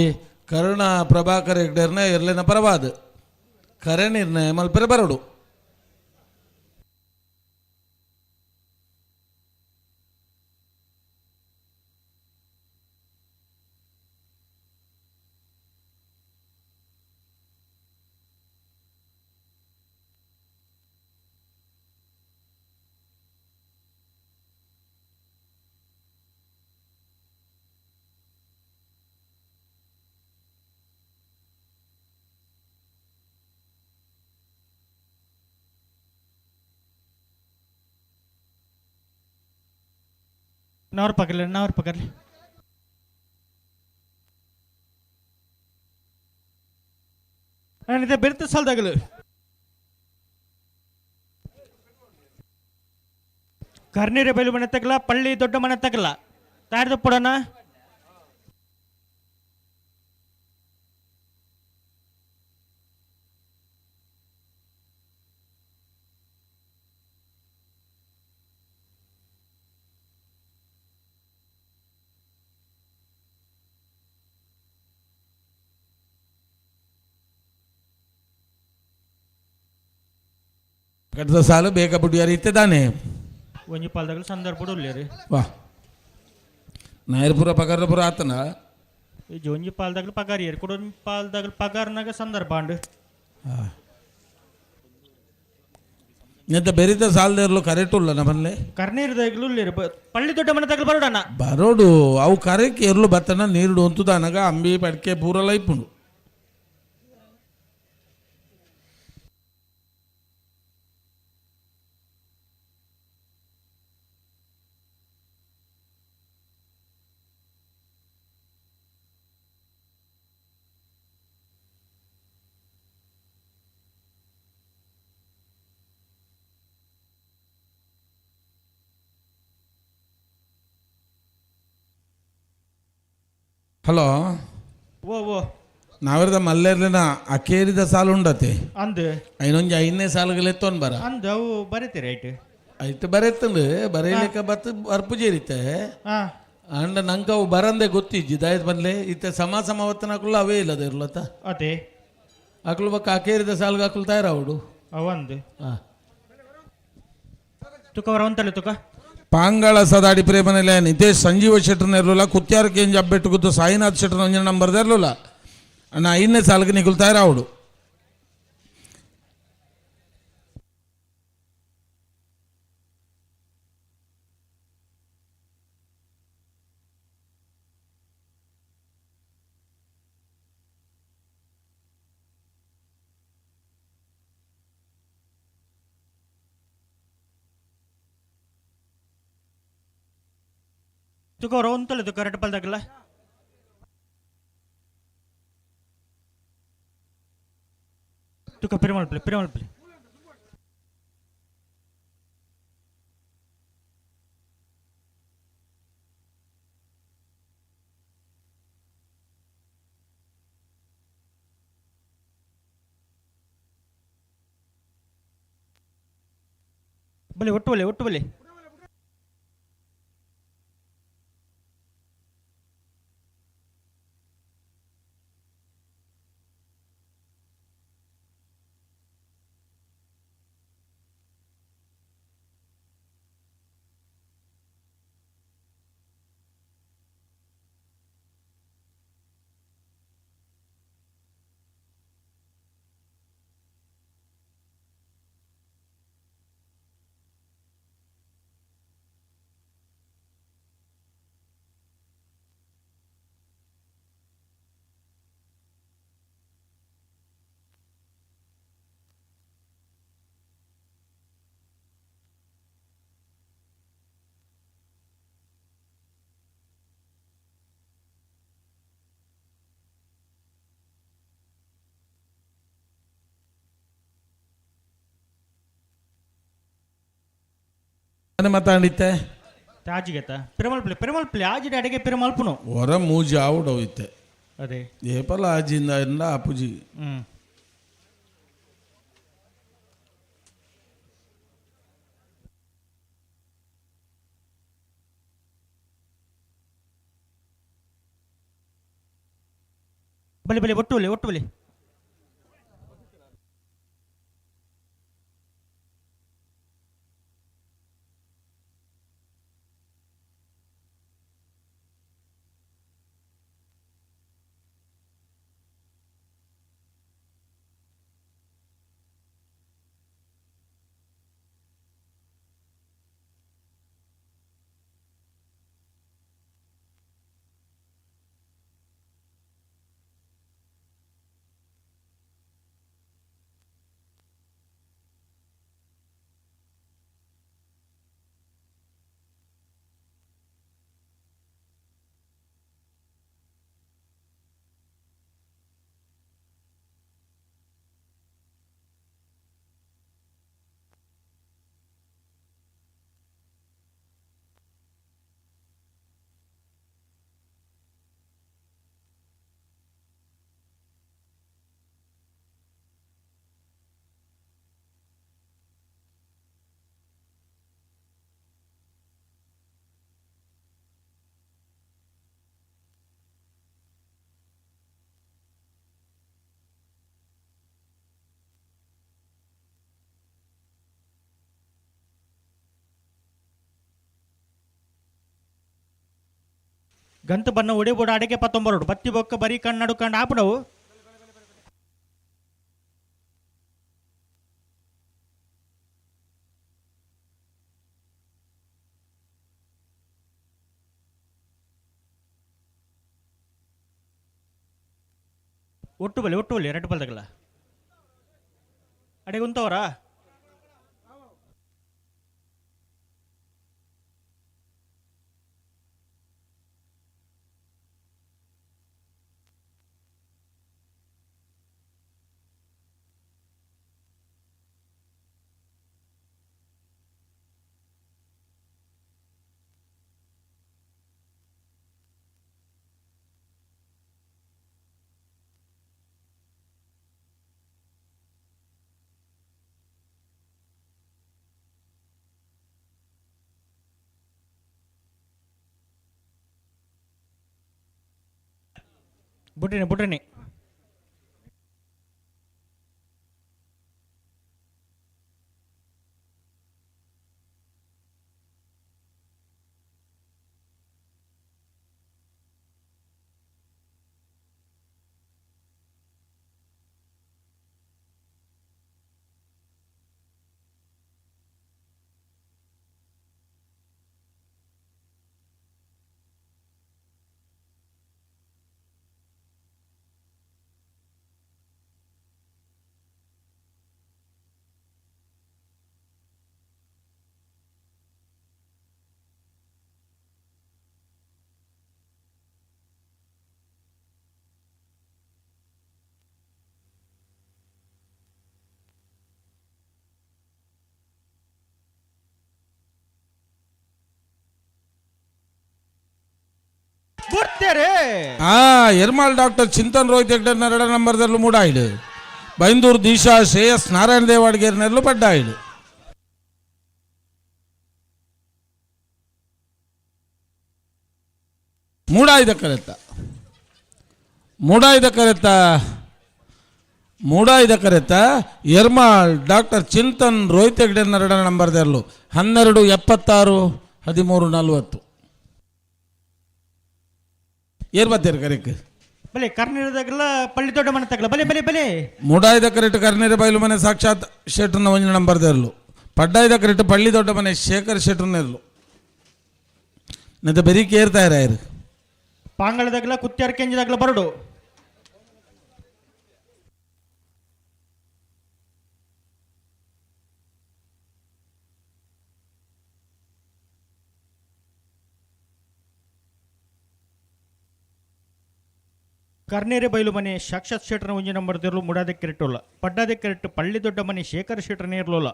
ಕರುಣಾ ಪ್ರಭಾಕರ್ ಹೆಗ್ಡೆರ್ನ ಎರ್ಲಿನ ಪರವಾದ ಕರೆ ನಿರ್ಣಯ ಮಲ್ಪೆರೆ ಬರಡು. ನವರ್ ಪಕರ್ಲಿ, ನವರ್ ಪಕರ್ಲಿ. ನಾನು ಬೆರ್ತ ಸಾಲದಾಗಲು ಕರ್ನೀರ ಬೈಲು ಮನೆ ತಗಲ, ಪಳ್ಳಿ ದೊಡ್ಡ ಮನೆ ತಗಲ ತಾಡ್ದು ಪಡೋಣ. ಕಟ್ಟದ ಸಾಲು ಬೇಗ ಬುಡಿಯಾರ ಇತ್ತದಾನೆ. ಒಂಜಿ ಪಾಲ್ದಾಗಲು ಸಂದರ್ಭ ಉಲ್ಲೇರಿ. ವಾ ನಾಯರ್ಪುರ ಪಗಾರಪುರ ಆತನ. ಈ ಒಂಜಿ ಪಾಲ್ದಾಗಲು ಪಗಾರ ಏರು ಕೂಡ ಒಂಜಿ ಪಾಲ್ದಾಗಲು ಪಗಾರನಾಗ ಸಂದರ್ಭ ಅಂಡು. ಎಂತ ಬೆರಿತ ಸಾಲದೇರ್ಲು ಕರೆಕ್ಟ್ ಉಲ್ಲ ನಮ್ಮಲ್ಲೇ. ಕರ್ನೀರು ದಾಗಲು ಉಲ್ಲೇರಿ, ಪಳ್ಳಿ ದೊಡ್ಡ ಮನೆ ತಗಲು ಬರೋಡಣ. ಬರೋಡು ಅವು ಕರೆಕ್ ಎರ್ಲು ಬತ್ತನ ನೀರುಡು ಒಂತುದಾನಗ ಅಂಬಿ ಪಡ್ಕೆ ಪೂರಲ ಇಪ್ಪುಂಡು. ಹಲೋ. ಓ ಓ ನಾವಿರದ ಮಲ್ಲೇರ್ಲಿನ ಅಕೇರಿದ ಸಾಲು ಉಂಡತೆ. ಅಂದು ಐನೊಂಜಿ ಐದನೇ ಸಾಲುಗಳು ಎತ್ತೊನ್ ಬರ. ಅಂದು ಅವು ಬರೀತೀರಿ ಐಟ್. ಐಟ್ ಬರೆತ್ತಂಡು ಬರೆಯಲಿಕ್ಕೆ ಬತ್ತು ಬರ್ಪು ಜೇರಿತೆ. ಅಂಡ ನಂಗೆ ಅವು ಬರಂದೆ ಗೊತ್ತಿಜ್ಜಿ ದಾಯತ್ ಬನ್ಲೆ ಇತ್ತೆ ಸಮ ಸಮ ಹೊತ್ತನಕುಲ್ಲ ಅವೇ ಇಲ್ಲದ ಇರ್ಲತ್ತ. ಅದೇ ಅಕ್ಲು ಬಕ್ಕ ಅಕೇರಿದ ಸಾಲ್ಗೆ ಅಕ್ಲು ತಯಾರಾವುಡು. ಅವಂದು ತುಕ ಅವರ ಒಂತಲ್ಲ ತುಕ. ಪಾಂಗಾಳ ಸದಾಡಿ ಪ್ರೇಮನೆಲೆ ನಿತೇಶ್ ಸಂಜೀವ ಶೆಟ್ಟರ್ನ ಇರಲಿಲ್ಲ, ಕುತ್ಯಾರ ಕೇಂಜ್ ಅಬ್ಬೆಟ್ಟು ಗುದ್ದು ಸಾಯಿನಾಥ್ ಶೆಟ್ಟರ್ನ ಒಂಜನ ನಂಬರ್ ಇರಲಿಲ್ಲ. ಅಣ್ಣ ಐದನೇ ಸಾಲಿಗೆ ನಿಗುಲ್ ತಯಾರಾವುಡು. ತುಕ ಅವರ ಒಂತಲ್ಲ ತುಕ ರೆಡ್ ಪಲ್ದಾಗಲ್ಲ. ತುಕ ಪೆರುಮಾಳ್ ಪಿಲಿ, ಪೆರುಮಾಳ್ ಪಿಲಿ. ಬಲಿ ಒಟ್ಟು ಬಲಿ ಒಟ್ಟು ಬಲಿ. ಮಾತಾಡಿತ್ತೆ ತಾಜಿಗೆತ್ತ ಪೆರುಮಾಳ್ ಪಿಲಿ, ಪೆರುಮಾಳ್ ಪಿಲಿ ಆಜಿಡ ಅಡಿಗೆ ಪೆರುಮಾಳ್ ಪುನು. ಹೊರ ಮೂಜಿ ಆವುಡವಿತ್ತೆ. ಅದೇ ಏಪಲ ಆಜಿಂದ ಎಲ್ಲ ಅಪುಜಿ. ಬಲಿ ಬಲಿ ಒಟ್ಟು ಬಲಿ ಒಟ್ಟು ಬಲಿ. ಗಂತ ಬಣ್ಣ ಒಡೆ ಬೋಡ ಅಡಿಗೆ ಪತ್ತೊಂಬರೋಡು ಬತ್ತಿ ಬೊಕ್ಕ ಬರೀ ಕಣ್ಣು ಕಂಡು ಆಪಡವು. ಒಟ್ಟು ಬಲಿ ಒಟ್ಟು ಬಲಿ ಎರಡು ಬಲ್ದಗಲ್ಲ ಅಡಿಗೆ ಉಂತವರಾ? ಬುಟ್ಟಿನಿ ಬುಟ್ಟಿನಿ. ಎರ್ಮಾಲ್ ಡಾಕ್ಟರ್ ಚಿಂತನ್ ರೋಹಿತ್ ಹೆಗ್ಡೆ ಎರಡ ನಂಬರ್ದಲ್ಲೂ ಮೂಡಾಯಿಡು. ಬೈಂದೂರು ದಿಶಾ ಶ್ರೇಯಸ್ ನಾರಾಯಣ ದೇವಾಡಿಗೇರ್ನೆಲ್ಲೂ ಪಡ್ಡಾಯಿಡು. ಮೂಡಾಯ್ದ ಕರೆತ್ತ ಮೂಡಾಯ್ದ ಕರೆತ್ತ ಮೂಡಾಯ್ದ ಕರೆತ್ತ ಎರ್ಮಾಳ್ ಡಾಕ್ಟರ್ ಚಿಂತನ್ ರೋಹಿತ್ ಹೆಗ್ಡೆ ಎರಡ ನಂಬರ್ದಲ್ಲೂ 12 76 13 40. ಏರ್ ಬತ್ತೀರಿ ಕರೆಕ್? ಬಲೆ ಕರ್ನೀರದಾಗಲ್ಲ ಪಳ್ಳಿ ದೊಡ್ಡ ಮನೆ ತಗಲ ಬಲೆ ಬಲೆ ಬಲೆ. ಮೂಡಾಯ್ದ ಕರೆಕ್ಟ್ ಕರ್ನೀರ ಬೈಲು ಮನೆ ಸಾಕ್ಷಾತ್ ಶೆಟ್ರನ ಒಂದು ನಂಬರ್ದರ್ಲು. ಪಡ್ಡಾಯ್ದ ಕರೆಕ್ಟ್ ಪಳ್ಳಿ ದೊಡ್ಡ ಮನೆ ಶೇಖರ್ ಶೆಟ್ರನಿರ್ಲು. ನಂತ ಬೆರಿ ಕೇರ್ತಾ ಇರ. ಪಾಂಗಳದಾಗಲ ಕುತ್ಯಾರ್ ಕೆಂಜದಾಗಲ ಬರಡು. ಕರ್ನೇರೆ ಬೈಲು ಮನೆ ಸಾಕ್ಷಾತ್ ಶೆಟ್ರನ ಒಂಜಿ ನಂಬರ್ ದಿರ್ಲು ಮುಡಾದೆ ಕೆರೆಟ್ಟುಲ್ಲ. ಪಡ್ಡಾದೆ ಕೆರೆಟ್ಟು ಪಳ್ಳಿ ದೊಡ್ಡ ಮನೆ ಶೇಖರ್ ಶೆಟ್ರನೇ ಇರ್ಲೋಲ್ಲ.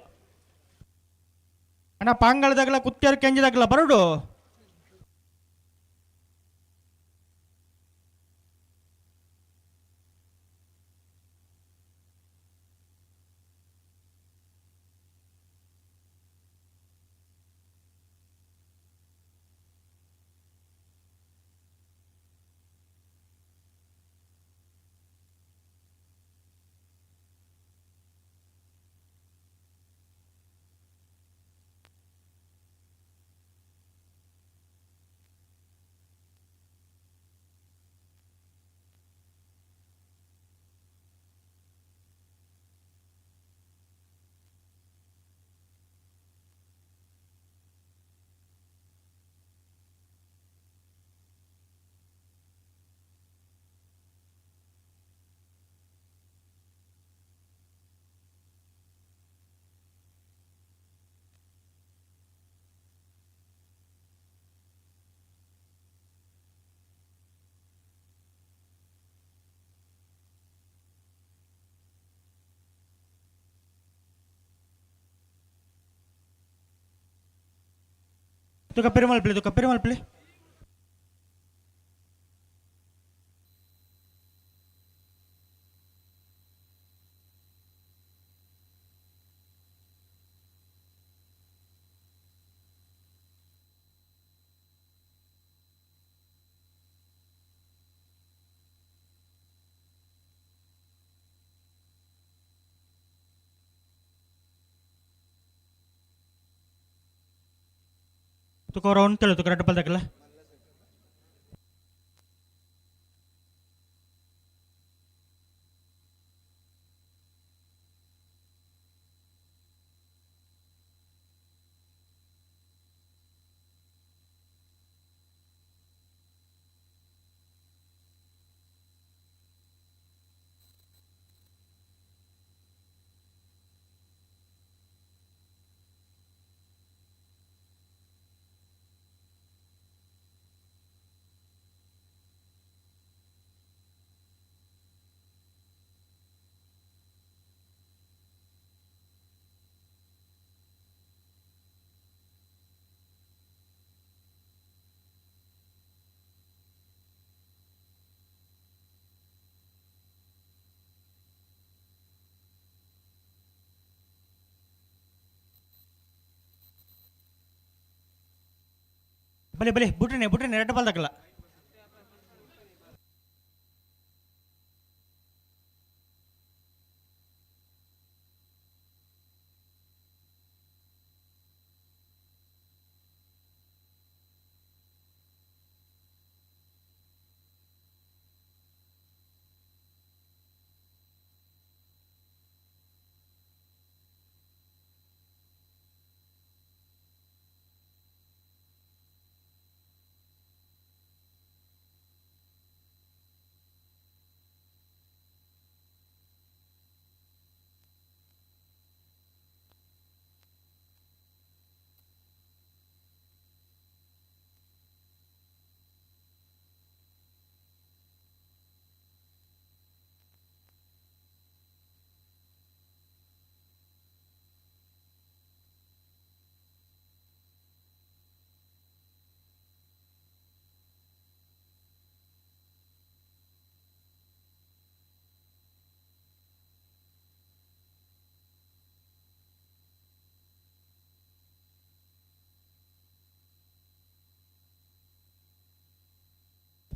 ಅಣ್ಣ ಪಾಂಗಳದಾಗಲ ಕುತ್ಯಾರ್ ಕೆಂಜದಾಗಲ ಬರಡು. ತುಕ ಪೆರುಮಾಲ್ ಪ್ಲೇ ತುಕ ಪೆರುಮಾಲ್ ಪ್ಲೇ. ತುಕ ರೌಂಡ್ ತೆಳು ತುಕ ರಡ್ಡು ಪಲ್ದಕಲ್ಲ. ಬಲೆ ಬಲೆ ಬುಟ್ರನೆ ಬುಟ್ರನೆ ಎರಡು ಬಾಲ್ದಾಗಲ್ಲ.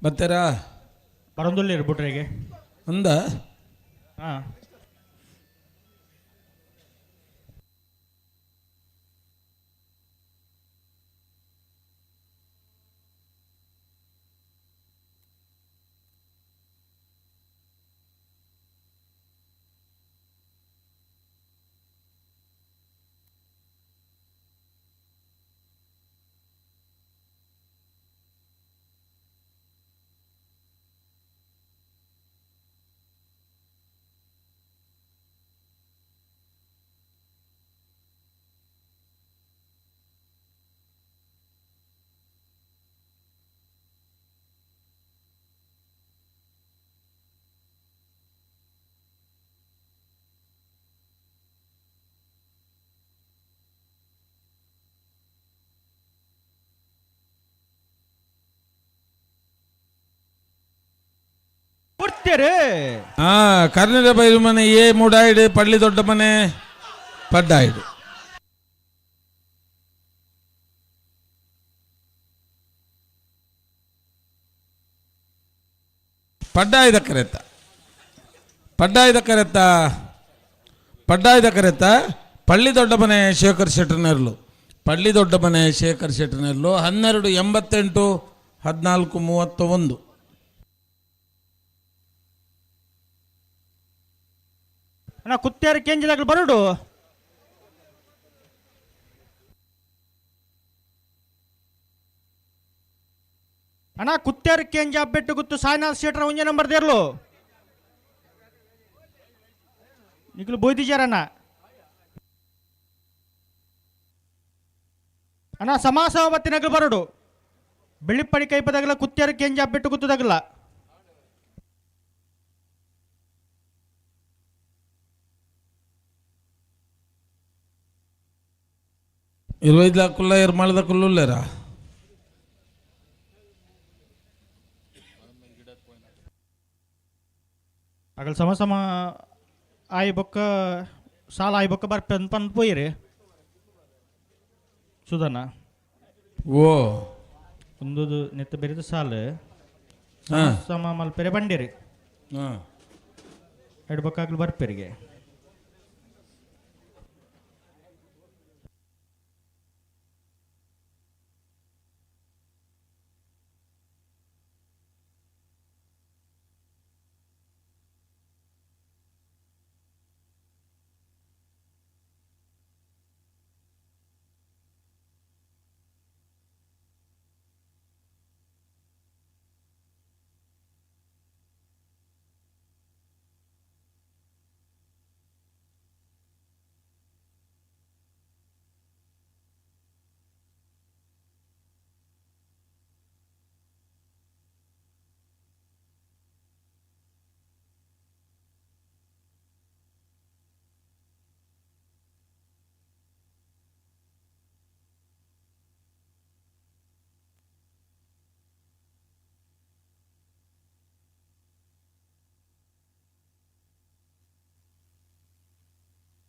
ಬತ್ತೆರಾ ಬರಂದುಲ್ಲ ಬಿಟ್ರೆಗೆ ಅಂದ. ಹಾಂ. ಕರ್ನಿರ ಬೈಲು ಮನೆ ಎ ಮೂಡಾಯಿಡು ಪಳ್ಳಿ ದೊಡ್ಡ ಮನೆ ಪಡ್ಡಾಯಿಡು. ಪಡ್ಡಾಯ್ದ ಕರೆತ್ತ ಪಡ್ಡಾಯ್ದ ಕರೆತ್ತ ಪಡ್ಡಾಯ್ದ ಕರೆತ್ತ ಪಳ್ಳಿ ದೊಡ್ಡ ಮನೆ ಶೇಖರ್ ಶೆಟ್ಟರ್ನೆರ್ಲು ಪಳ್ಳಿ ದೊಡ್ಡ ಮನೆ ಶೇಖರ್ ಶೆಟ್ಟರ್ನೆರ್ಲು 12 88 14 31. ಅಣ್ಣ ಕುತ್ತಿಯಾರ ಕೇಂದ್ರದಾಗ ಬರೋಡು. ಅಣ್ಣ ಕುತ್ತಿಯಾರ ಕೇಂಜ ಬೆಟ್ಟು ಗುತ್ತು ಸಾಯಿನಾಥ್ ಶೇಟ್ರ ಒಂಜೆ ನಂಬರ್ ದೇರ್ಲು ನಿಗ್ಲು ಬೋಯ್ದಿಜಾರಣ್ಣ. ಅಣ್ಣ ಸಮಾಸ ಬತ್ತಿನಗ್ಲು ಬರೋಡು ಬೆಳ್ಳಿಪ್ಪಡಿ ಕೈಪದಾಗಲ ಕುತ್ತಿಯಾರ ಕೇಂಜ ಬೆಟ್ಟು ಗುತ್ತದಾಗಲ್ಲ. 25 ಲಕ್ಕುಲ್ಲ ಎರ್ಮಾಳದ ಕುಲ್ಲುಲ್ಲೇರಾ? ಅಗಲ್ ಸಮ ಸಮ ಆಯಿ ಬೊಕ್ಕ ಸಾಲ ಆಯಿ ಬೊಕ್ಕ ಬರ್ಪೆ ಪಂದ್ ಪೋಯಿರಿ ಸುಧನ. ಓ ಒಂದು ನೆತ್ತ ಬೆರೆದ ಸಾಲ ಸಮ ಮಲ್ಪೆರೆ ಬಂಡಿರಿ ಎರಡು ಬೊಕ್ಕಾಗ್ಲು ಬರ್ಪೆರಿಗೆ.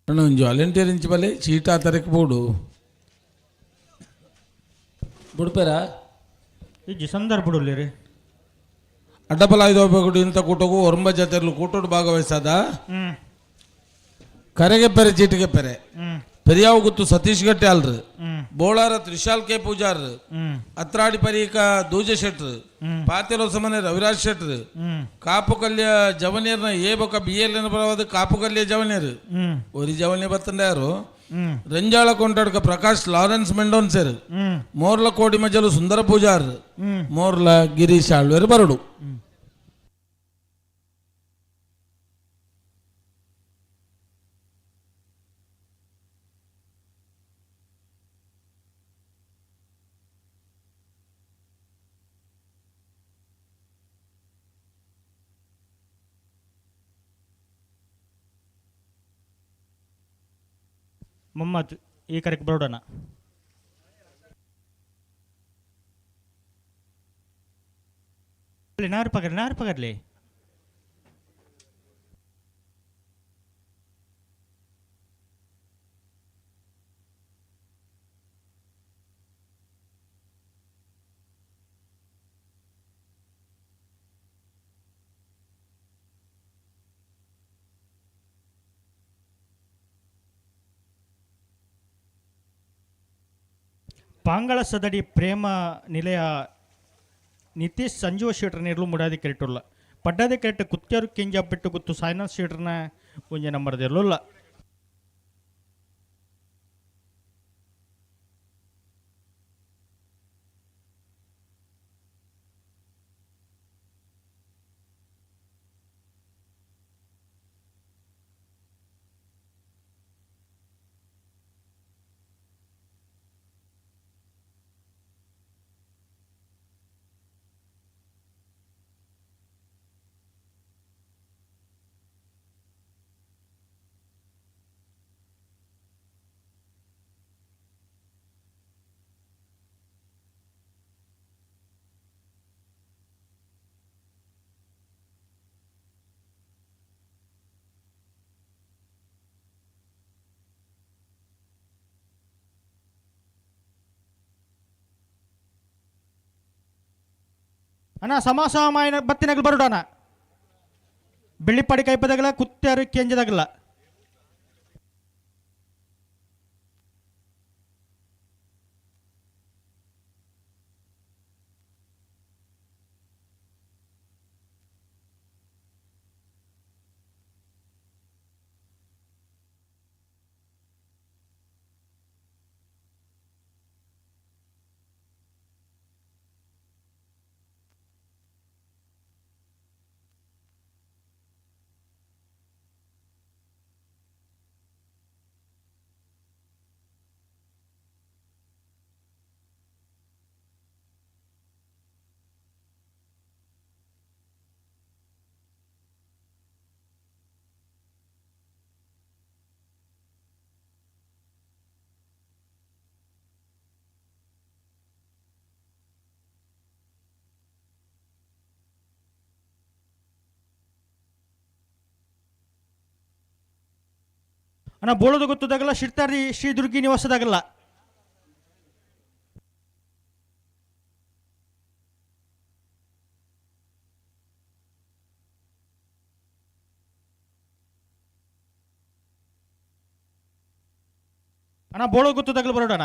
ಒಂಜಿ ವಾಲಂಟಿಯರ್ ಇಂಚಿ ಬಲೆ ಚೀಟ ತರಕ್ಕೆ ಬೋಡು ಬುಡ್ಪೇರಾ. ಇಜ್ಜಿ ಸಂದರ್ಭ ಅಡ್ಡಪಲಾಯ್ದೋಬಗುಡು ಇಂಥ ಕೂಟಗೂ ಒರಂಬ ಜತೆರ್ಲು ಕೂಟೋಡು ಭಾಗವಹಿಸದ ಕರೆಗೆ ಪೆರೆ ಚೀಟಿಗೆ ಪೆರೆ ಪೆರಿಯಾವು ಗುತ್ತು ಸತೀಶ್ ಗಟ್ಟಿ ಅಲ್ರು ಬೋಳಾರ ತ್ರಿಶಾಲ್ ಕೆ ಪೂಜಾರ್ ಅತ್ರಾಡಿ ಪರೀಕ ದೂಜ ಶೆಟ್ರು ಪಾತಿರೋಸಮನೆ ರವಿರಾಜ್ ಶೆಟ್ರು ಕಾಪು ಕಲ್ಯ ಜವನಿಯರ್ನ ಎ ಬೊಕ ಬಿ ಎಲ್ ಎನ್ ಬರವಾದ ಕಾಪು ಕಲ್ಯ ಜವನಿಯರ್ ಒರಿ ಜವನಿ ಬತ್ತಂಡ್ಯಾರು ರಂಜಾಳ ಕೊಂಟಾಡ್ಕ ಪ್ರಕಾಶ್ ಲಾರೆನ್ಸ್ ಮೆಂಡೋನ್ಸೆರ್ ಮೋರ್ಲ ಕೋಡಿ ಮಜಲು ಸುಂದರ ಪೂಜಾರ್ ಮೋರ್ಲ ಗಿರೀಶ್ ಆಳ್ವೇರು ಬರಡು. ಮೊಹಮ್ಮದ್ ಈ ಕರೆಕ್ ಬರೋಡಣ. ನಾರು ಪಗರ್ಲಿ ನಾರು ಪಗರ್ಲಿ. ಪಾಂಗಳ ಸದಡಿ ಪ್ರೇಮ ನಿಲಯ ನಿತೀಶ್ ಸಂಜೀವ ಶೆಟ್ರ್ ನೀರ್ಲು ಮುಡಾದಿ ಕೆರೆಟುಲ್ಲ ಪಡ್ಡಾದಿ ಕೆರೆಟ್ ಕುತ್ಯಾರು ಕೆಂಜ ಬಿಟ್ಟು ಗುತ್ತು ಸಾಯ್ನಾಥ್ ಶೆಟ್ರನ ಒಂಜೆ ನಂಬರ್ದಿರ್ಲುಲ್ಲ. ಅಣ್ಣ ಸಮಾಸಮಾಯನ ಬತ್ತಿನಗಲು ಬರೋಡಣ ಬೆಳ್ಳಿಪಾಡಿ ಕೈಪದಾಗಲ ಕುತ್ಯಾರು ಕೆಂಜದಾಗಲ್ಲ. ಅಣ್ಣ ಬೋಳೋದು ಗೊತ್ತದಾಗಲ್ಲ ಶಿರ್ತಾರಿ ಶ್ರೀ ದುರ್ಗಿ ನಿವಾಸದಾಗಲ್ಲ. ಅಣ್ಣ ಬೋಳೋ ಗೊತ್ತದಾಗಲ್ಲ ಬರೋಡಣ.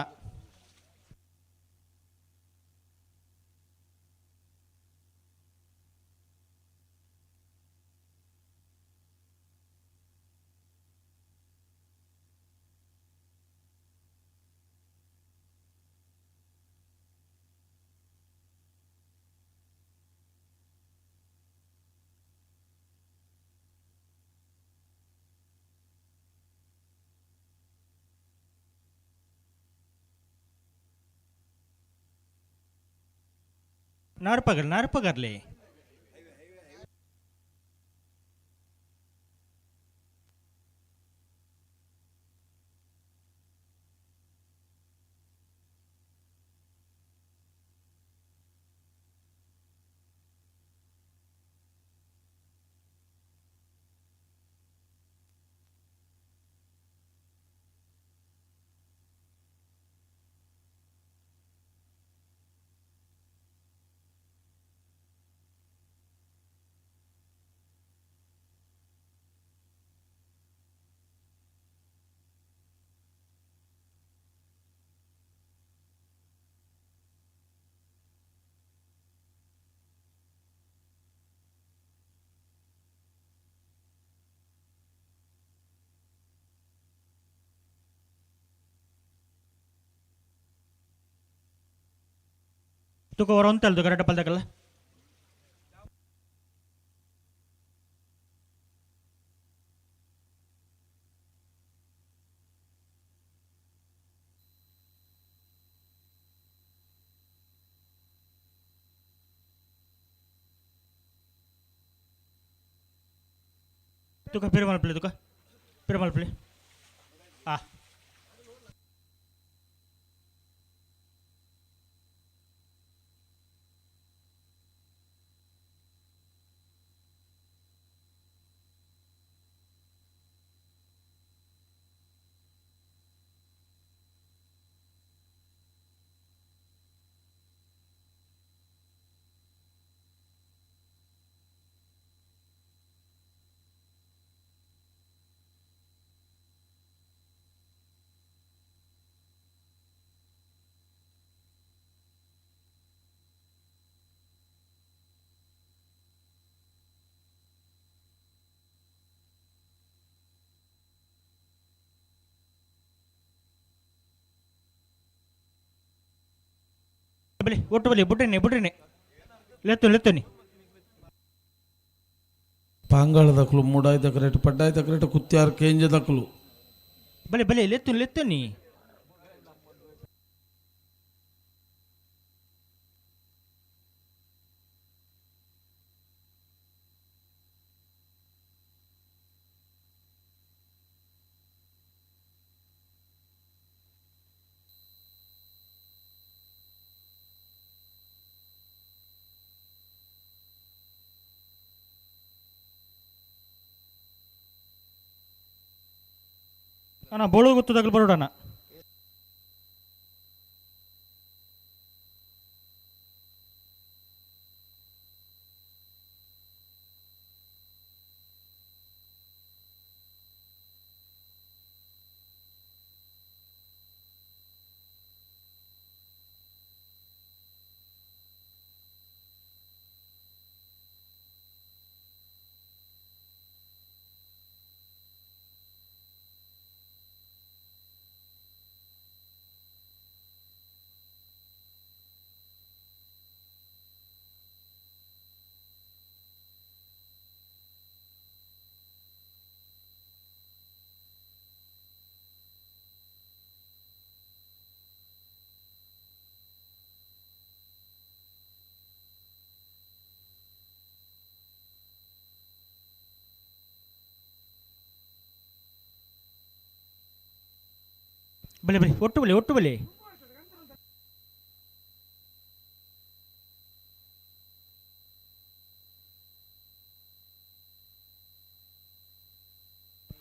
ನಾರ್ಪಗರ್ ನಾರ್ಪಗರ್ಲಿ. ತುಕ ಹೊರ ಒಂತಲ್ದು ಕರೆಕ್ಟ್ ಪಲ್ದಕಲ್ಲ. ತುಕ ಪಿರಮಲ್ಪಲಿ, ತುಕ ಪಿರಮಲ್ಪಲಿ. ಆ ಬಲಿ ಒಟ್ಟು ಬಲಿ ಬುಡ್ರಿನಿ ಬುಡ್ರಿನಿ ಲೆತ್ತು ಲೆತ್ತುನಿ. ಪಾಂಗಾಳ ದಕ್ಕಲು ಮೂಡಾಯ್ದ ಕರೆಟ್ ಪಡ್ಡಾಯ್ದ ಕರೆಟ್ ಕುತ್ಯಾರ್ ಕೇಂಜ ದಕ್ಕಲು. ಬಲಿ ಬಲಿ ಲೆತ್ತು ಲೆತ್ತುನಿ. ಅಣ್ಣ ಬೋಳು ಗೊತ್ತದಾಗಲು ಬರೋಡಣ್ಣ. ಬಲಿ ಬಲಿ ಒಟ್ಟು ಬಲಿ ಒಟ್ಟು ಬಲಿ.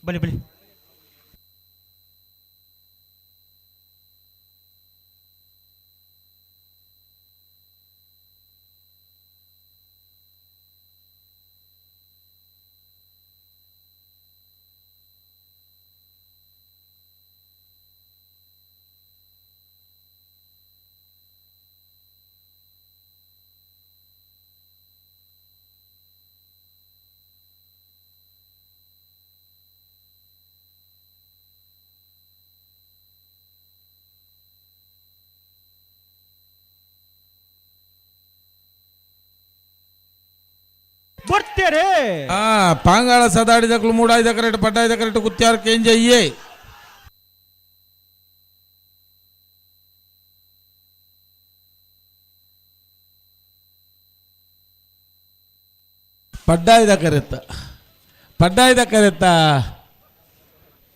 ಬಲಿ ಬಲಿ ಬರ್ತಾರೆ. ಆ ಪಾಂಗಾಳ ಸದಾಡಿದಕ್ಲು ಮೂಡಾಯ್ದ ಕರೆಟ್ ಪಡ್ಡಾಯ್ದ ಕರೆಟ್ ಕುತ್ಯಾರ್ ಕೇಂಜ ಇಯೇ. ಪಡ್ಡಾಯ್ದ ಕರೆತ್ತ ಪಡ್ಡಾಯ್ದ ಕರೆತ್ತ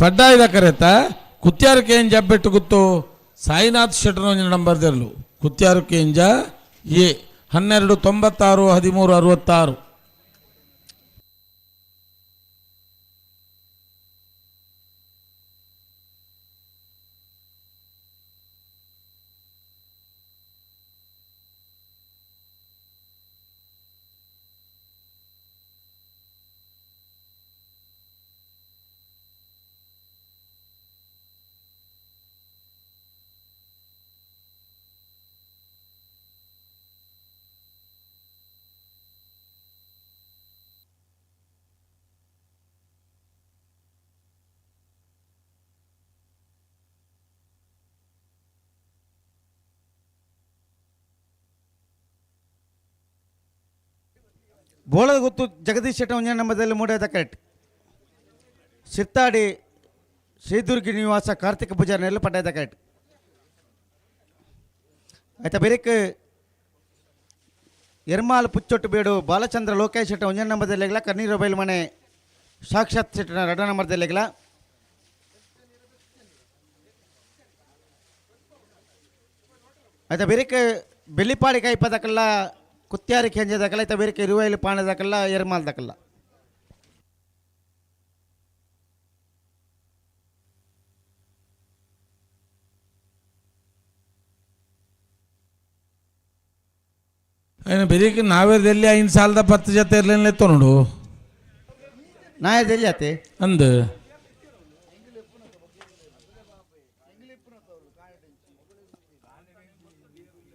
ಪಡ್ಡಾಯ್ದ ಕರೆತ್ತ ಕುತ್ಯಾರು ಕೇಂಜ ಬೆಟ್ಟು ಗುತ್ತು ಸಾಯಿನಾಥ್ ಶೆಟ್ಟರ್ ನಂಬರ್ ದೆರ್ಲು ಕುತ್ಯಾರು ಕೇಂಜ ಎ 12 96 13 66. Boladagutthu Jagadish Shetty ಒಂಜನೇ ನಂಬರ್ದಲ್ಲಿ ಮೂಡಾದ ಕರೆಕ್ಟ್. ಸಿರ್ತಾಡಿ ಶ್ರೀದುರ್ಗಿ ನಿವಾಸ ಕಾರ್ತಿಕ ಪೂಜಾರಿನಲ್ಲಿ ಪಡ್ಡಾದ ಕರೆಕ್ಟ್. ಆಯ್ತಾ ಬೇರೆಕ್ ಎರ್ಮಾಲ್ ಪುಚ್ಚೊಟ್ಟು ಬೇಡು ಬಾಲಚಂದ್ರ ಲೋಕೇಶ್ ಶೆಟ್ಟಿ ಒಂಜನೇ ನಂಬರ್ದಲ್ಲಿ ಕಣ್ಣೀರು ಬೈಲು ಮನೆ ಸಾಕ್ಷಾತ್ ಶೆಟ್ಟಿನ ಎರಡನೇ ನಂಬರ್ದಲ್ಲಿ. ಆಯ್ತಾ ಬೇರೆಕ್ ಬೆಳ್ಳಿಪಾಡಿ ಕೈಪದಕಲ್ಲ ಕುತ್ಯಾರಿ ಕೆಂಜದಕಲ್ಲ ಆಯ್ತಾ ಬೇರೆಕ್ ಇರುವೈಲು ಪಾಣದಕಲ್ಲ ಎರ್ಮಾಲ್ದಕಲ್ಲ. ఆయన ಬೆರಿಕ್ ನಾವೇರ್ದಲ್ಲಿ ಐದು ಸಾಲದ ಪತ್ತು ಜೊತೆ ಇರ್ಲಿಲ್ಲ ನೋಡು. ನಾಯದಲ್ಲಿ ಆತೆ ಅಂದು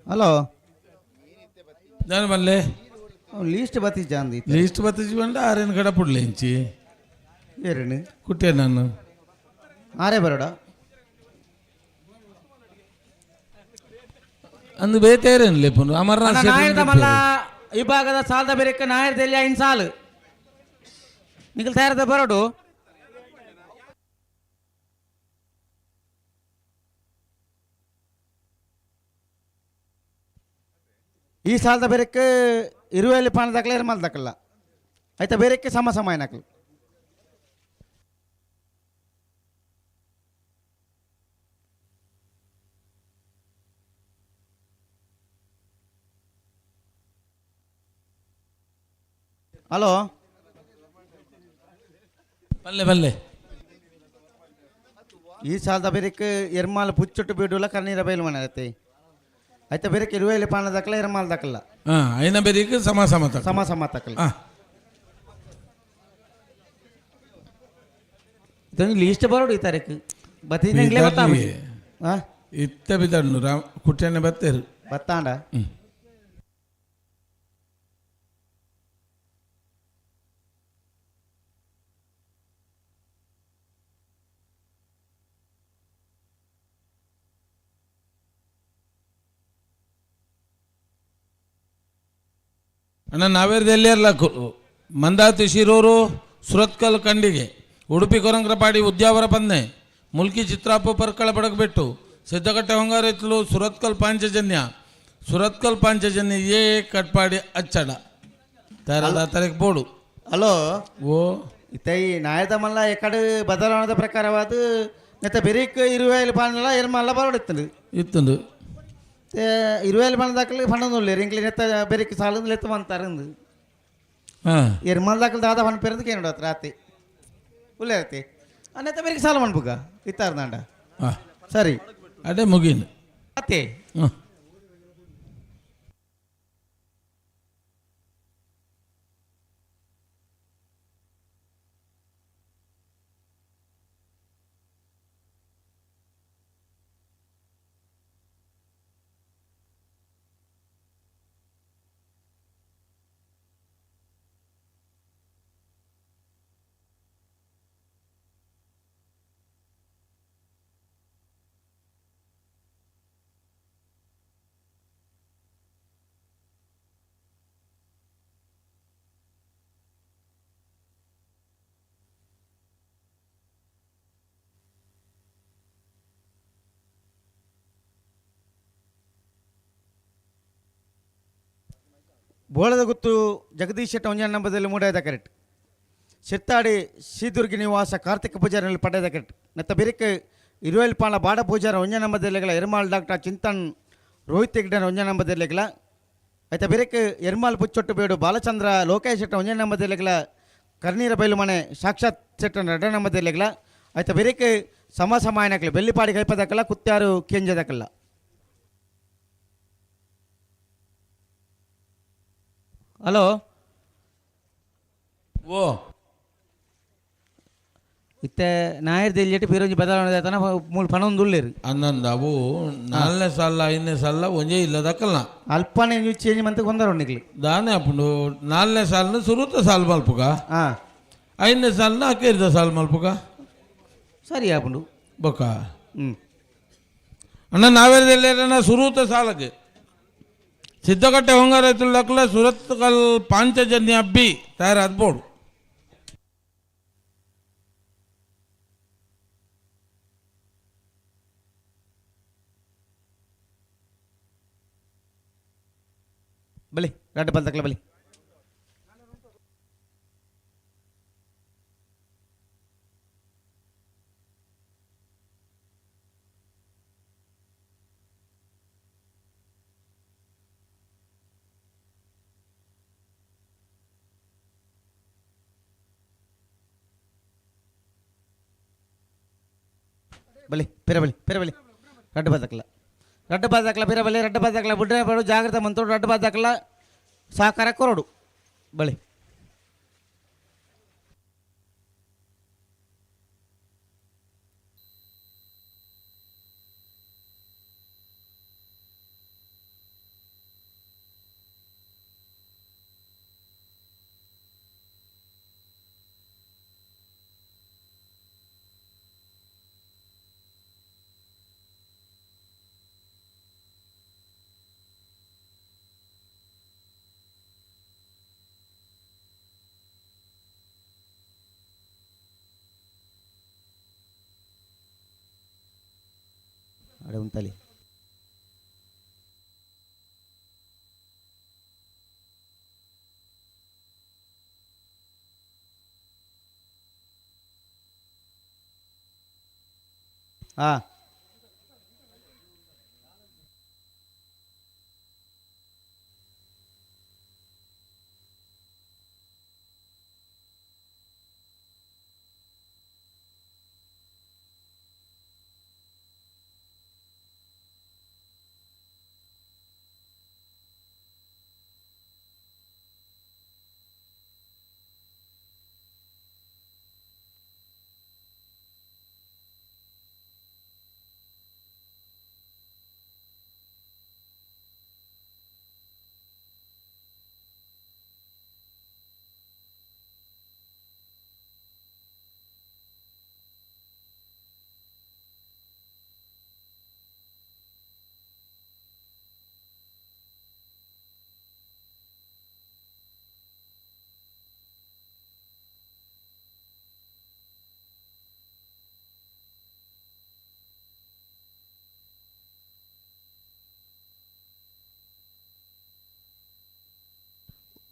ಹಲೋ ನಾನು ಬಲ್ಲೆ ಲೀಸ್ಟ್ ಬತ್ತಿ ಅಂದಿ ಲೀಸ್ಟ್ ಬತ್ತಿಜಿ ಬಂಡ ಆರೇನು ಕಡ ಪುಡ್ಲೆ ಇಂಚಿ ಏರೇನು ಕುಟ್ಟೆ ನಾನು ಆರೇ ಬರೋಡ ಅಂದು ಬೇತೇರೇನು ಲೇಪುನು ಅಮರ್ನಾಥ್ ನಾಯರ್ದ ಮಲ್ಲ ವಿಭಾಗದ ಸಾಲದ ಬೇರೆಕ್ಕ ನಾಯರ್ದಲ್ಲಿ ಐದು ಸಾಲು ನಿಖಲ್ ತಯಾರದ ಬರೋಡು. ಈ ಸಾಲದ ಬೇರೆಕ್ಕೆ ಇರುವೆಲ್ಲಿ ಪಾಣ ದಾಖಲೆ ಎರ್ಮಾಲ್ ದಾಖಲ ಆಯ್ತಾ ಬೇರೆಕ್ಕೆ ಸಮ ಸಮ ಏನಕ್ಲು. ಹಲೋ ಬಲ್ಲೆ ಬಲ್ಲೆ ಈ ಸಾಲದ ಬೇರೆಕ್ಕೆ ಎರ್ಮಾಲ್ ಪುಚ್ಚೊಟ್ಟು ಬೀಡುಲ ಕಣ್ಣೀರ ಬೈಲು ಮನೆ ಆಯ್ತಾ ಬೇರೆಕ್ಕೆ ಇರುವೆಲ್ಲಿ ಪಾಣ ದಾಖಲೆ ಎರ್ಮಾಲ್ ದಾಖಲ. ಹಾಂ ಐನ ಬೇರಿಕ್ ಸಮ ಸಮ ತಕ ಸಮ ಸಮ ತಕಲ. ಇದೊಂದು ಲೀಸ್ಟ್ ಬರೋಡು ಈ ತಾರೀಕು ಬತ್ತಿದಂಗ್ಲೇ ಬತ್ತಾ ಹಾಂ ಇತ್ತ ಬಿದ್ದಣ್ಣು ರಾಮ್ ಕುಟ್ಟೆಣ್ಣೆ ಬತ್ತೇರು ಬತ್ತಾಂಡ. ಅಣ್ಣ ನಾವೇರ್ದಲ್ಲಿ ಇರ್ಲಕ್ಕು ಮಂದಾತಿ ಶಿರೂರು ಸುರತ್ಕಲ್ ಕಂಡಿಗೆ ಉಡುಪಿ ಕೊರಂಗ್ರಪಾಡಿ ಉದ್ಯಾವರ ಪಂದೆ ಮುಲ್ಕಿ ಚಿತ್ರಾಪು ಪರ್ಕಳ ಬಡಗಬೆಟ್ಟು ಸಿದ್ದಕಟ್ಟೆ ಹೊಂಗಾರೆತ್ಲು ಸುರತ್ಕಲ್ ಪಾಂಚಜನ್ಯ ಸುರತ್ಕಲ್ ಪಾಂಚಜನ್ಯ ಎ ಕಟ್ಪಾಡಿ ಅಚ್ಚಡ ತಯಾರದ ತಾರೀಕು ಬೋಡು. ಹಲೋ ಓ ಇತ್ತೈ ನಾಯದ ಮಲ್ಲ ಎಕಡೆ ಬದಲಾವಣದ ಪ್ರಕಾರವಾದ ನೆತ್ತ ಬೆರಿಕ್ ಇರುವೆಲ್ಲಿ ಪಾಣಲ್ಲ ಎರ್ಮಲ್ಲ ಬರೋಡಿತ್ತಂದು ಇತ್ತಂದು ಇರುವೆಲ್ಲಿ ಪಾಣ ದಾಖಲೆ ಪಣ್ಣೊಂದು ರಿಂಗ್ಲಿ ನೆತ್ತ ಬೆರಿಕ್ ಸಾಲಂದು ಲೆತ್ತ ಬಂತಾರಂದು ಹಾಂ ಎರ್ಮಲ್ ದಾಖಲೆ ದಾದ ಪಣ್ ಪೆರಂದು ಕೇನೋಡು ಹತ್ರ ರಾತಿ ಉಲ್ಲೆ ಇರತ್ತೆ ನೆತ್ತ ಬೆರಿಕ್ ಸಾಲ ಮನ್ಬುಗ ಇತ್ತಾರ್ದಾಂಡ. ಹಾಂ ಸರಿ ಅದೇ ಮುಗೀನು ಅತ್ತೆ. ಹಾಂ ಬೋಳದ ಗುತ್ತು ಜಗದೀಶ್ ಶೆಟ್ಟಿ ಒಂಜನ ನಂಬದಲ್ಲಿ ಮೂಡಾದ ಕರೆಕ್ಟ್. ಸಿರ್ತಾಡಿ ಶ್ರೀದುರ್ಗಿ ನಿವಾಸ ಕಾರ್ತಿಕ ಪೂಜಾರಿನಲ್ಲಿ ಪಡೆದ ಕರೆಕ್ಟ್. ನೆತ್ತ ಬಿರಿಕ್ ಇರುವೆಲ್ಪಾಣ ಬಾಡ ಪೂಜಾರ ಒಂಜನ ನಂಬದಲ್ಲಿಗಳ ಎರ್ಮಾಲ್ ಡಾಕ್ಟರ್ ಚಿಂತನ್ ರೋಹಿತ್ ಹೆಗ್ಡನ ಒಂಜನ ನಂಬದಲ್ಲಿಗಳ ಆಯ್ತಾ ಬಿರಿಕ್ ಎರ್ಮಾಲ್ ಪುಚ್ಚೊಟ್ಟು ಬೇಡು ಬಾಲಚಂದ್ರ ಲೋಕೇಶ್ ಶೆಟ್ಟಿ ಒಂಜನ ನಂಬದಲ್ಲಿಗಳ ಕರ್ನೀರ ಬೈಲು ಮನೆ ಸಾಕ್ಷಾತ್ ಶೆಟ್ಟನ ಎರಡನೇ ನಂಬದಲ್ಲಿಗಳ ಆಯ್ತಾ ಬಿರಿಕ್ ಸಮ ಸಮಾಯನಕ್ಲೆ ಬೆಳ್ಳಿಪಾಡಿ ಕೈಪದಕ್ಕಲ್ಲ ಕುತ್ಯಾರು ಕೆಂಜದಕ್ಕಲ್ಲ. ಹಲೋ ಓ ಇತ್ತೆ ನಾಯರ್ದೆಲ್ಲಿಟ್ಟು ಪೀರೊಂಜಿ ಬದಲಾವಣೆ ಆತನ ಮೂಲು ಪಣೊಂದು ಉಳ್ಳೇರು ಅಂದಂದ ಅವು ನಾಲ್ನೇ ಸಾಲ ಐದನೇ ಸಾಲ ಒಂಜೇ ಇಲ್ಲದಕ್ಕಲ್ಲ ಅಲ್ಪನೆ ಚೇಂಜ್ ಮಂತ್ ಕೊಂದರ ಉಂಡಿಗ್ಲಿ ದಾನೆ ಅಪ್ಪುಂಡು ನಾಲ್ನೇ ಸಾಲನ ಸುರುತ ಸಾಲ್ ಮಲ್ಪುಗ ಹಾಂ ಐದನೇ ಸಾಲನ ಅಕ್ಕೇರಿದ ಸಾಲ್ ಮಲ್ಪುಗ ಸರಿ ಆಪುಂಡು ಬೊಕ್ಕ ಹ್ಞೂ ಅಣ್ಣ ನಾವೇರ್ದೆಲ್ಲ ಸುರುತ ಸಾಲಕ್ಕೆ Siddakatte ಹೊಂಗಾರ ಸುರತ್ಕಲ್ ಪಾಂಚಜನ್ಯ B ತಯಾರಾದ ಬೋರ್ಡ್. ಬಲಿ ರಡ್ಡು ಬಲ್ತಕ್ಲ ಬಲಿ. ಬಲಿ ಪಿರ ಬಲಿ ಪಿರ ಬಲಿ ರಡ್ಡು ಬಲ್ತಕ್ಲ ರಡ್ಡು ಬಾದಾಕ್ಲ ಪಿರ ಬಲಿ ರಡ್ಡು ಬಾದಾಕ್ಲ ಬುಡ್ರೆ ಬಡು ಜಾಗ್ರತೆ ಮಂತೋಡು ರಡ್ಡು ಬಾದಾಕ್ಲ ಸಹಕಾರ ಕೊರಡು ಬಳಿ. ಅಡೆ ಉಂತಲಿ ಹಾಂ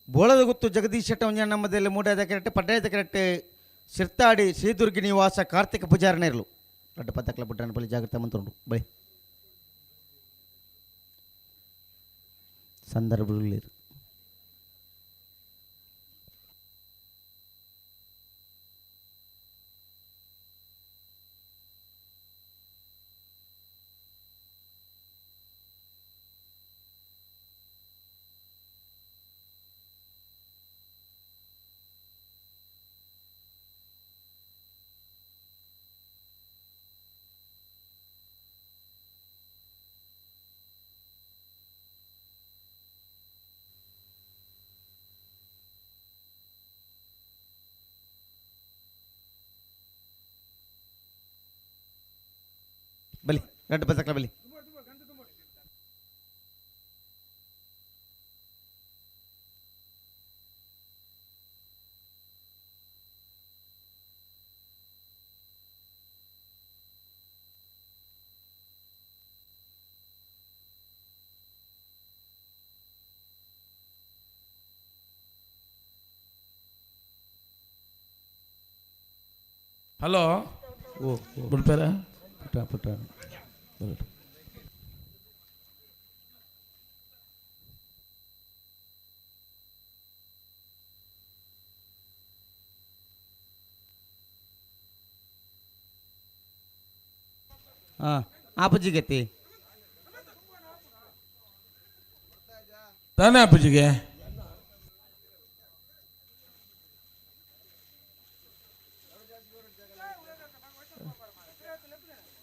ಬೋಳದ ಗುತ್ತು ಜಗದೀಶ್ ಶೆಟ್ಟ ಒಂಜ ನಮ್ಮದಲ್ಲಿ ಮೂಡಾದ ಕೆರೆಟ್ ಪಡ್ಡಾಯದ ಕೆರೆಟ್ ಸಿರ್ತಾಡಿ ಶ್ರೀದುರ್ಗಿ ನಿವಾಸ ಕಾರ್ತಿಕ ಪೂಜಾರನೇರ್ಲು ರಡ್ಡು ಪದ್ದಕ್ಲ ಬುಡ್ಡನ ಬಳಿ ಜಾಗ್ರತೆ ಮಂತುಂಡು ಬಳಿ ಸಂದರ್ಭದಲ್ಲಿ ಬಲಿ ರಡ್ಡು ಪದ್ದಕ್ಲ ಬಲಿ. ಹಲೋ ಓ ಬಿಡ್ತಾರ ಪುಟ್ಟ ಪುಟ್ಟ ಹಾಂ ಆಪುಜಿಗತಿ ತಾನೇ ಅಪ್ಪಜಿಗೆ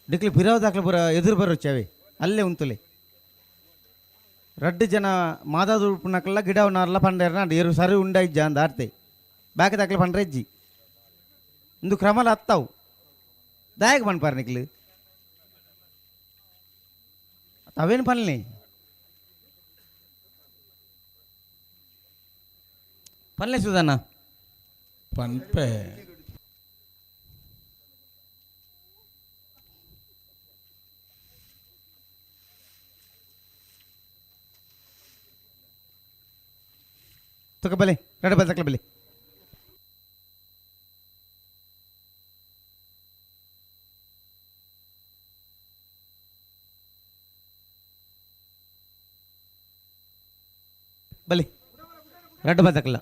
ಡಿಕ್ಲಿ ಪಿರಾವ್ ದಾಖಲೆ ಬರ ಎದುರು ಬರೋ ಚಾವಿ ಅಲ್ಲೇ ಉಂತುಲೆ ರಡ್ಡು ಜನ ಮಾದಾದ ಉಪ್ಪುನಕಲ್ಲ ಗಿಡ ನಾರ್ಲ ಪಂಡೇರ್ನ ಏರು ಸರಿ ಉಂಡಾಯಿಜ್ಜ ಅಂದ ಆರ್ತೆ ಬಾಕಿ ದಾಖಲೆ ಪಂಡ್ರೆ ಇಜ್ಜಿ ಇಂದು ಕ್ರಮಲ ಅತ್ತಾವು ದಾಯಕ ಪನ್ಪಾರ ನಿಕ್ಲು ಅವೇನು ಪನ್ಲಿ. ಪಲ್ಲೆ ಸುಧಾನ ಪನ್ಪೆ ತುಕ ಬಲೆ ರಡ ಬಲೆ ತಕ್ಲ ಬಲೆ ಬಲೆ ರಡ್ಡ ಬಲೆ ತಕ್ಲ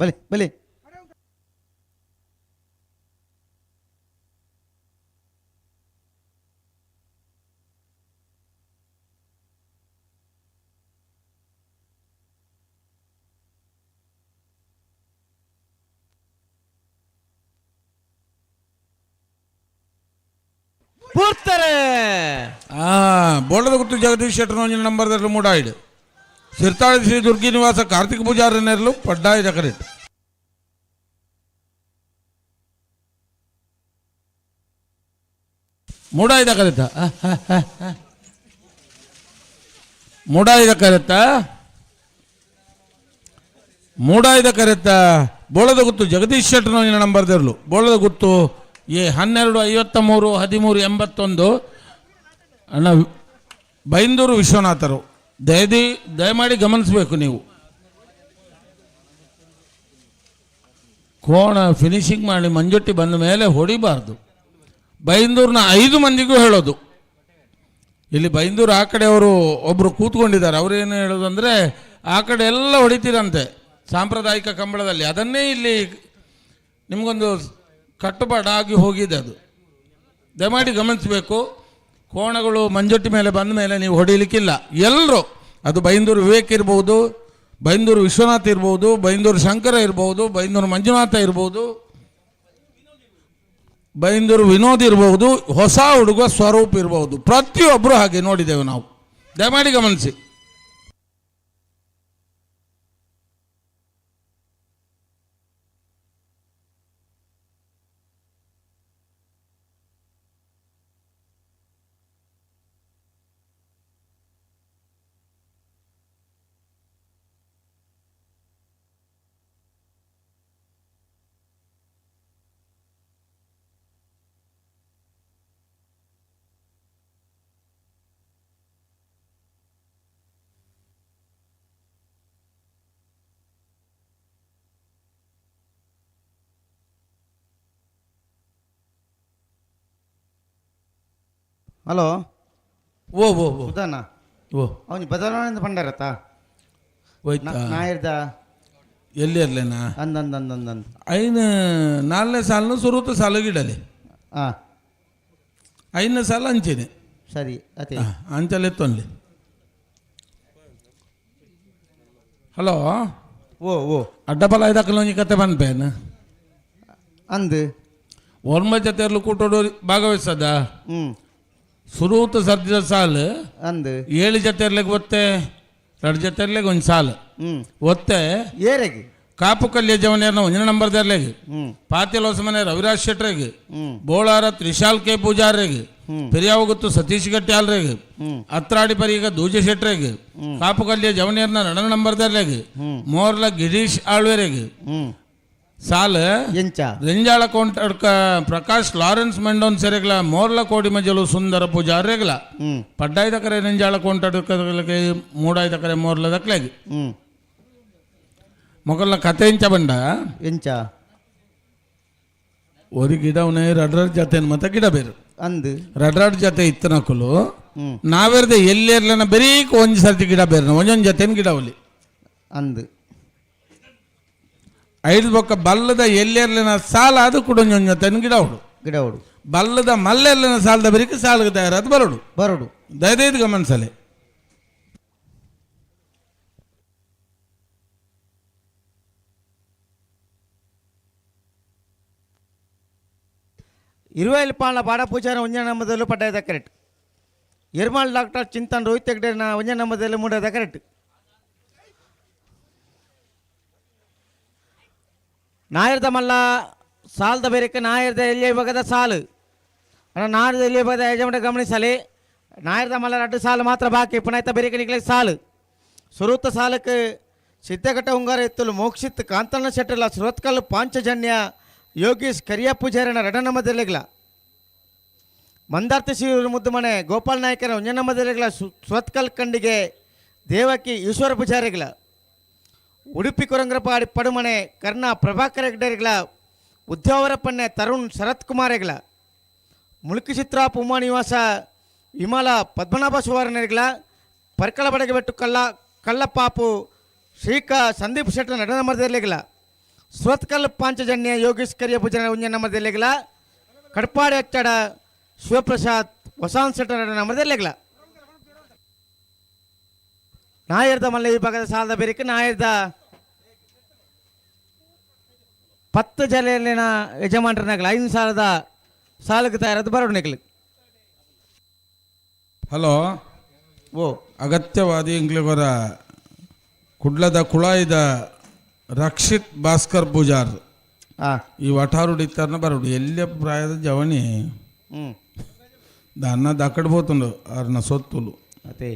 ಬಲೆ ಬಲೆ ಪೂರ್ತಾರೆ. ಬೋಳದ ಗುತ್ತು ಜಗದೀಶ್ ಶೆಟ್ಟರ್ ಒಂಜಿನ ನಂಬರ್ ದರ್ಲು ಮೂಡಾಯಿಡು ಸಿರ್ತಾಳಿ ಶ್ರೀ ದುರ್ಗಿ ನಿವಾಸ ಕಾರ್ತಿಕ್ ಪೂಜಾರಿ ನೆರಲು ಪಡ್ಡಾಯಿದ ಕರೆಟ್ ಮೂಡಾಯಿದ ಕರೆತ ಮೂಡಾಯಿದ ಕರೆತ ಮೂಡಾಯಿದ ಕರೆತ ಬೋಳದ ಗುತ್ತು ಜಗದೀಶ್ ಶೆಟ್ಟರ್ ಒಂಜಿನ ನಂಬರ್ ದರ್ಲು ಬೋಳದ ಗುತ್ತು ಎ 12 53 13 81 ಅಣ್ಣ ಬೈಂದೂರು ವಿಶ್ವನಾಥರು. ದಯಮಾಡಿ ಗಮನಿಸಬೇಕು ನೀವು. ಕೋಣ ಫಿನಿಶಿಂಗ್ ಮಾಡಿ ಮಂಜೊಟ್ಟಿ ಬಂದ ಮೇಲೆ ಹೊಡಿಬಾರ್ದು. ಬೈಂದೂರಿನ 5 ಮಂದಿಗೂ ಹೇಳೋದು. ಇಲ್ಲಿ ಬೈಂದೂರು ಆ ಕಡೆಯವರು ಒಬ್ಬರು ಕೂತ್ಕೊಂಡಿದ್ದಾರೆ. ಅವರೇನು ಹೇಳೋದು ಅಂದರೆ ಆ ಕಡೆ ಎಲ್ಲ ಹೊಡಿತೀರಂತೆ ಸಾಂಪ್ರದಾಯಿಕ ಕಂಬಳದಲ್ಲಿ. ಅದನ್ನೇ ಇಲ್ಲಿ ನಿಮಗೊಂದು ಕಟ್ಟುಪಾಡಾಗಿ ಹೋಗಿದೆ. ಅದು ದಯಮಾಡಿ ಗಮನಿಸಬೇಕು. ಕೋಣಗಳು ಮಂಜೊಟ್ಟಿ ಮೇಲೆ ಬಂದ ಮೇಲೆ ನೀವು ಹೊಡಿಲಿಕ್ಕಿಲ್ಲ ಎಲ್ಲರೂ. ಅದು ಬೈಂದೂರು ವಿವೇಕ್ ಇರ್ಬೋದು, ಬೈಂದೂರು ವಿಶ್ವನಾಥ್ ಇರ್ಬೋದು, ಬೈಂದೂರು ಶಂಕರ ಇರ್ಬೋದು, ಬೈಂದೂರು ಮಂಜುನಾಥ ಇರ್ಬೋದು, ಬೈಂದೂರು ವಿನೋದ್ ಇರ್ಬೋದು, ಹೊಸ ಹುಡುಗ ಸ್ವರೂಪ್ ಇರ್ಬೋದು. ಪ್ರತಿಯೊಬ್ಬರು ಹಾಗೆ ನೋಡಿದೆವು ನಾವು. ದಯಮಾಡಿ ಗಮನಿಸಿ. ಹಲೋ ಓ ಓ ಓ ಸುಧಾನ ಓ ಅವನು ಬದಲಾವಣೆ ಪಂಡರತ್ತ ಹೋಯ್ತಾ ನಾಯಿರ್ದ ಎಲ್ಲಿ ಇರ್ಲೇನಾ ಅಂದಂದಂದಂದಂದು ಐನ 4ನೇ ಸಾಲನು ಸುರುತ ಸಾಲುಗಿಡಲಿ. ಹಾಂ 5ನೇ ಸಾಲ ಅಂಚೇನೆ. ಸರಿ ಅದೇ ಅಂಚಲೆ ತೊನ್ಲಿ. ಹಲೋ ಓ ಓ ಅಡ್ಡಪಲ ಐದಕ್ಕಲ್ಲ ಒಂಜಿ ಕತೆ ಪನ್ಪೇನು ಅಂದು ಒರ್ಮ ಜೊತೆಯಲ್ಲೂ ಕೂಟೋಡು ಭಾಗವಹಿಸದ ಹ್ಞೂ ಸುರೂತ ಸರ್ದಿದ ಸಾಲು ಅಂದು 7 ಜೊತೆರ್ಲೆಗ್ ಒತ್ತೆ 2 ಜೊತೆರ್ಲೆಗ್ ಒಂದು ಸಾಲು ಒತ್ತೆ ಏರೆಗೆ ಕಾಪು ಕಲ್ಯ ಜವನಿಯರ್ನ ಒಂದಿನ ನಂಬರ್ ದರ್ಲೆಗ್ ಪಾತಿಲೋಸ ಮನೆ ರವಿರಾಜ್ ಶೆಟ್ರೆಗ್ ಬೋಳಾರ ತ್ರಿಶಾಲ್ ಕೆ ಪೂಜಾರಿಗೆ ಪೆರಿಯಾವಗುತ್ತು ಸತೀಶ್ ಗಟ್ಟಿ ಆಲ್ರೆಗ್ ಅತ್ರಾಡಿ ಪರೀಗ ದೂಜೆ ಶೆಟ್ರೆಗ್ ಕಾಪುಕಲ್ಯ ಜವನಿಯರ್ನ ನಡನ ನಂಬರ್ದರ್ಲೆಗ್ ಮೋರ್ಲ ಗಿರೀಶ್ ಆಳ್ವೆರೆಗ್ ಸಾಲ ಎಂಚ ರೆಂಜಾಳ ಕೋಂಟಡ್ಕ ಪ್ರಕಾಶ್ ಲಾರೆನ್ಸ್ ಮೆಂಡೋನ್ ಸೆರೆಗ್ಲ ಮೋರ್ಲ ಕೋಡಿ ಮಜಲು ಸುಂದರ ಪೂಜಾರ್ರೆಗ್ಲ ಪಡ್ಡಾಯ್ದ ಕರೆ ರೆಂಜಾಳ ಕೋಂಟಡ್ಕ ಮೂಡಾಯ್ದ ಕರೆ ಮೋರ್ಲ ದಕ್ಲೆಗ್ ಮೊಗಲ್ನ ಕತೆ ಎಂಚ ಬಂಡ ಎಂಚ ಒರಿ ಗಿಡವನೇ ರಡ್ರಡ್ ಜೊತೆ ಮತ್ತೆ ಗಿಡ ಬೇರು ಅಂದು ರಡ್ರಡ್ ಜೊತೆ ಇತ್ತನಕುಲು ನಾವೆರ್ದೆ ಎಲ್ಲೆರ್ಲನ ಬರೀಕ್ ಒಂಜಿ ಸರ್ತಿ ಗಿಡ ಬೇರೆ ಒಂಜೊಂದು ಜೊತೆನ ಗಿಡವಲಿ ಅಂದು ಐದು ಬೊಕ್ಕ ಬಲ್ಲದ ಎಲ್ಲೆರ್ಲಿನ ಸಾಲ ಅದು ಕೂಡ ಒಂಜೊಂದು ಜೊತೆನ ಗಿಡ ಅವಡು ಗಿಡ ಅವಡು ಬಲ್ಲದ ಮಲ್ಲೆರ್ಲಿನ ಸಾಲದ ಬರೀಕ್ ಸಾಲಿಗೆ ತಯಾರಾದ ಬರೋಡು ಬರೋಡು ದಯದೈದು ಗಮನಿಸಲೆ ಇರುವೈಲ್ ಪಾಲ ಬಾಡ ಪೂಜಾರ ಒಂಜನ ನಂಬದಲ್ಲೂ ಪಡ್ಡಾಯದ ಕರೆಕ್ಟ್. ಎರ್ಮಾಲ್ ಡಾಕ್ಟರ್ ಚಿಂತನ್ ರೋಹಿತ್ ಹೆಗ್ಡೆನ ಒಂಜನ ನಂಬದಲ್ಲೂ ಮೂಡದ ಕರೆಕ್ಟ್. ನಾಯರ್ದ ಮಲ್ಲ ಸಾಲದ ಬೇರೆಕ್ಕೆ ನಾಯರ್ದ ಎಲ್ಲಿ ಭಾಗದ ಸಾಲು ಅಣ್ಣ, ನಾಯರ್ದ ಎಲ್ಲಿ ಭಾಗದ ಯಜಮಾನ ಗಮನಿಸಲಿ. ನಾಯರ್ದ ಮಲ್ಲ ರಡ್ಡು ಸಾಲು ಮಾತ್ರ ಬಾಕಿ, ಪುನಃ ಬೇರೆಕ್ಕೆ ನಿಕ್ಲೆ ಸಾಲು. ಸುರೂತ ಸಾಲಕ್ಕೆ ಸಿದ್ಧಘಟ್ಟ ಉಂಗಾರ ಎತ್ತಲು ಮೋಕ್ಷಿತ್ ಕಾಂತಣ್ಣ ಶೆಟ್ಟಲ ಸುರತ್ಕಲ್ ಪಾಂಚಜನ್ಯ ಯೋಗೀಶ್ ಕರಿಯ ಪೂಜಾರನ ರಡನಮದೆಲೆಗ್ಲ ಮಂದಾರ್ತಿ ಶಿವರು ಮುದ್ದುಮನೆ ಗೋಪಾಲ್ ನಾಯಕರ ಒಂಜನಮದೆಲೆಗ್ಲ ಸುರತ್ಕಲ್ ಕಂಡಿಗೆ ದೇವಕಿ ಈಶ್ವರ ಪೂಜಾರಿಗಳ ಉಡುಪಿ ಕೊರಂಗ್ರಪಾಡಿ ಪಡುಮನೆ ಕರ್ಣ ಪ್ರಭಾಕರ ಹೆಗ್ಡೆರಿಗಳ ಉದ್ಯಾವರಪನ್ನೆ ತರುಣ್ ಶರತ್ ಕುಮಾರೆಗಳ ಮುಳುಕಿ ಚಿತ್ರಾಪ್ ಉಮಾ ನಿವಾಸ ವಿಮಲ ಪದ್ಮನಾಭ ಸುವರ್ಣರಿಗಳ ಪರ್ಕಳ ಬಡಗಬೆಟ್ಟು ಕಳ್ಳ ಕಳ್ಳಪಾಪು ಶ್ರೀಕಾ ಸಂದೀಪ್ ಶೆಟ್ಟರ್ ನಡನ ಮರದೆಲೆಗಳ ಸುರತ್ಕಲ್ ಪಾಂಚಜನ್ಯ ಯೋಗೇಶ್ ಕರಿಯ ಪೂಜನ ಉಂಜನ ಮರದೆಲೆಗಳ ಕಡ್ಪಾಡಿ ಅಚ್ಚಡ ಶಿವಪ್ರಸಾದ್ ವಸಂತ್ ಶೆಟ್ಟರ್ ನಡನ ಮರದೆಲೆಗಳ ನಾಯರ್ದ ಮಲ್ಲ ವಿಭಾಗದ ಸಾಲದ ಬೇರಿಕೆ ನಾಯರ್ದ 10 ಜಲೆಯಲ್ಲಿನ ಯಜಮಾನರನಾಗಲ 5 ಸಾವಿರದ ಸಾಲಕ್ಕೆ ತಯಾರಾದ ಬರೋಣೆಗಳು. ಹಲೋ, ಓ ಅಗತ್ಯವಾದಿ ಇಂಗ್ಲಿವರ ಕುಡ್ಲದ ಕುಳಾಯಿದ ರಕ್ಷಿತ್ ಭಾಸ್ಕರ್ ಪೂಜಾರ್ ಈ ವಠಾರುಡಿತ್ತಾರನ ಬರೋಡು ಎಲ್ಲಿಯ ಪ್ರಾಯದ ಜವಣಿ ದಾನ್ನ ದಕ್ಕಡ್ పోతుండు ಅರ್ನ ಸೊತ್ತುಲು ಅದೇ.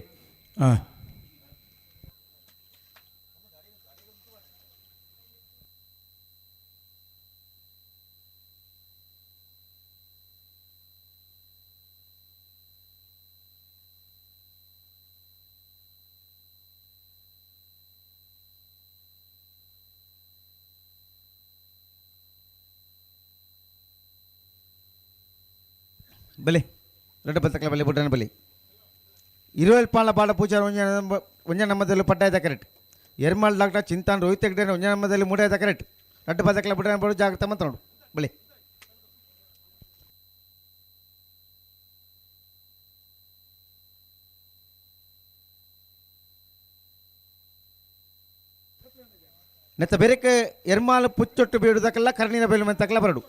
ಬಲಿ ரெண்டு பத்தக்கல ಬಲಿ ಬುಡ್ಡನ ಬಲಿ ಇರುವೆಲ್ ಪಾಲ ಬಾಡ ಪೂಜಾರ ಒಂಜ ನಮ್ಮದಲ್ಲಿ ಪಟ್ಟಾಯ್ದ ಕರೆಕ್ಟ್. ಎರ್ಮಾಲ್ ಡಾಕ್ಟರ್ ಚಿಂತಾನ್ ರೋಹಿತ್ ಹೆಗ್ಡೆ ಒಂಜ ನಮ್ಮದಲ್ಲಿ ಮೂಡಾಯ್ದ ಕರೆಕ್ಟ್. ரெண்டு பத்தக்கல ಬುಡ್ಡನ ಬಡು ಜಾಗ್ರತೆ ಮಂತ ನೋಡು ಬಲಿ. ನೆತ್ತ ಬೇರೆಕ್ಕೆ ಎರ್ಮಾಲ್ ಪುಚ್ಚೊಟ್ಟು ಬೀಡುದಕ್ಕೆಲ್ಲ ಕರ್ಣಿನ ಬೇಲು ಮಂತಕ್ಕೆಲ್ಲ ಬರಡು.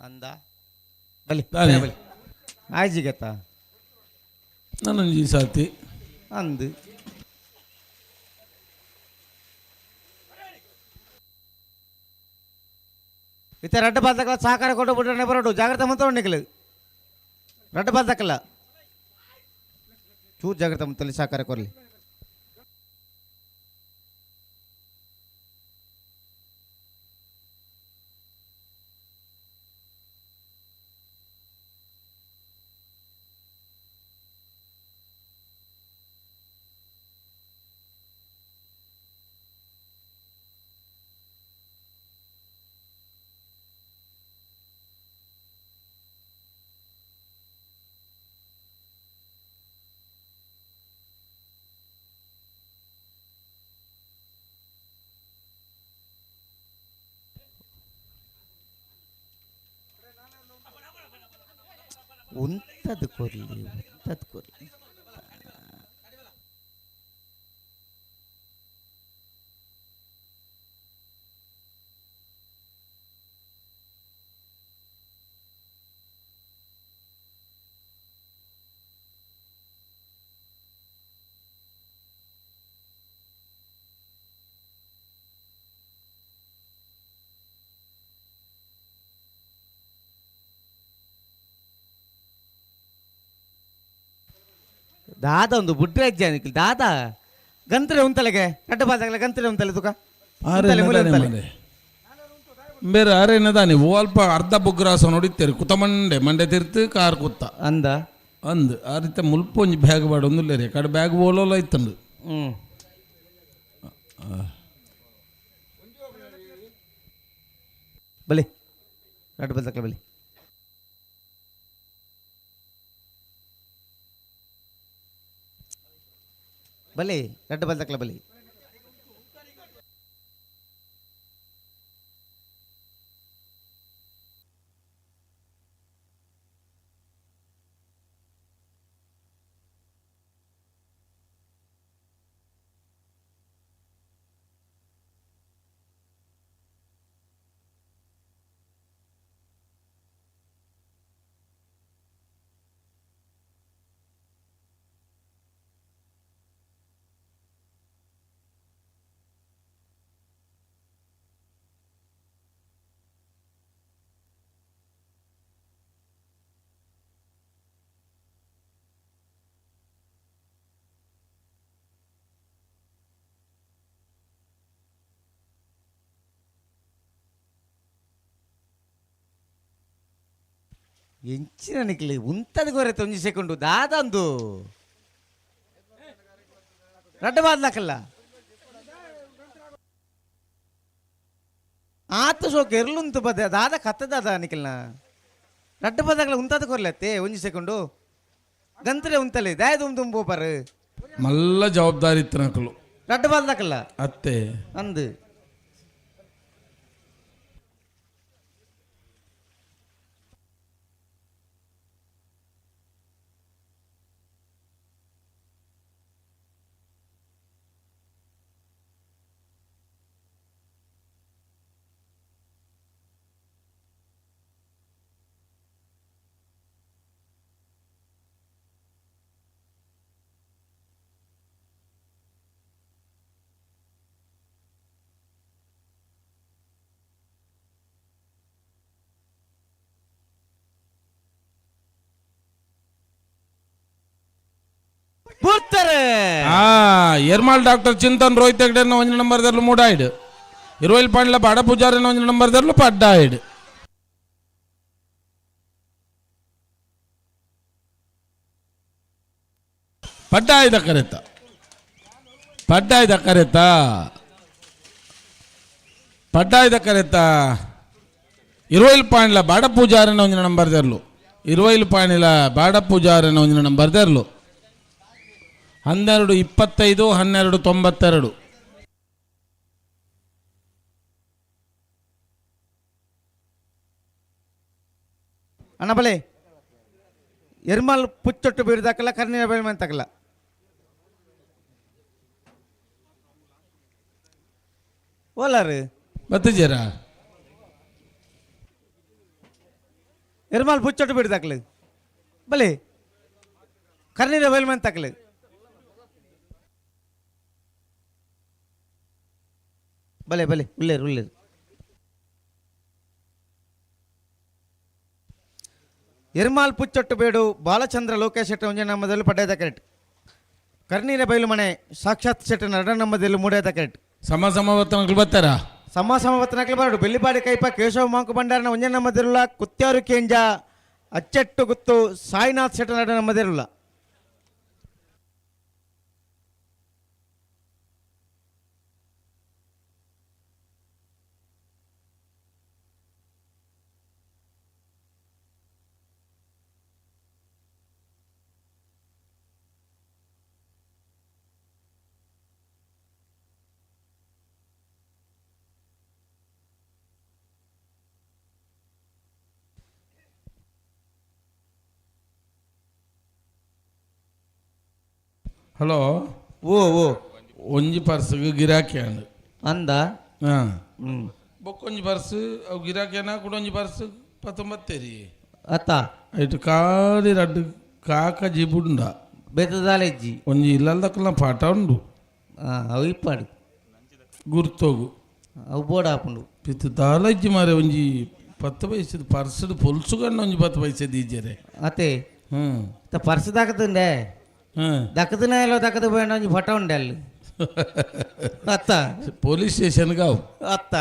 ಅಂದ ಬಲಿ ತಾನೆ. ಬಲಿ ಆಯ್ಜಿಗತ್ತ ನಾನೊಂಜಿ ಸಾತಿ ಅಂದು ಇತ್ತ ರಡ್ಡ ಬಾತಕಲ ಸಹಕಾರ ಕೊಟ್ಟು ಬಿಟ್ಟರೆ ಬರೋಡು ಜಾಗ್ರತೆ ಮಂತ ನಿಖಲು ರಡ್ಡ ಬಾತಕಲ್ಲ ಚೂರು ಜಾಗ್ರತೆ ಮಂತಲ್ಲಿ ಸಹಕಾರ ಕೊರಲಿ. ಉಂತದ್ ಕೊರ್ಲಿ ಉಂತದ್ ಕೊರ್ಲಿ. ದಾದ ಒಂದು ಬುಡ್ರಾಜ್ಯ ದಾದ ಗಂತ್ರೆ ಉಂತಲೆಗೆ ಕಡ್ಡ ಬಾದಾಗಲ ಗಂತ್ರೆ ಉಂತಲೆ ತುಕ ಬೇರೆ ಅರೇನದಾನೆ ಅಲ್ಪ ಅರ್ಧ ಬುಗ್ರಾಸ ನೋಡಿತ್ತೇರಿ ಕುತ ಮಂಡೆ ಮಂಡೆ ತಿರ್ತು ಕಾರ್ ಕುತ್ತ ಅಂದ ಅಂದ್ ಆ ರೀತಿ ಮುಲ್ಪ ಒಂಜಿ ಬ್ಯಾಗ್ ಬಾಡ ಒಂದುಲ್ಲೇರಿ ಕಡೆ ಬ್ಯಾಗ್ ಓಲೋಲ ಇತ್ತಂಡು. ಬಲಿ ಕಡ್ಡ ಬಾದಾಗಲ ಬಲಿ ಬಲಿ ರಡ್ಡು ಬಲ್ದಕ್ಲ ಬಲಿ. ಎಂಚಿನ ನಿಕ್ಲಿ ಉಂತದ ಗೊರೆ ತೊಂಜಿ ಸೆಕೆಂಡು ದಾದಂದು ರಡ್ಡ ಬಾದ್ಲಕಲ್ಲ ಆತ ಸೋಕ್ ಎರ್ಲುಂತು ಬದ ದಾದ ಕತ್ತ ದಾದ ನಿಖಲ್ನ ರಡ್ಡ ಬದಾಗಲ ಉಂತದ ಕೊರ್ಲತ್ತೆ ಒಂಜಿ ಸೆಕೆಂಡು ಗಂತ್ರೆ ಉಂತಲೆ ದಾಯ ದುಮ್ ದುಮ್ ಪೋಪರ್ ಮಲ್ಲ ಜವಾಬ್ದಾರಿ ಇತ್ತು ನಕಲು ರಡ್ಡ ಬಾದ್ಲಕಲ್ಲ ಅತ್ತೆ ಅಂದು ಎರ್ಮಾಲ್ ಡಾಕ್ಟರ್ ಚಿಂತನ್ ರೋಹಿತ್ ಹೆಗ್ಡೆ ಒಂಜಿ ನಂಬರ್ ದರ್ಲು ಮೂಡಾಯ್ಡು ಇರುವೈಲ್ ಪಾಂಡ್ಲ ಬಾಡ ಪೂಜಾರಿನ ಒಂಜಿ ನಂಬರ್ ದರ್ಲು ಪಡ್ಡಾಯ್ಡು. ಪಡ್ಡಾಯ್ದ ಕರೆತ ಪಡ್ಡಾಯ್ದ ಕರೆತ ಪಡ್ಡಾಯ್ದ ಕರೆತ ಇರುವೈಲ್ ಪಾಂಡ್ಲ ಬಾಡ ಪೂಜಾರಿನ ಒಂಜಿ ನಂಬರ್ ದರ್ಲು ಇರುವೈಲ್ ಪಾಂಡಿಲ ಬಾಡ ಪೂಜಾರಿನ ಒಂಜಿ ನಂಬರ್ ದರ್ಲು 12 25 12 92. ಅಣ್ಣ ಬಲೆ ಎರ್ಮಾಲ್ ಪುಚ್ಚೊಟ್ಟು ಬೀರ್ದಾಕಲ್ಲ ಕರ್ನಿನ ಬೇಳೆ ತಕಲ್ಲ ಓಲಾರು ಬತ್ತಿದ್ದೀರಾ ಎರ್ಮಾಲ್ ಪುಚ್ಚೊಟ್ಟು ಬೀರ್ದಾಕಲು ಬಲೆ ಕರ್ನಿನ ಬೇಳೆ ತಕಲು ಬಲೆ ಬಲೆ ಉಳ್ಳೇರು ಉಳ್ಳೇರು. ಎರ್ಮಾಲ್ ಪುಚ್ಚೊಟ್ಟು ಬೇಡು ಬಾಲಚಂದ್ರ ಲೋಕೇಶ್ ಶೆಟ್ಟಿ ಒಂಜಿ ನಮ್ಮದಲ್ಲಿ ಪಡ್ಡಾಯ್ದ ಕರೆಕ್ಟ್. ಕರ್ನೀರ ಬೈಲು ಮನೆ ಸಾಕ್ಷಾತ್ ಶೆಟ್ಟಿ ನಡ ನಮ್ಮದಲ್ಲಿ ಮೂಡಾಯ್ದ ಕರೆಕ್ಟ್. ಸಮ ಸಮವರ್ತನಗಳು ಬರ್ತಾರ ಸಮ ಸಮವರ್ತನಗಳು ಬರಡು ಬೆಳ್ಳಿಪಾಡಿ ಕೈಪ ಕೇಶವ ಮಾಂಕು ಭಂಡಾರನ ಒಂಜೆ ನಮ್ಮದಿರುಲ್ಲ ಕುತ್ಯಾರು ಕೇಂಜ ಅಚ್ಚೆಟ್ಟು ಗುತ್ತು ಸಾಯಿನಾಥ್ ಶೆಟ್ಟಿ ನಡ ನಮ್ಮದಿರುಲ್ಲ. Hello. ಓ ಓ ಒಂಜಿ ಪರ್ಸ್ಗ್ ಗಿರಾಕಿ ಅಂದ್. ಅಂದ. ಹಾ. ಬೊಕ್ಕೊಂಜಿ ಪರ್ಸ್ ಅವು ಗಿರಾಕಿಯನ ಕುಡೊಂಜಿ ಪರ್ಸ್ 19 ಅತ್ತ. ಐಟ್ ಖಾಲಿ ರಡ್ಡ್ ಕಾಕಜಿ ಬುಂಡ. ಬೆತ್ತದಾಲೆಜ್ಜಿ. ಒಂಜಿ ಇಲ್ಲಲ್ದಕ್ಕಲ್ನ ಪಾಠ ಉಂಡು. ಅವು ಇಪ್ಪಾಡು. ಗುರ್ತೋಗು. ಅವು ಬೋಡಾಪುಂಡು. ಪಿತ್ ದಾಲಜ್ಜಿ ಮಾರೆ ಒಂಜಿ 10 ಪೈಸೆದ ಪರ್ಸ್ಡ್ ಪೊಲ್ಸು ಗಂಡ ಒಂಜಿ 10 ಪೈಸೆ ದೀಜೆರೆ. ಅತ್ತೆ. ಪರ್ಸ್ ದಕ್ಕದುಂಡೆ. ದಕ್ಕದನ ಎಲ್ಲೋ ದಕ್ಕದು ಬೇಡ ಒಂಜಿ ಫೋಟೋ ಉಂಡೆ ಅಲ್ಲಿ. ಅತ್ತ. ಪೊಲೀಸ್ ಸ್ಟೇಷನ್ ಗಾವು. ಅತ್ತ.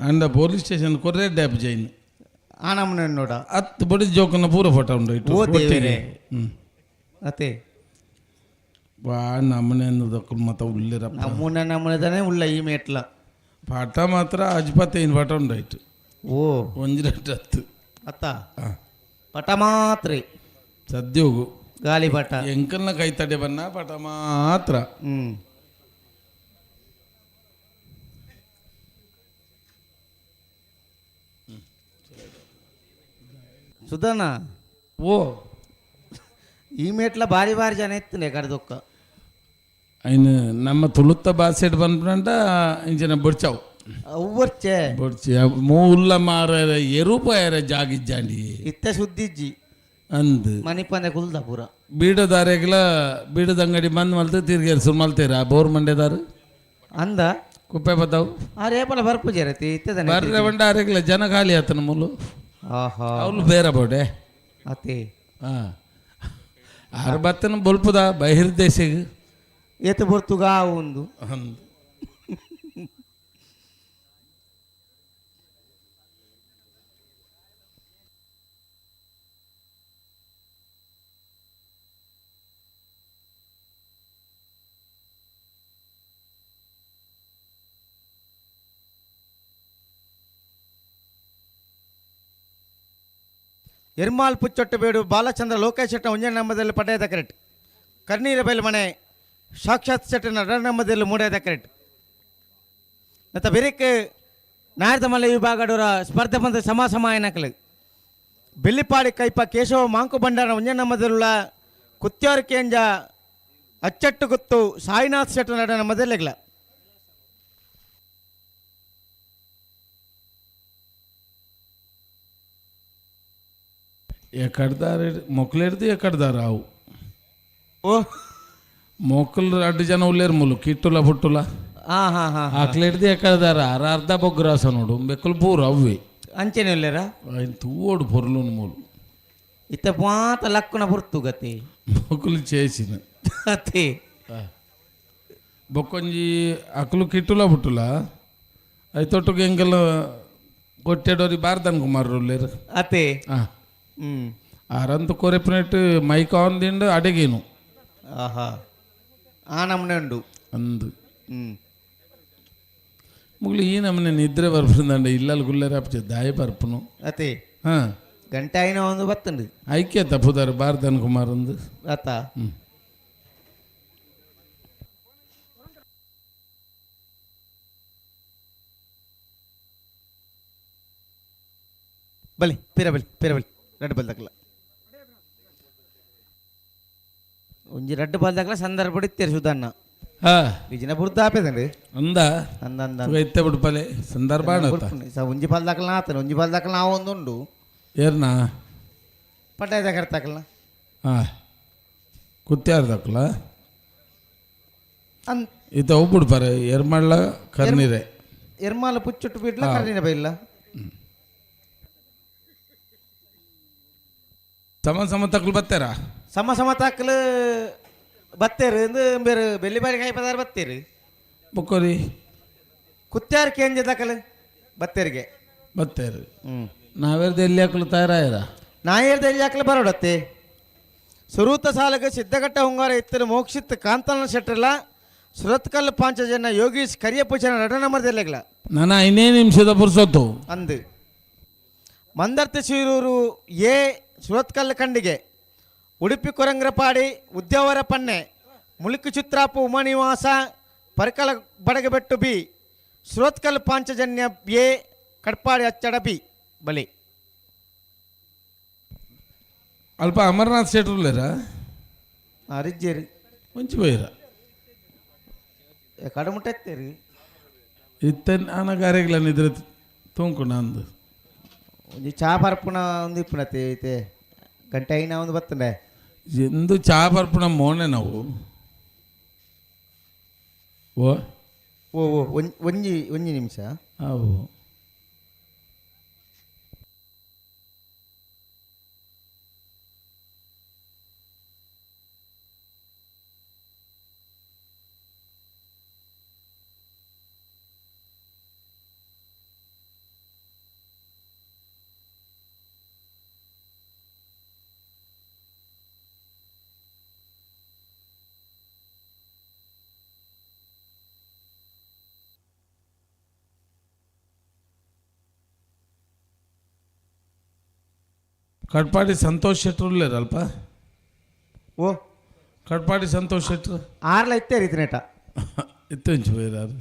ಅಂಡ ಪೊಲೀಸ್ ಸ್ಟೇಷನ್ ಕೊರ್ರೆ ಡ್ಯಾಪ್ ಜೈನ್. ಆನಮ್ಮನ ನೋಡ. ಅತ್ ಬಡಿ ಜೋಕನ ಪೂರ ಫೋಟೋ ಉಂಡು ಇಟ್ಟು. ಓ ದೇವರೇ. ಅತ್ತೆ. ವಾ ನಮ್ಮನೆ ದಕ್ಕಲ್ ಮತ ಉಳ್ಳಿರಪ್ಪ. ನಮ್ಮನೆ ನಮ್ಮನೆದಾನೆ ಉಳ್ಳ ಈ ಮೇಟ್ಲ. ಪಾಠ ಮಾತ್ರ ಅಜ್ಪತ್ತೈದು ಪಾಠ ಉಂಡಾಯ್ತು. ಓ. ಒಂಜಿ ರಡ್ಡ್ ಹತ್ತು. ಅತ್ತ. ಪಟ ಮಾತ್ರ. ಸದ್ಯೋಗು. ಗಾಲಿ ಪಟ. ಎಂಕಲ್ನ ಕೈ ತಡೆ ಬನ್ನ ಪಟ ಮಾತ್ರ. ಸುಧಣ್ಣ. ಓ. ಈ ಮೇಟ್ಲ ಬಾರಿ ಬಾರಿ ಜನ ಇತ್ತು ಕಡ್ದೊಕ್ಕ. ಐನು ನಮ್ಮ ತುಳುತ್ತ ಭಾಷೆಡ್ ಬಂದ್ಬಿಟ್ಟಂಟ ಇಂಚಿನ ಬೊಡ್ಚಾವು. ಅವ್ವರ್ಚೆ. ಬೊಡ್ಚಿ ಮೂಲ ಮಾರ ಎರುಪಾಯರ ಜಾಗಿಜ್ಜಾಂಡಿ. ಇತ್ತ ಸುದ್ದಿಜ್ಜಿ. ಅಂದ್. ಮನಿಪಂದೆ ಕುಲ್ದ ಪೂರ. ಬೀಡದಾರೆಗ್ಲ ಬೀಡದ ಅಂಗಡಿ ಬಂದ್ ಮಲ್ತು ತಿರ್ಗೇರ್ ಮಲ್ತೇರ ಬೋರ್ ಮಂಡೆದಾರು. ಅಂದ. ಕುಪ್ಪೆ ಬದ್ದಾವು. ಆ ರೇಪಲ ಬರ್ಪುಜರತಿ ಇತ್ತದನೆ. ಬರ್ರೆ ಬಂಡ ಆರೆಗ್ಲ ಜನ ಖಾಲಿ ಆತನ ಮೂಲು. ಆಹಾ. ಅವ್ಲು ಬೇರೆ ಬೋಡೆ. ಅತಿ. ಹಾ. ಆರು ಬತ್ತನ ಬೊಲ್ಪುದ ಬಹಿರ್ದೇಶಿಗೆ. ಏತು ಬರ್ತುಗಾ ಒಂದು. ಅಂದ್. ಎರ್ಮಾಲ್ ಪುಚ್ಚೊಟ್ಟಬೇಡು ಬಾಲಚಂದ್ರ ಲೋಕೇಶ್ ಶೆಟ್ಟ ಒಂಜನೇ ನಂಬದಲ್ಲಿ ಪಡೆಯದ ಕರೆಕ್ಟ್. ಕರ್ನೀರ ಬೈಲ್ ಮನೆ ಸಾಕ್ಷಾತ್ ಶೆಟ್ಟನ ಎರಡನೇ ನಂಬದಲ್ಲಿ ಮೂಡೇದ ಕರೆಕ್ಟ್. ಮತ್ತು ಬೆರಿಕ್ ನಾಯರ್ದಮಲೆ ವಿಭಾಗಡೂರ ಸ್ಪರ್ಧೆ ಬಂದ ಸಮ ಸಮಾಯನಕಲು ಬೆಳ್ಳಿಪಾಡಿ ಕೈಪ ಕೇಶವ ಮಾಂಕು ಭಂಡಾರ ಒಂಜನೇ ನಂಬದಲ್ಲುಳ್ಳ ಕುತ್ಯಾರು ಕೇಂಜ ಅಚ್ಚಟ್ಟು ಗುತ್ತು ಸಾಯಿನಾಥ್ ಶೆಟ್ಟನ ಎರಡನೇ ನಂಬದಲ್ಲಿ ಎಕಡ್ದಾರ ಮೊಕ್ಲೇರ್ದು ಎಕಡ್ದಾರ ಅವು. ಓ. ಮೊಕ್ಕಲು ರಡ್ಡು ಜನ ಉಲ್ಲೇರು ಮುಲು ಕಿಟ್ಟುಲ ಪುಟ್ಟುಲ. ಹಾ ಹಾ ಹಾ. ಆಕ್ಲೇರ್ದು ಎಕಡ್ದಾರ ಅರ ಅರ್ಧ ಬೊಗ್ರಾಸ ನೋಡು ಬೆಕ್ಕಲು ಪೂರ ಅವ್ವೆ. ಅಂಚೆನೆ ಉಲ್ಲೇರ? ಐನ್ ತೂವೋಡು ಪೊರ್ಲುನು ಮೂಲು. ಇತ್ತ ಮಾತ ಲಕ್ಕುನ ಪುರ್ತು ಗತಿ. ಮೊಕ್ಕಲು చేసిన. ಅತಿ. ಬೊಕ್ಕೊಂಜಿ ಅಕ್ಲು ಕಿಟ್ಟುಲ ಪುಟ್ಟುಲ ಐತೊಟ್ಟುಗೆ ಎಂಕಲ್ ಕೊಟ್ಟೆಡೋರಿ ಬಾರ್ದನ್ ಕುಮಾರ್ ಉಲ್ಲೇರು. ಅತಿ. ಹಾ. ಆರಂತ ಕೊರೆಪ್ನೆಟ್ ಮೈಕ್ ಆನ್ ದಿಂಡು ಅಡಗೇನು. ಆಹಾ. ಆ ನಮೂನೆ ಉಂಡು. ಅಂದು. ಮುಗ್ಲಿ ಈ ನಮೂನೆ ನಿದ್ರೆ ಬರ್ಪುಂದಂಡ ಇಲ್ಲಲ್ ಗುಲ್ಲೇರ ಅಪ್ಚೆ ದಾಯ ಬರ್ಪುನು. ಅತಿ. ಹಾ. ಗಂಟೆ ಆಯ್ನ ಒಂದು ಬತ್ತುಂಡು. ಐಕ್ಯ ತಪ್ಪುದಾರ ಬಾರ್ದನ್ ಕುಮಾರ್ ಅಂದು. ಅತ್ತ. ಬಲಿ ಪಿರ ಬಲಿ ಪಿರ ಬಲಿ ರಡ್ಡು ಬಲ್ದಕ್ಲ ಒಂಜಿ ರಡ್ಡು ಬಲ್ದಕ್ಲ ಸಂದರ್ಭ ಇತ್ತೇರು ಸುಧಣ್ಣ. ಹಾ. ವಿಜಿನ ಬುರ್ದ ಆಪೇದಂడి. ಅಂದ. ಅಂದ ಅಂದ. ತೂಕ ಇತ್ತೆ ಬಿಡ್ಪಲೆ ಸಂದರ್ಭ ಆಣತ್ತ. ಒಂಜಿ ಬಲ್ದಕ್ಲ ಆತನ ಒಂಜಿ ಬಲ್ದಕ್ಲ ಆ ಒಂದುಂಡು. ಏರ್ನಾ? ಪಟ್ಟಾಯ ಕರ್ತಾಕಲ್ನ. ಹಾ. ಕುತ್ಯಾರ್ ದಕ್ಲ? ಅಂದ್. ಇತ್ತ ಒಬ್ಬುಡ್ಪಾರೆ ಎರ್ಮಳ್ಳ ಕರ್ನಿರೆ. ಎರ್ಮಾಲ ಪುಚ್ಚುಟ್ಟು ಬಿಡ್ಲ ಕರ್ನಿರೆ ಬೈಲ್ಲ. ಸಮ ಸಮ ತಕ್ಲು ಬತ್ತೇರಾ? ಸಮ ಸಮ ತಕ್ಲು ಬತ್ತೇರು ಇಂದು ಬೇರೆ ಬೆಳ್ಳಿ ಬಾರಿ ಕಾಯಿ ಪದಾರ ಬತ್ತೇರು. ಬೊಕ್ಕೋರಿ. ಕುತ್ಯಾರ್ ಕೇಂಜ ತಕಲು ಬತ್ತೇರಿಗೆ. ಬತ್ತೇರು. ನಾವೇರ್ದ ಎಲ್ಲಿ ಹಾಕಲು ತಯಾರಾಯರ? ನಾಯೇರ್ದ ಎಲ್ಲಿ ಹಾಕಲು ಬರೋಡತ್ತೆ. ಸುರೂತ ಸಾಲಗ ಸಿದ್ಧಘಟ್ಟ ಹುಂಗಾರ ಇತ್ತರು ಮೋಕ್ಷಿತ್ ಕಾಂತನ ಶೆಟ್ಟರ್ಲ ಸುರತ್ಕಲ್ ಪಾಂಚಜನ ಯೋಗೀಶ್ ಕರಿಯಪೂಜನ ನಟನ ಮರ್ದೆಲ್ಲಗ್ಲ. ನಾನು ಐನೇ ನಿಮಿಷದ ಪುರ್ಸೊತ್ತು. ಅಂದು. ಮಂದರ್ತಿ ಶಿರೂರು ಎ Surathkal Khandige Udupi Korangrapadi Udyavara ಪನ್ನೆ ಮುಳುಕು Chitrapu ಉಮಾನಿವಾಸ ಪರ್ಕಲ Badagabettu B Surathkal Panchajanya A Katpadi Achada B ಬಲಿ. ಅಲ್ಪ ಅಮರನಾಥ್ ಶೆಟ್ರುಲ್ಲೇರಾ? ರಿಜ್ಜೇರಿ. ಒಂಚಿ ಬೈರ ಕಡಮುಟ್ಟೆತ್ತೇರಿ ಇತ್ತೆ ಆನಗಾರೆಗ್ಲ ನಿದ್ರೆ ತೂಂಕು ನಂದು. ಒಂಜಿ ಚಾ ಪರ್ಪುನ ಒಂದು ಇಪ್ಪುನತೆ ಐತೆ ಗಂಟೆ ಐನ ಒಂದು ಬತ್ತಂಡೆ. ಎಂದು ಚಾ ಪರ್ಪುನ ಮೋನೆ ನಾವು ಓ ಓ ಓ ಒಂಜಿ ಒಂಜಿ ನಿಮಿಷ. ಅವು ಕಟ್ಪಾಡಿ ಸಂತೋಷ್ ಶೆಟ್ರು ಅಲ್ಪ. ಓ ಕಟ್ಪಾಡಿ ಸಂತೋಷ್ ಶೆಟ್ರು ಆರ್ಲ ಇತ್ತೇ ರೀತಿ ನೇಟ ಇತ್ತು ಬೈರಾರು.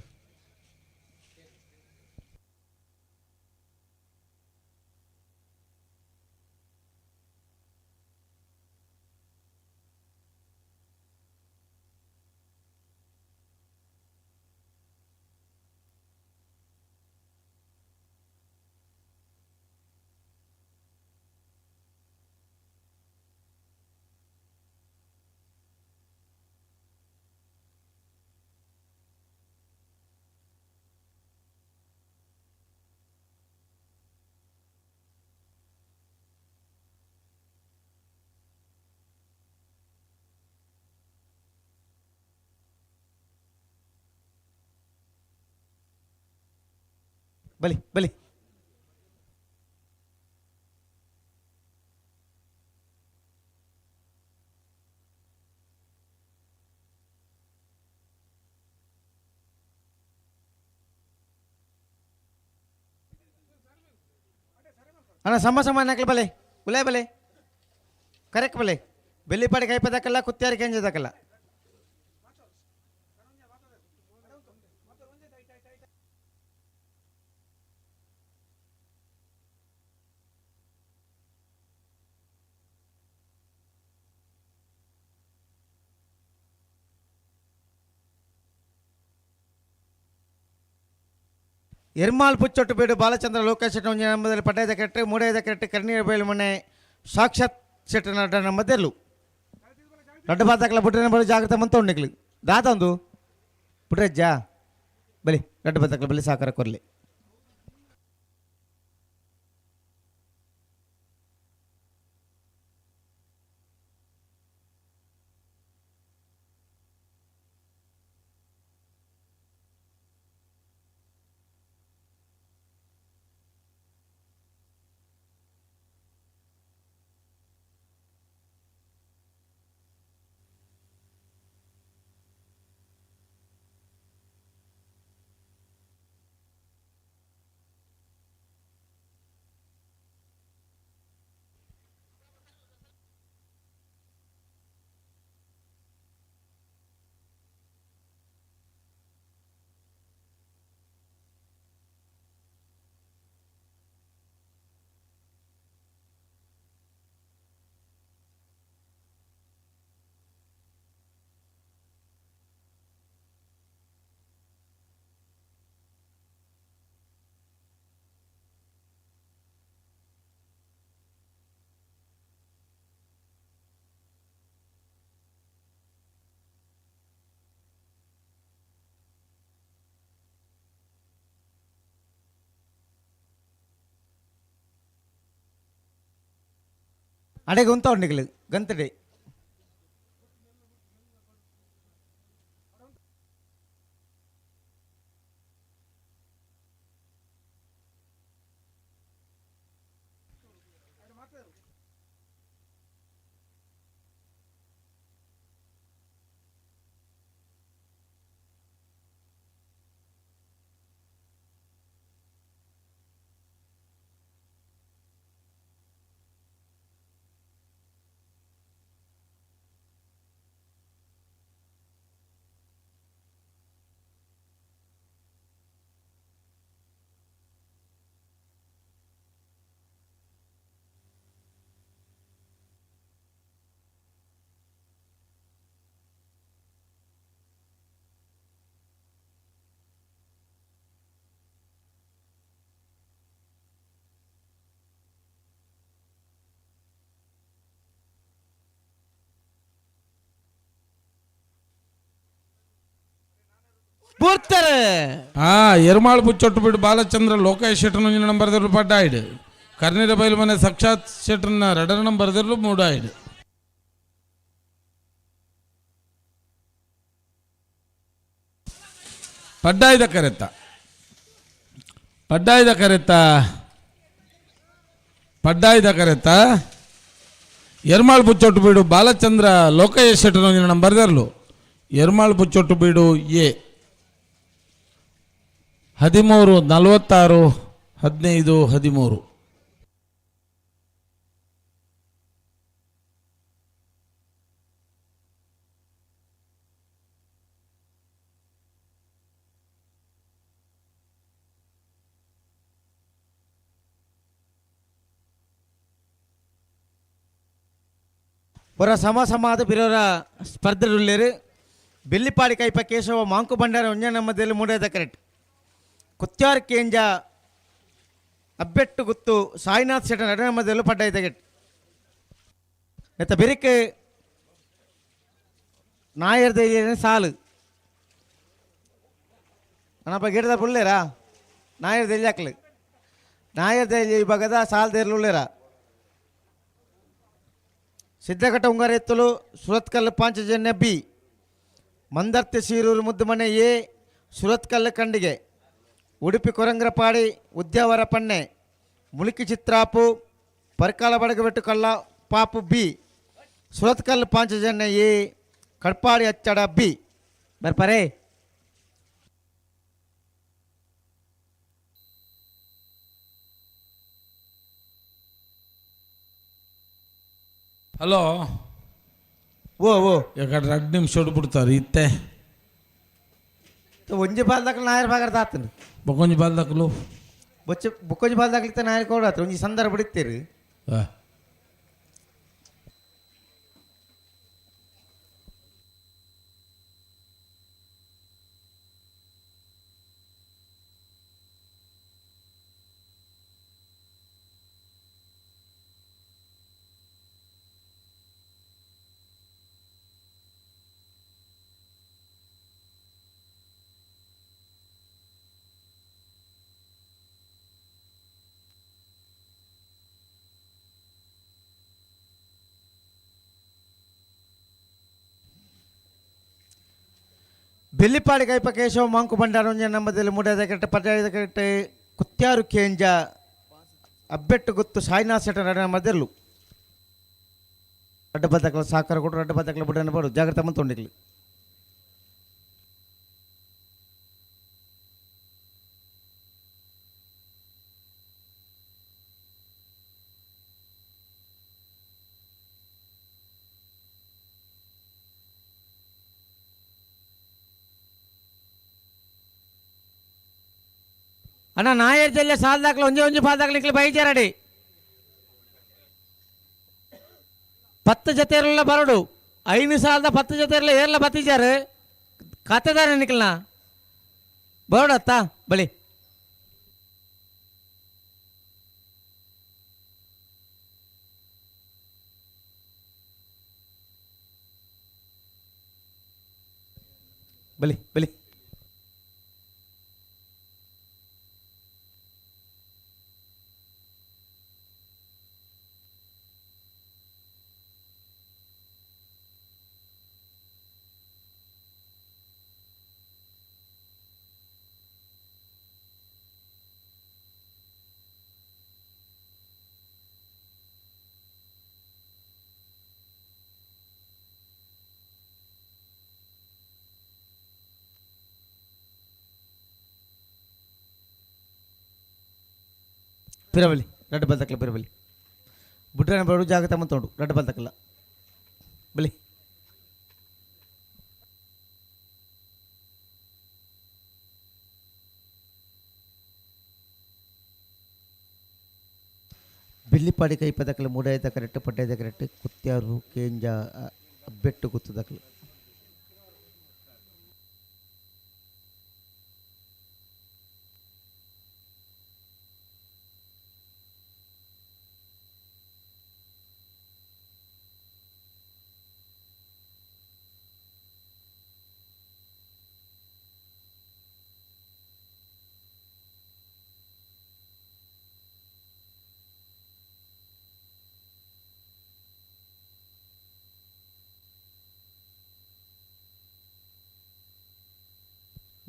ಬಲಿ ಬಲಿ ಅಣ್ಣ ಸಮ ಸಮ ನಕಲು ಬಲೆ ಉಲೇ ಬಲೆ ಕರೆಕ್ಟ್ ಬಲೆ ಬೆಳ್ಳಿಪಾಡಿ ಕೈಪದಕ್ಕಲ್ಲ ಕುತ್ತಿಯಾರಿ ಕೆಂಜದಕ್ಕಲ್ಲ. ಎರ್ಮಾಲ್ ಪುಚ್ಚೊಟ್ಟು ಬೀಡು ಬಾಲಚಂದ್ರ ಲೋಕೇಶ್ ಶೆಟ್ಟಿ ನಂಬದಲ್ಲಿ ಪಡ್ಡಾಯದ ಕರೆಕ್ಟ್ ಮೂಡಾಯದ ಕರೆಕ್ಟ್ ಕರ್ನೀರು ಬೈಲು ಮನೆ ಸಾಕ್ಷಾತ್ ಶೆಟ್ಟನ ಅಡ್ಡ ಮದ್ದೆಲ್ಲು ದೊಡ್ಡ ಬಾತಕಲ ಬುಟ್ರಿನ ಬಳಿ ಜಾಗ್ರತೆ ಮಂತ ಉಂಡಿಕ್ಲಿ ದಾತಂದು ಪುಟ್ರಜ್ಜ ಬಲಿ ದೊಡ್ಡ ಬಾತಕಲ ಬಲಿ ಸಾಕಾರ ಕೊರ್ಲಿ. ಅಡೆಗೆ ಉಂತ ಉಂಡಿಗ್ಲು ಗಂತಡೆ ಬೂರ್ತಾರೆ. ಎರ್ಮಾಳ್ ಬುಚ್ಚೊಟ್ಟು ಬಿಡು ಬಾಲಚಂದ್ರ ಲೋಕೇಶ್ ಶೆಟ್ಟರ್ ಒಂಜಿನ ನಂಬರ್ ದಿರ್ಲು ಪಡ್ಡಾಯ್ಡು. ಕರ್ನೀರ ಬೈಲು ಮನೆ ಸಾಕ್ಷಾತ್ ಶೆಟ್ಟರ್ನ ರಡರ ನಂಬರ್ ದಿರ್ಲು ಮೂಡಾಯ್ಡು. ಪಡ್ಡಾಯ್ದ ಕರೆತ್ತ, ಪಡ್ಡಾಯ್ದ ಕರೆತ್ತ, ಪಡ್ಡಾಯ್ದ ಕರೆತ್ತ. ಎರ್ಮಾಳ್ ಬುಚ್ಚೊಟ್ಟು ಬೀಡು ಬಾಲಚಂದ್ರ ಲೋಕೇಶ್ ಶೆಟ್ಟರ್ ಒಂಜಿನ ನಂಬರ್ ದಿರ್ಲು. ಎರ್ಮಾಳ್ ಬುಚ್ಚೊಟ್ಟು ಬೀಡು ಎ. 13 46 15 13. ಹೊರ ಸಮ ಸಮಾದ ಬಿರೋರ ಸ್ಪರ್ಧೆಡುಳ್ಳೇರು. ಬೆಳ್ಳಿಪಾಡಿ ಕೈಪ ಕೇಶವ ಮಾಂಕು ಭಂಡಾರ ಒಂಜನ ಮಧ್ಯದಲ್ಲಿ ಮೂಡೇದ ಕರೆಕ್ಟ್. ಕುತ್ಯಾರ್ ಕೇಂಜ ಅಬ್ಬೆಟ್ಟು ಗುತ್ತು ಸಾಯಿನಾಥ್ ಶೆಟ್ಟ ನಡುವೆ ಮಧ್ಯದಲ್ಲಿ ಪಡ್ಡ ಗೆಟ್. ನೆತ್ತ ಬೆರಿಕ್ ನಾಯರ್ ದೈಲಿನ ಸಾಲು ಅಣ್ಣಪ್ಪ ಗಿಡದ ಪುಳ್ಳೇರಾ ನಾಯರ್ ದೈಲಿ ಹಾಕ್ಲಿ. ನಾಯರ್ ದೈಲಿ ವಿಭಾಗದ ಸಾಲ್ ದೇರ್ಲುಳ್ಳೇರಾ. ಸಿದ್ದಘಟ್ಟ ಉಂಗಾರ ಎತ್ತಲು ಸುರತ್ಕಲ್ ಪಾಂಚಜನ್ಯ ಬಿ, ಮಂದರ್ತಿ ಸೀರೂರು ಮುದ್ದುಮನೆ ಎ, ಸುರತ್ಕಲ್ ಖಂಡಿಗೆ, ಉಡುಪಿ ಕೊರಂಗ್ರಪಾಡಿ ಉದ್ಯಾವರ ಪಣ್ಣೆ, ಮುಳುಕಿ ಚಿತ್ರಾಪು ಪರ್ಕಾಲ ಬಡಗಬೆಟ್ಟು ಕಳ್ಳ ಪಾಪು ಬಿ, ಸುರತ್ಕಲ್ ಪಾಂಚಜನ್ಯ ಎ, ಕಡ್ಪಾಡಿ ಅಚ್ಚಡ ಬಿ. ಬರ್ಪಾರೆ. ಹಲೋ. ಓ ಓ. ಯಾಕಂದ್ರೆ 2 ನಿಮಿಷ ಬಿಡ್ತಾರೆ ಇತ್ತೆ. ಒಂಜಿ ಬಾಲ್ದಾಕಲು ನಾಯರ್ ಬಾಗರ್ದ ಆತನು. ಬೊಕೊಂಜಿ ಬಾಲ್ದಾಕಲು. ಬೊಚ್ಚ ಬೊಕ್ಕೊಂಜಿ ಬಾಲ್ದಾಕಲಿತ್ತ ನಾಯರ್ ಕೊಡಾತ್ರ ಒಂಜಿ ಸಂದರ್ಭ ಬಿಡುತ್ತೀರಿ. ಬೆಳ್ಳಿಪಾಡಿ ಕೈಪ ಕೇಶವ ಮಾಂಕು ಭಂಡಾರ ಒಂಜಿ ನಮ್ಮದಲ್ಲಿ ಮೂಡದ ಕರೆಕ್ಟ್ ಪರ್ಯಾಯದ ಕರೆಕ್ಟ್. ಕುತ್ಯಾರು ಕೇಂಜ ಅಬ್ಬೆಟ್ಟು ಗುತ್ತು ಸಾಯಿನಾಥ್ ಶೆಟ್ಟರ್ ನಡುವೆ ಮಧ್ಯಲು. ಅಡ್ಡ ಬದ್ದಕಲ ಸಾಕಾರ ಕೊಡು, ಅಡ್ಡ ಬದ್ದಕಲ ಬುಡನ ಬಡು ಜಾಗ್ರತೆ ಮಂತೊಂಡಿಗ್ಲಿ. ಅಣ್ಣ ನಾಯರ್ ಜಲ್ಲೆ ಸಾಲ್ ದಾಖಲೆ ಒಂಜೆ ಒಂಜಿ ಪಾಲ್ ದಾಖಲೆ ಇಕ್ಲೆ ಬೈಜಾರಡಿ. 10 ಜೊತೆಯರೆಲ್ಲ ಬರಡು 5 ಸಾಲದ 10 ಜೊತೆಯರೆಲ್ಲ ಏರ್ಲ ಬತ್ತಿಜಾರು ಖಾತೆದಾರ ನಿಕ್ಲನ ಬರಡತ್ತಾ ಬಳಿ. ಬಲಿ ಬಲಿ. ಪಿರವಲಿ ರಡ್ಡು ಬಲ್ತಕ್ಕಲ್ಲ ಪಿರವಲಿ ಬುಡ್ರನ ಬರು ಜಾಗತ ಮಂತೋಡು ರಡ್ಡು ಬಲ್ತಕ್ಕಲ್ಲ ಬಲಿ. ಬಿಲ್ಲಿಪಾಡಿ ಕೈ ಪದಕಲ ಮೂಡಾಯ್ದ ಕರೆಕ್ಟ್ ಪಡ್ಡಾಯ್ದ ಕರೆಕ್ಟ್. ಕುತ್ಯಾರು ಕೇಂಜ ಬೆಟ್ಟು ಗುತ್ತದಕಲು.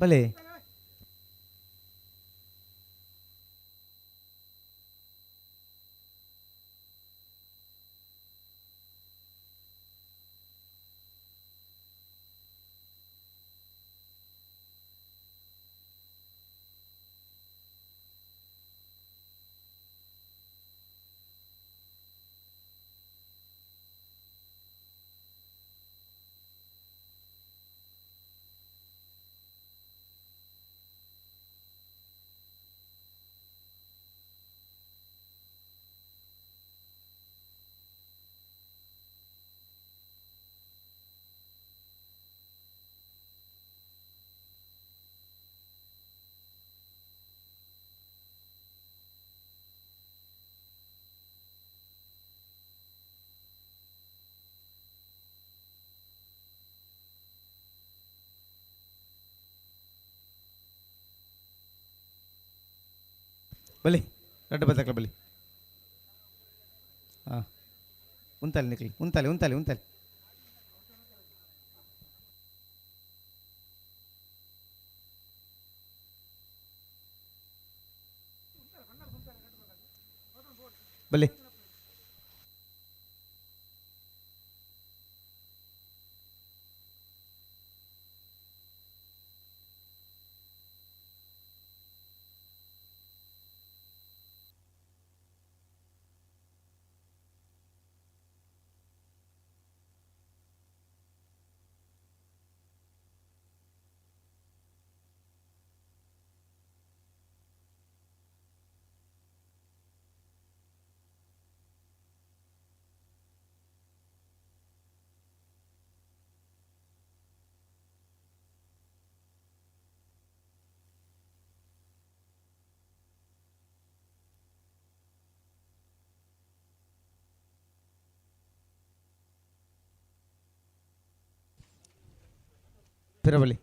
ಬಲೆ ಬಲಿ ರಡ್ಡು ಬತ್ತಕ್ಲ ಬಲಿ. ಹಾಂ ಉಂತಾಲಿ ನಿಕ್ಲಿ ಉಂತಾಲಿ ಉಂತಾಲಿ ಉಂತಾಲಿ. ಬಲಿ ಪಿರಬಲಿ.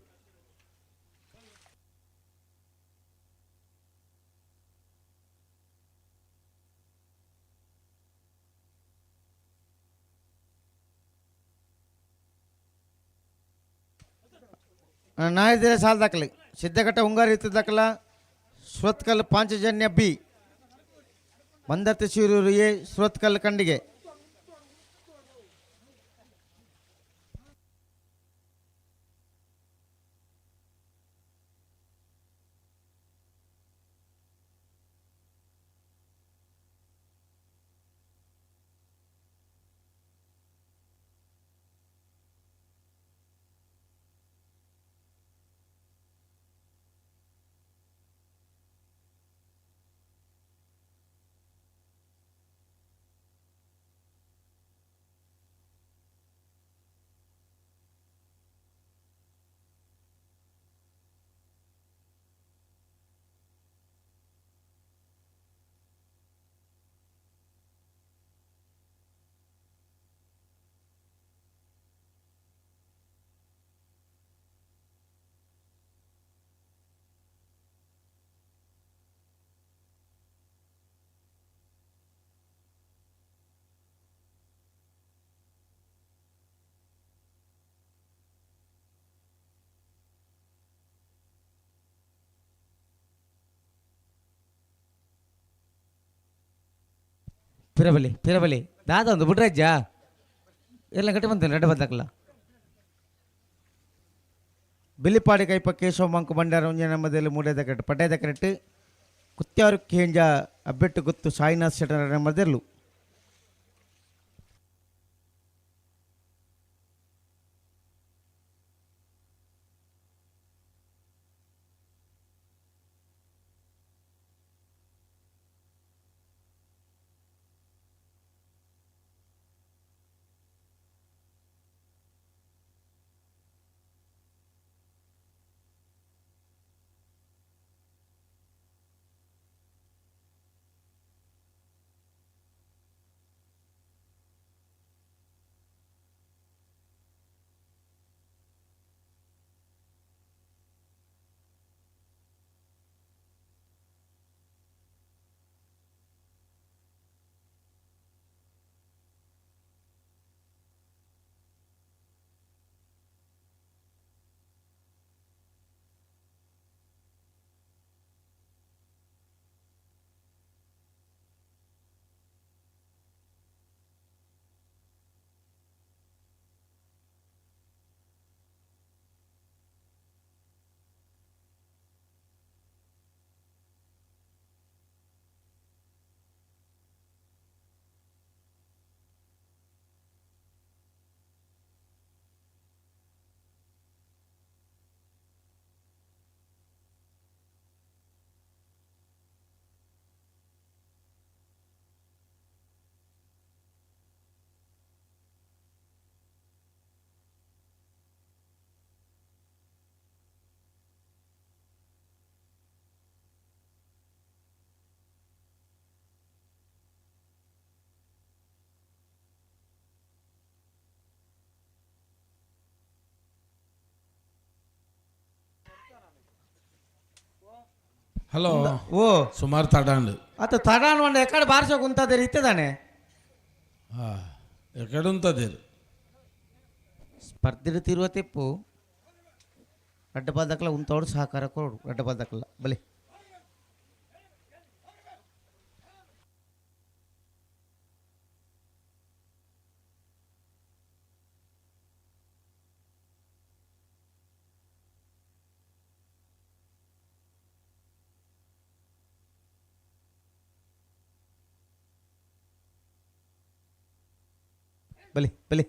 ನಾಯಿದ್ರೆ ಸಾಲ ದಾಖಲೆ ಸಿದ್ಧಘಟ್ಟ ಉಂಗಾರ ಇತ್ತು ದಾಖಲ ಸುರತ್ಕಲ್ ಪಾಂಚಜನ್ಯ ಬಿ ಮಂದರ್ತಿ ಶಿರೂರು ಎ ಸುರತ್ಕಲ್ ಖಂಡಿಗೆ. ಪಿರಬಲಿ ಪಿರಬಲಿ ದಾದ ಒಂದು ಬುಡ್ರಜ್ಜ ಎಲ್ಲ ಗಟ್ಟಿ ಬಂತ ರೆಡ್ ಬಂದಾಕಲ್ಲ. ಬಿಲ್ಲಿಪಾಡಿ ಕೈಪ ಕೇಶವ ಮಂಕು ಬಂಡಾರ ಒಂಜನ ಮೂಡೇದ ಕರೆಕ್ಟ್ ಪಡ್ಡೇದ ಕರೆಕ್ಟ್ ಕುತ್ಯಾರು ಕೇಂಜ ಅಬ್ಬೆಟ್ಟು ಗುತ್ತು ಸಾಯಿನಾಥ್ ಶೆಟ್ಟರ ಮದೆರ್ಲು. Hello. ಓ ಸುಮಾರು ತಡಾಂಡು. ಅತ್ತ ತಡಾಂಡ್ ಒಂಡ ಎಕ್ಕಡೆ ಬಾರ್ಸೋ ಕುಂತದೇರಿ ಇತ್ತದಾನೆ. ಎಕ್ಕಡೆ ಉಂತದೇರು ಸ್ಪರ್ಧೆ ತಿರುವ ತೆಪ್ಪು ರಡ್ಡ ಬಾದಕ್ಲ ಉಂತೋಡು ಸಹಕಾರ ಕೊಡು ರಡ್ಡ ಬಾದಕ್ಲ ಬಲಿ. ಬಲಿ ಬಲಿ.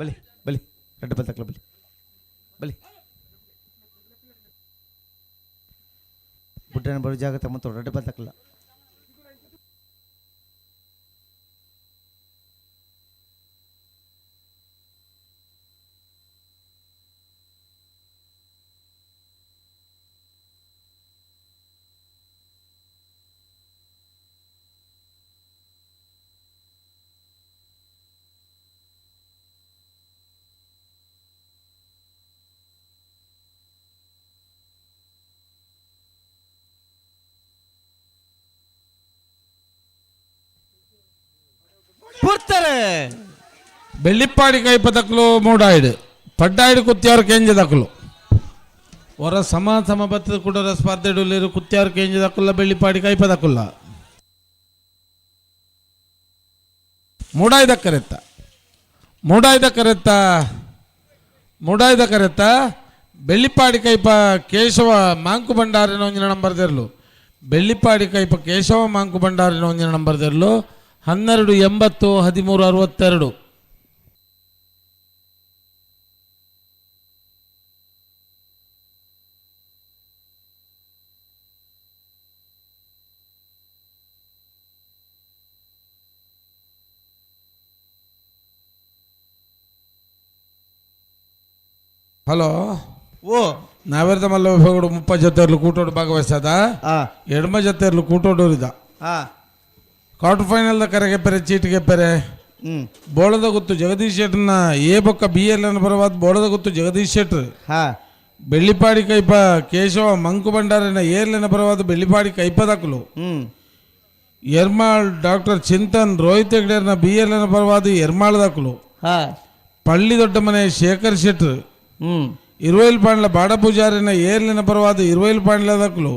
ಬಲಿ ಬಲಿ ರಡ್ಡ ಬಲ್ ತಕ್ಲ ಬಲಿ ಬಲಿ. ಬುಡ್ಡನ ಬರೋ ಜಾಗೃತೆ ಮತ್ತು ರಡ್ಡ ಬಲ್ ತಕ್ಲ. ಪುರ್ತಾರೆ ಬೆಳ್ಳಿಪ್ಪಾಡಿ ಕೈಪದಕ್ಲು ಮೂಡಾಯ್ಡು ಪಡ್ಡಾಯ್ಡು ಕುತ್ತಿಯಾರು ಕೆಂಜದಕ್ಲು ಹೊರ ಸಮ ಸಮ ಬತ್ತದ ಕುಡರ ಸ್ಪರ್ಧೆ ಡೊಲ್ಲೇರು ಕುತ್ತಿಯಾರು ಕೆಂಜದಕ್ಕುಲ್ಲ ಬೆಳ್ಳಿಪಾಡಿ ಕೈಪದಕ್ಕುಲ್ಲ ಮೂಡಾಯ್ದ ಕರೆತ್ತ ಮೂಡಾಯ್ದ ಕರೆತ್ತ ಮೂಡಾಯ್ದ ಕರೆತ್ತ ಬೆಳ್ಳಿಪಾಡಿ ಕೈಪ ಕೇಶವ ಮಾಂಕು ಭಂಡಾರಿನ ಒಂಜಿನ ನಂಬರ್ ದೆರ್ಲು ಬೆಳ್ಳಿಪಾಡಿ ಕೈಪ ಕೇಶವ ಮಾಂಕು ಭಂಡಾರಿನ ಒಂಜಿನ ನಂಬರ್ ದೆರ್ಲು 12 80 13 62. ಹಲೋ. ಓ ನಾವೆರ್ದ ಮಲ್ಲ ಉಪಯೋಗ 30 ಜೊತೆರ್ಲು ಕೂಟೋಡು ಭಾಗವಹಿಸದ ಎಡ್ಮ ಜೊತೆರ್ಲು ಕೂಟೋಡೋರಿದ ಕ್ವಾರ್ಟರ್ ಫೈನಲ್ ಕರೆಗೆ ಪೆರೆ ಚೀಟಿಗೆ ಪೆರೆ ಬೋಳದ ಗುತ್ತು ಜಗದೀಶ್ ಶೆಟ್ಟರ್ನ ಎ ಬೊಕ್ಕ ಬಿ ಎಲ್ ಅನ್ನು ಬರವಾದ ಬೋಳದ ಗುತ್ತು ಜಗದೀಶ್ ಶೆಟ್ಟರ್ ಬೆಳ್ಳಿಪಾಡಿ ಕೈಪ ಕೇಶವ ಮಂಕು ಭಂಡಾರಿನ ಏರ್ಲೆನ ಬರವಾದ ಬೆಳ್ಳಿಪಾಡಿ ಕೈಪದಕುಲು ಎರ್ಮಾಳ್ ಡಾಕ್ಟರ್ ಚಿಂತನ್ ರೋಹಿತ್ ಹೆಗ್ಡೇರ್ನ ಬಿ ಎಲ್ ಅನ್ನು ಬರವಾದ ಎರ್ಮಾಳದಕುಲು ಪಳ್ಳಿ ದೊಡ್ಡ ಮನೆ ಶೇಖರ್ ಶೆಟ್ಟರ್ ಇರುವೈಲ್ ಪಾಂಡ್ಲ ಬಾಡ ಪೂಜಾರಿನ ಏರ್ಲಿನ ಪರವಾದ ಇರುವೈಲ್ ಪಾಂಡ್ಲದಕುಲು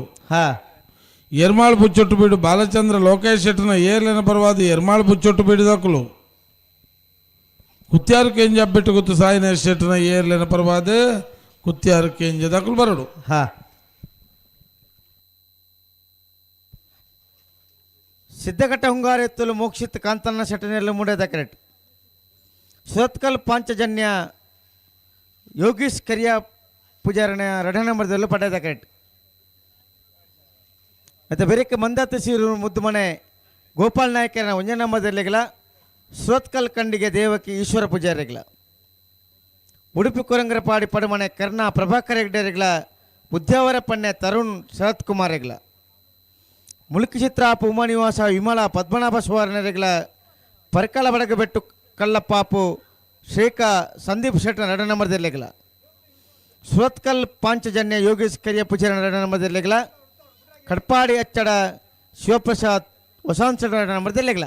ಎರ್ಮಾಳ್ ಬುಚ್ಚೊಟ್ಟು ಬೀಡು ಬಾಲಚಂದ್ರ ಲೋಕೇಶ್ ಶೆಟ್ಟರ್ನ ಏರ್ಲಿನ ಪರವಾದ ಎರ್ಮಾಳ್ ಬುಚ್ಚೊಟ್ಟು ಬೀಡುದಕುಲು ಕುತ್ಯಾರು ಕೇಂಜ ಬಿಟ್ಟು ಗುತ್ತು ಸಾಯಿನ ಶೆಟ್ಟರ್ನ ಏರ್ಲಿನ ಪರವಾದ ಕುತ್ಯಾರು ಕೇಂಜದಕುಲು ಬರಡು. ಸಿದ್ಧಘಟ್ಟ ಹುಂಗಾರೆತ್ತಲು ಮೋಕ್ಷಿತ್ ಕಾಂತನ್ನ ಶೆಟ್ಟನೆಲ್ಲ ಮೂಡೇದ ಕರೆಕ್ಟ್ ಸುರತ್ಕಲ್ ಪಾಂಚಜನ್ಯ ಯೋಗೀಶ್ ಕರಿಯ ಪೂಜಾರನ ರಡ ನಂಬರ್ದಲ್ಲೂ ಪಡೆದ ಕರೆಕ್ಟ್. ಮತ್ತು ಬೇರೆಕ್ಕೆ ಮಂದಾತ ಸೀರು ಮುದ್ದು ಮನೆ ಗೋಪಾಲ್ ನಾಯಕನ ಒಂಜ ನಂಬರ್ದಲ್ಲಿಗಲ ಸುರತ್ಕಲ್ ಕಂಡಿಗೆ ದೇವಕಿ ಈಶ್ವರ ಪೂಜಾರಿಗಳ ಉಡುಪಿ ಕೊರಂಗರಪಾಡಿ ಪಡುಮನೆ ಕರ್ಣ ಪ್ರಭಾಕರ್ ಹೆಗ್ಡೇರಿಗಳ ಉದ್ಯಾವರ ಪಣ್ಣೆ ತರುಣ್ ಶರತ್ ಕುಮಾರ್ ಹೆಗ್ಲ ಮುಳುಕಿ ಚಿತ್ರಾಪು ಉಮಾನಿವಾಸ ವಿಮಲ ಪದ್ಮನಾಭ ಸುವರ್ಣರಿಗಳ ಪರ್ಕಳ ಬಡಗಬೆಟ್ಟು ಕಳ್ಳಪ್ಪಾಪು ಶ್ರೀಕಾ ಸಂದೀಪ್ ಶೆಟ್ಟರ್ ನಡ ನಂಬರ್ದಲ್ಲಿಗಲ ಸುರತ್ಕಲ್ ಪಾಂಚಜನ್ಯ ಯೋಗೇಶ್ ಕರಿಯ ಪೂಜಾರ ನಡ ನಂಬರ್ದಲ್ಲಿಗಲ ಕಡ್ಪಾಡಿ ಅಚ್ಚಡ ಶಿವಪ್ರಸಾದ್ ವಸಂತ ಶೆಟ್ಟರ್ ನಡ ನಂಬರ್ದಲ್ಲಿಗಲ.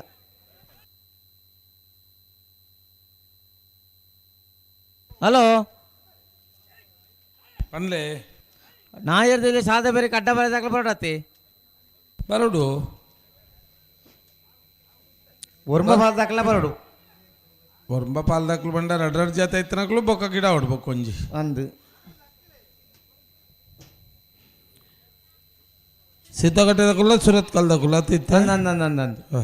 ಹಲೋ ಪನ್ಲೆ ನಾಯರ್ದಲ್ಲಿ ಸಾದ ಬೇರೆ ಅಡ್ಡ ಬರೋದಾಗಲ ಬರೋಡತ್ತಿ ಬರೋಡು ಒರ್ಮ ಬಾಲ್ದಾಕಲ ಬರೋಡು ಒರ್ಂಬ ಪಾಲ್ದಾಕ್ಲು ಬಂಡ ರಡ್ರಡ್ ಜಾತ ಇತ್ತನಕ್ಲು ಬೊಕ್ಕ ಗಿಡ ಹೊಡ್ಬೇಕು ಒಂಜಿ ಅಂದು ಸಿದ್ದಗಟ್ಟೆದಕುಲ್ಲ ಸುರತ್ ಕಲ್ದಕುಲ್ಲ ತಿತ್ತ ಅಂದ್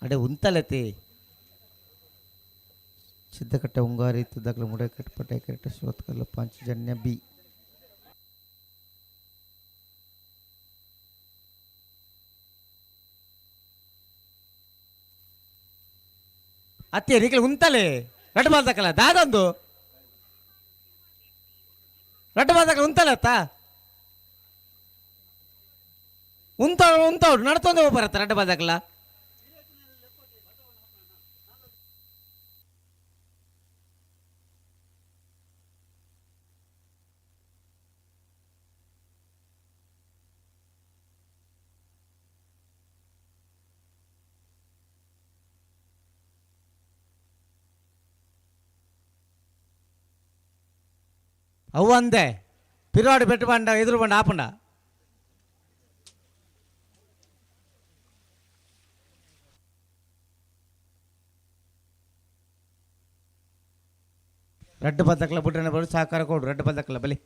ಅಡೆ ಉಂತಲತಿ ಸಿದ್ದಕಟ್ಟೆ ಉಂಗಾರಿ ತುದ್ದಕಲ ಮುಡಕಟ್ಟೆ ಪಟೇಕಟ್ಟೆ ಸೋತ್ಕಲ್ಲು ಪಾಂಚಜನ್ಯ ಬಿ ಅತ್ತೆ ನಿಖಲ್ ಉಂತಲೆ ರಡ್ಡು ಬಾಲ್ದಕಲ ದಾದಂದು ರಡ್ಡು ಬಾಲ್ದಕಲ ಉಂತಲೆ ಅತ್ತ ಉಂತಾವ್ ಉಂತಾವ್ ನಡ್ತೊಂದೇ ಬರತ್ತ ರಡ್ಡು ಬಾಲ್ದಕಲ ಅವು ಅಂದೆ ಪಿರಾಡು ಬೆಟ್ಟು ಬಂಡ ಎದುರು ಬಂಡ ಆಪಂಡ ರಡ್ಡು ಬದ್ದಕ್ಲ ಬುಡ್ರನ ಬರು ಸಹಕಾರ ಕೊಡು ರಡ್ಡು ಬದ್ದಕ್ಲ ಬಲಿ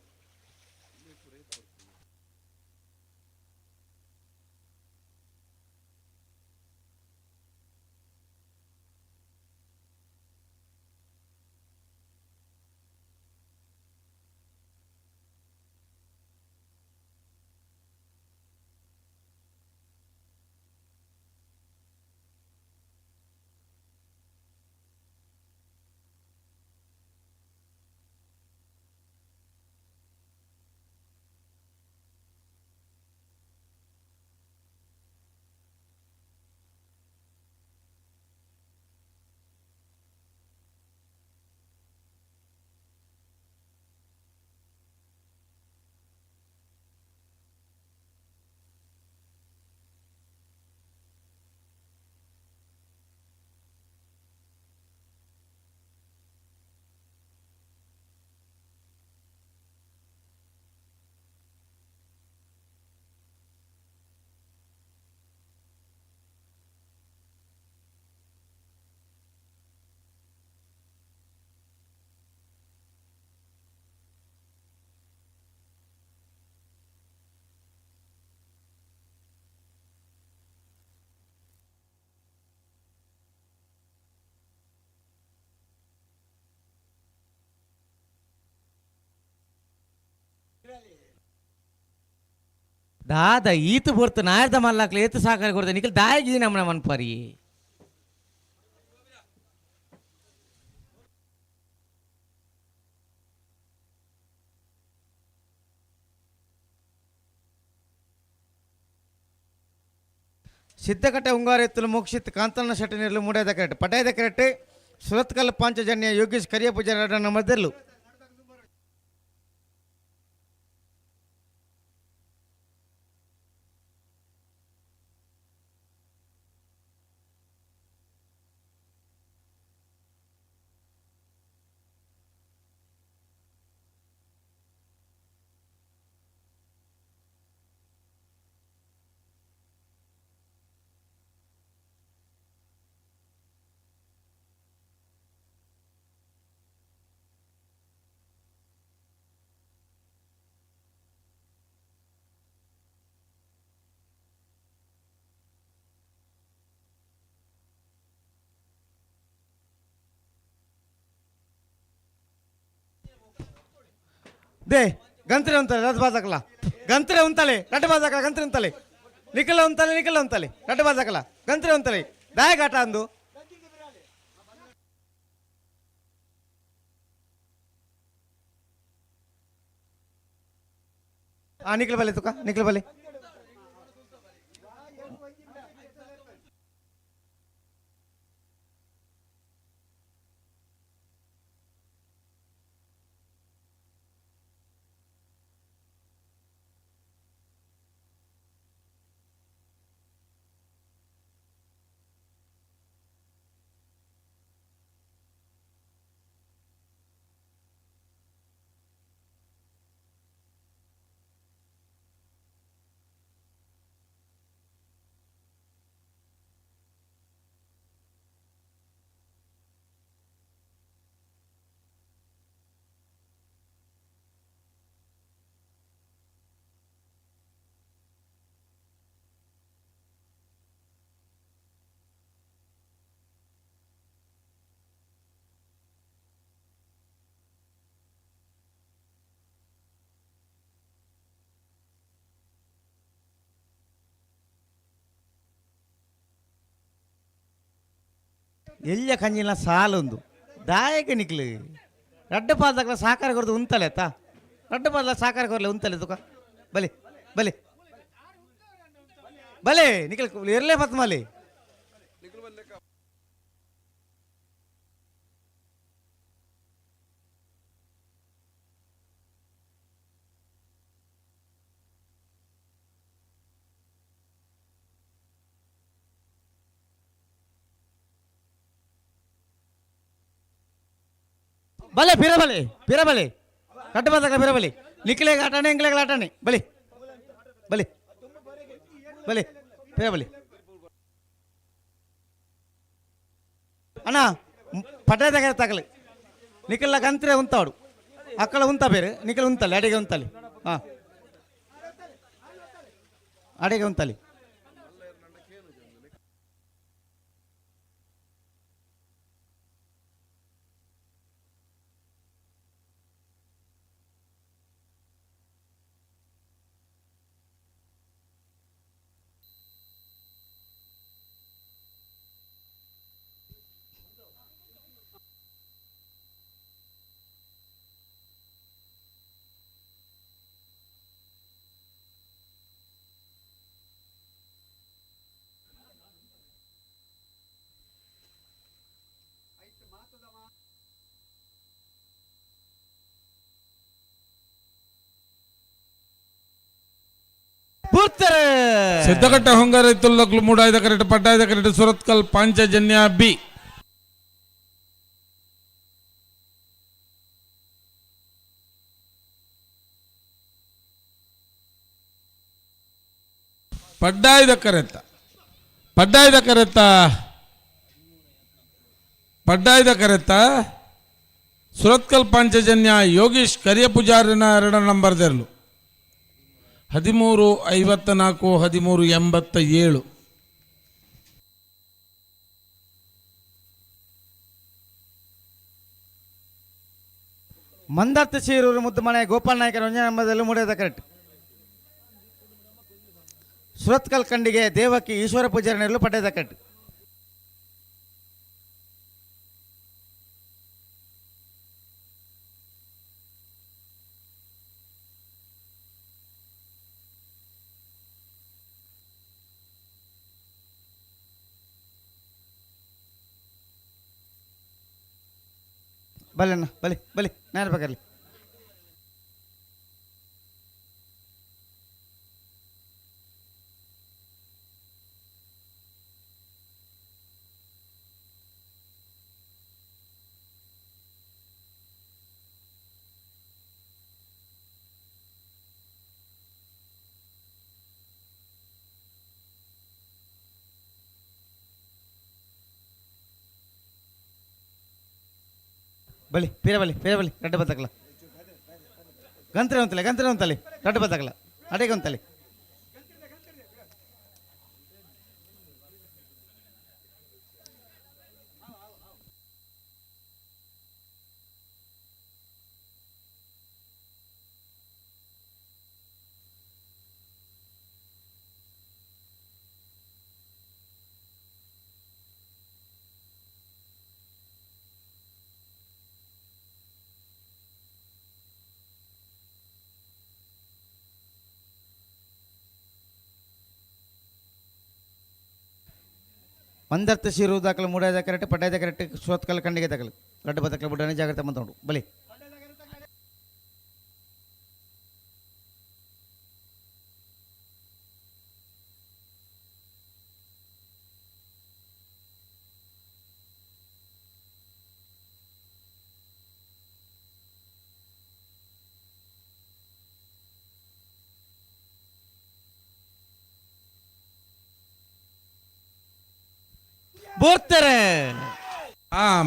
ದಾದ ಈತು ಬೊರ್ತು ನಾಯರ್ದ ಮಲ್ಲಾಕ್ಲೆ ಏತು ಸಾಕಾರ ಕೊಡ್ದೆ ನಿಖಲ್ ದಾಯಿಗೆ ನಮ್ಮನ ಮನ್ಪರಿ ಸಿದ್ದಕಟ್ಟೆ ಉಂಗಾರ ಎತ್ತಲು ಮೋಕ್ಷಿತ್ ಕಾಂತಣ್ಣ ಶೆಟ್ಟನಿರಲು ಮೂಡೇದ ಕರೆಕ್ಟ್ ಪಟಾಯದ ಕರೆಕ್ಟ್ ಸುರತ್ಕಲ್ ಪಾಂಚಜನ್ಯ ಯೋಗೇಶ್ ಕರಿಯ ಪೂಜಾರ ಮದ್ದೆಲ್ಲು They ಗಂತ್ರೆ ಉಂತಲೆ ರಡ್ ಬಾಜಕಲ ಗಂತ್ರೆ ಉಂತಲೆ ರಡ್ ಬಾಜಕಲ ಗಂತ್ರೆ ಉಂತಲೆ ನಿಖಲ ಉಂತಲೆ ನಿಖಲ ಉಂತಲೆ ರಡ್ ಬಾಜಕಲ ಗಂತ್ರೆ ಉಂತಲೆ ದಾಯ ಘಾಟ ಅಂದು. ಆ ನಿಖಲ ಬಲೆ ತುಕ ನಿಖಲ ಬಲೆ. ಎಲ್ಯ ಕಂಜಿನ ಸಾಲೊಂದು ದಾಯಕ ನಿಕ್ಲು ರಡ್ಡ ಪಾದಕ್ಲ ಸಾಕಾರ ಕೊರದು ಉಂತಲೆ ತಾ ರಡ್ಡ ಪಾದಲ ಸಾಕಾರ ಕೊರಲೆ ಉಂತಲೆ ತುಕ ಬಲೆ ಬಲೆ ಬಲೆ ನಿಕ್ಲ ಇರಲೇ ಪತ್ಮಲೆ. ಬಲೆ ಪಿರ ಬಲೆ ಪಿರ ಬಲೆ ಕಟ್ಟ ಬಾದಕ ಪಿರ ಬಲೆ ನಿಕ್ಲೆ ಆಟಾನೆ ಎಂಗ್ಲೆ ಆಟಾನೆ ಬಲೆ ಬಲೆ ಬಲೆ ಪಿರ ಬಲೆ. ಅಣ್ಣ ಪಟ್ಟದ ತಗಲಿ ನಿಖಲ ಗಂತ್ರೆ ಉಂತಾಡು ಅಕ್ಕಳ ಉಂತ ಬೇರೆ ನಿಖಲ ಉಂತಲ್ಲಿ ಅಡಿಗೆ ಉಂತಲ್ಲಿ ಹಾಂ ಅಡಿಗೆ ಉಂತಲ್ಲಿ. ಸಿದ್ದಘಟ್ಟ ಹೊಂಗಾರೈತುಲ್ಲಕ್ಲು ಮೂಡಾಯ್ದ ಕರೆಟ್ ಪಟ್ಟಾಯ್ದ ಕರೆಟ್ ಸುರತ್ಕಲ್ ಪಾಂಚಜನ್ಯ ಬಿ. ಪಡ್ಡಾಯ್ದ ಕರೆತ್ತ ಪಡ್ಡಾಯ್ದ ಕರೆತ್ತ ಪಡ್ಡಾಯ್ದ ಕರೆತ್ತ ಸುರತ್ಕಲ್ ಪಾಂಚಜನ್ಯ ಯೋಗೀಶ್ ಕರಿಯ ಪೂಜಾರಿನ 2 ನಂಬರ್ ದೆರ್ಲು 13:54 13:87. ಮಂದರ್ತಿ ಚೀರೂರು ಮುದ್ದುಮನೆ ಗೋಪಾಲ್ ನಾಯಕರ ಒಂಜನೇ ನಂಬರ್ದಲ್ಲಿ ಮೂಡಿದ ಕರೆಕ್ಟ್. ಸುರತ್ಕಲ್ ಕಂಡಿಗೆ ದೇವಕಿ ಈಶ್ವರ ಪೂಜಾರಿ ನೆರಳು ಪಡೆದ ಕರೆಕ್ಟ್. ಬಲೆ ಅಣ್ಣ ಬಲೆ ಬಲೆ ನಾನು ಬೇಕಲ್ಲಿ. ಬಳಿ ಪೀರ ಬಲಿ ಪೀರ ಬಲಿ ರಡ್ಡ ಬತ್ತಕಲ ಗಂತ್ರೆ ಉಂತಲೆ ಗಂತ್ರೆ ಉಂತಲೆ ರಡ್ಡ ಬತ್ತಕಲ ಅಡೆಗೆ ಉಂತಲೆ. ಮಂದರ್ಥ ಶಿರು ದಾಖಲು ಮೂಡಾದ ಕರೆಕ್ಟ್ ಪಡ್ಡಾದ ಕರೆಕ್ಟ್ ಸೋತ್ಕಲ್ ಕಂಡಿಗೆ ದಾಖಲು ರಡ್ಡು ಬದಕಲು ಬುಡನೆ ಜಾಗ್ರತೆ ಮಂತುಂಡು ಬಲಿ. ಬೋರ್ತಾರೆ.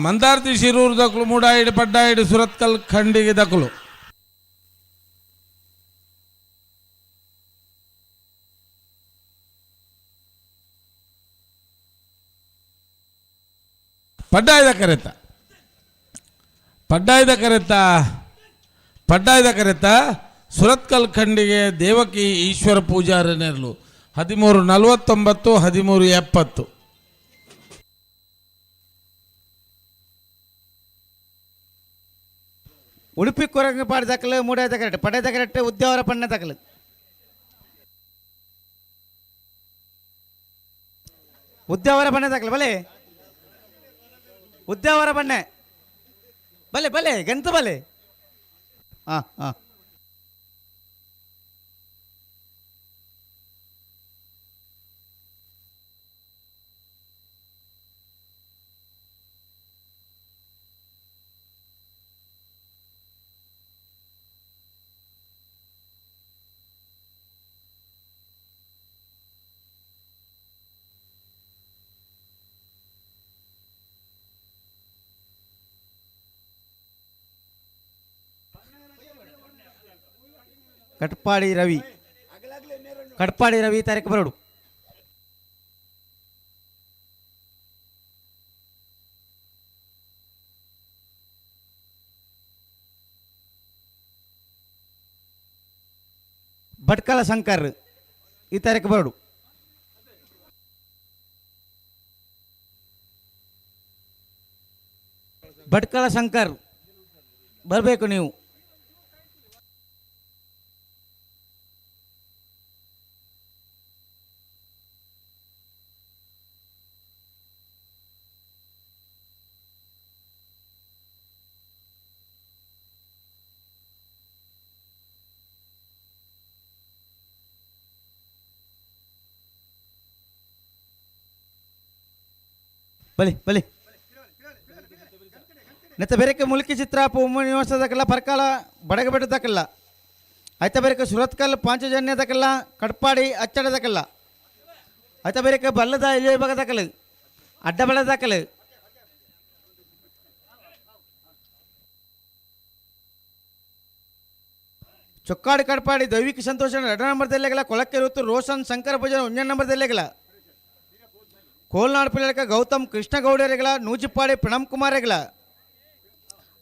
ಮಂದಾರ್ತಿ ಶಿರೂರು ದಕ್ಕಲು ಮೂಡಾಯಿಡು ಪಡ್ಡಾಯಿಡು ಸುರತ್ಕಲ್ ಖಂಡಿಗೆ ದಕ್ಕಲು. ಪಡ್ಡಾಯ್ದ ಕರೆತ ಪಡ್ಡಾಯ್ದ ಕರೆತ ಪಡ್ಡಾಯ್ದ ಕರೆತ ಸುರತ್ಕಲ್ ಖಂಡಿಗೆ ದೇವಕಿ ಈಶ್ವರ ಪೂಜಾರನೆರ್ಲು 13:49 13:70. ಉಡುಪಿ ಕೊರಂಗ ಪಾಡಿ ದಾಖಲು ಮೂಡಾಯ್ದ ಕರೆಕ್ಟ್ ಪಡ್ಡಾಯ್ದ ಕರೆಕ್ಟ್ ಉದ್ಯಾವರ ಪಣ್ಣ ದಾಖಲು. ಉದ್ಯಾವರ ಬಣ್ಣ ದಾಖಲು ಬಲೆ ಉದ್ಯಾವರ ಬಣ್ಣೆ ಬಲೆ ಬಲೆ ಗಂತ ಬಲೆ. ಹಾಂ ಹಾಂ ಕಟ್ಪಾಡಿ ರವಿ ಕಟ್ಪಾಡಿ ರವಿ ತಾರೀಕು ಬರೋಡು. ಭಟ್ಕಳ ಶಂಕರ್ ಈ ತಾರೀಕು ಬರೋಡು. ಭಟ್ಕಳ ಶಂಕರ್ ಬರಬೇಕು ನೀವು. ಬಲಿ ಬಲಿ ನೆತ್ತ ಬೇರೆಕ್ಕೆ ಮುಲ್ಕಿ ಚಿತ್ರಾಪ ನಿವಾಸದಕ್ಕೆಲ್ಲ ಪರ್ಕಾಲ ಬಡಗಬೆಟ್ಟದಕ್ಕೆಲ್ಲ ಆಯ್ತ ಬೇರೆಕ್ಕೆ ಸುರತ್ಕಲ್ ಪಾಂಚಜನ್ಯದಕ್ಕೆಲ್ಲ ಕಟ್ಪಾಡಿ ಅಚ್ಚಡದಕ್ಕೆಲ್ಲ ಆಯ್ತ ಬೇರೆಕ್ಕೆ ಬಲ್ಲದ ಇಲ್ಲಿ ಭಾಗದಕ್ಕಲ್ಲ ಅಡ್ಡ ಬೆಳೆದಕ್ಕಲ್ಲ. ಚೊಕ್ಕಾಡಿ ಕಟ್ಪಾಡಿ ದೈವಿಕ ಸಂತೋಷ ಎರಡನೇ ನಂಬರ್ ದೆಲ್ಲೆಗಲ ಕೊಳಕ್ಕೆ ಋತು ರೋಷನ್ ಶಂಕರ ಭಜನ್ ಒಂದನೇ ನಂಬರ್ ದೆಲ್ಲೆಗಲ ಕೋಲ್ನಾಡು ಪಿಳ್ಳಕ ಗೌತಮ್ ಕೃಷ್ಣಗೌಡರಿಗಳ ನೂಜಿಪ್ಪಾಡಿ ಪ್ರಣಮ್ ಕುಮಾರಿಗಳ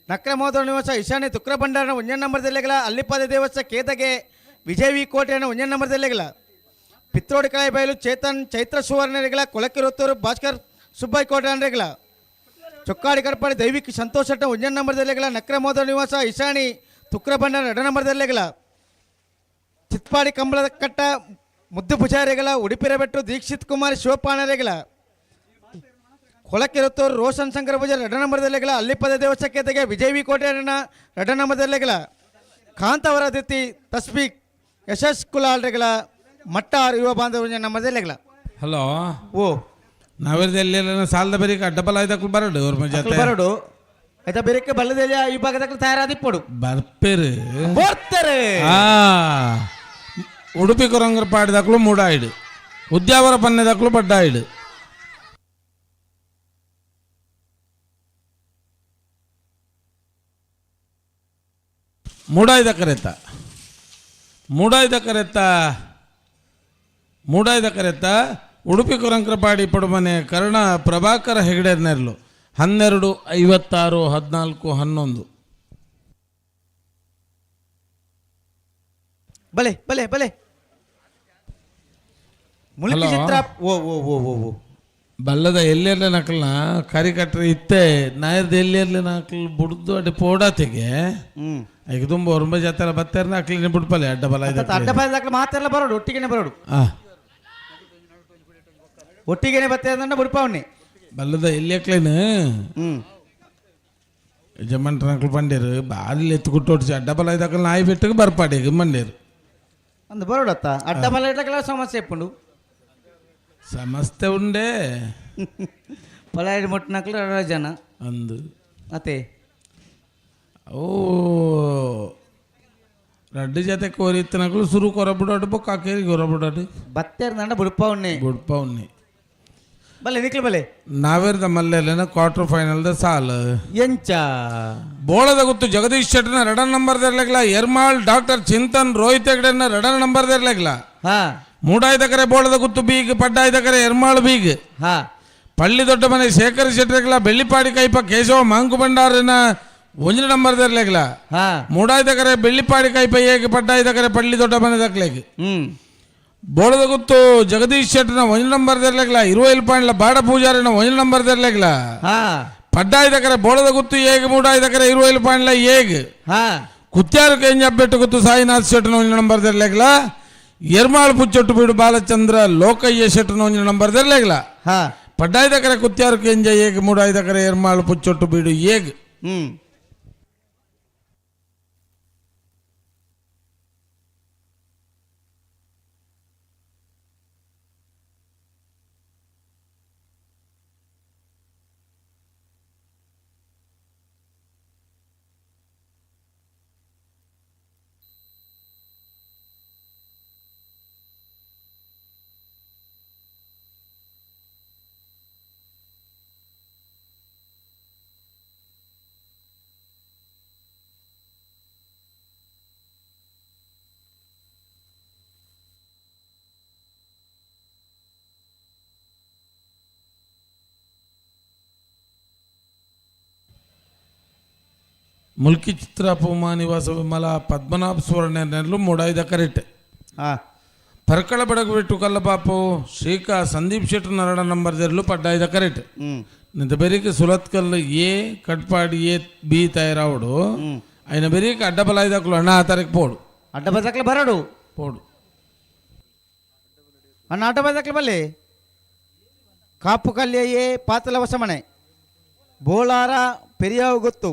ನಕ್ರಮೋದರ ನಿವಾಸ ಈಶಾನ್ಯ ತುಕ್ರ ಭಂಡಾರನ ಒಂದನೇ ನಂಬರ್ ದೆಲ್ಲೆಗಲ ಅಲ್ಲಿಪಾದ ದೇವಸ್ಥಾನ ಕೇದಗೆ ವಿಜಯ್ ವಿ ಕೋಟೆಯನ್ನು ಒಂದನೇ ನಂಬರ್ ದೆಲ್ಲೆಗಲ ಪಿತ್ರೋಡಿ ಕಾಯಿಬೈಲು ಚೇತನ್ ಚೈತ್ರ ಸುವರ್ಣರಿಗಳ ಕೊಳಕಿರುತ್ತೂರು ಭಾಸ್ಕರ್ ಸುಬ್ಬಯ್ಯ ಕೋಟೆಯನ್ರಿಗಳ ಚೊಕ್ಕಾಡಿ ಕಡಪಾಡಿ ದೈವಿಕ ಸಂತೋಷ ಒಂದನೇ ನಂಬರ್ ದೆಲ್ಲೆಗಲ ನಕ್ರಮೋದರ ನಿವಾಸ ಈಶಾನಿ ತುಕ್ರ ಭಂಡಾರ ಎರಡನೇ ನಂಬರ್ ದೆಲ್ಲೆಗಲ ಚಿತ್ಪಾಡಿ ಕಂಬಳದ ಕಟ್ಟ ಮುದ್ದು ಪೂಜಾರಿಗಳ ಉಡುಪಿರಬೆಟ್ಟು ದೀಕ್ಷಿತ್ ಕುಮಾರ್ ಶಿವಪಾಣರಿಗಳ ಕೊಳಕಿರುತ್ತೂರು ರೋಷನ್ ಶಂಕರ ಪೂಜಾರಿ ಎರಡನೇ ನಂಬರ್ ದೆಲ್ಲೆಗಲ ಅಲ್ಲಿಪದ ದೇವಸ್ಥಾನಕ್ಕೆ ವಿಜಯ್ ವಿ ಕೋಟೆಯನ್ನ ಎರಡನೇ ನಂಬರ್ ದೆಲ್ಲೆಗಲ ಕಾಂತವರ ದಿತಿ ತಸ್ಬೀಕ್ ಯಶಸ್ ಕುಲಾಲ್ರಿಗಳ ಮಟ್ಟಾರ್ ಯುವ ಬಾಂಧವ ನಂಬರ್ ದೆಲ್ಲೆಗಲ. ಹಲೋ ಓ ನಾವೆಲ್ಲ ಸಾಲದ ಬರೀಕ ಡಬಲ್ ಆಯ್ತಕ್ಲು ಬರಡು ಅವ್ರ ಜೊತೆ ಬರಡು ಆಯ್ತಾ ಬೇರೆಕ್ಕೆ ಬಲ್ಲದೆಲ್ಲ ಈ ಭಾಗದಾಗ ತಯಾರಾದಿಪ್ಪಡು ಬರ್ಪೇರು ಬರ್ತಾರೆ. ಉಡುಪಿ ಕೊರಂಗರ ಪಾಡಿದಕ್ಲು ಮೂಡಾಯಿಡು ಉದ್ಯಾವರ ಪನ್ನೆದಕ್ಲು ಪಡ್ಡಾಯಿಡು. ಮೂಡಾಯ್ದ ಕರೆತ ಮೂಡಾಯ್ದ ಕರೆತ ಮೂಡಾಯ್ದ ಕರೆತ ಉಡುಪಿ ಕೊರಂಕ್ರಪಾಡಿ ಪಡುಮನೆ ಕರ್ಣ ಪ್ರಭಾಕರ ಹೆಗಡೆ ನೆರಳು 12 56 14 11. ಬಲೆ ಬಲೆ ಬಲೆ ಮುಲ್ಕಿ ಚಿತ್ರ ಓ ಓ ಓ ಓ ಓ ಬಲ್ಲದ ಎಲ್ಲಿರ್ಲೆ ನಕಲ್ನ ಕರಿಕಟ್ರೆ ಇತ್ತೆ ನಾಯರ್ದ ಎಲ್ಲಿರ್ಲೆ ನಕಲ್ ಬುಡ್ದು ಅಡ್ಡೆ ಪೋಡಾತೆಗೆ ಈಗ ತುಂಬ ಒರಂಬ ಜಾತ್ರೆ ಬತ್ತಾರ ನಕ್ಲಿನ ಬುಡ್ಪಲೆ ಅಡ್ಡ ಬಲ ಇದೆ ಅಡ್ಡ ಬಲ ದಾಖಲೆ ಮಾತೆಲ್ಲ ಬರೋಡು ಒಟ್ಟಿಗೆನೆ ಬರೋಡು ಒಟ್ಟಿಗೆನೆ ಬತ್ತೆ ಅಂದ್ರೆ ಬುಡ್ಪಾವಣ್ಣಿ. ಬಲ್ಲದ ಎಲ್ಲಿ ಯಜಮಾನ್ರಕ್ಲು ಬಂಡೇರು ಬಾರಿ ಎತ್ತು ಕುಟ್ಟೋಡ್ಸಿ ಅಡ್ಡ ಬಲ ಇದ್ದಕ್ಕಲ್ಲ ನಾಯಿ ಬೆಟ್ಟಕ್ಕೆ ಬರ್ಪಾಡಿ ಬಂಡೇರು ಅಂದು ಬರೋಡತ್ತ ಅಡ್ಡ ಬಲ ಇಡ್ಲಕ್ಕೆಲ್ಲ ಸಮಸ್ಯೆ ಇಪ್ಪುಂಡು ಸಮಸ್ಯೆ ಉಂಡೆ ಪಲಾಯಿ ಮುಟ್ಟಿನಕ್ಲು ಎರಡು ಜನ ಅಂದು ಅತ್ತೆ ಓ ರಡ್ಡು ಜೊತೆ ಕೋರಿತ್ತನಕ್ಲು ಸುರು ಕೊರಬುಡಾಡು ಬೊಕ್ಕ ಕಾಕೇರಿ ಕೊರಬುಡಾಡು ಬತ್ತೇರ್ ದಂಡ ಬುಡ್ಪ ಉಣ್ಣೆ ಬುಡ್ಪ ಉಣ್ಣೆ ಬಲ್ಲೆ ನಿಕ್ಲು ಬಲ್ಲೆ ನಾವೇರ್ದ ಮಲ್ಲೆಲ್ಲ ಕ್ವಾರ್ಟರ್ ಫೈನಲ್ the ಸಾಲ್ ಎಂಚ ಬೋಳದ ಗೊತ್ತು ಜಗದೀಶ್ ಶೆಟ್ಟರ್ನ ಎರಡನೇ ನಂಬರ್ ದರ್ಲೆಗ್ಲ ಎರ್ಮಾಳ್ ಡಾಕ್ಟರ್ ಚಿಂತನ್ ರೋಹಿತ್ ಹೆಗ್ಡೆನ ಎರಡನೇ ನಂಬರ್ ದರ್ಲೆಗ್ಲ ಹಾ ಮೂಡಾಯ್ದಕರೆ ಬೋಳದ ಗುತ್ತು ಬೀಗ್ ಪಡ್ಡಾಯ್ದಕರೆ ಎರ್ಮಾಳ್ ಬೀಗ್ ಹಾ ಪಳ್ಳಿ ದೊಡ್ಡ ಮನೆ ಶೇಖರ್ ಶೆಟ್ಟರ್ಗ್ಲ ಬೆಳ್ಳಿಪಾಡಿ ಕೈಪ ಕೇಶವ ಮಾಂಕು ಭಂಡಾರಿನ ಒಂಜಿ ನಂಬರ್ ದರ್ಲೆಗ್ಲ ಹಾ ಮೂಡಾಯ್ದಕರೆ ಬೆಳ್ಳಿಪಾಡಿ ಕೈಪ ಏಗ್ ಪಡ್ಡಾಯ್ದಕರೆ ಪಳ್ಳಿ ದೊಡ್ಡ ಮನೆ ದಕ್ಲೆಗ್ ಹ್ಮ್ ಬೋಳದ ಗುತ್ತು ಜಗದೀಶ್ ಶೆಟ್ಟರ್ನ ಒಂಜಿ ನಂಬರ್ ದರ್ಲೆಗ್ಲ ಇರುವೈಲ್ ಪಾಂಡ್ಲ ಬಾಡ ಪೂಜಾರಿನ ಒಂಜಿ ನಂಬರ್ ದರ್ಲೆಗ್ಲ ಹಾ ಪಡ್ಡಾಯ್ದಕರೆ ಬೋಳದ ಗುತ್ತು ಏಗ್ ಮೂಡಾಯ್ದಕರೆ ಇರುವೈಲ್ ಪಾಂಡ್ಲ ಏಗ್ ಹಾ ಕುತ್ಯಾರು ಕೇಂಜಬ್ಬೆಟ್ಟು ಗುತ್ತು ಸಾಯಿನಾಥ್ ಶೆಟ್ಟರ್ನ ಒಂಜಿ ನಂಬರ್ ದರ್ಲೆಗ್ಲ ಎರ್ಮಾಳ್ ಪುಚ್ಚೊಟ್ಟು ಬೀಡು ಬಾಲಚಂದ್ರ ಲೋಕಯ್ಯ ಶೆಟ್ಟರ್ನ ಒಂಜಿ ನಂಬರ್ ದರ್ಲೆಗ್ಲ ಹಾ ಪಡ್ಡಾಯ್ದಕರೆ ಕುತ್ಯಾರು ಕೇಂಜ ಏಗ್ ಮೂಡಾಯ್ದಕರೆ ಎರ್ಮಾಳ್ ಪುಚ್ಚೊಟ್ಟು ಬೀಡು ಏಗ್ ಹ್ಮ್ ಮುಲ್ಕಿ ಚಿತ್ರ ಪೂಮಾ ನಿವಾಸ ವಿಮಲ ಪದ್ಮನಾಭ ಸುವರ್ಣ ನೆರಳು ಮೂಡಾಯ್ದ ಕರೆಕ್ಟ್ ಹಾ ಪರ್ಕಳ ಬಡಗು ಕಲ್ಲಪಾಪು ಶ್ರೀಕಾ ಸಂದೀಪ್ ಶೆಟ್ಟರ್ ನರಡ ನಂಬರ್ ದೆರ್ಲು ಪಡ್ಡಾಯ್ದ ಕರೆಕ್ಟ್ ಹ್ಮ್ ನಿಂತ ಬೆರಿಕೆ ಸುಲತ್ಕಲ್ ಎ ಕಟ್ಪಾಡಿ ಎ ಬಿ ತಯಾರಾವಡು ఆయన బెరికి అడ్డబలాయిదాకులు అన్న ఆ తారీఖు పోడు ಅಡ್ಡ ಬದಕ್ಲೆ ಬರಡು పోడు ಅಣ್ಣ ಅಡ್ಡ ಬದಕ್ಲೆ ಬಲ್ಲೆ ಕಾಪು ಕಲ್ಯಯೇ ಪಾತಲ ವಸಮಣೆ ಬೋಳಾರ ಪೆರಿಯಾವು ಗೊತ್ತು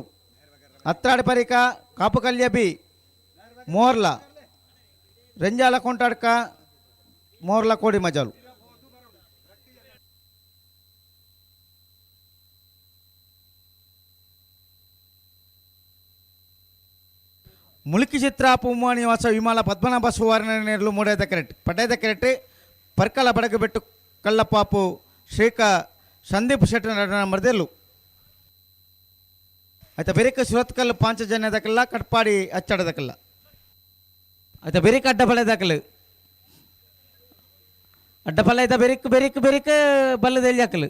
ಅತ್ರಾಡಿ ಪರಿಕ ಕಾಪು ಕಲ್ಯ ಬಿ ಮೋರ್ಲ ರೆಂಜಾಲ ಕೊಂಟಾಡ್ಕ ಮೋರ್ಲ ಕೋಡಿ ಮಜಾಲು ಮುಳುಕಿ ಚಿತ್ರ ಪೂಮ ನಿವಾಸ ವಿಮಲ ಪದ್ಮನಾಭ ಸುವರ್ಣ ನೇರಲು ಮೂಡೈದ ಕರೆಕ್ಟ್ ಪಡ್ಡೈದ ಕರೆಕ್ಟ್ ಪರ್ಕಲ ಬಡಗಬೆಟ್ಟು ಕಳ್ಳಪಾಪು ಶ್ರೀಕ ಸಂದೀಪ್ ಶೆಟ್ಟರ್ ನಡನ ಮರ್ದೆಲ್ಲು ಆಯ್ತಾ ಬೆರಿಕ ಸುರತ್ಕಲ್ ಪಾಂಚಜನ್ಯದಕಲ್ಲ ಕಟ್ಪಾಡಿ ಅಚ್ಚಡದಕಲ್ಲ ಆಯ್ತಾ ಬೆರಿಕ ಅಡ್ಡ ಬಳೆದಕಲು ಅಡ್ಡ ಪಲ್ಲ ಆಯ್ತಾ ಬೆರಿಕ್ ಬೆರಿಕ್ ಬೆರಿಕ್ ಬಲ್ಲದೆಲ್ಲಿ ಹಾಕಲು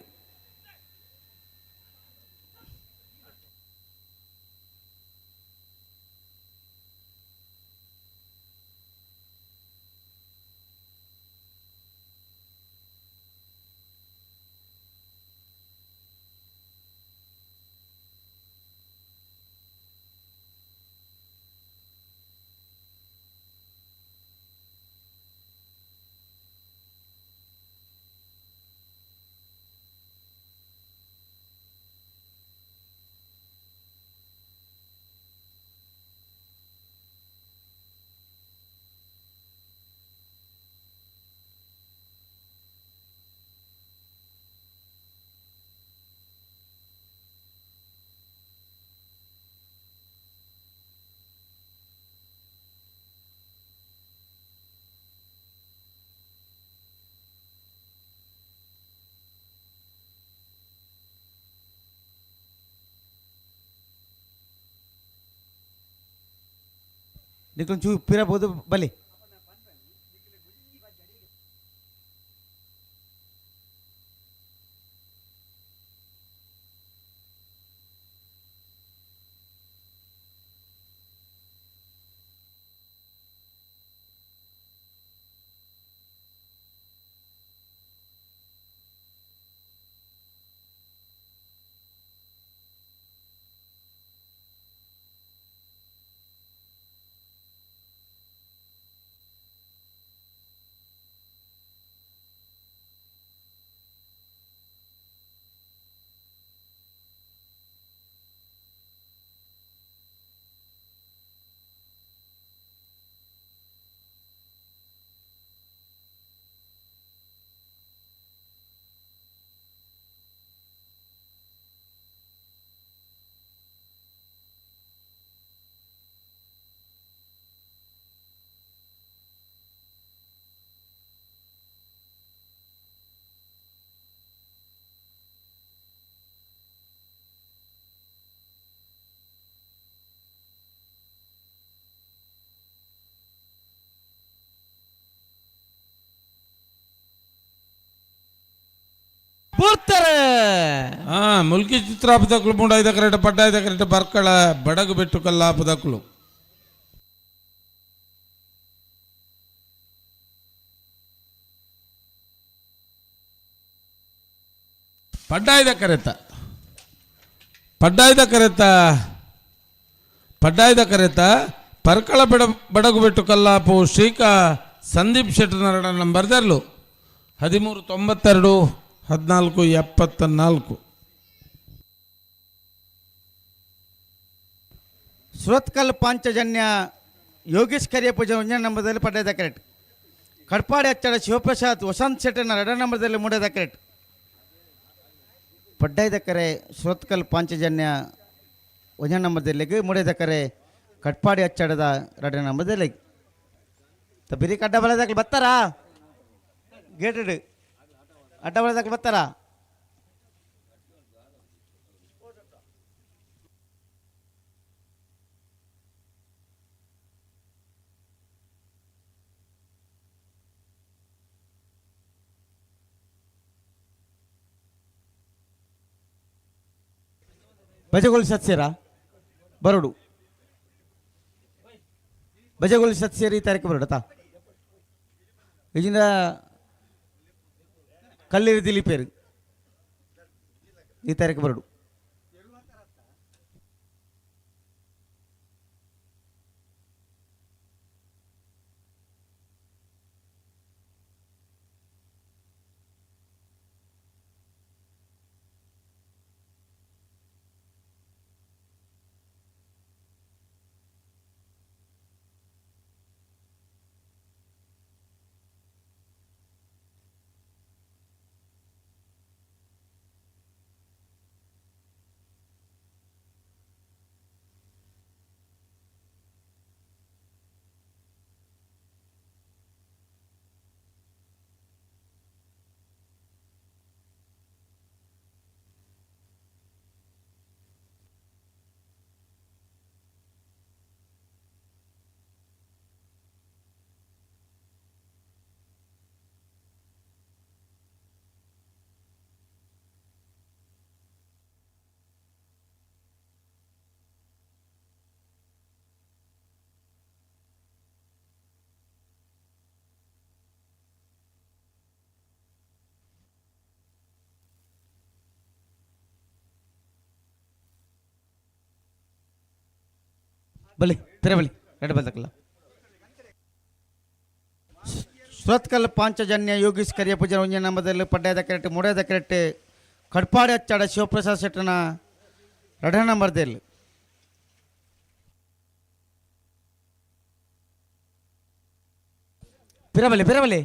ನಿಕ್ಕೊಂಚೂರು ಪಿರಬಹುದು ಬಲಿ. ಬೂರ್ತಾರೆ. ಮುಲ್ಕಿ ಚಿತ್ರಾಪದಕ್ಲು ಮೂಡಾಯ್ದ ಕರೆಕ್ಟ್ ಪಡ್ಡಾಯ್ದ ಕರೆಕ್ಟ್ ಬರ್ಕಳ ಬಡಗು ಬೆಟ್ಟು ಕಲ್ಲಾಪದಕ್ಲು. ಪಡ್ಡಾಯ್ದ ಕರೆತ ಪಡ್ಡಾಯ್ದ ಕರೆತ ಪಡ್ಡಾಯ್ದ ಕರೆತ ಪರ್ಕಳ ಬಡಗು ಬೆಟ್ಟು ಕಲ್ಲಾಪು ಶ್ರೀಕಾ ಸಂದೀಪ್ ಶೆಟ್ಟರ್ ನಂಬರ್ ದರ್ಲು 13 92 14 74. ಸುರತ್ಕಲ್ ಪಾಂಚಜನ್ಯ ಯೋಗೇಶ್ ಕರಿಯ ಪೂಜೆ ಒಂದನೇ ನಂಬರ್ದಲ್ಲಿ ಪಡೆದ ಕರೆಕ್ಟ್. ಕಡ್ಪಾಡಿ ಅಚ್ಚಡ ಶಿವಪ್ರಸಾದ್ ವಸಂತ್ ಶೆಟ್ಟರ್ನ ಎರಡನೇ ನಂಬರ್ದಲ್ಲಿ ಮೂಡದ ಕರೆಕ್ಟ್. ಪಡ್ಡೈದ ಕರೆ ಸುರತ್ಕಲ್ ಪಾಂಚಜನ್ಯ ಒಂದನೇ ನಂಬರ್ದಲ್ಲಿ, ಮೂಡದ ಕರೆ ಕಟ್ಪಾಡಿ ಅಚ್ಚಡದ ಎರಡನೇ ನಂಬರ್ದಲ್ಲಿ. ಬಿರಿ ಅಡ್ಡ ಬಲದಾಗಲಿ ಬರ್ತಾರಾ? ಗೇಟೆಡ್ ಅಡ್ಡ ಬಲದಾಗಲಿ ಬರ್ತಾರಾ? ಬಜಗೋಳಿ ಸತ್ಸೇರ ಬರೋಡು, ಬಜಗೋಳಿ ಸತ್ಸೇರಿ ಈ ತಾರೀಕು ಬರೋಡತಾ. ಇಜಿಂದ ಕಲ್ಲಿರಿ ದಿಲೀಪೇರು ಈ ತಾರೀಕು ಬರೋಡು. ಬಲಿ ತೆರೆ ಬಲಿ ಎರಡು ಬಲ್ತಕ್ಕಲ್ಲ. ಸುರತ್ಕಲ್ ಪಾಂಚಜನ್ಯ ಯೋಗೀಶ್ ಕರಿಯ ಪೂಜೆ ಒಂಜನೇ ನಂಬದಲ್ಲಿ ಪಡ್ಡಾಯದ ಕರೆಕ್ಟ್, ಮೂಡಾಯದ ಕರೆಕ್ಟ್. ಕಡ್ಪಾಡಿ ಅಚ್ಚಾಡ ಶಿವಪ್ರಸಾದ್ ಶೆಟ್ಟನ ಎರಡನೇ ನಂಬರ್ದಲ್ಲಿ. ಪಿರಬಲಿ ಪಿರಬಲಿ.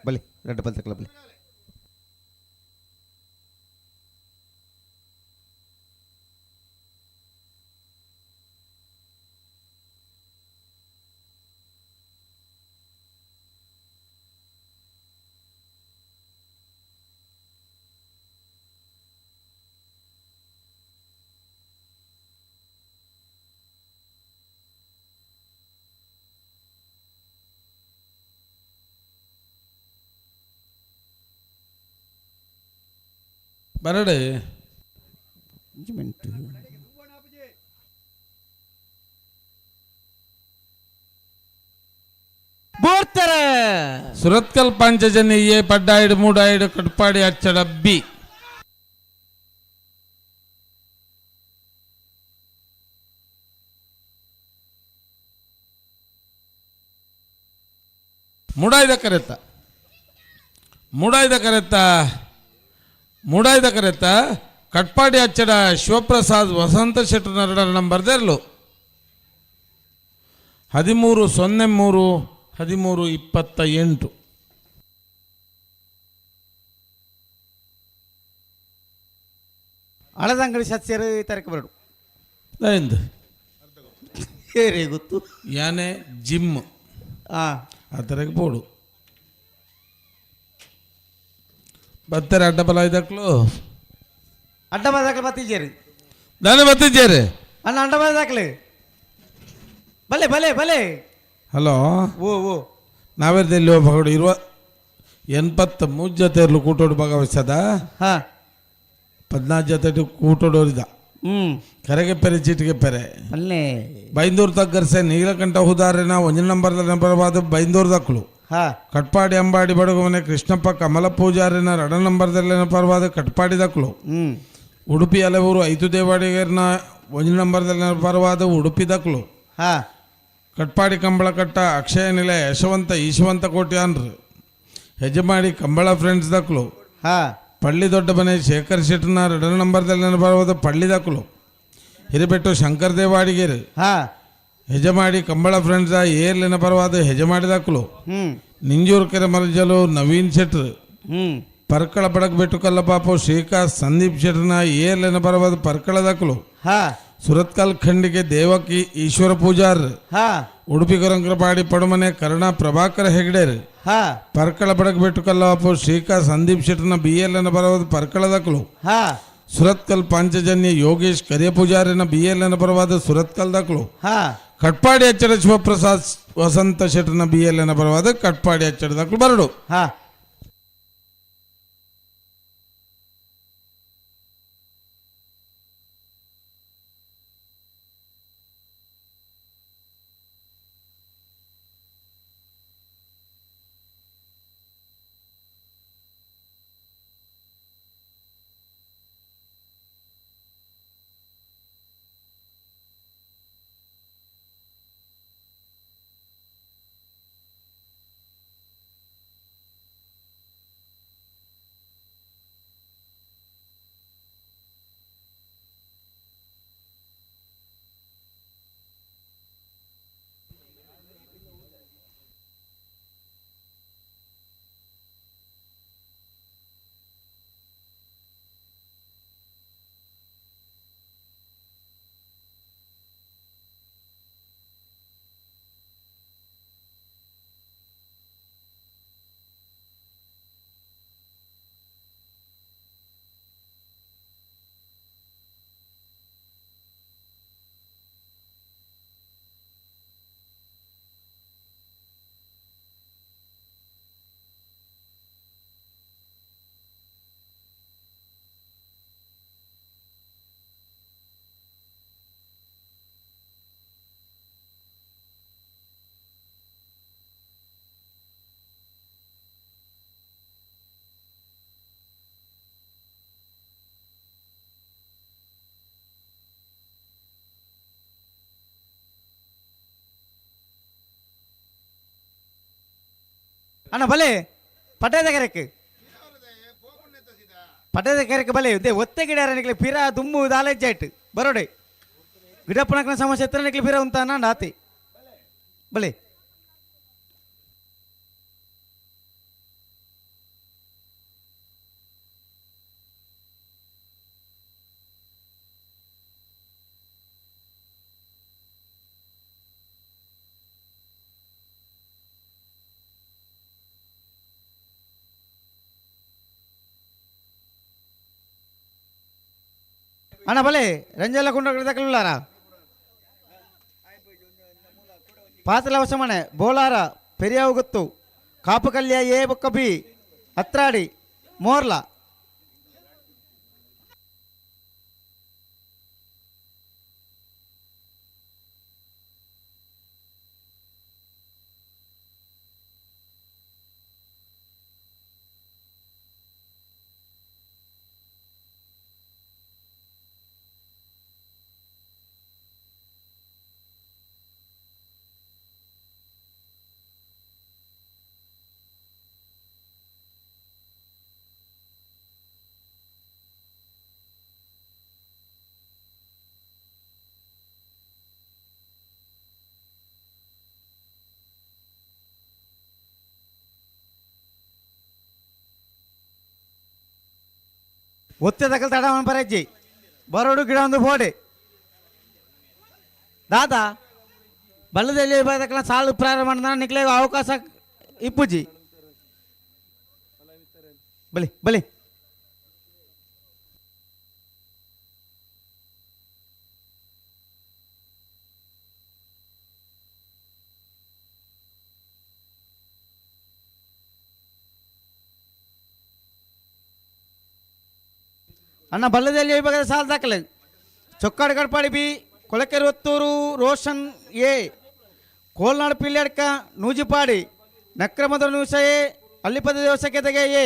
ಬಲಿ ರೆಡ್ ಬಲ್ ತಕ್ಕಲ ಬಲಿ. ಬರಡು ಮಿಂಟು ಬೋರ್ತಾರೆ. ಸುರತ್ಕಲ್ ಪಾಂಚಜನ್ಯ ಎ ಪಡ್ಡಾಯಿಡು ಮೂಡಾಯಿಡು ಕಟ್ಪಾಡಿ ಅಚ್ಚಡ ಬಿ. ಮೂಡಾಯ್ದ ಕರೆತ್ತ, ಮೂಡಾಯ್ದ ಕರೆತ್ತ, ಮೂಡಾಯ್ದ ಕರೆತ್ತ ಕಟ್ಪಾಡಿ ಅಚ್ಚಡ ಶಿವಪ್ರಸಾದ್ ವಸಂತ ಶೆಟ್ಟರ್ ನಂಬರ್ ದೆರ್ಲು. 13:03 13:28. ಹಳದಂಗಡಿ ಸತ್ಯರು ತರಕ ಬರಡು. ಎಂದು ಏರೇ ಗೊತ್ತು. ಯಾನೆ ಜಿಮ್ ಆ ಆ ತರಕ್ಕೆ ಬೋಡು ಬತ್ತಾರೆ ಅಡ್ಡ ಬಲ ಇದ್ದಕ್ಲು. ಅಡ್ಡ ಬದಾಕ್ಲು ಬತ್ತಿದ್ದೇರಿ. ದಾನೆ ಬತ್ತಿದ್ದೇರಿ. ಅಣ್ಣ ಅಡ್ಡ ಬದಾಕ್ಲಿ ಬಲೆ ಬಲೆ ಬಲೆ. ಹಲೋ. ಓ ಓ. ನಾವೇರ್ದಲ್ಲಿ ಒಬ್ಬ ಇರುವ 83 ಜೊತೆ ಇರ್ಲು ಕೂಟೋಡು ಭಾಗವಹಿಸದ. ಹಾ. 14 ಜೊತೆ ಕೂಟೋಡೋರಿದ. ಕರೆಗೆ ಪೆರೆ ಚೀಟಿಗೆ ಪೆರೆ. ಅಲ್ಲೇ. ಬೈಂದೂರು ತಗ್ಗರ್ಸೆ ನೀಲಕಂಠ ಹುದಾರಿನ ಒಂಜಿ ನಂಬರ್ದ ನಂಬರ್ವಾದ ಬೈಂದೂರು ದಕ್ಕಲು. ಹಾ. ಕಟ್ಪಾಡಿ ಅಂಬಾಡಿ ಬಡಗುಮನೆ ಕೃಷ್ಣಪ್ಪ ಕಮಲ ಪೂಜಾರಿನ ರಡ ನಂಬರ್ದಲ್ಲಿ ಪರವಾದ ಕಟ್ಪಾಡಿ ದಕ್ಕಲು. ಉಡುಪಿ ಅಲೆವೂರು ಐತು ದೇವಾಡಿಗರ್ನ ಒಂಜಿ ನಂಬರ್ದಲ್ಲಿ ಪರವಾದ ಉಡುಪಿ ದಕ್ಕಲು. ಹಾ. ಕಟ್ಪಾಡಿ ಕಂಬಳಕಟ್ಟ ಅಕ್ಷಯ ನಿಲಯ ಯಶವಂತ ಈಶವಂತ ಕೋಟ್ಯಾನ್ರು ಹೆಜಮಾಡಿ ಕಂಬಳ ಫ್ರೆಂಡ್ಸ್ ದಕ್ಕಲು. ಹಾ. ಪಳ್ಳಿ ದೊಡ್ಡ ಮನೆ ಶೇಖರ್ ಶೆಟ್ಟನ ರಡ ನಂಬರ್ದಲ್ಲಿ ಪರವಾದ ಪಳ್ಳಿ ದಕ್ಕಲು. ಹಿರಿಬೆಟ್ಟು ಶಂಕರ್ ದೇವಾಡಿಗೇರು. ಹಾ. ಹೆಜಮಾಡಿ ಕಂಬಳ ಫ್ರೆಂಡ್ಸ್ ಏರ್ಲಿನ ಪರವಾದ ಹೆಜಮಾಡಿ ದಕ್ಕಲು. ನಿಂಜೂರು ಕೆರೆ ಮರಜಲು ನವೀನ್ ಶೆಟ್ರು. ಪರ್ಕಳ ಬಡಕ್ ಕಲ್ಲಪಾಪು ಶ್ರೀಕಾಂತ್ ಸಂದೀಪ್ ಶೆಟ್ಟರ್ನ ಏರ್ಲಿನ ಪರವಾದ ಪರ್ಕಳ ದಕ್ಕಲು. ಹಾ. ಸುರತ್ಕಲ್ ಖಂಡಿಗೆ ದೇವಕಿ ಈಶ್ವರ ಪೂಜಾರ್. ಹಾ. ಉಡುಪಿ ಕೊರಂಕರಪಾಡಿ ಪಡುಮನೆ ಕರುಣ ಪ್ರಭಾಕರ ಹೆಗ್ಡೇರ್. ಹಾ. ಪರ್ಕಳ ಬಡಕ್ ಕಲ್ಲಪಾಪು ಶ್ರೀಕಾಂತ್ ಸಂದೀಪ್ ಶೆಟ್ಟರ್ನ ಬಿ ಎಲ್ ಎನ ಪರವಾದ ಪರ್ಕಳ ದಕ್ಕಲು. ಹಾ. ಸುರತ್ಕಲ್ ಪಾಂಚಜನ್ಯ ಯೋಗೇಶ್ ಕರಿಯ ಪೂಜಾರಿನ ಬಿ ಎಲ್ ಎನ ಪರವಾದ ಸುರತ್ಕಲ್ ದಕ್ಕಲು. ಹಾ. ಕಟ್ಪಾಡಿ ಅಚ್ಚಡ ಶಿವಪ್ರಸಾದ್ ವಸಂತ ಶೆಟ್ಟರ್ನ ಬಿ ಎಲ್ ಎನ ಪರವಾದ ಕಟ್ಪಾಡಿ ಅಚ್ಚಡ ದಕ್ಕಲು ಬರಡು. ಹಾ. ಅಣ್ಣ ಬಲೆ ಪಟ್ಟದ ಕೆರೆಕ್ ಪಟ್ಟದ ಕೆರೆಕ್ ಬಲೆ they ಒತ್ತೆ ಗಿಡ ನಿಕ್ಲೆ ಪಿರ ದುಮ್ಮು ದಾಲೇಜ್ ಬರೋಡೆ ಗಿಡಪ್ಪನಕನ ಸಮಸ್ಯೆ ಎತ್ತರ ನಿಕ್ಲೆ ಪಿರ ಉಂತ ಅಣ್ಣ ಆತಿ ಬಲೆ. ಅಣ್ಣ ಬಲೆ ರಂಜಲ್ಲ ಕುಂಡ ತಕಲಾರ ಪಾತಲ ವಸಮನೆ ಬೋಲಾರ ಪೆರಿಯಾವು ಗೊತ್ತು ಕಾಪುಕಲ್ಯ ಎ ಬೊಕ್ಕ ಬಿ ಅತ್ರಾಡಿ ಮೋರ್ಲಾ. ಒತ್ತೆ ತಕಲ್ ತಡ ಪರಜ್ಜಿ ಬರೋಡು ಗಿಡ ಒಂದು ಬೋಡೆ ದಾದಾ ಬಲ್ಲದಲ್ಲಿ ವಿಭಾಗದಕ್ಕಲ ಸಾಲು ಪ್ರಾರಂಭ ಮಾಡಿದ ನಿಕ್ಲೆ ಅವಕಾಶ ಇಪ್ಪುಜಿ. ಬಲಿ ಬಲಿ ಅಣ್ಣ ಬಲ್ಲದಲ್ಲಿ ವಿಭಾಗದ ಸಾಲು ದಾಖಲೆ ಚೊಕ್ಕಾಡು ಗಡ್ಪಾಡಿ ಬಿ ಕೊಳಕೆರೆ ಒತ್ತೂರು ರೋಷನ್ ಎ ಕೋಲ್ನಾಡು ಪಿಲ್ಯಾಡ್ಕ ನೂಜಿಪಾಡಿ ನಕ್ರಮದ ನೂಸ ಎ ಅಲ್ಲಿಪದ ದೇವಸಕ್ಕೆ ಎ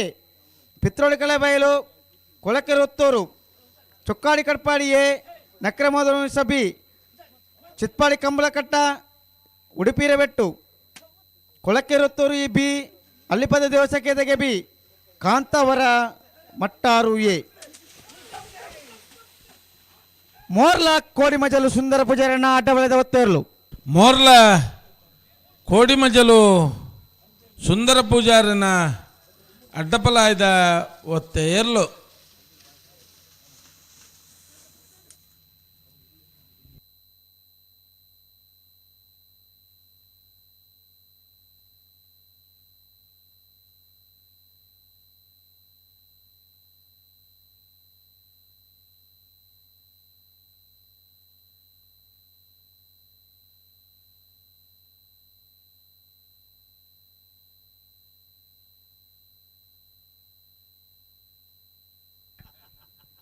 ಪಿತ್ರೋಳಿ ಕಳೆಬಯಲು ಕೊಳಕೆರೆ ಒತ್ತೂರು ಚೊಕ್ಕಾಡಿ ಕಡ್ಪಾಡಿ ಎ ನಕ್ರಮದ ನೂಸ ಬಿ ಚಿತ್ಪಾಡಿ ಕಂಬಳಕಟ್ಟ ಉಡುಪಿರಬೆಟ್ಟು ಕೊಳಕೆರೊತ್ತೂರು ಈ ಬಿ ಅಲ್ಲಿಪದ ದೇವಸಕ್ಕೆ ಬಿ ಕಾಂತಾವರ ಮಟ್ಟಾರು ಎ ಮೋರ್ಲ ಕೋಡಿಮಜಲು ಸುಂದರ ಪೂಜಾರಣ್ಣ ಅಡ್ಡ ಬೆಳೆದ ಒತ್ತೇರ್ಲು. ಮೋರ್ಲ ಕೋಡಿಮಜಲು ಸುಂದರ ಪೂಜಾರನ ಅಡ್ಡಪಲಾಯ್ದ ಒತ್ತೇರ್ಲು.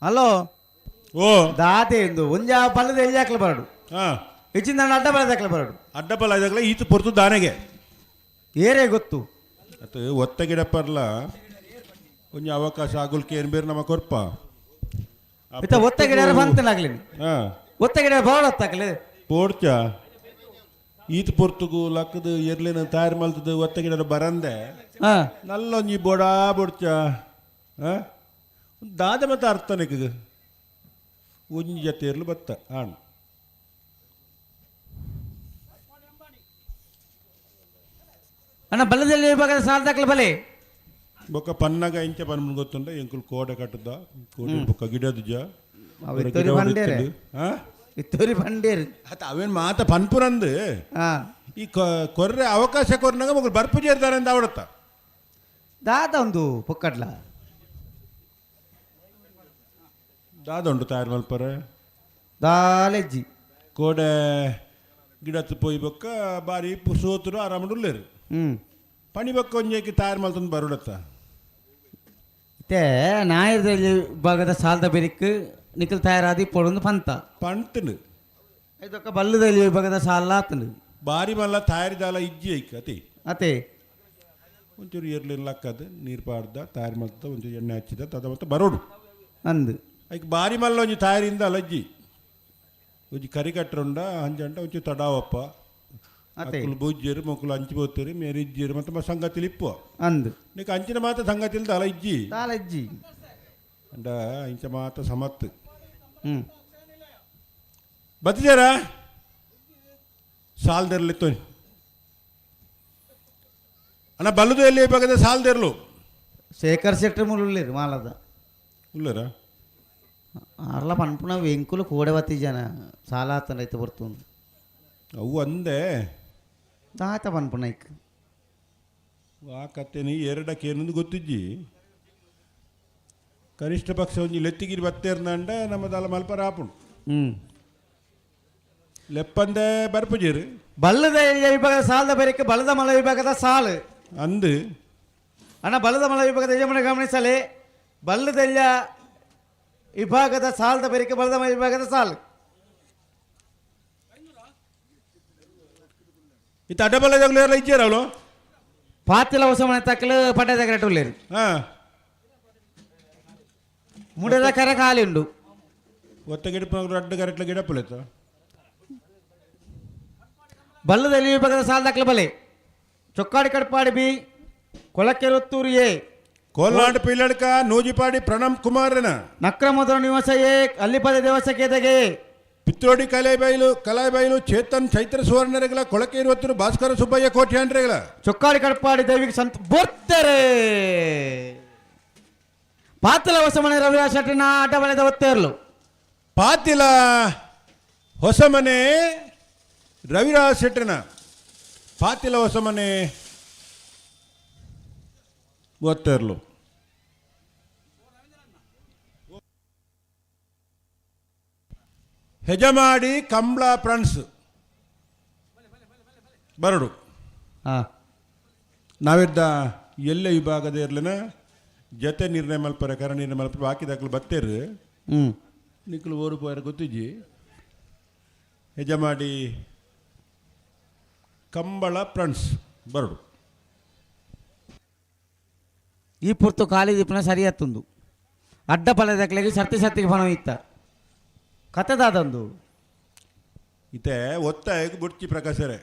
ಹಲೋ. ಓ ದಾತೆ ಇಂದು ಒಂಜ ಬಲ್ಲದ ಎಲ್ಲಿ ಬರಡು ಇಚ್ಚಿಂದ ಅಡ್ಡ ಬಲದಾಕ್ಲ ಬರಡು. ಅಡ್ಡ ಬಲ ಇದಾಗಲ ಈತ ಪೊರ್ತು ದಾನೆಗೆ ಏರೇ ಗೊತ್ತು ಅದು ಒತ್ತ ಗಿಡಪರ್ಲ ಒಂಜಿ ಅವಕಾಶ ಆಗುಲ್ಕೆ ಏನ್ ಬೇರೆ ನಮ್ಮ ಕೊರ್ಪ ಇತ್ತ ಒತ್ತ ಗಿಡ ಬಂತನಾಗ್ಲಿ ಒತ್ತ ಗಿಡ ಬರಡ ಹೊತ್ತಾಗ್ಲಿ ಪೋಡ್ಚ ಈತ ಪೊರ್ತುಗು ಲಕ್ಕದು ಎರ್ಲಿನ ತಯಾರು ಮಲ್ತದ ಒತ್ತ ಗಿಡ ಬರಂದೆ ನಲ್ಲೊಂಜಿ ಬೋಡಾ ಬೋಡ್ಚ ದಾದ ಮತ್ತೆ ಅರ್ಥನಿಕ್ ಒಂಜಿ ಜೊತೆ ಇರ್ಲು ಬತ್ತ ಆಣ್. ಅಣ್ಣ ಬಲ್ಲದಲ್ಲಿ ವಿಭಾಗದ ಸಾಲ ದಾಖಲೆ ಬಲೆ ಬೊಕ್ಕ ಪನ್ನಾಗ ಇಂಚ ಪನ್ಮನ್ ಗೊತ್ತುಂಡ ಎಂಕುಲು ಕೋಡೆ ಕಟ್ಟದ ಕೋಡೆ ಬೊಕ್ಕ ಗಿಡದ ಜ ಇತ್ತೋರಿ ಬಂಡೇರೆ. ಇತ್ತೋರಿ ಬಂಡೇರು ಅತ್ತ ಅವೇನು ಮಾತ ಪನ್ಪುರಂದು ಈ ಕೊರ್ರೆ ಅವಕಾಶ ಕೊರ್ನಾಗ ಮಗಳು ಬರ್ಪು ചേರ್ತಾರೆ ಅಂತ ಅವಡತ್ತ ದಾದ ಒಂದು ಪೊಕ್ಕಡ್ಲ ದಾದ ಉಂಟು ತಯಾರು ಮಲ್ಪರೆ ದಾಲೆಜ್ಜಿ ಕೋಡೆ ಗಿಡತ್ತು ಪೋಯಿ ಬೊಕ್ಕ ಬಾರಿ ಸೋತರು ಆರಾಮಡುಲ್ಲೇರು ಪಣಿ ಬೊಕ್ಕ ಒಂಜೇಕಿ ತಯಾರು ಮಲ್ತಂದು ಬರುಡತ್ತ ಇತ್ತೆ ನಾಯರ್ದಲ್ಲಿ ವಿಭಾಗದ ಸಾಲದ ಬೆರಿಕ್ ನಿಖಲ್ ತಯಾರಾದಿ ಪೊಡೊಂದು ಪಂತ ಪಂತನು ಇದೊಕ್ಕ ಬಲ್ಲದಲ್ಲಿ ವಿಭಾಗದ ಸಾಲ ಆತನು ಬಾರಿ ಮಲ್ಲ ತಯಾರಿದಾಲ ಇಜ್ಜಿ ಐಕ್ ಅತಿ ಅತೆ ಒಂಚೂರು ಎರ್ಲಿನ ಲಕ್ಕದ ನೀರು ಪಾಡ್ದ ತಯಾರು ಮಲ್ತ ಒಂಚೂರು ಎಣ್ಣೆ ಹಚ್ಚಿದ ತದ ಮತ್ತೆ ಬರೋಡು ಅಂದು ಐಕ್ ಬಾರಿ ಮಲ್ಲ ಒಂಜಿ ತಯಾರಿಂದ ಅಲಜ್ಜಿ ಒಂಜಿ ಕರಿ ಕಟ್ಟರುಂಡ ಅಂಜಂಟ ಒಂಚೂರು ತಡಾವಪ್ಪ ಅತೆ. ಅಕ್ಕುಲು ಬೂಜ್ಜೇರು ಮೊಕ್ಕಲು ಅಂಚಿ ಪೋತೇರು ಮೇರೆ ಇಜ್ಜೇರು ಮತ್ತೆ ಸಂಗತಿಲಿ ಇಪ್ಪು ಅಂದು ನೀಕು ಅಂಚಿನ ಮಾತ ಸಂಗತಿಲ್ ದಾಲ ಇಜ್ಜಿ ದಾಲ ಇಜ್ಜಿ ಅಂಡ ಇಂಚ ಮಾತ ಸಮತ್ತು ಹ್ಮ್ ಬತ್ತಿದಾರ ಸಾಲ್ದೆರ್ಲಿ ತೋನಿ ಅಣ್ಣ ಬಲ್ಲದು ಎಲ್ಲಿ ಬೇಕಾದ ಸಾಲ್ದೆರ್ಲು ಶೇಖರ್ ಶೆಟ್ಟಿ ಮುಳ್ಳುಲ್ಲೇರು ಮಾಲದ ಉಳ್ಳರ ಅರ್ಲ ಪನ್ಪುನ ವೆಂಕುಲು ಕೋಡೆ ಜನ ಸಾಲ ಆತನ ರೈತ ಬರ್ತುಂದು ಅವು ಅಂದೆ ತಾತ ಪನ್ಪುನ ಇಕ್ ಆ ಕತ್ತೆನಿ ಎರಡಕ್ಕೆ ಏನಂದು ಗೊತ್ತಿಜ್ಜಿ ಕನಿಷ್ಠ ಪಕ್ಷ ಒಂಜಿ ಲೆತ್ತಿಗಿರಿ ಬತ್ತೇರ್ನಂಡ ನಮ್ಮ ದಲ ಮಲ್ಪರ ಆಪುಂಡು ಲೆಪ್ಪಂದೆ ಬರ್ಪುಜೇರು ಬಲ್ಲದ ವಿಭಾಗದ ಸಾಲದ ಬೇರೆಕ್ಕೆ ಬಲದ ಮಲ ವಿಭಾಗದ ಸಾಲು ಅಂದು ಅಣ್ಣ ಬಲದ ಮಲ ವಿಭಾಗದ ಯಜಮಾನ ಗಮನಿಸಲಿ ಬಲ್ಲದೆಲ್ಲ ವಿಭಾಗದ ಸಾಲದ ಬೇರೆಕ್ಕೆ ಬಲದ ಮಲ ವಿಭಾಗದ ಸಾಲು ಇತ್ತ ಅಡ್ಡಬಲ್ಲದಾಗಲೂ ಇಜ್ಜೇರ ಅವಳು ಪಾತಿಲ ಹೊಸ ಮನೆ ತಕ್ಕಲು ಪಟ್ಟದ ಕರೆಕ್ಟ್ ಉಳ್ಳೇರು ಮುಡದ ಕರೆ ಖಾಲಿ ಉಂಡು ಒತ್ತ ಗಿಡಪ್ಪ ಅಡ್ಡ ಕರೆಕ್ಟ್ ಗಿಡಪ್ಪಲೆತ್ತ ಬಲ್ಲದಲ್ಲಿ ವಿಭಾಗದ ಸಾಲ ದಾಖಲೆ ಬಲೆ ಚೊಕ್ಕಾಡಿ ಕಡ್ಪಾಡಿ ಬಿ ಕೊಳಕೆರೊತ್ತೂರು ಎ ಕೋಲ್ನಾಡು ಪಿಲ್ಲಡ್ಕ ನೂಜಿಪಾಡಿ ಪ್ರಣಮ್ ಕುಮಾರನ ನಕ್ರಮದ ನಿವಾಸ ಎ ಅಲ್ಲಿಪದ ದೇವಸಕ್ಕೆ ಪಿತ್ರೋಡಿ ಕಲಾಯಿಬೈಲು ಕಲಾಯಿಬೈಲು ಚೇತನ್ ಚೈತ್ರ ಸುವರ್ಣರೆಗಳ ಕೊಳಕೆ ಇರುವತ್ತರು ಭಾಸ್ಕರ ಸುಬ್ಬಯ್ಯ ಕೋಟ್ಯಾಂಡ್ರೆಗಳ ಚೊಕ್ಕಾಡಿ ಕಡ್ಪಾಡಿ ದೈವಿಕ ಸಂತ ಬೋರ್ತಾರೆ ಪಾತಿಲ ಹೊಸಮನೆ ರವಿರಾಜ್ ಶೆಟ್ಟಿನ ಅಡ್ಡಬಲದ ಒತ್ತೇರ್ಲು. ಪಾತಿಲ ಹೊಸಮನೆ ರವಿರಾಜ್ ಶೆಟ್ಟನ, ಪಾತಿಲ ಹೊಸಮನೆ ಒತ್ತೇರ್ಲು. ಹೆಜಮಾಡಿ ಕಂಬ್ಳ ಫ್ರೆಂಡ್ಸ್ ಬರಡು. ನಾವಿದ್ದ ಎಲ್ಲ ವಿಭಾಗದ ಇರ್ಲಿನ ಜೊತೆ ನಿರ್ಣಯ ಮಲ್ಪರೆ, ಕರ ನಿರ್ಣಯ ಮಲ್ಪರೆ ಬಾಕಿ ದಾಖಲು ಬತ್ತೇರು. ನಿಕ್ಕಲು ಓರು ಪೋಯರ ಗೊತ್ತಿಜ್ಜಿ. ಹೆಜಮಾಡಿ ಕಂಬಳ ಫ್ರೆಂಡ್ಸ್ ಬರಡು. ಈ ಪುರ್ತು ಖಾಲಿ ದೀಪನ ಸರಿಯತ್ತುಂದು ಅಡ್ಡ ಪಲದಕ್ಲೆಗೆ ಸರ್ತಿ ಸರ್ತಿಗೆ ಪಣ ಇತ್ತ ಕತೆದಾದಂದು. ಇತ್ತೆ ಒತ್ತಾಯ ಬುಡ್ಚಿ ಪ್ರಕಾಶರೇ.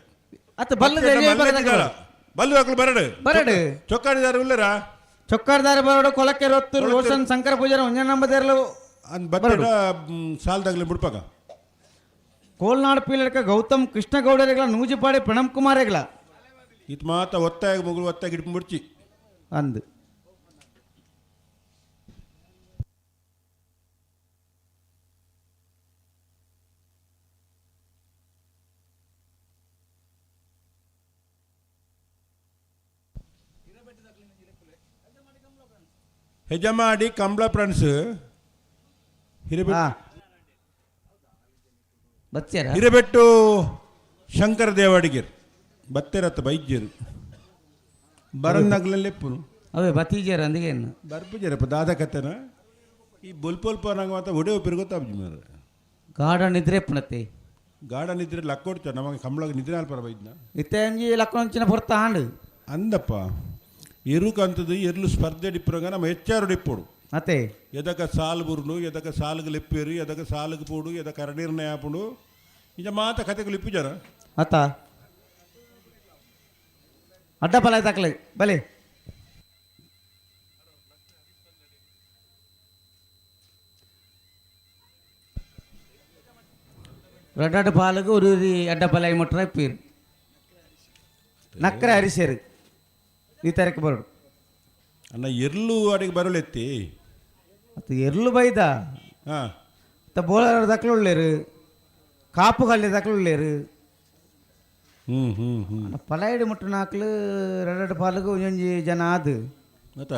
ಅತ್ತ ಬಲ್ಲದ ಎಲ್ಲಿ ಬರದಕ್ಕಲು? ಬಲ್ಲು ದಾಖಲು ಬರಡು. ಬರಡು. ಚೊಕ್ಕಾಡಿದಾರ ಉಲ್ಲರಾ? ಚೊಕ್ಕಾಡಿದಾರ ಬರಡು. ಕೊಲಕ್ಕೆ ರೊತ್ತು ರೋಷನ್ ಶಂಕರ ಪೂಜಾರ ಒಂಜ ನಂಬದೇರ್ಲು. ಅಂದ್ ಬತ್ತಡ ಸಾಲ್ದಾಗ್ಲಿ ಬಿಡ್ಪಾಕ. ಕೋಲ್ನಾಡು ಪೀಲರ್ಕ ಗೌತಮ್ ಕೃಷ್ಣಗೌಡರಿಗಳ ನೂಜಿಪಾಡಿ ಪ್ರಣಮ್ ಕುಮಾರಿಗಳ. ಇತ್ ಮಾತ ಒತ್ತಾಯ ಮುಗುಳು ಒತ್ತಾಯ ಗಿಡ ಮುಡ್ಚಿ. ಅಂದು ಹೆಜಮಾಡಿ ಕಂಬಳ ಫ್ರೆಂಡ್ಸ್ ಹಿರೇಬೆಟ್ಟು ಬಚ್ಚಾರ. ಹಿರೇಬೆಟ್ಟು ಶಂಕರ ದೇವಾಡಿಗೆರ್ ಬತ್ತೆರತ್ತ ಬೈಜ್ಯರು ಬರನ್ನಗ್ಲಲ್ಲೆಪ್ಪುನು. ಅವೇ ಬತ್ತೀಜರ ಅಂದಿಗೆ. ಬರ್ಪುಜರಪ್ಪ ದಾದ ಕತೆನ ಈ ಬೊಲ್ಪೊಲ್ಪ ನಂಗೆ ಮಾತ್ರ ಒಡೆ ಒಪ್ಪಿರು ಗೊತ್ತಾಬ್ಜಿ ಮಾರ್ರೆ. ಗಾರ್ಡನ್ ಇದ್ರೆ ಪುನತ್ತೆ. ಗಾರ್ಡನ್ ಇದ್ರೆ ಲಕ್ಕೊಡ್ತಾರೆ ನಮಗೆ ಕಂಬಳಗ ನಿದ್ರೆ ಅಲ್ಪರ ಬೈದ್ನ. ಇತ್ತೆ ಅಂಜಿ ಲಕ್ಕೊಂಚಿನ ಪೊರ್ತ ಆಂಡು. ಅಂದಪ್ಪ ಎರುಕಂತದ್ದು ಎರ್ಲು ಸ್ಪರ್ಧೆ ಡಿಪ್ಪುರಂಗ ನಮ್ಮ ಹೆಚ್ಚಾರು ಡಿಪ್ಪೋಡು. ಅತ್ತೆ ಎದಕ ಸಾಲು ಬುರುಡು, ಎದಕ ಸಾಲುಗೆ ಲೆಪ್ಪೇರು, ಎದಕ ಸಾಲುಗೆ ಪೋಡು, ಎದಕ ನಿರ್ಣಯ ಆಪುಂಡು, ಇಂಚ ಮಾತ ಕತೆಗಳು ಇಪ್ಪುಜಾರ. ಅತ್ತ ಅಡ್ಡ ಪಲ ತಕ್ಲೆ ಬಲೆ. ரெண்டாட்டு பாலுக்கு ஒரு ஒரு அட்டப்பலை மட்டும் பேர். ನಕ್ಕರೆ ಹರಿಸೇರು ಈ ತರಕ್ಕೆ ಬರೋಡು. ಅಣ್ಣ ಎರ್ಲು ಅಡಿಗೆ ಬರೋಲೆತ್ತಿ. ಅತ್ತ ಎರ್ಲು ಬೈದ. ಅತ್ತ ಬೋಳಾರ ದಕ್ಲು ಉಳ್ಳೇರು, ಕಾಪು ಕಲ್ಲೆ ದಕ್ಲು ಉಳ್ಳೇರು. ಹ್ಞೂ ಹ್ಞೂ ಹ್ಞೂ ಪಲಾಯಿಡು ಮುಟ್ಟು ನಾಕ್ಲು ಎರಡೆರಡು ಪಾಲುಗು ಒಂಜೊಂಜಿ ಜನ ಅದು. ಮತ್ತ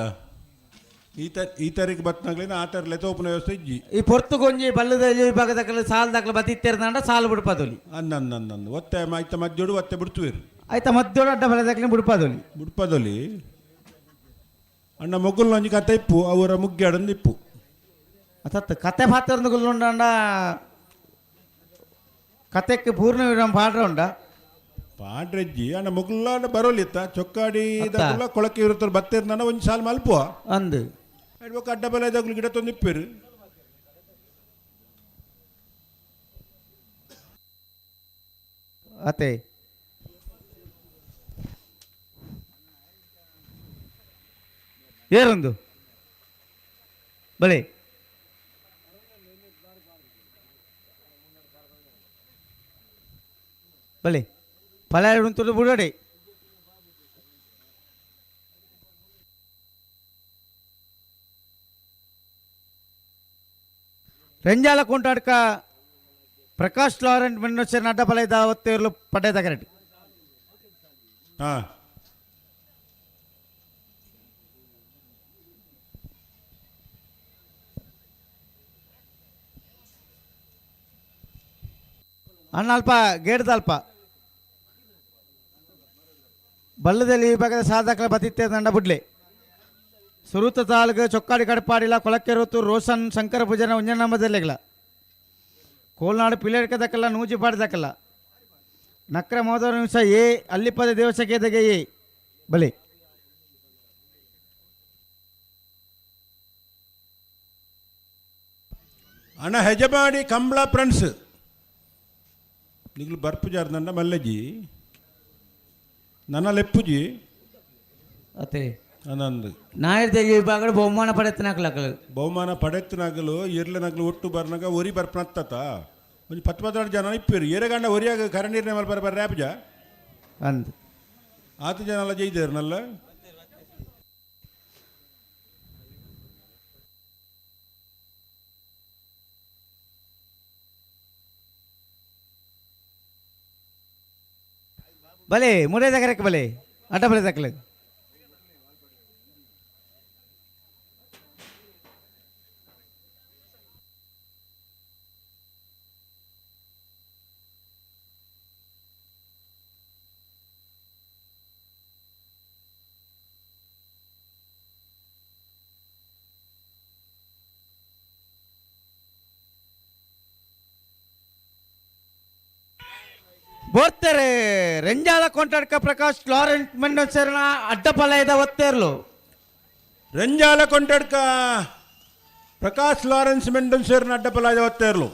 ಈ ತ ಈ ತಾರೀಕು ಬತ್ನಾಗ್ಲಿನ ಆ ತರ ಲೆತೋಪನ ವ್ಯವಸ್ಥೆ ಇಜ್ಜಿ. ಈ ಪೊರ್ತುಗೊಂಜಿ ಬಲ್ಲದ ವಿಭಾಗ ದಕ್ಕಲು ಸಾಲ್ ದಕ್ಕಲು ಬತ್ತಿತ್ತೇರ್ದಾಂಡ ಸಾಲು ಬಿಡ್ಪಾದೊಲಿ. ಅಂದ ಅಂದ ಅಂದ ಅಂದ ಒತ್ತೆ ಆಯ್ತ ಮಧ್ಯೋಡು ಒತ್ತೆ ಬಿಡ್ತುವೇರು. ಆಯ್ತ ಮಧ್ಯೋಡು ಅಡ್ಡ ಬಲ ದಕ್ಕಲು ಬಿಡ್ಪಾದೊಲಿ. ಬಿಡ್ಪಾದೊಲಿ ಅಣ್ಣ ಮೊಗ್ಗುಲ್ ಒಂಜಿ ಕತೆ ಇಪ್ಪು ಅವರ ಮುಗ್ಗ್ಯಾಡಂದು ಇಪ್ಪು. ಅತ್ತತ್ತು ಕತೆ ಪಾತ್ರಂದು ಗುಲ್ಲುಂಡಂಡ ಕತೆಕ್ಕೆ ಪೂರ್ಣ ವಿರಾಮ ಪಾಡ್ರ ಉಂಡ. ಪಾಡ್ರಜ್ಜಿ ಅಣ್ಣ ಮೊಗ್ಲ ಬರೋಲಿತ್ತ ಚೊಕ್ಕಾಡಿ ದಕ್ಕುಲ ಕೊಳಕ್ಕೆ ಇರುತ್ತಾರೆ ಬತ್ತೇರ್ನಾನ ಒಂಜಿ ಸಾಲು ಮಲ್ಪುವ. ಅಂದು ಬೊಕ್ಕ ಅಡ್ಡ ಬಲ ದಕ್ಕಲು ಗಿಡ ತಂದು ಇಪ್ಪೇರು. ಅತ್ತೆ ಏರೊಂದು ಬಲೆ ಬಲೆ ಪಲಾಯ ಉಂಟು ಬುಡಡೆ. ರಂಜಾಲ ಕೊಂಟಾಡ್ಕ ಪ್ರಕಾಶ್ ಲಾರೆಂಟ್ ಮೆನ್ನೊಚ್ಚರ್ ಅಡ್ಡ ಪಲಯ ದಾವತ್ತೇರ್ಲು ಪಡ್ಡೆ ಕರೆಕ್ಟ್. ಅಣ್ಣ ಅಲ್ಪ ಗೇಡ್ದ ಅಲ್ಪ ಬಲ್ಲದಲ್ಲಿ ವಿಭಾಗದ ಸಾಧಕರ ಬತಿತ್ತೆ ತಂಡ ಬುಡ್ಲೆ ಸುರೂತ ತಾಲೂಕು ಚೊಕ್ಕಾಡಿ ಕಡಪಾಡಿಲ ಕೊಳಕೆರೊತ್ತು ರೋಷನ್ ಶಂಕರ ಪೂಜನ ಉಂಜನಂಬದಲ್ಲೆಗ್ಲ ಕೋಲ್ನಾಡು ಪಿಲೇಡ್ಕ ದಕ್ಕಲ್ಲ ನೂಜಿಪಾಡಿ ದಕ್ಕಲ್ಲ ನಕ್ರ ಮೋದರ ನಿಮಿಷ ಎ ಅಲ್ಲಿಪದ ದೇವಸಕೇದಗೆ ಎ ಬಲೆ. ಅಣ್ಣ ಹೆಜಮಾಡಿ ಕಂಬಳ ಫ್ರೆಂಡ್ಸ್ ನಿಗ್ಲು ಬರ್ಪುಜಾರ್ದಂಡ ಮಲ್ಲಜ್ಜಿ ನನ್ನ ಲೆಪ್ಪುಜಿ. ಅತ್ತೆ ಅನ್ನಂದು ನಾಯರ್ ವಿಭಾಗ ಬಹುಮಾನ ಪಡೆತ್ತನಾಕ್ಲಕ್ಕಲು. ಬಹುಮಾನ ಪಡೆತ್ತನಾಗಲು ಇರ್ಲನಾಗ್ಲು ಒಟ್ಟು ಬರ್ನಾಗ ಒರಿ ಬರ್ಪನತ್ತ ಒಂಜಿ ಪತ್ತು ಪತ್ತೆರಡು ಜನ ಇಪ್ಪೇರು ಏರಗಂಡ ಒರಿಯಾಗ ಕರ ನೀರಿನ ಮೇಲೆ ಬರ ಬರ ರ್ಯಾಪ್ಜ ಅಂದು ಆತು ಜನ ಎಲ್ಲ ಜೈದೇರ್ನಲ್ಲ. ಬಲೆ ಮುಡೇದ ಕರೆಕ್ ಬಲೆ ಅಡ್ಡ ಬಲೆ ದಕ್ಕಲೆ ಬೋರ್ತಾರೆ ರೆಂಜಾಲ ಕೊಂಟಾಡ್ಕ ಪ್ರಕಾಶ್ ಲಾರೆಂಟ್ ಮೆಂಡೋನ್ಸರ್ನ ಅಡ್ಡಪಲಯದ ಒತ್ತೇರ್ಲು. ರೆಂಜಾಲ ಕೊಂಟಾಡ್ಕ ಪ್ರಕಾಶ್ ಲಾರೆನ್ಸ್ ಮೆಂಡೋನ್ಸರ್ನ ಅಡ್ಡಪಲಯದ ಒತ್ತೇರ್ಲು.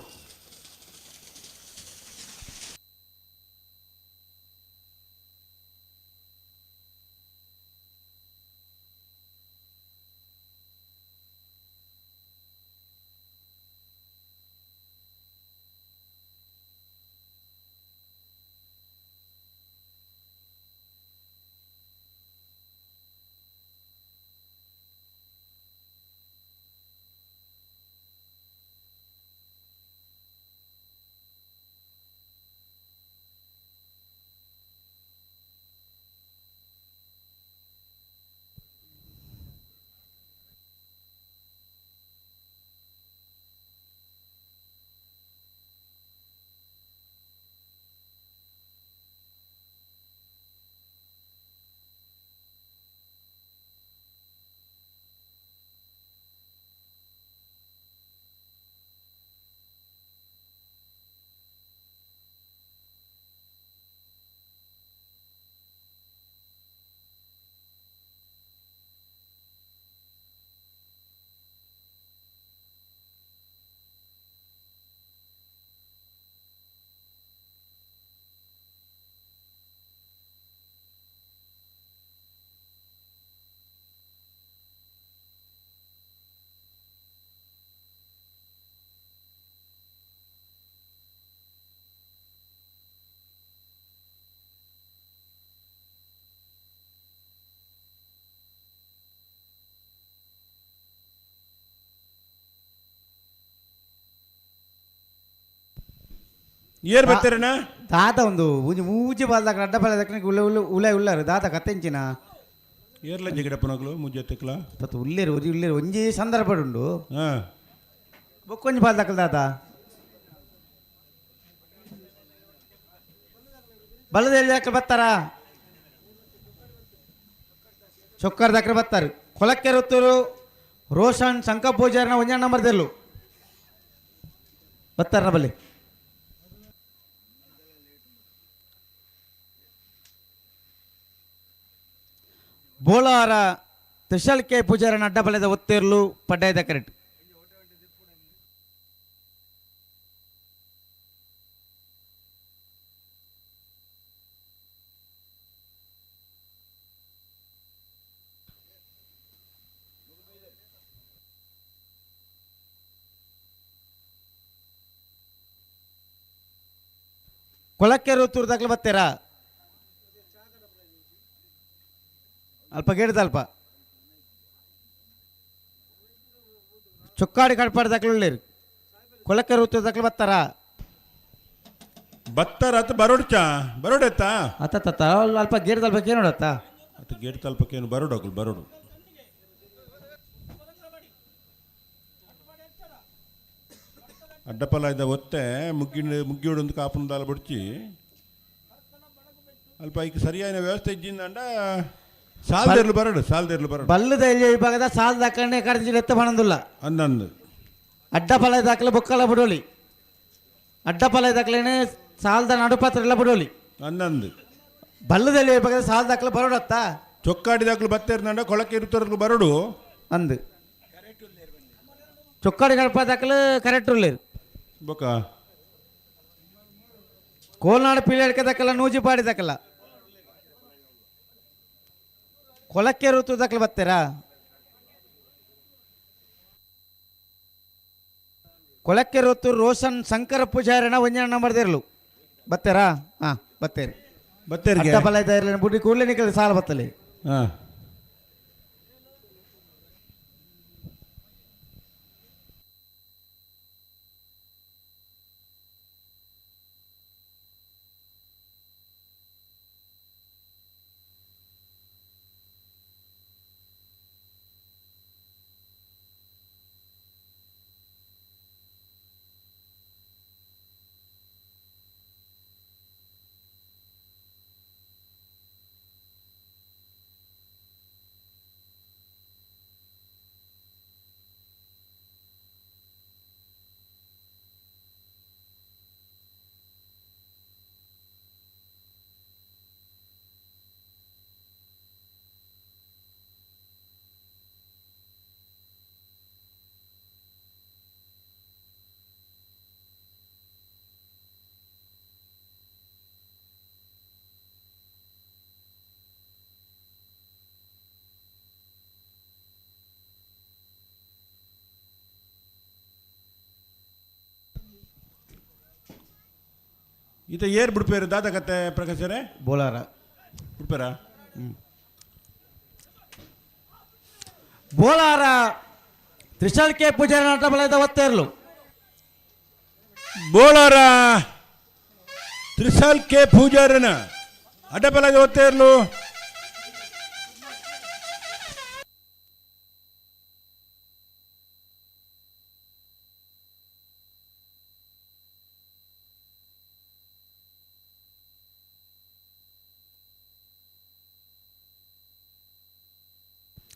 ಏರ್ ಬರ್ತಾರಣ್ಣ? ದಾದ ಒಂದು ಒಂಜಿ ಮೂಜಿ ಬಾಲ್ದಾಗ ಅಡ್ಡ ಬಾಲ್ದಾಗ ಉಳ್ಳೆ ಉಳ್ಳೆ ಉಳ್ಳೆ ಉಳ್ಳಾರು ದಾದ ಕತ್ತೆಂಚಿನ ಏರ್ಲ ಜಿಗಡಪ್ಪನಗಳು ಮುಜ್ಜೆ ತಿಕ್ಲ ಪತ್ತು ಉಲ್ಲೇರು ಒಂಜಿ ಉಲ್ಲೇರು ಒಂಜಿ ಸಂದರ್ಭ ಉಂಡು ಬೊಕ್ಕೊಂಜಿ ಬಾಲ್ದಾಕಲ್ ದಾದ ಬಲದಲ್ಲಿ ಯಾಕೆ ಬರ್ತಾರ ಚೊಕ್ಕರ್ ದಾಕ್ರೆ ಬರ್ತಾರೆ ಕೊಲಕ್ಕೆರುತ್ತೂರು ರೋಷನ್ ಶಂಕ ಪೂಜಾರಿನ ಒಂಜ ನಂಬರ್ ದೆಲ್ಲು ಬರ್ತಾರ ಬಲ್ಲಿ ಬೋಳಾರ ತ್ರಿಶಲ್ ಕೆ ಪೂಜಾರನ ಅಡ್ಡಬಲದ ಒತ್ತೇರ್ಲು ಪಡ್ಡಾಯದ ಕರೆಕ್ಟ್. ಕೊಳಕ್ಕೆ ದಾಖಲೆ ಬರ್ತೀರಾ? ಅಲ್ಪ ಗೇಡ್ದ ಅಲ್ಪ ಚೊಕ್ಕಾಡಿ ಕಡ್ಪಾಡಿ ದಾಖಲೆ ಉಳ್ಳೇರು ಕೊಳಕ್ಕೆ ದಾಖಲೆ ಬರ್ತಾರಾ? ಬತ್ತಾರ ಅತ್ತ ಬರೋಡ್ಚ ಬರೋಡೆತ್ತ ಅತ್ತ ಅಲ್ಪ ಗೇಡ್ ಅಲ್ಪ ಏನು ನೋಡತ್ತ ಅತ್ತ ಗೇಡ್ ತಲ್ಪಕ್ಕೇನು ಬರೋಡು ಬರೋಡು ಅಡ್ಡಪಲ ಇದ್ದ ಒತ್ತೆ ಮುಗ್ಗಿ ಮುಗ್ಗಿಯೋಡೊಂದು ಕಾಪುನ ಬುಡ್ಚಿ ಅಲ್ಪ ಈಗ ಸರಿಯಾದ ವ್ಯವಸ್ಥೆ ಇದ್ದಿಂದಂಡ ಸಾಲ್ದೇರ್ಲು ಬರಡು ಸಾಲ್ದೇರ್ಲು ಬರಡು ಬಲ್ಲದ ಎಲ್ಲಿ ವಿಭಾಗದ ಸಾಲ್ ದಾಖಲೆ ಕರೆದಿ ಎತ್ತ ಬಣಂದುಲ್ಲ ಅಂದಂದು ಅಡ್ಡಪಲ ದಾಖಲೆ ಬೊಕ್ಕಲ ಬಿಡೋಲಿ ಅಡ್ಡಪಲ ದಾಖಲೆನೆ ಸಾಲದ ನಡುಪಾತ್ರ ಎಲ್ಲ ಬಿಡೋಲಿ ಅಂದಂದು ಬಲ್ಲದಲ್ಲಿ ವಿಭಾಗದ ಸಾಲ್ ದಾಖಲೆ ಬರೋಡತ್ತ ಚೊಕ್ಕಾಡಿ ದಾಖಲು ಬತ್ತೇರ್ನಂಡ ಕೊಳಕ್ಕೆ ಇರುತ್ತರ್ಲು ಬರಡು ಅಂದು ಚೊಕ್ಕಾಡಿ ಗಣಪ ದಾಖಲೆ ಕರೆಕ್ಟ್ ಉಳ್ಳೇರು ಬೊಕ್ಕ ಕೋಲ್ನಾಡು ಪಿಳ್ಳಿ ದಾಖಲ ನೂಜಿಪಾಡಿ ದಾಖಲ ಕೊಲಕ್ಕೆ ಋತು ದಾಖಲೆ ಬರ್ತೀರಾ? ಕೊಳಕ್ಕೆ ಋತು ರೋಷನ್ ಶಂಕರ ಪೂಜಾರಿನ ಒಂಜನ ನಂಬರ್ ದೇರ್ಲು ಬರ್ತೀರಾ? ಹಾಂ ಬತ್ತೇರಿ ಬತ್ತೇರಿಗೆ ಅಡ್ಡಪಲ ಇದ್ದ ಬುಡ್ಡಿ ಕೂಡಲೇ ನಿಕಲ್ ಸಾಲ ಬತ್ತಲಿ. ಹಾಂ ಈತ ಏರ್ ಬಿಡ್ಪೇರು ದಾದ ಕತೆ ಪ್ರಕಾಶರೇ? ಬೋಲಾರ. ಬಿಡ್ಪೇರಾ? ಬೋಲಾರ ತ್ರಿಶಾಲ್ ಕೆ ಪೂಜಾರಿ ನಾಟ ಬಲದ ಒತ್ತೇರ್ಲು. ಬೋಳಾರ ತ್ರಿಶಾಲ್ ಕೆ ಪೂಜಾರನ ಅಡ್ಡಬಲದ ಒತ್ತೇರ್ಲು.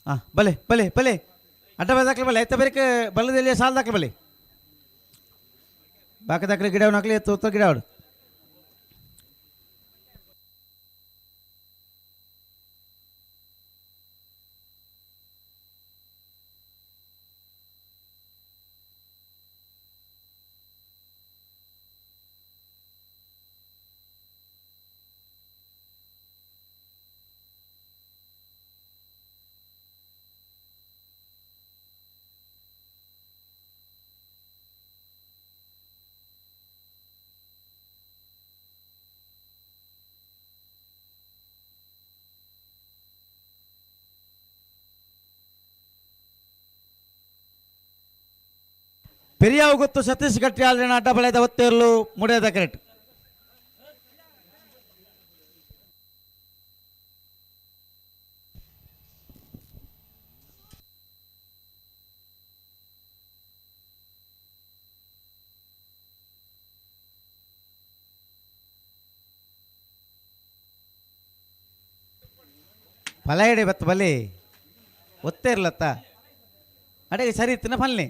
ಹಾಂ, ಬಲೆ ಬಲೆ ಬಲೆ, ಅಡ್ಡ ದಾಖಲೆ ಬಲೆ, ಐತ ಬೇರೆ ಬಲ್ಲದಲ್ಲಿ ಸಾಲ ದಾಖಲೆ ಬಲೆ, ಬಾಕಿ ದಾಖಲೆ ಗಿಡ ಹಾಕ್ಲಿ ತೋತ ಗಿಡ ಅವಡು. ಪೆರಿಯಾವು ಗೊತ್ತು ಸತೀಶ್ ಗಟ್ಟಿ ಆಲ್ರಿನ ಅಡ್ಡ ಬಳೆದ ಒತ್ತೇರ್ಲು ಮುಡಿಯದ ಕರೆಕ್ಟ್. ಫಲ ಇಡೆ ಬತ್ತ ಬಲಿ ಒತ್ತೇರ್ಲತ್ತ ಅಡೆ ಸರಿ ಇತ್ತಿನ ಫಲ್ನಿ.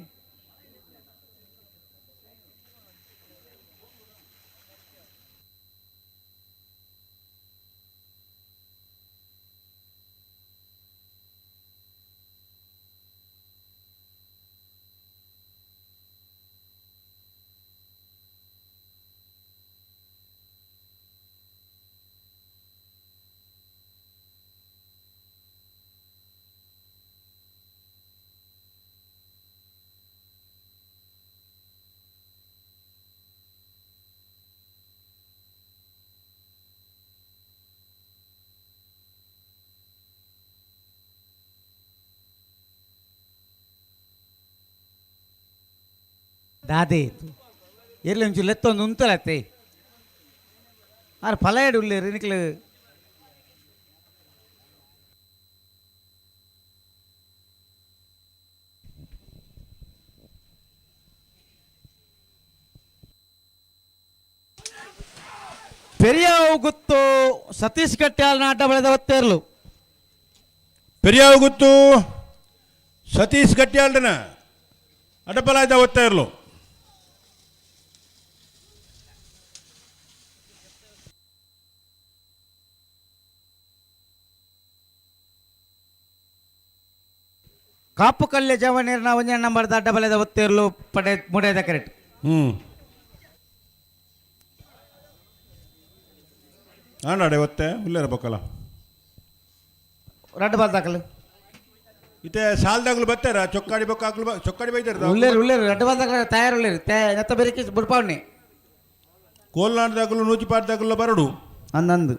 ದಾದೆ ಇತ್ತು ಎಲ್ಲಿ ಒಂಚೂರು ಲೆತ್ತೊಂದು ಉಂತಲತ್ತೆ ಆರ್ ಫಲ ಇಡುಲ್ಲೇರು ನಿಕ್ಲು. ಪೆರಿಯಾವು ಗುತ್ತು ಸತೀಶ್ ಕಟ್ಯಾಲ್ ನಾಟ ಬೆಳೆದ ಒತ್ತೇರ್ಲು. ಪೆರಿಯಾವು ಗುತ್ತು ಸತೀಶ್ ಗಟ್ಟಿಯಾಲ್ರನ ಅಡ್ಡಬಲಾಯ್ದ ಒತ್ತೇರ್ಲು. ಕಾಪು ಕಲ್ಯ ಜವನೀರ್ನ ಒಂಜನೇ ನಂಬರ್ ಅಡ್ಡ ಬಲೆದ ಒತ್ತೇರ್ಲು ಪಡೆ ಮುಡಿಯದ ಕರೆಕ್ಟ್. ಆಂಡಾಡೆ ಒತ್ತೆ ಉಲ್ಲೇರ ಬೊಕ್ಕಲ. ರಡ್ಡು ಬಾಲ್ ದಾಖಲು. ಇತ್ತೆ ಸಾಲ್ದಾಗ್ಲು ಬತ್ತಾರ ಚೊಕ್ಕಾಡಿ ಬೊಕ್ಕ ಹಾಕ್ಲು ಚೊಕ್ಕಾಡಿ ಬೈತಾರ. ಉಲ್ಲೇರು ಉಲ್ಲೇರು ರಡ್ಡು ಬಾಲ್ ದಾಖಲೆ ತಯಾರು ಉಲ್ಲೇರು ನೆತ್ತ ಬೆರಿಕೆ ಬುಡ್ಪಾವಣಿ. ಕೋಲ್ನಾಡ್ದಾಗಲು ನೂಚಿಪಾಡ್ದಾಗಲು ಬರಡು. ಅಂದಂದು.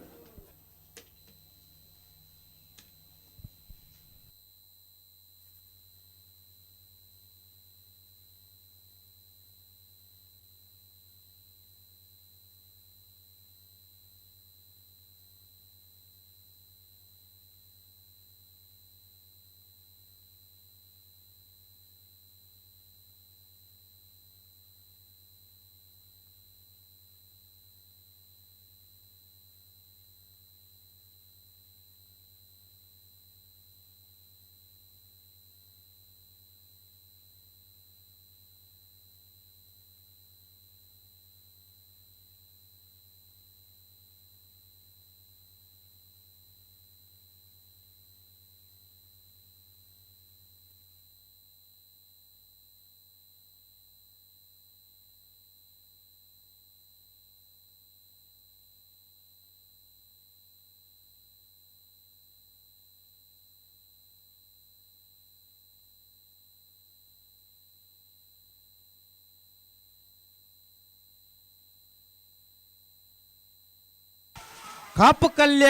Kapu ಕಲ್ಯ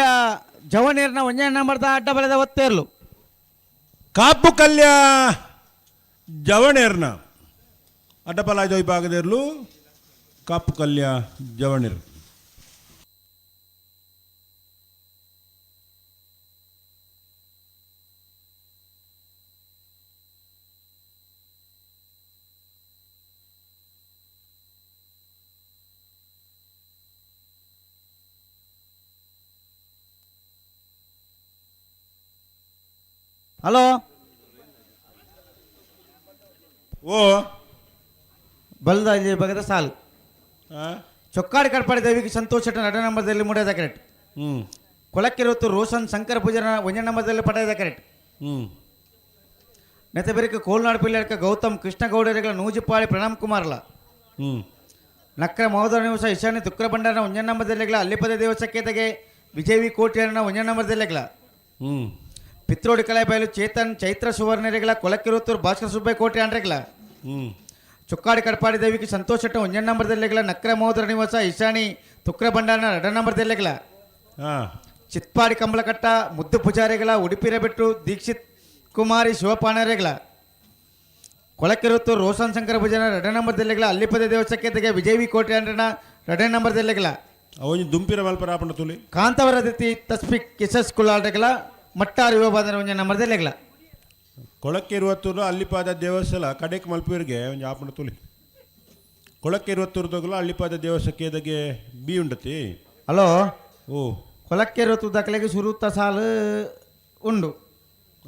ಜವನೇರ್ನ ಒಂಜನೇ ನಂಬರ್ದ ಅಡ್ಡ ಬಲದ ಒತ್ತೇರ್ಲು. ಕಾಪು ಕಲ್ಯ ಜವಣೇರ್ನ ಅಡ್ಡಪಲಾಯ್ದ ವಿಭಾಗದಿರ್ಲು ಕಾಪು ಕಲ್ಯ ಜವಣೇರ್. ಹಲೋ ಓ ಬಲ್ದ ಇಲ್ಲಿ ಬಗದ ಸಾಲು. ಚೊಕ್ಕಾಡಿ ಕಡ್ಪಾಡಿ ದೇವಿಗೆ ಸಂತೋಷ ನಟ ನಂಬರ್ದಲ್ಲಿ ಮೂಡದ ಕರೆಕ್ಟ್. ಕೊಳಕ್ಕಿರುತ್ತು ರೋಷನ್ ಶಂಕರ ಪೂಜಾರ ಒಂಜ ನಂಬರ್ದಲ್ಲಿ ಪಡೆದ ಕರೆಕ್ಟ್. ನೆತಬೆರಿಕ ಕೋಲ್ನಾಡು ಪಿಲ್ಲರ್ಕ ಗೌತಮ್ ಕೃಷ್ಣಗೌಡರಿಗಳ ನೂಜಿಪಾಳಿ ಪ್ರಣಾಮ್ ಕುಮಾರ್ಲ. ನಕ್ರ ಮಹೋದರ ನಿವಾಸ ಈಶಾನ್ಯ ತುಕ್ರ ಭಂಡಾರನ ಒಂಜ ನಂಬರ್ದಲ್ಲಿಗಳ ಅಲ್ಲಿಪದ ದೇವಸಕ್ಕೇತೆಗೆ ವಿಜಯ್ ವಿ ಕೋಟಿಯರನ ಒಂಜ ನಂಬರ್ದಲ್ಲಿಗಳ. ಪಿತ್ರೋಡಿ ಕಲೆ ಬಯಲು ಚೇತನ್ ಚೈತ್ರ ಸುವರ್ಣರಿಗಳ ಕೊಲಕ್ಕಿರುತ್ತೂರು ಭಾಸ್ಕರ ಸುಬ್ಬಯ್ಯ ಕೋಟೆ ಅಂಡ್ರೆಗಳ. ಚೊಕ್ಕಾಡಿ ಕಡ್ಪಾಡಿ ದೇವಿಗೆ ಸಂತೋಷ ಶೆಟ್ಟ ಒಂಜ ನಂಬರ್ದಲ್ಲಿಗಳ ನಕ್ರ ಮಹೋದರ ನಿವಾಸ ಈಶಾನಿ ತುಕ್ರ ಭಂಡಾರನ ಎರಡ ನಂಬರ್ದಲ್ಲಿಗಳ. ಚಿತ್ಪಾಡಿ ಕಂಬಳಕಟ್ಟ ಮುದ್ದು ಪೂಜಾರಿಗಳ ಉಡುಪಿರ ಬೆಟ್ಟು ದೀಕ್ಷಿತ್ ಕುಮಾರಿ ಶಿವಪಾಣರೆಗಳ. ಕೊಳಕಿರುತ್ತೂರು ರೋಷನ್ ಶಂಕರ ಭುಜನ ಎರಡ ನಂಬರ್ದಲ್ಲಿಗಳ ಅಲ್ಲಿಪದ ದೇವಸಕ್ಕೇತೆಗೆ ವಿಜಯ್ ವಿ ಕೋಟೆ ಅಂಡ್ರನ ಎರಡ ನಂಬರ್ದಲ್ಲಿಗಳ. ಅವನು ದುಂಪಿರ ಮಲ್ಪರ ಆಪಣ ತುಲಿ. ಕಾಂತವರದಿತಿ ತಸ್ಪಿಕ್ ಕಿಸಸ್ ಕುಲಾಡ್ರೆಗಳ ಮಟ್ಟಾರು ಯುವ ಒಂಜ ನಂಬರ್ದಲ್ಲಿಗಳ. ಕೊಳಕ್ಕೆ ಇರುವತ್ತೂರು ಅಲ್ಲಿಪಾದ ದೇವಸ್ಥಾನ ಕಡೆಕ್ ಮಲ್ಪೂರಿಗೆ ಒಂಜಿ ಆಪಣ ತುಲಿ. ಕೊಳಕ್ಕೆ ಇರುವತ್ತೂರ್ದಾಗಲ ಅಲ್ಲಿಪಾದ ದೇವಸ್ಥಾನಕ್ಕೆ ಬಿ ಉಂಡತಿ. ಹಲೋ ಓ ಕೊಲಕ್ಕೆ ಇರುವತ್ತು ದಾಖಲೆಗೆ ಸುರುತ್ತ ಸಾಲು ಉಂಡು.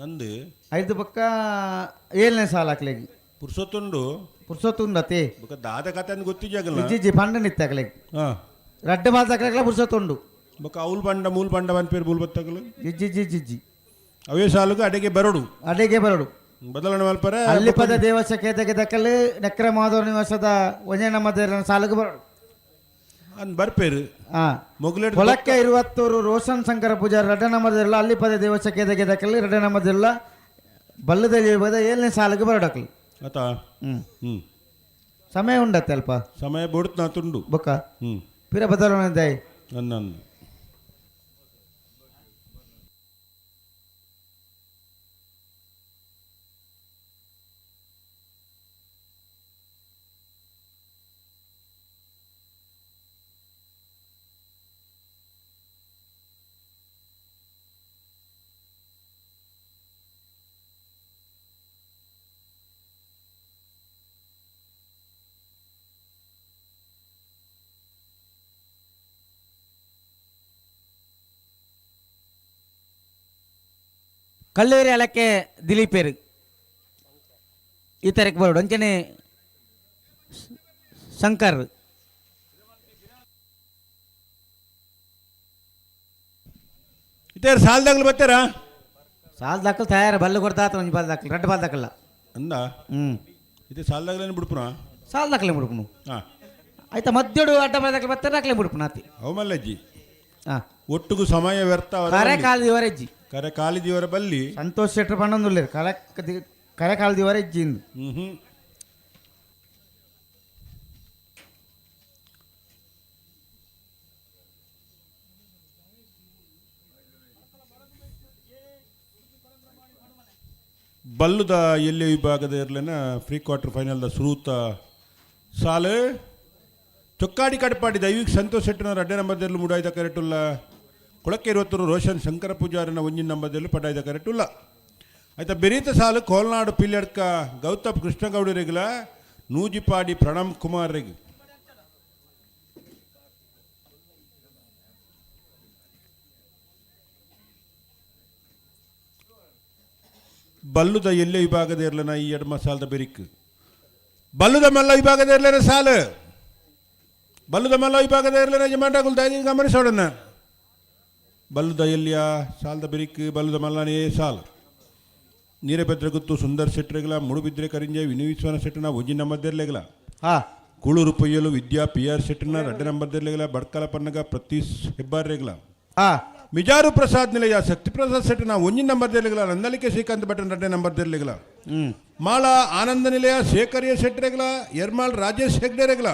ಅಂದು ಐದು ಪಕ್ಕ ಏಳನೇ ಸಾಲು ಅಕ್ಲೆಗೆ. ಪುರ್ಸೊತ್ತುಂಡು. ಪುರ್ಸೊತ್ತುಂಡತಿ. ಬೊಕ ದಾದ ಕತೆ ಅಂದ್ ಗೊತ್ತಿಜಾಗಲ್ಲ. ಇಜ್ಜಿ ಪಂಡ ನಿತ್ಯ ಅಕ್ಲೆಗೆ. ರಡ್ಡು ಮಾತ ಅಕ್ಲೆಗ್ಲ ಪುರ್ಸೊತ್ತುಂಡು. ಬೊಕ ಅವ್ಲು ಬಂಡ ಮೂಲ್ ಬಂಡ ಪೇರು ಬೂಲ್ ಬತ್ತಗಲು. ಇಜ್ಜಿ ಜಿ ಜಿಜ್ಜಿ ಅವೇ ಸಾಲುಗು ಅಡೆಗೆ ಬರೋಡು. ಅಡೆಗೆ ಬರೋಡು. ಬದಲಾವಣೆ ಮಲ್ಪರೆ. ಅಲ್ಲಿಪದ ದೇವಸ್ಥಾನಕ್ಕೆ ದಕ್ಕಲು ನಕ್ರ ಮಾಧವ ನಿವಾಸದ ಒಂಜೇ ನಮ್ಮ ಸಾಲುಗು ಬರೋಡು. ಅಂದ್ ಬರ್ಪೇರು. ಮೊಗಲೇಡ್ ಕೊಳಕ್ಕೆ ಇರುವತ್ತೂರು ರೋಷನ್ ಶಂಕರ ಪೂಜಾರಿ ರಡ್ಡ ನಂಬರ್ದಿಲ್ಲ ಅಲ್ಲಿಪದ ದೇವಸ್ಥಾನಕ್ಕೆ ದಕ್ಕಲು ರಡ್ಡ ನಂಬರ್ದಿಲ್ಲ ಬಲ್ಲದಲ್ಲಿ ಬದ ಏಳನೇ ಸಾಲುಗು ಬರೋಡಕ್ಲು. ಆತ. ಸಮಯ ಉಂಡತ್ತೆ ಅಲ್ಪ. ಸಮಯ ಬೊಡುತ್ ತುಂಡು. ಬೊಕ್ಕ ಪಿರ ಬದಲಾವಣೆ ದಾಯಿ. ನನ್ನ ಕಲ್ಲೇರಿ ಅಲಕ್ಕೆ ದಿಲೀಪೇರು ಈ ತರಕ್ಕೆ ಬರೋಡು ಅಂಚನೆ ಶಂಕರ್. ಇತ್ತೇರು ಸಾಲದಾಗ್ಲು ಬರ್ತಾರಾ? ಸಾಲ್ ದಾಖಲು ತಯಾರ ಬಲ್ಲು ಕೊಡ್ತಾ ಒಂಜಿ ಬಾಲ್ ದಾಖಲು ರಡ್ಡು ಬಾಲ್ ದಾಖಲ. ಅಂದ ಇದು ಸಾಲದಾಗ್ಲೇನು ಬಿಡ್ಪುನ? ಸಾಲ್ ದಾಖಲೆ ಬಿಡ್ಪುನು. ಆಯ್ತಾ ಮಧ್ಯೋಡು ಅಡ್ಡ ಬಾಲ್ ದಾಖಲೆ ಬರ್ತಾರೆ ದಾಖಲೆ ಬಿಡ್ಪುನ ಆತಿ. ಅವು ಮಲ್ಲಜ್ಜಿ. ಒಟ್ಟಿಗೂ ಸಮಯ ವ್ಯರ್ಥ. ಕರೆ ಕಾಲ ದಿವರ ಇಜ್ಜಿ. ಕರೆ ಕಾಲಿ ದಿವರ ಬಲ್ಲಿ. ಸಂತೋಷ್ ಶೆಟ್ಟರ್ ಪಣ್ಣೊಂದುಲ್ಲೇರು ಕರೆ ಕರೆ ಕಾಲ ದಿವರ ಇಜ್ಜಿ ಇಂದು. ಬಲ್ಲುದ ಎಲ್ಲಿ ವಿಭಾಗದ ಇರ್ಲೇನ ಫ್ರೀ ಕ್ವಾರ್ಟರ್ ಫೈನಲ್ದ ಸುರೂತ ಸಾಲು ಚೊಕ್ಕಾಡಿ ಕಡಪಾಡಿ ದೈವಿಕ್ ಸಂತೋಷ್ ಶೆಟ್ಟನವರ ಅಡ್ಡೆ ನಂಬರ್ದಲ್ಲಿ ಮೂಡಾಯ್ದ ಕರೆಟುಲ್ಲ. ಕೊಳಕ್ಕೆ ಇರುವತ್ತರು ರೋಷನ್ ಶಂಕರ ಪೂಜಾರನ ಒಂಜಿನ ನಂಬರ್ದಲ್ಲಿ ಪಡಾಯ್ದ ಕರೆಟುಲ್ಲ. ಆಯ್ತಾ ಬೆರೀತ ಸಾಲು ಕೋಲ್ನಾಡು ಪಿಲ್ಲಡ್ಕ ಗೌತಮ್ ಕೃಷ್ಣಗೌಡರಿಗಲ ನೂಜಿಪಾಡಿ ಪ್ರಣಮ್ ಕುಮಾರ್ ರೆಗ್. ಬಲ್ಲುದ ಎಲ್ಲೆ ವಿಭಾಗದ ಇರ್ಲನ ಈ ಎಡಮ ಸಾಲದ ಬೆರಿಕ್ ಬಲ್ಲುದ ಮಲ್ಲ ವಿಭಾಗದ ಇರ್ಲೇನ ಸಾಲು ಬಲ್ಲುದ ಮಲ್ಲ ವಿಭಾಗದ ಇರ್ಲೇನ ಯಜಮಾನ್ರಾಗುಲ್ ದಯದಿಂದ ಗಮನಿಸೋಡನ್ನ. ಬಲ್ಲುದ ಎಲ್ಲಿಯ ಸಾಲದ ಬೆರಿಕ್ ಬಲ್ಲುದ ಮಲ್ಲನೇ ಸಾಲು ನೀರಭದ್ರ ಗುತ್ತು ಸುಂದರ್ ಶೆಟ್ಟರೆಗಲ ಮುಡುಬಿದ್ರೆ ಕರಿಂಜೆ ವಿನು ವಿಶ್ವನ ಶೆಟ್ಟನ ಒಂಜಿ ನಂಬರ್ದಿರ್ಲೆಗಲ. ಕೂಳೂರು ಪೊಯ್ಯಲು ವಿದ್ಯಾ ಪಿ ಆರ್ ಶೆಟ್ಟನ ರಡ್ಡ ನಂಬರ್ದಿರ್ಲೆಗಲ ಬಡ್ಕಲ ಪನ್ನಗ ಪ್ರತೀಶ್ ಹೆಬ್ಬಾರ್ರೆಗಲ. ಮಿಜಾರು ಪ್ರಸಾದ್ ನಿಲಯ ಶಕ್ತಿಪ್ರಸಾದ್ ಶೆಟ್ಟನ ಒಂಜಿ ನಂಬರ್ದಿರ್ಲೆಗಲ ನಂದಲಿಕೆ ಶ್ರೀಕಾಂತ್ ಭಟ್ಟನ ರಡ್ಡ ನಂಬರ್ದಿರ್ಲೆಗಲ. ಮಾಳಾ ಆನಂದ ನಿಲಯ ಶೇಖರಿಯ ಶೆಟ್ಟರೆಗಲ ಎರ್ಮಾಳ್ ರಾಜೇಶ್ ಹೆಗ್ಡೆರೆಗಲ.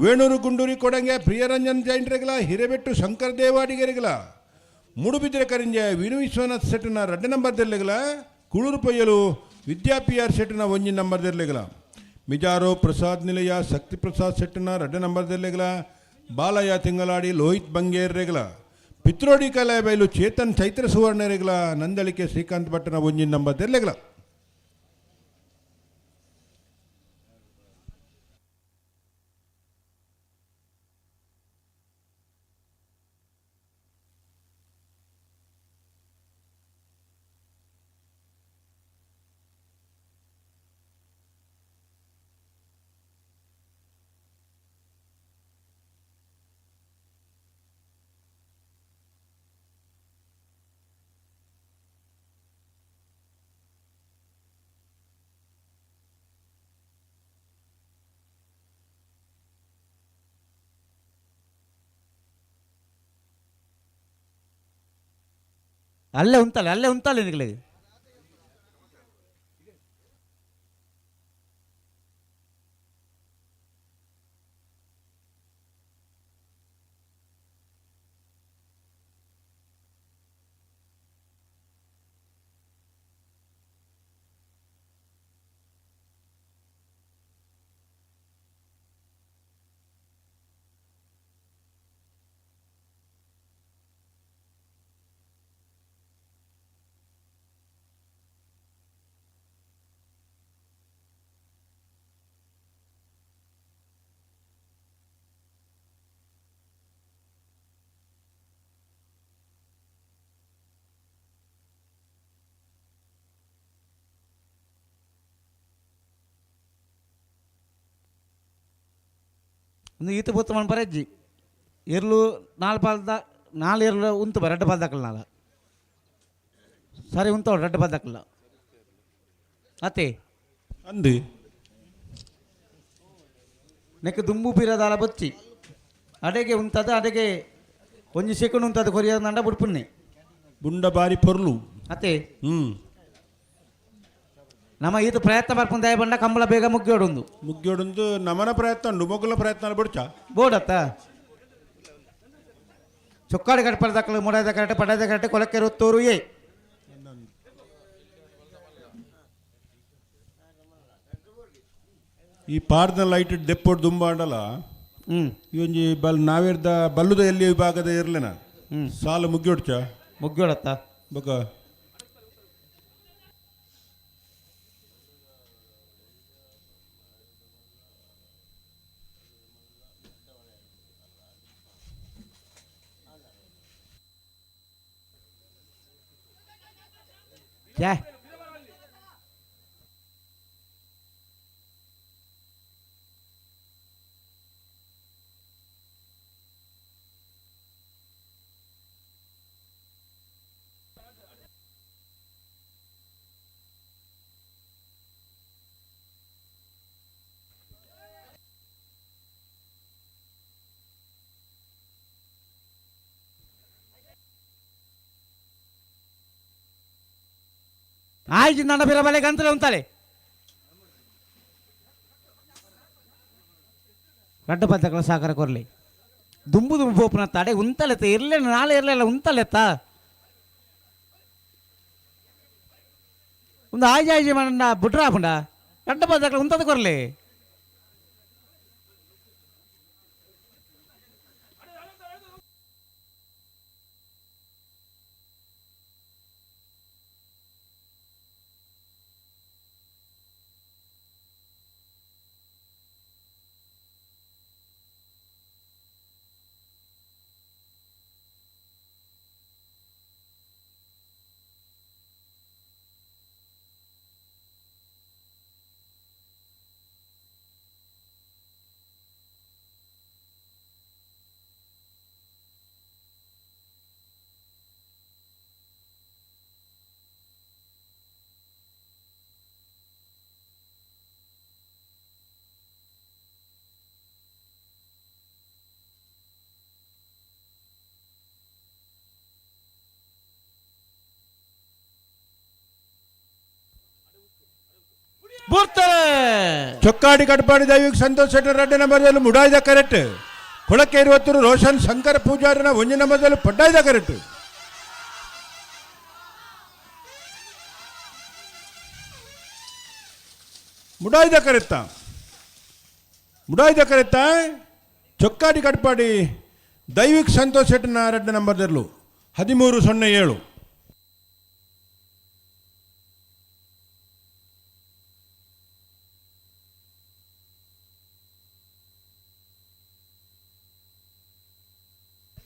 ವೇಣೂರು ಗುಂಡೂರಿ ಕೊಡಂಗೆ ಪ್ರಿಯರಂಜನ್ ಜೈನ್ರೆಗಲ ಹಿರೇಬೆಟ್ಟು ಶಂಕರ್ ದೇವಾಡಿಗರಿಗಲ ಮೂಡುಬಿದಿರೆ ಕರಿಂಜೆ ವಿನು ವಿಶ್ವನಾಥ್ ಸೆಟ್ನ ರಡ್ಡ ನಂಬರ್ ದೆರ್ಲೆಗಲ ಕುಳೂರು ಪೊಯ್ಯಲು ವಿದ್ಯಾ ಪಿ ಆರ್ ಸೆಟ್ನ ಒಂಜಿ ನಂಬರ್ ದೆರ್ಲೆಗಲ ಮಿಜಾರೋ ಪ್ರಸಾದ್ ನಿಲಯ ಶಕ್ತಿ ಪ್ರಸಾದ್ ಸೆಟ್ನ ರಡ್ಡ ನಂಬರ್ ದೆರ್ಲೆಗಲ ಬಾಲಯ್ಯ ತಿಂಗಳಾಡಿ ಲೋಹಿತ್ ಬಂಗೇರ್ರೆಗಲ ಪಿತ್ರೋಡಿ ಕಲೆ ಬೈಲು ಚೇತನ್ ಚೈತ್ರ ಸುವರ್ಣರೆಗಲ ನಂದಳಿಕೆ ಶ್ರೀಕಾಂತ್ ಭಟ್ಟನ ಒಂಜಿ ನಂಬರ್ ದೆರ್ಲೆಗಲ. ಅಲ್ಲೇ ಉಂತಲ್ಲ ಅಲ್ಲೇ ಉಂತಲ್ಲ ನಿಗಳಿಗೆ. ಒಂದು ಈತ ಬೊತ್ತ ಮಣ್ಣು ಪರಜ್ಜಿ ಎರ್ಲು ನಾಲ್ ಪಾಲ್ದ ನಾಲ್ ಎರ್ಲು ಉಂತು ಬ ರಡ್ಡ ಪಾಲ್ದಾಕಲ್ಲ ನಾಲ ಸರಿ ಉಂತವಳು ರಡ್ಡ ಪಾಲ್ದಾಕಲ್ಲ ಅತ್ತೆ ಅಂದು ನೆಕ್ ದುಂಬು ಪಿರದಾಲ ಬಚ್ಚಿ ಅಡೆಗೆ ಉಂತದ ಅಡೆಗೆ ಒಂಜಿ ಸೆಕೆಂಡ್ ಉಂತದ ಕೊರಿಯ ನಂಡ ಬುಡ್ಪುನ್ನೆ ಬುಂಡ ಬಾರಿ ಪೊರ್ಲು. ಅತ್ತೆ ನಮ್ಮ ಈತ ಪ್ರಯತ್ನ ಬರ್ಪುಂದ ಬಂಡ ಕಂಬಳ ಬೇಗ ಮುಗ್ಯೋಡೊಂದು ಮುಗ್ಯೋಡೊಂದು ನಮನ ಪ್ರಯತ್ನ ಉಂಡು ಮೊಗಲ ಪ್ರಯತ್ನ ಬುಡ್ಚ ಬೋಡತ್ತ ಚೊಕ್ಕಾಡಿ ಕಟ್ಪಡ್ದಕ್ಕಲು ಮುಡಾದ ಕರೆಕ್ಟ್ ಪಡಾದ ಕರೆಕ್ಟ್ ಕೊಲಕ್ಕೆ ತೋರು ಏ ಈ ಪಾರ್ದ ಲೈಟ್ ದೆಪ್ಪೊಡು ದುಂಬಾಂಡಲ ಈ ಒಂಜಿ ಬಲ್ ನಾವೇರ್ದ ಬಲ್ಲುದ ಎಲ್ಲಿ ವಿಭಾಗದ ಇರ್ಲೆನ ಸಾಲು ಮುಗ್ಯೋಡ್ಚ ಮುಗ್ಯೋಡತ್ತ ಬೊಕ ಕ್ಯಾ ಆಯ್ತು ನನ್ನ ಬಿರ ಬಲೆ ಗಂತಲೆ ಉಂತಾಳೆ ರಡ್ಡ ಪದ್ದಕಲ ಸಾಕರ ಕೊರ್ಲಿ ದುಂಬು ದುಂಬು ಪೋಪುನ ತಡೆ ಉಂತಲೆತ್ತ ಇರ್ಲೆ ನಾಳೆ ಇರ್ಲಿಲ್ಲ ಉಂತಲೆತ್ತ ಒಂದು ಆಯ್ಜ ಆಯ್ಜಿ ಮಣ್ಣ ಬುಟ್ರಾಪುಂಡ ರಡ್ಡ ಪದ್ದಕಲ ಉಂತದ ಕೊರ್ಲಿ. ಬೂರ್ತಾರೆ. ಚೊಕ್ಕಾಡಿ ಕಟ್ಪಾಡಿ ದೈವಿಕ್ ಸಂತೋಷ್ ಶೆಟ್ಟರ್ ರಡ್ಡೆ ನಂಬರ್ದಲ್ಲಿ ಮುಡಾಯ್ದ ಕರೆಕ್ಟ್. ಕೊಳಕ್ಕೆ ಇರುವತ್ತರು ರೋಷನ್ ಶಂಕರ ಪೂಜಾರಿನ ಒಂಜಿ ನಂಬರ್ದಲ್ಲಿ ಪಡ್ಡಾಯ್ದ ಕರೆಕ್ಟ್. ಮುಡಾಯ್ದ ಕರೆತ್ತ ಮುಡಾಯ್ದ ಕರೆತ್ತ ಚೊಕ್ಕಾಡಿ ಕಟ್ಪಾಡಿ ದೈವಿಕ್ ಸಂತೋಷ್ ಶೆಟ್ಟರ್ನ ರಡ್ಡೆ ನಂಬರ್ದಲ್ಲೂ 13-07.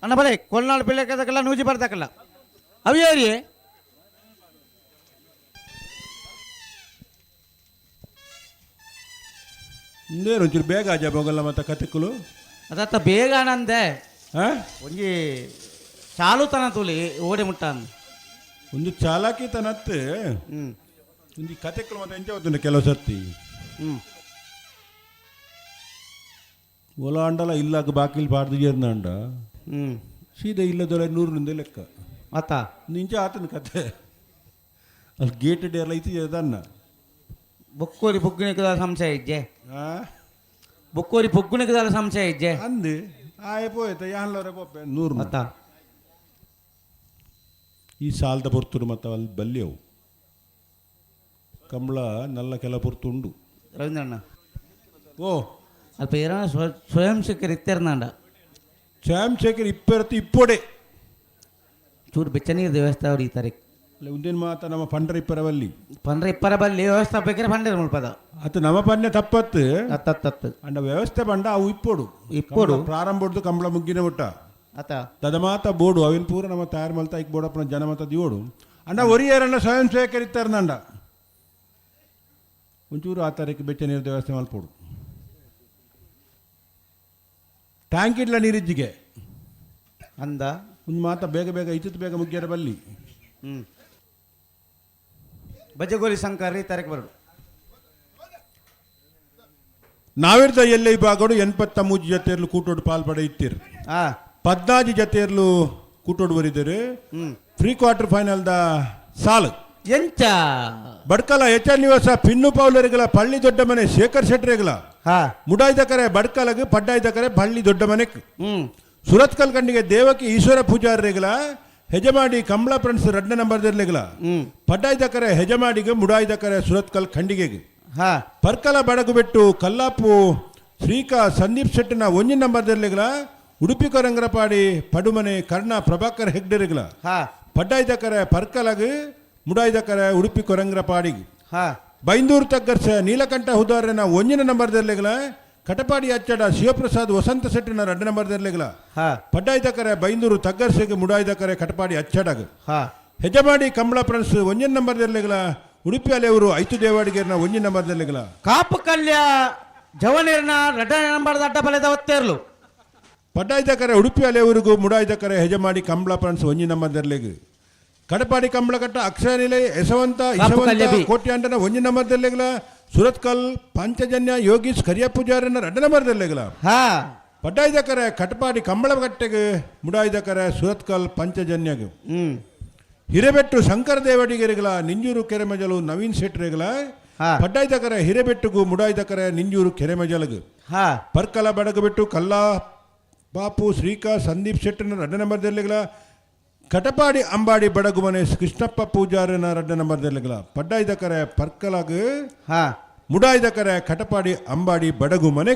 ಅಣ್ಣ ಬಲೆ ಕೊಲ್ನಾಡು ಪಿಳ್ಳೆಕದಕ್ಕೆಲ್ಲ ನೂಜಿ ಬರ್ದಕ್ಕಲ್ಲ ಅವು ಏರಿ. ಇಂದೇನು ಒಂಚೂರು ಬೇಗ ಆಜ ಹೋಗಲ್ಲ ಮತ್ತೆ ಕತೆಕುಲು. ಅದತ್ತ ಬೇಗ ನಂದೆ. ಆ? ಒಂಜಿ ಚಾಲುತನ ತೂಲಿ ಓಡಿ ಮುಟ್ಟ. ಒಂದು ಚಾಲಾಕಿ ತನತ್ತು ಒಂದು ಕತೆಕುಲು ಮತ್ತೆ ಎಂಚ ಹೊತ್ತುಂಡು ಕೆಲವು ಸರ್ತಿ. ಒಲ ಅಂಡಲ ಇಲ್ಲಾಗ ಬಾಕಿಲ್ ಬಾರ್ದು ಅಂಡ ಸೀದಾ ಇಲ್ಲದೊಳ ನೂರು ನಿಂದ ಲೆಕ್ಕ. ಅತ್ತ ನಿಂಚೆ ಆತನ ಕತೆ ಅಲ್ಲಿ ಗೇಟ್ ಡೇರ್ಲ ಐತಿ ಅದನ್ನ. ಬೊಕ್ಕೋರಿ ಬೊಗ್ಗುನಿಕದ ಸಂಶಯ ಇಜ್ಜೆ. ಬೊಕ್ಕೋರಿ ಬೊಗ್ಗುನಿಕದ ಸಂಶಯ ಇಜ್ಜೆ. ಅಂದು ಆಯ್ ಪೋಯ್ತ ಯಾನ್ಲೋರೆ ಪೋಪೆ ನೂರು. ಅತ್ತ ಈ ಸಾಲದ ಪೊರ್ತುಡು ಮತ್ತು ಅಲ್ಲಿ ಬಲ್ಯವು ಕಂಬಳ ನಲ್ಲ ಕೆಲ ಪೊರ್ತು ಉಂಡು. ರವೀಂದ್ರಣ್ಣ. ಓ ಅಲ್ಪ ಏನ ಸ್ವಯಂ ಶೇಖರ್ ಇತ್ತೆರ್ನಾಂಡ. ಸ್ವಯಂ ಶೇಖರ್ ಇಪ್ಪರತ್ತು ಇಪ್ಪೊಡೆ. ಚೂರು ಬೆಚ್ಚನೀರು ವ್ಯವಸ್ಥೆ ಅವ್ರು ಈ ತಾರೀಕು. ಅಲ್ಲ ಉಂದಿನ ಮಾತ ನಮ್ಮ ಪಂಡ್ರ ಇಪ್ಪರವಲ್ಲಿ. ಪಂಡ್ರ ಇಪ್ಪರ ಬಲ್ಲಿ ವ್ಯವಸ್ಥೆ ಬೇಕ್ರೆ ಪಂಡ್ರ ಮುಲ್ಪದ. ಅದು ನಮ್ಮ ಪನ್ನೆ ತಪ್ಪತ್ತು. ಅತ್ತತ್ತತ್ತು. ಅಂಡ ವ್ಯವಸ್ಥೆ ಪಂಡ ಅವು ಇಪ್ಪೊಡು. ಇಪ್ಪೊಡು. ಪ್ರಾರಂಭ ಕಂಬಳ ಮುಗ್ಗಿನ ಮುಟ್ಟ. ಅತ್ತ ತದ ಮಾತ ಬೋಡು ಅವಿನ ಪೂರ ನಮ್ಮ ತಯಾರು ಮಲ್ತ ಐಕ್ ಬೋಡಪ್ಪನ ಜನ ಮತ ದಿಯೋಡು. ಅಂಡ ಒರಿಯರಣ್ಣ ಸ್ವಯಂ ಸೇವಕರಿತ್ತಾರನಂಡ ಒಂಚೂರು ಆ ತಾರೀಕು ಬೆಚ್ಚ ನೀರು ವ್ಯವಸ್ಥೆ ಮಲ್ಪೋಡು. ಟ್ಯಾಂಕ್ ಇಡ್ಲ ನೀರಿಜ್ಜಿಗೆ ಅಂದ ಒಂದು ಮಾತ ಬೇಗ ಬೇಗ ಇತ್ತಿತ್ತು ಬೇಗ ಮುಗ್ಗಿಯರ ಬಲ್ಲಿ. ಬಜಗೋಲಿ ಶಂಕರ್ ಈ ತಾರೀಕು ಬರೋಡು. ನಾವಿರ್ದ ಎಲ್ಲೆ ವಿಭಾಗಡು 83 ಜತೆಯರ್ಲು ಕೂಟೋಡು ಪಾಲ್ಪಡೆ ಇತ್ತಿರ್. 14 ಜತೆಯರ್ಲು ಕೂಟೋಡು ಬರಿದರು. Pre quarter final the ಸಾಲು ಎಂಚ ಬಡ್ಕಲ ಎಚ್ ಆರ್ ನಿವಾಸ ಪಿನ್ನು ಪೌಲರಿಗಳ ಪಳ್ಳಿ ದೊಡ್ಡ ಮನೆ ಶೇಖರ್ ಶೆಟ್ಟರಿಗಳ ಮುಡಾಯ್ದ ಕರೆ ಬಡ್ಕಲಗ್ ಪಡ್ಡಾಯ್ದ ಕರೆ ಪಳ್ಳಿ ದೊಡ್ಡ ಮನೆ ಸುರತ್ಕಲ್ ಕಂಡಿಗೆ ದೇವಕಿ ಈಶ್ವರ ಪೂಜಾರಿಗಳ ಹೆಜಮಾಡಿ ಕಮಲಾ ಫ್ರೆಂಡ್ಸ್ ರಡ್ಡ ನಂಬರ್ ದರ್ಲಿಗಳ ಪಡ್ಡಾಯ್ದ ಕರೆ ಹೆಜಮಾಡಿಗೆ ಮುಡಾಯ್ದ ಕರೆ ಸುರತ್ಕಲ್ ಖಂಡಿಗೆಗೆ ಪರ್ಕಲ ಬಡಗು ಬೆಟ್ಟು ಕಲ್ಲಾಪು ಶ್ರೀಕಾ ಸಂದೀಪ್ ಶೆಟ್ಟಿನ ಒಂಜಿ ನಂಬರ್ ದರ್ಲಿಗಳ ಉಡುಪಿ ಕೊರಂಗರಪಾಡಿ ಪಡುಮನೆ ಕರ್ಣ ಪ್ರಭಾಕರ್ ಹೆಗ್ಡೆರಿಗಳ ಪಡ್ಡಾಯ್ದ ಕರೆ ಪರ್ಕಲಗ್ ಮುಡಾಯ್ದ ಕರೆ ಉಡುಪಿ ಕೊರಂಗರಪಾಡಿಗೆ ಬೈಂದೂರು ತಗ್ಗರ್ಸ ನೀಲಕಂಠ ಹುದಾರನ ಒಂಜಿನ ನಂಬರ್ ದರ್ಲಿಗಳ ಕಟಪಾಡಿ ಅಚ್ಚಡ ಶಿವಪ್ರಸಾದ್ ವಸಂತ ಶೆಟ್ಟಿನ ರಡ್ಡ ನಂಬರ್ ದರ್ಲಿಗಳ ಪಡ್ಡಾಯ್ದ ಕರೆ ಬೈಂದೂರು ತಗ್ಗರ್ಸೆಗೆ ಮುಡಾಯ್ದ ಕರೆ ಕಟಪಾಡಿ ಅಚ್ಚಡಗ ಹೆಜಮಾಡಿ ಕಮಲ ಫ್ರೆಂಡ್ಸ್ ಒಂಜಿನ ನಂಬರ್ ದರ್ಲಿಗಳ ಉಡುಪಿ ಅಲೆಯವರು ಐತು ದೇವಾಡಿಗೆರ್ನ ಒಂಜಿನ ನಂಬರ್ ದರ್ಲಿಗಳ ಕಾಪು ಕಲ್ಯ ಜವನೀರ್ನ ರಡ್ಡ ನಂಬರ್ ಅಡ್ಡ ಬಲೆದ ಒತ್ತೇರ್ಲು. ಪಡ್ಡಾಯ್ದ ಕರೆ ಉಡುಪಿ ಅಲೆಯವರಿಗೂ ಮುಡಾಯ್ದ ಕರೆ ಹೆಜಮಾಡಿ ಕಮಲ ಫ್ರೆಂಡ್ಸ್ ಒಂಜಿ ನಂಬರ್ ದರ್ಲಿಗ್ ಕಡಪಾಡಿ ಕಂಬಳಕಟ್ಟ ಅಕ್ಷಯ ನಿಲಯ ಯಶವಂತ ಕಾಪು ಇಶವಂತ ಕಲ್ಯ ಬಿ. ಕೋಟ್ಯಾಂಡನ ಒಂಜಿ ನಂಬರ್ ದರ್ಲಿಗಳ ಸುರತ್ಕಲ್ ಪಾಂಚಜನ್ಯ ಯೋಗೀಶ್ ಕರಿಯ ಪೂಜಾರನ ರಡ್ಡ ನಂಬರ್ ದರ್ಲಿಗಳ ಪಡ್ಡಾಯ್ದ ಕರೆ ಕಟಪಾಡಿ ಕಂಬಳಕಟ್ಟೆಗೆ ಮುಡಾಯ್ದ ಕರೆ ಸುರತ್ಕಲ್ ಪಂಚಜನ್ಯಗ್ ಹಿರೇಬೆಟ್ಟು ಶಂಕರ ದೇವಡಿಗೆರೆಗಳ ನಿಂಜೂರು ಕೆರೆಮಜಲು ನವೀನ್ ಶೆಟ್ಟರೆಗಳ ಪಡ್ಡಾಯ್ದ ಕರೆ ಹಿರೇಬೆಟ್ಟುಗು ಮುಡಾಯ್ದ ಕರೆ ನಿಂಜೂರು ಕೆರೆಮಜಲಗು ಪರ್ಕಲ ಬಡಗು ಬೆಟ್ಟು ಕಲ್ಲಾ ಬಾಪು ಶ್ರೀಕಾ ಸಂದೀಪ್ ಶೆಟ್ಟನ ರಡ್ಡ ನಂಬರ್ ದರ್ಲಿಗಳ ಕಟಪಾಡಿ ಅಂಬಾಡಿ ಬಡಗುಮನೆ ಕೃಷ್ಣಪ್ಪ ಪೂಜಾರನ ರಡ್ಡ ನಂಬರ್ ದರ್ಲಿಗಳ ಪಡ್ಡಾಯ್ದ ಕರೆ ಪರ್ಕಲಾಗ ಮುಡಾಯ್ದ ಕರೆ ಕಟಪಾಡಿ ಅಂಬಾಡಿ ಬಡಗುಮನೆ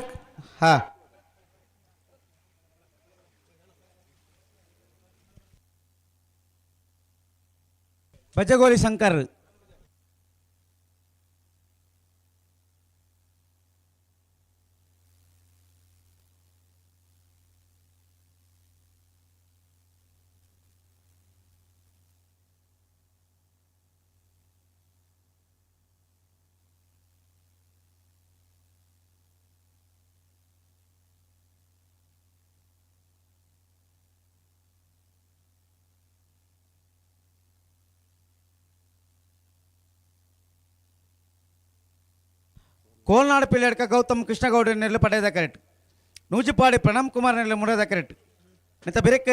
ಬಜಗೋಲಿ ಶಂಕರ್ ಕೋಲ್ನಾಡು ಪಿಳ್ಳೆಡ್ಕ ಗೌತಮ್ ಕೃಷ್ಣಗೌಡ ನೆರಳು ಪಡೆದ ಕರೆಕ್ಟ್. ನೂಜಿಪಾಡಿ ಪ್ರಣಮ್ ಕುಮಾರ್ ನೆರಳು ಮುಡದ ಕರೆಕ್ಟ್. ನಿತ ಬಿರಕ್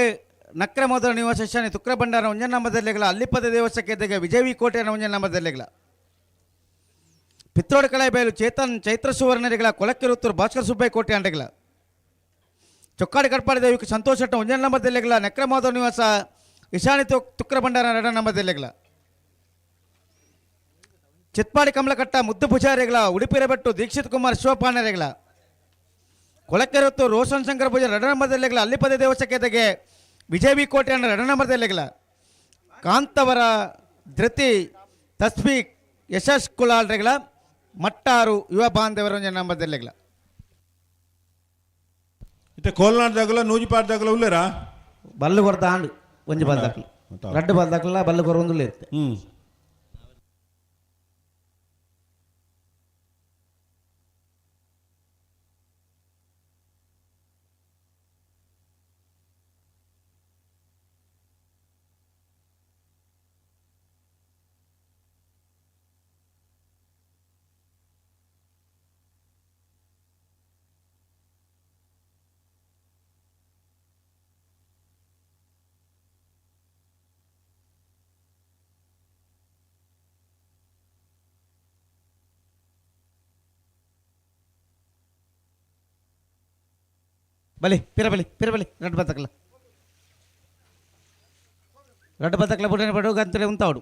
ನಕ್ರ ಮೊದಲ ನಿವಾಸ ಶನಿ ತುಕ್ರ ಭಂಡಾರ ಒಂಜನ ನಂಬದಲ್ಲಿಗಳ ಅಲ್ಲಿಪದ ದೇವಸ್ಥಕ್ಕೆ ವಿಜಯ ವಿ ಕೋಟೆಯ ಒಂಜನ ನಂಬದಲ್ಲಿಗಳ ಪಿತ್ರೋಡ್ ಕಳೆ ಬಯಲು ಚೇತನ್ ಚೈತ್ರ ಸುವರ್ಣರಿಗಳ ಕೊಲಕ್ಕೆರುತ್ತೂರು ಭಾಸ್ಕರ್ ಸುಬ್ಬಯ್ಯ ಕೋಟೆ ಅಂಡಗಳ ಚೊಕ್ಕಾಡಿ ಕಟ್ಪಾಡಿ ದೇವಿಗೆ ಸಂತೋಷ್ ಶೆಟ್ಟ ಒಂಜನೇ ನಂಬರ್ ದೆಲ್ಲೆಗಳ ನೆಕ್ರ ಮಾಧವ ನಿವಾಸ ಇಶಾನಿ ತುಕ್ರ ಭಂಡಾರ ಎರಡನೇ ನಂಬರ್ ದೆಲ್ಲೆಗಳ ಚಿತ್ಪಾಡಿ ಕಮಲಕಟ್ಟ ಮುದ್ದು ಪೂಜಾರಿಗಳ ಉಡುಪಿರಬೆಟ್ಟು ದೀಕ್ಷಿತ್ ಕುಮಾರ್ ಶಿವಪಾಣರಿಗಳ ಕೊಳಕೆರತ್ತು ರೋಷನ್ ಶಂಕರ್ ಪೂಜಾರಿ ಎರಡನೇ ನಂಬರ್ ದೆಲ್ಲೆಗಳ ಅಲ್ಲಿಪದ ದೇವಸಕೇತೆಗೆ ವಿಜಯ ವಿ ಕೋಟೆ ಅಣ್ಣ ಎರಡನೇ ನಂಬರ್ ದೆಲ್ಲೆಗಳ ಕಾಂತವರ ಧೃತಿ ತಸ್ಬೀಕ್ ಯಶಸ್ ಕುಲಾಲ್ರೆಗಳ ಮಟ್ಟಾರು ಯುವ ಬಾಂಧವರ ಒಂಜನೇ ನಂಬರ್ ದೆಲ್ಲೆಗಳ ಇತ್ತೆ ಕೋಲ್ನಾಡ್ ದಾಗಲ ನೂಜಿಪಾಡ್ ದಾಗಲ ಉಲ್ಲೇರಾ? ಬಲ್ಲು ಕೊರ್ದ ಆಂಡು ಒಂಜಿ ಬಲ್ದಾಕ್ಲು ರಡ್ಡು ಬಲ್ದಾಕ್ಲ ಬಲ್ಲು ಕೊರೊಂದುಲ್ಲ ಇರುತ್ತೆ. ಬಲಿ ಪಿರ ಬಲಿ ಪಿರ ಬಲಿ ರಡ್ಡು ಬತ್ತಕ್ಲ ರಡ್ಡು ಬತ್ತಕ್ಲ ಬುಡನೆ ಬಡು ಗಂತಲೆ ಉಂತಾವಡು.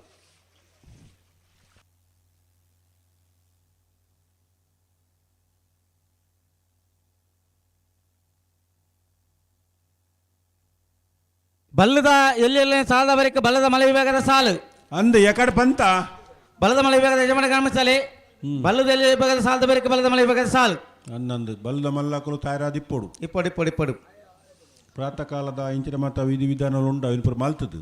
ಬಲ್ಲದ ಎಲ್ಲಿ ಎಲ್ಲಿ ಸಾಲದ ಬರಿಕ ಬಲ್ಲದ ಮಲೆ ವಿಭಾಗದ ಸಾಲು ಅಂದ ಎಕಡೆ ಬಂತ ಬಲ್ಲದ ಮಲೆ ವಿಭಾಗದ ಯಜಮಾನ ಗ್ರಾಮಸ್ಥಲಿ ಬಲ್ಲದ ಎಲ್ಲಿ ವಿಭಾಗದ ಸಾಲದ ಬರಿಕ ಬಲ್ಲದ ಮಲೆ ವಿಭಾಗದ ಸಾಲು ಅನ್ನಂದು ಬಲ್ಲದ ಮಲ್ಲಕಲು ತಾಯರಾದ ಇಪ್ಪೊಡು. ಇಪ್ಪೊಡು ಇಪ್ಪೊಡು ಇಪ್ಪೊಡು. ಪ್ರಾತಃ ಕಾಲದ ಇಂಚಿನ ಮಾತ ವಿಧಿ ವಿಧಾನಗಳು ಉಂಡು ಅವಿನ ಪೂರ ಮಲ್ತದು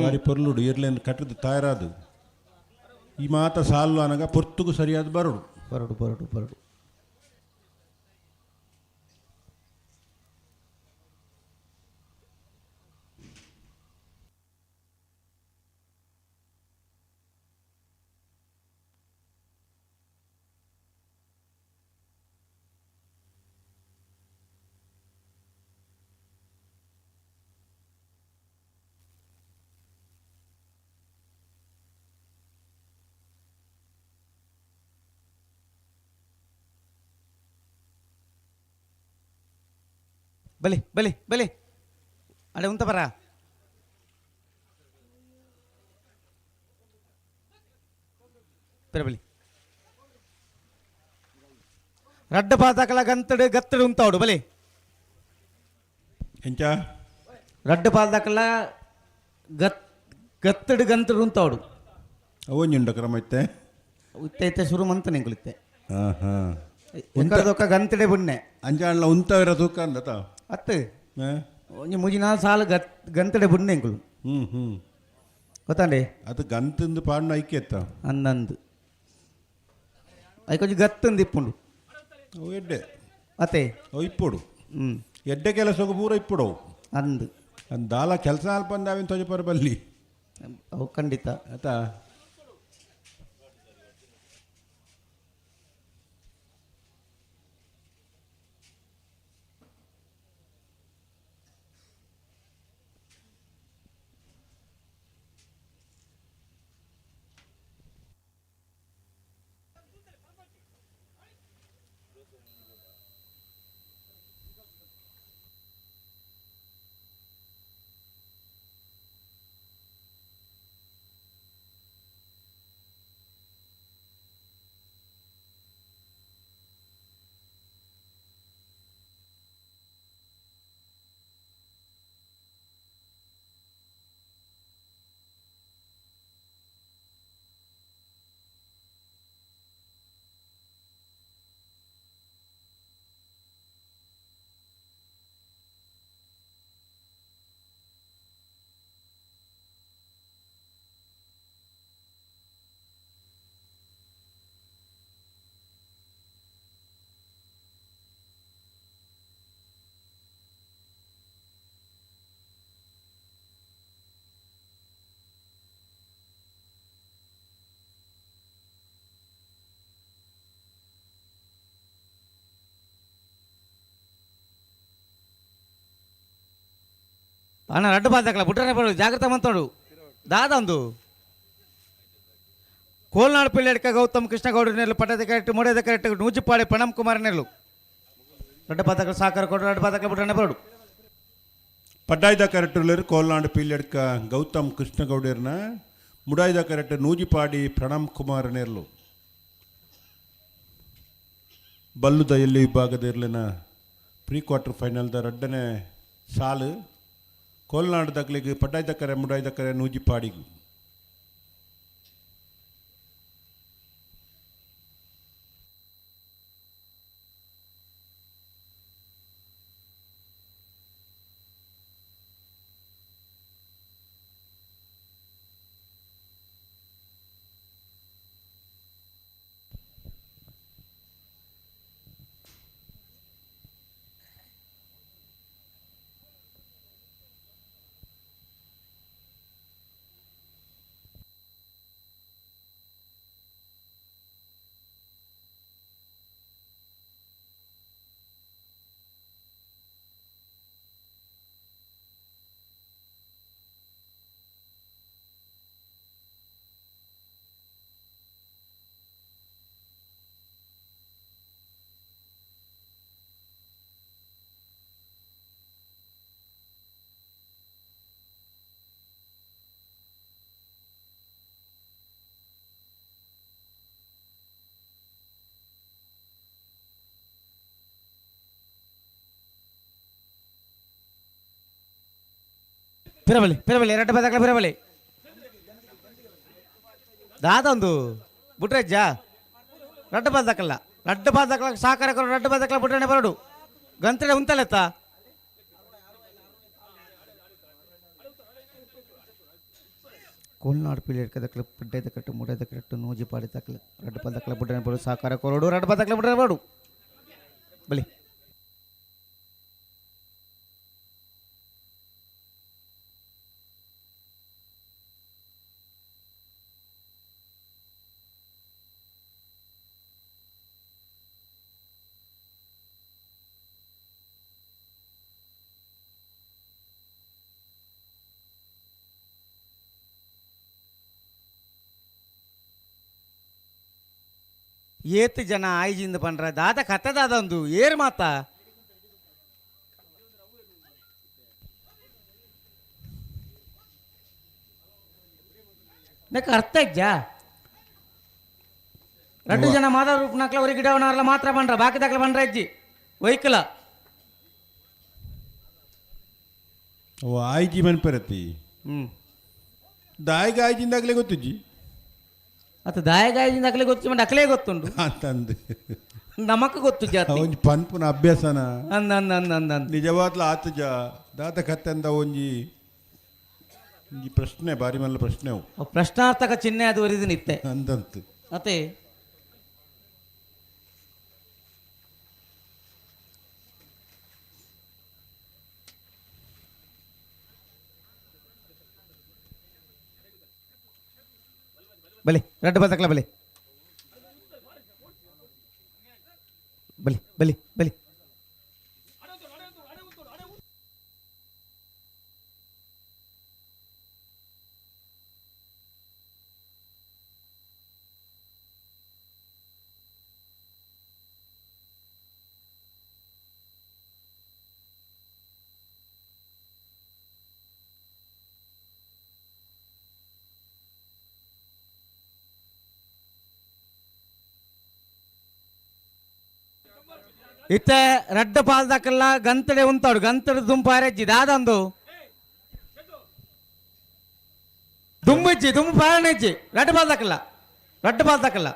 ಬಾರಿ ಪೊರ್ಲುಡು ಇರ್ಲೇನು ಕಟ್ಟದು ತಾಯರಾದು ಈ ಮಾತ ಸಾಲು ಅನಗ ಪೊರ್ತುಗು ಸರಿಯಾದ ಬರಡು. ಬರಡು ಬರಡು ಬರಡು. ಬಲಿ ಬಲಿ ಬಲಿ ಅಡೆ ಉಂತ ಬರ ಪಿರ ಬಲಿ ರಡ್ಡ ಪಾತಕಲ ಗಂತಡು ಗತ್ತಡು ಉಂತಾವಡು ಬಲಿ. ಎಂಚ? ರಡ್ಡ ಪಾದಕಲ ಗತ್ ಗತ್ತಡು ಗಂತಡು ಉಂತಾವಡು. ಅವೊಂಜುಂಡ ಕ್ರಮ ಇತ್ತೆ? ಇತ್ತೆ ಇತ್ತೆ ಶುರು ಮಂತ ನಿಂಕುಲಿತ್ತೆ. ಹಾಂ ಹಾಂ. ಉಂತದೊಕ್ಕ ಗಂತಡೆ ಬುಣ್ಣೆ. ಅಂಚಾಂಡ್ಲ ಉಂತವಿರ ತೂಕ ಅಂದತ? ಅತ್ತು ಒಂಜಿ ಮುಜಿ ನಾಲ್ ಸಾಲು ಗತ್ ಗಂತಡೆ ಬುಣ್ಣೆ ಇಂಕುಲು. ಹ್ಞೂ ಹ್ಞೂ. ಗೊತ್ತಾಂಡೆ? ಅದು ಗಂತಂದು ಪಾಡ್ನ ಐಕ್ಯತ್ತ. ಅಂದಂದು ಐಕೊಂಜಿ ಗತ್ತಂದು ಇಪ್ಪುಂಡು. ಅವು ಎಡ್ಡೆ. ಅತ್ತೆ ಅವು ಇಪ್ಪೊಡು. ಹ್ಞೂ. ಎಡ್ಡೆ ಕೆಲಸಕ್ಕೆ ಪೂರ ಇಪ್ಪೊಡು ಅವು. ಅಂದು ಅಂದ್ ದಾಲ ಕೆಲಸ ಅಲ್ಪ ಅಂದ ಅವಿನ ತೊಜಪರ ಬಲ್ಲಿ. ಅವು ಖಂಡಿತ. ಆತಾ? ಅಣ್ಣ ರಡ್ಡು ಬಾದಕಲ ಬುಡ್ರನೆ ಬರು ಜಾಗ್ರತೆ ಮಂತೋಡು ದಾದಂದು. ಕೋಲ್ನಾಡು ಪಿಳ್ಳೆಡ್ಕ ಗೌತಮ್ ಕೃಷ್ಣಗೌಡ ನೆರಳು ಪಟ್ಟದ ಕರೆಕ್ಟ್ ಮೂಡದ ಕರೆಕ್ಟ್ ನೂಜಿಪಾಡಿ ಪ್ರಣಮ್ ಕುಮಾರ್ ನೆರಳು ರಡ್ಡ ಪದಕ ಸಾಕರ ಕೊಡು ರಡ್ಡ ಪದಕ ಬಿಟ್ಟನೆ ಬರಡು ಪಡ್ಡಾಯ್ದ ಕರೆಕ್ಟುಲರ್ ಕೋಲ್ನಾಡು ಪೀಲ್ಯಡ್ಕ ಗೌತಮ್ ಕೃಷ್ಣಗೌಡರ್ನ ಮುಡಾಯ್ದ ಕರೆಕ್ಟ್ ನೂಜಿಪಾಡಿ ಪ್ರಣಮ್ ಕುಮಾರ್ ನೆರ್ಲು ಬಲ್ಲುದ ಎಲ್ಲಿ ವಿಭಾಗದ ಇರ್ಲಿನ ಪ್ರೀ ಕ್ವಾರ್ಟರ್ ಫೈನಲ್ದ ರಡ್ಡನೆ ಸಾಲು ಕೋಲ್ನಾಡು ದಕ್ಲಿಗೆ ಪಡ್ಡಾಯ್ದ ಕರೆ ಮುಡಾಯ್ದ ಕರೆ ನೂಜಿಪಾಡಿಗು. ಪಿರಬಲಿ ಪಿರಬಲಿ ಎರಡು ಪದಕಲ ಪಿರಬಲಿ ದಾದೊಂದು ಬುಟ್ರಜ್ಜ ರಡ್ಡ ಪದಕಲ್ಲ ರಡ್ಡ ಪದಕಲ ಸಾಕಾರ ರಡ್ಡ ಪದಕಲ ಬುಟ್ರನೆ ಬರಡು ಗಂತಡೆ ಉಂತಲೆತ್ತ ಕೋಲ್ನಾಡು ಪಿಳಿಯಡ್ ಕದಕಲ ಪಡ್ಡೈದ ಕಟ್ಟು ಮೂಡೈದ ಕಟ್ಟು ನೂಜಿ ಪಾಡಿ ತಕಲ ರಡ್ಡ ಪದಕಲ ಬುಟ್ರನೆ ಬರಡು ಸಾಕಾರ ಕೊರಡು ರಡ್ಡ ಪದಕಲ ಬುಟ್ರನೆ ಬರಡು ಬಲಿ. ಏತ್ ಜನ ಆಯ್ಜಿಂದ ಪಂಡ್ರ ದಾದ ಕತೆ ದಾದ ಒಂದು ಏರ್ ಮಾತ ನಕ್ಕ ಅರ್ಥ ಇಜ್ಜಾ రెండు ಜನ ಮಾದ ರೂಪನಾಕ್ಲ ಅವ್ರಿಗೆ ಗಿಡವನಾರ್ಲ ಮಾತ್ರ ಬಂಡ್ರ ಬಾಕಿ ದಾಖಲೆ ಬಂಡ್ರ ಇಜ್ಜಿ ವೈಕಲ ಓ ಆಯ್ಜಿ ಮನ್ಪರತಿ ದಾಯಿಗೆ ಆಯ್ಜಿಂದಾಗಲೇ ಗೊತ್ತಿಜ್ಜಿ ಅತ್ತ ದಾಯಿಗೆ ಆಯ್ಜಿಂದ ಅಕ್ಲೆ ಗೊತ್ತು ಮಂಡ ಅಕ್ಲೇ ಗೊತ್ತುಂಡು ಅಂತಂದು ನಮಕ್ ಗೊತ್ತು ಜಾತಿ ಒಂಜಿ ಪನ್ಪುನ ಅಭ್ಯಾಸನ ಅಂದ ಅಂದ ಅಂದ ಅಂದ ಅಂದ ನಿಜವಾದ್ಲ ಆತಜ ದಾತ ಕತ್ತಂದ ಒಂಜಿ ಒಂಜಿ ಪ್ರಶ್ನೆ ಬಾರಿ ಮಲ್ಲ ಪ್ರಶ್ನೆ ಅವು ಪ್ರಶ್ನಾರ್ಥಕ ಚಿಹ್ನೆ ಅದು ಒರಿದು ನಿತ್ತೆ ಅಂದಂತು ಅತ್ತೆ ಬಲಿ ರಡ್ಡು ಬದಕಲ ಬಲಿ ಬಲಿ ಬಲಿ ಬಲಿ ಇತ್ತೆ ರಡ್ಡ ಪಾಲ್ದಕಲ್ಲ ಗಂತಡೆ ಉಂತಾಡು ಗಂತಡೆ ದುಂಪಾರಜ್ಜಿ ದಾದಂದು ದುಂಬಜ್ಜಿ ದುಂಬು ಪಾರಣಜ್ಜಿ ರಡ್ಡ ಪಾಲ್ದಕಲ್ಲ ರಡ್ಡ ಪಾಲ್ದಕಲ್ಲ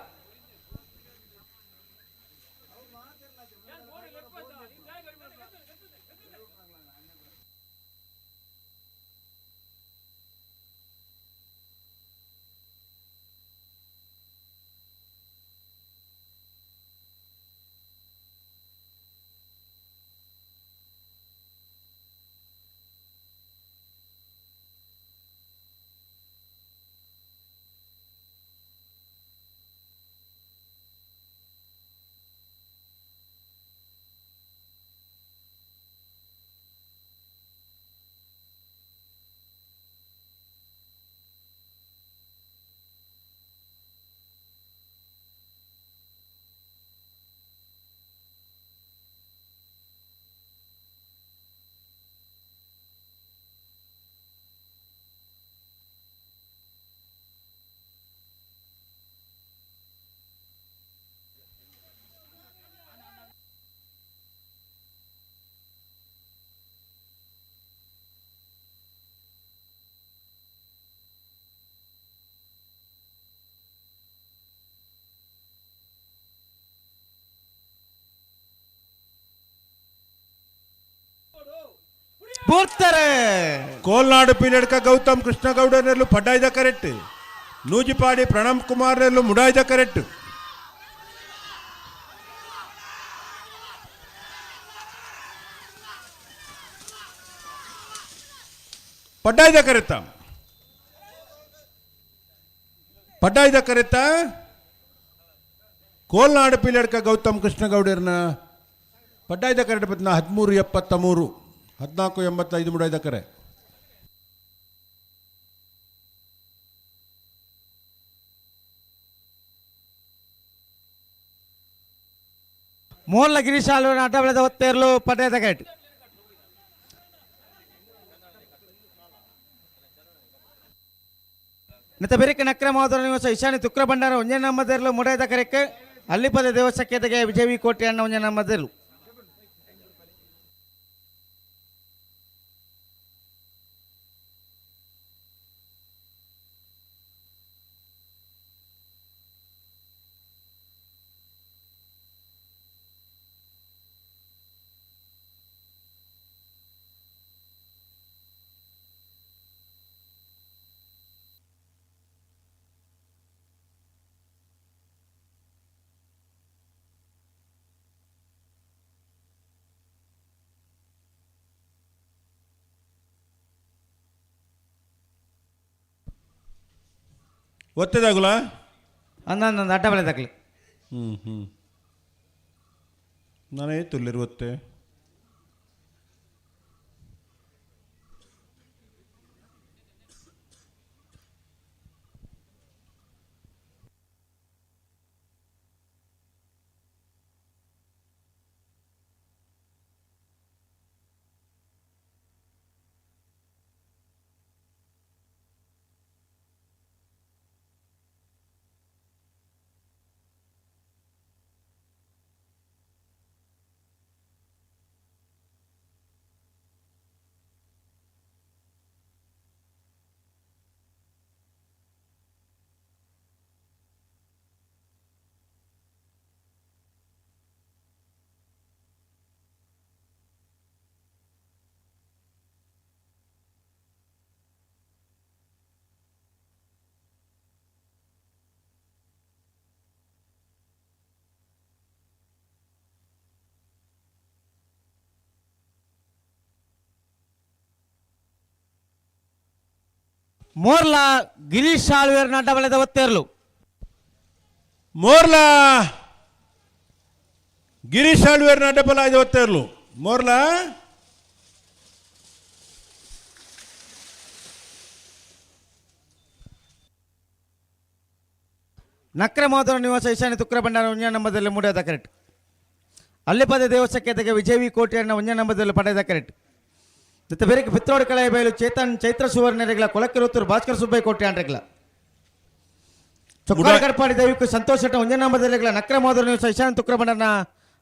ಪೂರ್ತರೆ. ಕೋಲ್ನಾಡು ಪಿಲಡ್ಕ ಗೌತಮ್ ಕೃಷ್ಣಗೌಡನೆರ್ಲು ಪಡ್ಡಾಯ್ದ ಕರೆಕ್ಟ್. ನೂಜಿಪಾಡಿ ಪ್ರಣಮ್ ಕುಮಾರ್ ನೆರ್ಲು ಮುಡಾಯ್ದ ಕರೆಕ್ಟ್. ಪಡ್ಡಾಯ್ದ ಕರೆತ್ತ ಪಡ್ಡಾಯ್ದ ಕರೆತ್ತ ಕೋಲ್ನಾಡು ಪಿಲಡ್ಕ ಗೌತಮ್ ಕೃಷ್ಣಗೌಡರ್ನ ಪಡ್ಡಾಯ್ದ ಕರೆಟ್ ಪತ್ನ 13.73 14.85 ಮುಡಾಯ್ದ ಕರೆ. ಮೋರ್ಲ ಗಿರೀಶಾಲು ಅಡ್ಡಬಳದ ಒತ್ತೇರ್ಲು ಪಡ್ಡಾಯ್ದ ಕರೆಟ್. ನಿತ ಬೆರಿಕೆ ನಕ್ರ ಮಾದರ ನಿವಾಸ ಈಶಾನ್ಯ ತುಕ್ರ ಭಂಡಾರ ಒಂಜೆ ನಮ್ಮದಿರಲು ಮುಡಾಯ್ದ ಕರೆಕ್ ಅಲ್ಲಿಪದ ದೇವಸಖ್ಯತೆಗೆ ವಿಜಯವಿ ಕೋಟೆ ಅಣ್ಣ ಒಂಜೆ ನಮ್ಮದಿರಲು. ಒತ್ತದಾಗುಲ ಅಂದ ಅಡ್ಡ ಬೆಳೆದಾಗಲಿ. ಹ್ಞೂ ಹ್ಞೂ ನಾನೇ ತುಲ್ಲಿರು ಒತ್ತೆ. ಮೋರ್ಲಾ ಗಿರೀಶ್ ಆಳ್ವೇರ್ ಅಡ್ಡಬಳದ ಒತ್ತೇರ್ಲು. ಮೋರ್ಲಾ ಗಿರೀಶ್ ಆಳ್ವೇರ್ ಅಡ್ಡಬಲ ಐದು ಒತ್ತೇರ್ಲು. ಮೋರ್ಲಾ ನಕ್ರ ಮಾಧವ ನಿವಾಸ ಈಶಾನ್ಯ ತುಕ್ರ ಭಂಡಾರ ಒಂಜೆ ನಂಬದಲ್ಲಿ ಮೂಡಾದ ಕರೆಕ್ಟ್. ಅಲ್ಲಿಪದ ದೇವಸಖ್ಯತೆಗೆ ವಿಜಯವಿ ಕೋಟೆಯನ್ನ ಒಂಜೆ ನಂಬದಲ್ಲಿ ಪಡೆದ ಕರೆಕ್ಟ್. ಜೊತೆ ಬೇರೆ ಪಿತ್ರೋಡ್ ಕಳೆ ಬಯಲು ಚೇತನ್ ಚೈತ್ರ ಸುವರ್ಣರೆಗಳ ಕೊಲಕ್ಕಿರುತ್ತೂರು ಭಾಸ್ಕರ್ ಸುಬ್ಬಯ್ಯ ಕೋಟೆ ಅಂಡ್ರೆಗಳ ಚೊಕ್ಕಾಡಿ ಕಡ್ಪಾಡಿ ದೈವಿಕ ಸಂತೋಷ ಶೆಟ್ಟ ಒಂಜೆ ನಂಬರ್ದಲ್ಲೆಗಳ ನಕ್ರ ಮಾಧವ ನಿವಾಸ ಈಶಾನ್ಯ ತುಕ್ರ ಭಂಡಾರನ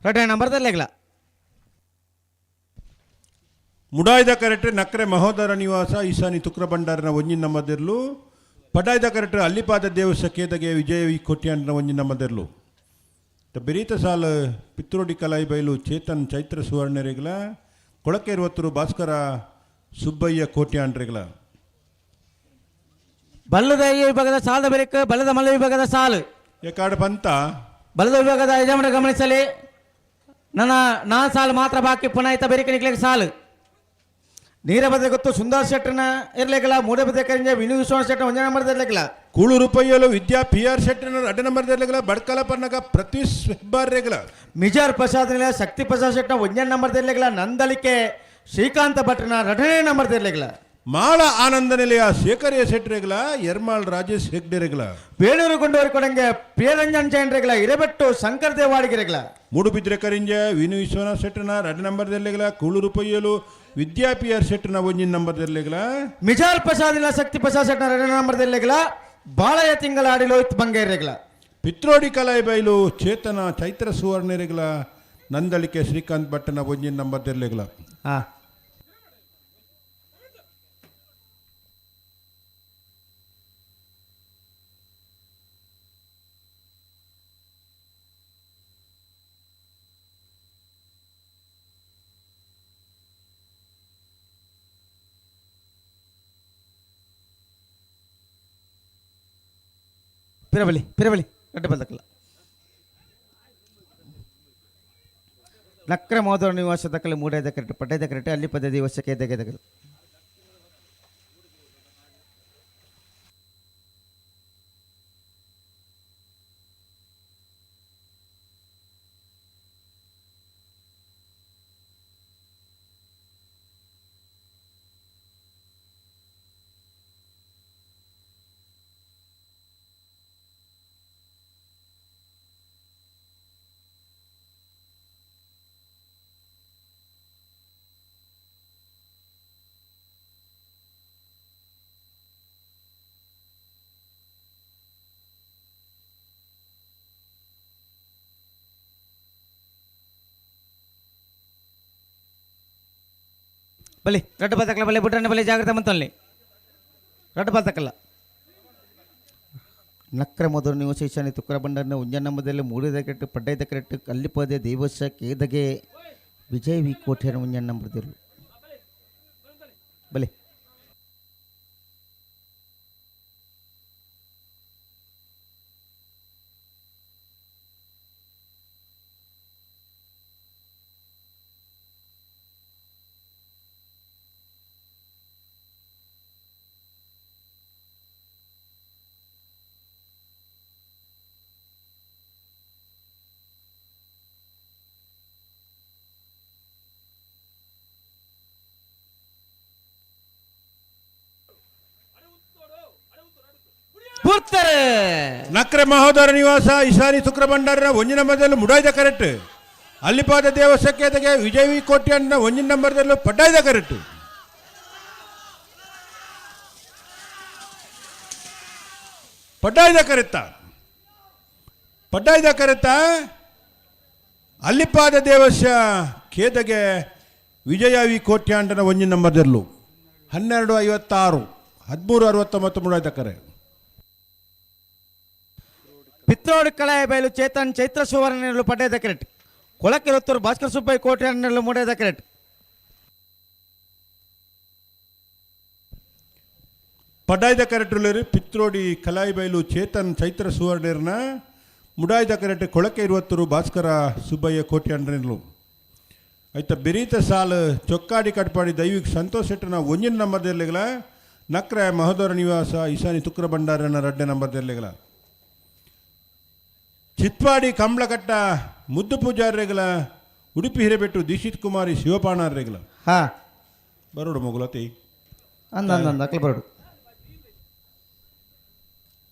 ಎರಡನೇ ನಂಬರ್ದಲ್ಲೆಗಳ. ಮುಡಾಯ್ದ ಕರೆಕ್ಟ್ ನಕ್ರೆ ಮಹೋದರ ನಿವಾಸ ಈಶಾನಿ ತುಕ್ರ ಭಂಡಾರನ ಒಂಜಿನ ನಂಬದಿರ್ಲು. ಪಡಾಯ್ದ ಕರೆಕ್ಟ್ ಅಲ್ಲಿಪಾದ ದೇವಸ ಕೇದಗೆ ವಿಜಯ ವಿ ಕೋಟ್ಯಾಂಡ್ನ ಒಂಜಿನ ನಂಬದಿರ್ಲು. ಬೆರೀತ ಸಾಲ ಪಿತ್ರೋಡಿ ಕಲಾಯಿ ಬೈಲು ಚೇತನ್ ಚೈತ್ರ ಸುವರ್ಣರೆಗಳ ಕೊಳಕೆರುವತ್ತರು ಭಾಸ್ಕರ ಸುಬ್ಬಯ್ಯ ಕೋಟ್ಯಾಂಡ್ರೆಗಳ. ಬಲ್ಲದ ವಿಭಾಗದ ಸಾಲದ ಬೆರಕ ಬಲ್ಲದ ಮಲ್ಲ ವಿಭಾಗದ ಸಾಲು. ಏಕಾಡ ಪಂತ ಬಲದ ವಿಭಾಗದ ಯಜಮಾನ ಗಮನಿಸಲಿ. ನನ್ನ ನಾ ಸಾಲು ಮಾತ್ರ ಬಾಕಿ, ಪುನಃ ಈತ ಬೆರಿಕೆ ನಿಕ್ಲಿಕ್ಕೆ ಸಾಲು. ನೀರಬದ್ರೆ ಗೊತ್ತು ಸುಂದರ್ ಶೆಟ್ಟರ್ನ ಇರ್ಲಿಕ್ಕಿಲ್ಲ. ಮೂಡಬದ್ರೆ ಕರಿಂಜ ವಿನು ವಿಶ್ವನಾಥ ಶೆಟ್ಟರ್ ಒಂದೇ number ಇರ್ಲಿಕ್ಕಿಲ್ಲ. Kuloor Payyalu Vidya P R ಶೆಟ್ಟರ್ನ ಅಡ್ಡ ನಂಬರ್ ಇರ್ಲಿಕ್ಕಿಲ್ಲ. ಬಡ್ಕಲ ಪನ್ನಗ ಪ್ರತ್ಯೂಷ್ ಹೆಬ್ಬಾರ್ ರೇಗಲ. ಮಿಜಾರ್ ಪ್ರಸಾದ್ ನಿಲ ಶಕ್ತಿ ಪ್ರಸಾದ್ ಶೆಟ್ಟರ್ ಒಂದೇ ನಂಬರ್ ಇರ್ಲಿಕ್ಕಿಲ್ಲ. ನಂದಳಿಕೆ ಶ್ರೀಕಾಂತ ಭಟ್ರನ ಎರಡನೇ ನಂಬರ್ ಇರ್ಲಿಕ್ಕಿಲ್ಲ. ಮಾಳ ಆನಂದ ನಿಲಯ ಶೇಖರ್ ಎ ಶೆಟ್ಟರೆಗಳ ಎರ್ಮಾಳ್ ರಾಜೇಶ್ ಹೆಗ್ಡೆ ರೆಗ್ಲ. ಬೇಳೂರು ಗೊಂಡೋರಿ ಕೊಡಂಗೆ ಪ್ರಿಯರಂಜನ್ ಜೈನ್ ರೆಗ್ಲ. ಹಿರೇಬೆಟ್ಟು ಶಂಕರ್ ದೇವಾಡಿಗೆ ರೆಗ್ಲ. ಮೂಡುಬಿದ್ರೆ ಕರಿಂಜ ವಿನು ವಿಶ್ವನಾಥ್ ಶೆಟ್ಟರ್ನ ಎರಡು number ಇರ್ಲಿಕ್ಕಿಲ್ಲ. Kuloor Payyalu Vidya P R ಶೆಟ್ಟರ್ನ ಒಂಜಿನ number ಇರ್ಲಿಕ್ಕಿಲ್ಲ. Mijar Prasad ಇಲ್ಲ ಶಕ್ತಿ ಪ್ರಸಾದ್ ಶೆಟ್ಟರ್ನ ಎರಡನೇ ನಂಬರ್ ಇರ್ಲಿಕ್ಕಿಲ್ಲ. ಬಾಳಯ್ಯ ತಿಂಗಳ ಆಡಿ ಲೋಹಿತ್ ಬಂಗೇರ್ ರೆಗ್ಲ. ಪಿತ್ರೋಡಿ ಕಲಾಯಿ ಬೈಲು ಚೇತನ ಚೈತ್ರ ಸುವರ್ಣರೆಗ್ಲ. ನಂದಳಿಕೆ ಶ್ರೀಕಾಂತ್ ಭಟ್ಟನ ಒಂಜಿನ ನಂಬರ್ ಇರ್ಲಿಕ್ಕಿಲ್ಲ. ಪಿರಬಲಿ ಪಿರಬಲಿ ರಡ್ಡು ಬಲ್ದಕ್ಕಲ್ಲ ನಕ್ರ ಮೋದರ ನಿವಾಸ ದಕ್ಕಲು ಮೂಡೈದ ಕರೆಕ್ಟ್ ಪಡ್ಡೈದ ಕರೆಕ್ಟ್ ಅಲ್ಲಿ ಪದ ದಿವಸಕ್ಕೆ ದಗೆದಗಲು ಬಲಿ ರಡ್ಡು ಬಲ್ತಕ್ಕಲ್ಲ ಬಲಿ ಬುಡ್ರನ್ನ ಬಲಿ ಜಾಗ್ರತೆ ಮಂತಲ್ಲಿ ರಡ್ಡು ಬಲ್ತಕ್ಕಲ್ಲ ನಕ್ರ ಮೊದಲು ನೀವು ಶೇಷಾನಿ ತುಕ್ರ ಬಂಡರ್ನ ಉಂಜನ್ನಮ್ಮದಲ್ಲಿ ಮೂಡಿದ ಕೆಟ್ಟು ಪಡ್ಡೈದ ಕೆಟ್ಟು ಕಲ್ಲಿಪದೆ ದೇವಶ ಕೇದಗೆ ವಿಜಯ್ ವಿ ಕೋಟೆಯ ಉಂಜನ್ನಂಬದಿರು ಬಲಿ ನಕ್ರೆ ಮಹೋದರ ನಿವಾಸ ಇಶಾನಿ ಶುಕ್ರ ಭಂಡಾರನ ಒಂಜಿನ ನಂಬರ್ದಲ್ಲೂ ಮುಡಾಯ್ದ ಕರೆಕ್ಟ್. ಅಲ್ಲಿಪಾದ ದೇವಸ್ಥಾನಕ್ಕೆ ವಿಜಯ್ ವಿ ಕೋಟ್ಯಾನ್ನ ಒಂಜಿನ ನಂಬರ್ದಲ್ಲೂ ಪಡ್ಡಾಯ್ದ ಕರೆಕ್ಟ್. ಪಡ್ಡಾಯ್ದ ಕರೆತ್ತ ಪಡ್ಡಾಯ್ದ ಕರೆತ್ತ ಅಲ್ಲಿಪಾದ ದೇವಸ್ಯ ಖೇದಗೆ ವಿಜಯ ವಿ ಕೋಟ್ಯಾಂಡನ ಒಂಜಿನ ನಂಬರ್ದಲ್ಲೂ 12:56 13:69 ಮುಡಾಯ್ದ ಕರೆ. ಪಿತ್ರೋಡು ಕಳಾಯ ಬಯಲು ಚೇತನ್ ಚೈತ್ರ ಸುವರ್ಣ ಪಡ್ಡೈದ ಕರೆಕ್ಟ್. ಕೊಳಕಿರುತ್ತೂರು ಭಾಸ್ಕರ್ ಸುಬ್ಬಯ್ಯ ಕೋಟೆ ಮೂಡೈದ ಕರೆಕ್ಟ್. ಪಡ್ಡಾಯ್ದ ಕರೆಕ್ಟ್ ಪಿತ್ರೋಡಿ ಕಲಾಯಿ ಬೈಲು ಚೇತನ್ ಚೈತ್ರ ಸುವರ್ಣರ್ನ ಮುಡಾಯ್ದ ಕರೆಕ್ಟ್ ಕೊಳಕೆ ಇರುವತ್ತರು ಭಾಸ್ಕರ ಸುಬ್ಬಯ್ಯ ಕೋಟೆ ಅಂಡ್ರನ್ಲು. ಆಯ್ತ ಬೆರೀತ ಸಾಲು ಚೊಕ್ಕಾಡಿ ಕಟ್ಪಾಡಿ ದೈವಿಕ ಸಂತೋಷ್ ಶೆಟ್ಟನ ಒಂಜಿನ ನಂಬರ್ದಲ್ಲಿಗಲ ನಕ್ರೆ ಮಹೋದರ ನಿವಾಸ ಈಶಾನಿ ತುಕ್ರ ಭಂಡಾರನ ರಡ್ಡೆ ನಂಬರ್ದಲ್ಲಿಗಲ ಚಿತ್ವಾಡಿ ಕಂಬಳಕಟ್ಟ ಮುದ್ದು ಪೂಜಾರ್ರೆಗಳ ಉಡುಪಿ ಹಿರೇಬೆಟ್ಟು ದೀಕ್ಷಿತ್ ಕುಮಾರಿ ಶಿವಪಾಣಾರ್ರೆಗಳ ಹಾ ಬರೋಡು ಮಗುಲತಿ ಅಂದ ಅಂದ ಅಂದ ಅಕ್ಲ ಬರೋಡು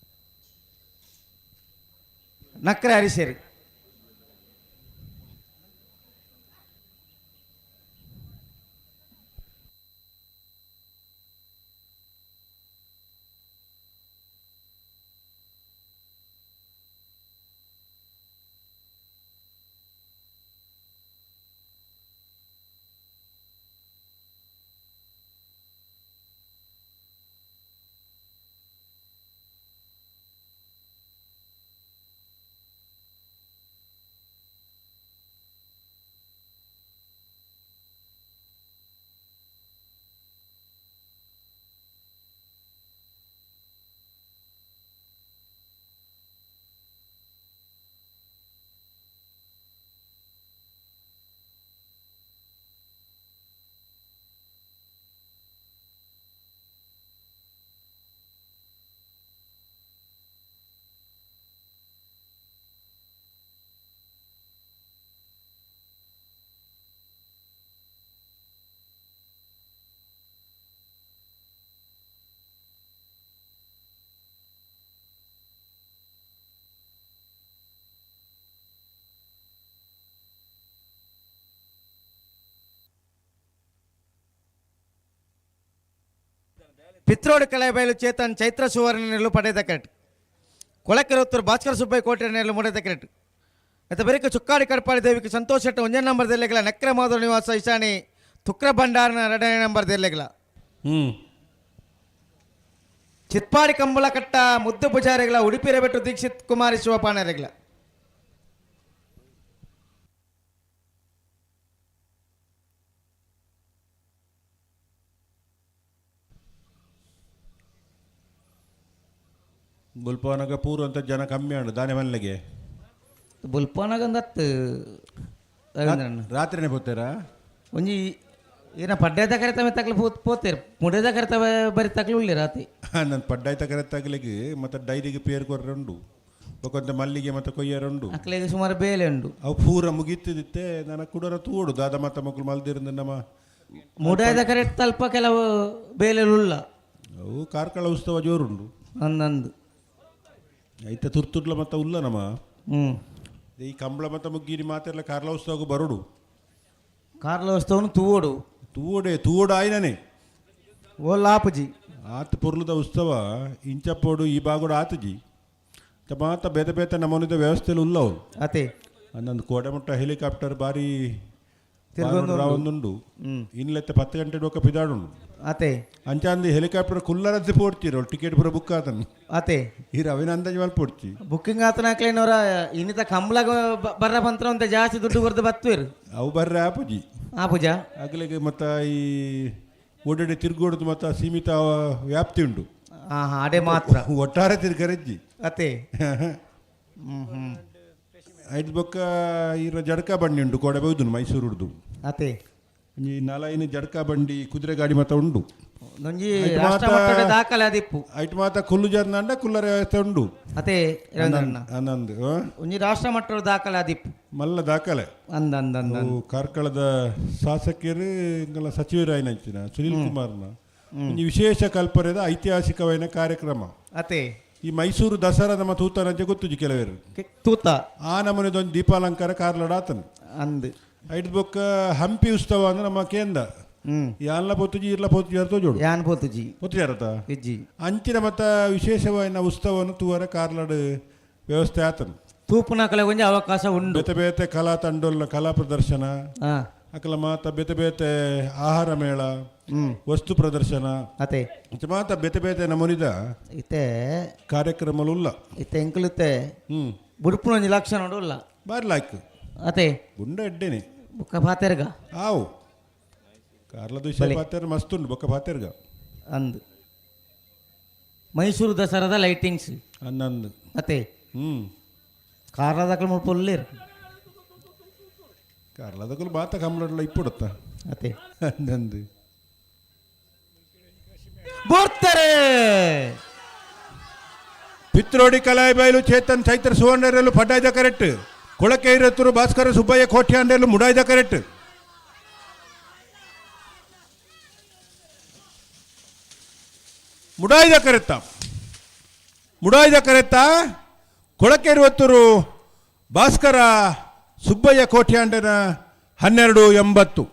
ನಕ್ರೆ ಹರಿಸೇರಿ ಪಿತ್ರೋಡು ಕಳೆಬೈಲು ಚೇತನ್ ಚೈತ್ರ ಸುವರ್ಣ ನೆರಳು ಪಡೆದ ಕರೆಕ್ಟ್. ಕೊಳಕೆರೊತ್ತೂರು ಭಾಸ್ಕರ ಸುಬ್ಬಯ್ಯ ಕೋಟೆ ನೆರಳು ಮೂಡದ ಕರೆಕ್ಟ್. ಮತ್ತು ಬೆರಕ ಚುಕ್ಕಾಡಿ ಕಡ್ಪಾಡಿ ದೇವಿಗೆ ಸಂತೋಷ್ ಶೆಟ್ಟಿ ಒಂದೇ ನಂಬರ್ ದೆಲ್ಲೆಗಳ ನಕ್ರ ಮಾಧವ ನಿವಾಸ ಇಶಾನಿ ತುಕ್ರ ಭಂಡಾರನ ಎರಡನೇ ನಂಬರ್ ದೆಲ್ಲೆಗಳ. ಚಿತ್ಪಾಡಿ ಕಂಬಳಕಟ್ಟ ಮುದ್ದು ಪೂಜಾರಿಗಳ ಉಡುಪಿ ರೆಬೆಟ್ಟು ದೀಕ್ಷಿತ್ ಕುಮಾರಿ ಶಿವಪಾಣರಿಗಳ. ಬುಲ್ಪವನಾಗ ಪೂರ್ವ ಅಂತ ಜನ ಕಮ್ಮಿ ಉಂಡು ದಾನೆ ಮಲ್ಲಿಗೆ ಬುಲ್ಪನಾಗ ಅಂದತ್ತು ರವೀಂದ್ರಣ್ಣ. ರಾತ್ರಿನೇ ಪೋತೇರಾ? ಒಂಜಿ ಏನ ಪಡ್ಡಾಯ್ತ ಕರೆತವೆ ತಕ್ಲು ಪೋತೇರು ಮುಡೇದ ಕರೆತವೆ ಬರಿ ತಕ್ಲು ಉಳ್ಳಿ ರಾತ್ರಿ. ನಾನು ಪಡ್ಡಾಯ್ತ ಕರೆತಾಗ್ಲಿಗೆ ಮತ್ತು ಡೈರಿಗೆ ಪೇರು ಕೊರ್ರೆ ಉಂಡು ಬೊಕೊಂತ ಮಲ್ಲಿಗೆ ಮತ್ತು ಕೊಯ್ಯರ ಉಂಡು. ಅಕ್ಲೆಗೆ ಸುಮಾರು ಬೇಲೆ ಉಂಡು. ಅವು ಪೂರ ಮುಗೀತಿದ್ದಿತ್ತೆ ನನ್ನ ಕುಡರ ತೂಡು ದಾದ ಮತ್ತ ಮಕ್ಕಳು ಮಲ್ದಿರಂದ ನಮ್ಮ ಮುಡಾಯ್ದ ಕರೆಕ್ಟ್ ತಲ್ಪ ಕೆಲವು ಬೇಲೆ ಉಳ್ಳ. ಅವು ಕಾರ್ಕಳ ಉತ್ಸವ ಜೋರುಂಡು. ಅಂದಂದು ಐತ ತುರ್ತುಡ್ಲ ಮತ್ತ ಉಲ್ಲ ನಮ್ಮ ಈ ಕಂಬಳ ಮತ್ತ ಮುಗ್ಗಿರಿ ಮಾತೆಲ್ಲ ಕಾರ್ಲ ಉತ್ಸವಕ್ಕೆ ಬರೋಡು. ಕಾರ್ಲ ಉತ್ಸವನು ತೂವೋಡು. ತೂವೋಡೆ ತೂವೋಡು ಆಯ್ನನೆ ಓ ಲಾಪುಜಿ ಆತ ಪೊರ್ಲುದ ಉತ್ಸವ ಇಂಚಪ್ಪೋಡು ಈ ಬಾಗೋಡು ಆತಜಿ ಮಾತ ಬೇತೆ ಬೇತೆ ನಮೂನಿದ ವ್ಯವಸ್ಥೆಲು ಉಲ್ಲ ಅವು. ಅತೆ ಅಂದಂದು ಕೋಟೆಮುಟ್ಟ ಹೆಲಿಕಾಪ್ಟರ್ ಬಾರಿ ತಿರ್ಗೊಂದು ರಾವೊಂದುಂಡು. ಇನ್ಲೆತ್ತೆ 10 ಗಂಟೆ ಡೊಕ್ಕ ಪಿದಾಡುಂಡು. ಅತೆ ಅಂಚಾಂದು ಹೆಲಿಕಾಪ್ಟರ್ ಕುಲ್ಲರದ್ದು ಪೋಡ್ತೀರ ಟಿಕೆಟ್ ಪೂರ ಬುಕ್ ಆತನು. ಅತೆ ಈ ರವಿನ ಅಂದಾಜು ಮಲ್ಪ ಪೋಡ್ಚಿ ಬುಕ್ಕಿಂಗ್ ಆತನ ಹಾಕ್ಲೇನವರ ಇನ್ನಿತ ಕಂಬ್ಲಾಗ ಬರ್ರ ಬಂತ್ರ ಅಂತ ಜಾಸ್ತಿ ದುಡ್ಡು ಕೊರ್ದು ಬತ್ತುವಿರು. ಅವು ಬರ್ರೆ ಆಪುಜಿ. ಆಪುಜ ಅಗಲಿಗೆ ಮತ್ತು ಈ ಓಡಾಡಿ ತಿರ್ಗೋಡ್ದು ಮತ್ತು ಸೀಮಿತ ವ್ಯಾಪ್ತಿ ಉಂಟು. ಹಾ ಹಾ ಅದೇ ಮಾತ್ರ ಒಟ್ಟಾರೆ ತಿರ್ಗರೆಜ್ಜಿ. ಅತೆ ಐದು ಬೊಕ್ಕ ಇರ ಜಡ್ಕ ಬಂಡಿ ಉಂಟು ಕೋಡೆ ಬೌದು ಮೈಸೂರುಡ್ದು. ಅತೆ ಈ ನಾಲೈನು ಜಡ್ಕ ಬಂಡಿ ಕುದುರೆ ಗಾಡಿ ಮಾತ ಉಂಡು. ಒಂಜಿ ರಾಷ್ಟ್ರ ಮಟ್ಟದ ದಾಖಲೆ ಅದಿಪ್ಪು. ಐಟ್ ಮಾತ ಕುಲ್ಲು ಜರ್ನಾಂಡ ಕುಲ್ಲರ ವ್ಯವಸ್ಥೆ ಉಂಡು. ಅತೆ ರವೀಂದ್ರಣ್ಣ. ಆನಂದ್ ಒಂಜಿ ರಾಷ್ಟ್ರ ಮಟ್ಟದ ದಾಖಲೆ ಅದಿಪ್ಪು. ಮಲ್ಲ ದಾಖಲೆ. ಅಂದ ಅಂದ ಅಂದ ಅವು ಕಾರ್ಕಳದ ಶಾಸಕರು ಇಂಗಲ ಸಚಿವರಾಯಿನ ಸುನೀಲ್ ಕುಮಾರ್ನ ಒಂಜಿ ವಿಶೇಷ ಕಲ್ಪನೆದ ಐತಿಹಾಸಿಕವಾದ ಕಾರ್ಯಕ್ರಮ. ಅತೆ ಈ ಮೈಸೂರು ದಸರಾ ನಮ್ಮ ತೂತನಂಚೆ ಗೊತ್ತುಜಿ ಕೆಲವರು ತೂತ ಆ ನಮೂನೆದೊಂದು ದೀಪಾಲಂಕಾರ ಕಾರ್ಲಡ ಆತನು. ಅಂದ್ ಐಟ್ ಬೊಕ್ಕ ಹಂಪಿ ಉತ್ಸವ ಅಂದ್ರೆ ನಮ್ಮ ಕೇಂದ್ರ ಯಾನ್ಲ ಪೊತ್ತುಜಿ ಇರ್ಲ ಪೊತ್ತುಜಿ ತೋಜೋಡು ಯಾನ್ ಪೊತ್ತುಜಿ ಪೊತ್ತುಜಾರತ ಇಜ್ಜಿ ಅಂಚಿನ ಮತ್ತ ವಿಶೇಷವಾದ ಉತ್ಸವವನ್ನು ತೂವರ ಕಾರ್ಲಡ್ ವ್ಯವಸ್ಥೆ ಆತನು. ತೂಪುನಕಲೆ ಒಂಜಿ ಅವಕಾಶ ಉಂಡು. ಬೇತೆ ಬೇತೆ ಕಲಾ ತಂಡೋಲ್ನ ಕಲಾ ಪ್ರದರ್ಶನ, ಅಕಲ ಮಾತ ಬೇತೆ ಬೇತೆ ಆಹಾರ ಮೇಳ, ವಸ್ತು ಪ್ರದರ್ಶನ, ಅತೆ ಮಾತ ಬೇತೆ ಬೇತೆ ನಮೂನಿದ ಇತ್ತೆ ಕಾರ್ಯಕ್ರಮಲು ಉಲ್ಲ. ಇತ್ತೆ ಎಂಕುಲುತ್ತೆ ಬುಡುಪುನ ಒಂಜಿ ಲಕ್ಷಣ ಉಲ್ಲ. ಬಾರಿ ಲಾಯ್ಕ್ ಅತೆ ಗುಂಡ ಎಡ್ಡೇನೆ ಬೊಕ್ಕ ಪಾತೆರ್ಗ ಆವು ಕಾರ್ಲದ ವಿಷಯ ಪಾತೆರ್ ಮಸ್ತ್ ಉಂಡು ಬೊಕ್ಕ ಪಾತೆರ್ಗ. ಅಂದು ಮೈಸೂರು ದಸರಾದ ಲೈಟಿಂಗ್ಸ್ ಅಂದಂದು ಅತೆ ಕಾರ್ಲದಕಲು ಮುಲ್ಪ ಉಲ್ಲೇರು. ಕಾರ್ಲದಕಲು ಬಾತ ಕಂಬ್ಲಡ್ಲ ಇಪ್ಪುಡತ್ತ ಅತೆ ಅಂದಂದು ಬರ್ತಾರೆ. ಪಿತ್ರೋಡಿ ಕಲಾಯಿ ಬೈಲು ಚೇತನ್ ಚೈತ್ರ ಸುವರ್ಣರಲ್ಲೂ ಪಡ್ಡಾಯ್ದ ಕರೆಕ್ಟ್. ಕೊಳಕೆ ಇರತ್ತರು ಭಾಸ್ಕರ ಸುಬ್ಬಯ್ಯ ಕೋಟ್ಯಾಂಡರಲ್ಲೂ ಮುಡಾಯ್ದ ಕರೆಕ್ಟ್. ಮುಡಾಯ್ದ ಕರೆತ್ತ ಮುಡಾಯ್ದ ಕರೆತ್ತ ಕೊಳಕೆ ಇರುವತ್ತರು ಭಾಸ್ಕರ ಸುಬ್ಬಯ್ಯ ಕೋಟ್ಯಾಂಡನ 12.80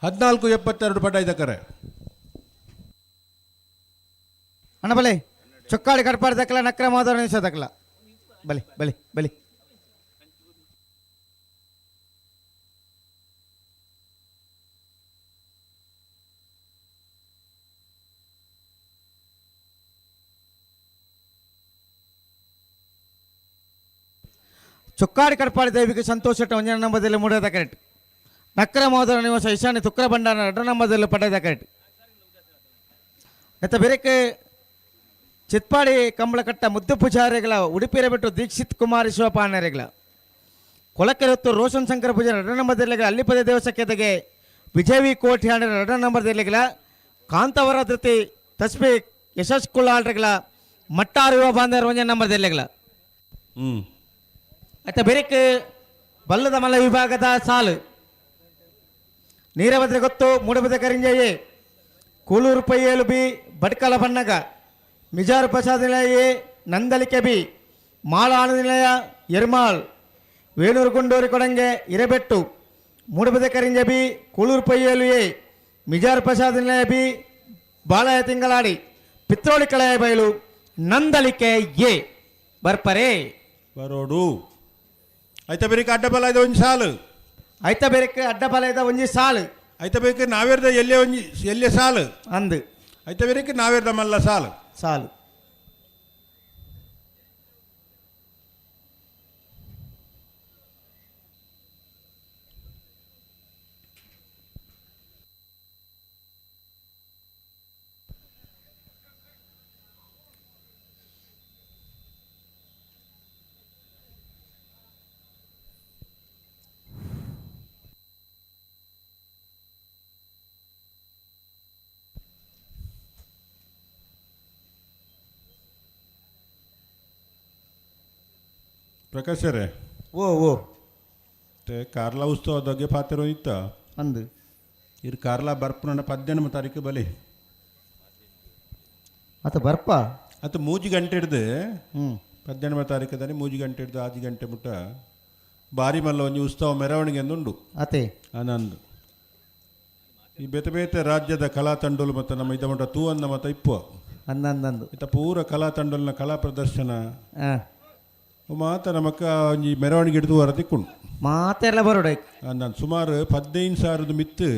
14.72 ಪಡ್ಡಾಯ್ದ ಕರೆ. ಅಣ್ಣ ಬಲೆ ಚೊಕ್ಕಾಡಿ ಕಡ್ಪಾಡಿ ದಕ್ಕಲ ನಕ್ರ ಮಾದರ ನಿಮಿಷ ದಕ್ಕಲ ಬಲೆ ಬಲೆ ಬಲೆ ಚೊಕ್ಕಾಡಿ ಕಡ್ಪಾಡಿ ದೇವಿಗೆ ಸಂತೋಷ ಒಂಜನ ನಂಬದಲ್ಲಿ ಮೂಡದ ಕರೆಕ್ಟ್. ನಕ್ರ ಮೋದರ ನಿವಾಸ ಈಶಾನ್ಯ ತುಕ್ರ ಭಂಡಾರ ಎರಡರ ನಂಬದಲ್ಲಿ ಪಡೆದ ಕರೆಕ್ಟ್. ಮತ್ತು ಬೇರೆಕ್ಕೆ ಚಿತ್ಪಾಡಿ ಕಂಬಳಕಟ್ಟ ಮುದ್ದು ಪೂಜಾರಿಗಳ ಉಡುಪಿರ ಬಿಟ್ಟು ದೀಕ್ಷಿತ್ ಕುಮಾರಿ ಶಿವಪಾಣರಿಗಳ ಕೊಳಕೆರೆ ಹೊತ್ತು ರೋಷನ್ ಶಂಕರ ಪೂಜಾರಿ ಎರಡರ ನಂಬರ್ದಲ್ಲಿಗಳ ಅಲ್ಲಿಪದ ದೇವಸಖ್ಯತೆಗೆ ವಿಜಯ ವಿ ಕೋಟ್ಯಾಣರ ಎರಡರ ನಂಬರ್ದಲ್ಲಿಗಳ ಕಾಂತವರ ಧೃತಿ ತಸ್ಬಿ ಯಶಸ್ ಕುಳ್ಳಾಳ್ರಗಳ ಮಟ್ಟಾರು ಯುವ ಬಾಂಧವರು ಒಂಜನ ನಂಬರ್ದಲ್ಲಿಗಳ. ಆಯ್ತಾ ಬೇರೆಕ್ ಬಲ್ಲದ ಮಲ್ಲ ವಿಭಾಗದ ಸಾಲು ನೀರಭದ್ರ ಗೊತ್ತು ಮೂಡಬದ ಕರಿಂಜಯ್ಯ ಕೂಲೂರು ಪೈಯೇಲು ಬಿ ಭಟ್ಕಲ ಬಣ್ಣಗ ಮಿಜಾರು ಪ್ರಸಾದ ನಿಲಯ ಎ ನಂದಲಿಕೆ ಬಿ ಮಾಳ ಆನಂದ ನಿಲಯ ಎರ್ಮಾಳ್ ವೇಣೂರು ಗುಂಡೂರಿ ಕೊಡಂಗೆ ಇರಬೆಟ್ಟು ಮೂಡಬದ ಕರಿಂಜ ಬಿ ಕೂಳೂರು ಪೈಯೇಲು ಎ ಮಿಜಾರು ಪ್ರಸಾದ ನಿಲಯ ಬಿ ಬಾಳಯ ತಿಂಗಳಾಡಿ ಪಿತ್ರೋಳಿ ಕಳೆಯ ಬಯಲು ನಂದಲಿಕೆ ಎ ಬರ್ಪರೆ ಬರೋಡು ಐತ ಬೇರೆ ಅಡ್ಡಬಲ ಇದೆ ಒಂಜಿ ಸಾಲು. ಐತ ಬೇರೆ ಅಡ್ಡಬಲ ಇದೆ ಒಂಜಿ ಸಾಲು. ಐತ ಬೇಕು ನಾವೇರ್ದ ಎಲ್ಲೇ ಒಂಜಿ ಎಲ್ಲೇ ಸಾಲು ಅಂದು ಐತ ಬೇರೆ ನಾವೇರ್ದ ಮಲ್ಲ ಸಾಲು ಸಾಲು. ಪ್ರಕಾಶರೇ ಓ ಓ ते ಕಾರ್ಲ ಉತ್ಸವದಾಗೆ ಪಾತೆರ ಇತ್ತ ಅಂದು ಇರ್ ಕಾರ್ಲ ಬರ್ಪುನ 18 ತಾರೀಕು ಬಲಿ ಅತ ಬರ್ಪ ಅತ 3 ಗಂಟೆ ಹಿಡ್ದು 18 ತಾರೀಕು ದಾನಿ 3 ಗಂಟೆ ಹಿಡ್ದು 6 ಗಂಟೆ ಮುಟ್ಟ ಬಾರಿ ಮಲ್ಲ ಒಂಜಿ ಉತ್ಸವ ಮೆರವಣಿಗೆ ಉಂಡು ಅತೆ ಆನಂದ್ ಈ ಬೇತೆ ಬೇತೆ ರಾಜ್ಯದ ಕಲಾ ತಂಡೋಲು ಮತ್ತು ನಮ್ಮ ಇದ ಮಟ್ಟ ತೂವನ್ನ ಮತ ಇಪ್ಪು ಅಂದಂದಂದು ಇತ್ತ ಪೂರ ಕಲಾ ತಂಡೋಲ್ನ ಕಲಾ ಪ್ರದರ್ಶನ ಮಾತ ನಮಕ್ಕ ಒಂಜಿ ಮೆರವಣಿಗೆ ಹಿಡಿದು ಹೊರ ತಿಕ್ಕೊಂಡು ಮಾತೆಲ್ಲ ಬರೋಡ ನಾನು ಸುಮಾರು 15,000 ಮಿತ್ತು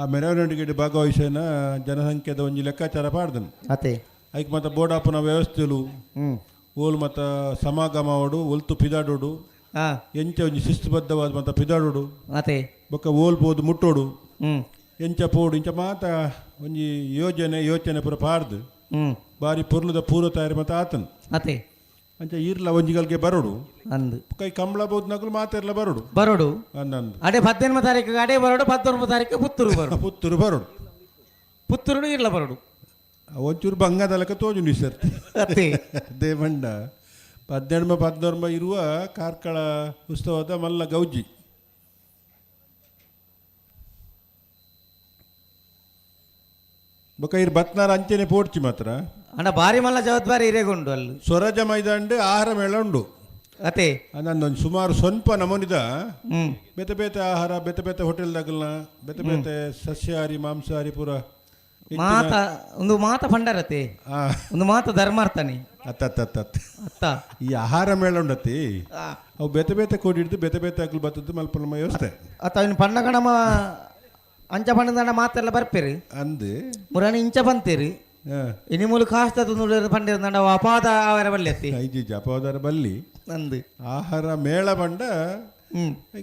ಆ ಮೆರವಣಿಗೆ ಭಾಗವಹಿಸಿನ ಜನಸಂಖ್ಯೆದ ಒಂಜಿ ಲೆಕ್ಕಾಚಾರ ಪಾಡ್ದನು ಅತೆ ಐಕ್ ಮತ್ತು ಬೋಡಾಪುನ ವ್ಯವಸ್ಥೆಲು ಓಲ್ ಮತ್ತ ಸಮಾಗಮ ಅವಡು ಒಲ್ತು ಪಿದಾಡೋಡು ಎಂಚ ಒಂಜಿ ಶಿಸ್ತುಬದ್ಧವಾದ ಮತ್ತ ಪಿದಾಡೋಡು ಅತೆ ಬೊಕ್ಕ ಓಲ್ ಪೋದು ಮುಟ್ಟೋಡು ಎಂಚ ಪೋಡು ಇಂಚ ಮಾತ ಒಂಜಿ ಯೋಜನೆ ಯೋಚನೆ ಪೂರ ಪಾಡ್ದು ಬಾರಿ ಪೊರ್ಲುದ ಪೂರ್ವ ತಯಾರಿ ಮತ್ತ ಆತನು ಅತೆ ಅಂಚ ಈರ್ಲ ಒಂಜಿಗಲ್ಗೆ ಬರೋಡು ಅಂದು ಕೈ ಕಂಬಳ ಬೋದು ನಕಲು ಮಾತೆರ್ಲ ಬರೋಡು ಬರೋಡು ಅಂದಂದು ಅಡೆ 18 ತಾರೀಕು ಅಡೆ ಬರೋಡು 19 ತಾರೀಕು ಪುತ್ತೂರು ಬರೋಡು ಪುತ್ತೂರು ಬರೋಡು ಪುತ್ತೂರು ಇರ್ಲ ಬರೋಡು ಒಂಚೂರು ಬಂಗಾದಲಕ ತೋಜುಂಡಿ ಸರ್ ಅತ್ತೆ ದೇವಂಡ 18 19 ಇರುವ ಕಾರ್ಕಳ ಉತ್ಸವದ ಮಲ್ಲ ಗೌಜಿ ಬೊಕ ಇರ್ ಬತ್ನಾರ ಅಂಚೆನೆ ಪೋಡ್ಚಿ ಮಾತ್ರ ಅಣ್ಣ ಬಾರಿ ಮಲ್ಲ ಜವಾಬ್ದಾರಿ ಇರೇಗುಂಡು ಅಲ್ಲಿ ಸ್ವರಾಜ ಮೈದಾಂಡ್ ಆಹಾರ ಮೇಳ ಉಂಡು ಅತೆ ನಂದೊಂದು ಸುಮಾರು ಸ್ವಲ್ಪ ನಮೂನಿದ ಬೇತೆ ಬೇತೆ ಆಹಾರ ಬೇತೆ ಬೇತೆ ಹೋಟೆಲ್ದಾಗಲ್ನ ಬೇತೆ ಬೇತೆ ಸಸ್ಯಾಹಾರಿ ಮಾಂಸಾಹಾರಿ ಪೂರ ಮಾತ ಒಂದು ಮಾತ ಭಂಡಾರತೆ ಒಂದು ಮಾತ ಧರ್ಮಾರ್ಥನೆ ಅತ್ತ ಅತ್ತ ಅತ್ತ ಅತ್ತ ಅತ್ತ ಈ ಆಹಾರ ಮೇಳ ಉಂಡತಿ ಅವು ಬೇತೆ ಬೇತೆ ಕೋಡಿ ಹಿಡ್ದು ಬೇತೆ ಬೇತೆ ಆಗ್ಲು ಬತ್ತದ್ದು ಮಲ್ಪ ವ್ಯವಸ್ಥೆ ಅತ್ತ ಇನ್ನು ಪಣ್ಣಗಣಮ ಅಂಚ ಪಣ್ಣದಣ್ಣ ಮಾತೆಲ್ಲ ಬರ್ಪೇರಿ ಅಂದು ಮುರಾಣಿ ಇಂಚ ಬಂತೀರಿ ಇನಿ ಮೂಲ ಕಾಸ್ತ ತುನುಡು ಪಂಡಿರ ಅಪಾದ ಅವರ ಬಲ್ಲಿ ಅತ್ತಿ ಐಜಿ ಅಪವಾದರ ಬಲ್ಲಿ ಅಂದು ಆಹಾರ ಮೇಳ ಬಂಡ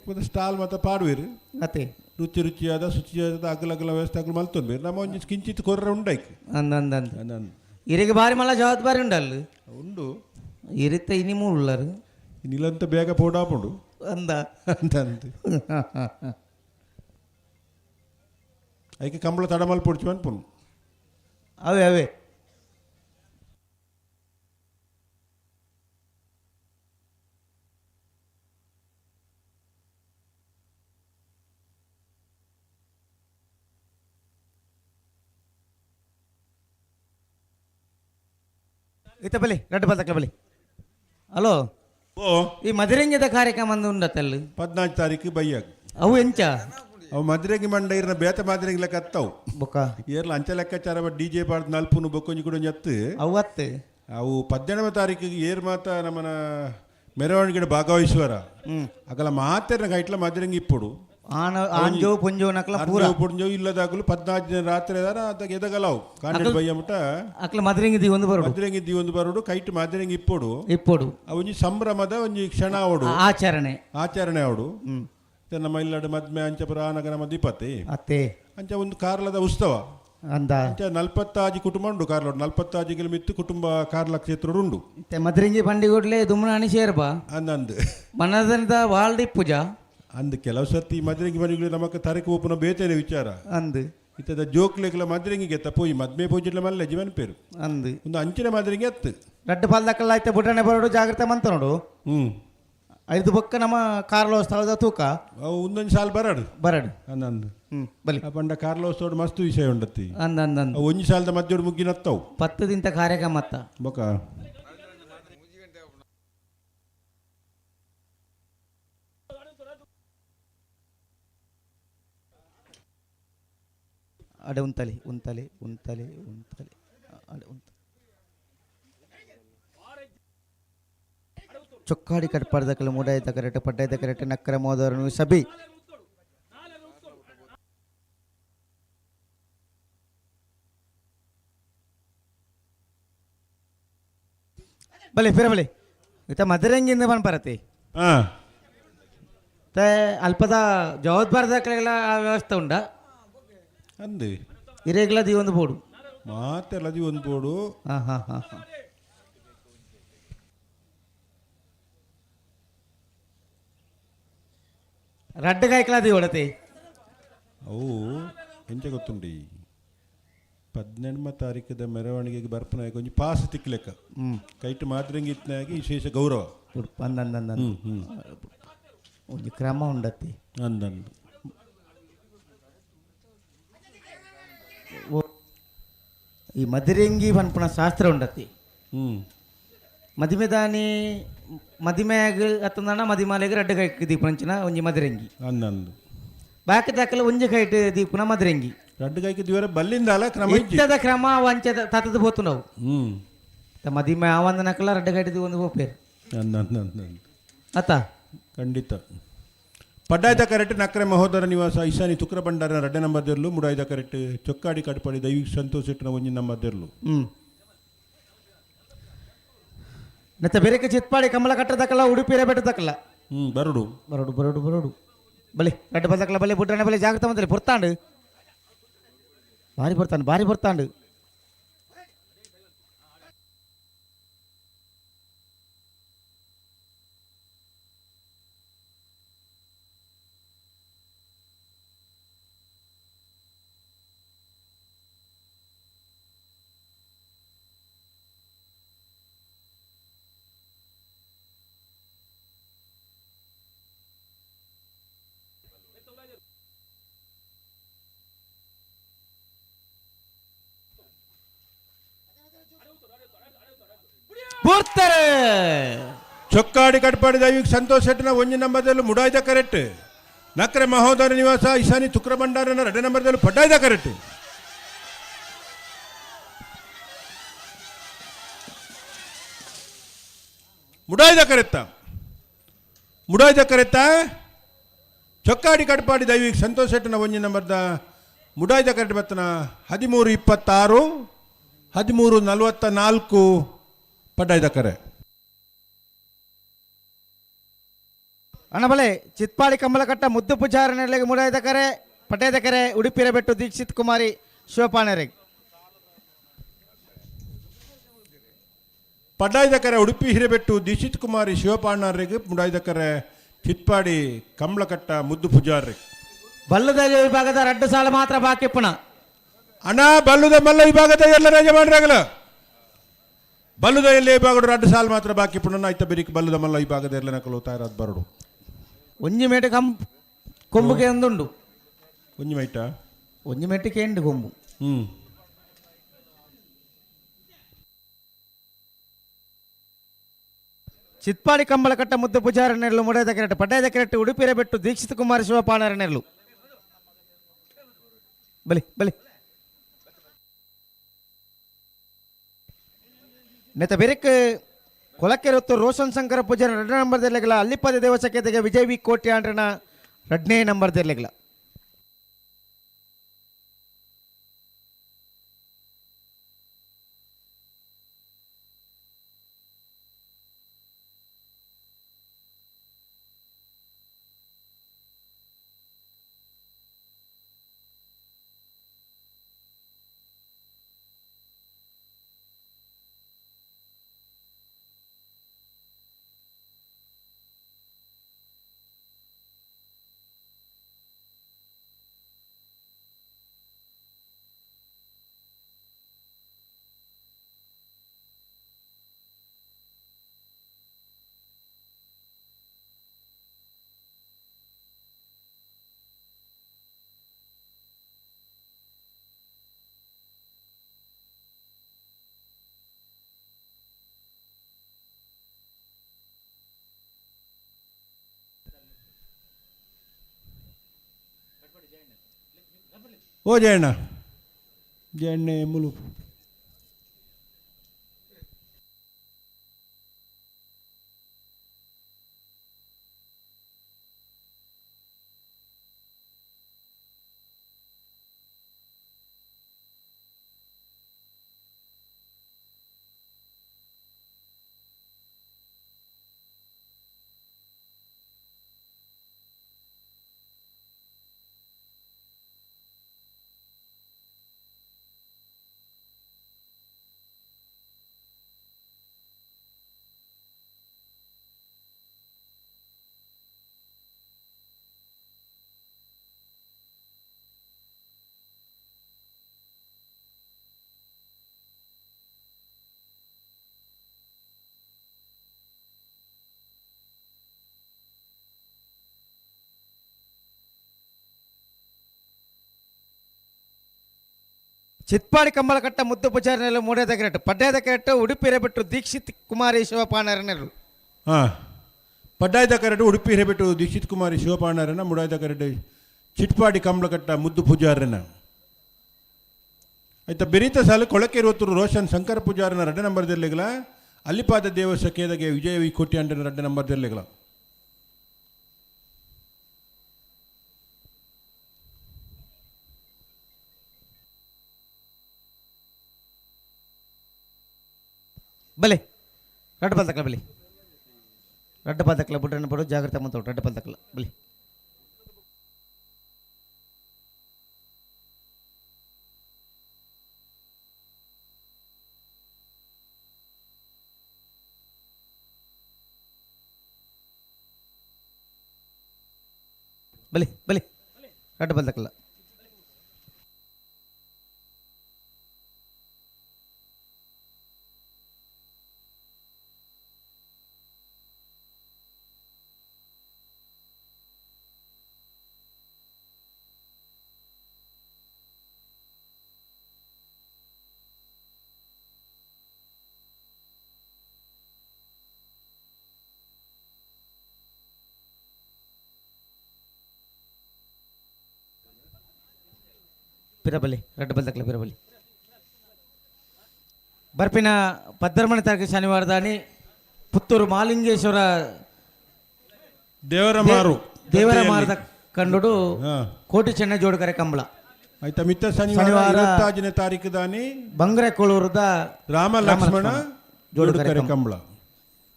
ಮತ್ತೆ ಸ್ಟಾಲ್ ಮತ್ತೆ ಪಾಡುವಿರು ಅತ್ತೆ ರುಚಿ ರುಚಿಯಾದ ಶುಚಿಯಾದ ಅಗಲ ಅಗಲ ವ್ಯವಸ್ಥೆ ಅಗಲ ಮಲ್ತೊಂದು ನಮ್ಮ ಒಂಜಿ ಕಿಂಚಿತ್ ಕೊರ್ರ ಉಂಡೈಕ್ ಅಂದ ಅಂದ ಅಂದ ಅಂದ ಇರಿಗೆ ಬಾರಿ ಮಲ್ಲ ಜವಾಬ್ದಾರಿ ಉಂಡಲ್ಲ ಉಂಡು ಇರಿತ ಇನಿ ಮೂಳುಳ್ಳರು ನಿಲಂತ ಬೇಗ ಪೋಡಾಪುಂಡು ಅಂದ ಅಂತ ಅಂದು ಐಕೆ ಕಂಬಳ ತಡಮಲ್ ಪೊಡ್ಚು ಅನ್ಪುನು ಅವೇ ಅವೇ ಇತ್ತ ಬಲಿ ರಡ್ಡು ಬಲ್ತಕ್ಲ ಬಲಿ ಹಲೋ ಓ ಈ ಮದಿರಂಗಿದ ಕಾರ್ಯಕ್ರಮ ಅಂದು ಉಂಡತ್ತಲ್ಲ 14 ತಾರೀಕು ಬೈಯಾಗ ಅವು ಎಂಚ ಅವು ಮದ್ರೆಗೆ ಮಂಡ ಇರ್ನ ಬೇತ ಮಾದ್ರೆಗೆ ಲೆಕ್ಕ ಅತ್ತವು ಬೊಕ್ಕ ಏರ್ಲ ಅಂಚೆ ಲೆಕ್ಕಾಚಾರ ಡಿ ಜೆ ಪಾಡ್ದು ನಲ್ಪುನು ಬೊಕ್ಕೊಂಜಿ ಕೂಡ ಎತ್ತು ಅವು ಅತ್ತು ಅವು 18 ತಾರೀಕಿಗೆ ಏರ್ ಮಾತ ನಮ್ಮನ ಮೆರವಣಿಗೆ ಭಾಗವಹಿಸುವರ ಅಗಲ ಮಾತೆರ್ನ ಕೈಟ್ಲ ಮದ್ರಂಗಿ ಇಪ್ಪುಡು ಆಂಜೋ ಪುಂಜೋ ನಕಲ ಪೂರ ಪುಂಜೋ ಇಲ್ಲದಾಗಲು 14 ದಿನ ರಾತ್ರಿ ಎದಗಲವು ಕಾಂಡೆಡ್ ಬಯ್ಯ ಮುಟ ಅಕ್ಲ ಮದ್ರಂಗಿ the ಒಂದು ಬರೋಡು ಮದ್ರಂಗಿ the ಒಂದು ಬರೋಡು ಕೈಟ್ ಮದ್ರಂಗಿ ಇಪ್ಪೊಡು ಇಪ್ಪೊಡು ಒಂಜಿ ಸಂಭ್ರಮದ ಒಂಜಿ ಕ್ಷಣ ಅವಡು ಆಚರಣೆ ಆಚರಣೆ ಅವಡು ನಮ್ಮ ಇಲ್ಲಡ ಮದ್ಮೆ ಅಂಚಪುರ ಆನಗ ನಮ್ಮ ದೀಪತಿ ಅತ್ತೆ ಅಂಚ ಒಂದು ಕಾರ್ಲದ ಉತ್ಸವ ಅಂದ ಅಂಚ 40 ಕುಟುಂಬ ಉಂಡು ಕಾರ್ಲೋಡು 40 ಕಿಲೋಮೀಟರ್ ಕುಟುಂಬ ಕಾರ್ಲ ಕ್ಷೇತ್ರ ಉಂಡು ಮದ್ರಿಂಗಿ ಪಂಡಿಗುಡ್ಲೆ ದುಮ್ನಾಣಿ ಸೇರ್ಬಾ ಅಂದಂದು ಮನದಂದ ವಾಲ್ಡಿ ಪೂಜಾ ಅಂದ್ ಕೆಲವು ಸರ್ತಿ ಮದ್ರಂಗಿ ಪಂಡಿಗಳು ನಮಕ್ ತರಕು ಒಪ್ಪುನ ಬೇತೇನೆ ವಿಚಾರ ಅಂದು ಇತ್ತದ ಜೋಕ್ಲೆಗ್ಲ ಮದ್ರಂಗಿಗೆ ತಪ್ಪೋಯಿ ಮದ್ಮೆ ಪೂಜೆಡ್ಲ ಮಲ್ಲ ಜೀವನ ಪೇರು ಅಂದು ಒಂದು ಅಂಚಿನ ಮದ್ರಂಗಿ ಅತ್ತು ರಡ್ಡು ಪಾಲ್ದಕ್ಕಲ್ಲ ಆಯ್ತ ಬುಡನೆ ಬರೋಡು ಜಾಗ್ರತೆ ಮಂತ ನೋಡು ಐದು ಬೊಕ್ಕ ನಮ್ಮ ಕಾರ್ಲೋ ಸ್ಥಳದ ತೂಕ ಒಂದೊಂದು ಸಾಲ ಬರಡು ಬರಡು ಅಂದಂದು ಬಲಿ ಪಂಡ ಕಾರ್ಲೋಸ್ ಮಸ್ತ್ ವಿಷಯ ಉಂಡತ್ತಿ ಅಂದ ಅಂದ ಅಂದ ಒಂಜಿ ಸಾಲದ ಮಧ್ಯೋಡು ಮುಗ್ಗಿನತ್ತವು 10 ದಿನದ ಕಾರ್ಯಕ್ರಮ ಅತ್ತ ಬೊಕ್ಕ ಅಡೆ ಉಂತಲಿ ಉಂತಲಿ ಉಂತಲಿ ಉಂತಲಿ ಅಡೆ ಉಂತ ಚೊಕ್ಕಾಡಿ ಕಟ್ಪಾಡ್ದಕ್ಕಲ್ಲ ಮೂಡಾಯ್ತ ಕರೆಕ್ಟ್ ಪಡ್ಡಾಯ್ತ ಕರೆಕ್ಟ್ ನಕ್ಕರ ಮೋದರನು ಸಬಿ ಬಲೆ ಫಿರ ಬಲೆ ಇತ್ತ ಮದರಂಗಿಂದ ಬನ್ ಪರತಿ ತೆ ಅಲ್ಪದ ಜವಾಬ್ದಾರಿದಾಕಲೆಲ್ಲ ಆ ವ್ಯವಸ್ಥೆ ಉಂಡ ಅಂದು ಇರೇಗ್ಲ the ಒಂದು ಬೋಡು ಮಾತೆಲ್ಲ the ಒಂದು ಬೋಡು ಹಾಂ ಹಾಂ ಹಾಂ ಹಾಂ ರಡ್ಡು ಕಾಯ್ಕಲಾದಿ ಒಡತೆ ಅವು ಎಂಚ ಗೊತ್ತುಂಡಿ 18 ತಾರೀಕದ ಮೆರವಣಿಗೆಗೆ ಬರ್ಪನಾಗಿ ಒಂಜಿ ಪಾಸ್ ತಿಕ್ಲೆಕ್ಕ ಕೈಟ್ ಮಾದ್ರಂಗಿ ಇತ್ತನಾಗಿ ವಿಶೇಷ ಗೌರವ. ಅಂದಂದ ಒಂಜಿ ಕ್ರಮ ಉಂಡತಿ ಅಂದಂದು ಈ ಮದಿರೆಂಗಿ ಪನ್ಪುನ ಶಾಸ್ತ್ರ ಉಂಡತಿ. ಮದಿಮೆದಾನಿ ಮದಿಮೆಯಾಗ ಅತ್ತಂದಣ ಮದಿಮಾಲೆಗ್ ರಡ್ಡ್ ಕೈಕ್ ದೀಪುನಂಚಿನ ಒಂಜಿ ಮದಿರೆಂಗಿ. ಅಂದಂದು ಬಾಕಿ ದಾಕಲ ಒಂಜಿ ಕೈಟ್ ದೀಪುನ ಮದಿರೆಂಗಿ. ರಡ್ಡ್ ಕೈಕ್ ದಿವರ ಬಲ್ಲಿಂದಾಲ ಕ್ರಮ ಇಜ್ಜಿ. ಇತ್ತದ ಕ್ರಮ ವಂಚದ ತತ್ತದ ಪೋತುನವು. ಮದಿಮೆ ಆವಂದನಕಲ ರಡ್ಡ್ ಕೈಟ್ ಒಂದು ಪೋಪೇರು. ಅಂದಂದು ಅತ್ತ ಖಂಡಿತ. ಪಡ್ಡಾಯ್ದ ಕರೆಕ್ಟ್ ನಕ್ರೆ ಮಹೋದರ ನಿವಾಸ ಈಶಾನಿ ತುಕ್ರ ಭಂಡಾರನ ರಡ್ಡೆ ನಂಬರ್ ದೆರ್ಲು. ಮುಡಾಯ್ದ ಕರೆಕ್ಟ್ ಚೊಕ್ಕಾಡಿ ಕಟ್ಪಾಡಿ ದೈವಿಕ ಸಂತೋಷ ಇಟ್ಟನ ಒಂಜಿ ನಂಬರ್ ದೆರ್ಲು. ನತ್ತ ಬೇರೆಕ್ಕೆ ಚಿತ್ಪಾಡಿ ಕಮಲ ಕಟ್ಟದಕ್ಕಲ್ಲ ಉಡುಪಿ ಬೆಟ್ಟದಕ್ಕಲ್ಲ. ಬರಡು ಬರಡು ಬರಡು ಬರಡು ಬಲಿ ರಡ್ಡು ಬದಕ್ಕಲ್ಲ ಬಲಿ ಬುಡ್ಡಣ ಬಲಿ ಜಾಗ್ರತೆ ಮಂದಲಿ ಪೊರ್ತಾಂಡು ಬಾರಿ ಬರ್ತಾಂಡು ಬಾರಿ ಬರ್ತಾಂಡು. ಪೂರ್ತಾರೆ ಚೊಕ್ಕಾಡಿ ಕಟ್ಪಾಡಿ ದೈವಿಕ ಸಂತೋಷ ಶೆಟ್ಟಿನ ಒಂಜಿ ನಂಬರ್ದಲ್ಲಿ ಮುಡಾಯ್ದ ಕರೆಕ್ಟ್ ನಕ್ರೆ ಮಹೋದರ ನಿವಾಸ ಈಶಾನಿ ತುಕ್ರ ಭಂಡಾರನ ರಡ್ಡೆ ನಂಬರ್ದಲ್ಲಿ ಪಡ್ಡಾಯ್ದ ಕರೆಕ್ಟ್. ಮುಡಾಯ್ದ ಕರೆತ್ತ ಮುಡಾಯ್ದ ಕರೆತ್ತ ಚೊಕ್ಕಾಡಿ ಕಟ್ಪಾಡಿ ದೈವಿಕ ಸಂತೋಷ ಶೆಟ್ಟಿನ ಒಂಜಿ ನಂಬರ್ದ ಮುಡಾಯ್ದ ಕರೆಕ್ಟ್ ಬತ್ತನ 13:26 13:44 ಪಡ್ಡಾಯ್ದ ಕರೆ. ಅಣ್ಣಬಲೆ ಚಿತ್ಪಾಡಿ ಕಮಲಕಟ್ಟ ಮುದ್ದು ಪೂಜಾರ ನೆಲೆಗೆ ಮುಡಾಯ್ದ ಕರೆ ಪಡ್ಡಾಯ್ದ ಕರೆ ಉಡುಪಿರ ಬೆಟ್ಟು ದೀಕ್ಷಿತ್ ಕುಮಾರಿ ಶಿವಪಾಣರಿಗೆ. ಪಡ್ಡಾಯ್ದ ಕರೆ ಉಡುಪಿ ಹಿರೇಬೆಟ್ಟು ದೀಕ್ಷಿತ್ ಕುಮಾರಿ ಶಿವಪಾಣರಿಗೆ ಮುಡಾಯ್ದ ಕರೆ ಚಿತ್ಪಾಡಿ ಕಮಲಕಟ್ಟ ಮುದ್ದು ಪೂಜಾರಿ. ಬಲ್ಲದ ವಿಭಾಗದ ರಡ್ಡು ಸಾಲ ಮಾತ್ರ ಬಾಕಿ ಪುಣ. ಅಣ್ಣ ಬಲ್ಲುದ ಮಲ್ಲ ವಿಭಾಗದ ಎಲ್ಲ ಯಜಮಾನರಾಗಲ ಬಲ್ಲುದ ಎಲ್ಲ ವಿಭಾಗದ ರಡ್ಡು ಸಾಲ ಮಾತ್ರ ಬಾಕಿ ಪುಣ ಆಯ್ತ ಬೆರಿಕ್ ಬಲ್ಲುದ ಮಲ್ಲ ವಿಭಾಗದ ಎಲ್ಲ ನಕಲು ತಯಾರಾದ ಬರಡು. ಒಂಜಿ ಮೇಟೆ ಕೊಂಬುಗೆ ಒಂದುಂಡು. ಒಂಜಿ ಮೇಟ ಒಂಜಿ ಮೇಟಕ್ಕೆ ಎಂಡು ಕೊಂಬು. ಚಿತ್ಪಾಡಿ ಕಂಬಳಕಟ್ಟ ಮುದ್ದು ಪೂಜಾರ ನೆರಳು ಮುಡಾಯದ ಕೆರೆಟ್ ಪಡ್ಡಾಯದ ಕೆರೆಟ್ ಉಡುಪಿರ ಬೆಟ್ಟು ದೀಕ್ಷಿತ್ ಕುಮಾರ ಶಿವಪಾಣರ ನೆರಳು. ಬಲಿ ಬಲಿ ನೆತ ಬೆರಕ್ ಕೊಲಕೆರೊತ್ತು ರೋಷನ್ ಶಂಕರ ಪೂಜಾರ ಎರಡನೇ ನಂಬರ್ ದೆರ್ಲೆಗಲ ಅಲ್ಲಿಪದ ದೇವಸಖ್ಯತೆಗೆ ವಿಜಯ್ ವಿ ಕೋಟಿ ಆಂಡ್ರನ ಎರಡನೇ ನಂಬರ್ ದೆರ್ಲೆಗಲ. ಓ ಜಯಣ್ಣ ಜಯಣ್ಣೆ ಮುಲು Chitpadi Kambalakatta ಮುದ್ದು ಪೂಜಾರಿನೆಲ್ಲ ಮೂಡೇದ ಕರೆಕ್ಟ್ ಪಡ್ಡಾಯದ ಕರೆಕ್ಟ್ ಉಡುಪಿ ಹಿರೇಬೆಟ್ಟು ದೀಕ್ಷಿತ್ ಕುಮಾರಿ ಶಿವಪಾಣರನೆಲ್ಲರು. ಹಾಂ, ಪಡ್ಡಾಯದ ಕರೆಟು ಉಡುಪಿ ಹಿರೇಬೆಟ್ಟು ದೀಕ್ಷಿತ್ ಕುಮಾರಿ ಶಿವಪಾಣರನ್ನ, ಮುಡಾಯದ ಕರೆಟು ಚಿಟ್ಪಾಡಿ ಕಂಬಳಕಟ್ಟ ಮುದ್ದು ಪೂಜಾರನ. ಆಯ್ತಾ, ಬೆರೀತ ಸಾಲು ಕೊಳಕೆರುವತ್ತೂರು ರೋಷನ್ ಶಂಕರ ಪೂಜಾರನ 2 ನಂಬರ್ ದೆರ್ಲೆಗಳ, ಅಲ್ಲಿಪಾದ ದೇವಸಖೇದಗೆ ವಿಜಯ ವಿ ಕೋಟಿ ಅಂಡನ 2 ನಂಬರ್ ದೆರ್ಲೆಗಳ. ಬಲೆ ರಡ್ಡು ಬಲ್ತಕ್ಕಲ ಬಲಿ ರಡ್ಡು ಬಲ್ತಕ್ಕಲ ಬುಡ್ರನ್ನ ಬಡು ಜಾಗ್ರತೆ ಮಂತೋಡು ರಡ್ಡು ಬಲ್ತಕ್ಕಲ ಬಲಿ. ಬಲಿ ಬಲಿ ರಡ್ಡು ಬಲ್ತಕ್ಕಲ. ಪಿರಬಲಿ ರಡ್ಡು ಬಲ್ತಕ್ಕಲ ಪಿರಬಲಿ. ಬರ್ಪಿನ 14ನೇ ತಾರೀಕು ಶನಿವಾರದಾನಿ ಪುತ್ತೂರು ಮಾಲಿಂಗೇಶ್ವರ ದೇವರ ಮಾರು ದೇವರ ಮಾರದ ಕಂಡುಡು ಕೋಟಿ ಚೆನ್ನ ಜೋಡುಕರೆ ಕಂಬಳ. ಆಯ್ತಾ, ಮಿತ್ತ ಶನಿವಾರ 25ನೇ ತಾರೀಕು ದಾನಿ ಬಂಗ್ರೆ ಕೋಳೂರದ ರಾಮ ಲಕ್ಷ್ಮಣ ಜೋಡುಕರೆ ಕಂಬಳ.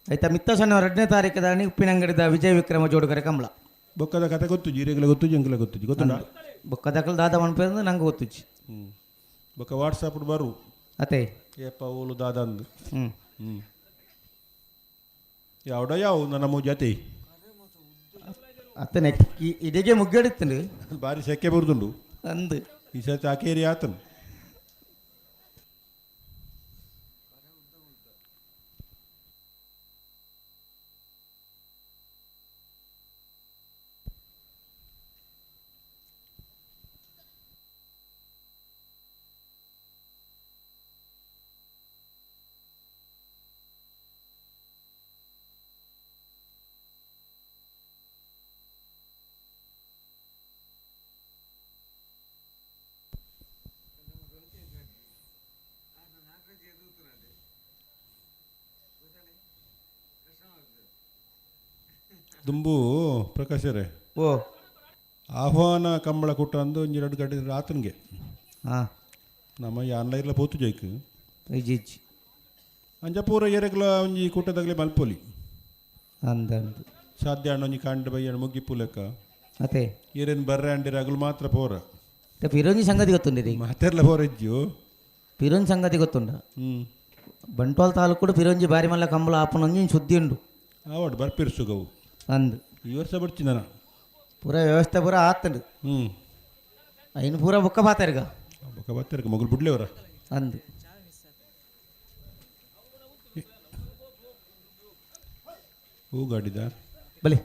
ಆಯ್ತಾ, ಮಿತ್ತ ಶನಿವಾರ 2ನೇ ತಾರೀಕು ದಾನಿ ಉಪ್ಪಿನಂಗಡಿದ ವಿಜಯ ವಿಕ್ರಮ ಜೋಡುಕರೆ ಕಂಬಳ. ಬೊಕ್ಕದ ಕತೆ ಗೊತ್ತು, ಜೀರೆಗಳ ಗೊತ್ತು, ಜಂಕಲ ಗೊತ್ತು, ಗೊತ್ತುಂಡ ಬೊಕ್ಕದಕಲ್ ದಾದ ಮನ್ಪೇಂದು ನಂಗೆ ಗೊತ್ತುಚ್ಚಿ. ಬೊಕ್ಕ ವಾಟ್ಸಾಪ್ ಬರು ಅತೆ ಏಪ ಓಲು ದಾದ ಅಂದು. ಹ್ಞೂ ಹ್ಞೂ ಯಾವಡ ಯಾವ ನನ್ನ ಜೊತೆ ಅತ್ತನೆ ಇಡಿಗೆ ಮುಗ್ಗಡಿತ್ತನು ಬಾರಿ ಸೆಕೆ ಬರುದುಂಡು ಅಂದು ಈ ಸರ್ತಿ ಆಕೇರಿ ಆತನು. ದುಂಬು ಪ್ರಕಾಶರೇ ಓ ಆಹ್ವಾನ ಕಂಬಳ ಕುಟ್ಟ ಅಂದು ಒಂಜಿ 2 ಗಂಟೆ ರಾತನ್ಗೆ ಹಾಂ ನಮ್ಮ ಈ ಆನ್ಲೈನ್ಲ ಪೋತು ಜೈಕ್ ಇಜ್ಜಿ ಇಜ್ಜಿ ಅಂಜ ಪೂರ ಏರೆಗ್ಲ ಒಂಜಿ ಕೂಟದಾಗಲೇ ಮಲ್ಪೊಲಿ ಅಂದ ಅಂದು ಸಾಧ್ಯ ಅಣ್ಣ ಒಂಜಿ ಕಾಂಡ ಬಯ್ಯಣ್ಣ ಮುಗ್ಗಿಪ್ಪು ಲೆಕ್ಕ ಅತೆ ಏರೇನು ಬರ್ರೆ ಅಂಡಿರ ಅಗಲು ಮಾತ್ರ ಪೋರ ಪಿರೋಂಜಿ ಸಂಗತಿ ಗೊತ್ತುಂಡಿರಿ ಮಾತೆರ್ಲ ಪೋರ ಇಜ್ಜು ಪಿರೋಂಜಿ ಸಂಗತಿ ಗೊತ್ತುಂಡ. ಹ್ಞೂ ಬಂಟ್ವಾಳ ತಾಲೂಕು ಪಿರೋಂಜಿ ಬಾರಿ ಮಲ್ಲ ಕಂಬಳ ಆಪನೊಂಜಿ ಸುದ್ದಿ ಉಂಡು ಆವಡ್ ಬರ್ಪಿರು ಸುಗವು ಅಂದು ಈ ವರ್ಷ ಬರ್ತೀನಿ ನಾನು ಪೂರ ವ್ಯವಸ್ಥೆ ಪೂರ ಆತಂಡು. ಹ್ಞೂ ಐನು ಪೂರ ಬೊಕ್ಕ ಬಾತಾರ್ಗ ಬೊಕ್ಕ ಬಾತಾರ್ಗ ಮಗಳು ಬಿಡ್ಲೇವರ ಅಂದು ಹೂ ಗಾಡಿದ ಬಲಿ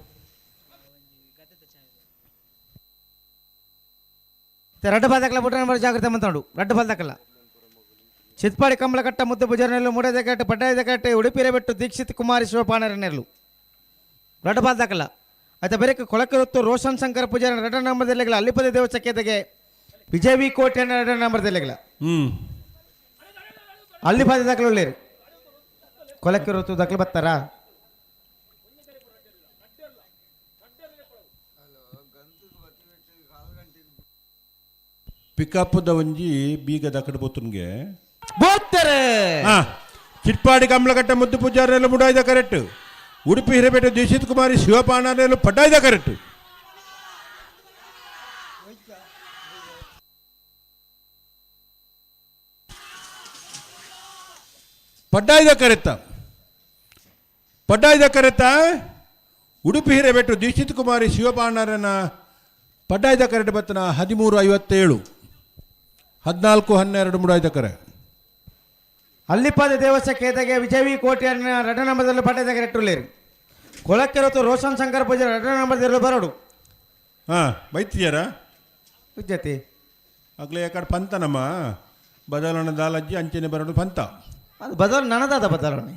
ರಡ್ಡು ಬಾದಕಲ ಬುಟ್ಟ ಜಾಗ್ರತೆ ಮಂತಾಡು ರಡ್ಡು ಬಾದಕಲ್ಲ. ಚಿತ್ಪಾಡಿ ಕಂಬಳಕಟ್ಟ ಮುದ್ದು ಪೂಜಾರಿನೆಲ್ಲು ಮೂಡೇದ ಕಟ್ಟೆ ಪಡ್ಡಾಯದ ಕಟ್ಟೆ ಉಡುಪಿರಬೆಟ್ಟು ದೀಕ್ಷಿತ್ ಕುಮಾರಿ ಶಿವಪಾಣರನೆಲ್ಲು ರಡ್ಡು ಬಾದಕಲ್ಲ. ಆಯ್ತಾ, ಬೇರೆ ಕೊಳಕರೊತ್ತು ರೋಷನ್ ಶಂಕರ ಪೂಜಾರಿ 2 ನಂಬರ್ ದೆಲೆಗಳ ಅಲ್ಲಿಪದ ದೇವಚಕ್ಕೆತೆಗೆ ವಿಜಯ ವಿ ಕೋಟೆ 2 ನಂಬರ್ ದೆಲೆಗಳ. ಹ್ಞೂ ಅಲ್ಲಿಪದ ದಾಖಲೆ ಉಳ್ಳೇರು ಕೊಳಕಿರೊತ್ತು ದಾಖಲೆ ಬರ್ತಾರಾ. ಪಿಕಪ್ದ ಒಂಜಿ ಬೀಗ ದಕಡ ಪೋತುನ್ಗೆ ಬೋತ್ತರೆ. ಚಿಟ್ಪಾಡಿ ಕಂಬಳಕಟ್ಟ ಮುದ್ದು ಪೂಜಾರಿಯೆಲ್ಲ ಮುಡಾಯ್ದ ಕರೆಕ್ಟ್, ಉಡುಪಿ ಹಿರೇಪೇಟೆ ದೀಕ್ಷಿತ್ ಕುಮಾರಿ ಶಿವಪಾಣನೆಲ್ಲ ಪಡ್ಡಾಯ್ದ ಕರೆಕ್ಟ್. ಪಡ್ಡಾಯ್ದ ಕರೆತ್ತ ಪಡ್ಡಾಯ್ದ ಕರೆತ್ತ ಉಡುಪಿ ಹಿರೇಬೆಟ್ಟು ದೀಕ್ಷಿತ್ ಕುಮಾರಿ ಶಿವಪಾಣರನ ಪಡ್ಡಾಯ್ದ ಕರೆಟ್ ಬತ್ತನ 13:57 14:12 ಮುಡಾಯ್ದ ಕರೆ. ಅಲ್ಲಿಪಾದ ದೇವಸ್ಥಾನ ಕೇತಗೆ ವಿಜಯ ಕೋಟೆಯನ್ನ 2 ನಂಬರ್ದಲ್ಲಿ ಪಡ್ಡಾಯ್ದ ಕರೆಕ್ಟ್. ಕೊಳಕೆರತು ರೋಷನ್ ಶಂಕರ್ ಪೂಜಾರಿ 2 ನಂಬರ್ದಲ್ಲಿ ಬರೋಡು. ಹಾಂ ಬೈತಿಯಾರ ಜೊತೆ ಆಗಲೇ ಯಾಕಡೆ ಪಂತನಮ್ಮ ಬದಲಾವಣೆ ದಾಲಜ್ಜಿ ಅಂಚನೆ ಬರೋಡು ಪಂತ ಅದು ಬದಲಾವಣೆ ನನದಾದ ಬದಲಾವಣೆ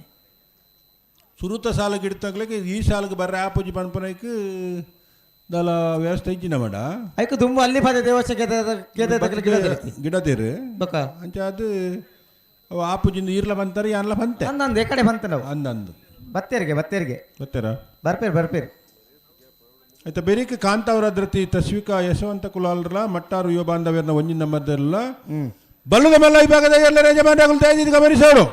ಸುರುತ ಸಾಲಕ್ಕೆ ಇಡ್ತಾಗ್ಲಿಕ್ಕೆ ಈ ಸಾಲಕ್ಕೆ ಬರ್ರೆ ಆಪುಜಿ ಪನ್ಪನಕ್ಕೆ ದಾಲ ವ್ಯವಸ್ಥೆ ಇಜ್ಜಿನ ಮಾಡ ಐಕ್ ದುಂಬು ಅಲ್ಲಿ ಪದ ದೇವಸ್ಥಾನ ಗಿಡ ತೇರು ಬೊಕ ಅಂಚ ಅದು ಅವು ಆಪುಜಿಂದ ಈರ್ಲ ಬಂತಾರೆ ಯಾನ್ಲ ಬಂತೆ ಅಂದಂದು ಈ ಕಡೆ ಬಂತ ನಾವು ಅಂದಂದು ಬತ್ತೇರಿಗೆ ಬತ್ತೇರಿಗೆ ಬತ್ತೇರ ಬರ್ಪೇರು ಬರ್ಪೇರು ಆಯ್ತಾ ಬೆರಿಕ್ ಕಾಂತಾವರ ಅದ್ರತಿ ತಸ್ವಿಕಾ ಯಶವಂತ ಕುಲಾಲ್ರಲ ಮಟ್ಟಾರು ಯುವ ಬಾಂಧವ್ಯರ್ನ ಒಂಜಿನ ನಂಬರ್ದಲ್ಲ ಬಲ್ಲುದ ಮಲ್ಲ ವಿಭಾಗದ ಎಲ್ಲರ ಯಜಮಾನಗಳು ದಯದಿದ್ದು ಗಮನಿಸೋಡು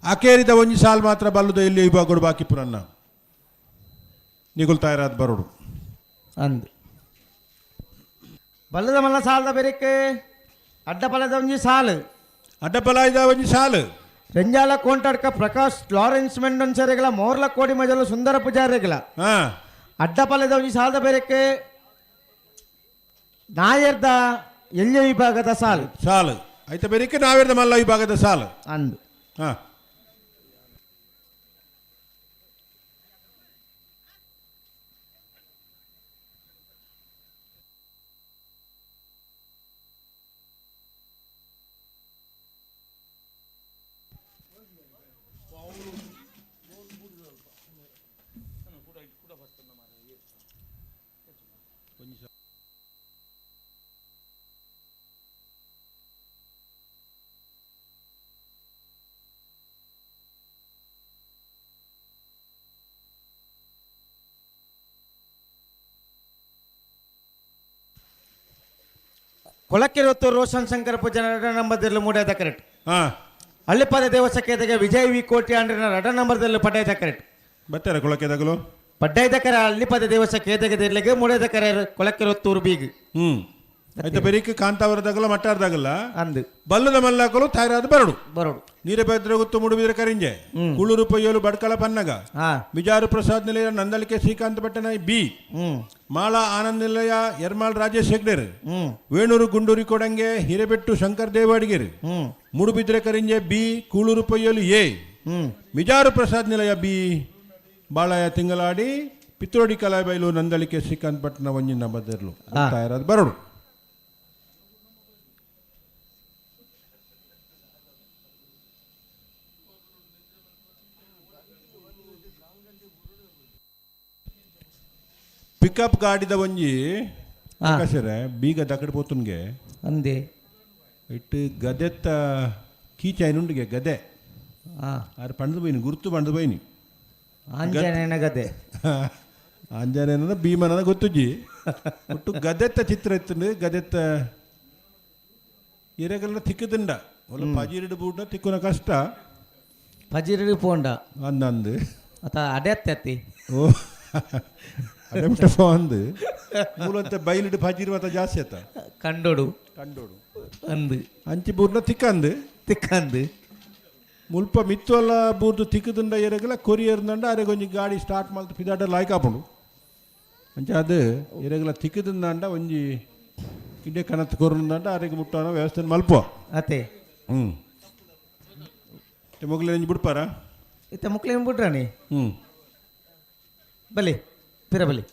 ಅಕೇರಿದ ಒಂಜಿ ಸಾಲ್ ಮಾತ್ರ ಬಲ್ಲುದ ಇಲ್ಲಿ ವಿಭಾಗಗಳು ಬಾಕಿ ಪುರನ್ನ ನಿಗುಲ್ ತಯಾರಾದ ಬರೋಡು ಅಂದು ಬಲ್ಲದ ಮಲ್ಲ ಸಾಲದ ಬೆರಿಕ್ ಅಡ್ಡ ಪಲದ ಒಂಜಿ ಸಾಲು ಅಡ್ಡಪಲಾಯ್ದ ಒಂಜಿ ಸಾಲು ರೆಂಜಾಲ ಕೋಂಟಾಡ್ಕ ಪ್ರಕಾಶ್ ಲಾರೆನ್ಸ್ ಮೆಂಡೊನ್ಸೆರೆಗಳ ಮೋರ್ಲ ಕೋಡಿ ಮಜಲು ಸುಂದರ ಪೂಜಾರಿಗಳ ಅಡ್ಡಪಲದ ಒಂಜಿ ಸಾಲದ ಬೆರಕ್ಕೆ ನಾಯರ್ದ ಎಲ್ಯ ವಿಭಾಗದ ಸಾಲು ಸಾಲು ಆಯ್ತಾ ಬೆರಿಕೆ ನಾವೇರ್ದ ಮಲ್ಲ ವಿಭಾಗದ ಸಾಲು ಅಂದು ಹಾ ಕೊಳಕ್ಕಿರುತ್ತು ರೋಷನ್ ಶಂಕರ್ ಪೂಜನ ರಡ ನಂಬರ್ದಲ್ಲಿ ಮೂಡಾದ ಕರೆಕ್ಟ್ ಹಾ ಹಳ್ಳಿಪಾದ ದೇವಸ್ಥಾನಕ್ಕೆ ವಿಜಯ್ ವಿ ಕೋಟಿ ಅಂಡ್ರಿನ ರಡ ನಂಬರ್ದಲ್ಲಿ ಪಡ್ಡಾಯ್ದ ಕರೆಕ್ಟ್ ಬತ್ತಾರ ಕೊಳಕೆದಾಗಲು ಪಡ್ಡಾಯ್ದ ಕರೆ ಹಳ್ಳಿಪಾದ ದೇವಸ್ಥಾನ ದೇರ್ಲಿಗೆ ಮೂಡಾದ ಕರೆ ಕೊಳಕ್ಕಿರುತ್ತೂರು ಬೀಗ್ ಹ್ಮ್ ಆಯ್ತಾ ಬೆರಿಕೆ ಕಾಂತಾವರದಾಗಲ್ಲ ಮಟ್ಟಾರದಾಗಲ್ಲ ಅಂದು ಬಲ್ಲದ ಮಲ್ಲಾಕಲು ತಯಾರಾದ ಬರಡು ಬರಡು ನೀರೆ ಬೆದ್ರಗುತ್ತು ಮುಡುಬಿದ್ರೆ ಕರಿಂಜೆ ಕುಳ್ಳೂರು ಪೊಯ್ಯಲು ಬಡ್ಕಳ ಪನ್ನಗ ಬಿಜಾರು ಪ್ರಸಾದ್ ನಿಲಯ ನಂದಳಿಕೆ ಶ್ರೀಕಾಂತ್ ಭಟ್ಟನ ಬಿ ಮಾಳಾ ಆನಂದ್ ನಿಲಯ ಯರ್ಮಾಳ್ ರಾಜೇಶ್ ಹೆಗ್ಡೆರ್ ವೇಣೂರು ಗುಂಡೂರಿ ಕೊಡಂಗೆ ಹಿರೇಬೆಟ್ಟು ಶಂಕರ್ ದೇವಾಡಿಗೆರ್ ಮೂಡುಬಿದ್ರೆ ಕರಿಂಜೆ ಬಿ ಕೂಳೂರು ಪೊಯ್ಯಲು ಎ ಮಿಜಾರು ಪ್ರಸಾದ್ ನಿಲಯ ಬಿ ಬಾಳಯ ತಿಂಗಳಾಡಿ ಪಿತ್ರೋಡಿ ಕಲಾಬೈಲು ನಂದಳಿಕೆ ಶ್ರೀಕಾಂತ್ ಭಟ್ನ ಒಂಜಿನ ಬದರ್ಲು ತಯಾರಾದ ಬರಡು ಪಿಕಪ್ ಗಾಡಿದ ಒಂಜಿ ಆಕಾಶರೇ ಬೀಗ ದಕಡ್ ಪೋತುನ್ಗೆ ಅಂದೆ ಇಟ್ಟು ಗದೆತ್ತ ಕೀಚಾಯಿನುಂಡಿಗೆ ಗದೆ ಆರು ಪಂಡ್ದು ಬೈನಿ ಗುರ್ತು ಪಂಡ್ದು ಬೈನಿ ಆಂಜನೇಯನ ಗದೆ ಆಂಜನೇಯನ ಭೀಮನ ಗೊತ್ತುಜ್ಜಿ ಒಟ್ಟು ಗದೆತ್ತ ಚಿತ್ರ ಇತ್ತು ಗದೆತ್ತ ಎರೆಗಲ್ಲ ತಿಕ್ಕದಿಂಡ ಒಲ್ಲ ಪಜಿರಿಡು ಬೂಟ ತಿಕ್ಕುನ ಕಷ್ಟ ಪಜಿರಿಡು ಪೋಂಡ ಅಂದಂದು ಅತ ಅಡೆತ್ತಿ ಓ ಅಡೆಮಟ ಅಂದು ಮೂಲಂತ ಬೈಲಿಡು ಪಜಿರು ಮತ ಜಾಸ್ತಿ ಆತ ಕಂಡೋಡು ಕಂಡೋಡು ಅಂದು ಅಂಚಿ ಬೂರ್ನ ತಿಕ್ಕಂದು ತಿಕ್ಕಂದು ಮುಲ್ಪ ಮಿತ್ತೊಲ್ಲ ಬೂರ್ದು ತಿಕ್ಕದಂಡ ಎರೆಗಲ ಕೊರಿಯರ್ದಂಡ ಅರೆ ಒಂಜಿ ಗಾಡಿ ಸ್ಟಾರ್ಟ್ ಮಲ್ತು ಪಿದಾಟ ಲಾಯ್ಕ್ ಆಪುಂಡು ಅಂಚ ಅದು ಎರೆಗಲ ತಿಕ್ಕದಂಡ ಒಂಜಿ ಇಡೇ ಕನತ್ ಕೊರುಂದಂಡ ಅರೆಗೆ ಮುಟ್ಟಾನ ವ್ಯವಸ್ಥೆ ಮಲ್ಪ ಅತೆ ಹ್ಞೂ ಮೊಗ್ಲ ಒಂಜಿ ಬಿಡ್ಪಾರ ಇತ್ತ ಮುಕ್ಲೇನು ಬಿಡ್ರಾಣಿ ಹ್ಞೂ ಬಲಿ ಪಿರ ಬಲಿ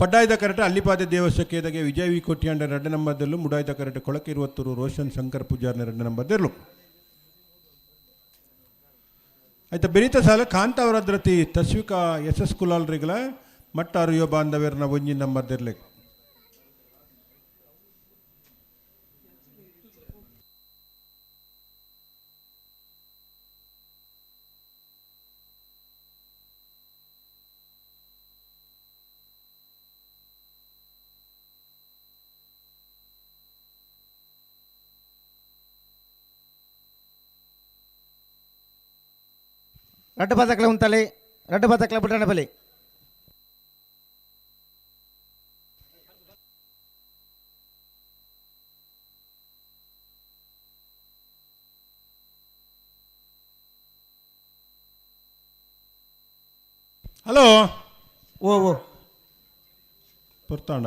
ಪಡ್ಡಾಯ್ದ ಕರಟ ಅಲ್ಲಿಪಾದ ದೇವಸ್ಥಾನಕ್ಕೆ ವಿಜಯ ವಿ ಕೊಟ್ಟಿಯಾಂಡ ಎರಡು ನಂಬರ್ದಲ್ಲೂ ಮುಡಾಯ್ದ ಕರಟ ಕೊಳಕಿರುವತ್ತೂರು ರೋಷನ್ ಶಂಕರ್ ಪೂಜಾರ್ನ ಎರಡು ನಂಬರ್ದಲ್ಲೂ ಆಯ್ತಾ ಬೆರೀತ ಸಾಲ ಕಾಂತಾವರದ್ರತಿ ತಸ್ವಿಕಾ ಎಸ್ ಎಸ್ ಕುಲಾಲ್ರಿಗಳ ಮಟ್ಟಾರು ಯುವ ಬಾಂಧವ್ಯರ್ನ ಒಂಜಿ ನಂಬರ್ದಿರ್ಲಿಕ್ಕೆ ರಡ್ಡು ಪದಕ್ಲೆ ಉಂತಲೆ ರಡ್ಡು ಪದಕ್ಲೆ ಬುಟ್ಟಣ ಬಲಿ ಹಲೋ ಓ ಓ ಪೊರ್ತಾಂಡ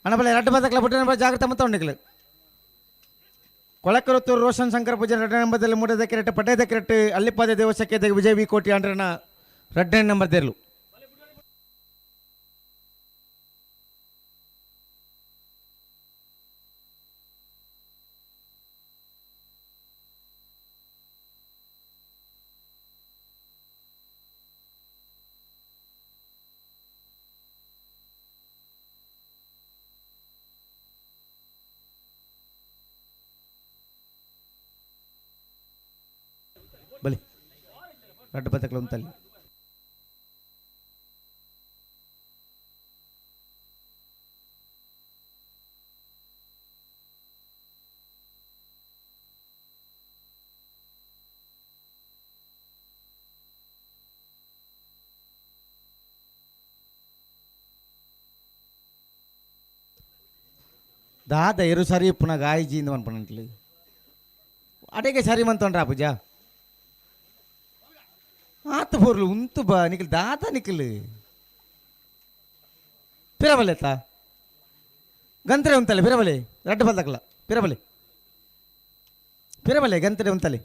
ಅಣಬಲೆ ರಡ್ಡ ಬದಕ್ಲ ಬುಟ್ಟನ ಜಾಗ್ರತೆ ಮತ್ತು ಉಂಡಿಕ್ಲು. ಕೊಳಕರುತ್ತೂರು ರೋಷನ್ ಶಂಕರ್ ಪೂಜಾರಿ ರಡ್ಡ ನಂಬರ್ದಲ್ಲಿ ಮೂಡದ ಕೆರೆಟ್ ಪಟ್ಟೆದ ಕೆರೆಟ್ ಅಲ್ಲಿಪಾದ ದೇವಸ್ಥಾನಕ್ಕೆ ವಿಜಯ್ ವಿ ಕೋಟಿ ಅಂಡ್ರನ ರಡ್ಡನೇ ನಂಬರ್ ದೇರ್ಲು. ಬಲಿ ರಡ್ಡ ಬದಕ್ಲ ಉಂತಲ್ಲಿ. ದಾದ ಎರು ಸರಿ ಪುನಃ ಗಾಯಿಜಿಂದ ಅನ್ಪಣಂಟ್ಲಿ ಅಡೇಗೆ ಸರಿ ಮಂತೊಂಡ್ರಾ ಪೂಜಾ ಆತ ಪೊರ್ಲು ಉಂತು ಬಾ ನಿಖಲ್ ದಾದ ನಿಖಲ್ ಪಿರಬಲೆತ್ತ ಗಂತ್ರೆ ಉಂತಲೆ ಪಿರಬಲೆ ರಡ್ಡ ಬಲ್ದಕ್ಲ ಪಿರಬಲೆ ಪಿರಬಲೆ ಗಂತ್ರೆ ಉಂತಲೆ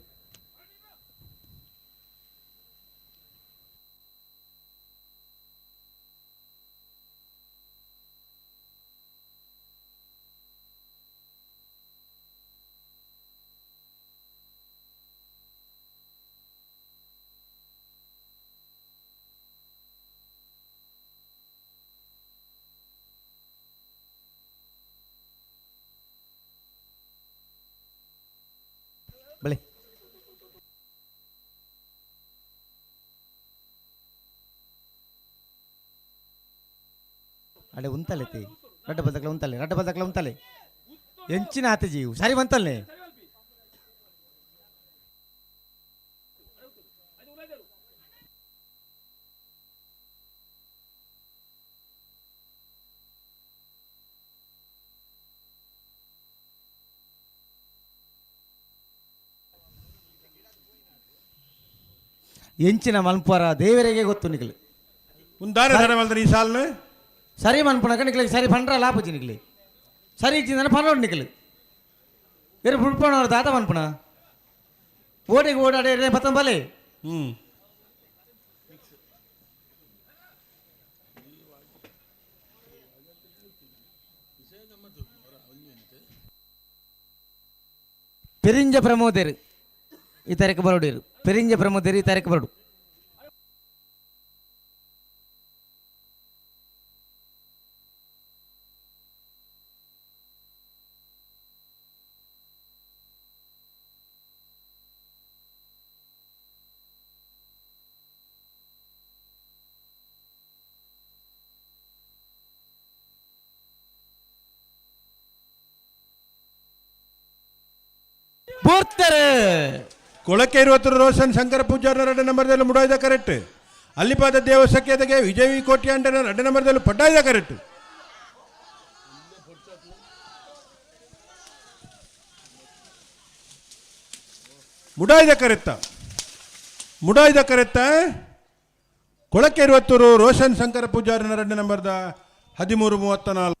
ಬಲೆ ಅಡೆ ಉಂತಲೆ ರಡ್ಡ ಬದಕ್ಲ ಉಂತಲೆ ರಡ್ಡ ಬದಕ್ಲ ಉಂತಲೆ ಎಂಚಿನ ಆತ ಜೀವು ಸರಿ ಬಂತಲ್ನೆ ಎಂಚಿನ ಮನ್ಪುವರ ದೇವರಿಗೆ ಗೊತ್ತು ನಿಖಲ್ ಉಂದಾರೆ ಸರಿ ಈ ಸಾಲ್ನ ಸರಿ ಮನ್ಪುನಕ ನಿಖಲಿಗೆ ಸರಿ ಪಂಡ್ರ ಲಾಪುಜಿ ನಿಖಲಿ ಸರಿ ಇಚ್ಚಿಂದನ ಪನ್ನೋಡು ನಿಖಲು ಬೇರೆ ಬುಡ್ಪಣವ್ರ ದಾತ ಮನ್ಪುಣ ಓಡಿಗೆ ಓಡಾಡಿ ಬತ್ತನ ಬಲೆ. ಹ್ಞೂ ಪೆರಿಂಜ ಪ್ರಮೋದೇರು ಈ ತಾರೀಕು ಬರೋಡಿರು ಪೆರಿಂಜ ಪ್ರಮೋದೇರು ಈ ತಾರೀಕು ಬರೋಡು. ಕೊಳಕೆ ಇರುವತ್ತರ ರೋಷನ್ ಶಂಕರ ಪೂಜಾರನ ಎರಡು ನಂಬರ್ದಲ್ಲಿ ಮುಡಾಯ್ದ ಕರೆಕ್ಟ್. ಅಲ್ಲಿಪಾದ ದೇವಸಖ್ಯತೆಗೆ ವಿಜಯ್ ವಿ ಕೋಟಿ ಅಂಟನ ಎರಡು ನಂಬರ್ದಲ್ಲಿ ಪಡ್ಡಾಯ್ದ ಕರೆಕ್ಟ್. ಮುಡಾಯ್ದ ಕರೆತ್ತ ಮುಡಾಯ್ದ ಕರೆತ್ತ ಕೊಳಕೆ ಇರುವತ್ತೂರು ರೋಷನ್ ಶಂಕರ ಪೂಜಾರನ ಎರಡು ನಂಬರ್ದ 13:34.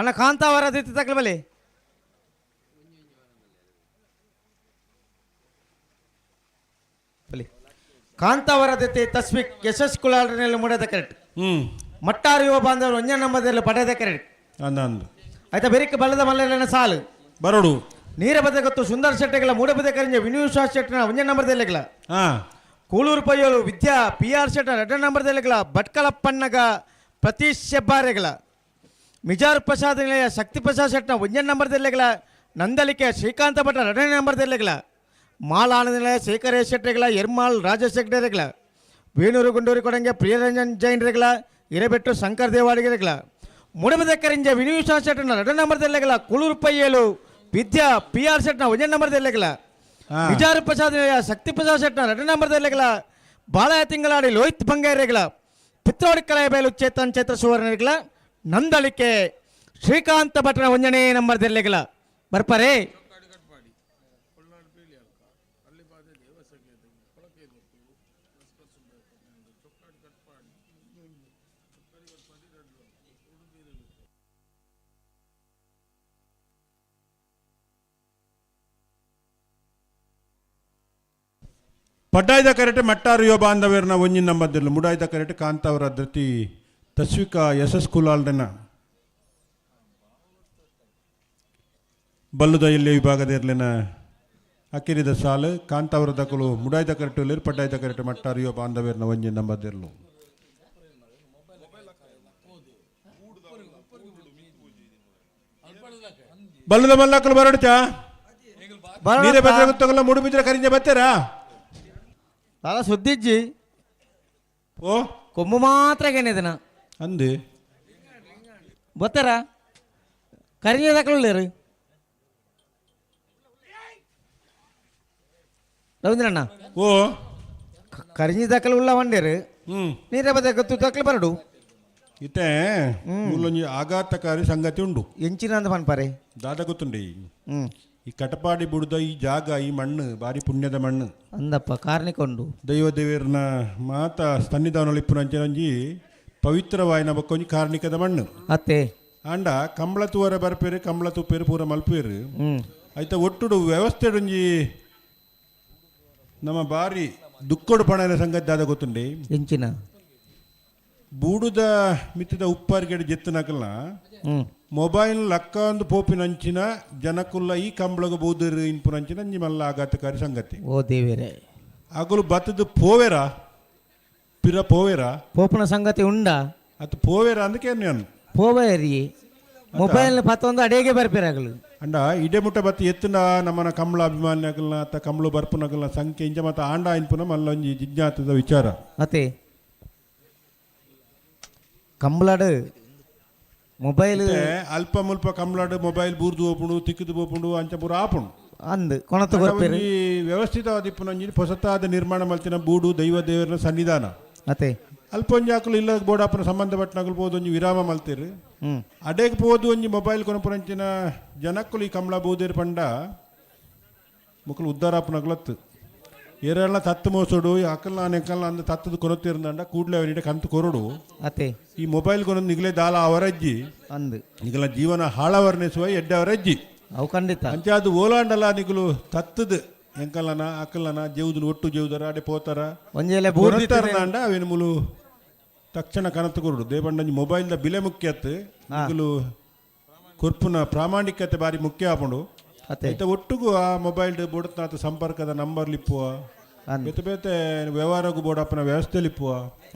ಅಣ್ಣ ಕಾಂತಾವರ ದಿತ್ತಿ ತಕ್ಕಲ ಬಲೆ ಬಲೆ ಕಾಂತಾವರ ದಿತ್ತಿ ತಸ್ವಿಕ್ ಯಶಸ್ ಕುಲಾಲ್ನಲ್ಲಿ ಮೂಡದ ಕರೆಕ್ಟ್. ಮಟ್ಟಾರು ಯುವ ಬಾಂಧವರು ಒಂಜ ನಂಬದಲ್ಲಿ ಪಡೆದ ಕರೆಕ್ಟ್. ಅಂದ ಆಯ್ತಾ ಬೆರಿಕೆ ಬಲ್ಲದ ಮಲ್ಲನ ಸಾಲು ಬರೋಡು ನೀರ ಬದ ಗೊತ್ತು ಸುಂದರ ಶೆಟ್ಟಿಗಳ ಮೂಡಬದ ಕರಿಂಜ ವಿನೂಷ ಶೆಟ್ಟಿನ ಒಂಜ ನಂಬರ್ದಲ್ಲಿಗಳ ಕೂಳೂರು ಪಯ್ಯೋಳು ವಿದ್ಯಾ ಪಿ ಆರ್ ಶೆಟ್ಟನ ಎರಡನೇ ನಂಬರ್ದಲ್ಲಿಗಳ ಭಟ್ಕಳಪ್ಪಣ್ಣಗ ಪ್ರತೀಶ್ ಹೆಬ್ಬಾರೆಗಳ ಮಿಜಾರ್ ಪ್ರಸಾದ್ ನಿಲಯ ಶಕ್ತಿ ಪ್ರಸಾದ್ ಶೆಟ್ಟನ ಒಂಜನೇ ನಂಬರ್ದಲ್ಲಿಗಳ ನಂದಲಿಕೆ ಶ್ರೀಕಾಂತ ಭಟ್ಟ ಎರಡನೇ ನಂಬರ್ದಲ್ಲಿಗಳ ಮಾಲಾನ ನಿಲಯ ಶೇಖರ ಶೆಟ್ಟಿಗಳ ಎರ್ಮಾಳ್ ರಾಜೇಶ್ ಹೆಗ್ಡೆರೆಗಳ ವೇಣೂರು ಗುಂಡೂರು ಕೊಡಂಗೆ ಪ್ರಿಯರಂಜನ್ ಜೈನ್ರೆಗಳ ಹಿರೇಬೆಟ್ಟು ಶಂಕರ್ ದೇವಾಡಿಗೆರೆಗಳ ಮುಡಬದ ಕರಿಂಜ ವಿನೂಷ ಶೆಟ್ಟನ ಎರಡನೇ ನಂಬರ್ದಲ್ಲಿಗಳ ಕೂಳೂರು ಪಯ್ಯೇಳು ವಿದ್ಯಾ ಪಿ ಆರ್ ಶೆಟ್ಟನ ಒಂಜನೇ ನಂಬರ್ದಲ್ಲಿಗಳ ಮಿಜಾರು ಪ್ರಸಾದ್ ನಿಲಯ ಶಕ್ತಿ ಪ್ರಸಾದ್ ಶೆಟ್ಟನ ಎರಡನೇ ನಂಬರ್ದಲ್ಲಿಗಳ ಬಾಳಯ ತಿಂಗಳಾಡಿ ಲೋಹಿತ್ ಬಂಗಾರೆಗಳ ಪಿತ್ರೋಡಿ ಕಲೆಯ ಬಯಲು ಚೇತನ್ ಚೇತ್ರ ಸುವರ್ಣಗಳ ನಂದಳಿಕೆ ಶ್ರೀಕಾಂತ ಭಟ್ರ ಒಂಜನೇ ನಂಬರ್ದಲ್ಲಿಗಳ ಬರ್ಪಾರೆ. ಪಡ್ಡಾಯ್ದ ಕರೆಟೆ ಮಟ್ಟಾರು ಯೋ ಬಾಂಧವ್ಯರ್ನ ಒಂಜಿನ ನಂಬದಿರ್ಲು ಮುಡಾಯ್ದ ಕರೆಟೆ ಕಾಂತಾವರ ಧೃತಿ ತಸ್ವಿಕಾ ಎಸ್ ಎಸ್ ಕುಲಾಲ್ರನ ಬಲ್ಲುದ ಇಲ್ಲಿ ವಿಭಾಗದ ಇರ್ಲಿನ ಅಕ್ಕಿರಿದ ಸಾಲು ಕಾಂತಾವರ ದಕಲು ಮುಡಾಯ್ದ ಕರೆಟು ಪಡ್ಡಾಯ್ದ ಕರೆಟೆ ಮಟ್ಟಾರು ಯೋ ಬಾಂಧವ್ಯರ್ನ ಒಂಜಿನ ನಂಬದಿರ್ಲು. ಬಲ್ಲದ ಮಲ್ಲಕ್ಕಲು ಬರಡ್ಚಾ ನೀರೇ ಬಂದ್ರೆ ಗೊತ್ತಾಗಲ್ಲ ಮೂಡುಬಿದ್ರೆ ಕರಿಂಜ ಬತ್ತೀರಾ ದಾದ ಸುದ್ದಿಜ್ಜಿ ಓ ಕೊಂಬು ಮಾತ್ರ ಏನಿದನ ಅಂದೆ ಬತ್ತಾರ ಕರಿಂಜ ದಾಖಲು ರವೀಂದ್ರಣ್ಣ ಓ ಕರಿಂಜಿ ದಾಖಲು ಉಳ್ಳ ವಂಡೇರು ನೀರೇ ಬದ ಗೊತ್ತು ದಾಖಲು ಬರಡು ಇತ್ತೆ ಮೂಲೊಂಜಿ ಆಘಾತಕಾರಿ ಸಂಗತಿ ಉಂಡು ಎಂಚಿನ ಅಂದ ಪನ್ಪಾರೆ ದಾದ ಗೊತ್ತುಂಡಿ ಈ ಕಟಪಾಡಿ ಬುಡ್ದ ಈ ಜಾಗ ಈ ಮಣ್ಣು ಬಾರಿ ಪುಣ್ಯದ ಮಣ್ಣು ಅಂದಪ್ಪ ಕಾರ್ನಿಕೊಂಡು ದೈವ ದೇವರನ ಮಾತ ಸನ್ನಿಧಾನೊಳಿಪ್ಪುನಂಚಿನಂಜಿ ಪವಿತ್ರವಾಯಿನ ಬಕ್ಕೊಂಜಿ ಕಾರ್ಣಿಕದ ಮಣ್ಣು ಅತ್ತೆ ಆಂಡ ಕಂಬಳ ತೂವರ ಬರ್ಪೇರು ಕಂಬಳ ತೂಪೇರು ಪೂರ ಮಲ್ಪೇರು ಐತ ಒಟ್ಟುಡು ವ್ಯವಸ್ಥೆಡೊಂಜಿ ನಮ್ಮ ಬಾರಿ ದುಕ್ಕೊಡು ಪಣನ ಸಂಗತಿ ದಾದ ಗೊತ್ತುಂಡಿ ಎಂಚಿನ ಬೂಡುದ ಮಿತ್ತದ ಉಪ್ಪಾರಿಗಡೆ ಜೆತ್ತನಕಲ್ನ ಮೊಬೈಲ್ ಲಕ್ಕ ಒಂದು ಪೋಪಿನಂಚಿನ ಜನಕುಲ್ಲ ಈ ಕಂಬಳಗ ಬೂದಿರು ಇನ್ಪುನಂಚಿನ ಅಂಜಿ ಆಘಾತಕಾರಿ ಸಂಗತಿ. ಓ ದೇವೇರೆ ಅಗಲು ಬತ್ತದ ಪೋವೆರ ಪಿರ ಪೋವೆರ ಪೋಪನ ಸಂಗತಿ ಉಂಡ ಅದು ಪೋವೆರ ಅಂದಕ್ಕೆ ನಾನು ಪೋವೇರಿ ಮೊಬೈಲ್ ಪತ್ತೊಂದು ಅಡೇಗೆ ಬರ್ಪಿರಾಗಲು ಅಂಡ ಇಡೆ ಮುಟ್ಟ ಬತ್ತ ಎತ್ತುನ ನಮ್ಮನ ಕಂಬಳ ಅಭಿಮಾನಿಗಳನ್ನ ಅತ್ತ ಕಂಬಳು ಬರ್ಪುನಗಲ್ನ ಸಂಖ್ಯೆ ಇಂಚ ಮತ್ತೆ ಆಂಡ ಇನ್ಪುನ ಮಲ್ಲೊಂಜಿ ಜಿಜ್ಞಾತದ ವಿಚಾರ. ಮತ್ತೆ ಕಂಬಳಾಡು ಮೊಬೈಲ್ ಅಲ್ಪ ಮುಲ್ಪ ಕಂಬಳಾಡು ಮೊಬೈಲ್ ಬೂರ್ದು ಹೋಪುಂಡು ತಿಕ್ಕದು ಹೋಪುಂಡು ಅಂಚ ಪೂರ ಆಪುಂಡು ಅಂದ್ ಕೊಣತ ಕೊರ್ಪೇರು. ವ್ಯವಸ್ಥಿತವಾದ ಇಪ್ಪುನಂಜಿ ಹೊಸತಾದ ನಿರ್ಮಾಣ ಮಲ್ತಿನ ಬೂಡು ದೈವ ದೇವರ ಸನ್ನಿಧಾನ. ಅತ್ತೆ ಅಲ್ಪ ಒಂಜಿ ಆಕಲು ಇಲ್ಲ ಬೋಡಾಪನ ಸಂಬಂಧಪಟ್ಟನಗಲು ಪೋದು ಒಂಜಿ ವಿರಾಮ ಮಲ್ತಿರು ಅಡೇಗ್ ಪೋದು ಒಂಜಿ ಮೊಬೈಲ್ ಕೊನಪುನಂಚಿನ ಜನಕ್ಕಲು ಈ ಕಂಬಳ ಬೂದಿರು ಪಂಡ ಮುಕ್ಕಲು ಉದ್ದಾರಾಪನಗಲತ್ತು ಏರೆಲ್ಲ ತತ್ತು ಮೋಸಡು ಅಕ್ಕಲ್ನ ನೆಕ್ಕಲ್ನ ಅಂದ ತತ್ತದ ಕೊರತಿರಂದಂಡ ಕೂಡಲೇ ಅವನಿಗೆ ಕಂತು ಕೊರಡು. ಅತ್ತೆ ಈ ಮೊಬೈಲ್ ಕೊನೊಂದು ನಿಗಲೇ ದಾಲ ಅವರಜ್ಜಿ ಅಂದು ನಿಗಲ ಜೀವನ ಹಾಳವರ್ಣಿಸುವ ಎಡ್ಡೆ ಅವರಜ್ಜಿ ಅವು ಖಂಡಿತ ಅಂಚ ಅದು ಓಲಾಂಡಲ ನಿಗಲು ತತ್ತದ ಎಂಕಲ್ಲನ ಅಕ್ಕಲ್ಲನ ಜೇವುದನ ಒಟ್ಟು ಜೇವುದರ ಅಡೆ ಪೋತಾರ ಒಂಜೆಲೆ ಕೊರತಾರಂಡ ಅವೇನು ಮುಲು ತಕ್ಷಣ ಕನತು ಕೊರಡು. ದೇಬಂಡಂಜಿ ಮೊಬೈಲ್ದ ಬಿಲೆ ಮುಖ್ಯತ್ತು ನಿಗಲು ಕೊರ್ಪುನ ಪ್ರಾಮಾಣಿಕತೆ ಬಾರಿ ಮುಖ್ಯ ಆಪುಂಡು. ಐತ ಒಟ್ಟುಗು ಆ ಮೊಬೈಲ್ ಬೋಡತ್ನಾಥ ಸಂಪರ್ಕದ ನಂಬರ್ ಲಿಪ್ಪುವ ಬೇತೆ ಬೇತೆ ವ್ಯವಹಾರಗೂ ಬೋಡಪ್ಪನ ವ್ಯವಸ್ಥೆ ಲಿಪ್ಪುವ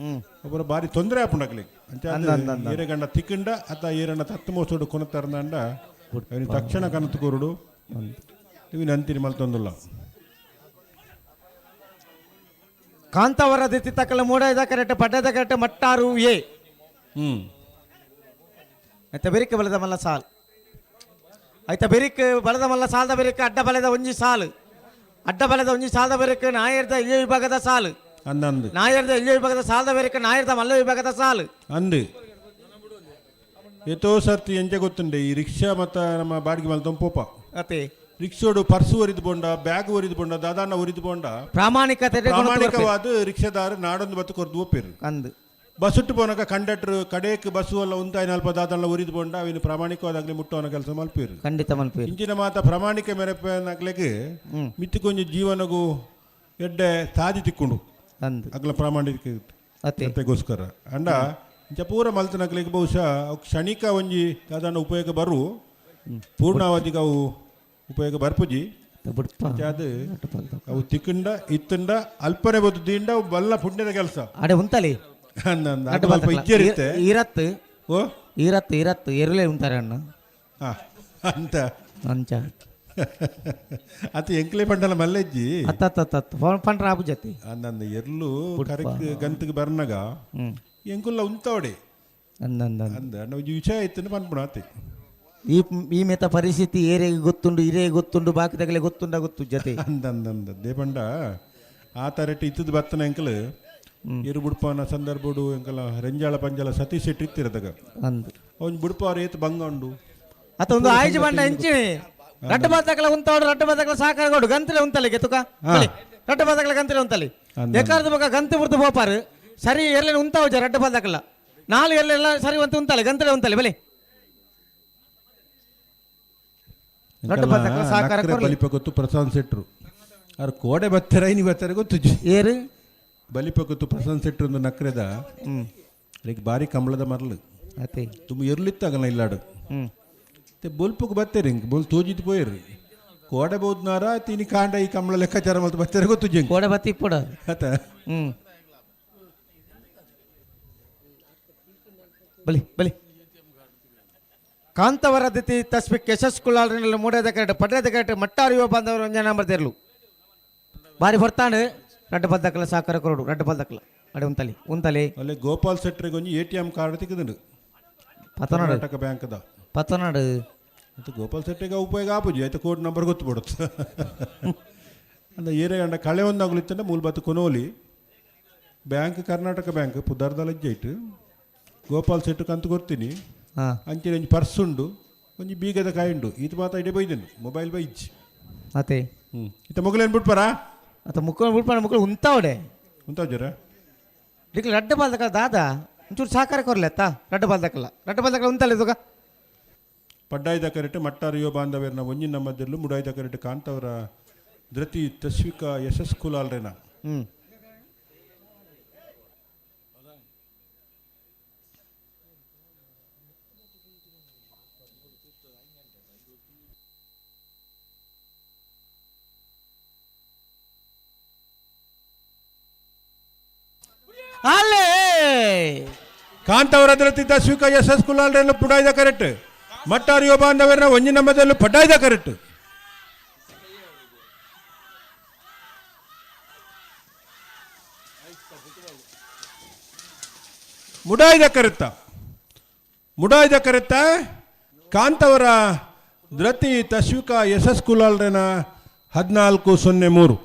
ಒಬ್ಬರ ಬಾರಿ ತೊಂದರೆ ಆಪುಂಡಕ್ಲಿ ಅಂಚ ಏರೆಗಂಡ ತಿಕ್ಕಂಡ ಅತ್ತ ಏರಣ್ಣ ತತ್ತು ಮೋಸೋಡು ಕೊನತರಂದಂಡ ಅವನಿಗೆ ತಕ್ಷಣ ಕನತು ಕೊರಡು. ಇವಿನ ಅಂತಿನಿ ಮಲ್ತೊಂದುಲ್ಲ ಕಾಂತಾವರ ದಿತ್ತಿ ತಕ್ಕಲ ಮೂಡಾಯ್ದ ಕರೆಕ್ಟ್ ಪಡ್ಡದ ಕರೆಕ್ಟ್ ಮಟ್ಟಾರು ಎ ಐತ ಬೆರಿಕ್ ಬಲದ ಮಲ್ಲ ಸಾಲ್ ಐತ ಬೆರಿಕ್ ಬಲದ ಮಲ್ಲ ಸಾಲದ ಬೆರಿಕ್ ಅಡ್ಡ ಬಲದ ಒಂಜಿ ಸಾಲು ಅಡ್ಡ ಬಲದ ಒಂಜಿ ಸಾಲದ ಬೆರಿಕ್ ನಾಯರ್ದ ಇಲ್ಲೇ ವಿಭಾಗದ ಸಾಲು ಅಂದಂದು ನಾಯರ್ದ ಇಲ್ಲೇ ವಿಭಾಗದ ಸಾಲದ ಬೆರಿಕ್ ನಾಯರ್ದ ಮಲ್ಲ ವಿಭಾಗದ ಸಾಲು ಅಂದು ಎತೋ ಸರ್ತಿ ಎಂಚೆ ಗೊತ್ತುಂಡೆ ಈ ರಿಕ್ಷಾ ಮತ್ತ ನಮ್ಮ ಬಾಡಿಗೆ ಮಲ್ತೊಂದು ಪೋಪ ಅತ್ತೆ ರಿಕ್ಷೋಡು ಪರ್ಸು ಒರಿದು ಬೋಂಡ ಬ್ಯಾಗ್ ಒರಿದು ಬೋಂಡ ದಾದಾನ ಒರಿದು ಬೋಂಡ ಪ್ರಾಮಾಣಿಕತೆ ಪ್ರಾಮಾಣಿಕವಾದ ರಿಕ್ಷಾದಾರ ನಾಡೊಂದು ಬತ್ತು ಕೊರ್ದು ಒಪ್ಪಿರು ಅಂದು ಬಸ್ಸುಟ್ಟು ಪೋನಕ ಕಂಡಕ್ಟರ್ ಕಡೇಕ್ ಬಸ್ಸು ಎಲ್ಲ ಉಂತಾಯಿನ ಅಲ್ಪ ದಾದಲ್ಲ ಒರಿದು ಬೋಂಡ ಅವಿನ ಪ್ರಾಮಾಣಿಕವಾದಾಗಲಿ ಮುಟ್ಟವನ ಕೆಲಸ ಮಲ್ಪಿರು ಖಂಡಿತ ಮಲ್ಪಿರು ಇಂಚಿನ ಮಾತ ಪ್ರಾಮಾಣಿಕ ಮೆರಪನಗ್ಲೆಗ್ ಮಿತ್ತು ಕೊಂಚ ಜೀವನಗೂ ಎಡ್ಡೆ ತಾದಿ ತಿಕ್ಕೊಂಡು ಅಂದು ಅಗ್ಲ ಪ್ರಾಮಾಣಿಕತೆಗೋಸ್ಕರ ಅಂಡ ಇಂಚ ಪೂರ ಮಲ್ತನಗ್ಲಿಗೆ ಬಹುಶಃ ಅವು ಕ್ಷಣಿಕ ಒಂಜಿ ದಾದಾನ ಉಪಯೋಗ ಬರು ಪೂರ್ಣಾವಧಿಗೆ ಅವು ಉಪಯೋಗ ಬರ್ಪುಜಿ ಅದು ಅವು ತಿಕ್ಕಂಡ ಇತ್ತಂಡ ಅಲ್ಪನೆ ಬದ್ದು ದಿಂಡ ಅವು ಬಲ್ಲ ಪುಣ್ಯದ ಕೆಲಸ ಅಡೆ ಉಂತಲಿ ಅಲ್ಪ ಇಜ್ಜರಿತ್ತೆ ಇರತ್ತು ಓ ಇರತ್ತು ಇರತ್ತು ಎರಲೇ ಉಂತಾರೆ ಅಣ್ಣ ಅಂತ ಅಂಚ ಅತ್ತ ಎಂಕ್ಲೆ ಪಂಡಲ ಮಲ್ಲೆಜ್ಜಿ ಅತ್ತ ಅತ್ತ ಅತ್ತ ಫೋನ್ ಪಂಡ್ರ ಆಪು ಜೊತೆ ಅಂದಂದ ಎರ್ಲು ಕರೆಕ್ಟ್ ಗಂತಿಗೆ ಬರ್ನಗ ಎಂಕುಲ್ಲ ಉಂತಾವಡೆ ಅಂದಂದ ಅಂದ ಅಣ್ಣ ಒಂಜಿ ವಿಷಯ ಇತ್ತು ಪನ್ಪುಣ ಆತೆ ಈ ಈ ಮೆತ ಪರಿಸ್ಥಿತಿ ಏರಿಗೆ ಗೊತ್ತುಂಡು ಇರೇ ಗೊತ್ತುಂಡು ಬಾಕಿದಾಗಲೇ ಗೊತ್ತುಂಡ ಗೊತ್ತು ಜೊತೆ ಅಂದಂದಂದ ದೇಪಂಡ ಆ ತರಟಿ ಇತ್ತದ ಬತ್ತನ ಎಂಕಲ್ ಇರು ಬುಡ್ಪನ ಸಂದರ್ಭಡು ಎಂಕಲ ರೆಂಜಾಳ ಪಂಜಾಳ ಸತೀಶ್ ಶೆಟ್ಟಿ ಇತ್ತಿರದಾಗ ಅಂದು ಅವ್ನು ಬುಡ್ಪ ಅವ್ರ ಏತ್ ಬಂಗ ಉಂಡು ಅತ್ತ ಒಂದು ಆಯ್ಜು ಬಂಡ ಹೆಂಚಿನಿ ರಡ್ಡ ಬಾತಕಲ ಉಂತಾಡು ರಡ್ಡ ಬಾತಕಲ ಸಾಕಾಗೋಡು ಗಂತಲೆ ಉಂತಲೆ ತುಕ ರಡ್ಡ ಬಾತಕಲ ಗಂತಲೆ ಉಂತಲೆ ಎಕಾರದ ಬೊಕ ಗಂತೆ ಬುರ್ದು ಬೋಪಾರು ಸರಿ ಎಲ್ಲೆಲ್ಲ ಉಂತಾವು ಜ ರಡ್ಡ ಬಾತಕಲ ನಾಲ್ ಎಲ್ಲ ಸರಿ ಅಂತ ಉಂತಲೆ ಗಂತಲೆ ಉಂತಲೆ ಬಲೆ ಬಲಿಪ ಗೊತ್ತು ಪ್ರಶಾಂತ್ ಶೆಟ್ರು ಅವ್ರು ಕೋಡೆ ಬತ್ತರ ನೀವು ಬತ್ತಾರೆ ಗೊತ್ತು ಏರು ಬಲಿಪ ಗೊತ್ತು ಪ್ರಶಾಂತ್ ಶೆಟ್ರು ಒಂದು ನಕ್ರೆದ ಅದಕ್ಕೆ ಬಾರಿ ಕಂಬಳದ ಮರಲು ತುಂಬ ಇರ್ಲಿತ್ತಾಗಲ್ಲ ಇಲ್ಲಾಡು ಮತ್ತೆ ಬೊಲ್ಪಕ್ಕೆ ಬತ್ತೇರಿ ಹಿಂಗೆ ಬೊಲ್ ತೋಜಿದ್ದು ಪೋಯಿರ್ರಿ ಕೋಡೆ ಬೋದ್ನಾರ ತಿನಿ ಕಾಂಡ ಈ ಕಂಬಳ ಲೆಕ್ಕಾಚಾರ ಮಲ್ತು ಬತ್ತಾರೆ ಗೊತ್ತು ಜಿಂಗ್ ಕೋಡೆ ಬತ್ತಿ ಇಪ್ಪಡ ಆತ ಬಲಿ ಬಲಿ ಕಾಂತವರ ದಿತಿ ತಸ್ಮಿಕ್ ಯಶಸ್ ಕುಳ್ಳಾಲ್ರಿನಲ್ಲಿ ಮೂಡದ ಕರೆಟ್ ಪಡ್ಡದ ಕರೆಟ್ ಮಟ್ಟಾರು ಯುವ ಬಾಂಧವರು ಒಂಜನ ನಂಬರ್ ಬಾರಿ ಬರ್ತಾನೆ ರಡ್ಡು ಬಲ್ದಕ್ಕಲ ಸಾಕರ ಕೊರಡು ರಡ್ಡು ಬಲ್ದಕ್ಕಲ ಅಡೆ ಉಂತಲಿ ಉಂತಲಿ ಅಲ್ಲಿ ಗೋಪಾಲ್ ಶೆಟ್ಟರಿಗೆ ಒಂಜಿ ಎ ಟಿ ಎಂ ಕಾರ್ಡ್ ತೆಗೆದುಂಡು ಪತನಾಡು ಕರ್ನಾಟಕ ಬ್ಯಾಂಕ್ದ ಪತನಾಡು ಮತ್ತು ಗೋಪಾಲ್ ಶೆಟ್ಟಿಗೆ ಉಪಯೋಗ ಆಪುಜಿ ಆಯ್ತು ಕೋಡ್ ನಂಬರ್ ಗೊತ್ತು ಬಿಡುತ್ತೆ ಅಂದ ಏರಿಯಾ ಅಂಡ ಕಳೆ ಒಂದಾಗ್ಲಿತ್ತಂಡ ಮೂಲ ಕೊನೋಲಿ ಬ್ಯಾಂಕ್ ಕರ್ನಾಟಕ ಬ್ಯಾಂಕ್ ಪುದಾರ್ದ ಲಜ್ಜೆ ಗೋಪಾಲ್ ಶೆಟ್ಟು ಕಂತು ಕೊಡ್ತೀನಿ ಅಂಚಿನ ಒಂಜಿ ಪರ್ಸ್ ಉಂಡು ಒಂಜಿ ಬೀಗದ ಕಾಯಿ ಉಂಡು ಇದು ಮಾತ್ರ ಇಡೇ ಬೈದನು ಮೊಬೈಲ್ ಬೈಜ್ ಅತೆ ಇತ್ತ ಮೊಗಲೇನು ಬಿಟ್ಪಾರಾ ಅತ್ತ ಮುಕ್ಕಳು ಬಿಟ್ಪಾರ ಮುಕ್ಕಳು ಉಂತಾವಡೆ ಉಂತಾವ್ ಜರ ಡಿಕ್ಲ ರಡ್ಡ ಬಾಲ್ದಕ್ಕಲ್ಲ ದಾದಾ ಒಂಚೂರು ಸಹಕಾರ ಕೊರ್ಲೆ ಅತ್ತ ರಡ್ಡ ಬಾಲ್ದಕ್ಕಲ್ಲ ರಡ್ಡ ಬಾಲ್ದಕ್ಕಲ್ಲ ಉಂತಲ್ಲ ಇದುಗ ಪಡ್ಡಾಯ್ದ ಕರೆಟ್ ಮಟ್ಟಾರಿಯೋ ಬಾಂಧವ್ಯರ್ನ ಒಂಜಿನ ಮಧ್ಯದಲ್ಲೂ ಮುಡಾಯ್ದ ಕರೆಟ್ ಕಾಂತವರ ಧೃತಿ ತಸ್ವಿಕ ಯಶಸ್ ಕುಲಾಲ್ರೇನ ಅಲ್ಲೇ ಕಾಂತವರ ಧೃತಿ ತಸ್ವಿಕ ಯಶಸ್ ಕುಲಾಲ್ರೇನ ಪುಡಾಯ್ದ ಕರೆಕ್ಟ್ ಮಟ್ಟಾರಿಯೋ ಬಾಂಧವ್ಯರ್ನ ಒಂಜಿನ ಮಧ್ಯದಲ್ಲೂ ಪಡ್ಡಾಯ್ದ ಕರೆಕ್ಟ್ ಮುಡಾಯ್ದ ಕರೆತ್ತ ಮುಡಾಯ್ದ ಕರೆತ್ತ ಕಾಂತವರ ಧೃತಿ ತಸ್ವಿಕ ಯಶಸ್ ಕುಲಾಲ್ರೇನ 14-03.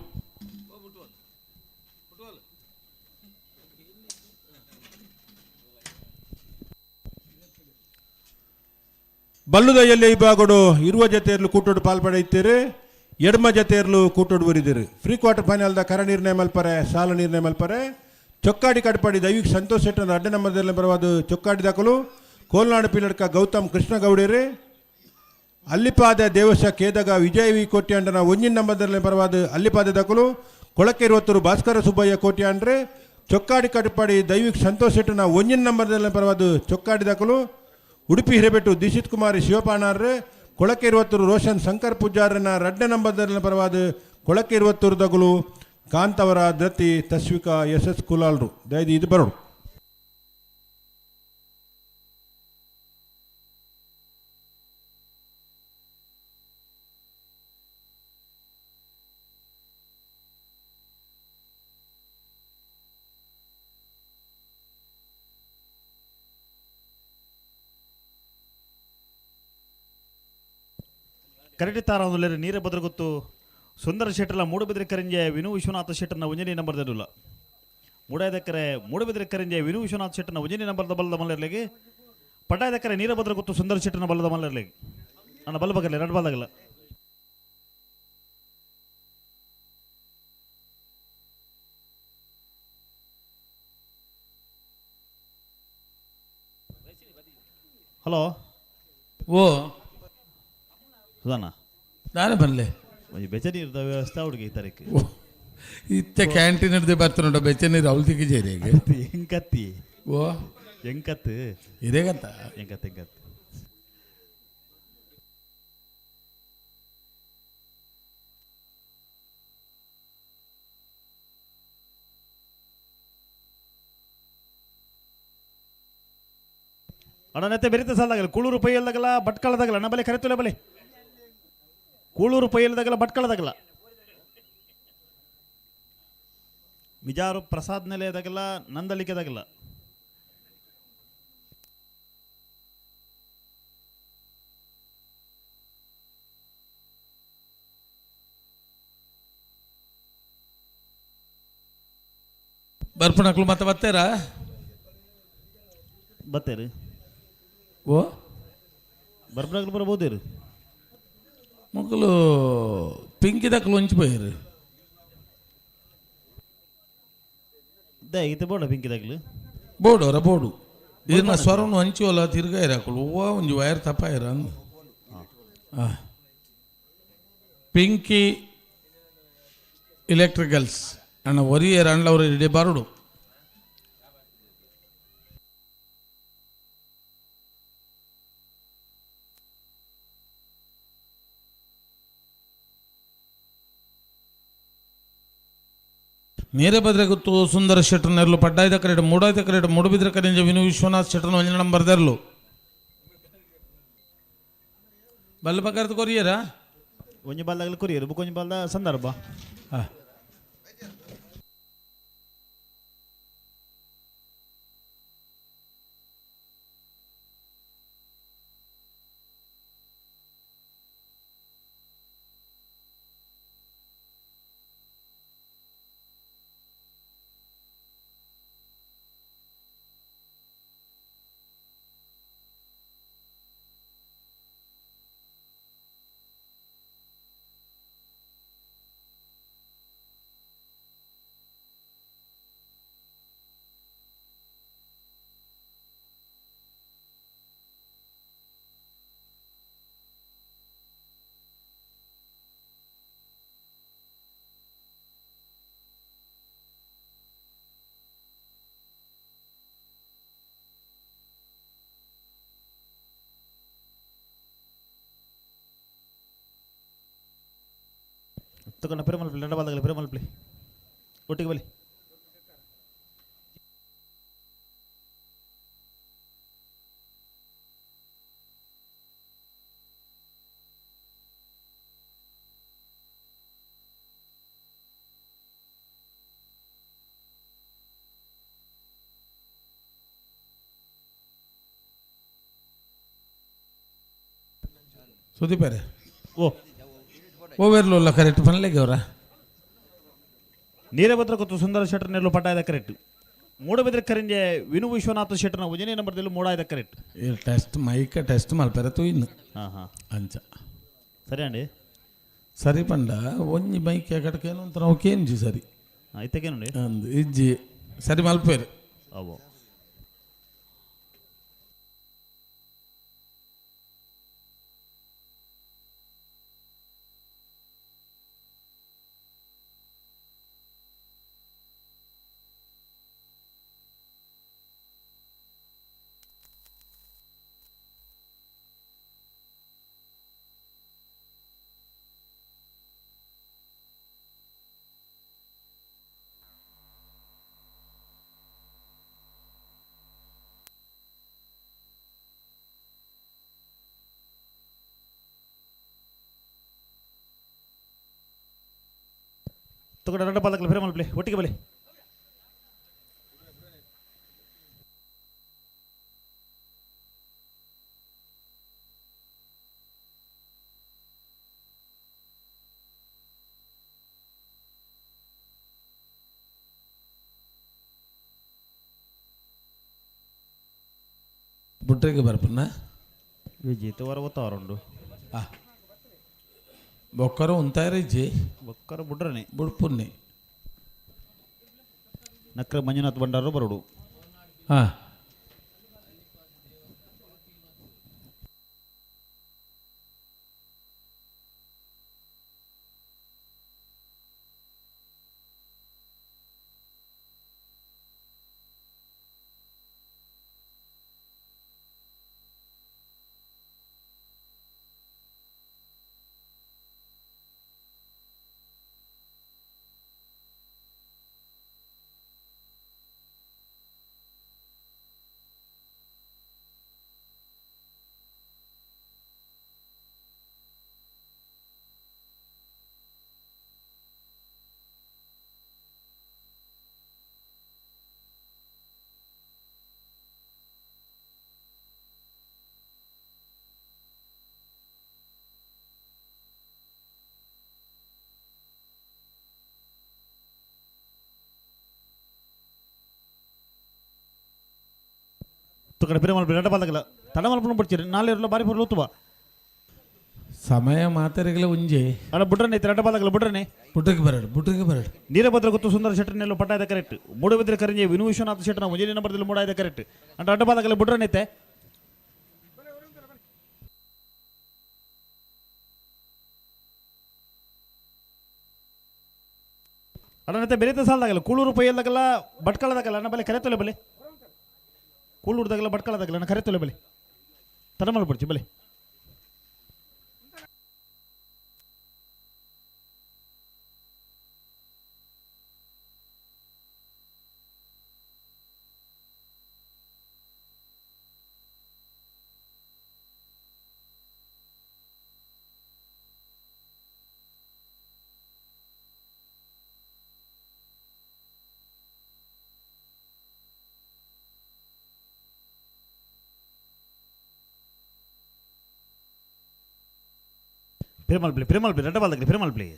ಬಲ್ಲುದಯಲ್ಲಿ ಇಬ್ಬಾಗೋಡು ಇರುವ ಜೊತೆಯರ್ಲು ಕೂಟೋಡು ಪಾಲ್ಪಡೆಯುತ್ತೀರಿ, ಎಡಮ ಜೊತೆಯರ್ಲು ಕೂಟೋಡು ಬರಿದಿರಿ. ಫ್ರೀ ಕ್ವಾರ್ಟರ್ ಫೈನಲ್ದ ಕರ ನಿರ್ಣಯ ಮಲ್ಪರೆ ಸಾಲ ನಿರ್ಣಯ ಮಲ್ಪರೆ ಚೊಕ್ಕಾಡಿ ಕಟ್ಪಾಡಿ ದೈವಿಕ್ ಸಂತೋಷ್ ಶೆಟ್ಟನ ಅಡ್ಡ ನಂಬರ್ದಲ್ಲಿ ಬರವಾದ ಚೊಕ್ಕಾಡಿ ದಾಖಲು ಕೋಲ್ನಾಡು ಪಿಲಡ್ಕ ಗೌತಮ್ ಕೃಷ್ಣಗೌಡೇರಿ ಅಲ್ಲಿಪಾದ ದೇವಶ ಕೇದಗ ವಿಜಯ ವಿ ಕೋಟ್ಯಾಂಡನ ಒಂಜಿನ ನಂಬರ್ದಲ್ಲಿ ಬರವಾದ ಅಲ್ಲಿಪಾದ ದಾಖಲು ಕೊಳಕೆ ಇರುವತ್ತರು ಭಾಸ್ಕರ ಸುಬ್ಬಯ್ಯ ಕೋಟ್ಯಾಂಡ್ರೆ ಚೊಕ್ಕಾಡಿ ಕಟ್ಪಾಡಿ ದೈವಿಕ್ ಸಂತೋಷ್ ಶೆಟ್ಟನ ಒಂಜಿನ ನಂಬರ್ದಲ್ಲಿ ಬರವಾದ ಚೊಕ್ಕಾಡಿ ದಾಖಲು ಉಡುಪಿ ಹಿರೇಬೆಟ್ಟು ದಿಶಿತ್ ಕುಮಾರಿ ಶಿವಪಾಣಾರ್ರೆ ಕೊಳಕೆ ಇರುವತ್ತೂರು ರೋಷನ್ ಶಂಕರ್ ಪೂಜಾರನ ರಡ್ಡ ನಂಬರ್ದಲ್ಲಿ ಪರವಾದ ಕೊಳಕೆ ಇರುವತ್ತೂರು ದಗುಲು ಕಾಂತವರ ದತ್ತಿ ತಸ್ವಿಕಾ ಎಸ್ ಎಸ್ ಕುಲಾಲ್ರು ದಯದಿ ಇದು ಬರೋಡು. ಕರಡಿ ತಾರ ನೀರ ಬದ್ರಗೊತ್ತು ಸುಂದರ ಶೆಟ್ಟರ್ಲ ಮೂಡುಬಿದ್ರೆ ಕರಿಂಜೆ ವಿನು ವಿಶ್ವನಾಥ ಶೆಟ್ಟರ್ನ ಒಂಜನೇ ನಂಬರ್ ದಡುಲ್ಲ ಮೂಡಾಯದಕ್ಕರೆ ಮೂಡುಬಿದ್ರೆ ಕರಿಂಜೆ ವಿನು ವಿಶ್ವನಾಥ ಶೆಟ್ಟರ್ನ ಒಂಜನೇ ನಂಬರ್ದ ಬಲ್ಲದ ಮಲ್ಲರ್ಲಿಗೆ ಪಟಾಯದಕ್ಕರೆ ನೀರ ಬದ್ರಗೊತ್ತು ಸುಂದರ ಶೆಟ್ಟರ್ನ ಬಲ್ಲದ ಮಲ್ಲರ್ಲಿಗೆ ನನ್ನ ಬಲ್ಲ ಬಗಲ್ಲ ಎರಡು ಬಲ್ದಾಗಲ್ಲ. ಹಲೋ ಓ ಸುಧಾನ ನಾನೇ ಬರಲೆ ಒಂಜಿ ಬೆಚ್ಚ ನೀರ್ದ ವ್ಯವಸ್ಥೆ ಹುಡುಗಿ ಈ ತಾರೀಕು ಇತ್ತೆ ಕ್ಯಾಂಟೀನ್ ಹಿಡ್ದು ಬರ್ತಾನುಂಡ ಬೆಚ್ಚ ನೀರು ಅವಳಿಗೆ ಜೇರಿಗೆ ಎಂಕತ್ತಿ ಓ ಎಂಕತ್ತು ಇದೇಗಂತ ಎಂಕತ್ ಎಂಕತ್ ಅಣ್ಣನತ್ತೆ ಬೆರಿತ ಸಾಲಾಗಲ್ಲ ಕೂಳೂರು ಪೈಯಲ್ದಾಗಲ್ಲ ಭಟ್ಕಳದಾಗಲ್ಲ ಅಣ್ಣ ಬಲೆ ಕರೆತುಲೆ ಬಲೆ ಕೂಳೂರು ಪೈಯಲ್ದಾಗಲ್ಲ ಭಟ್ಕಳದಾಗಲ್ಲ ಮಿಜಾರು ಪ್ರಸಾದ್ ನೆಲೆಯದಾಗಲ್ಲ ನಂದಳಿಕೆದಾಗಲ್ಲ. ಬರ್ಪಣಕ್ಲು ಮತ್ತೆ ಬರ್ತಾರಾ? ಬತ್ತೇರಿ ಓ ಬರ್ಪಣಕ್ಲು ಬರ್ಬೋದೇರಿ ಮೊಕ್ಕಲು ಪಿಂಕಿದಕ್ಲು ಒಂಚಿ ಪೋಯಿರು ದೇ ಈತ ಬೋಡ ಪಿಂಕಿದಾಗ್ಲು ಬೋಡು ಅವರ ಬೋಡು. ಇದನ್ನ ಸ್ವರನು ಹಂಚುವಲ್ಲ ತಿರ್ಗಾಯಿರ ಹಾಕಳು ಹೂವ ಒಂಜಿ ವೈರ್ ತಪ್ಪಾಯಿರ ಅಂದು. ಪಿಂಕಿ ಎಲೆಕ್ಟ್ರಿಕಲ್ಸ್ ಅಣ್ಣ ಒರಿಯರ್ ಅಣ್ಣ ಇಡೀ ಬರಡು. ನೇರೆ ಬದ್ರೆ ಗೊತ್ತು ಸುಂದರ ಶೆಟ್ಟರ್ ನೆರಳು ಪಡ್ಡಾಯ್ದ ಕರೆಟ್ ಮೂಡಾಯ್ದ ಕರೆಟ್ ಮೂಡುಬಿದ್ರೆ ಕರಿಂಜ ವಿನು ವಿಶ್ವನಾಥ್ ಶೆಟ್ಟರ್ನ ಒಂಜಿ ನಂಬರ್ ದೆರ್ಲು ಬಲ್ಲ ಬಗ್ಗರ್ದು ಕೊರಿಯರಾ ಒಂಜಿ ಬಾಲ್ದಾಗಲಿ ಕೊರಿಯರ್ ಬುಕ್ ಒಂಜಿ ಬಾಲ್ದ ಸಂದರ್ಭ. ಹಾಂ ತಗೊಂಡ ಪೆರುಮಲ್ಪಲಿ ಎರಡು ಬಾಲ್ದಾಗಲಿ ಪೆರುಮಲ್ಪಲಿ ಒಟ್ಟಿಗೆ ಬಲಿ. ಸುದೀಪರೇ ಓ ಓವೇರ್ಲುಲ್ಲ ಕರೆಕ್ಟ್ ಪನ್ಲೆಗೆ ಅವರ ನೀರಭದ್ರ ಕೊತ್ತು ಸುಂದರ ಶೆಟ್ಟರ್ ನೆರಳು ಪಟ್ಟಾಯದ ಕರೆಕ್ಟ್. ಮೂಡಬಿದ್ರೆ ಕರಿಂಜೆ ವಿನು ವಿಶ್ವನಾಥ ಶೆಟ್ಟರ್ನ ಒಂಜನೇ ನಂಬರ್ದಲ್ಲಿ ಮೂಡಾಯದ ಕರೆಕ್ಟ್. ಈ test mic test ಮಲ್ಪೆರ ತೂಯಿನ್. ಹಾಂ ಹಾಂ ಅಂಚ ಸರಿ ಅಂಡಿ ಸರಿ ಪಂಡ ಒಂಜಿ ಮೈಕ್ ಎಕಡಕೇನು ಅಂತ ನಾವು ಕೇಂಜಿ ಸರಿ ಇತ್ತಕೇನುಂಡಿ ಅಂದು ಇಜ್ಜಿ ಸರಿ ಮಲ್ಪೇರು ಅವೋ ತಗೊಂಡ ಎರಡು ಬಾಲ್ದಾಗಲಿ ಪೆರುಮಲ್ಪಲಿ ಒಟ್ಟಿಗೆ ಬಲಿ. ಬುಟ್ರಿಗೆ ಬರ್ಪನ್ನ ವಿಜಿತ್ ವರ ಒತ್ತಾವರುಂಡು. ಬೊಕ್ಕರು ಉಂತಾರ ಇಜ್ಜಿ ಬೊಕ್ಕರು ಬುಡ್ರನೆ ಬುಡ್ಪುನ್ನಿ ನಕ್ರ ಮಂಜುನಾಥ್ ಭಂಡಾರು ಬರೋಡು. ಹಾಂ ಕಡೆ ಪಿರಮಲ್ಪಿ ಎರಡು ಬಾಲ್ದಾಗಲ ತಡ ಮಲ್ಪನ ಬಿಡ್ತೀರಿ ನಾಳೆ ಇರಲ್ಲ ಬಾರಿ ಬರಲು ತುವ. ಸಮಯ ಮಾತರಿಗಲ ಒಂಜೆ ಅಣ್ಣ ಬುಡ್ರನೆ ರಡ್ಡ ಬಾದಗಲ ಬುಡ್ರನೆ ಬುಡ್ರಿಗೆ ಬರಡು ಬುಡ್ರಿಗೆ ಬರಡು ನೀರಭದ್ರ ಗೊತ್ತು ಸುಂದರ ಶೆಟ್ಟರ್ನೆಲ್ಲ ಪಟ್ಟಾಯದ ಕರೆಕ್ಟ್ ಮೂಡುಬಿದ್ರೆ ಕರಿಂಜೆ ವಿನು ವಿಶ್ವನಾಥ ಶೆಟ್ಟರ್ನ ಒಂಜನೇ ನಂಬರ್ದಲ್ಲಿ ಮೂಡಾಯದ ಕರೆಕ್ಟ್ ಅಂಡ ಅಡ್ಡ ಬಾದಗಲ ಬುಡ್ರನೈತೆ ಅಣ್ಣನತ್ತೆ ಬೆರೀತ ಸಾಲದಾಗಲ್ಲ ಕೂಳೂರು ಪೈಯಲ್ದಾಗಲ್ಲ ಭಟ್ಕಳದಾಗಲ್ಲ ಅಣ್ಣ ಬಲೆ ಕರೆ ತೊಲೆ ಬಲೆ ಕೂಳೂರ್ದಾಗಲ್ಲ ಭಟ್ಕಳದಾಗಲ್ಲ ಅಣ್ಣ ಕರೆ ತೊಲೆ ಬಲೆ ತಡಮಲ್ ಪಡ್ಚಿ ಬಲೆ பெருமாள் பிள்ளை பெருமாள் பிள்ளை ரெட்ட பால் பெருமாள் பிள்ளை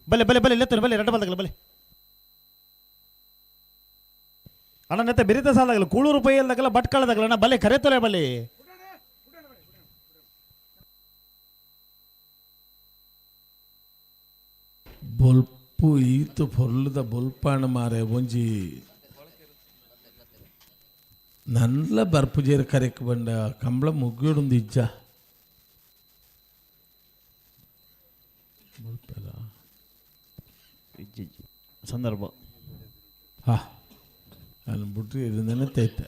ಬಲೆ ಬಲೆ ಬಲೆ ಲೆತ್ತರು ಬಲೆ ரெட்ட பால் ಬಲೆ ಅಣ್ಣ ನೆತ್ತ ಬೆರಿತ ಸಾಲಾಗಲ್ಲ ಕೂಳೂರು ಪೈಯಲ್ದಾಗಲ್ಲ ಭಟ್ಕಳದಾಗಲ್ಲ ಅಣ್ಣ ಬಲೆ ಕರೆ ತೊಲೆ ಬಲೆ ಬೊಲ್ಪು ಈತು ಪೊರ್ಲುದ ಬೊಲ್ಪಾಣ ಮಾರೆ ಒಂಜಿ ನನ್ಲ ಬರ್ಪುಜೇರು ಕರೆಕ್ ಬಂಡ ಕಂಬಳ ಮುಗ್ಗಿಡುಂದು ಇಜ್ಜ ಬೊಲ್ಪೆಲ ಸಂದರ್ಭ ಹಾ ಅಲ್ಲಿ ಬಿಟ್ರೆ ಇದನ್ನೇ ತೈತೆ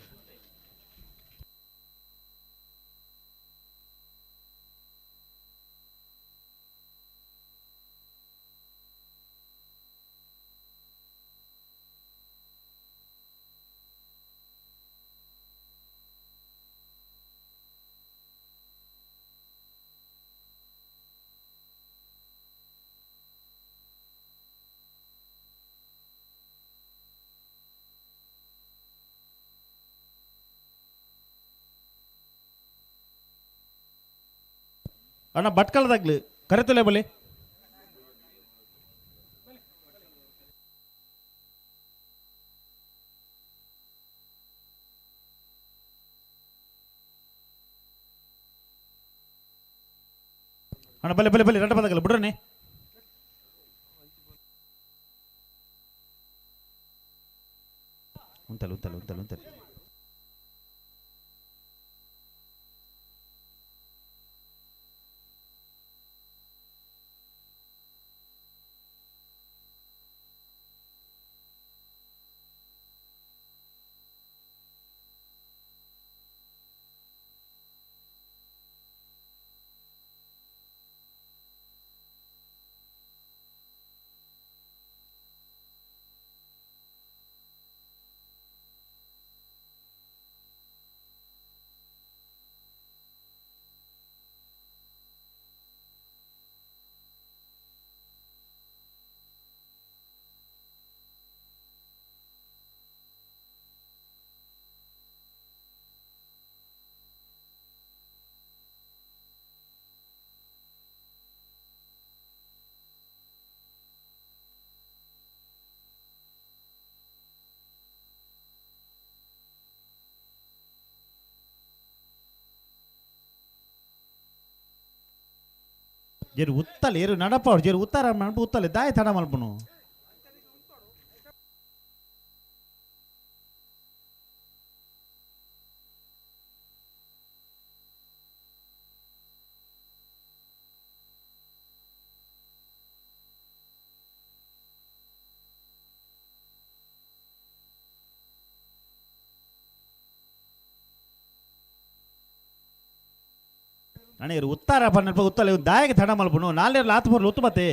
ಅಣ್ಣ ಭಟ್ಕಳದಾಗ್ಲಿ ಕರೆ ತೊಲೆ ಬಲೆ ಅಣ್ಣ ಬಲೆ ಬಲೆ ಬಲೆ ரெட்ட ಬಾದಗಲ್ಲ ಬಿಡ್ರನೆ ಉಂತಲ್ಲ ಉಂತಲ್ಲ ಉಂತಲ್ಲ ಉಂತಲ್ಲ ಜೇರು ಉತ್ತಲೆ ಏರು ನಡಪ ಜೇರು ಉತ್ತಾರ ನಡಪ ಉತ್ತಲೆ ದಾಯ ತಡ ಮಲ್ಪನು ಅಣ್ಣ ಉತ್ತಾರ ಪನ್ನಲ್ಪ ಉತ್ತಲೆ ದಾಯಕ್ಕೆ ತಡ ಮಲ್ಪನು ನಾಲ್ನೇರ್ಲ ಆತು ಬರ್ಲು ಉತ್ತು ಬತ್ತೆ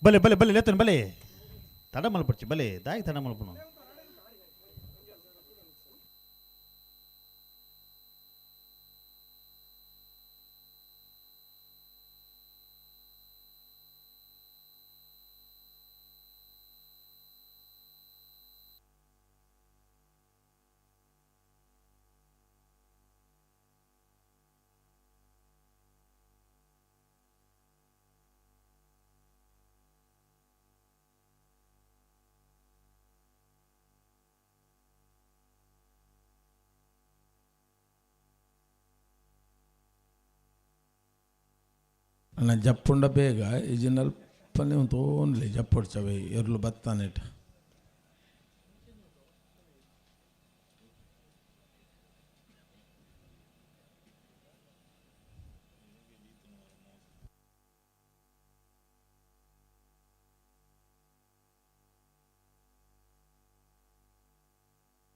ಬಲೆ ಬಲೆ ಬಲೆ ಲೇತನ ಬಲೆ ತಡ ಮಲ್ಪಡ್ಚಿ ಬಲೆ ದಾಯಿ ತಡ ಮಲ್ಪನು ಅಣ್ಣ ಜಪ್ಪುಂಡ ಬೇಗ ಇಜಿನಲ್ಪನೆ ತೋನ್ಲಿ ಜಪ್ಪೊಡ್ಚವೆ ಎರ್ಲು ಬತ್ತಾನೆಟ್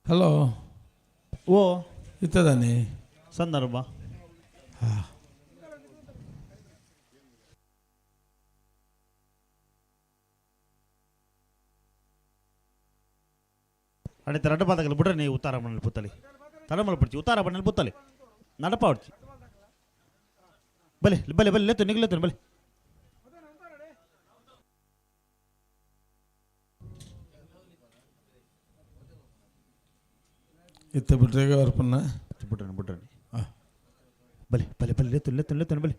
ಹಲೋ ಓ ಇತ್ತದಾನೆ ಸಂದರ್ಭ ಹಾಂ ಅಡಿತ ರಡ್ಡ ಪಾದಗಳು ಬಿಡ್ರೆ ನೀವು ಉತ್ತಾರ ಮನೇಲಿ ಪುತ್ತಲಿ ತಡ ಪಡ್ಚಿ ಉತ್ತಾರ ಮನೇಲಿ ಪುತ್ತಲಿ ನಡಪ ಹೊಡ್ಚಿ ಬಲೆ ಬಲೆ ಬಲೆ ಲೇತು ನಿಗ್ಲೇತು ಬಲೆ ಇತ್ತ ಬಿಟ್ರೆಗೆ ವರ್ಪನ್ನ ಬಿಡ್ರಿ ಬಿಡ್ರಿ ಬಲೆ ಬಲೆ ಬಲೆ ಲೇತು ಲೇತು ಲೇತು ಬಲೆ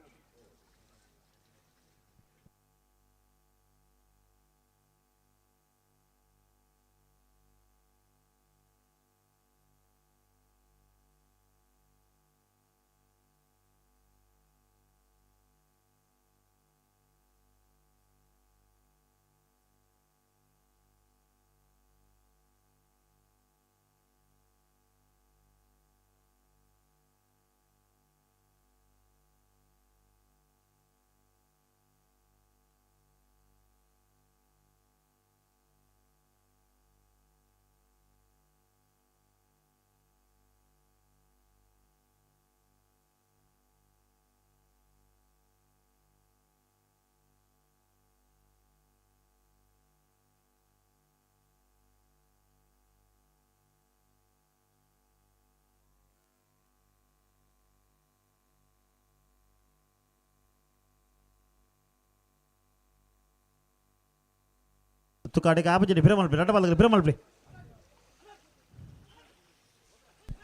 ತುಕಾಡಿಗೆ ಆಪಜಿಡಿ ಬಿರ ಮಲ್ಪಿ ರಡ್ಡ ಪಾದಗಳು ಬಿರ ಮಲ್ಪಿ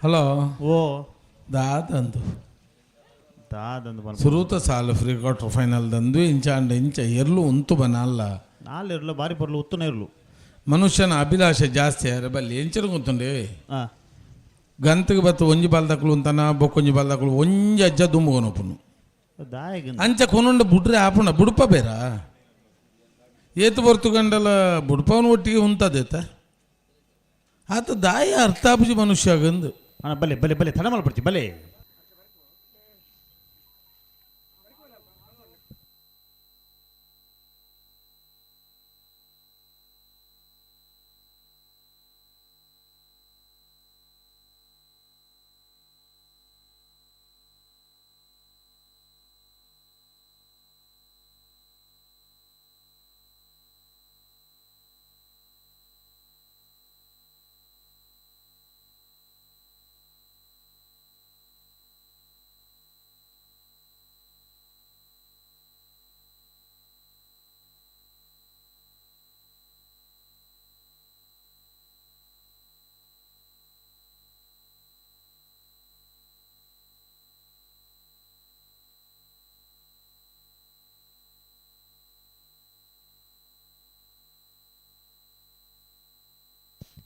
ಹಲೋ ಓ ದಾದಂದು ದಾದಂದು ಸುರೂತ ಸಾಲು ಫ್ರೀ ಕ್ವಾರ್ಟರ್ ಫೈನಲ್ ದಂದು ಇಂಚ ಅಂಡ ಇಂಚ ಎರ್ಲು ಉಂತು ಬನಲ್ಲ ನಾಲ್ ಇರ್ಲು ಬಾರಿ ಪೊರ್ಲು ಉತ್ತುನ ಇರ್ಲು ಮನುಷ್ಯನ ಅಭಿಲಾಷೆ ಜಾಸ್ತಿ ಅರೆ ಬಲ್ಲಿ ಎಂಚರ ಗೊತ್ತುಂಡೆ ಆ ಗಂತಿಗೆ ಬತ್ತು ಒಂಜಿ ಬಾಲ್ದಕ್ಲು ಅಂತಾನ ಬೊಕ್ಕೊಂಜಿ ಬಾಲ್ದಕ್ಲು ಒಂಜಿ ಅಜ್ಜ ದುಂಬುಗೊನೊಪ್ಪುನು ದಾಯಗ ಅಂಚ ಕೊನುಂಡ ಬುಡ್ರೆ ಆಪುಣ ಬುಡುಪ ಬೇರ ಏತು ಬರ್ತು ಗಂಡಲ ಬುಡ್ಪವನ ಒಟ್ಟಿಗೆ ಉಂತದೇತ ಆತ ದಾಯ ಅರ್ಥಾಪುಜಿ ಮನುಷ್ಯ ಆಗಂದು ಅಣ್ಣ ಬಲೆ ಬಲೆ ಬಲೆ ತಡ ಮಲ್ಪಡ್ತಿ ಬಲೆ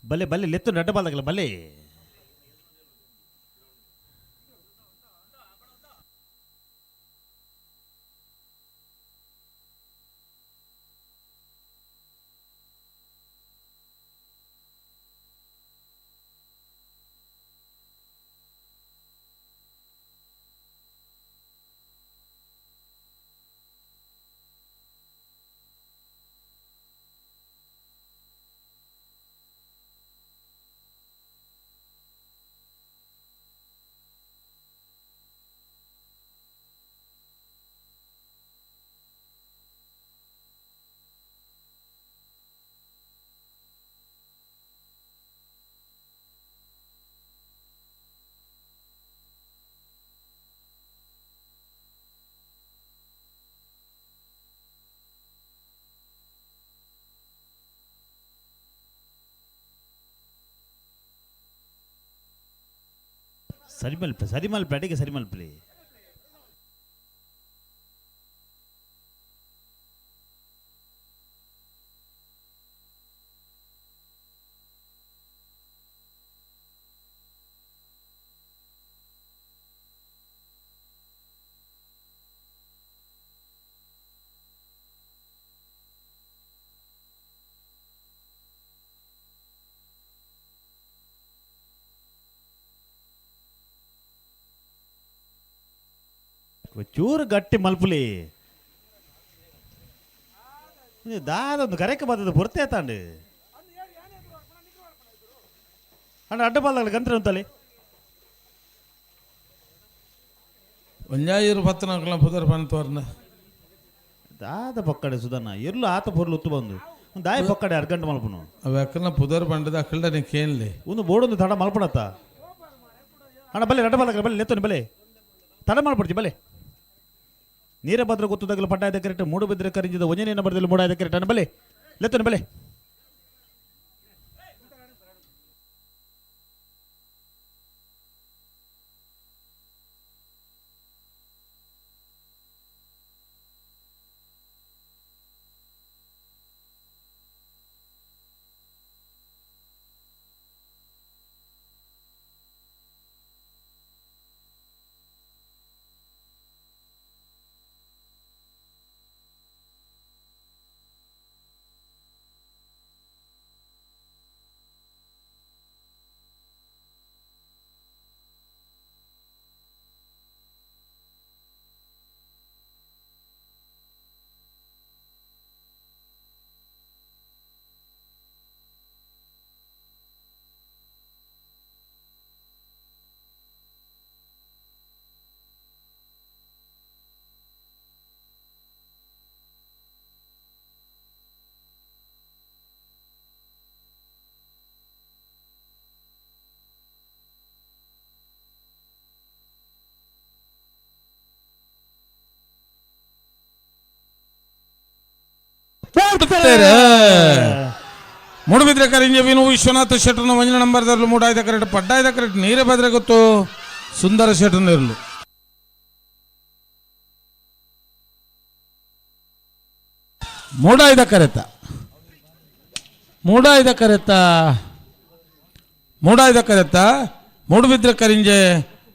ಬಲೆ ಬಲೆ ಲೆತ್ತು ನಡ್ಡ ಬಾಲಗಲ್ಲ ಬಲೆ ಸರಿ ಮಲ್ಪ ಸರಿ ಮಲ್ಪ ಅಡಿಗೆ ಸರಿ ಮಲ್ಪಲಿ. ಚೂರು ಗಟ್ಟಿ ಮಲ್ಪುಲಿ ದಾದೊಂದು ಕರೆಕ್ ಬರ್ತದೆ ಪೊರ್ತೆ ತಾಂಡು ಅಣ್ಣ ಅಡ್ಡ ಬಾಲ್ದಾಗ ಗಂತ್ರ ಅಂತಲ್ಲಿ ಒಂಜಾಯಿರು ಪತ್ತನಾಕಲ ಪುದರ್ ಪಂತವರ್ನ ದಾದ ಪಕ್ಕಡೆ ಸುಧನ್ನ ಎರ್ಲು ಆತ ಪೊರ್ಲು ಉತ್ತು ಬಂದು ದಾಯ ಪಕ್ಕಡೆ ಅರ್ಗಂಟು ಮಲ್ಪುನು ಅವ ಅಕ್ಕನ ಪುದರ್ ಬಂಡದ ಅಕ್ಕಲ್ಡ ಕೇನ್ಲೆ ಒಂದು ಬೋರ್ಡೊಂದು ತಡ ಮಲ್ಪಣತ್ತ ಅಣ್ಣ ಬಲೆ ಅಡ್ಡ ಬಾಲ್ದಾಗ ಬಲೆ ಲೆತ್ತೋನಿ ಬಲೆ ತಡ ಮಲ್ಪಡ್ತಿ ಬಲೆ ನೀರಭದ್ರ ಗೊತ್ತದಾಗಲು ಪಟ್ಟಾಯದ ಕರೆಕ್ಟ್ ಮೂಡುಬಿದ್ರೆ ಕರಿಂಜಿದ ಒಂಜನೇ ನಂಬರ್ದಲ್ಲಿ ಮೂಡಾಯದ ಕರೆಕ್ಟ್ ಅಣ್ಣ ಬಲೆ ಲೆತ್ತೋನಿ ಬಲೆ. ಮೂಡುಬಿದ್ರೆ ಕರಿಂಜ ವಿನು ವಿಶ್ವನಾಥ ಶೆಟ್ಟರ್ನ ಒಂಜನ ನಂಬರ್ ದರ್ಲು ಮೂಡಾಯ್ದ ಕರೆಕ್ಟ್ ಪಡ್ಡಾಯ್ದ ಕರೆಕ್ಟ್ ನೀರೇ ಬದ್ರೆ ಗೊತ್ತು ಸುಂದರ ಶೆಟ್ಟರ್ನ ಇರಲು. ಮೂಡಾಯ್ದ ಕರೆತ ಮೂಡಾಯ್ದ ಕರೆತ ಮೂಡಾಯ್ದ ಕರೆತ ಮೂಡುಬಿದ್ರೆ ಕರಿಂಜೆ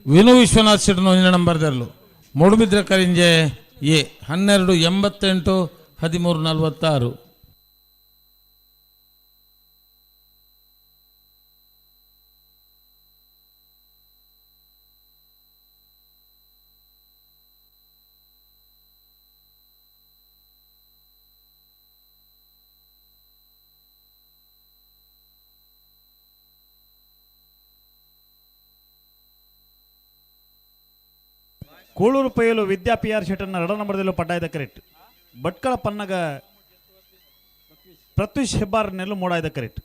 ವಿನು ವಿಶ್ವನಾಥ್ ಶೆಟ್ಟರ್ನ ಒಂಜನ ನಂಬರ್ ದರ್ಲು Moodbidri Karinje A 12 88 13 46. Kuloor Paiyalu Vidya P R ಶೆಟ್ಟರ್ನ ರಡ ನಂಬರ್ದಲ್ಲೂ ಪಡ್ಡಾಯ್ದ ಕರೆಕ್ಟ್ ಭಟ್ಕಳ ಪನ್ನಗ ಪ್ರತ್ಯೂಷ್ ಹೆಬ್ಬಾರ್ ನೆಲ್ಲು ಮೂಡಾಯ್ದ ಕರೆಕ್ಟ್.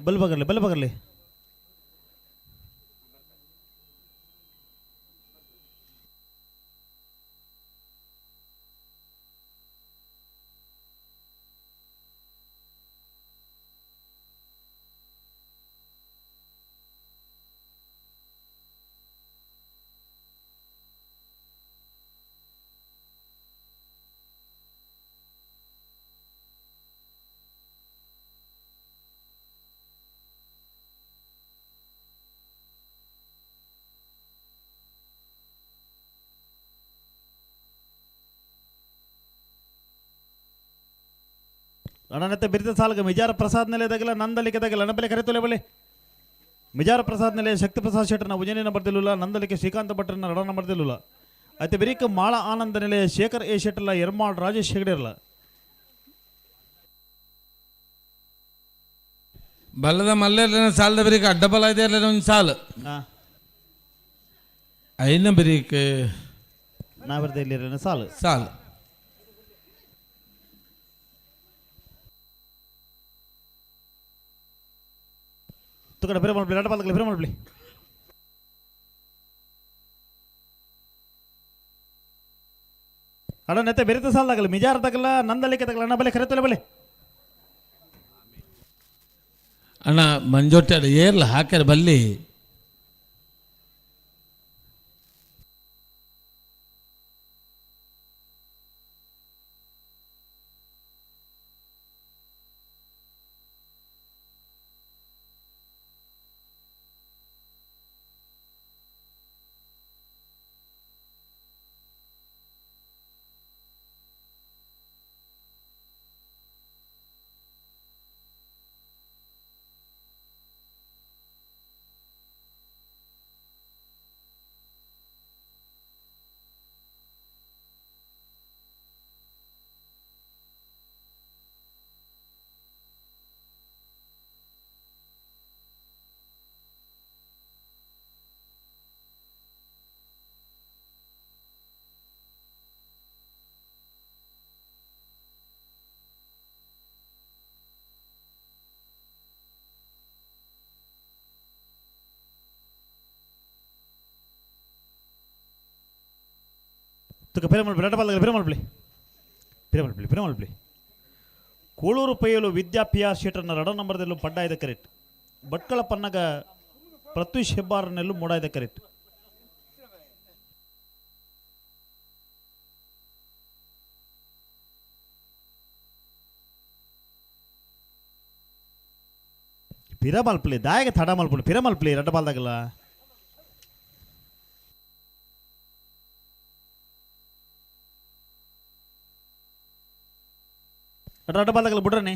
ಬಲ್ ಬಗರ್ಲಿ ಬಲ್ ಬಗರ್ಲಿ. ಅಣ್ಣನತ್ತೆ ಬಿರಿದ ಸಾಲಗ ಮಿಜಾರ ಪ್ರಸಾದ್ ನೆಲೆದಾಗಲ್ಲ ನಂದಲಿಕೆ ದಾಗಲ್ಲ ಅಣ್ಣಬಲೆ ಕರೆತೊಲೆ ಬಲೆ ಮಿಜಾರ ಪ್ರಸಾದ್ ನೆಲೆ ಶಕ್ತಿ ಪ್ರಸಾದ್ ಶೆಟ್ಟರ್ನ ಉಜನಿನ ಬರ್ದಿಲ್ಲ ನಂದಲಿಕೆ ಶ್ರೀಕಾಂತ ಭಟ್ರನ್ನ ರಡನ ಬರ್ದಿಲ್ಲ ಅತಿ ಬಿರಿಕ ಮಾಳ ಆನಂದ ನೆಲೆ ಶೇಖರ್ ಎ ಶೆಟ್ಟರ್ಲ ಎರ್ಮಾಳ್ ರಾಜೇಶ್ ಹೆಗಡೆ ಇರಲ್ಲ. ಬಲ್ಲದ ಮಲ್ಲೆರ್ಲನ ಸಾಲದ ಬಿರಿಕ ಅಡ್ಡ ಬಲ ಇದೆ ಒಂದು ಸಾಲು ಐನ ಬಿರಿಕ ನಾ ಬರ್ದ ಇಲ್ಲಿ ಸಾಲು ಸಾಲು. ತುಕಡ ಪಿರ ಮಲ್ಪಲಿ ರಡ್ಡ ಬಾಲ್ದಗಲ ಪಿರ ಮಲ್ಪಲಿ ಅಡ ನೆತ್ತೆ ಬೆರಿತ ಸಾಲದಾಗಲ್ಲ ಮಿಜಾರ ತಗಲ ನಂದಲಿಕೆ ತಗಲ ಅಣ್ಣ ಬಲೆ ಕರೆತಲೆ ಬಲೆ ಅಣ್ಣ ಮಂಜೊಟ್ಟೆ ಏರ್ಲ ಹಾಕ್ಯಾರ ಬಲ್ಲಿ ತುಕ ಪಿರ ಮಲ್ಪಲಿ ರಡ್ಡ ಬಾಲ್ದಗಲ ಪಿರ ಮಲ್ಪಲಿ ಪಿರ ಮಲ್ಪಲಿ ಪಿರ ಮಲ್ಪಲಿ ಕೂಳೂರು ಪೈಯಲು ವಿದ್ಯಾ ಪಿ ಆರ್ ಶೀಟರ್ನ ರಡ ನಂಬರ್ದಲ್ಲೂ ಪಡ್ಡಾಯ್ದ ಕರೆಕ್ಟ್ ಭಟ್ಕಳ ಪನ್ನಗ ಪೃಥ್ವೀಶ್ ಹೆಬ್ಬಾರನೆಲ್ಲೂ ಮೂಡಾಯ್ದ ಕರೆಕ್ಟ್ ಪಿರ ಮಲ್ಪಲಿ ದಾಯಗ ತಡ ಮಲ್ಪಲಿ ಪಿರ ಮಲ್ಪಲಿ ರಡ್ಡ ಬಾಲ್ದಾಗಲ ರಡ್ಡ ಬಾಲ್ದಾಗಲ ಬಿಡ್ರನೆ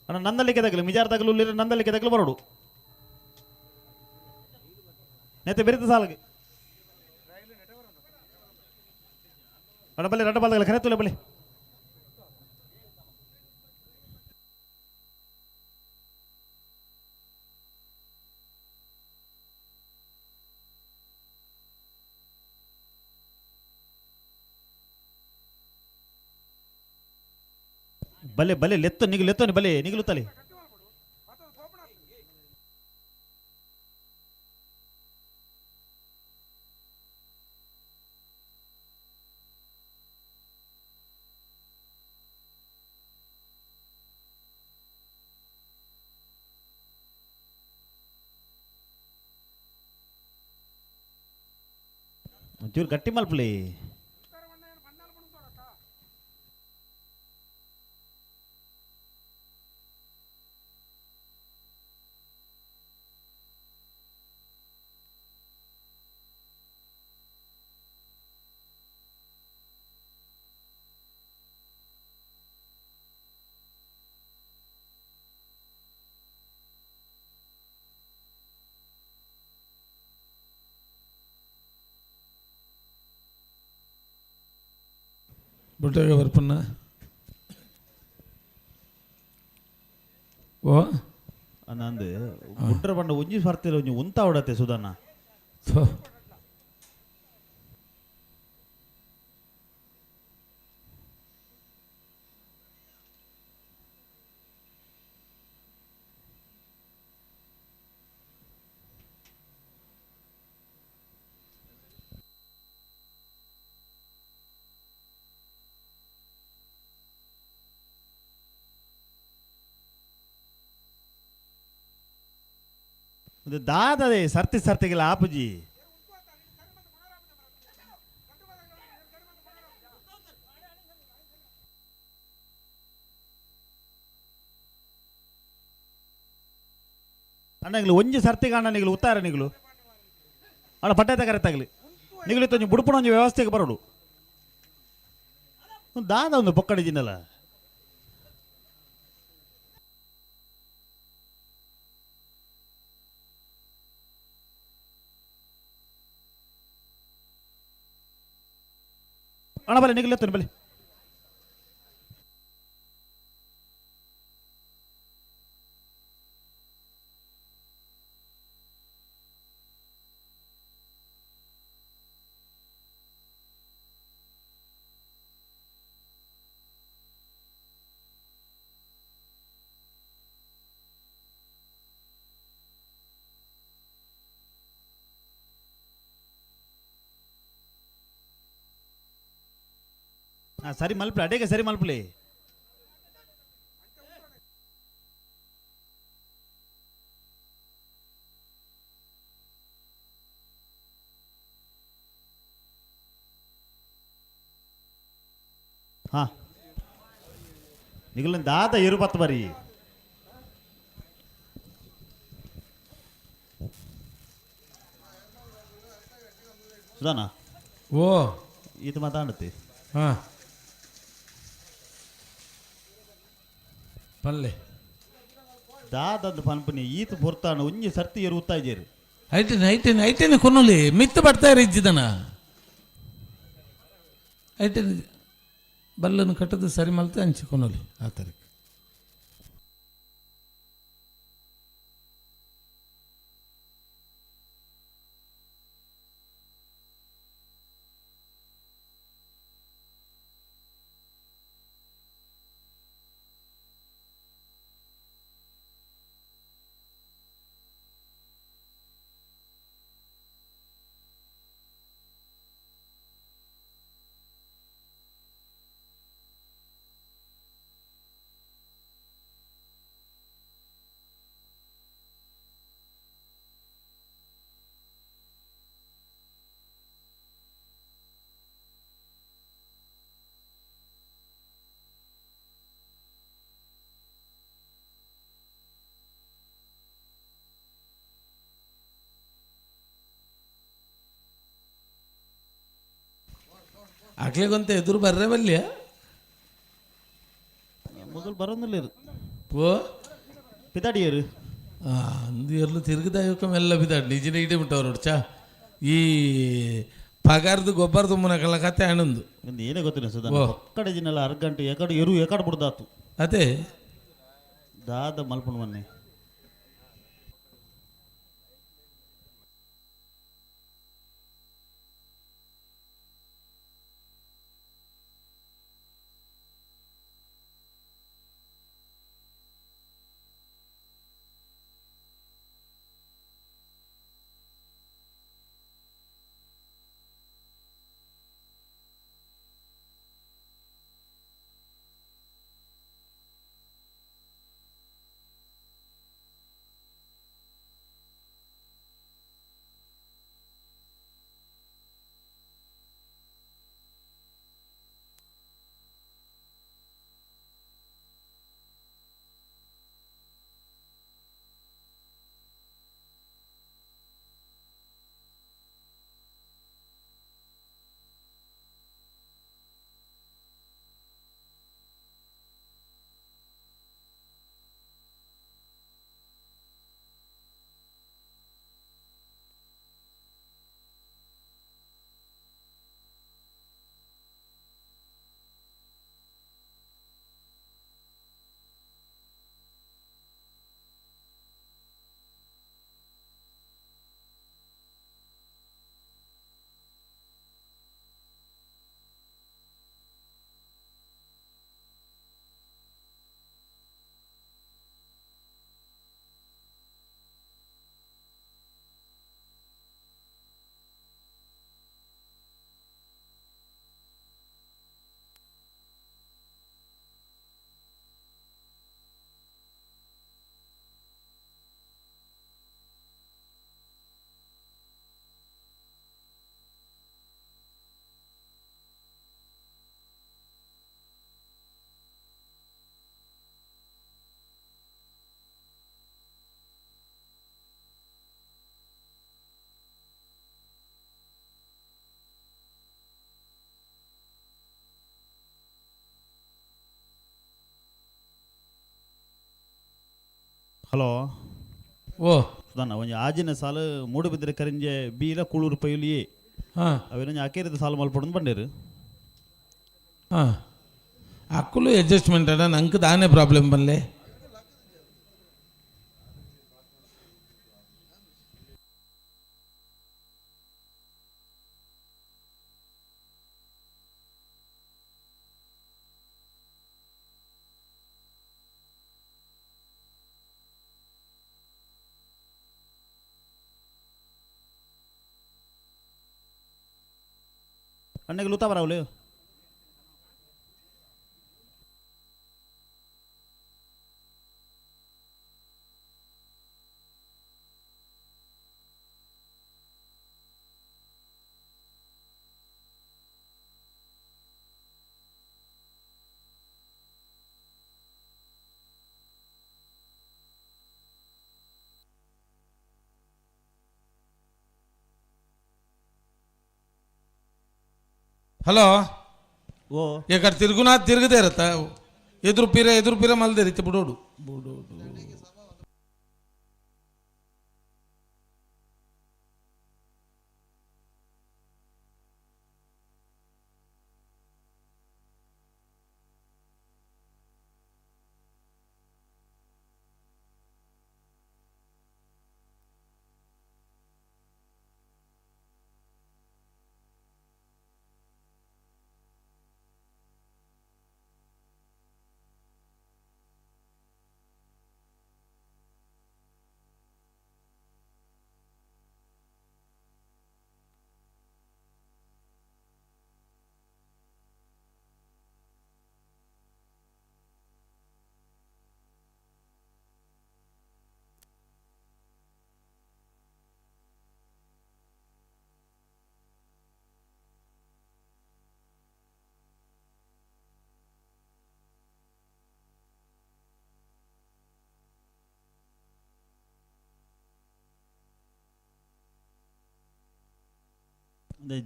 ಅಣ್ಣ ನಂದಲಿಕೆ ತಗಲು ಮಿಜಾರ್ ತಗಲು ಉಲ್ಲಿರ ನಂದಲಿಕೆ ತಗಲು ಬರೋಡು ನೆತ್ತೆ ಬೆರಿತ ಸಾಲಗೆ ಅಡ ಬಲ್ಲಿ ರಡ್ಡ ಬಾಲ್ದಗಲ ಕರೆ ತುಲೆ ಬಲ್ಲಿ ಬಲೆ ಬಲೆ ಲೆತ್ತ ನಿಗು ಲೆತ್ತೋನಿ ಬಲೆ ನಿಗಲುತ್ತಲೆ ಒಂಚೂರು ಗಟ್ಟಿ ಮಲ್ಪಲಿ ಬುಟ್ಟಗ ಬರ್ಪನ್ನ ಓ ನಂದು ಬುಟ್ರ ಬಂಡ ಒಂಜಿ ಸ್ವಾರ್ಥಿರ ಒಂಜಿ ಉಂತ ಹೊಡತೆ ಸುಧಾನ ಥೋ. ಒಂದು ದಾದದೆ ಸರ್ತಿ ಸರ್ತಿಗೆಲ್ಲ ಆಪುಜಿ. ಅಣ್ಣಗಳು ಒಂಜಿ ಸರ್ತಿಗೆ ಅಣ್ಣ ನಿಗಲು ಉತ್ತಾರ ನಿಗಲು ಅಣ್ಣ ಪಟ್ಟೆ ಕರೆತಾಗಲಿ ನಿಗಲು ಒಂಜಿ ಬುಡುಪುಣ ಒಂಜಿ ವ್ಯವಸ್ಥೆಗೆ ಬರೋಡು ದಾದ ಒಂದು ಪೊಕ್ಕಡಿ ಜಿನ್ನಲ್ಲ. ಅಣ್ಣ ಬಲೆ ನಿಗಲು ಎತ್ತುನಿ ಬಲೆ. ಸರಿ ಮಲ್ಪಲೆ ಅಡೇಗೆ ಸರಿ ಮಲ್ಪಲೆ. ಹಾ ನಿಗಲ ದಾದ ಇರುಪತ್ತು ಬರಿ. ಸುಧಾನ ಓ ಈತ ಮಾತಾಡುತ್ತೆ. ಹಾಂ ಪಲ್ಲೆ ದಾದದ್ದು ಪನ್ಪನಿ ಈತ ಪೊರ್ತಾಣ ಒಂಜಿ ಸರ್ತಿ ಏರು ಉತ್ತಾಯಿಜೇರು. ಐಟೇನೆ ಐಟೇನೆ ಐಟೇನೆ ಕೊನೊಲಿ ಮಿತ್ತು ಬರ್ತಾ ಇಜ್ಜಿದನ ಐಟೇನೆ ಬಲ್ಲನ್ನು ಕಟ್ಟದು ಸರಿ ಮಲ್ತೆ ಹಂಚಿ ಕೊನೊಲಿ ಆ ತಾರೀಕು. ಅಕ್ಲಿಗೊಂತ ಎದುರು ಬರ್ರೆ ಬಲ್ಯ ಮೊದಲು ಬರೋದಿಲ್ಲ. ಓ ಪಿದಾಡಿಯರು ಅಂದು ಎರ್ಲು ತಿರುಗಿದ ಮೆಲ್ಲ ಬಿದಾಡಿ ನಿಜನೇ ಇಡೇ ಬಿಟ್ಟವ್ರು ಚಾ ಈ ಪಗಾರ್ದು ಗೊಬ್ಬರ ತುಂಬನಕಲ್ಲ ಕತೆ ಹಣ್ಣೊಂದು ಒಂದು ಏನೇ ಗೊತ್ತಿಲ್ಲ ಸುಧಾ ಒಕ್ಕಡೆ ಜಿನ್ನೆಲ್ಲ ಅರ್ಗಂಟೆ ಎಕಡೆ ಎರು ಎಕಡೆ ಬಿಡ್ದಾತು ಅದೇ ದಾದ ಮಲ್ಪಣ ಮೊನ್ನೆ. ಹಲೋ. ಓ. ಸುಧಾನ ಒಂಜಿ ಆಜಿನ ಸಾಲು ಮೂಡುಬಿದ್ರೆ ಕರಿಂಜೆ ಬೀಲ ಕೂಳೂರು ಪೈಲಿ. ಹಾ. ಅವೇನೊಂಜಿ ಅಕೇರಿದ ಸಾಲು ಮಲ್ಪೊಡೊಂದು ಬಂಡೇರು. ಹಾಂ, ಅಕ್ಕುಲು ಅಡ್ಜಸ್ಟ್ಮೆಂಟ್ ಅಣ್ಣ, ನಂಗೆ ದಾನೆ ಪ್ರಾಬ್ಲಮ್ ಬನ್ಲೆ. ಅಣ್ಣಗೆ ಲೂತಾ ಬರಾವಲೆ. ಹಲೋ. ಓ. ಯಾಕಡೆ ತಿರುಗುನಾ ತಿರುಗದೇ ಇರತ್ತ, ಎದುರು ಪೀರೆ ಎದುರು ಪೀರೆ ಮಲ್ದೇ ರೀತಿ ಬಿಡೋಡು ಬಿಡೋಡು.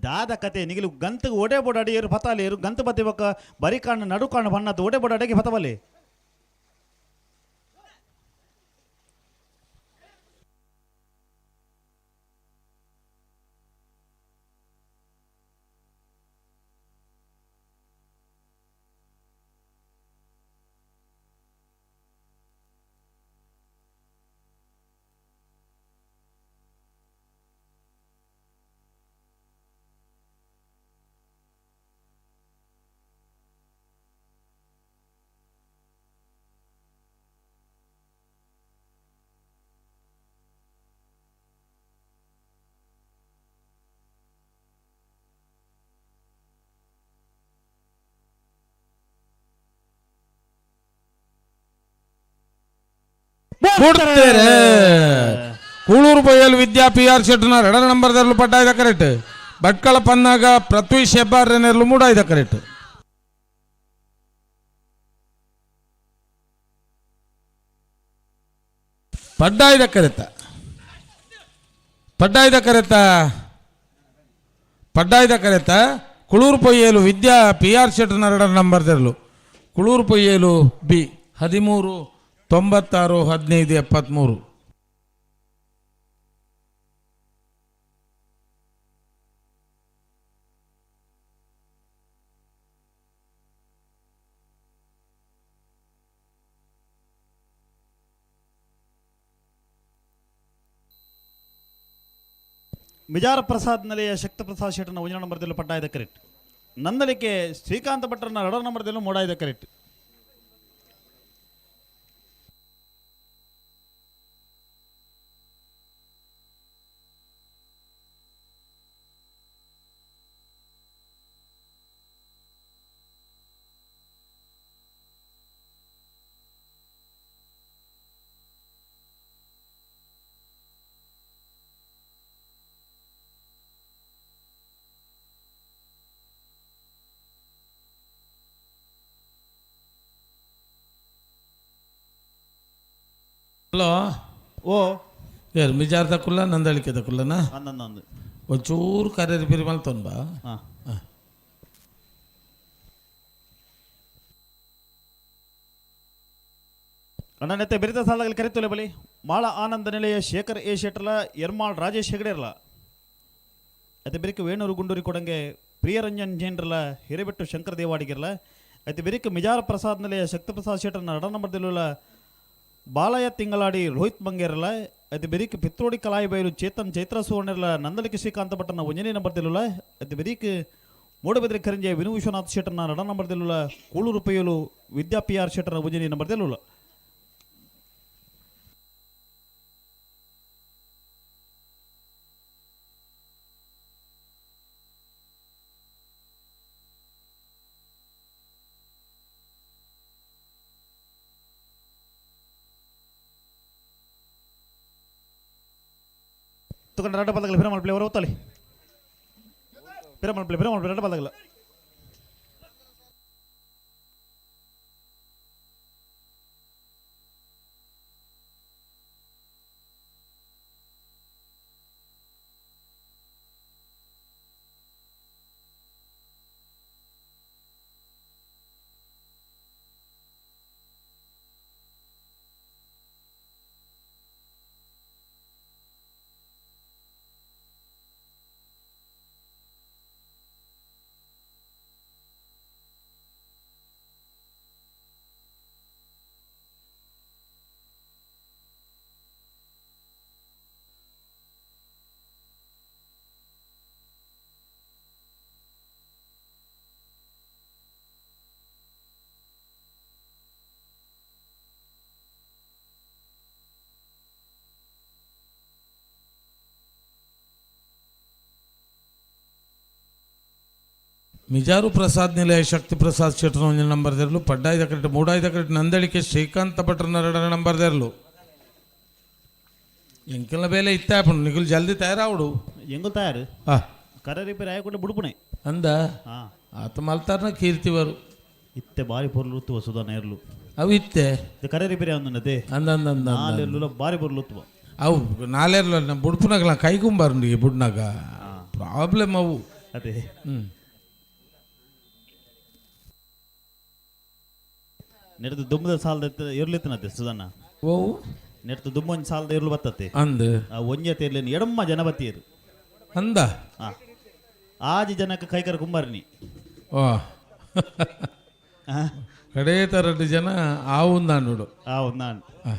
ದಾದ ಕತೆ ನಿಗಿಲು ಗಂತಗೆ ಒಡೆ ಬೋಡ ಅಡಿಯರು ಫತಾಲೇರು ಗಂತ ಬತ್ತಿ ಬೊಕ್ಕ ಬರಿ ಕಾಣ್ ನಡು ಕಾಣ್ ಬಣ್ಣದ ಒಡೆ ಬೋಡ ಅಡಿಗೆ ಫತವಲೆ. ಕೊಡ್ತೇರೆ ಕೂಳೂರು ಬೈಯಲ್ ವಿದ್ಯಾ ಪಿ ಆರ್ ಶೆಟ್ನ ಎರಡನೇ ನಂಬರ್ ದರ್ಲು ಪಟ್ಟ ಕರೆಕ್ಟ್. ಭಟ್ಕಳ ಪನ್ನಾಗ ಪೃಥ್ವಿ ಶೆಬ್ಬಾರ್ ನೆರ್ಲು ಮೂಡ ಇದ ಕರೆಕ್ಟ್. ಪಡ್ಡಾಯ್ದ ಕರೆತ ಪಡ್ಡಾಯ್ದ ಕರೆತ ಪಡ್ಡಾಯ್ದ ಕರೆತ ಕುಳೂರು ಪೊಯ್ಯೇಲು ವಿದ್ಯಾ ಪಿ ಆರ್ ಶೆಟ್ನ ಎರಡನೇ ನಂಬರ್ ದರ್ಲು ಕುಳೂರು ಪೊಯ್ಯೇಲು ಬಿ 13 96 15 73. ಮಿಜಾರ ಪ್ರಸಾದ್ ನೆಲೆಯ ಶಕ್ತ ಪ್ರಸಾದ್ ಶೆಟ್ಟನ ಒಂಜನ ನಂಬರ್ದಲ್ಲಿ ಪಟ್ಟಾಯ್ದ ಕರೆಕ್ಟ್. ನಂದಲಿಕೆ ಶ್ರೀಕಾಂತ ಭಟ್ರನ ಎರಡರ ನಂಬರ್ದಲ್ಲೂ ಮೋಡಾಯ್ದ ಕರೆಕ್ಟ್. ಹಲೋ. ಓ. ಯಾರು ಮಿಜಾರ್ ತಕ್ಕುಲ್ಲ ನಂದಳಿಕೆ ತಕ್ಕುಲ್ಲನಾ? ಅಂದಂದು. ಒಂಚೂರು ಕರೆ ರಿಪೇರಿ ಮಲ್ತೊನ್ ಬಾ. ಹಾಂ. ಅಣ್ಣನೆತ್ತೆ ಬೆರಿತ ಸಾಲದಲ್ಲಿ ಕರೆತೊಲೆ ಬಲಿ ಮಾಳ ಆನಂದ ನಿಲಯ ಶೇಖರ್ ಎ ಶೆಟ್ಟರ್ಲ ಎರ್ಮಾಳ್ ರಾಜೇಶ್ ಹೆಗಡೆರ್ಲ ಅತೆ ಬೆರಿಕ ವೇಣೂರು ಗುಂಡೂರಿ ಕೊಡಂಗೆ ಪ್ರಿಯರಂಜನ್ ಜೈನ್ರಲ ಹಿರೇಬೆಟ್ಟು ಶಂಕರ ದೇವಾಡಿಗಿರ್ಲ ಅತೆ ಬೆರಿಕ ಮಿಜಾರ ಪ್ರಸಾದ್ ನಿಲಯ ಶಕ್ತಿಪ್ರಸಾದ್ ಶೆಟ್ಟರ್ನ ರಡ ನಂಬರ್ ದಿಲ್ಲುಲ ಬಾಲಯ್ಯ ತಿಂಗಳಾಡಿ ರೋಹಿತ್ ಬಂಗೇರಲ ಅತಿ ಬೆರಿಕ್ ಪಿತ್ರೋಡಿ ಕಲಾಯಿ ಬೈಲು ಚೇತನ್ ಚೈತ್ರ ಸುವರ್ಣರ್ಲ ನಂದಲಿಕೆ ಶ್ರೀಕಾಂತ ಭಟ್ಟನ ಒಂಜನೇ ನಂಬರ್ ದಿಲ್ಲುಲ ಅತಿ ಬೆರಿಕ್ Moodbidri Karinje Vinu Vishwanath ಶೆಟ್ಟರ್ನ ರಡ number ದಿಲ್ಲುಲ Kuloor Paiyalu Vidya P R ಶೆಟ್ಟರ್ನ ಒಂಜನೇ ನಂಬರ್ ದಿಲ್ಲುಲ. ತುಕಂಡ ರಡ್ಡ ಪದಗಳ ಪಿರಮಲ್ ಪ್ಲೇ ಹೊರ ಒತ್ತಲಿ ಪಿರಮಲ್ ಪ್ಲೇ ಪಿರಮಲ್ ಪ್ಲೇ ರಡ್ಡ ಪದಗಳ ಮಿಜಾರು ಪ್ರಸಾದ್ ನಿಲಯ ಶಕ್ತಿ ಪ್ರಸಾದ್ ಶೆಟ್ಟರ್ ಒಂಜಿ ನಂಬರ್ ದೇರ್ಲು ಪಡ್ಡಾಯ್ದ ಕರೆಕ್ಟ್ ಮೂಡಾಯ್ದ ಕರೆಕ್ಟ್ ನಂದಳಿಕೆ ಶ್ರೀಕಾಂತ ಭಟ್ರನ ಎರಡರ ನಂಬರ್ ದೇರ್ಲು ಎಂಕೆಲ್ಲ ಬೇಲೆ ಇತ್ತಾಪುಂಡು ನಿಗುಲು ಜಲ್ದಿ ತಯಾರಾవుಡು. ಎಂಗುಲ್ ತಯಾರು? ಆ. ಕರೆ ರಿಪೇರಿ ಆಯకుండా ಬುಡುಪುಣೆ. ಅಂದ? ಹಾ. ಆತ ಮಲ್ತಾರ್ನ ಕೀರ್ತಿವರು. ಇತ್ತೆ ಬಾರಿ ಪೊರ್ಲು ಉತ್ತುವ ಸುಧಾ ನೇರ್ಲು. ಅವು ಇತ್ತೆ. ಇದು ಕರೆ ರಿಪೇರಿ ಅಂದನತೆ. ಅಂದ ಅಂದ ಅಂದ ಅಂದ. ನಾಲೆರ್ಲು ಬಾರಿ ಪೊರ್ಲು ಉತ್ತುವ. ಅವು ನಾಲೆರ್ಲು ನಮ್ಮ ಬುಡ್ಪುನಾಗಲ ಕೈಗುಂಬಾರುಂಡು ಬುಡ್ನಾಗ ಪ್ರಾಬ್ಲಮ್ ಅವು. ಅದೇ. ಹ್ಞೂ. ನೆಡ್ದು ದುಮ್ಮದ ಸಾಲದ ಇರ್ಲಿತ್ತನತೆ ಸುಧಣ್ಣ. ಓ. ನೆಡ್ದು ದುಮ್ಮೊಂಜಿ ಸಾಲದ ಇರ್ಲು ಬತ್ತತೆ. ಅಂದ್. ಆ ಒಂಜೆ ತೇರ್ಲೇನು ಎಡಮ್ಮ ಜನ ಬತ್ತಿಯರು. ಅಂದ? ಹಾ. ಆಜಿ ಜನಕ್ಕೆ ಕೈಕರ ಕುಂಬಾರಿನಿ. ಓ. ಕಡೇ ತರಡು ಜನ ಆವುಂದಾಂಡು. ಆ ಒಂದಾಂಡು. ಆ.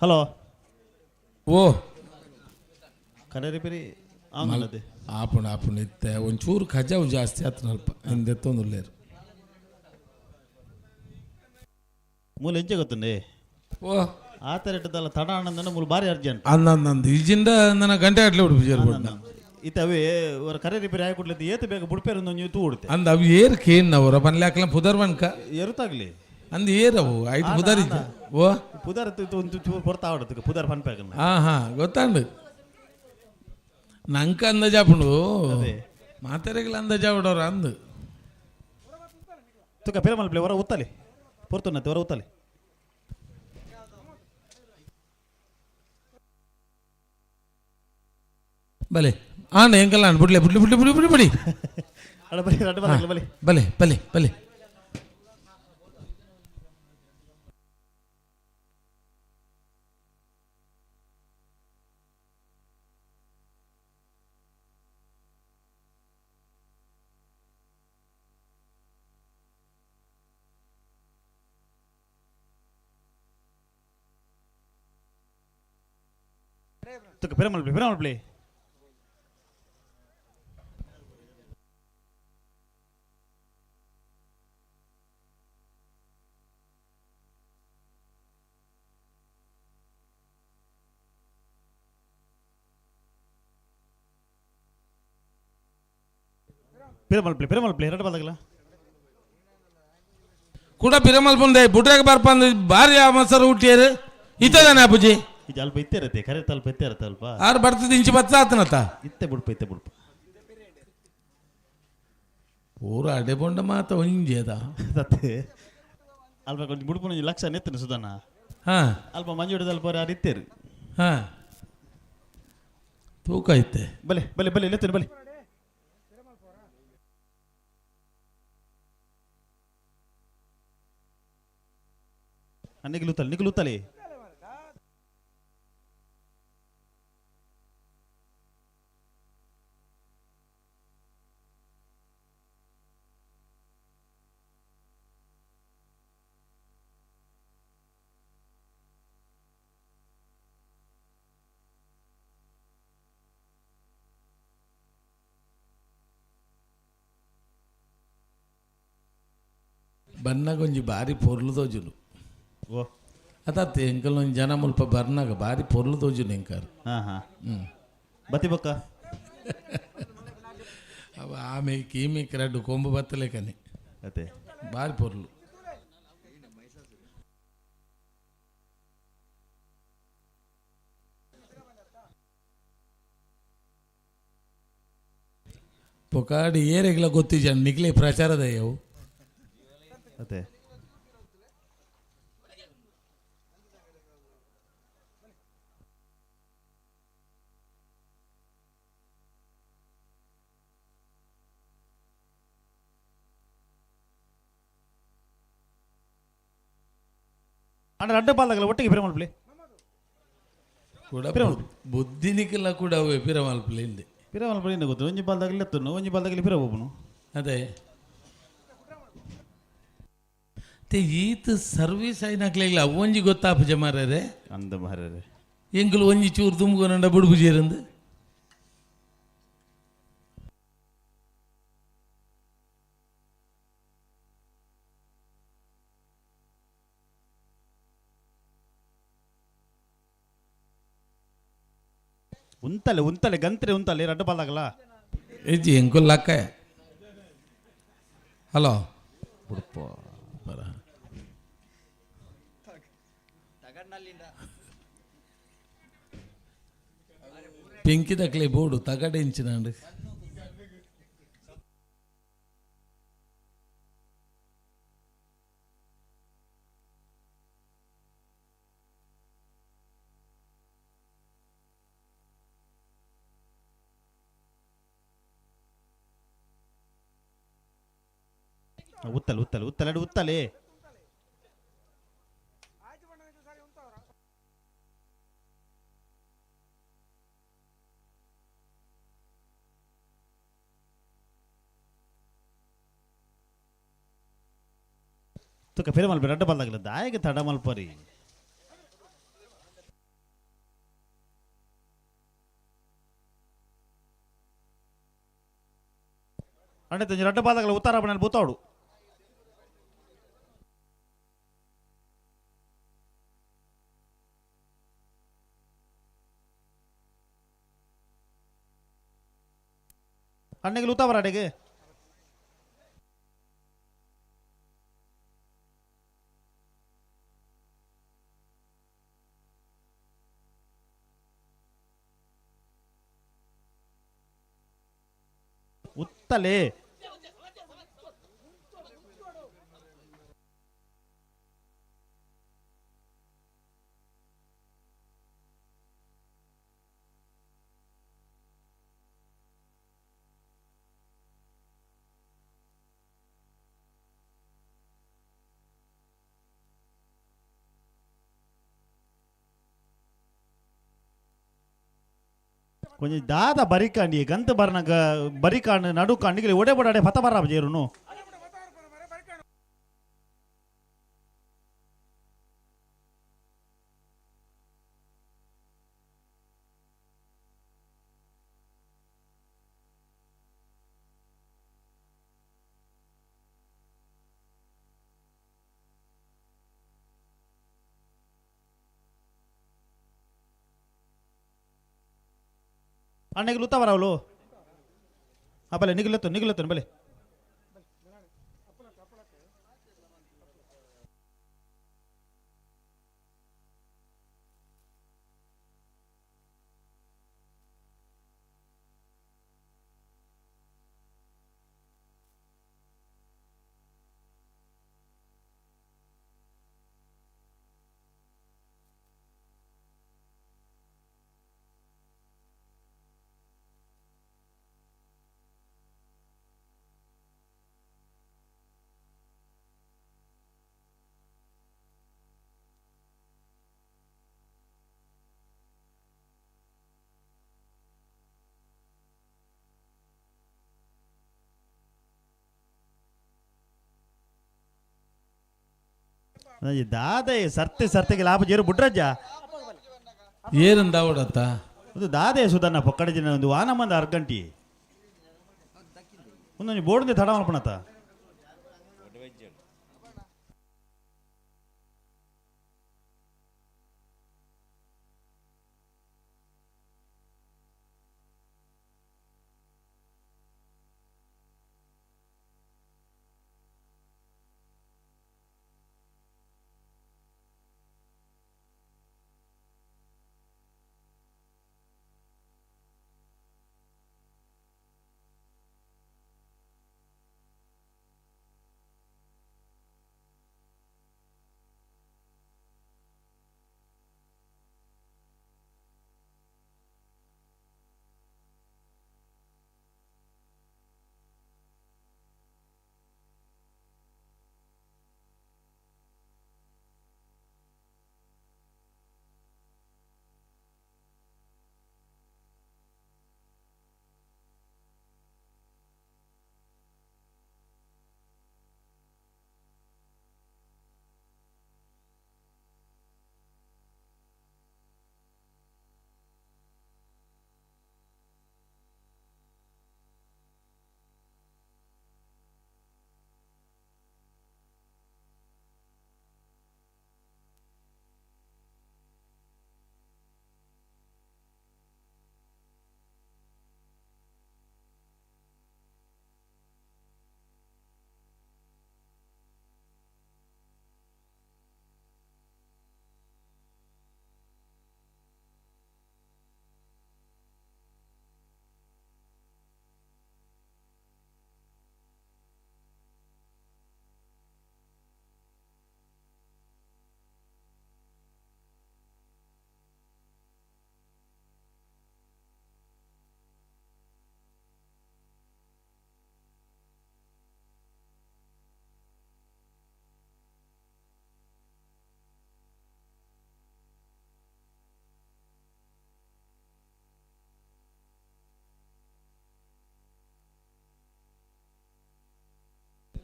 ಹಲೋ. ಓ. ಕರೆ ರಿಪೇರಿ ಆಂಗಲದೆ. ಆಪುಂಡು ಆಪುಂಡು ಇತ್ತೆ ಒಂಚೂರು ಖಜಾವು ಜಾಸ್ತಿ ಆತನಲ್ಪ ಹಿಂದೆತ್ತೊಂದುಲ್ಲೇರು. ಮೂಲ ಎಂಚೆ ಗೊತ್ತುಂಡೆ? ಓ. ಆ ಥರ ಇಟ್ಟದಲ್ಲ ತಡ ಆನಂದನ ಮೂಲ ಬಾರಿ ಅರ್ಜೆಂಟ್. ಅಂದ ಅಂದ ಅಂದ ಈಜಿಂದ ನನ್ನ ಗಂಟೆ ಅಟ್ಲೆ ಉಡುಪಿ ಜೇರ್ಬೋಡ್ನ. ಇತ್ತ ಅವೇ ಅವರ ಕರೆ ರಿಪೇರಿ ಆಗಿ ಕೊಡ್ಲಿದ್ದು ಏತು ಬೇಗ ಬುಡ್ಪೇರು ಒಂದು ತೂ ಉಡುತ್ತೆ. ಅಂದ ಅವು ಏರ್ ಕೇನ್ ಅವರ ಪನ್ಲಾಕಲ ಪುದರ್ ವನ್ಕ. ಎರುತಾಗ್ಲಿ. ಅಂದ ಏರ್ ಅವು ಐದು ಪುದರ್ ಇದ್ದ. ಓ. ಪುದರ್ ಒಂದು ಚೂರು ಕೊಡ್ತಾ ಆಡೋದಕ್ಕೆ ಪುದರ್ ಫನ್ ಪ್ಯಾಕ್. ಹಾ ಹಾ ಗೊತ್ತಾಂಡು ನಂಕ ಅಂದಾಜಾಪುಂಡು ಮಾತೆರೆಗಳ ಅಂದಾಜಾವಡವ್ರ ಅಂದು. ತುಕ ಪಿರಮಲ್ ಪ್ಲೇ ಹೊರ ಉತ್ತಲಿ ಪೊರ್ತುನ್ನತೆ ಹೊರ ಉತ್ತಲಿ. ಬಲೆ ಆಂಡ ಎಂಕಲ್ಲ ಆಂಡ್ ಬುಡ್ಲೆ ಬುಡ್ಲಿ ಬುಡ್ಲಿ ಬುಡ್ಲಿ ಬುಡಿ ಬುಡಿ. ಅಡ ಬಲಿ ರಡ್ಡು ಬಲ ಬಲಿ. ಬಲೆ ಬಲೆ ಬಲೆ. ತುಕ ಪಿರಮಲ್ ಪ್ಲೇ ಪಿರಮಲ್ ಪ್ಲೇ. ಪಿರಮಲ್ಪ್ಲೆ ಪಿರಮಲ್ಪ್ಲೆ ಎರಡು ಬಾಲ್ದಾಗಲ. ಕೂಡ ಪಿರಮಲ್ಪುಂದೆ ಬುಡ್ರಾಗ ಬರ್ಪಂದು ಬಾರಿ ಆ ಮೊಸರು ಹುಟ್ಟಿಯರು ಇತ್ತದಾನೆ ಅಪ್ಪುಜಿ. ಇದು ಅಲ್ಪ ಇತ್ತೆ ಇರುತ್ತೆ ಕರೆ, ತಲ್ಪ ಇತ್ತೆ ಇರುತ್ತೆ ಅಲ್ಪ. ಆರು ಬರ್ತದೆ ಇಂಚಿ ಬತ್ತ ಆತನತ್ತ. ಇತ್ತೆ ಬುಡ್ಪ ಇತ್ತೆ ಬುಡ್ಪ. ಪೂರ ಅಡೆ ಬೊಂಡ ಮಾತ ಒಂಜಿ ಅದ. ತತ್ತೆ ಅಲ್ಪ ಕೊಂಚ ಬುಡ್ಪುನ ಒಂಜಿ ಲಕ್ಷ ನೆತ್ತನ ಸುಧನ. ಹಾ. ಅಲ್ಪ ಮಂಜುಡದ ಅಲ್ಪ ಆರು ಇತ್ತೇರು. ಹಾ ತೂಕ ಐತೆ. ಬಲೆ ಬಲೆ ಬಲೆ ನೆತ್ತನ ಬಲೆ. ನಿಗ್ಲುತ್ತಲೆ ನಿಗ್ಲುತ್ತಲೆ. ಬನ್ನಗೊಂಜಿ ಬಾರಿ ಪೊರ್ಲು ತೋಜುಲು. ಓ ಅತತ್ತೆ ಎಂಕಲ್ ಒಂಜಿ ಜನ ಮುಲ್ಪ ಬರ್ನಾಗ ಬಾರಿ ಪೊರ್ಲು ತೋಜುಲು ಎಂಕಾರು. ಹಾ ಹಾ. ಹ್ಮ್. ಬತ್ತಿ ಬೊಕ್ಕ. ಅವ ಆಮೆ ಕೀಮಿ ರಡ್ಡು ಕೊಂಬು ಬತ್ತಲೇಕನೆ. ಅತ್ತೆ ಬಾರಿ ಪೊರ್ಲು. ಪೊಕಾಡಿ ಏರೆಗ್ಲ ಗೊತ್ತಿಜ ನಿಕ್ಲೆ ಪ್ರಚಾರದ ಅವು. ಅತ್ತೆ ಅಣ್ಣ ರಡ್ಡು ಬಾಲ್ದಾಗಲ್ಲ ಒಟ್ಟಿಗೆ ಪಿರಮಲ್ಪ್ಲೆ. ಕೂಡ ಬುದ್ಧಿನಿಕ್ಕೆಲ್ಲ ಕೂಡ ಅವೆ ಪಿರಮಲ್ಪ್ಲೆ ಹಿಂದೆ. ಪಿರಮಲ್ಪ್ಲೆ ಹಿಂದೆ ಗೊತ್ತು ಒಂಜಿ ಬಾಲ್ದಾಗಲಿ ಎತ್ತನು ಒಂಜಿ ಬಾಲ್ದಾಗಲಿ ಪಿರ ಒಬ್ಬನು. ಅದೇ ते ಈತ ಸರ್ವಿಸ್ ಐನಾಕ್ಲೆ ಅವೊಂಜಿ ಗೊತ್ತಾಪುಜ ಮಾರ್ರೆ. ಅಂದ ಮಾರ್ರೆ. ಎಂಕುಲು ಒಂಜಿ ಚೂರು ತುಂಬ್ಕೊನಂಡ ಬುಡ್ಬುಜೇರಂದು. ಉಂತಲೆ ಉಂತಲೆ ಗಂತ್ರೆ ಉಂತಲೆ ರಡ್ಡು ಬಾಲ್ದಾಗಲ. ಏಜಿ ಎಂಕುಲು ಲಕ್ಕ ಹಲೋ ಬುಡ್ಪ. ಬರ ಪಿಂಕಿ ದಕ್ಲೆ ಬೋಡು ತಗಡೆ ಇಂಚಿನಾಂಡ್. ಉತ್ತಲೆ ಉತ್ತಲೆ ಉತ್ತಲೆ ಅಡು ಉತ್ತಲೆ. ತುಕ ಫಿರ ಮಲ್ಪ ರಡ್ಡ ಬಾಲ್ದಾಗಲ ದಾಯಗೆ ತಡ ಮಲ್ಪರಿ. ಅಣ್ಣ ತಂಜಿ ರಡ್ಡ ಬಾಲ್ದಾಗಲ ಉತ್ತರ ಬಣ್ಣ ಬೂತಾಡು. ಅಣ್ಣಗೆ ಲೂತಾವರ ಅಡೆಗೆ. ಉತ್ತಲೆ. ಕೊಂಚ ದಾದ ಬರಿಕಾಂಡಿ ಗಂತ ಬರ್ನಗ ಬರಿಕಾಂಡ್ ನಡುಕಾಂಡಿಗೆ ಒಡೆ ಬಡಾಡೆ ಪತ ಬರ ಜೇರುನು. ಅಣ್ಣಗೆ ಲುತ್ತ ಬರವಲು. ಆ ಬಲೆ ನಿಗಲೆತ್ತು ನಿಗಲೆತ್ತು ಬಲೆ ದಾದ ಸರ್ತಿ ಸರ್ತಿಗೆ ಲಾಭ ಜೇರು ಬುಡ್ರಜ್ಜ ಏರಂದ ಓಡತ್ತ ಒಂದು ದಾದೆ ಸುಧನ್ನ ಪೊಕ್ಕಡ ಜನ ಒಂದು ವಾನ ಮಂದ ಅರ್ಗಂಟಿ ಒಂದೊಂದು ಬೋರ್ಡ್ ತಡ ಮಲ್ಪಣತ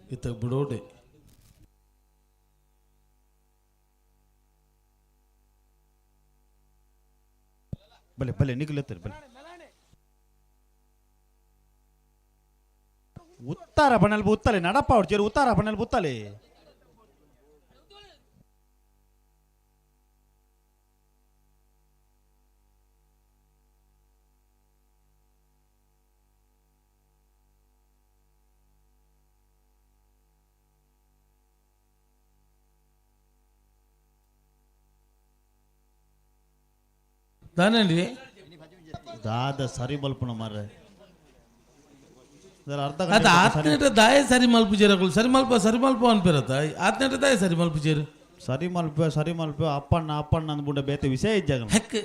ಇತ್ತ ಬಿಡೋಡೆ ಬಲೆ ಬಲೆ ನಿಗಲೆತ್ತರಿ ಬಲೆ ಉತ್ತಾರ ಬಣ್ಣಲ್ ಉತ್ತಲೆ ನಡಪ್ಪ ಅವ್ರು ಚೇರು ಉತ್ತಾರ ಬಣ್ಣಲ್ ಉತ್ತಲೆ ದಾನೇನ್ರಿ ದಾದ ಸರಿ ಮಲ್ಪಣ ಮಾರ್ರೆ ಅರ್ಧ ಅದು ಗಂಟೆ ಸರಿ ಆತ್ನೇಟ ದಾಯ ಸರಿ ಮಲ್ಪು ಜೇರಗಳು ಸರಿ ಮಲ್ಪ ಸರಿ ಮಲ್ಪ ಅನ್ಪಿರತ್ತ ಆತ್ನೇಟ ದಾಯ ಸರಿ ಮಲ್ಪು ಜೇರು ಸರಿ ಮಲ್ಪ ಸರಿ ಮಲ್ಪ ಅಪ್ಪಣ್ಣ ಅಪ್ಪಣ್ಣ ಅಂದ್ಬಿಟ್ಟ ಬೇತೆ ವಿಷಯ ಇಜ್ಜಾಗ ಹೆಕ್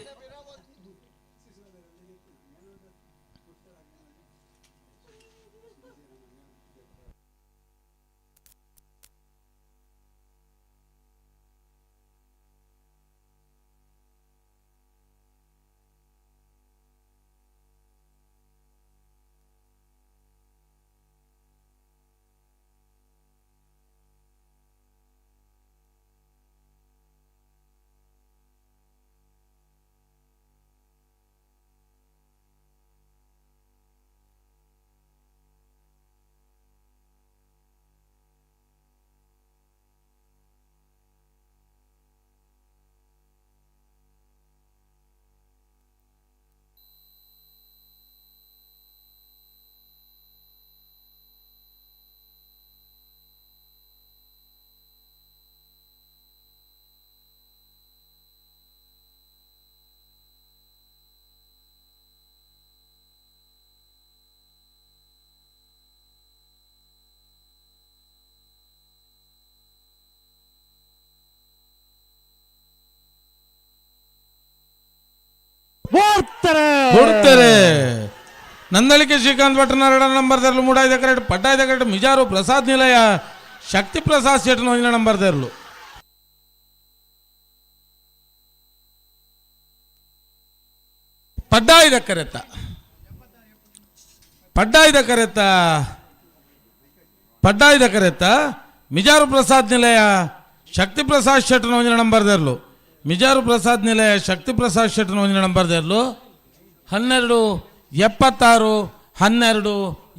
ಬೋಡ್ತಾರೆ ಕೊಡ್ತಾರೆ. ನಂದಳಿಕೆ ಶ್ರೀಕಾಂತ್ ಭಟ್ರನ ಎರಡನೇ ನಂಬರ್ ದೇರ್ಲು ಮೂಡಾಯ್ದ ಕರೆಕ್ಟ್ ಪಟ್ಟಾಯ್ದ ಕರೆಕ್ಟ್ ಮಿಜಾರು ಪ್ರಸಾದ್ ನಿಲಯ ಶಕ್ತಿ ಪ್ರಸಾದ್ ಶೆಟ್ನ ಒಂದನೇ ನಂಬರ್ ದೇರ್ಲು. ಪಡ್ಡಾಯ್ದ ಕರೆತ ಪಡ್ಡಾಯ್ದ ಕರೆತ ಪಡ್ಡಾಯ್ದ ಕರೆತ ಮಿಜಾರು ಪ್ರಸಾದ್ ನಿಲಯ ಶಕ್ತಿ ಪ್ರಸಾದ್ ಶೆಟ್ನ ಒಂದನೇ ನಂಬರ್ ದೇರ್ಲು. ಮಿಜಾರು ಪ್ರಸಾದ್ ನಿಲಯ ಶಕ್ತಿ ಪ್ರಸಾದ್ ಶೆಟ್ನ ಒಂದನೇ ನಂಬರ್ ದೇರ್ಲು. 12 76 12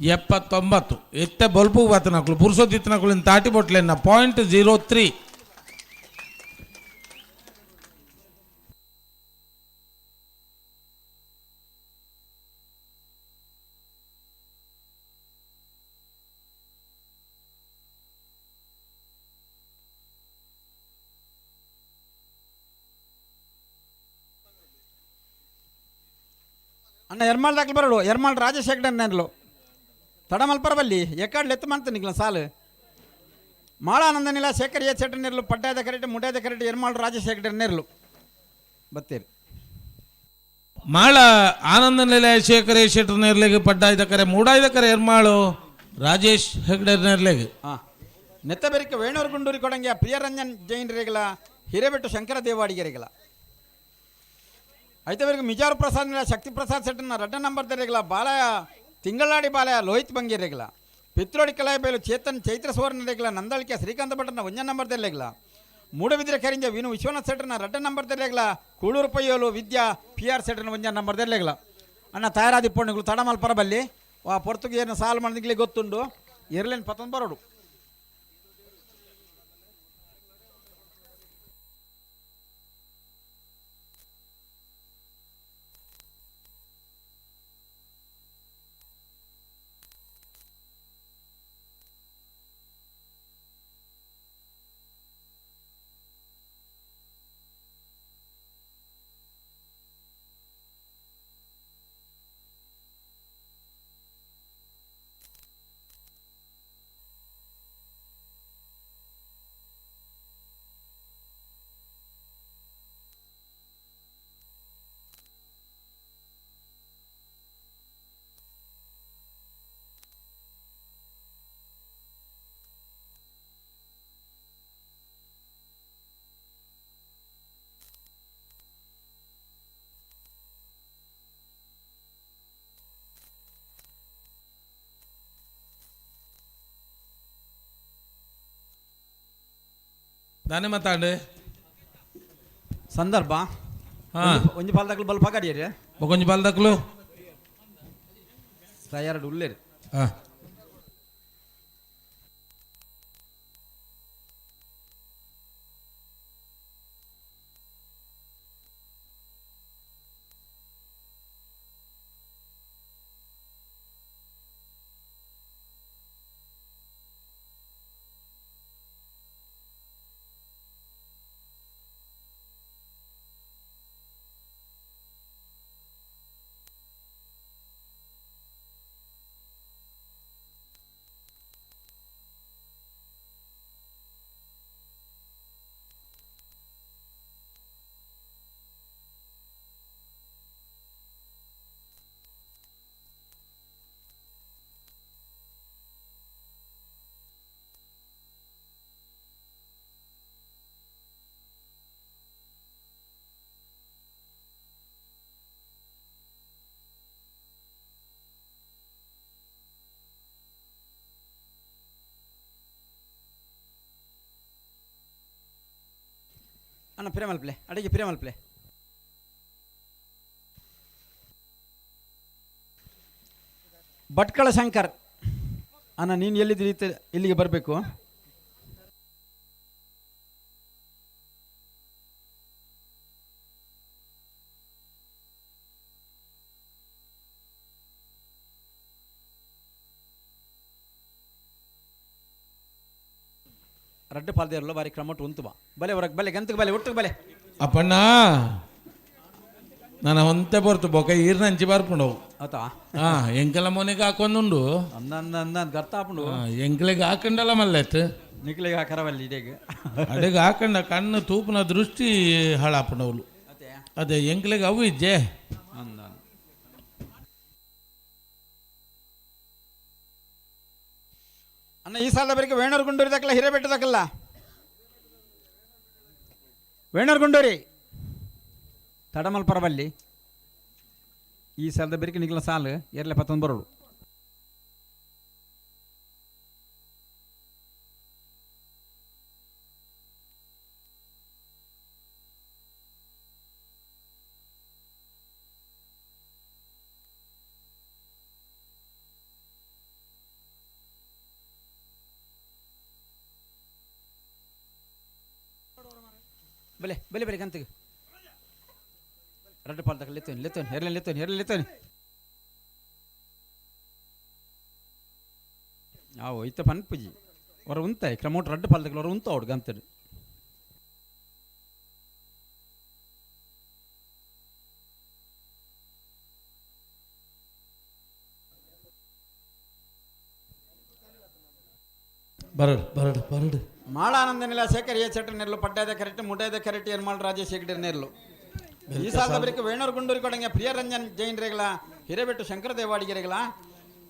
79 ಎತ್ತೆ ಬಲ್ಪು ಬಾತನಕ್ಲು ಪುರುಷೋತ್ತಿತ್ತನಕ್ಲು ತಾಟಿ ಬೊಟ್ಲೆನ್ನ 0.03. ಅಣ್ಣ ಎರ್ಮಾಳ್ ದಾಖಲು ಬರಡು ಎರ್ಮಾಳ್ ರಾಜಶೇಖರ್ ನೆನ್ಲು ತಡಮಲ್ಪರ ಬಲ್ಲಿ ಎಕ್ಕಾಡ್ಲು ಎತ್ತು ಮಾಡ್ತೀನಿ ನಿಗ್ಲ ಸಾಲು ಮಾಳಾನಂದನಿಲ್ಲ ಶೇಖರ್ ಎ ಶೆಟ್ಟರ್ ನೆರ್ಲು ಪಡ್ಡಾದ ಕರೆಕ್ಟ್ ಮುಡ್ಯಾದ ಕರೆಕ್ಟ್ ಎರ್ಮಾಳ್ ರಾಜಶೇಖರ್ ನೆರ್ಲು ಬತ್ತೀರಿ. ಮಾಳ ಆನಂದ ನಿಲಯ ಶೇಖರ್ ಎ ಶೆಟ್ಟರ್ ನೆರ್ಲೆಗೆ ಪಡ್ಡಾಯ್ದ ಕರೆ ಮೂಡಾಯ್ದ ಕರೆ ಎರ್ಮಾಳು ರಾಜೇಶ್ ಹೆಗ್ಡೆ ನೆರ್ಲೆಗೆ. ಹಾಂ ನೆತ್ತಬೆರಿಕೆ ವೇಣೂರು ಗುಂಡೂರಿ ಕೊಡಂಗೆ ಪ್ರಿಯರಂಜನ್ ಜೈನರಿಗಳ ಹಿರೇಬೆಟ್ಟು ಶಂಕರ ದೇವಾಡಿಗರಿಗಳ ಐತವರೆಗೆ ಮಿಜಾರು ಪ್ರಸಾದ್ ನಿಲ ಶಕ್ತಿ ಪ್ರಸಾದ್ ಸೆಟ್ಟನ್ನ ರಡ್ಡ ನಂಬರ್ ದರಿಗಳ ಬಾಲಯ ತಿಂಗಳಾಡಿ ಬಾಲಯ ಲೋಹಿತ್ ಬಂಗೇರಿಗಳ ಪಿತ್ರೋಡಿ ಕಲಾಯಬೇಲು ಚೇತನ್ ಚೈತ್ರ ಸುವರ್ಣರಿಗಳ ನಂದಳಿಕೆ ಶ್ರೀಕಾಂತ ಭಟ್ಟನ ಒಂಜ ನಂಬರ್ ದೆಲ್ಲೆಗಳ ಮೂಡಬಿದ್ರೆ ಕರಿಂಜ ವಿನು ವಿಶ್ವನಾಥ್ ಸೆಟ್ಟರ್ನ ರಡ್ಡ ನಂಬರ್ ದೆಲ್ಲೆಗಳ ಕೂಳೂರು ಪಯ್ಯೋಲು ವಿದ್ಯಾ ಪಿ ಆರ್ ಸೆಟ್ಟರ್ನ ಒಂಜ ನಂಬರ್ ದೆಲ್ಲೆಗಳ. ಅಣ್ಣ ತಯಾರಾದಿ ಪೊಣ್ಣುಗಳು ತಡಮಲ್ ಪರಬಲ್ಲಿ ವಾ ಪೊರ್ತುಗೇರ್ನ ಸಾಲು ಮಾಡಿದ್ಲಿ ಗೊತ್ತುಂಡು ಎರ್ಲೇನು ಪತ್ತೊಂದು ಬರೋಡು. ದಾನೆ ಮಾತಾಡು ಸಂದರ್ಭ ಒಂಜಿ ಪಾಲ್ದಕ್ಲು ಬಲ್ಪ ಕಡಿಯರಿ ಒಂಜಿ ಪಾಲ್ದಕ್ಲು ತಯಾರಡು ಉಲ್ಲೇರಿ. ಹಾಂ ಅಣ್ಣ ಪಿರಮಲ್ ಪ್ಲೇ ಅಡಿಗೆ ಪಿರಮಲ್ ಪ್ಲೇ ಭಟ್ಕಳ ಶಂಕರ್ ಅಣ್ಣ ನೀನು ಎಲ್ಲಿದ್ದೀರಿ ಇಲ್ಲಿಗೆ ಬರಬೇಕು. ರಡ್ಡು ಪಾಲ್ದೇರಲ್ಲ ಬಾರಿ ಕ್ರಮಟ್ಟು ಉಂತು ಬಾ ಬಲೆ ಹೊರಗೆ ಬಲೆ ಗಂತಕ್ಕೆ ಬಲೆ ಒಟ್ಟಿಗೆ ಬಲೆ ಅಪ್ಪಣ್ಣ ನಾನು ಒಂತೆ ಬರ್ತು ಬೊಕ ಈರ್ನ ಅಂಚಿ ಬರ್ಪುಂಡವು. ಆತಾ ಹಾ ಎಂಕಲ ಮೊನೆಗೆ ಹಾಕೊಂದುಂಡು ಅಂದ ಅಂದ ಅಂದ ಗರ್ತ ಹಾಪುಂಡು. ಎಂಕಲೆಗೆ ಹಾಕಂಡಲ್ಲ ಮಲ್ಲೆತ್ ನಿಕ್ಲೆಗೆ ಹಾಕರವಲ್ಲಿ ಇಡೀಗ ಅಡೆಗೆ ಹಾಕಂಡ ಕಣ್ಣು ತೂಪುನ ದೃಷ್ಟಿ ಹಾಳಾಪುಂಡವ್ಲು. ಅದೇ ಎಂಕ್ಲೆಗೆ ಅವು ಇಜ್ಜೆ. ಈ ಸಾಲದ ಬರಿಗೆ ವೇಣೂರು ಗುಂಡೂರಿ ದಕ್ಕಲ್ಲ, ಹಿರೇಬೆಟ್ಟ ದಕ್ಕಲ್ಲ. ವೇಣೂರು ಗುಂಡೂರಿ ತಡಮಲ್ ಪರಬಲ್ಲಿ. ಈ ಸಾಲದ ಬೆರಿಕೆ ನಿಗ್ಲ ಸಾಲು ಎರಲೆ ಪತ್ತೊಂದು ಬರೋಡು. ಬಲೆ ಬಲೆ ಬಲೆ ಕಂತಿಗೆ ರಡ್ಡು ಪಾಲ್ದಾಗ ಲೆತ್ತೋನಿ ಲೆತ್ತೋನಿ ಹೆರ್ಲೆ ಲೆತ್ತೋನಿ ಹೆರ್ಲೆ ಲೆತ್ತೋನಿ. ಆವು ಇತ್ತ ಪನ್ಪುಜಿ ಹೊರ ಉಂತಾಯಿ ಕ್ರಮೋಟ್ ರಡ್ಡು ಪಾಲ್ದಾಗ ಹೊರ ಉಂತ ಅವಡು ಗಂತಡು. ಬರಡು ಬರಡು ಬರಡು. ಮಾಳಾನಂದ ನಿಲ ಶೇಖರ್ ಎ ಶೆಟ್ಟರ್ ನೆರ್ಲು ಪಡ್ಡಾದ ಕರೆಕ್ಟ್ ಮುಡ್ಡಾದ ಕರೆಕ್ಟ್ ಏರ್ಮಾಳ್ ರಾಜೇಶ್ ಹೆಗ್ಡೆ ನೆರ್ಲು. ಈ ಸಾಲದ ಬಳಿಕ ವೇಣೂರು ಗುಂಡೂರಿ ಕೊಡಂಗೆ ಪ್ರಿಯರಂಜನ್ ಜೈನ್ ರೇಗಲ, ಹಿರೇಬೆಟ್ಟು ಶಂಕರ ದೇವಾಡಿಗೆರೆಗಳ,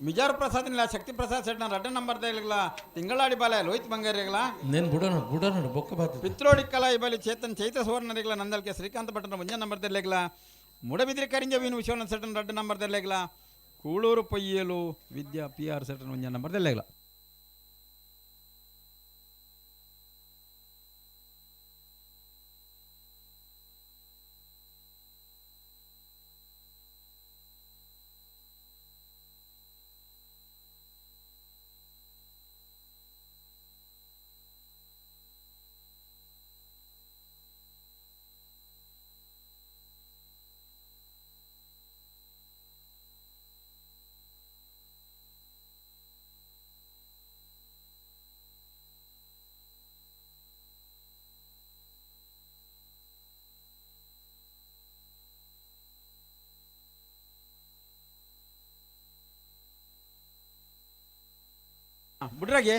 ಮಿಜಾರ್ ಪ್ರಸಾದ್ ನಿಲ ಶಕ್ತಿ ಪ್ರಸಾದ್ ಶೆಟ್ಟರ್ ರಡ್ಡ ನಂಬರ್ ದೇಗಲ, ತಿಂಗಳಾಡಿ ಬಾಲ ಲೋಹಿತ್ ಬಂಗಾರಿಗಳ, ನೇನು ಬುಡ ನೋಡು ಬುಡ ನೋಡು ಬೊಕ್ಕ ಬಾತ. ಪಿತ್ರೋಡಿ ಕಲಾ ಇಬಲಿ ಚೇತನ್ ಚೈತ್ರ ಸುವರ್ಣ ರೇಗಲ, ನಂದಲ್ಕೆ ಶ್ರೀಕಾಂತ ಭಟ್ಟನ ಮುಂಜ ನಂಬರ್ ದೆಲ್ಲೆಗಲ, ಮುಡಬಿದ್ರಿ ಕರಿಂಜ ವೀನು ವಿಶ್ವನಾಥ್ ಶೆಟ್ಟನ್ ರಡ್ಡ ನಂಬರ್ ದೆಲ್ಲೆಗಲ, ಕೂಳೂರು ಪೊಯ್ಯಲು ವಿದ್ಯಾ ಪಿ ಆರ್ ಶೆಟ್ಟನ್ ಮುಂಜ ನಂಬರ್ ದೆಲ್ಲೆಗಲ. ಬುಡ್ರಾಗೆ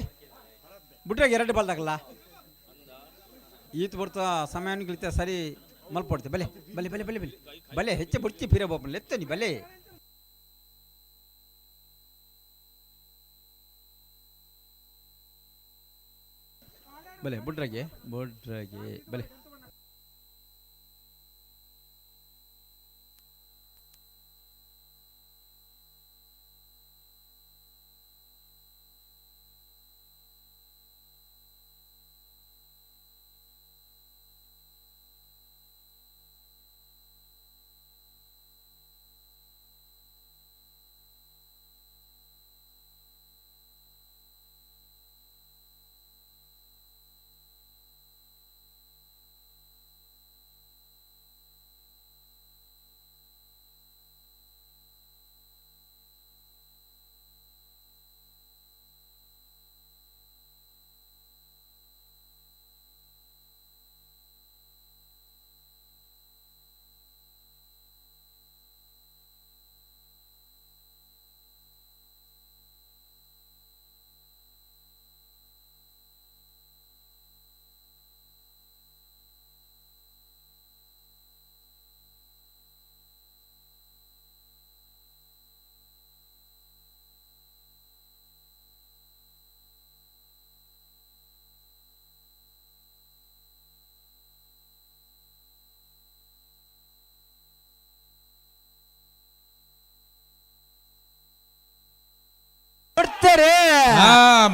ಬುಡ್ರಾಗೆ ಎರಡು ಬಾಲ್ದಾಗಲ್ಲ ಈತ ಬರ್ತಾ ಸಮಯ ಸರಿ ಮಲ್ಪಡ್ತೆ. ಬಲೆ ಬಲೆ ಬಲೆ ಬಲೆ ಬಲೆ ಬಲೆ ಹೆಚ್ಚು ಬುಡ್ಚಿ ಫಿರ ಬೋಪನ್ ಲೆತ್ತನಿ ಬಲೆ. ಬಲೆ ಬುಡ್ರಾಗೆ ಬುಡ್ರಾಗೆ ಬಲೆ.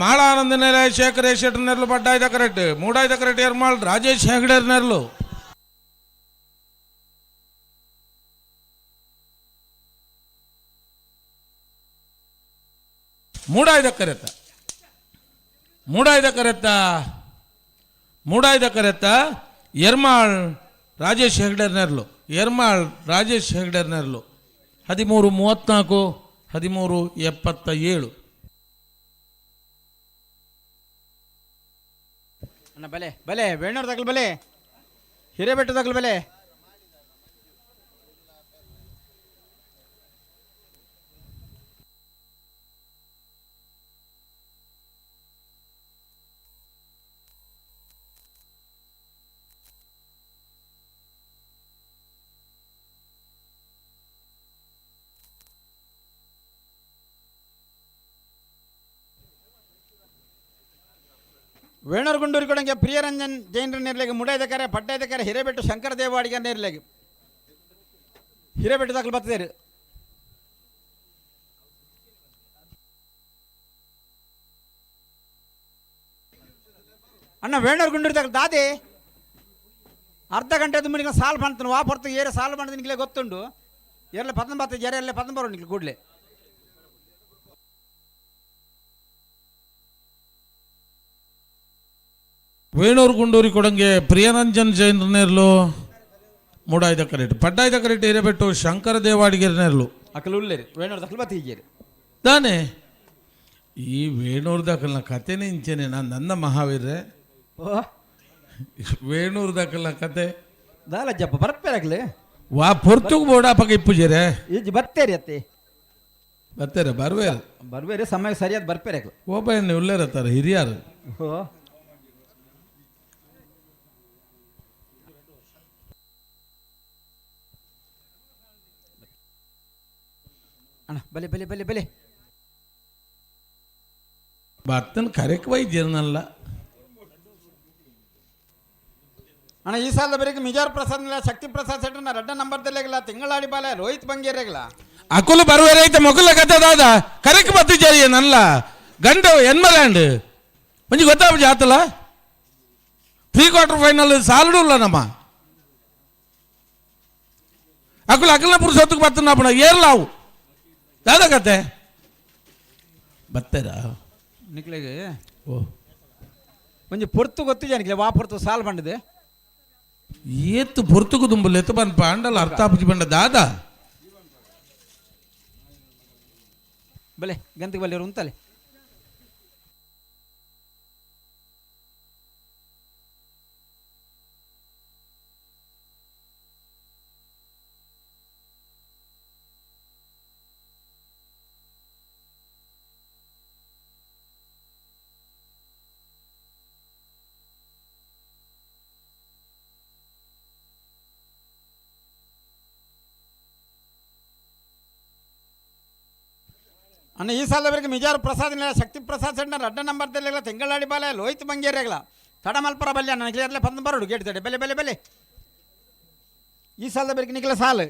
ಮಾಳಾನಂದ ನೆಲೆ ಶೇಖರ್ ಶೆಟ್ಟರ್ ನೆರ್ಲು ಪಡ್ಡಾಯ್ದ ಕರೆಕ್ಟ್ ಮೂಡಾಯ್ದ ಕರೆಕ್ಟ್ ಎರ್ಮಾಳ್ ರಾಜೇಶ್ ಹೆಗ್ಡೆರ್ ನೆರ್ಲು. ಮೂಡಾಯ್ದ ಕರೆತ್ತ ಮೂಡಾಯ್ದ ಕರೆತ್ತ ಮೂಡಾಯ್ದ ಕರೆತ್ತ ಎರ್ಮಾಳ್ ರಾಜೇಶ್ ಹೆಗ್ಡೆರ್ ನೆರ್ಲು ಎರ್ಮಾಳ್ ರಾಜೇಶ್ ಹೆಗ್ಡೆರ್ ನೆರ್ಲು. 13:34 13:77. ಅಣ್ಣ ಬಲೆ ಬಲೆ ವೇಣೂರು ತಗಲ್ ಬಲೆ ಹಿರೇಬೆಟ್ಟ ತಗಲ್ ಬಲೆ. ವೇಣೂರು ಕೊಡಂಗೆ ಪ್ರಿಯರಂಜನ್ ಜೈನರ ನೇರ್ಲೆಗೆ ಮುಡೈದಕರೆ ಪಡ್ಡೈದಕರೆ ಹಿರೇಬೆಟ್ಟು ಶಂಕರ ದೇವಾಡಿಗ ನೇರ್ಲೆಗೆ ಹಿರೇಬೆಟ್ಟು ದಾಖಲು ಬರ್ತದೆ. ಅಣ್ಣ ವೇಣೂರು ಗುಂಡೂರು ದಾಖಲು ದಾದೆ ಅರ್ಧ ಗಂಟೆ ದುಮ್ಮಿಗೆ ಸಾಲು ಮಾಡ್ತಾನೆ ವಾ ಹೊರ್ತು ಏರೆ ಸಾಲು ಮಾಡಿದ ನಿಂಗೆ ಗೊತ್ತುಂಡು ಎರಲೆ ಪತ್ತೊಂಬತ್ತು ಜರೆ ಎಲ್ಲ ಪತ್ತೊಂಬರು ನಿಂಗೆ ಕೂಡಲೇ. ವೇಣೂರು ಗುಂಡೂರಿ ಕೊಡಂಗೆ ಪ್ರಿಯರಂಜನ್ ಜೈನರ ನೇರ್ಲು ಮೂಡಾಯ್ದ ಕರೆಟ್ ಪಡ್ಡಾಯ್ದ ಕರೆಟ್ ಹಿರೇಬೆಟ್ಟು ಶಂಕರ ದೇವಾಡಿಗೆರ ನೇರ್ಲು. ಅಕಲು ಉಲ್ಲೇರಿ ವೇಣೂರು ದಾಖಲು ಬತ್ತಿ ಹೀಗೇರಿ. ದಾನೆ ಈ ವೇಣೂರು ದಾಖಲ್ನ ಕತೆನೇ ಇಂಚೆನೆ ನಾನು ನನ್ನ ಮಹಾವೀರ್ರೆ. ಓ ವೇಣೂರು ದಾಖಲ್ನ ಕತೆ ದಾಲಜ್ಜಪ್ಪ ಬರ್ಪೇರಾಗ್ಲಿ ವಾ ಪೊರ್ತುಗ್ ಬೋಡಾಪಕ ಇಪ್ಪುಜೇರೆ. ಈಜಿ ಬರ್ತೇರಿ ಅತ್ತೆ. ಬರ್ತಾರೆ ಬರ್ವೇರು. ಬರ್ಬೇರಿ ಸಮಯ ಸರಿಯಾದ ಬರ್ಪೇರಿ. ಒಬ್ಬ ಎಣ್ಣೆ ಉಲ್ಲೇರತ್ತಾರೆ ಹಿರಿಯರು. ಓ ಅಣ್ಣ ಬಲೆ ಬಲೆ ಬಲೆ ಬಲೆ. ಬರ್ತನ ಕರೆಕ್ ವೈದ್ಯರನಲ್ಲ. ಅಣ್ಣ ಈ ಸಾಲದ ಬರೀ ಮಿಜಾರ್ ಪ್ರಸಾದ್ ಶಕ್ತಿ ಪ್ರಸಾದ್ ಸೆಟ್ರನ್ನ ರಡ್ಡ ನಂಬರ್ ದಲ್ಲೆಗಲ ತಿಂಗಳಾಡಿ ಬಾಲೆ ರೋಹಿತ್ ಬಂಗೇರೆಗಲ. ಅಕುಲು ಬರುವರೆ ಐತೆ ಮೊಕುಲ ಕತೆ ದಾದ ಕರೆಕ್ ಬತ್ತಿಜಾರಿಯ ನಲ್ಲ ಗಂಡ ಎನ್ಮಲ್ಯಾಂಡ್ ಒಂಜಿ ಗೊತ್ತಾಪುಜಿ ಆತಲ ಪ್ರೀ ಕ್ವಾರ್ಟರ್ ಫೈನಲ್ ಸಾಲಡು ಇಲ್ಲ ನಮ್ಮ ಅಕುಲು ಅಕಲ್ನ ಪುರುಷೊತ್ತಿಗೆ ಬತ್ತನ ಏರ್ಲಾವು ದಾದ ಕತೆ ಬತ್ತೇರಾ ನಿಕ್ಲೆಗೆ. ಓ ಒಂಜಿ ಪೊರ್ತು ಗೊತ್ತಿಜ ನಿಕ್ಲೆ ವಾ ಪೊರ್ತು ಸಾಲ್ ಬಂಡಿದೆ. ಏತ್ತು ಪೊರ್ತುಗು ದುಂಬುಲು ಎತ್ತು ಪನ್ಪ ಅಂಡಲ ಅರ್ಥ ಆಪುಜಿ ಬಂಡ ದಾದ. ಬಲೆ ಗಂತಿಗೆ ಬಲೆ ಉಂತಲೆ. ಅಣ್ಣ ಈ ಸಾಲದವರೆಗೆ ಮಿಜಾರು ಪ್ರಸಾದ್ ಶಕ್ತಿ ಪ್ರಸಾದ್ ಸೆಟ್ನ ರಡ್ಡ ನಂಬರ್ ದಲ್ಲೆಗಲ ತಿಂಗಳಾಡಿ ಬಾಲೆ ಲೋಹಿತ್ ಬಂಗೇರೆಗಲ ತಡಮಲ್ಪರ ಬಲ್ಯ ನನಗೆ ಇರಲೆ ಪಂದ್ ಬರೋಡು ಗೇಟ್ ತಡೆ ಬೆಲೆ ಬೆಲೆ ಬೆಲೆ. ಈ ಸಾಲದವರೆಗೆ ನಿಖಲ ಸಾಲು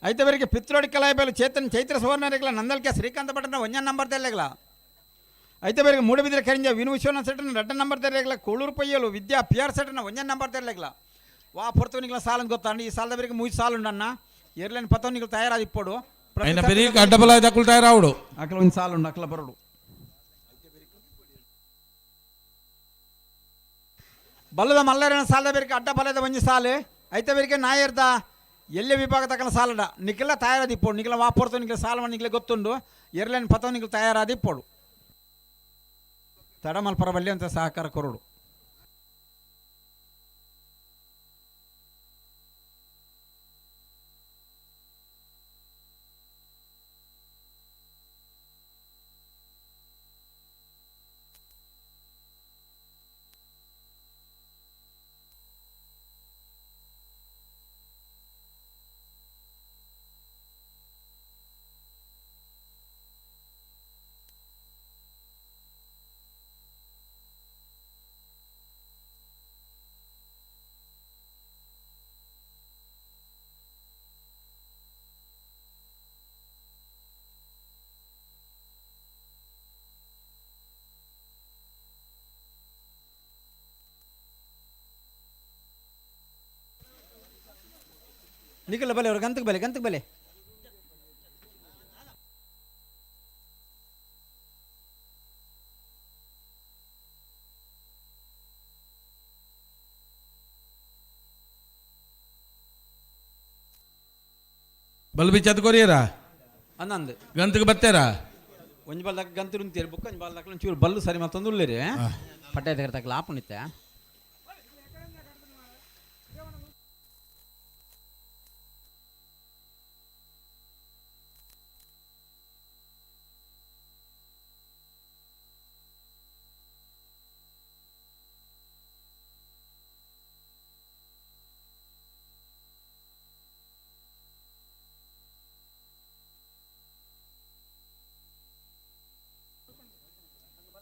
ಐತವರೆಗೆ ಪಿತ್ರೋಡಿ ಕಲಾಯ ಬೇಲು ಚೇತನ್ ಚೈತ್ರ ಸುವರ್ಣರೆಗಲ ನಂದಲ್ಕೆ ಶ್ರೀಕಾಂತ ಭಟ್ಟನ ಒಂಜ ನಂಬರ್ ದಲ್ಲೆಗಲ ಐತವರೆಗೆ ಮೂಡಬಿದ್ರೆ ಕರಿಂಜ ವಿನು ವಿಶ್ವನಾಥ್ ಸೆಟ್ನ ರಡ್ಡ ನಂಬರ್ ದಲ್ಲೆಗಲ ಕೋಳೂರು ಪಯ್ಯಲು ವಿದ್ಯಾ ಪಿ ಆರ್ ಸೆಟ್ನ ಒಂಜ ನಂಬರ್ ದಲ್ಲೆಗಲ ವಾ ಪೊರ್ತು ನಿಖಲ ಸಾಲನ್ ಗೊತ್ತಾಂಡು ಈ ಸಾಲದವರೆಗೆ ಮೂಜಿ ಸಾಲುಂಡಣ್ಣ ಎರ್ಲೇನು ಪತ್ತೋ ನಿಖಲ ತಯಾರಾದ ಇಪ್ಪೋಡು. అయిన పెరిగి అడ్డబల దక్కులు తయారావుడు. అక్కడ ಒಂದು ಸಾಲು ಉಂಡು ಅక్కಲ ಬರೋಡು ಬಲ್ಲದ ಮಲ್ಲರನ ಸಾಲದ ಬೇರಿಗೆ ಅಡ್ಡ ಬಲದ ಒಂಜಿ ಸಾಲು ಐತ ಬೇರಿಗೆ ನಾಯರ್ದ ಎಲ್ಲೆ ವಿಭಾಗ ತಕ್ಕನ ಸಾಲಡ ನಿಖಲ ತಯಾರಾದ ಇಪ್ಪೋಡು ನಿಖಲ ವಾಪೊರ್ತು ನಿಖಲ ಸಾಲ ನಿಖಲ ಗೊತ್ತುಂಡು ಎರ್ಲೇನು ಪತ್ತೋ ನಿಖಲ ತಯಾರಾದ ಇಪ್ಪೋಡು ತಡಮಲ್ಪರ ಬಲ್ಲಿ ಅಂತ ಸಹಕಾರ ಕೊರಡು. ನಿಖಲ ಬಲೆ ಅವ್ರ ಗಂತಕ್ಕೆ ಬಲೆ ಗಂತಕ್ಕೆ ಬಲೆ. ಬಲ್ಬಿ ಚತ್ ಕೊರಿಯರಾ ಅನ್ನಂದು ಗಂತಕ್ಕೆ ಬತ್ತೇರಾ. ಒಂಜಿ ಬಾಲ್ ಗಂತು ಉಂತೇರಿ ಬುಕ್ಕ ಒಂಜಿ ಬಾಲ್ ದಾಖಲೆ ಒಂಚೂರು ಬಲ್ಲು ಸರಿ ಮತ್ತೊಂದು ಉಳ್ಳೇರಿ ಪಟ್ಟ ತಗರ್ತಕ್ಕಲ್ಲ ಆಪುನಿತ್ತೆ.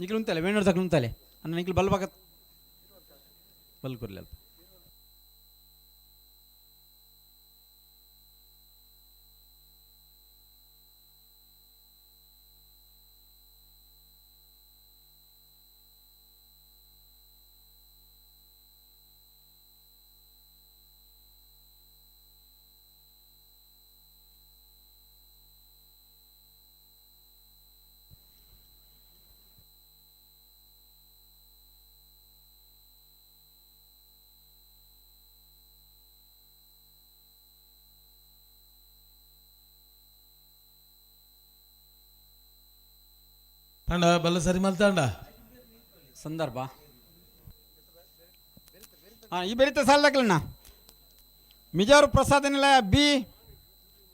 ನಿಖಿಲ್ ಉಂತಲೆ ವೇಣೂರು ತಕ್ಕ ಉಂತಲೆ ಅಣ್ಣ ನಿಖಿಲ್ ಬಲ್ಬಾಗ ಬಲ್ಕುರ್ಲಿ ಅಲ್ಪ ಅಂಡ ಬಲ್ಲ ಸರಿ ಮಲ್ತಾಂಡ ಸಂದರ್ಭ ಹಾಂ ಈ ಬೆರಿತ ಸಾಲದಕ್ಕಲಣ್ಣ ಮಿಜಾರು ಪ್ರಸಾದ ನಿಲಯ ಬಿ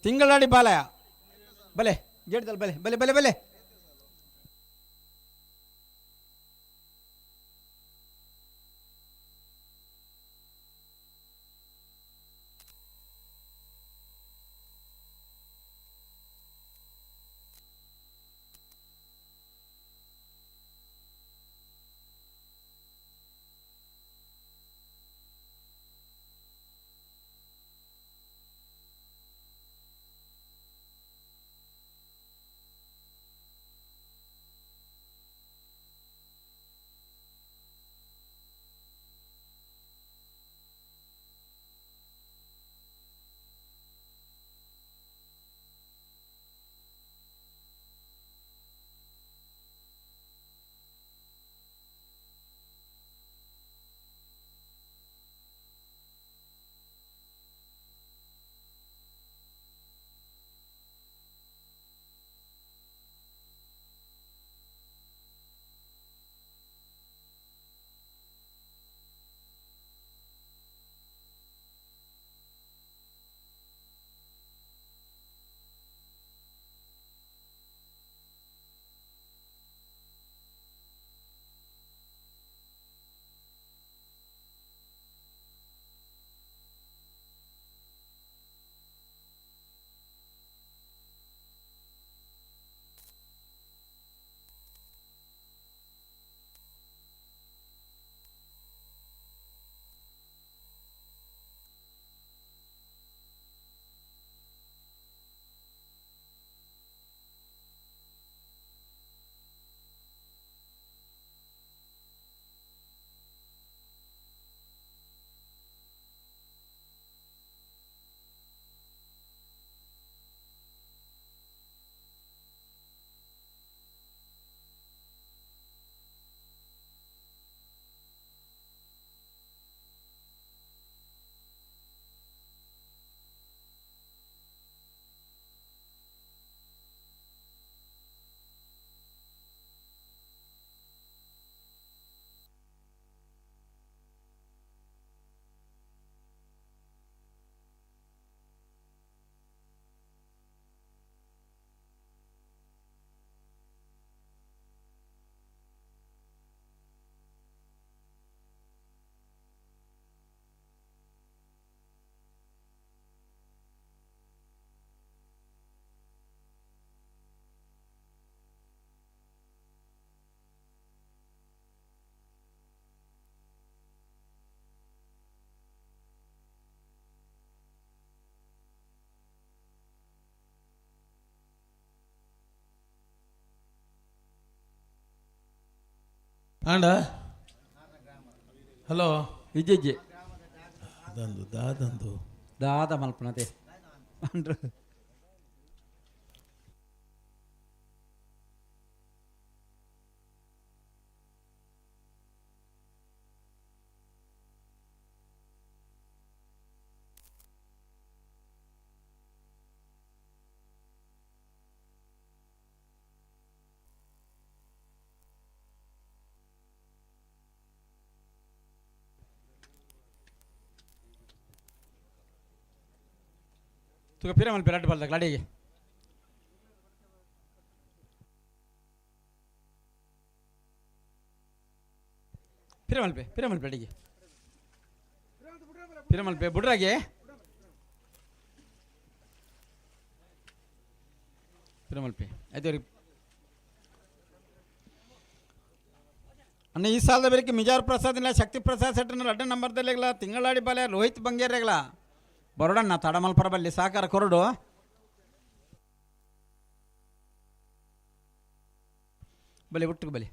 ತಿಂಗಳಾಡಿ ಬಾಲಯ ಬಲೆ ಗೇಟ್ದಲ್ಲಿ ಬಲೆ ಬಲೆ ಬಲೆ ಬಲೆ ಆಂಡ ಹಲೋ ಇಜ್ಜಿ ದಂದು ದಾದಂದು ದಾದ ಮಲ್ಪನತೆ ಅಂಡ್ರು ತುಗ ಪಿರ ಮಲ್ಪೆ ರಡ್ಡು ಬಲ್ದಾಗ ಅಡಿಗೆ ಪಿರ ಮಲ್ಪೆ ಪಿರ ಮಲ್ಪೆ ಅಡಿಗೆ ಪಿರ ಮಲ್ಪೆ ಬುಡ್ರಾಗೆ ಪಿರ ಮಲ್ಪೆ ಆಯ್ತು. ಅಣ್ಣ ಈ ಸಾಲದ ಬೇರೆ ಮಿಜಾರ್ ಪ್ರಸಾದ್ ಇಲ್ಲ ಶಕ್ತಿ ಪ್ರಸಾದ್ ಸೆಟ್ಟನ ರಡ್ಡ ನಂಬರ್ದಲ್ಲೆಗ್ಲ ತಿಂಗಳಾಡಿ ಬಾಲೆ ರೋಹಿತ್ ಬಂಗೇರ್ರೆಗ್ಲ ಬರೋಡಣ್ಣ ತಡಮಲ್ಪರ ಬಲ್ಲಿ ಸಾಕಾರ ಕೊರಡು. ಬಲೆ ಒಟ್ಟಿಗೆ ಬಲೆ.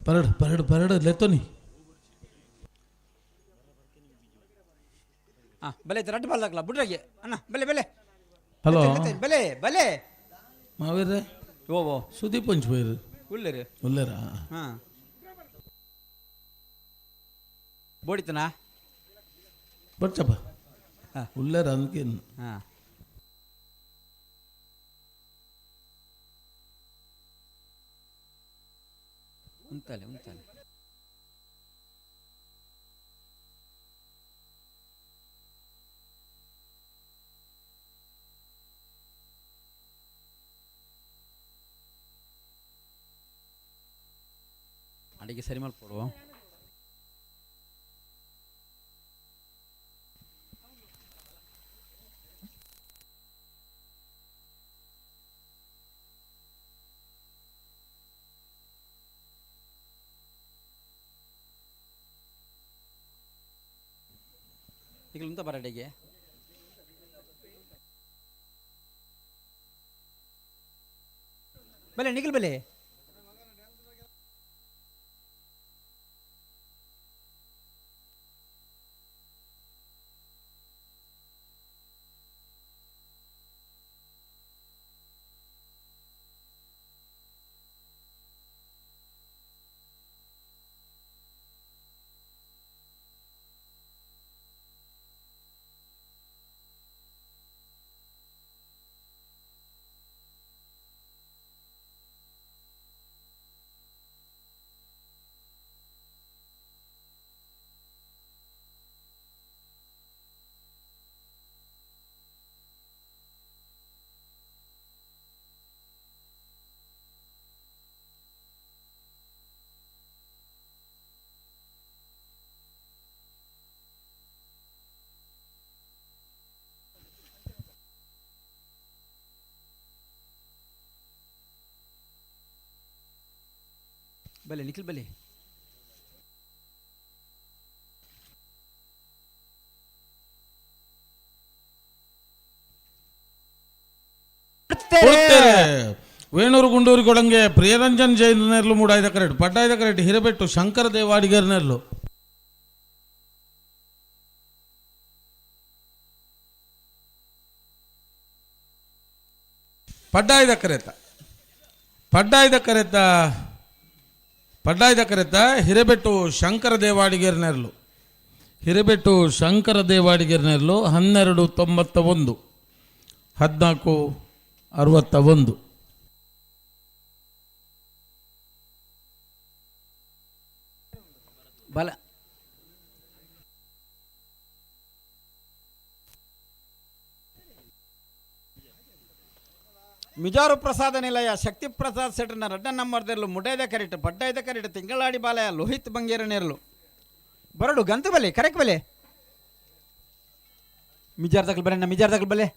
Parrado Parrado Parrado ಲೆತ್ತೋನಿ. ಹಾಂ ಬಲೆ ರಡ್ಡು ಬಾಲ್ದಾಗಲ್ಲ ಬುಡ್ರಾಗೆ ಅಣ್ಣ ಬಲೆ ಬಲೆ. ಹಲೋ ಬಲೆ ಬಲೆ ಮಾವೀರ್ರೆ. ಓ ಓ ಸುದೀಪ್ ಒಂಚ್ ಪೋಯಿರು ಉಲ್ಲೇರು ಉಲ್ಲೇರಾ? ಹಾಂ ಬೋಡಿತನಾ ಬರ್ಚಪ್ಪ ಉಲ್ಲೇರ ಅಂದ್ಕೇನು. ಹಾಂ ಉಂತಾಲೆ ಉಂತಾಲೆ. ಅಡಿಗೆ ಸರಿ ಮಲ್ಪಡು. ಈಗ ಉಂತ ಬರ ಅಡಿಗೆ. ಬಲೆ ನಿಖಿಲ್ ಬಲೆ. ಬಲೆ ನಿಖಿಲ್ ಬಲೆ. ವೇಣೂರು ಗುಂಡೂರು ಕೊಡಂಗೆ ಪ್ರಿಯರಂಜನ್ ಜೈನ್ ನೆರ್ಲು ಮೂಡಾಯ್ದ ಕರೆಕ್ಟ್ ಪಡ್ಡಾಯ್ದ ಕರೆಕ್ಟ್ ಹಿರಬೆಟ್ಟು ಶಂಕರ ದೇವಾಡಿಗರ್ ನೆರ್ಲು. ಪಡ್ಡಾಯ್ದ ಕರೆತ ಪಡ್ಡಾಯ್ದ ಕರೆತ ಪಡ್ಡಾಯ್ದ ಕರೆತ ಹಿರೇಬೆಟ್ಟು ಶಂಕರ ದೇವಾಡಿಗರ್ ನೆರ್ಲು. ಹಿರೇಬೆಟ್ಟು ಶಂಕರ ದೇವಾಡಿಗರ್ ನೆರ್ಲು 1291 1461. ಬಲ ಮಿಜಾರು ಪ್ರಸಾದ ನಿಲಯ ಶಕ್ತಿ ಪ್ರಸಾದ್ ಸೆಟ್ನ ರಡ್ಡ ನಂಬರ್ದೆರಲು ಮುಡೈದ ಕರಿಟ್ ಪಡ್ಡೈದ ಕರಿಟ್ ತಿಂಗಳಾಡಿ ಬಾಲಯ ಲೋಹಿತ್ ಬಂಗೇರ ನೆರಲು ಬರಡು ಗಂತು ಬಲೆ ಕರೆಕ್ಟ್ ಬಲೆ ಮಿಜಾರ್ ತಕಲ್ ಬರಣ್ಣ ಮಿಜಾರ್ ತಕಲ್ ಬಲೆ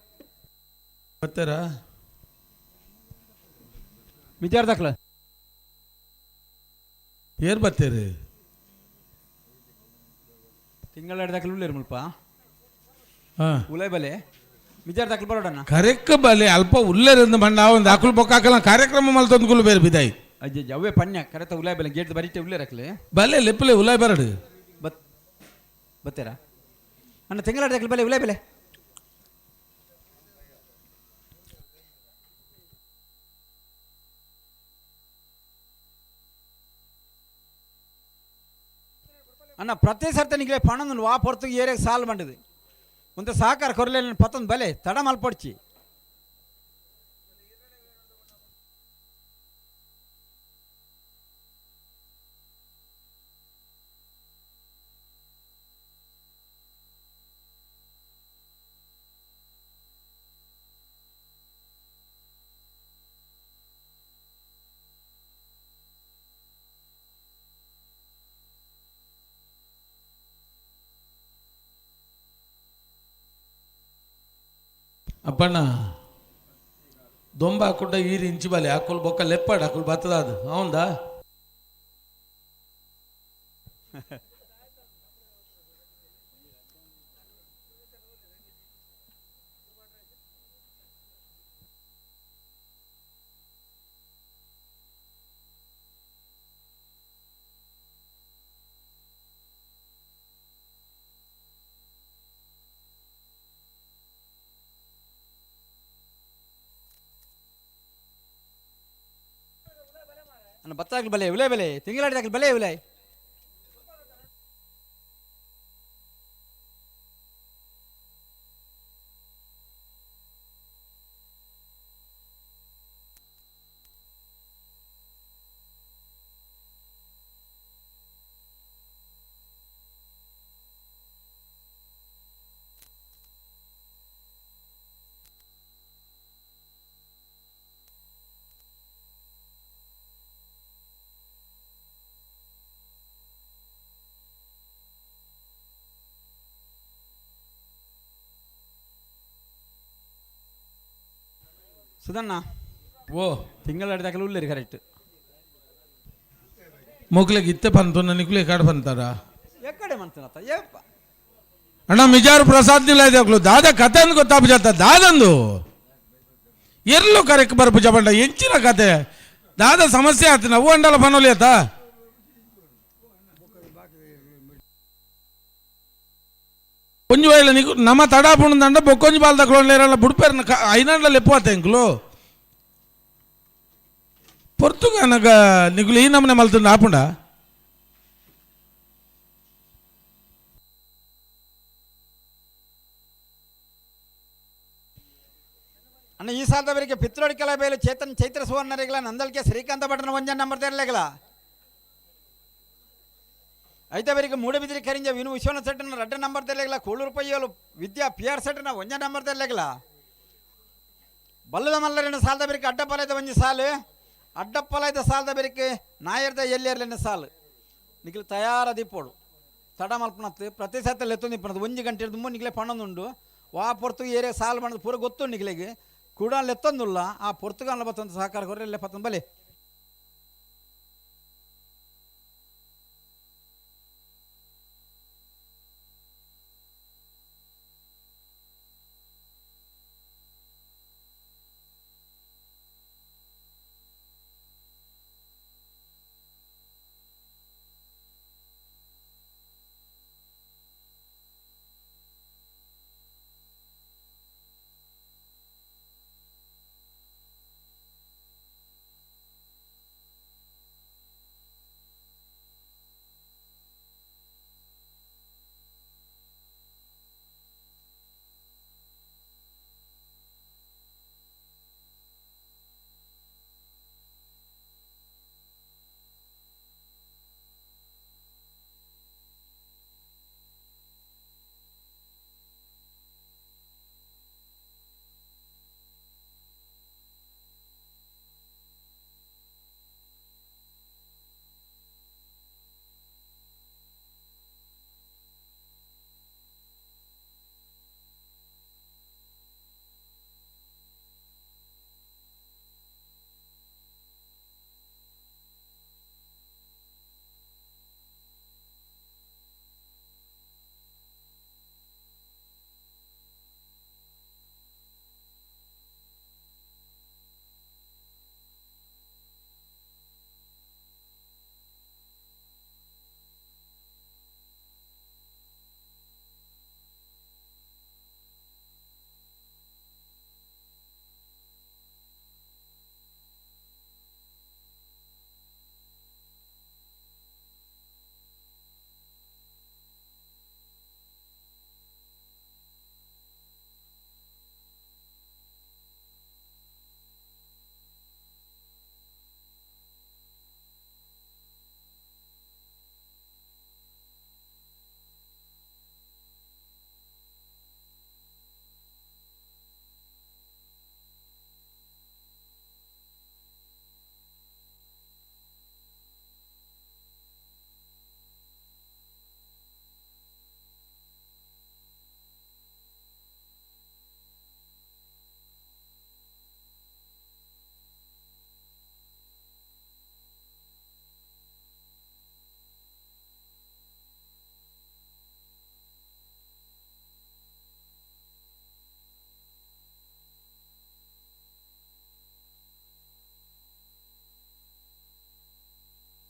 ಬರ್ತಾರಾ ಮಿಜಾರ್ ತಕಲ ಏರ್ ಬರ್ತೀರಿ ತಿಂಗಳಾಡಿ ದಾಖಲು ಉಳ್ಳೇರು ಮುಲ್ಪ ಹಾಂ ಉಲೈ ಬಲೆ ಮಿಜಾರ್ ದಾಖಲು ಬರೋಡಣ್ಣ ಕರೆಕ್ ಬಲೆ ಅಲ್ಪ ಉಲ್ಲೇರಿಂದ ಬಣ್ಣ ಒಂದು ಅಕುಲ್ ಬೊಕ್ಕಾಕಲ ಕಾರ್ಯಕ್ರಮ ಮಲ್ತೊಂದು ಕುಲ್ ಬೇರೆ ಬಿದಾಯಿ ಅಜ್ಜ ಅವೇ ಪಣ್ಯ ಕರೆತ ಉಲಾಯ್ ಬಲೆ ಗೇಟ್ ಬರೀಟೆ ಉಳ್ಳೇರಕ್ಲೆ ಬಲೆ ಲೆಪ್ಪಲೆ ಉಲಾಯ್ ಬರಡು ಬತ್ ಬತ್ತೀರಾ ಅಣ್ಣ ತಿಂಗಳಾಡಿ ದಾಖಲು ಬಲೆ ಉಲಾಯ್ ಬಲೆ. ಅಣ್ಣ ಪ್ರತಿ ಸರ್ತಿ ನಿಗಲೇ ಪಣೊಂದು ವಾ ಪೊರ್ತು ಏರಿಯಾಗ ಸಾಲ್ ಬಂಡದು ಒಂದು ಸಹಕಾರ ಕೊರಲೆ ಪತ್ತೊಂದು ಬಲೆ ತಡ ಮಲ್ಪೊಡ್ಚಿ. ಅಪ್ಪಣ್ಣ ದೊಂಬ ಹಾಕುಂಡ ಈರು ಇಂಚಿ ಬಾಲೆ ಹಾಕುಲ್ ಬೊಕ್ಕ ಲೆಪ್ಪಾಡು ಹಾಕುಲ್ ಬತ್ತದ ಅದು ಹೌದಾ? ಅಣ್ಣ ಬತ್ತಾಗ್ಲಿ ಬಲೆ ಉಲೆ ಬೆಲೆ ತಿಂಗಳಾಡಿದಾಗಲಿ ಬಲೆ ಉಲೆ. ಸುಧಣ್ಣ ಓ ತಿಂಗಳಾಡಿದಾಗಲೂ ಉಳ್ಳೇರಿ ಕರೆಕ್ಟ್. ಮೊಗ್ಲಿಗೆ ಇತ್ತೆ ಬಂತು ನಿಕ್ಲೆ ಕಾಡು ಬಂತಾರ ಎಕ್ಕಡೆ ಮಂತನತ್ತ ಏಪ್ಪ. ಅಣ್ಣ ಮಿಜಾರು ಪ್ರಸಾದ್ ನಿಲ್ಲ ಇದೆ ದಾದ ಕತೆ ಅಂದ್ ಗೊತ್ತಾಪುಜಾತ ದಾದಂದು ಎಲ್ಲೂ ಕರೆಕ್ ಬರ್ಪುಜ ಬಂಡ ಎಂಚಿನ ಕತೆ ದಾದ ಸಮಸ್ಯೆ ಆತ ನಾವು ಅಂಡಲ ಬನ್ನೋಲಿ ಆತ. ಒಂಜಿ ವೇಳೆ ನಿಕು ನಮ್ಮ ತಡ ಪುಣದಂಡ ಬೊಕ್ಕೊಂಜಿ ಬಾಲ್ ತಕೊಳ್ಳೇರಲ್ಲ ಬುಡ್ಪೇರ್ನ ಐನಾಂಡಲ ಲೆಪ್ಪು ಎಂಕ್ಲು ಪೊರ್ತುಗಾನಗ ನಿಗುಲು ಈ ನಮನೆ ಮಲ್ತುಂಡು ಆಪುಂಡ. ಅಣ್ಣ ಈ ಸಾಲದವರಿಗೆ ಪಿತ್ರೋಡಿಕೆಲ ಬೇಲು ಚೇತನ್ ಚೈತ್ರ ಸುವರ್ಣರಿಗಳ ನಂದಲ್ಕೆ ಶ್ರೀಕಾಂತ ಭಟ್ರನ ಒಂಜನ್ ನಂಬರ್ ತೆರಲೆಗಳ ಐತವರಿಗೆ ಮೂಡಬಿದಿರಿ ಕರಿಂಜ ವಿನು ವಿಶ್ವನಾಥ ಸೆಟ್ಟನ ರಡ್ಡ ನಂಬರ್ ತೆರಲೆಗಳ ಕೂಳೂರು ಪಯ್ಯಲು ವಿದ್ಯಾ ಪಿ ಆರ್ ಸೆಟ್ಟನ ಒಂಜ ನಂಬರ್ ತೆರಲೆಗಳ ಬಲ್ಲದ ಮಲ್ಲರಿನ ಸಾಲದವರಿಗೆ ಅಡ್ಡಪಲೈದ ಒಂಜಿ ಸಾಲು ಅಡ್ಡಪ್ಪಲೈದ ಸಾಲದವರಿಗೆ ನಾಯರ್ದ ಎಲ್ಲಿಯರ್ಲಿನ ಸಾಲು ನಿಖಿಲ್ ತಯಾರ ದೀಪೋಡು ತಡ ಮಲ್ಪನತ್ತು ಪ್ರತಿ ಸತ ಲೆತ್ತು ನಿಪ್ಪನದು ಒಂಜಿ ಗಂಟೆ ಹಿಡಿದು ನಿಖಿಲೆ ಪಣ್ಣೊಂದುಂಡು ವಾ ಪೊರ್ತು ಏರಿಯಾ ಸಾಲು ಮಾಡೋದು ಪೂರ ಗೊತ್ತು ನಿಖಿಲೆಗೆ ಕೂಡ ಲೆತ್ತೊಂದುಲ್ಲ ಆ ಪೊರ್ತುಗಾಲ ಬತ್ತೊಂದು ಸಹಕಾರ ಕೊರ್ರೆ ಪತ್ತೊಂದು ಬಲೆ.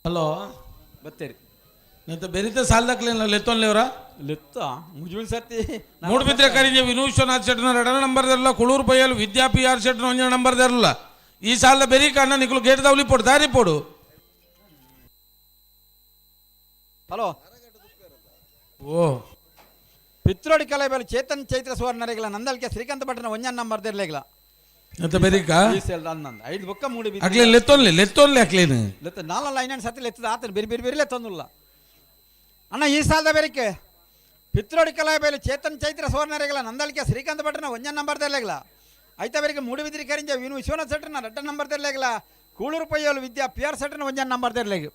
Hello ಬತ್ತೇರಿ. ನಂತ ಬೆರಿತ ಸಾಲ್ದಕ್ಲೇನ ಲೆತ್ತೊನ್ಲೇವ್ರ? ಲೆತ್ತ ಮುಜುವಿನ ಸರ್ತಿ. ಮೂಡುಬಿದ್ರೆ ಕರಿಂಜೆ ವಿನು ವಿಶ್ವನಾಥ್ ಶೆಟ್ನ ಎರಡನೇ ನಂಬರ್ ದೆರಲ್ಲ, ಕುಳೂರು ಪೈಯಲ್ ವಿದ್ಯಾ ಪಿ ಆರ್ ಶೆಟ್ನ ಒಂಜನೇ ನಂಬರ್ ದೆರಲ್ಲ. ಈ ಸಾಲದ ಬೆರಿ ಕಣ್ಣ ನಿಕ್ಲು ಗೇಟ್ ದವ್ಲಿ ಪೋಡು, ದಾರಿ ಪೋಡು. ಹಲೋ. ಓ. ಪಿತ್ರೋಡಿ ಕಲೆ ಬೇಲೆ ಚೇತನ್ ಚೈತ್ರ ಸುವರ್ಣರಿಗಳ ನಂದಲ್ಕೆ ಶ್ರೀಕಾಂತ ಭಟ್ನ ಒಂಜನ್ ನಂಬರ್ ದೆರ್ಲೆಗ್ಲ. ಅಂತ ಬೆರಿಕ ಈ ಸೆಲ್ ಅಂದಂದ ಐದು ಬೊಕ್ಕ ಮೂಡಿ ಬಿದ್ದು. ಅಕ್ಲೇನ್ ಲೆತ್ತೊನ್ಲೆ, ಲೆತ್ತೊನ್ಲೆ ಅಕ್ಲೇನು. ಲೆತ್ತ ನಾಲಲ್ಲ ಐನನ್ ಸತಿ ಲೆತ್ತದ ಆತನ ಬೇರೆ ಬೇರೆ ಬೇರೆ ಲೆತ್ತೊಂದುಲ್ಲ ಅಣ್ಣ. ಈ ಸಾಲದ ಬೆರಿಕೆ ಪಿತ್ರೋಡಿ ಕಲೆ ಬೇಲೆ ಚೇತನ್ ಚೈತ್ರ ಸುವರ್ಣರಿಗಳ ನಂದಲ್ಕೆ ಶ್ರೀಕಾಂತ ಭಟ್ನ ಒಂಜನ್ ನಂಬರ್ ದೆರ್ಲೆಗ್ಲ. ಐತ ಬೆರಿಕೆ ಮೂಡುಬಿದಿರಿ ಕರಿಂಜ ವಿನು ವಿಶ್ವನಾಥ್ ಶೆಟ್ಟರ್ನ ರಡ್ಡ ನಂಬರ್ ದೆರ್ಲೆಗ್ಲ, ಕೂಳೂರು ಪೈಯೋಲು ವಿದ್ಯಾ ಪಿ ಆರ್ ಶೆಟ್ಟರ್ನ ಒಂಜನ್ ನಂಬರ್ ದೆರ್ಲೆಗ್.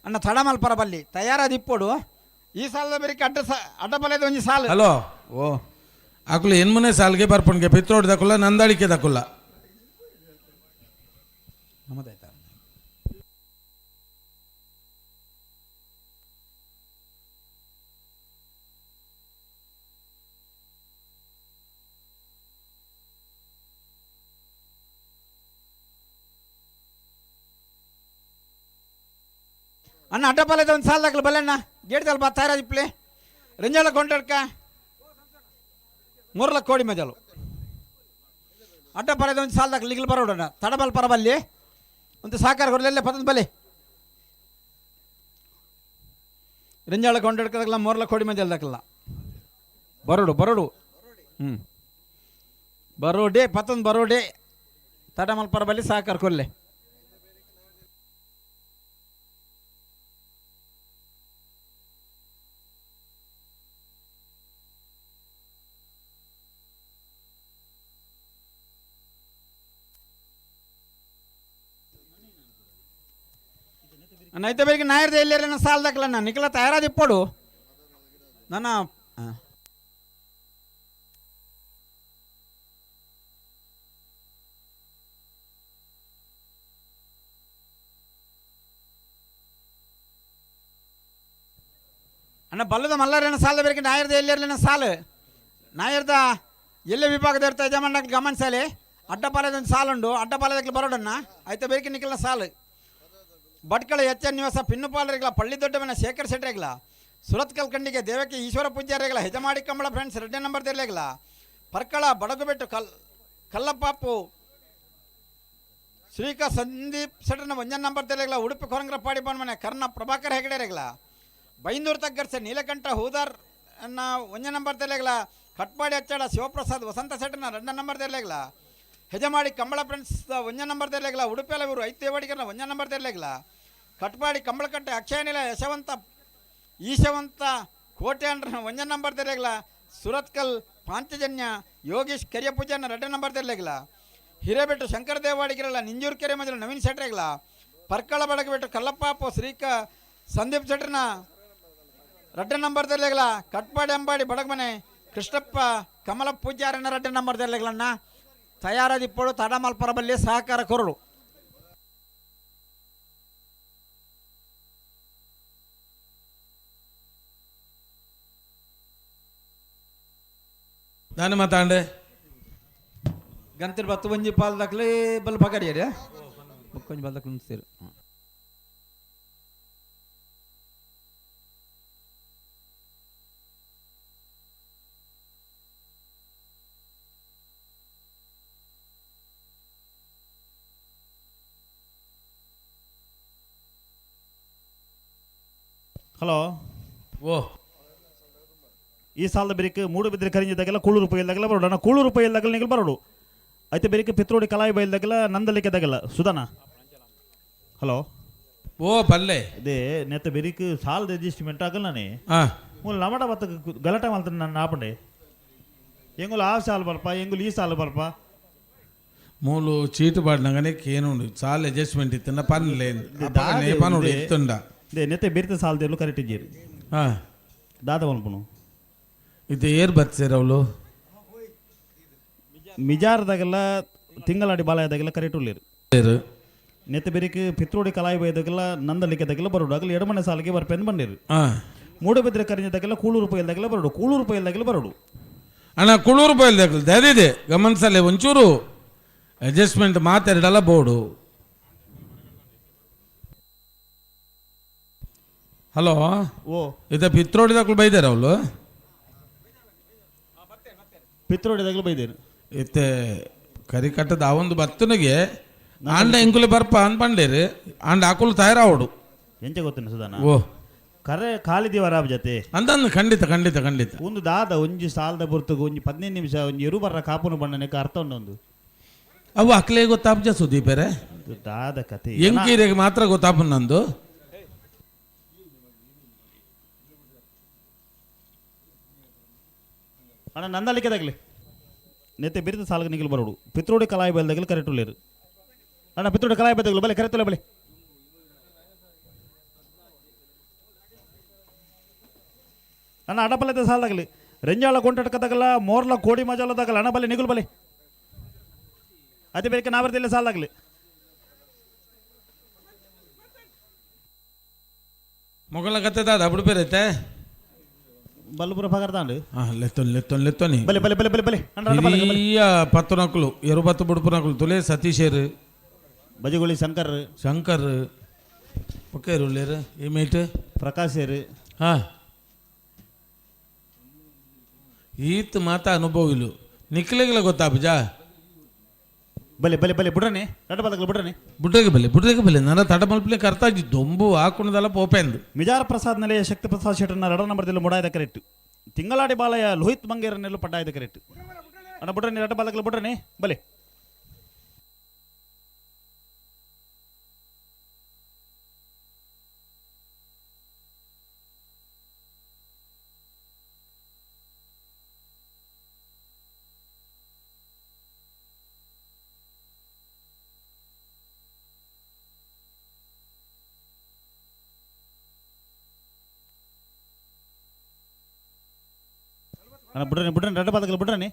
ಅಣ್ಣ ತಡಮಲ್ಪರ ಬಲ್ಲಿ ತಯಾರಾದ ಇಪ್ಪೋಡು. ಈ ಸಾಲದ ಬೆರಿಕೆ ಅಡ್ಡ ಅಡ್ಡ ಬಲದ ಒಂಜಿ ಸಾಲು. ಹಲೋ. ಓ. ಅಕುಲು ಎನ್ಮನೆ ಸಾಲ್ಗೆ ಬರ್ಪಣ್ಗೆ ಪಿತ್ರೋಡ್ ದಕುಲ್ಲ ನಂದಾಳಿಕೆ ದಕುಲ್ಲ. ನಮ್ಮದಾಯ್ತಾ? ಅಣ್ಣ ಅಡ್ಡಪಾಲದ ಒಂದು ಸಾಲ ದಾಖಲು ಬಲ್ಲಣ್ಣ ಗೇಟ್ ಬಾ ತಯಾರಾದ ಇಪ್ಲೆ ರಂಜಾಲ ಕೊಂಡಡ್ಕ ಮೂರು ಲಕ್ಷ ಕೋಡಿ ಮಜಲು ಅಡ್ಡಪಾಲದ ಒಂದು ಸಾಲ ದಾಖಲು ಲಿಗ್ಲು ಬರೋಡಣ್ಣ ತಡಬಲ್ ಪರಬಲ್ಲಿ ಒಂದು ಸಾಕಾರ ಕೊಡಲೆಲ್ಲ ಪತದ ಬಲೆ ರಂಜಾಳ ಕೊಂಡಡ್ಕದಾಗಲ್ಲ ಮೂರು ಲಕ್ಷ ಕೋಡಿ ಮಜಲ್ ದಾಖಲ ಬರೋಡು ಬರೋಡು ಹ್ಞೂ ಬರೋಡೆ ಪತಂದ್ ಬರೋಡೆ ತಡಮಲ್ ಪರಬಲ್ಲಿ ಸಾಕಾರ ಕೊಲ್ಲೆ. ನೈತ ಬೆಳಿಗ್ಗೆ ನಾಯರ್ದ ಎಲ್ಲಿ ಸಾಲ ದಾಖಲ ನಿಖಲ ತಯಾರಾದ ಇಪ್ಪಡು ನನ್ನ. ಅಣ್ಣ ಬಲ್ಲದ ಮಲ್ಲಾರೇನ ಸಾಲದ ಬೆಳಿಗ್ಗೆ ನಾಯರ್ದ ಎಲ್ಲಿರಲಿನ ಸಾಲು ನಾಯರ್ದ ಎಲ್ಲೇ ವಿಭಾಗದ ಇರ್ತಾ ಯಜಮಾನ ಗಮನಿಸಲಿ ಅಡ್ಡಪಾಲದ ಒಂದು ಸಾಲುಂಡು ಅಡ್ಡಪಾಲದಕ್ಕೆ ಬರೋಡಣ್ಣ ಆಯ್ತಾ ಬೆಳಿಗ್ಗೆ ನಿಖಲ ಸಾಲು. ಭಟ್ಕಳ ಎಚ್ ಎನ್ ನಿವಾಸ ಪಿನ್ನುಪಾಲರಿಗಳ ಪಳ್ಳಿ ದೊಡ್ಡಮನೆ ಶೇಖರ್ ಶೆಟ್ಟರೆಗಳ ಸುರತ್ಕಲ್ ಕಂಡಿಗೆ ದೇವಕಿ ಈಶ್ವರ ಪೂಜಾರಿಗಳ ಹೆಜಮಾಡಿ ಕಂಬಳ ಫ್ರೆಂಡ್ಸ್ ಎರಡನೇ ನಂಬರ್ ತೆರಲಿಗಳ ಪರ್ಕಳ ಬಡಗುಬೆಟ್ಟು ಕಲ್ಲಪ್ಪಾಪು ಶ್ರೀಕ ಸಂದೀಪ್ ಶೆಟ್ಟರ್ನ ಒಂಜನ್ ನಂಬರ್ ತೆರಲಿಗಳ ಉಡುಪಿ ಕೊರಂಗ್ರಪಾಡಿ ಮನೆ ಕರ್ಣ ಪ್ರಭಾಕರ್ ಹೆಗಡೆರೆಗಳ ಬೈಂದೂರು ತಗ್ಗರ್ಸೆ ನೀಲಕಂಠ ಹೂದಾರ್ ಅನ್ನ ಒಂಜ ನಂಬರ್ ತೆರಲಿಗಳ ಕಟ್ಪಾಡಿ ಅಚ್ಚಾಡ ಶಿವಪ್ರಸಾದ್ ವಸಂತ ಶೆಟ್ಟರ್ನ ಎರಡನೇ ನಂಬರ್ ತೆರಲಿಗಳ ಹೆಜಮಾಡಿ ಕಂಬಳ ಫ್ರೆಂಡ್ಸ್ ಒಂಜ ನಂಬರ್ ತೆರಲಿಗಳ ಉಡುಪಿಯಲ್ಲ ಇವರು ಐತೇವಾಡಿಗರನ್ನ ಒಂಜ ನಂಬರ್ ತೆರಲಿಗಳ ಕಟ್ಪಾಡಿ ಕಂಬಳಕಟ್ಟೆ ಅಕ್ಷಯನಿಲ ಯಶವಂತ ಈಶವಂತ ಕೋಟೆ ಅಂಡ್ರನ ಒಂಜ ನಂಬರ್ ತೆರಲಿಗಳ ಸುರತ್ಕಲ್ ಪಾಂಚಜನ್ಯ ಯೋಗೇಶ್ ಕರಿಯಪೂಜನ ಎರಡನೇ ನಂಬರ್ ತೆರಲಿಗಳ ಹಿರೇಬೆಟ್ಟು ಶಂಕರ ದೇವಾಡಿಗರಲ್ಲ ನಿಂಜೂರು ಕೆರೆ ಮಜಲು ನವೀನ್ ಶೆಟ್ರೆಗಳ ಪರ್ಕಳ ಬಡಗಬೆಟ್ಟು ಕಲ್ಲಪ್ಪಾಪು ಶ್ರೀಕ ಸಂದೀಪ್ ಶೆಟ್ರನ ಎರಡನೇ ನಂಬರ್ ತೆರಲಿಗಳ ಕಟ್ಪಾಡಿ ಅಂಬಾಡಿ ಬಡಗಮನೆ ಕೃಷ್ಣಪ್ಪ ಕಮಲ ಪೂಜಾರನ ಎರಡನೇ ನಂಬರ್ ತೆರಲಿಗಳನ್ನ ತಯಾರಾದಿಪ್ಪಳು ತಡಮಲ್ಪರಬಲ್ಲಿ ಸಹಕಾರ ಕೊರಳು. ದಾನ ಮಾತಾಂಡೆ ಗಂತಿರ್ ಬತ್ತು ಒಂಜಿ ಪಾಲ್ ದಾಖಲೆ ಬಲ್ ಪಗಡಿಯರೆ ಬೊಕ್ಕೊಂಜಿ ಬಾಲ್ ದಾಖಲೆ ಸೇರು. ಹಲೋ. ಓ. ಈ ಸಾಲದ ಬೆರಿಕೆ ಮೂಡುಬಿದ್ರೆ ಕರಿಂಜದಾಗೆಲ್ಲ ಕೂಳೂರು ಪೈಲ್ದಾಗೆಲ್ಲ ಬರೋಡು ಅಣ್ಣ, ಕೂಳೂರು ಪೈಲ್ದಾಗೆಲ್ಲ ನೀವು ಬರೋಡು ಐತೆ ಬೆರಿಕೆ ಪಿತ್ರೋಡಿ ಕಲಾಯಿ ಬೈಲ್ದಾಗೆಲ್ಲ ನಂದಲಿಕೆದಾಗೆಲ್ಲ ಸುಧಾನ. ಹಲೋ. ಓ ಪಲ್ಲೆ ಅದೇ ನೆತ್ತ ಬೆರಿಕ್ ಸಾಲದ ಅಡ್ಜಸ್ಟ್ಮೆಂಟ್ ಆಗಲ್ಲ ನಾನೇ ಆ. ಮೂಲ ನಮಟ ಬತ್ತ ಗಲಾಟೆ ಮಾಡ್ತಾನೆ ನನ್ನ ಆಪಂಡೆ ಎಂಗುಲು ಆ ಸಾಲು ಬರ್ಪ ಎಂಗುಲು ಈ ಸಾಲು ಬರ್ಪ ಮೂಲು ಚೀಟು ಪಾಡಿನಾಗನೆ ಕೇನುಂಡು ಸಾಲ ಅಡ್ಜಸ್ಟ್ಮೆಂಟ್ ಇತ್ತಂಡ ಪನ್ಲೆ ಪನುಡು ಇತ್ತುಂಡ. They ನೆತ್ತೆ ಬೇರ್ತೆ ಸಾಲದೆಲ್ಲ ಕರೆಕ್ಟ್ ಇದ್ದೀರಿ. ಹಾ. ದಾದ ಮಲ್ಪನು ಇದು ಏರ್ ಬತ್ಸೇರ್ ಅವಳು ಮಿಜಾರದಾಗೆಲ್ಲ ತಿಂಗಳಾಡಿ ಬಾಲಯದಾಗೆಲ್ಲ ಕರೆಕ್ಟ್ ಉಳ್ಳೇರು. ನೆತ್ತೆ ಬೆರಿಕ್ ಪಿತ್ರೋಡಿ ಕಲಾಯಿ ಬೈದಾಗೆಲ್ಲ ನಂದಲಿಕೆದಾಗೆಲ್ಲ ಬರೋಡು ಆಗಲಿ ಎಡಮನೆ ಸಾಲಿಗೆ ಬರ್ಪೆಂದು ಬಂದಿರು. ಹಾ. ಮೂಡಬಿದ್ರೆ ಕರಿಂಜದಾಗೆಲ್ಲ ಕೂಳೂರು ಪೈಲ್ದಾಗೆಲ್ಲ ಬರೋಡು ಕೂಳೂರು ಪೈಲ್ದಾಗೆಲ್ಲ ಬರೋಡು. ಅಣ್ಣ ಕೂಳೂರು ಪೈಲ್ದಾಗಲ್ ದಾದಿದೆ ಗಮನಿಸಲೆ ಒಂಚೂರು ಅಡ್ಜಸ್ಟ್ಮೆಂಟ್ ಮಾತೆರಡಲ್ಲ ಬೋರ್ಡು. Hello. ಓ. ಇದ ಪಿತ್ರೋಡಿದಾಕ್ಲು ಬೈದಾರ ಅವಳು? ಪಿತ್ರೋಡಿದಾಗಲೂ ಬೈದೇನು. ಇತ್ತೆ ಕರಿಕಟ್ಟದ ಆ ಒಂದು ಬತ್ತನಿಗೆ ಆಂಡ ಎಂಕುಲೆ ಬರ್ಪ ಅನ್ಪಂಡೇರಿ ಆಂಡ ಆಕುಲು ತಯಾರಾವಡು. ಎಂಚ ಗೊತ್ತೇನೆ ಸುಧಾನ? ಓ. ಕರೆ ಖಾಲಿ ದಿವರಾಬ್ ಜೊತೆ ಅಂತಂದು ಖಂಡಿತ ಖಂಡಿತ ಖಂಡಿತ. ಒಂದು ದಾದ ಒಂಜಿ ಸಾಲದ ಬುರ್ತುಗು ಒಂಜಿ 15 ನಿಮಿಷ ಒಂಜಿ ಎರು ಬರ್ರ ಕಾಪುನು ಬಣ್ಣನೆಕ ಅರ್ಥ ಉಂಡು. ಅವು ಅಕ್ಲೇ ಗೊತ್ತಾಪ್ಜ ಸುದೀಪರೆ? ದಾದ ಕತೆ. ಎಂಕೀರಿಗೆ ಮಾತ್ರ ಗೊತ್ತಾಪು ನಂದು. ಅಣ್ಣ ನಂದಲಿಕೆ ತಗಲಿ ನೆತ್ತೆ ಬಿರಿದ ಸಾಲಗ ನಿಗಲು ಬರೋಡು ಪಿತ್ರೋಡಿ ಕಲಾಯಿ ಬಲ್ದಾಗಲಿ ಕರೆಟುಲೇರು ಅಣ್ಣ ಪಿತ್ರೋಡಿ ಕಲಾಯಿ ಬಲ್ದಾಗಲು ಬಲೆ ಕರೆತುಲೆ ಬಲೆ ಅಣ್ಣ ಅಡಪಲತೆ ಸಾಲದಾಗಲಿ ರೆಂಜಾಳ ಕೊಂಟಟಕ ತಗಲ ಮೋರ್ಲ ಕೋಡಿ ಮಜಾಲ ತಗಲ ಅಣ್ಣ ಬಲೆ ನಿಗುಲು ಬಲೆ ಅದೇ ಬೇಕೆ ನಾವರ್ದಿಲ್ಲ ಸಾಲದಾಗಲಿ. ಮೊಗಲ ಕತೆ ದಾದ ಅప్పుడు ಬೇರೈತೆ ಬಲ್ಲಪುರ ಪಗರ್ದಾಂಡು. ಲೆತ್ತೊನ್ ಲೆತ್ತೊನ್ ಲೆತ್ತೊನಿ ಬಲೆ ಬಲೆ ಬಲೆ ಬಲೆ ಬಲೆ ಹಿರಿಯ ಪತ್ತು ನಕಲು ಎರುಬತ್ತು ಬುಡುಪು ನಕಲು ತುಲೆ ಸತೀಶೇರು ಬಜಗುಳಿ ಶಂಕರ್ ಶಂಕರ್ ಒಕ್ಕೇರು ಉಳ್ಳೇರು ಈ ಮೇಟ್ ಪ್ರಕಾಶೇರು. ಹಾಂ ಈತ್ ಮಾತ ಅನುಭವ ಇಲ್ಲ ನಿಕ್ಲೆಗಿಲ್ಲ ಗೊತ್ತಾಪುಜಾ? ಬಲೆ ಬಲೆ ಬಲೆ ಬುಡ್ರನೆ ತಡ ಬದಲು ಬುಡ್ರನೆ ಬುಡ್ರೆಗೆ ಬಲೆ ಬುಡ್ರೆಗೆ ಬಲೆ ನನ್ನ ತಡ ಮಲ್ಪಲೆ ಕರ್ತಾಜಿ ದೊಂಬು ಹಾಕೊಂಡದಲ್ಲ ಪೋಪೆಂದು. ಮಿಜಾರ್ ಪ್ರಸಾದ್ ನೆಲೆಯ ಶಕ್ತಿ ಪ್ರಸಾದ್ ಶೆಟ್ಟರ್ನ ರಡ ನಂಬರ್ದಲ್ಲಿ ಮುಡಾಯದ ಕರೆಕ್ಟ್. ತಿಂಗಳಾಡಿ ಬಾಲಯ ಲೋಹಿತ್ ಮಂಗೇರನೆಲ್ಲೂ ಪಡ್ಡಾಯದ ಕರೆಕ್ಟ್. ಅಣ್ಣ ಬುಡ್ರನೆ ರಡ ಬಾಲಕಲು ಬುಡ್ರನೆ ಬಲೆ. ಅಣ್ಣ ಬುಡ್ರನೆ ಬುಡ್ರನೆ ರಡ್ಡ ಬಾದಕಲು ಬುಡ್ರನೆ.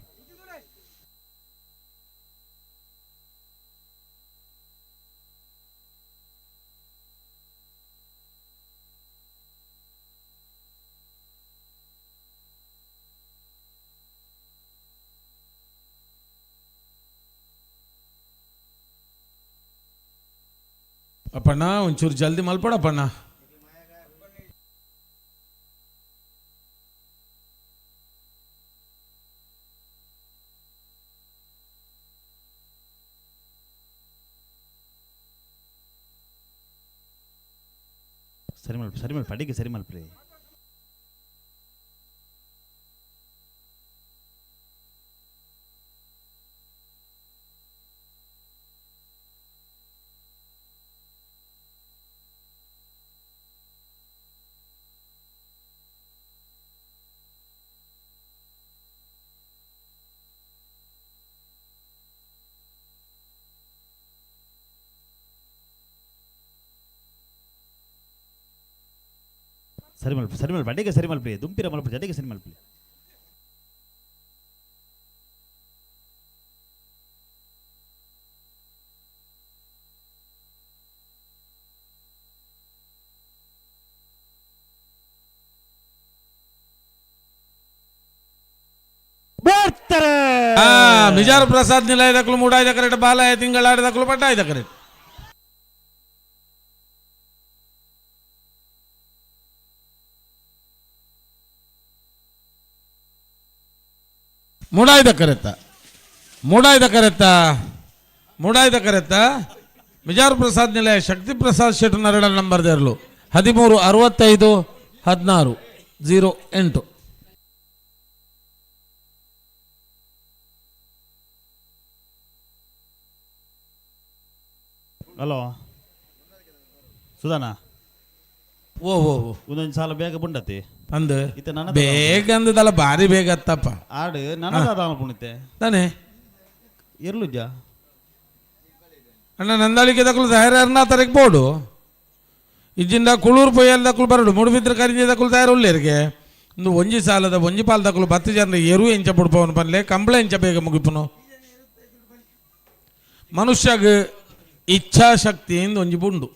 ಅಪ್ಪಣ್ಣ ಒಂಚೂರು ಜಲ್ದಿ ಮಲ್ಪಡಪ್ಪಣ್ಣ. ಸರಿ ಮಲ್ಪ ಸರಿ ಮಲ್ಪ ಅಡಿಗೆ ಸರಿ ಮಲ್ಪ್ರಿ. ಸರಿ ಮಲ್ಪ ಸರಿ ಮಲ್ಪ ಅಡಿಗೆ ಸರಿ ಮಲ್ಪ್ರಿ ದುಂಪಿರ ಮಲ್ಪ ಜಡಿಗೆ ಸರಿ ಮಲ್ಪ್ರಿ. ಬರ್ತಾರೆ. ಮಿಜಾರ್ ಪ್ರಸಾದ್ ನಿಲಯದಕ್ಕಲು ಮೂಡಾಯ್ದ ಕರೆಕ್ಟ್ ಬಾಲಾಯ ತಿಂಗಳಾಡಿದಕ್ಕಲು ಪಟ್ಟಾಯ್ದ ಕರೆಕ್ಟ್. ಮೂಡಾಯ್ದ ಕರೆತ್ತ ಮೂಡಾಯ್ದ ಕರೆತ್ತ ಮೂಡಾಯ್ದ ಕರೆತ್ತ ಮಿಜಾರ್ ಪ್ರಸಾದ್ ನಿಲಯ ಶಕ್ತಿ ಪ್ರಸಾದ್ ಶೆಟ್ ನರಡ ನಂಬರ್ ದೇರ್ಲು 13 65 16 08. ಹಲೋ ಸುಧಾನ. ಓ ಓ ಓ ಒಂದೊಂದು ಸಾಲ ಬೇಗ ಬುಂಡತಿ ಅಂದು ಬೇಗ ಅಂದದಲ್ಲ ಭಾರಿ ಬೇಗ ಅತ್ತಪ್ಪ ಆಡು ನನಗಾದ ಪುಣಿತೆ ತಾನೇ ಇರ್ಲುಜ್ಜ ಅಣ್ಣ ನಂದಾಳಿಕೆ ದಕ್ಕಲು ತಯಾರನ್ನ ತರಕ್ಕೆ ಬೋಡು ಇಜ್ಜಿಂದ ಕುಳೂರು ಪೊಯ್ಯಲ್ ದಕ್ಕಲು ಬರಡು ಮೂಡುಬಿದ್ರ ಕರಿಂಜೆ ದಕ್ಕಲು ತಯಾರು ಉಳ್ಳೇರಿಗೆ ಒಂದು ಒಂಜಿ ಸಾಲದ ಒಂಜಿ ಪಾಲ್ ದಕ್ಕಲು 10 ಜನ ಎರು ಎಂಚ ಬುಡ್ಪವನು ಪನ್ಲೆ ಕಂಬಳ ಎಂಚ ಬೇಗ ಮುಗಿಪುನು. ಮನುಷ್ಯಗ ಇಚ್ಛಾಶಕ್ತಿಯಿಂದ ಒಂಜಿ ಬುಂಡು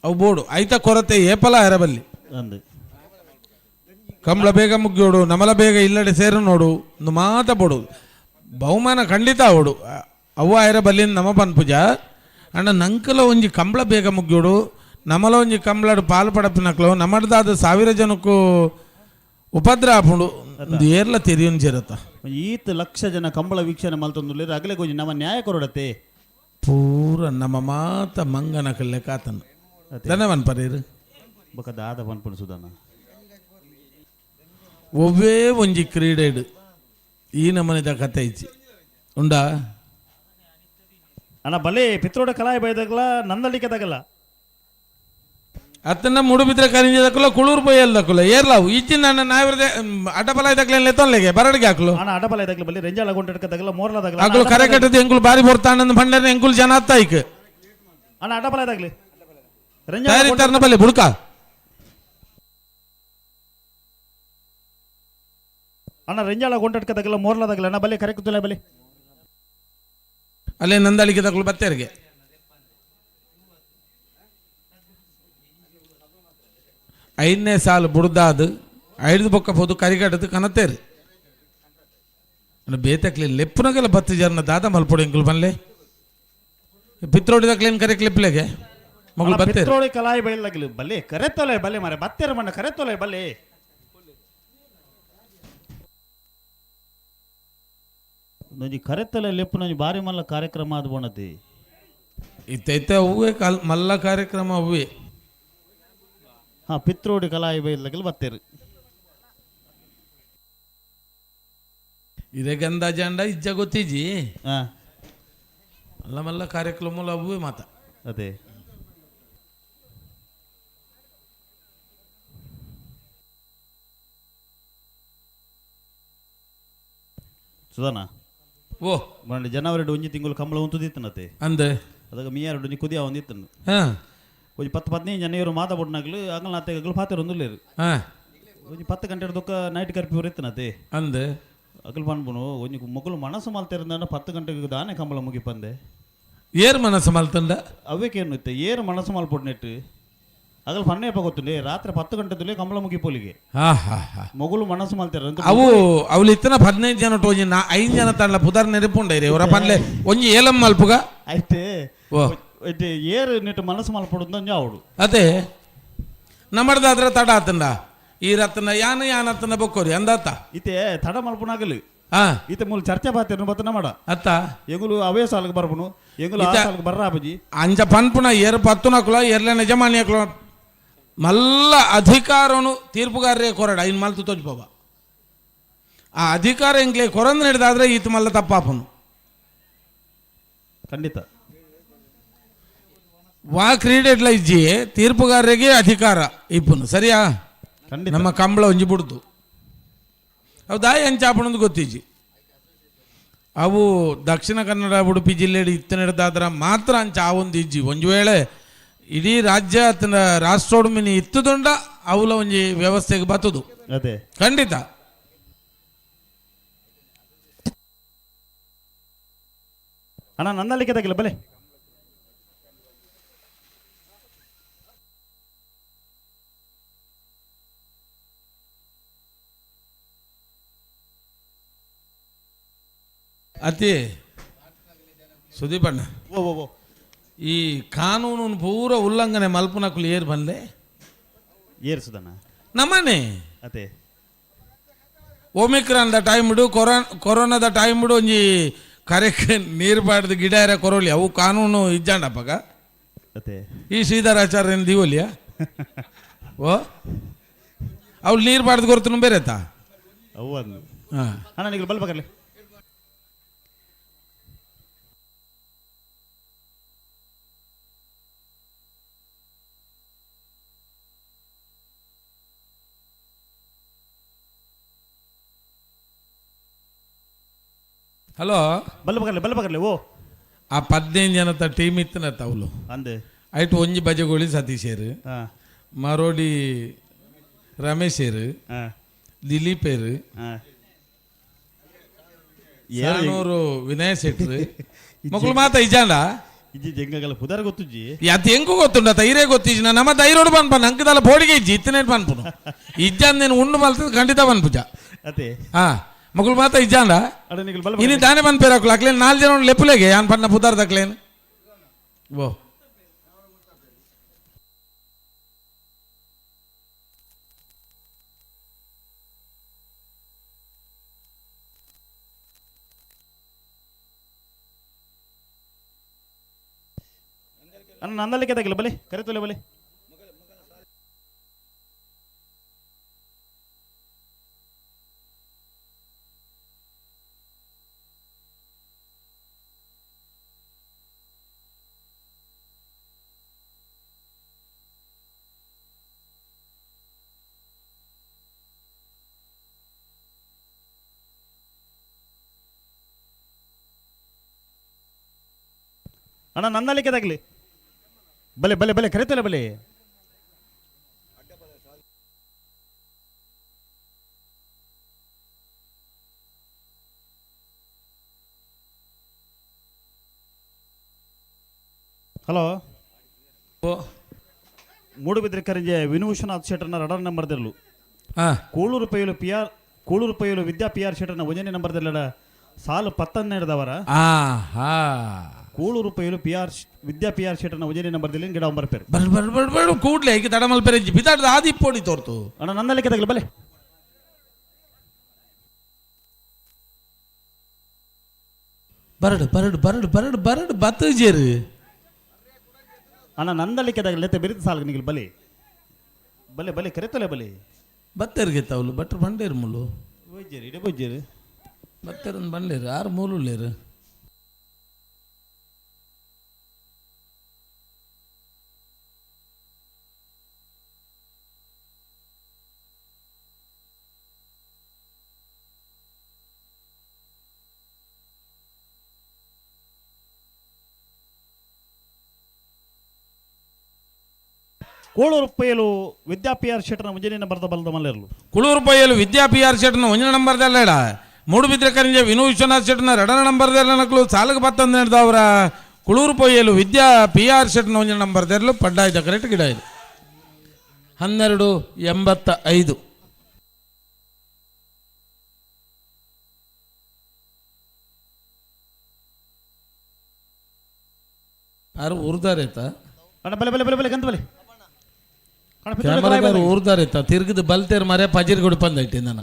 ಅವು ಬೋಡು ಐತ ಕೊರತೆ ಏಪಲ ಎರಬಲ್ಲಿ ಅಂದು ಕಂಬಳ ಬೇಗ ಮುಗ್ಯೋಡು ನಮಲ ಬೇಗ ಇಲ್ಲಡೆ ಸೇರು ನೋಡು ಒಂದು ಮಾತ ಬೋಡು ಬಹುಮಾನ ಖಂಡಿತ ಅವಡು ಅವ್ವ ಐರ ಬಲ್ಲಿಂದ ನಮ ಪನ್ಪುಜ ಅಣ್ಣ ನಂಕಲ ಒಂಜಿ ಕಂಬಳ ಬೇಗ ಮುಗ್ಯೋಡು ನಮಲ ಒಂಜಿ ಕಂಬ್ಳಡ್ ಪಾಲು ಪಡಪಿನಕ್ಲು ನಮಡ್ದಾದ 1000 ಜನಕ್ಕೂ ಉಪದ್ರ ಆಪುಂಡು ಏರ್ಲ ತೆರಿಯುನ್ ಜರತ. ಈತ್ ಲಕ್ಷ ಜನ ಕಂಬಳ ವೀಕ್ಷಣೆ ಮಲ್ತೊಂದುಲ್ಲೆರ್ ಅಗಲೆ ಗೊಂಜಿ ನಮ್ಮ ನ್ಯಾಯ ಕೊರಡತೆ. ಪೂರ ನಮ್ಮ ಮಾತ ಮಂಗನ ಕಲ್ಲೆ ಕಾತನ ಧನ್ಯವಾದ ಪರೇರು. ಬೊಕ ದಾದ ಪನ್ಪುಂಡು ಸುಧಾನ. ಒವ್ವೇ ಒಂಜಿ ಕ್ರೀಡೆಡ್ ಈ ನಮನಿದ ಕತೆ ಇಜ್ಜಿ ಉಂಡಾ? ಅಣ್ಣ ಬಲೆ ಪಿತ್ರೋಡ ಕಲಾಯ ಬೈದಾಗಲ ನಂದಳಿಕೆ ತಗಲ. ಅತ್ತನ್ನ ಮುಡುಬಿದ್ರೆ ಕರಿಂಜದಕ್ಕಲ್ಲ ಕುಳೂರು ಪೊಯ್ಯಲ್ದಕ್ಕಲ್ಲ ಏರ್ಲಾವು ಇಚ್ಚಿನ ನನ್ನ ನಾವಿರದೆ ಅಡ್ಡಬಲ ಇದಕ್ಲೇನ್ ಲೆತ್ತೊನ್ಲೆಗೆ ಬರಡಿಗೆ ಹಾಕ್ಲು. ಅಣ್ಣ ಅಡ್ಡಬಲ ಇದಕ್ಲೆ ಬಲ್ಲಿ ರೆಂಜಾಳ ಗುಂಟೆಡ್ಕ ತಗಲ ಮೋರ್ಲ ತಗಲ. ಅಗ್ಲು ಕರೆ ಕಟ್ಟದ ಎಂಕುಲು ಬಾರಿ ಬೊರ್ತಾನಂದ್ ಭಂಡಾರ ಎಂಕುಲು ಜನ ಅತ್ತ ಐಕ್. ಅಣ್ಣ ಅಡ್ಡಬಲ ಇದಕ್ಲೆ ರೆಂಜಾಳ ತಯಾರಿ ತರ್ನ ಬಲ್ಲಿ ಬುಡ್ಕ. ಅಣ್ಣ ರೆಂಜಾಳ ಗುಂಟೆಡ್ಕ ತಗಲ ಮೋರ್ಲ ತಗಲ ಅಣ್ಣ ಬಲ್ಲಿ ಕರೆ ಕುತ್ತಲೆ ಬಲ್ಲಿ. ಅಲ್ಲೇ ನಂದಳಿಕೆ ತಗಲು ಬತ್ತೇರಿಗೆ. ಐದನೇ ಸಾಲು ಬುಡ್ದಾದು ಐದು ಬೊಕ್ಕ ಪೋದು ಕರಿಗಟ್ಟದು ಕನತೇರು. ಬೇತಕ್ಲಿ ಲೆಪ್ಪುನಗೆಲ್ಲ ಬತ್ತು ಜನ ದಾದ ಮಲ್ಪೊಡು ಎಂಕುಲು ಬನ್ಲೆ ಪಿತ್ರೋಡಿ ದಕ್ಲೇನ್ ಕರೆ ಕ್ಲಿಪ್ಲೆಗೆ ಮಗಳು ಬತ್ತೇರು. ಪಿತ್ರೋಡಿ ಕಲಾಯಿ ಬೈಲಗ್ಲು ಬಲ್ಲೆ ಕರೆ ತೊಲೆ ಬಲ್ಲೆ ಮಾರೆ ಬತ್ತೇರು ಮಣ್ಣ ಕರೆ ತೊಲೆ ಬಲ್ಲೆ. ಒಂಜಿ ಕರೆತ್ತಲೆ ಲೆಪ್ಪುನ ಒಂಜಿ ಬಾರಿ ಮಲ್ಲ ಕಾರ್ಯಕ್ರಮ ಅದು ಬೋಣತಿ. ಇತ್ತೈತೆ ಅವೇ ಕಾಲ್ ಮಲ್ಲ ಕಾರ್ಯಕ್ರಮ ಅವೇ. ಹಾ ಪಿತ್ರೋಡಿ ಕಲಾಯಿ ಬೈಲಗ್ಲು ಬತ್ತೇರು. ಇದೇ ಗಂಧ ಜಾಂಡ ಇಜ್ಜ ಗೊತ್ತಿಜಿ. ಮಲ್ಲ ಮಲ್ಲ ಕಾರ್ಯಕ್ರಮ ಅವೇ ಮಾತ. ಅದೇ. ಸುಧಾನ. ಓ. ಮೊನ್ನೆ ಜನವರಿ ಒಂಜಿ ತಿಂಗಳು ಕಂಬಳ ಉಂತುದಿತ್ತನತೆ. ಅಂದೆ. ಅದಾಗ ಮಿಯಾರು ಒಂಜಿ ಕುದಿಯ ಒಂದಿತ್ತನು. ಒಂಜಿ 10-15 ಜನ ಇವರು ಮಾತಾ ಬುಡ್ನಾಗ್ಲು ಅಂಗಲ್ ನಾತೆ ಅಗಲು ಪಾತೆರ್ ಒಂದುಲ್ಲೇರು. ಒಂಜಿ 10 ಗಂಟೆ ದೊಕ್ಕ ನೈಟ್ ಕರ್ಫ್ಯೂ ಇತ್ತನತೆ. ಅಂದೆ. ಅಗಲು ಪನ್ಪುನು ಒಂಜಿ ಮೊಗಲು ಮನಸ್ಸು ಮಲ್ತೆರಂದ 10 ಗಂಟೆಗೆ ದಾನೆ ಕಂಬಳ ಮುಗಿಪಂದೆ. ಏರ್ ಮನಸ್ಸು ಮಲ್ತಂಡ? ಅವೇಕೇನು ಇತ್ತೆ ಏರು ಮನಸ್ಸು ಮಲ್ಪೊಡ್ನೆಟ್ಟು ಅಗಲು ಪನ್ನೇಪ ಗೊತ್ತುಂಡೆ ರಾತ್ರಿ 10 ಗಂಟೆದಲ್ಲಿ ಕಂಬಳ ಮುಗಿಪೋಲಿಗೆ. ಮೊಗಲು ಮನಸ್ಸು ಮಲ್ತೆರ ಅಂತ ಅವು ಅವಳು ಇತ್ತನ 15 ಜನ ಒಂಜಿ 5 ಜನ ತಣ್ಣ ಪುದರ್ ನೆನಪುಂಡ ಇವರ ಪನ್ಲೆ ಒಂಜಿ ಏಲಂ ಮಲ್ಪುಗ. ಐತೆ. ಓ. ಐತೆ ಏರು ನೆಟ್ಟು ಮನಸ್ಸು ಮಲ್ಪೊಡು ಒಂಜಿ ಅವಡು. ಅದೇ ನಮ್ಮಡ್ದಾದ್ರೆ ತಡ ಆತಂಡ ಈ ರತ್ನ ಯಾನ ಯಾನತ್ತನ ಬೊಕ್ಕೋರಿ ಅಂದಾತ. ಇತ್ತೆ ತಡ ಮಲ್ಪುನಾಗಲು. ಇತ್ತೆ ಮೂಲ ಚರ್ಚೆ ಪಾತೆರ್ನು ಬತ್ತನ ಮಾಡ. ಅತ್ತ. ಎಂಗುಲು ಅವೇ ಸಾಲಕ್ಕೆ ಬರ್ಪುನು ಎಂಗುಲು ಆ ಇತ್ತೆ ಸಾಲಕ್ಕೆ ಬರ್ರಾಪಜಿ. ಅಂಚ ಪನ್ಪುನ ಏರು ಪತ್ತುನಕುಲ ಎರ್ಲೆ ಯಜಮಾನಿಯಕುಲ ಮಲ್ಲ ಅಧಿಕಾರನು ತೀರ್ಪುಗಾರರೇ ಕೊರಡ ಇನ್ ಮಲ್ತು ತೋಜ್ಬೋಬ. ಆ ಅಧಿಕಾರ ಎಂಗ್ಲೆ ಕೊರಂದ್ ನಡೆದಾದ್ರೆ ಈತ ಮಲ್ಲ ತಪ್ಪಾಪನು. ಖಂಡಿತ. ವಾ ಕ್ರೀಡೆಡ್ಲ ಇಜ್ಜಿ ತೀರ್ಪುಗಾರರಿಗೆ ಅಧಿಕಾರ ಇಪ್ಪನು ಸರಿಯಾ? ಖಂಡಿತ. ನಮ್ಮ ಕಂಬಳ ಒಂಜಿ ಬುಡ್ದು ಅವು ದಾಯಿ ಅಂಚಾಪಣಂದು ಗೊತ್ತಿಜ್ಜಿ. ಅವು ದಕ್ಷಿಣ ಕನ್ನಡ ಉಡುಪಿ ಜಿಲ್ಲೆ ಇತ್ತು ನಡೆದಾದ್ರ ಮಾತ್ರ ಅಂಚ ಆ ಒಂದು ಇಜ್ಜಿ. ಒಂಜಿ ವೇಳೆ ಇಡೀ ರಾಜ್ಯ ಅತನ ರಾಷ್ಟ್ರೋಡು ಮಿನಿ ಇತ್ತುದುಂಡ ಅವಲ ಒಂಜಿ ವ್ಯವಸ್ಥೆಗೆ ಬತ್ತದು. ಅದೇ. ಖಂಡಿತ. ಅಣ್ಣ ನನ್ನಲ್ಲಿಕ್ಕೆ ತಗಿಲ್ಲ ಬಲೆ. ಅತಿ ಸುದೀಪಣ್ಣ. ಓ ಓ ಓ. ಈ ಕಾನೂನು ಪೂರ ಉಲ್ಲಂಘನೆ ಮಲ್ಪುನಕುಲು ಏರ್ ಬಂದೆ? ಏರ್ ಸುಧಣ್ಣ? ನಮ್ಮನೆ. ಅದೇ. ಒಮಿಕ್ರಾನ್ the time ಇಡು ಕೊರೋನಾದ ಟೈಮ್ ಇಡು ಒಂಜಿ ಕರೆಕ್ ನೀರು ಬಾಡ್ದು ಗಿಡ ಎರ ಕೊರೋಲಿ ಅವು ಕಾನೂನು ಇಜ್ಜಾಂಡಪ್ಪಗ. ಅದೇ. ಈ ಶ್ರೀಧರಾಚಾರ್ಯನ ದೀವಲಿಯ ಓ ಅವ್ಳು ನೀರು ಬಾಡ್ದು ಕೊರ್ತನು ಬೇರೆತಾ? ಅವು ಅಂದು. ಅಣ್ಣ ನೀವು ಬಲ್ಬೇಕಲ್ಲಿ. ಹಲೋ. ಬಲ್ಬೇಕಲ್ಲಿ ಬಲ್ಬೇಕಲ್ಲಿ ಓ. ಆ 15 ಜನತ ಟೀಮ್ ಇತ್ತನತ್ತ ಅವಳು. ಅಂದೆ. ಐಟ್ ಒಂಜಿ ಬಜಗೋಳಿ ಸತೀಶೇರು, ಮರೋಡಿ ರಮೇಶೇರು, ದಿಲೀಪೇರು, ಸಾನೂರು ವಿನಯ್ ಶೆಟ್ರು ಮಕ್ಕಳು ಮಾತ ಇಜಾಂಡ. ಇಜ್ಜಿ ಜಂಗಗಳ ಪುದರ್ ಗೊತ್ತುಜ್ಜಿ. ಅದು ಹೆಂಗು ಗೊತ್ತುಂಡ ತೈರೇ ಗೊತ್ತಿಜ್ಜಿ. ನಮ್ಮ ದೈರೋಡು ಪನ್ಪ ನಂಕದಲ್ಲ ಬೋಡಿಗೆ ಇಜ್ಜಿ ಇತ್ತನೇ ಪನ್ಪುನು ಇಜ್ಜಾಂದ ನೀನು ಉಂಡು ಮಲ್ತದ ಖಂಡಿತ ಪನ್ಪುಜ. ಅದೇ. ಮಕ್ಕಳು ಮಾತ ಇಜ್ಜಾಂಡ. ಅಡ ನಿಗಲ್ ಬಲ್ ಇನಿ ದಾನೆ ಪನ್ಪೇರ ಅಕ್ಲು ಅಕ್ಲೇನ್ 4 ಜನ ಲೆಪ್ಪುಲೆಗೆ ಯಾನ್ ಪನ್ನ ಪುದರ್ ದಕ್ಲೇನ್ ಓ. ಅಣ್ಣ ನಂದಲಿಕ್ಕೆ ತಗಲ ಬಲಿ ಕರಿತೊಲೆ ಬಲಿ. ಅಣ್ಣ ನಂದಲಿಕ್ಕೆ ತಗಲಿ ಬಲೆ ಬಲೆ ಬಲೆ ಕರಿತೊಲೆ ಬಲೆ. ಹಲೋ ಮೂಡುಬಿದ್ರೆ ಕರಿಂಜೆ ವಿನು ವಿಶ್ವನಾಥ್ ಶೆಟ್ಟರ್ನ ರಡರ್ ನಂಬರ್ದಿರಲು. ಕೂಳೂರು ಪೈಲು ಪಿ ಆರ್ ಕೂಳೂರು ಪೈಲು ವಿದ್ಯಾ ಪಿ ಆರ್ ಶೆಟ್ಟರ್ನ ಒಂದನೇ ನಂಬರ್ದಿಲ್ಲಡ ಸಾಲು ಪತ್ತನ್ನೆರಡದವರ. ಕೂಳೂರು ಪೈಲು ಪಿ ಆರ್ ವಿದ್ಯಾ ಪಿ ಆರ್ ಶೆಟ್ಟರ್ನ ಒಂದನೇ ನಂಬರ್ದಲ್ಲಿ ಗಿಡ ಒಂಬರ್ಪೇರು. ಬರ್ ಬರ್ ಬರ್ ಬರ್ ಕೂಡ್ಲೆ ಈಗ ತಡಮಲ್ ಪೆರೆಂಜಿ ಬಿದಾಡ್ದ ಆದಿ ಪೋಡಿ ತೋರ್ತು. ಅಣ್ಣ ನಂದಲಿಕ್ಕೆ ತಗಲಿ ಬಲೆ. ಬರಡು ಬರಡು ಬರಡು ಬರಡು ಬರಡು ಬತ್ತಜೇರು. ಅಣ್ಣ ನಂದಲಿಕ್ಕೆ ತಗಲಿ ಬಿರಿದು ಸಾಲು ನಿಗಲ್ ಬಲಿ ಬಲೆ ಬಲೆ ಕರೆತಲೆ ಬಲಿ. ಬತ್ತೇರಿಗೆ ತಾವಲು ಬಟ್ರು ಬಂಡೇರು ಮುಲು ಬೊಜ್ಜೇರು ಇಡೆ ಬೊಜ್ಜೇರು ಬತ್ತೇರನ್ ಬಂಡೇರು ಆರು ಮೂಲು. ಕೋಳೂರು ಪೈಲು ವಿದ್ಯಾ ಪಿ ಆರ್ ಶೆಟ್ಟರ್ನ ಮುಂಜಾನೆ ನಂಬರ್ದ ಬಲದ ಮಲ್ಲೇರ್ಲು. ಕುಳೂರು ಪೈಯಲು ವಿದ್ಯಾ ಪಿ ಆರ್ ಶೆಟ್ಟರ್ನ ಒಂಜನ ನಂಬರ್ದಲ್ಲೇಡ ಮೂಡುಬಿದ್ರೆ ಕರಿಂಜೆ ವಿನು ವಿಶ್ವನಾಥ್ ಶೆಟ್ಟರ್ನ ಎರಡನ ನಂಬರ್ದಲ್ಲ ನಕ್ಲು ಸಾಲಕ್ಕೆ ಪತ್ತಂದೆರಡು ಕುಳೂರು ಪೊಯ್ಯಲು ವಿದ್ಯಾ ಪಿ ಆರ್ ಶೆಟ್ಟರ್ನ ಒಂಜನ ನಂಬರ್ದೆರಲು ಪಡ್ಡಾಯ್ದ ಕರೆಕ್ಟ್ ಗಿಡ ಇದು 12:85. ಆರು ಉರ್ದಾರೇತ ಅಣ್ಣ ಬಲೆ ಬಲೆ ಬಲೆ ಬಲೆ ಗಂತ ಬಲೆ. ಕ್ಯಾಮರಾದವ್ರು ಊರ್ದಾರಿತ್ತ ತಿರ್ಗಿದ ಬಲ್ತೇರ್ ಮರೆ ಪಜಿರ್ ಗುಡಿ ಬಂದೈತಿ ನನ್ನ.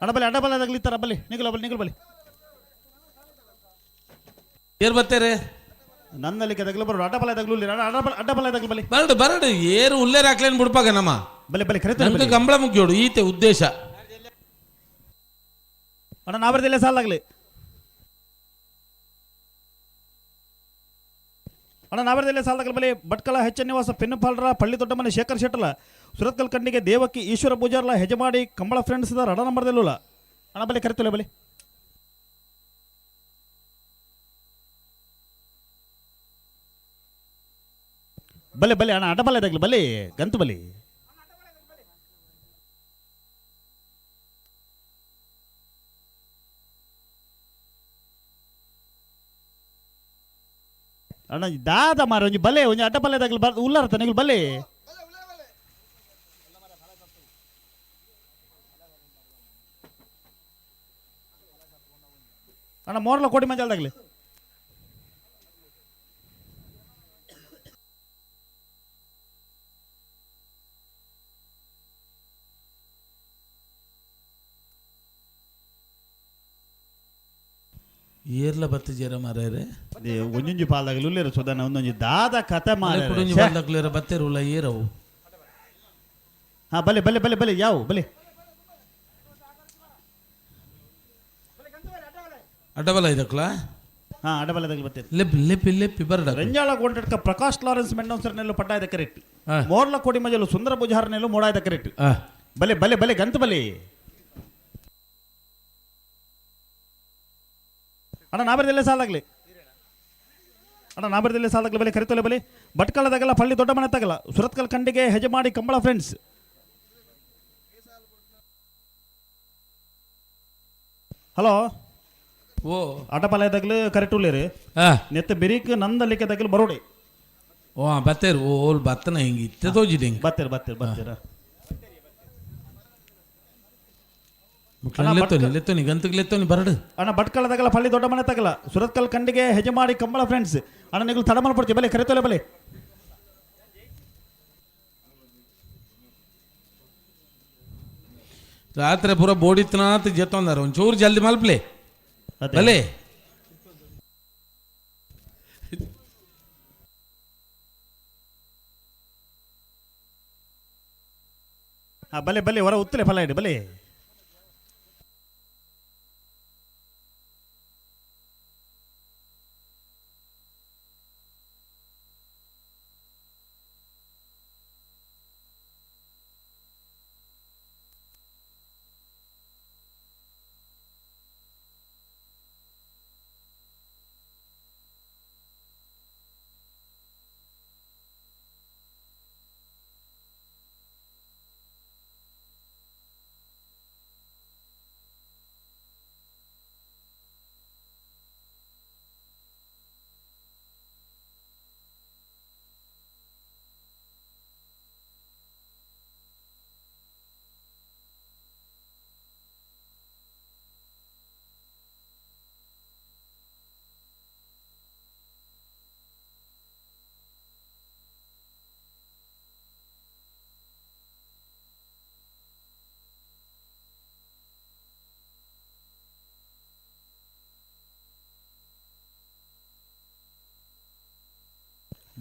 ಅಣ್ಣ ಬಲೆ ಅಡ್ಡ ಬಲೆ ತಗಲಿತ್ತಾರ ಬಲಿ ನಿಗಲ ಬಲಿ ನಿಗಲ ಬಲಿ. ಏರ್ ಬತ್ತೇರೆ ನನ್ನಲ್ಲಿ ತಗಲು ಬರೋ ಅಡ್ಡ ಬಲ ತಗಲು ಅಡ್ಡ ಬಲ ತಗಲು ಬಲಿ. ಬರಡು ಬರಡು ಏರು ಉಲ್ಲೇರ್ ಹಾಕ್ಲೇನ್ ಬಿಡ್ಪಾಗ ನಮ್ಮ ಬಲೆ ಬಲೆ ಕರೆತ ನಮ್ಗೆ ಕಂಬಳ ಮುಗಿಯೋಡು ಈತೆ ಉದ್ದೇಶ. ಅಣ್ಣ ನಾವರದಲ್ಲೇ ಸಾಲಾಗ್ಲಿ. ಅಣ್ಣ ನಾವರದಲ್ಲೇ ಸಾಲದಾಗಲಿ ಬಲೆ. ಭಟ್ಕಳ ಹೆಚ್ ನಿವಾಸ ಪೆನ್ನುಪಾಲ್ರ ಪಳ್ಳಿ ದೊಡ್ಡಮನೆ ಶೇಖರ್ ಶೆಟ್ಟಲ ಸುರತ್ಕಲ್ ಕಣ್ಣಿಗೆ ದೇವಕ್ಕಿ ಈಶ್ವರ ಪೂಜಾರ್ಲ ಹೆಜಮಾಡಿ ಕಂಬಳ ಫ್ರೆಂಡ್ಸ್ ರಡ ನಂಬರ್ದಲ್ಲೂಲ. ಅಣ್ಣ ಬಲೆ ಕರೆತೊಲೆ ಬಲೆ. ಬಲೆ ಬಲೆ ಅಣ್ಣ ಅಡ್ಡ ಬಲೆ ತಗಲಿ ಬಲೆ ಗಂತು ಬಲಿ. ಅಣ್ಣ ದಾದ ಮಾರ ಒಂಜಿ ಬಲೆ ಒಂಜಿ ಅಡ್ಡ ಬಲೆ ತಗಲಿ ಬರ್ ಉಲ್ಲಾರ್ತ ನಿಗಲ್ ಬಲೆ. ಅಣ್ಣ ಮೋರ್ಲ ಕೋಟಿ ಮಂಜಾಲ್ ತಗಲಿ. ಏರ್ಲ ಬತ್ತಜೇರ ಮಾರೇರೆ ಒಂಜೊಂಜಿ ಪಾಲ್ದಾಗಲಿ ಉಲ್ಲೇರು ಸುಧಾನ ಒಂದೊಂಜಿ ದಾದ ಕತೆ ಮಾರೆ. ಕುಡೊಂಜಿ ಪಾಲ್ದಾಗ್ಲೇರ ಬತ್ತೇರುಲ್ಲ ಏರವು. ಹಾ ಬಲೆ ಬಲೆ ಬಲೆ ಬಲೆ ಯಾವ ಬಲೆ ಅಡ್ಡಬಲ ಇದಕ್ಲ. ಹಾ ಅಡ್ಡಬಲ ಇದಕ್ಕೆ ಬರ್ತೇನೆ. ಲೆಪ್ಪಿ ಲೆಪ್ಪಿ ಲೆಪ್ಪಿ ಬರಡ. ರಂಜಾಳ ಗೊಂಡಟ್ಕ ಪ್ರಕಾಶ್ ಲಾರೆನ್ಸ್ ಮೆಂಡೋನ್ಸರ್ನೆಲ್ಲು ಪಟ್ಟಾಯದ ಕರೆಕ್ಟ್. ಮೋರ್ಲ ಕೋಡಿ ಮಜಲು ಸುಂದರ ಪೂಜಾರ್ನೆಲ್ಲು ಮೋಡಾಯದ ಕರೆಕ್ಟ್. ಬಲೆ ಬಲೆ ಬಲೆ ಗಂತ ಬಲೆ. ಅಣ್ಣ ನಾಬರದಲ್ಲೇ ಸಾಲಾಗ್ಲಿ. ಅಣ್ಣ ನಾಬರದಲ್ಲೇ ಸಾಲಾಗ್ಲಿ ಬಲೆ ಕರಿತೊಲೆ ಬಲೆ. ಭಟ್ಕಳದಾಗಲ್ಲ ಪಳ್ಳಿ ದೊಡ್ಡ ಮನೆ ತಗಲ್ಲ ಸುರತ್ಕಲ್ ಖಂಡಿಗೆ ಹೆಜಮಾಡಿ ಕಂಬಳ ಫ್ರೆಂಡ್ಸ್. ಹಲೋ ಓ ಅಡ್ಡಪಾಲಯದಾಗಲು ಕರೆಕ್ಟ್ ಉಳ್ಳೇರಿ. ನೆತ್ತ ಬಿರಿಕ್ ನಂದಲಿಕ್ಕೆ ತಗಲು ಬರೋಡಿ. ಓ ಬತ್ತೇರು ಓಲ್ ಬತ್ತನ ಹಿಂಗೆ ಇತ್ತೆ ತೋಜಿದೆ ಹಿಂಗೆ. ಬತ್ತೇರು ಬತ್ತೇರು ಬತ್ತೇರ. ಲೆತ್ತೋನಿ ಗಂತಕ್ಕೆ ಲೆತ್ತೋನಿ ಬರಡು. ಅಣ್ಣ ಭಟ್ಕಳದಾಗಲ್ಲ ಪಳ್ಳಿ ದೊಡ್ಡ ಮನೆ ತಗಲ ಸುರತ್ಕಲ್ ಕಂಡಿಗೆ ಹೆಜಮಾಡಿ ಕಂಬಳ ಫ್ರೆಂಡ್ಸ್. ಅಣ್ಣ ನೀವು ತಡಮಲ್ ಪಡ್ತೀವಿ ಬಲೆ ಕರೆತೋಲೆ ಬಲೆ. ರಾತ್ರಿ ಪೂರ ಬೋಡಿತ್ನಾತ್ ಜೆತ್ತೊಂದಾರ, ಒಂಚೂರು ಜಲ್ದಿ ಮಲ್ಪ್ಲೆ ಬಲೆ. ಬಲೆ ಬಲೆ ಹೊರ ಉತ್ತಲೆ ಫಲ ಇಡಿ ಬಲೆ.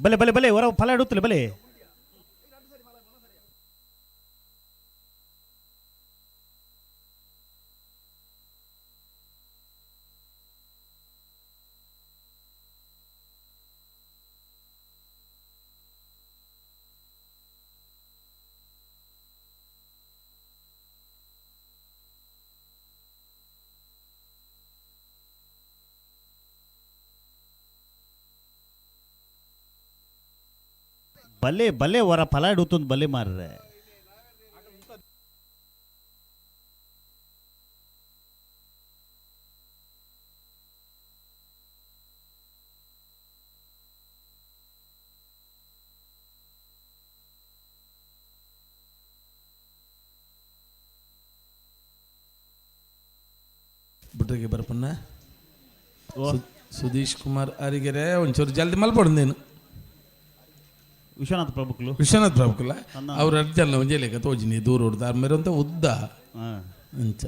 ಬಲೆ ಬಲೆ ಬಲೆ ಹೊರ ಫಲ ಇಡುತ್ತಲೆ ಬಲೆ. ಬಲೆ ಬಲೆ ಹೊರ ಫಲ ಇಡುತ್ತೊಂದು ಬಲೆ ಮಾರ್ರೆ. ಬಿಟ್ರಿಗೆ ಬರ್ಪನ್ನ ಸುಧೀಶ್ ಕುಮಾರ್ ಅರಿಗೆರೆ ಒಂಚೂರು ಜಲ್ದಿ ಮಲ್ಪಡು ನೀನು. ವಿಶ್ವನಾಥ್ ಪ್ರಭುಕ್ಲು, ವಿಶ್ವನಾಥ್ ಪ್ರಭುಕುಲ ಅವ್ರು ಅರ್ಜಲ್ಲ ಒಂಜೇ ಲೆಕ್ಕ ತೋಜಿನಿ ದೂರ ಹೊಡ್ದು ಆಮೇಲೆ ಅಂತ ಉದ್ದ ಅಂಚ.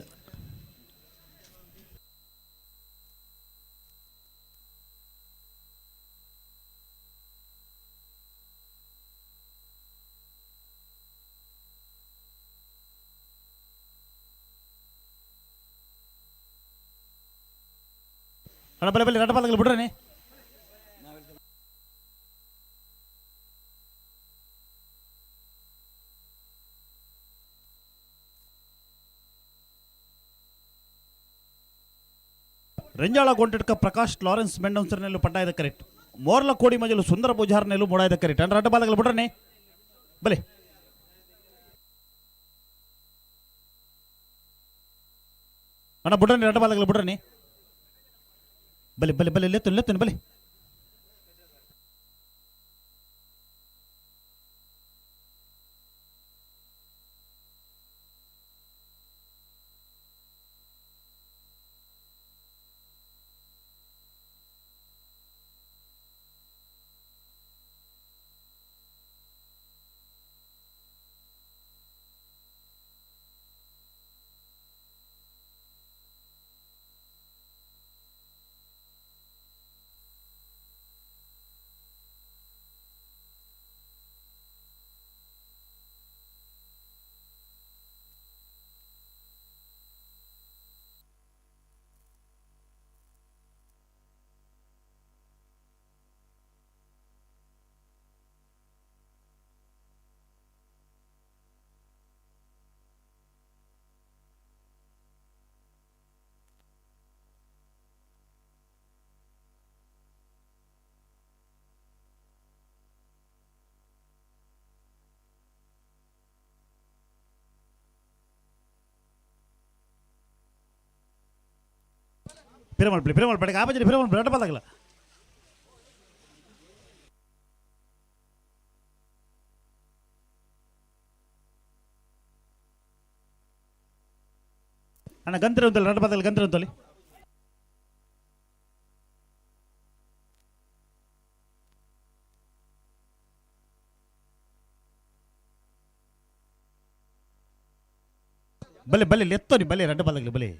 ಅಣ್ಣ ಬಲೆ ಬಲೆ ರಡ್ಡ ಪಾದಗಳು ಬಿಡ್ರೇ. ರಂಜಾಳ ಗೊಂಟಿಡ್ಕ ಪ್ರಕಾಶ್ ಲಾರೆನ್ಸ್ ಮೆಂಡೋನ್ಸರ್ನೆಲ್ಲು ಪಡ್ಡಾಯದ ಕರೆಕ್ಟ್. ಮೋರ್ಲ ಕೋಡಿ ಮಜಲು ಸುಂದರ ಪೂಜಾರ್ನೆಲ್ಲು ಮೂಡಾಯದ ಕರೆಕ್ಟ್. ಅಂದ್ರೆ ರಡ್ಡ ಬಾಲಗಳು ಬಿಡ್ರನೆ ಬಲೆ. ಅಣ್ಣ ಬಿಡ್ರನಿ ರಡ್ಡ ಬಾಲಗಳು ಬಿಡ್ರನಿ ಬಲೆ ಬಲೆ ಬಲೆ ಲೆತ್ತನ್ ಲೆತ್ತನ್ ಬಲೆ. ಪಿರಮಲ್ ಪಿರಮಲ್ ಪಡೆಗೆ ಆಪಜಿ ಪಿರಮಲ್ ರಡ್ಡ ಪಾದಗಲ. ಅಣ್ಣ ಗಂತ್ರೆ ಉಂತಲ್ಲ, ರಡ್ಡ ಬದಲು ಗಂತ್ರೆ ಉಂತಲ್ಲಿ. ಬಲೆ ಬಲೆ ಲೆತ್ತೋನಿ ಬಲೆ ರಡ್ಡ ಬದಲು ಬಲೆ.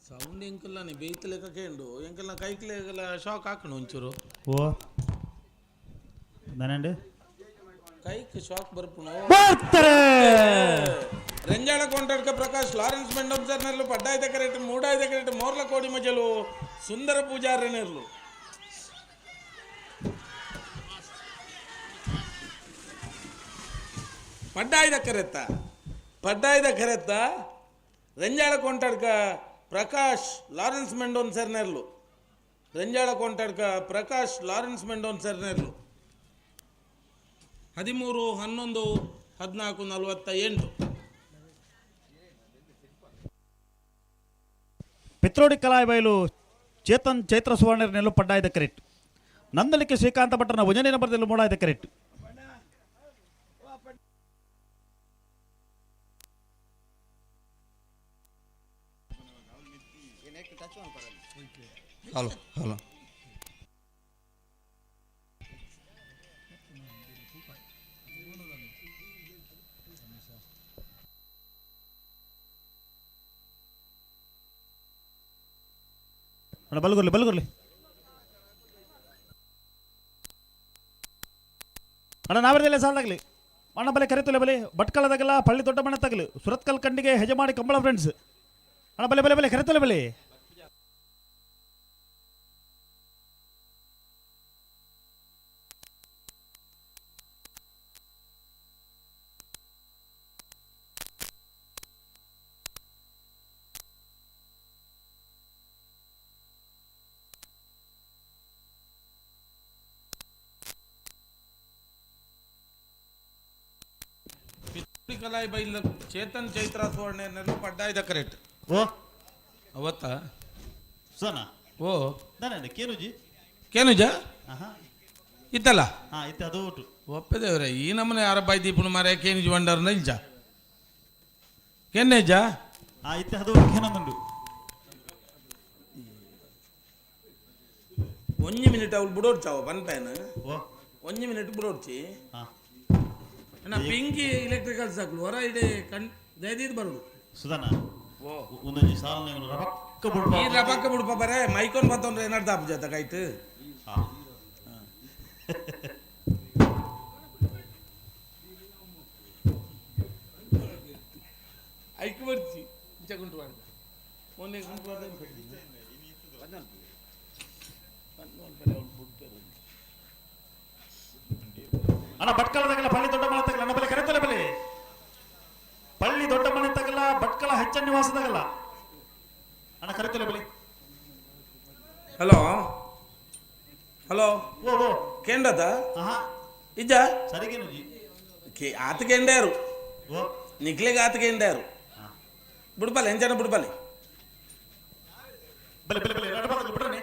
ಸೌಂಡ್ ಎಂಕಲ್ಲಾನೆ ಬೇಯ್ತ ಲೆಕ್ಕ ಕೇಂಡು ಎಂಕಲ್ನ ಕೈಕ್ಲೆಗಲ ಶಾಕ್ ಹಾಕಣ ಒಂಚೂರು. ಓ ನಾನಂಡು ಕೈಕ್ ಶಾಕ್ ಬರ್ಪುನು. ಬರ್ತಾರೆ. ರಂಜಾಳ ಕೊಂಟಾಡ್ಕ ಪ್ರಕಾಶ್ ಲಾರೆನ್ಸ್ ಮೆಂಡೋನ್ಸರ್ನರ್ಲು ಪಡ್ಡಾಯ್ದ ಕರೆಟ್ ಮೂಡಾಯ್ದ ಕರೆಟ್ ಮೋರ್ಲ ಕೋಡಿ ಮಜಲು ಸುಂದರ ಪೂಜಾರನೇರ್ಲು. ಪಡ್ಡಾಯ್ದ ಕರೆತ್ತ ಪಡ್ಡಾಯ್ದ ಕರೆತ್ತ ರಂಜಾಳ ಕೊಂಟಾಡ್ಕ ಪ್ರಕಾಶ್ ಲಾರೆನ್ಸ್ ಮೆಂಡೋನ್ಸರ್ನೇರ್ಲು ರಂಜಾಳ ಕೊಂಟಾಡ್ಕ ಪ್ರಕಾಶ್ ಲಾರೆನ್ಸ್ ಮೆಂಡೋನ್ಸರ್ನೇರ್ಲು 13 11 14 48. ಪಿತ್ರೋಡಿ ಕಲಾಯಿ ಬಯಲು ಚೇತನ್ ಚೈತ್ರ ಸುವರ್ಣರ್ನೆಲ್ಲು ಪಡ್ಡಾಯ್ದ ಕರೆಕ್ಟ್. ನಂದಲಿಕ್ಕೆ ಶ್ರೀಕಾಂತ ಭಟ್ಟನ ಒಂಜನೇ ನಂಬರ್ದಲ್ಲಿ ಮೂಡಾಯ್ದ ಕರೆಕ್ಟ್. ಹಲೋ ಹಲೋ ಅಣ್ಣ ಬಲ್ಗುರ್ಲಿ ಬಲ್ಗುರ್ಲಿ ಅಣ್ಣ ನಾವರದಲ್ಲೇ ಸಾಲಾಗಲಿ ಅಣ್ಣ ಬಲೆ ಕರೆತುಲೆ ಬಲೆ ಭಟ್ಕಳದಾಗಲ್ಲ ಪಳ್ಳಿ ದೊಡ್ಡ ಮನೆ ತಗಲು ಸುರತ್ಕಲ್ ಕಂಡಿಗೆ ಹೆಜಮಾಡಿ ಕಂಬಳ ಫ್ರೆಂಡ್ಸ್ ಅಣ್ಣ ಬಲೆ ಬಲೆ ಬಲೆ ಕರೆತುಲೆ ಬಲೆ. ಕಲಾಯಿ ಬೈಲ್ ಚೇತನ್ ಚೈತ್ರ ಸುವರ್ಣರ್ನೆಲ್ಲು ಪಡ್ಡಾಯ್ದ ಕರೆಕ್ಟ್. ಓ ಅವತ್ತ ಸೋನಾ ಓ ನಾನೇ ಕೇನುಜಿ ಕೇನುಜ ಆಹಾ ಇತ್ತಲ್ಲ ಹಾ ಇತ್ತೆ ಅದು ಒಟ್ಟು ಒಪ್ಪದೇವ್ರೆ ಈ ನಮ್ಮನೆ ಯಾರ ಬಾಯ್ ದೀಪುನ ಮಾರೆ ಕೇನುಜಿ ಬಂಡಾರನ ಇಲ್ಜ ಕೆನ್ನೇಜ ಹಾ ಇತ್ತೆ ಅದು ಕೇನೊಂದುಂಡು. ಒಂಜಿ ಮಿನಿಟ್ ಅವಳು ಬುಡೋಡ್ಚಾವ ಪನ್ಪೇನು. ಓ ಒಂಜಿ ಮಿನಿಟ್ ಬುಡೋಡ್ಚಿ. ಹಾ ಅಣ್ಣ ಪಿಂಕಿ ಎಲೆಕ್ಟ್ರಿಕಲ್ ಸಾಕು ಹೊರ ಇಡೆ ಕಣ್ ದಯದೀದ್ ಬರುಡು. ಸುಧಾನ ಓ ಒಂದೊಂಜಿ ಸಾಲ ರಬಕ್ಕ ಬುಡ್ಪ ಈ ರಬಕ್ಕ ಬುಡ್ಪ ಬರೇ ಮೈಕೋನ್ ಬತ್ತೊಂದ್ರೆ ಏನಾರು ದಾಪು ಜೊತೆ ಕಾಯ್ತು. ಹಾ ಐಕ್ ಬರ್ಚಿ ಇಂಚ ಗುಂಟು ಬಾರ್ದ ಮೊನ್ನೆ ಗುಂಟು ಬಾರ್ದ. ಅಣ್ಣ ಭಟ್ಕಳದಾಗಲ್ಲ ಪಳ್ಳಿ ದೊಡ್ಡ ಮನೆ ತಗಲ್ಲ ಅಣ್ಣ ಬಲೆ ಕರೆತಲೆ ಬಲೆ ಪಳ್ಳಿ ದೊಡ್ಡ ಮನೆ ತಗಲ್ಲ ಭಟ್ಕಳ ಹೆಚ್ಚ ನಿವಾಸದಾಗಲ್ಲ ಅಣ್ಣ ಕರೆತಲೆ ಬಲೆ. ಹಲೋ ಹಲೋ ಓ ಓ ಕೇಂದ್ರದ ಆಹಾ ಇಜ್ಜ ಸರಿಗೇನು ಜಿ ಕೆ ಆತ ಕೇಂದ್ಯಾರು ಓ ನಿಕ್ಲೆಗೆ ಆತ ಕೇಂದ್ಯಾರು ಬುಡ್ಬಾಲೆ ಎಂಚನ ಬುಡ್ಬಾಲೆ ಬಲೆ ಬಲೆ ಬಲೆ ಎರಡು ಬಿಡ್ರನಿ.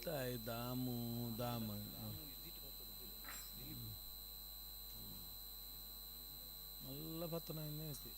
ಏತಾಯ್ ದಾಮು ದಾಮ ಮಲ್ಲ ಪತ್ತನ ಐತಿ.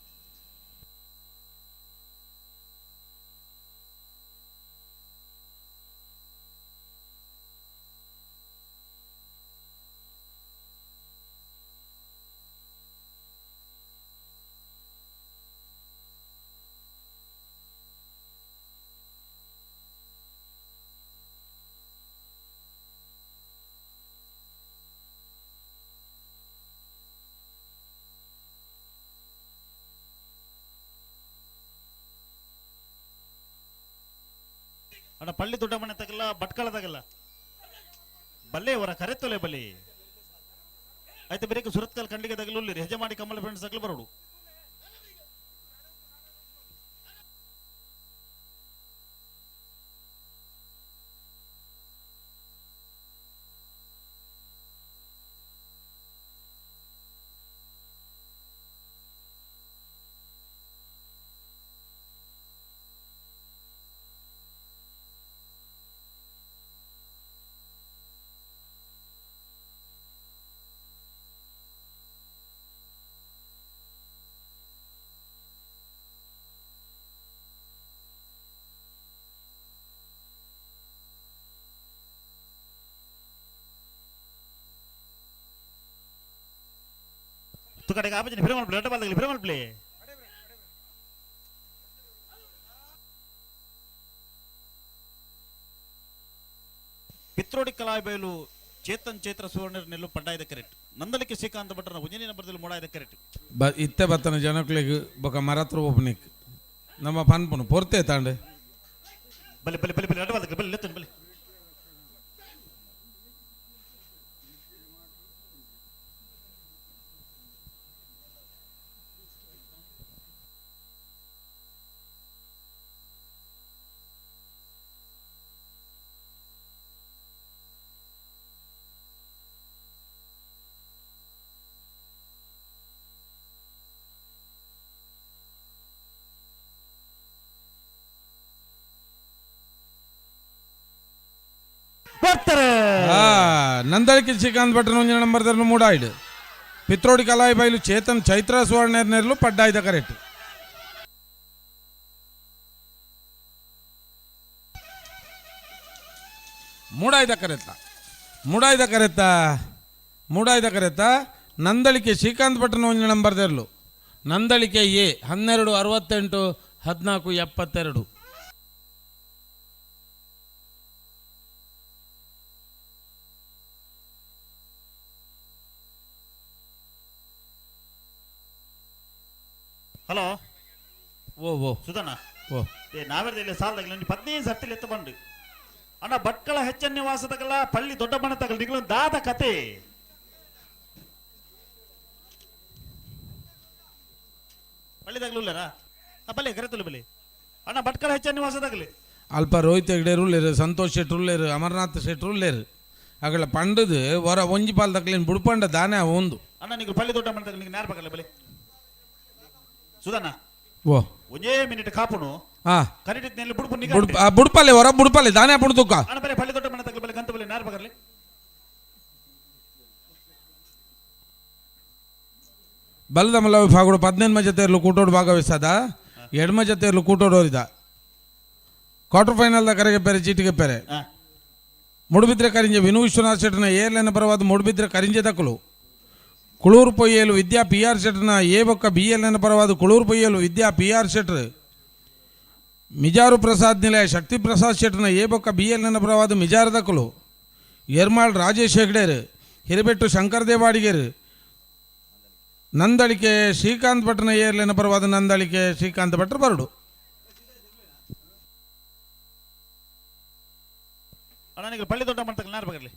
ಅಣ್ಣ ಪಳ್ಳಿ ದೊಡ್ಡ ಮನೆ ತಗಲ್ಲ, ಭಟ್ಕಳ ತಗಲ್ಲ, ಬಲ್ಲೆ ಅವರ ಕರೆತ್ತೊಲೆ ಬಲಿ ಆಯ್ತು. ಬೇರೆ ಸುರತ್ಕಲ್ ಖಂಡಿಗೆ ತಗಲು ಹೆಜಮಾಡಿ ಕಮಲ ಫ್ರೆಂಡ್ಸ್ ತಗಲು ಬರೋಡು. ತುಕಡೆಗೆ ಆಪಜಿನ ಫಿರಮಲ್ ಪ್ಲೇ ಬಾಲ್ದಲ್ಲಿ ಫಿರಮಲ್ ಪ್ಲೇ ಪಿತ್ರೋಡಿ ಕಲಾಬೈಲು ಚೇತನ್ ಚೈತ್ರ ಸುವರ್ಣರ್ ನೆಲ್ಲು ಪಡ್ಡಾಯದ ಕರೆಕ್ಟ್. ನಂದಲಿಕೆ ಶ್ರೀಕಾಂತ ಭಟ್ಟರ ಉಂಜಿನ ನಂಬರ್ದಲ್ಲಿ ಮೂಡಾಯದ ಕರೆಕ್ಟ್. ಇತ್ತೆ ಬತ್ತನ ಜನಕ್ಲೆಗ್ ಬೊಕ ಮರತ್ರ ಒಪ್ಪನಿಕ್ ನಮ್ಮ ಪನ್ಪುನು ಪೊರ್ತೆ ತಾಂಡೆ. ಬಲೆ ಬಲೆ ಬಲೆ ಬಲೆ ಅಡ್ಡ ಬಲೆ ಲೆತ್ತನ್ ಬಲೆ. ಬರ್ತಾರೆ. ನಂದಳಿಕೆ ಶ್ರೀಕಾಂತ್ ಭಟ್ರನ ಒಂಜಿನ ನಂಬರ್ ದರ್ಲು ಮೂಡಾಯ್ಡು. ಪಿತ್ರೋಡಿ ಕಲಾಯಿ ಬೈಲು ಚೇತನ್ ಚೈತ್ರ ಸುವರ್ಣರ್ನೆರ್ಲು ಪಡ್ಡಾಯ್ದ ಕರೆಕ್ಟ್. ಮೂಡಾಯ್ದ ಕರೆತ್ತ, ಮೂಡಾಯ್ದ ಕರೆತ್ತ, ಮೂಡಾಯ್ದ ಕರೆತ್ತ. ನಂದಳಿಕೆ ಶ್ರೀಕಾಂತ್ ಭಟ್ರನ ಒಂಜಿನ ನಂಬರ್ ದರ್ಲು ನಂದಳಿಕೆ ಎ 12 68 14 72. ಹಲೋ. ಓ ಓ ಸುಧಣ್ಣ. ಓ. ಏ ನಾವೆಲ್ಲ ಸಾಲದಾಗಲ್ಲ ನೀವು 15 ಸರ್ತಿಲಿ ಎತ್ತ ಬಂದು ಅಣ್ಣ ಭಟ್ಕಳ ಹೆಚ್ಚನ್ ನಿವಾಸದಾಗಲ್ಲ ಪಳ್ಳಿ ದೊಡ್ಡ ಮನೆ ತಗಲ್ ನಿಗಳು ದಾದ ಕತೆ. ಪಳ್ಳಿದಾಗಲೂ ಆ ಬಲ್ಲೆ ಕರೆತಲು ಬಲಿ ಅಣ್ಣ ಭಟ್ಕಳ ಹೆಚ್ಚನ್ ನಿವಾಸದಾಗಲಿ. ಅಲ್ಪ ರೋಹಿತ್ ಹೆಗ್ಡೆರು ಉಲ್ಲೇರು, ಸಂತೋಷ್ ಶೆಟ್ರು ಉಲ್ಲೇರು, ಅಮರನಾಥ್ ಶೆಟ್ರು ಉಲ್ಲೇರು. ಅಗಲ ಪಂಡದು ಹೊರ ಒಂಜಿ ಪಾಲ್ ತಕ್ಲೇನು ಬುಡ್ಪಂಡ ದಾನೆ ಒಂದು. ಅಣ್ಣ ನೀವು ಪಳ್ಳಿ ದೊಡ್ಡ ಮನೆ ತಗಲ್ ನಿಂಗೆ ನೇರ ಬಗಲ್ಲ ಬಲಿ ಸುಧಣ್ಣ. ಓ. ಒಂದೇ ಮಿನಿಟ್ ಕಾಪುನು. ಹಾ. ಕರೆಡಿದ್ನಲ್ಲಿ ಬುಡ್ಪು ನಿಗ. ಬುಡ್ಪಲ್ಲೆ ಹೊರ ಬುಡ್ಪಲ್ಲೆ ದಾನೆ ಪುಡು ತುಕ್ಕ. ಅಣ್ಣ ಬಲೆ ಪಳ್ಳಿ ದೊಡ್ಡ ಮನೆ ತಗಲ್ ಬಲೆ ಗಂತ ಬಲೆ ನೇರ ಬಗರ್ಲಿ. ಬಲದ ಮಲ್ಲ ವಿಭಾಗಡು 15 ಜೊತೆಯಲ್ಲೂ ಕೂಟೋಡು ಭಾಗವಹಿಸದ, ಎಡಮ ಜೊತೆಯಲ್ಲೂ ಕೂಟೋಡು ಹೋರಿದ. ಕ್ವಾರ್ಟರ್ ಫೈನಲ್ದ ಕರೆಗೆ ಪೇರೆ ಚೀಟಿಗೆ ಪೇರೆ. ಮೂಡುಬಿದ್ರೆ ಕರಿಂಜೆ ವಿನು ವಿಶ್ವನಾಥ್ ಶೆಟ್ಟರ್ನ ಏರ್ಲೆನ ಪರವಾದ ಮೂಡುಬಿದ್ರೆ ಕರಿಂಜೆ ತಕ್ಕಲು. ಕುಳೂರು ಪೊಯ್ಯಲು ವಿದ್ಯಾ ಪಿ ಆರ್ ಶೆಟ್ಟರ್ನ ಎ ಬೊಕ್ಕ ಬಿ ಎಲ್ ಎನ್ ಪರವಾದ ಕುಳೂರು ಪೊಯ್ಯಲು ವಿದ್ಯಾ ಪಿ ಆರ್ ಶೆಟ್ಟರ್. ಮಿಜಾರು ಪ್ರಸಾದ್ ನಿಲಯ ಶಕ್ತಿ ಪ್ರಸಾದ್ ಶೆಟ್ಟರ್ನ ಎ ಬೊಕ್ಕ ಬಿ ಎಲ್ ಎನ್ ಪರವಾದ ಮಿಜಾರು ದಕ್ಕಲು. ಎರ್ಮಾಳ್ ರಾಜೇಶ್ ಹೆಗ್ಡೇರ್, ಹಿರಬೆಟ್ಟು ಶಂಕರ್ ದೇವಾಡಿಗೇರ್, ನಂದಳಿಕೆ ಶ್ರೀಕಾಂತ್ ಭಟ್ರನ ಏರ್ಲೆನ ಪರವಾದ ನಂದಳಿಕೆ ಶ್ರೀಕಾಂತ್ ಭಟ್ರು ಬರಡು. ಅಣ್ಣ ನೀವು ಪಳ್ಳಿ ದೊಡ್ಡ ಮನೆ ತಗಲ್ ನೇರ ಬಗರ್ಲಿ.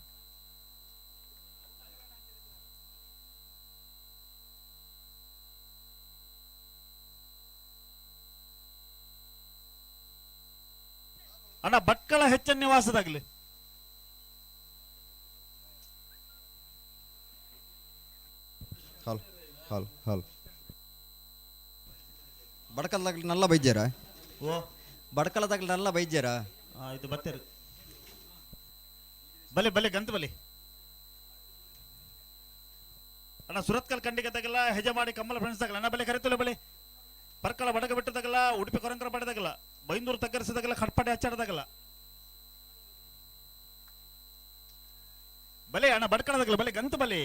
ಅಣ್ಣ ಭಟ್ಕಳ ಹೆಚ್ಚನ್ ನಿವಾಸದಾಗಲಿ. ಹಲ್ ಹಲ್ ಹಲ್ ಬಡಕಲ್ದಾಗ್ಲಿ ನಲ್ಲ ಬೈದ್ಯಾರ? ಓ. ಬಡಕಲದಾಗ್ಲಿ ನಲ್ಲ ಬೈದ್ಯಾರ? ಆಯ್ತು ಬತ್ತೇರು. ಬಲೆ ಬಲೆ ಗಂತ ಬಲೆ. ಅಣ್ಣ ಸುರತ್ಕಲ್ ಖಂಡಿಗೆ ತಗಲ, ಹೆಜಮಾಡಿ ಕಮ್ಮಲ ಫ್ರೆಂಡ್ಸ್ ತಗಲ. ಅಣ್ಣ ಬಲೆ ಕರೆತುಲೆ ಬಲೆ. ಪರ್ಕಳ ಬಡಗ ಬಿಟ್ಟು ತಗಲ, ಉಡುಪಿ ಕೊರಂಕರ ಪಡೆದಾಗಲ್ಲ, ಬೈಂದೂರು ತಗ್ಗರಿಸಿದಾಗಲ್ಲ, ಕಟ್ಪಾಡಿ ಹಚ್ಚಾಡದಾಗಲ್ಲ. ಬಲೆ ಅಣ್ಣ ಬಡ್ಕಳದಾಗಲ್ಲ ಬಲೆ ಗಂತ ಬಲೆ.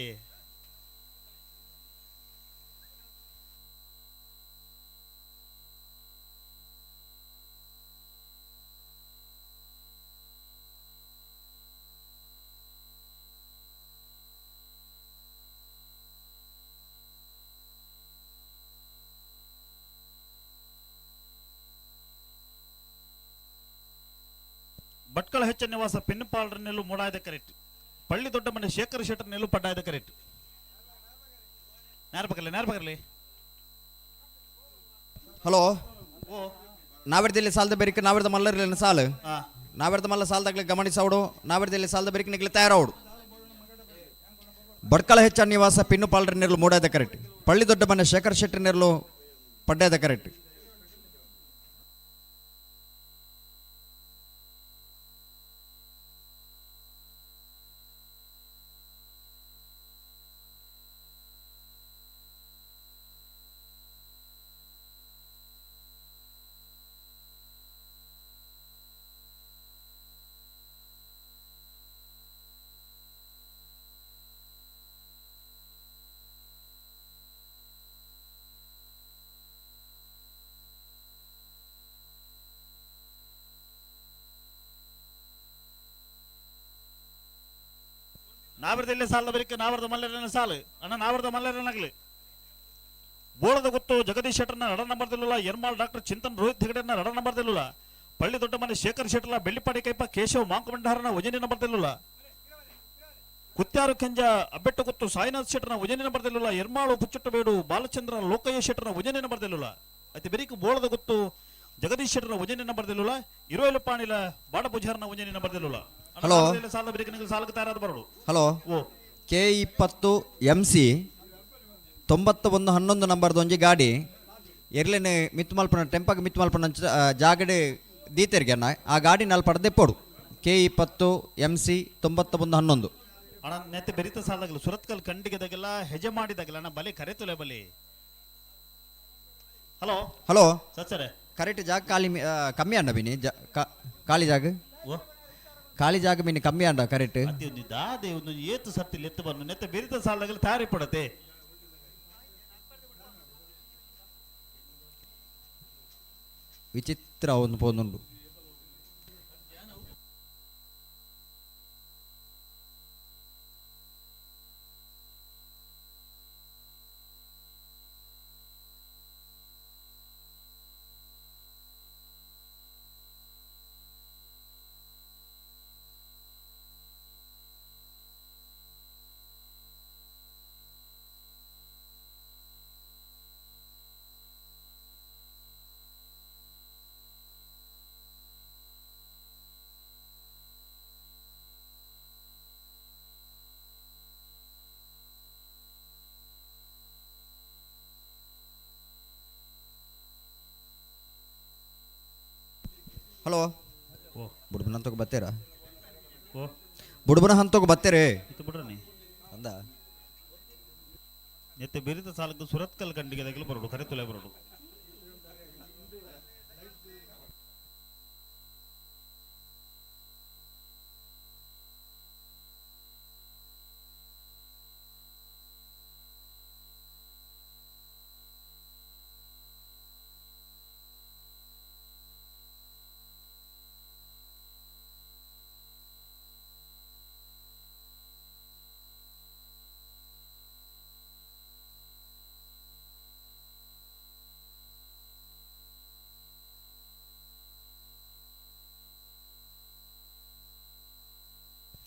ಭಟ್ಕಳ ಹೆಚ್ಚ ನಿವಾಸ ಪಿನ್ಪಾಲ್ರ ನೆಲ್ಲು ಮೂಡಾಯದ ಕರೆಕ್ಟ್. ಪಳ್ಳಿ ದೊಡ್ಡ ಮನೆ ಶೇಖರ್ ಶೆಟ್ಟರ್ ನೆಲ್ಲು ಪಡ್ಡಾಯದ ಕರೆಕ್ಟ್. ನೇರ ಬಕರ್ಲಿ, ನೇರ ಬಕರ್ಲಿ. ಹಲೋ. ಓ. ನಾವೆರ್ದಲ್ಲಿ ಸಾಲದ ಬೆರಿಕೆ ನಾವೆರ್ದ ಮಲ್ಲರ್ಲಿನ ಸಾಲು. ನಾವೆರ್ದ ಮಲ್ಲ ಸಾಲದಾಗ್ಲಿ ಗಮನಿಸವಡು, ನಾವೆರ್ದಲ್ಲಿ ಸಾಲದ ಬೆರಿಕೆ ನಿಗ್ಲಿ ತಯಾರವಡು. ಭಟ್ಕಳ ಹೆಚ್ಚ ನಿವಾಸ ಪಿನ್ನು ಪಾಲ್ರ ನೆರಳು ಮೂಡಾಯದ ಕರೆಕ್ಟ್. ಪಳ್ಳಿ ದೊಡ್ಡ ಮನೆ ಶೇಖರ್ ಶೆಟ್ಟರ್ ನೆರಳು ಪಡ್ಡಾಯದ ಕರೆಕ್ಟ್. ನಾವರದಲ್ಲಿ ಸಾಲದ ಬರಿಕೆ ನಾವರದ ಮಲ್ಲರನ ಸಾಲು ಅಣ್ಣ, ನಾವರದ ಮಲ್ಲರನಾಗ್ಲಿ. ಬೋಳದ ಗೊತ್ತು ಜಗದೀಶ್ ಶೆಟ್ಟರ್ನ ರಡ ನಂಬರ್ದಿಲ್ಲ. ಎರ್ಮಾಲ್ ಡಾಕ್ಟರ್ ಚಿಂತನ್ ರೋಹಿತ್ ಹೆಗಡೆನ ರಡ ನಂಬರ್ದಿಲ್ಲ. ಪಳ್ಳಿ ದೊಡ್ಡ ಮನೆ ಶೇಖರ್ ಶೆಟ್ಟರ್ಲ ಬೆಳ್ಳಿಪಾಡಿ ಕೈಪ ಕೇಶವ್ ಮಾಂಕಮಂಡಾರನ ವಜನಿ ನಂಬರ್ದಿಲ್ಲ. ಕುತ್ಯಾರು ಕೆಂಜ ಅಬ್ಬೆಟ್ಟು ಗೊತ್ತು ಸಾಯಿನಾಥ್ ಶೆಟ್ಟರ್ನ ವಜನಿ ನಂಬರ್ದಿಲ್ಲ. ಎರ್ಮಾಳು ಪುಚ್ಚುಟ್ಟಬೇಡು ಬಾಲಚಂದ್ರ ಲೋಕಯ್ಯ ಶೆಟ್ಟರ್ನ ವಜನಿ ನಂಬರ್ದಿಲ್ಲ. ಅತಿ ಬೆರಿಕು ಬೋಳದ ಗೊತ್ತು ಜಗದೀಶ್ ಶೆಟ್ಟರ್ನ ವಜನಿ ನಂಬರ್ದಿಲ್ಲ. ಇರುವೆಲು ಪಾಣಿಲ ಬಾಡಪೂಜಾರನ ವಜನಿ ನಂಬರ್ದಿಲ್ಲ. ಹಲೋ. ಹಲೋ. ಓ. ಕೆ 20 ಎಂ ಸಿ 9111 ನಂಬರ್ದ ಒಂಜಿ ಗಾಡಿ ಎರ್ಲೆನೆ ಮಿತ್ತು ಮಲ್ಪನ ಟೆಂಪಾಗ ಮಿತ್ತು ಮಲ್ಪನ ಜಾಗಡೆ ದೀತೆರ್ಗೆ ಅಣ್ಣ. ಆ ಗಾಡಿ ನಾಲ್ ಪಡೆದೆ ಪೋಡು. K 20 M C 9111. ಅಣ್ಣ ನೆತ್ತೆ ಬೆರಿತ ಸಾಲದಾಗಲ್ಲ ಸುರತ್ಕಲ್ ಖಂಡಿಗೆದಾಗೆಲ್ಲ ಹೆಜೆ ಮಾಡಿದಾಗಲ್ಲ ಅಣ್ಣ ಬಲೆ ಕರೆತುಲೆ ಬಲೆ. ಹಲೋ. ಹಲೋ. ಸಚ್ಚರೆ. ಕರೆಕ್ಟ್ ಜಾಗ ಖಾಲಿ ಕಮ್ಮಿ ಅಣ್ಣ ಬಿನಿ ಖಾಲಿ ಜಾಗ. ಓ. ಖಾಲಿ ಜಾಗ ಮೀನು ಕಮ್ಮಿ ಅಂಡ ಕರೆಕ್ಟ್. ಅದೇ ಒಂದು ದಾದೆ ಒಂದು ಏತು ಸರ್ತಿ ಎತ್ತು ಬಂದು ನೆತ್ತೆ ಬೆರಿತ ಸಾಲದಾಗಲ್ಲ ತಯಾರಿ ಪಡತೆ. ವಿಚಿತ್ರ ಒಂದು ಪೋನುಂಡು. ಹಲೋ. ಓ. ಬುಡ್ಬನ ಹಂತಕ್ಕೆ ಬತ್ತೀರಾ? ಓ. ಬುಡ್ಬನ ಹಂತಕ್ಕೆ ಬತ್ತೀರಿ? ಇತ್ತು ಬಿಡ್ರಿ. ಅಂದ. ನೆತ್ತೆ ಬೆರಿತ ಸಾಲಕ್ಕೆ ಸುರತ್ಕಲ್ ಖಂಡಿಗೆ ತಗಲು ಬರೋಡು ಕರೆತುಲೆ ಬರೋಡು.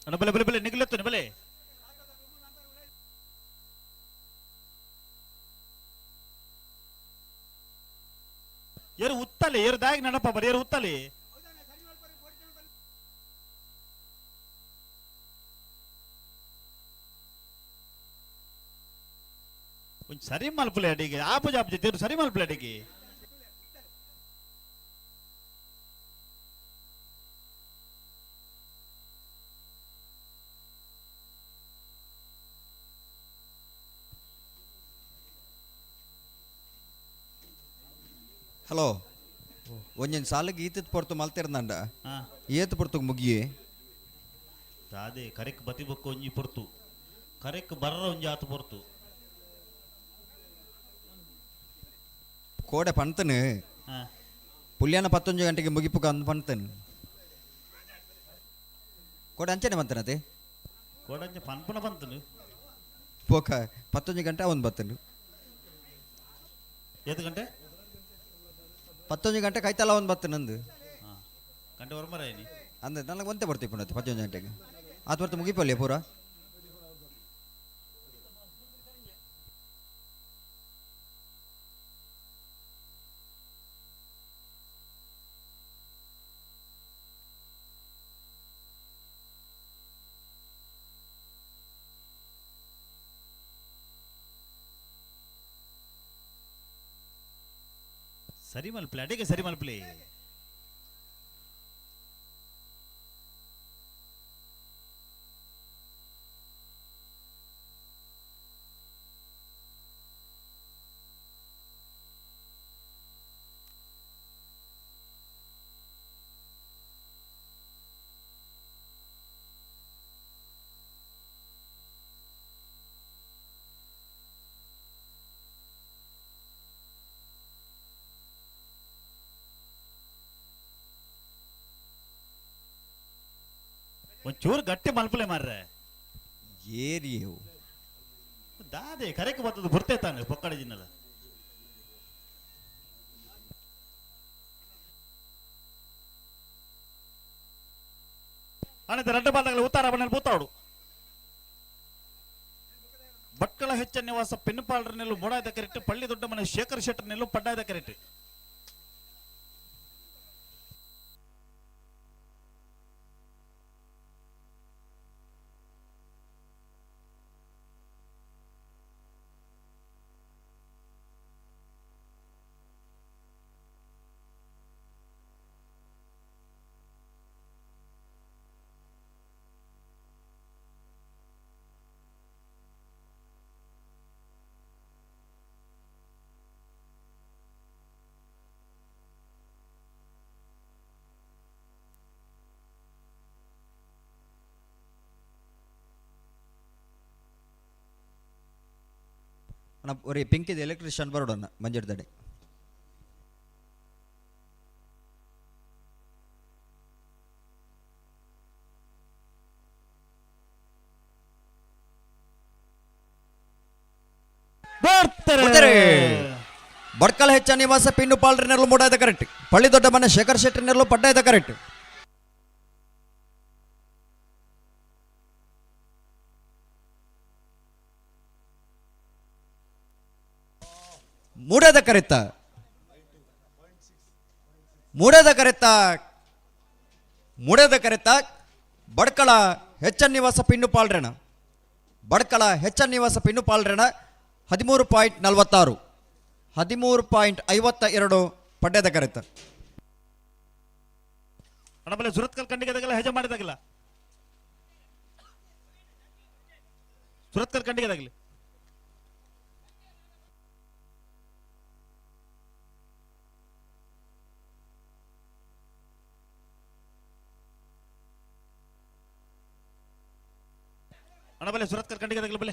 ಅಣ್ಣ ಬಲೆ ಬಲೆ ಬಲೆ ನಿಗಲೆತ್ತನೆ ಬಲೆ. ಏರು ಉತ್ತಲೆ ಏರು ದಾಗ್ ನಡಪ ಬರಿ ಏರು ಉತ್ತಲೆ. ಒಂಜಿ ಸರಿ ಮಲ್ಪುಲೆ ಅಡಿಗೆ ಆಪುಜ ಆಪುಜ ತೇರು ಸರಿ ಮಲ್ಪುಲೆ ಅಡಿಗೆ. ಹಲೋ, ಒಂಜೊಂದು ಸಾಲಿಗೆ ಈತದ ಪೊರ್ತು ಮಲ್ತಿರ್ದಂಡ. ಏತ್ ಪೊರ್ತುಗ್ ಮುಗಿಯೆ? ಅದೇ ಕರೆಕ್ ಬತಿ ಬೊಕ್ಕ ಒಂಜಿ ಪೊರ್ತು, ಕರೆಕ್ ಬರ್ರ ಒಂಜಿ ಆತು ಪೊರ್ತು. ಕೋಡೆ ಪಂತನು. ಪುಲ್ಯಾನ 11 ಗಂಟೆಗೆ ಮುಗಿಪುಗ ಅಂದ್ ಪಂತನು. ಕೋಡೆ ಅಂಚನೆ ಬಂತನತೆ. ಕೋಡಂಚೆ ಪನ್ಪುನ ಬಂತನು. ಪೋಕ 11 ಗಂಟೆ ಅವನು ಬತ್ತನು. ಏತ್ ಗಂಟೆ? 11 ಗಂಟೆ ಕೈತಲ್ಲ ಅವನು ಬತ್ತನಂದು. ಗಂಟೆ ಹೊರಮರ. ಅಂದ್ರೆ ನನಗೆ ಒಂತೆ ಬರ್ತೀವಿ ಪುನಃ 11 ಗಂಟೆಗೆ. ಆತು ಬರ್ತು ಮುಗಿಪಲ್ಲಿ ಪೂರ. ಸರಿ ಮಲ್ಪಲೆ, ಅಡಿಗೆ ಸರಿ ಮಲ್ಪಲೆ. ಒಂಚೂರು ಗಟ್ಟಿ ಮಲ್ಪಲೆ ಮಾರ್ರೆ. ಏರಿಯವು. ದಾದೆ ಕರೆಕ್ ಬರ್ತದ ಬರ್ತೇ ತಾನೆ ಪೊಕ್ಕಡೆ ಜಿನ್ನಲ. ಅನಂತ ರಡ್ಡ ಬಾದಾಗಲ ಉತ್ತಾರ ಬಣ್ಣಲ್ಲಿ ಬೂತಾಡು. ಭಟ್ಕಳ ಹೆಚ್ಚ ನಿವಾಸ ಪಿನ್ಪಾಲ್ರ ನೆಲ್ಲು ಮೂಡಾಯ್ದ ಕರೆಕ್ಟ್, ಪಳ್ಳಿ ದೊಡ್ಡ ಮನೆ ಶೇಖರ್ ಶೆಟ್ಟರ್ ನೆಲ್ಲು ಪಡ್ಡಾಯ್ದ ಕರೆಕ್ಟ್. ಅಣ್ಣ ಒರಿ ಪಿಂಕಿದ ಎಲೆಕ್ಟ್ರಿಷಿಯನ್ ಬರೋಡಣ್ಣ ಮಂಜೆಡ್ದಡೆ. ಬರ್ತಾರೆ. ಬಡ್ಕಲ್ ಹೆಚ್ಚ ನಿವಾಸ ಪಿನ್ನು ಪಾಲ್ರಿ ನೆರಳು ಮೂಡಾಯ್ದ ಕರೆಕ್ಟ್. ಪಳ್ಳಿ ದೊಡ್ಡ ಮನೆ ಶೇಖರ್ ಶೆಟ್ಟಿ ನೆರಳು ಪಡ್ಡಾಯ್ದ ಕರೆಕ್ಟ್. ಮೂಡದ ಕರೆತ್ತ, ಮೂಡದ ಕರೆತ್ತ, ಮೂಡದ ಕರೆತ್ತ. ಬಡ್ಕಳ ಹೆಚ್ಚ ನಿವಾಸ ಪಿನ್ನು ಪಾಲ್ರೇಣ, ಬಡ್ಕಳ ಹೆಚ್ಚ ನಿವಾಸ ಪಿನ್ನು ಪಾಲ್ರೇಣ 13.46, 13.52 ಪಡ್ಯದ ಕರೆತ. ಅಣ್ಣಬಲೆ ಸುರತ್ಕಲ್ ಖಂಡಿಗೆದಾಗಲ್ಲ ಹೆಜ ಮಾಡಿದಾಗಲ್ಲ ಸುರತ್ಕಲ್ ಖಂಡಿಗೆದಾಗಲಿ. ಅಣ್ಣಬಲೆ ಸುರತ್ಕಲ್ ಖಂಡಿಗೆದಾಗಲಿ ಬಲೆ.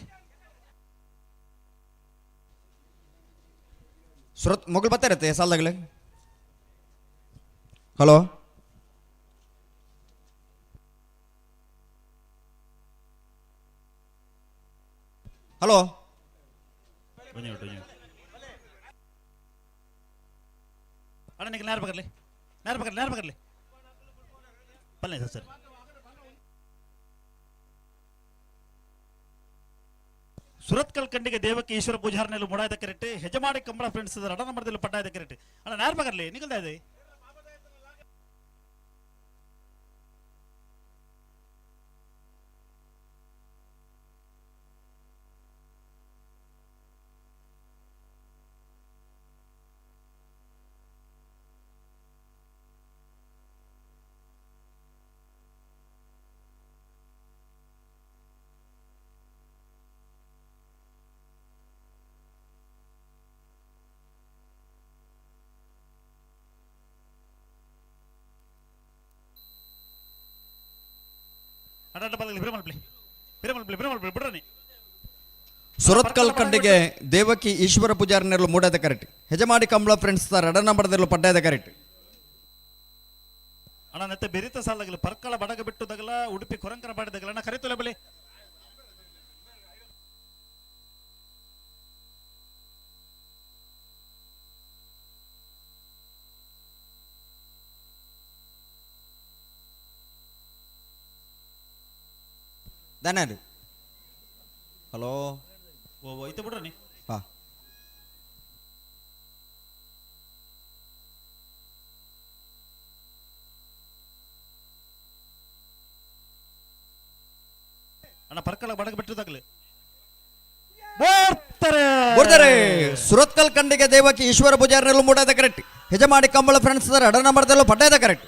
ಸುರತ್ ಮೊಗಲ್ ಬರ್ತಾ ಇರತ್ತೆ ಸಾಲದಾಗಲೇ. ಹಲೋ, ಹಲೋ, ಅಣ್ಣ ನಿಮಗೆ ನೇರ ಬರಲಿ, ನೇರ ಬರಲಿ, ನೇರ ಬರಲಿ. ಪಲ್ಲೆ ಸರ್. ಸುರತ್ಕಲ್ ಖಂಡಿಗೆ ದೇವಕ್ಕೆ ಈಶ್ವರ ಪೂಜಾರನೆಲ್ಲ ಮುಡಾಯ್ದ ಕರೆಕ್ಟ್. ಹೆಜಮಾಡಿ ಕಂಬಳ ಫ್ರೆಂಡ್ಸ್ ರಡ ನಂಬರ್ದಲ್ಲಿ ಪಡ್ಡಾಯ್ದ ಕರೆಕ್ಟ್. ಅಣ್ಣ ನೇರ ಬರಲಿ ನಿಗಲ್ದ ಇದೆ. ಅಡ್ಡ ಬಲಗಲಿ ಬಿರಮಲ್ಪ್ಲಿ ಬಿರಮಲ್ಪ್ಲಿ ಬಿರಮಲ್ಪ್ಲಿ ಬಿಡ್ರನಿ. ಸುರತ್ಕಲ್ ಕಂಡಿಗೆ ದೇವಕಿ ಈಶ್ವರ ಪೂಜಾರಿನೆರ್ಲು ಮೂಡದ ಕರೆಕ್ಟ್. ಹೆಜಮಾಡಿ ಕಂಬಳ ಫ್ರೆಂಡ್ಸ್ ರಡ ನಂಬರ್ದೆರ್ಲು ಪಡ್ಡಾಯದ ಕರೆಕ್ಟ್. ಅಣ್ಣ ನೆತ್ತೆ ಬೆರಿತ ಸಾಲಗಲು ಪರ್ಕಳ ಬಡಗ ಬಿಟ್ಟು ದಗಲ ಉಡುಪಿ ಕೊರಂಕರ ಬಾಡಿದಗಲ. ಅಣ್ಣ ಕರಿತೊಲೆ ಬಲಿ. ದಾನಾಡು ಹಲೋ. ಓ ಐತೆ ಬಿಡ್ರನಿ. ಹಾ. ಅಣ್ಣ ಪರ್ಕಳ ಬಡಗ ಬಿಟ್ಟು ದಗಲು ಬರ್ತಾರೆ ಬರ್ತಾರೆ. ಸುರತ್ಕಲ್ ಕಂಡಿಗೆ ದೇವಕಿ ಈಶ್ವರ ಪೂಜಾರಿನೆರ್ಲು ಮೂಡದ ಕರೆಕ್ಟ್. ಹೆಜಮಾಡಿ ಕಂಬಳ ಫ್ರೆಂಡ್ಸ್ ಅಡ ನಂಬರ್ದೆರ್ಲು ಪಡ್ಡಾಯದ ಕರೆಕ್ಟ್.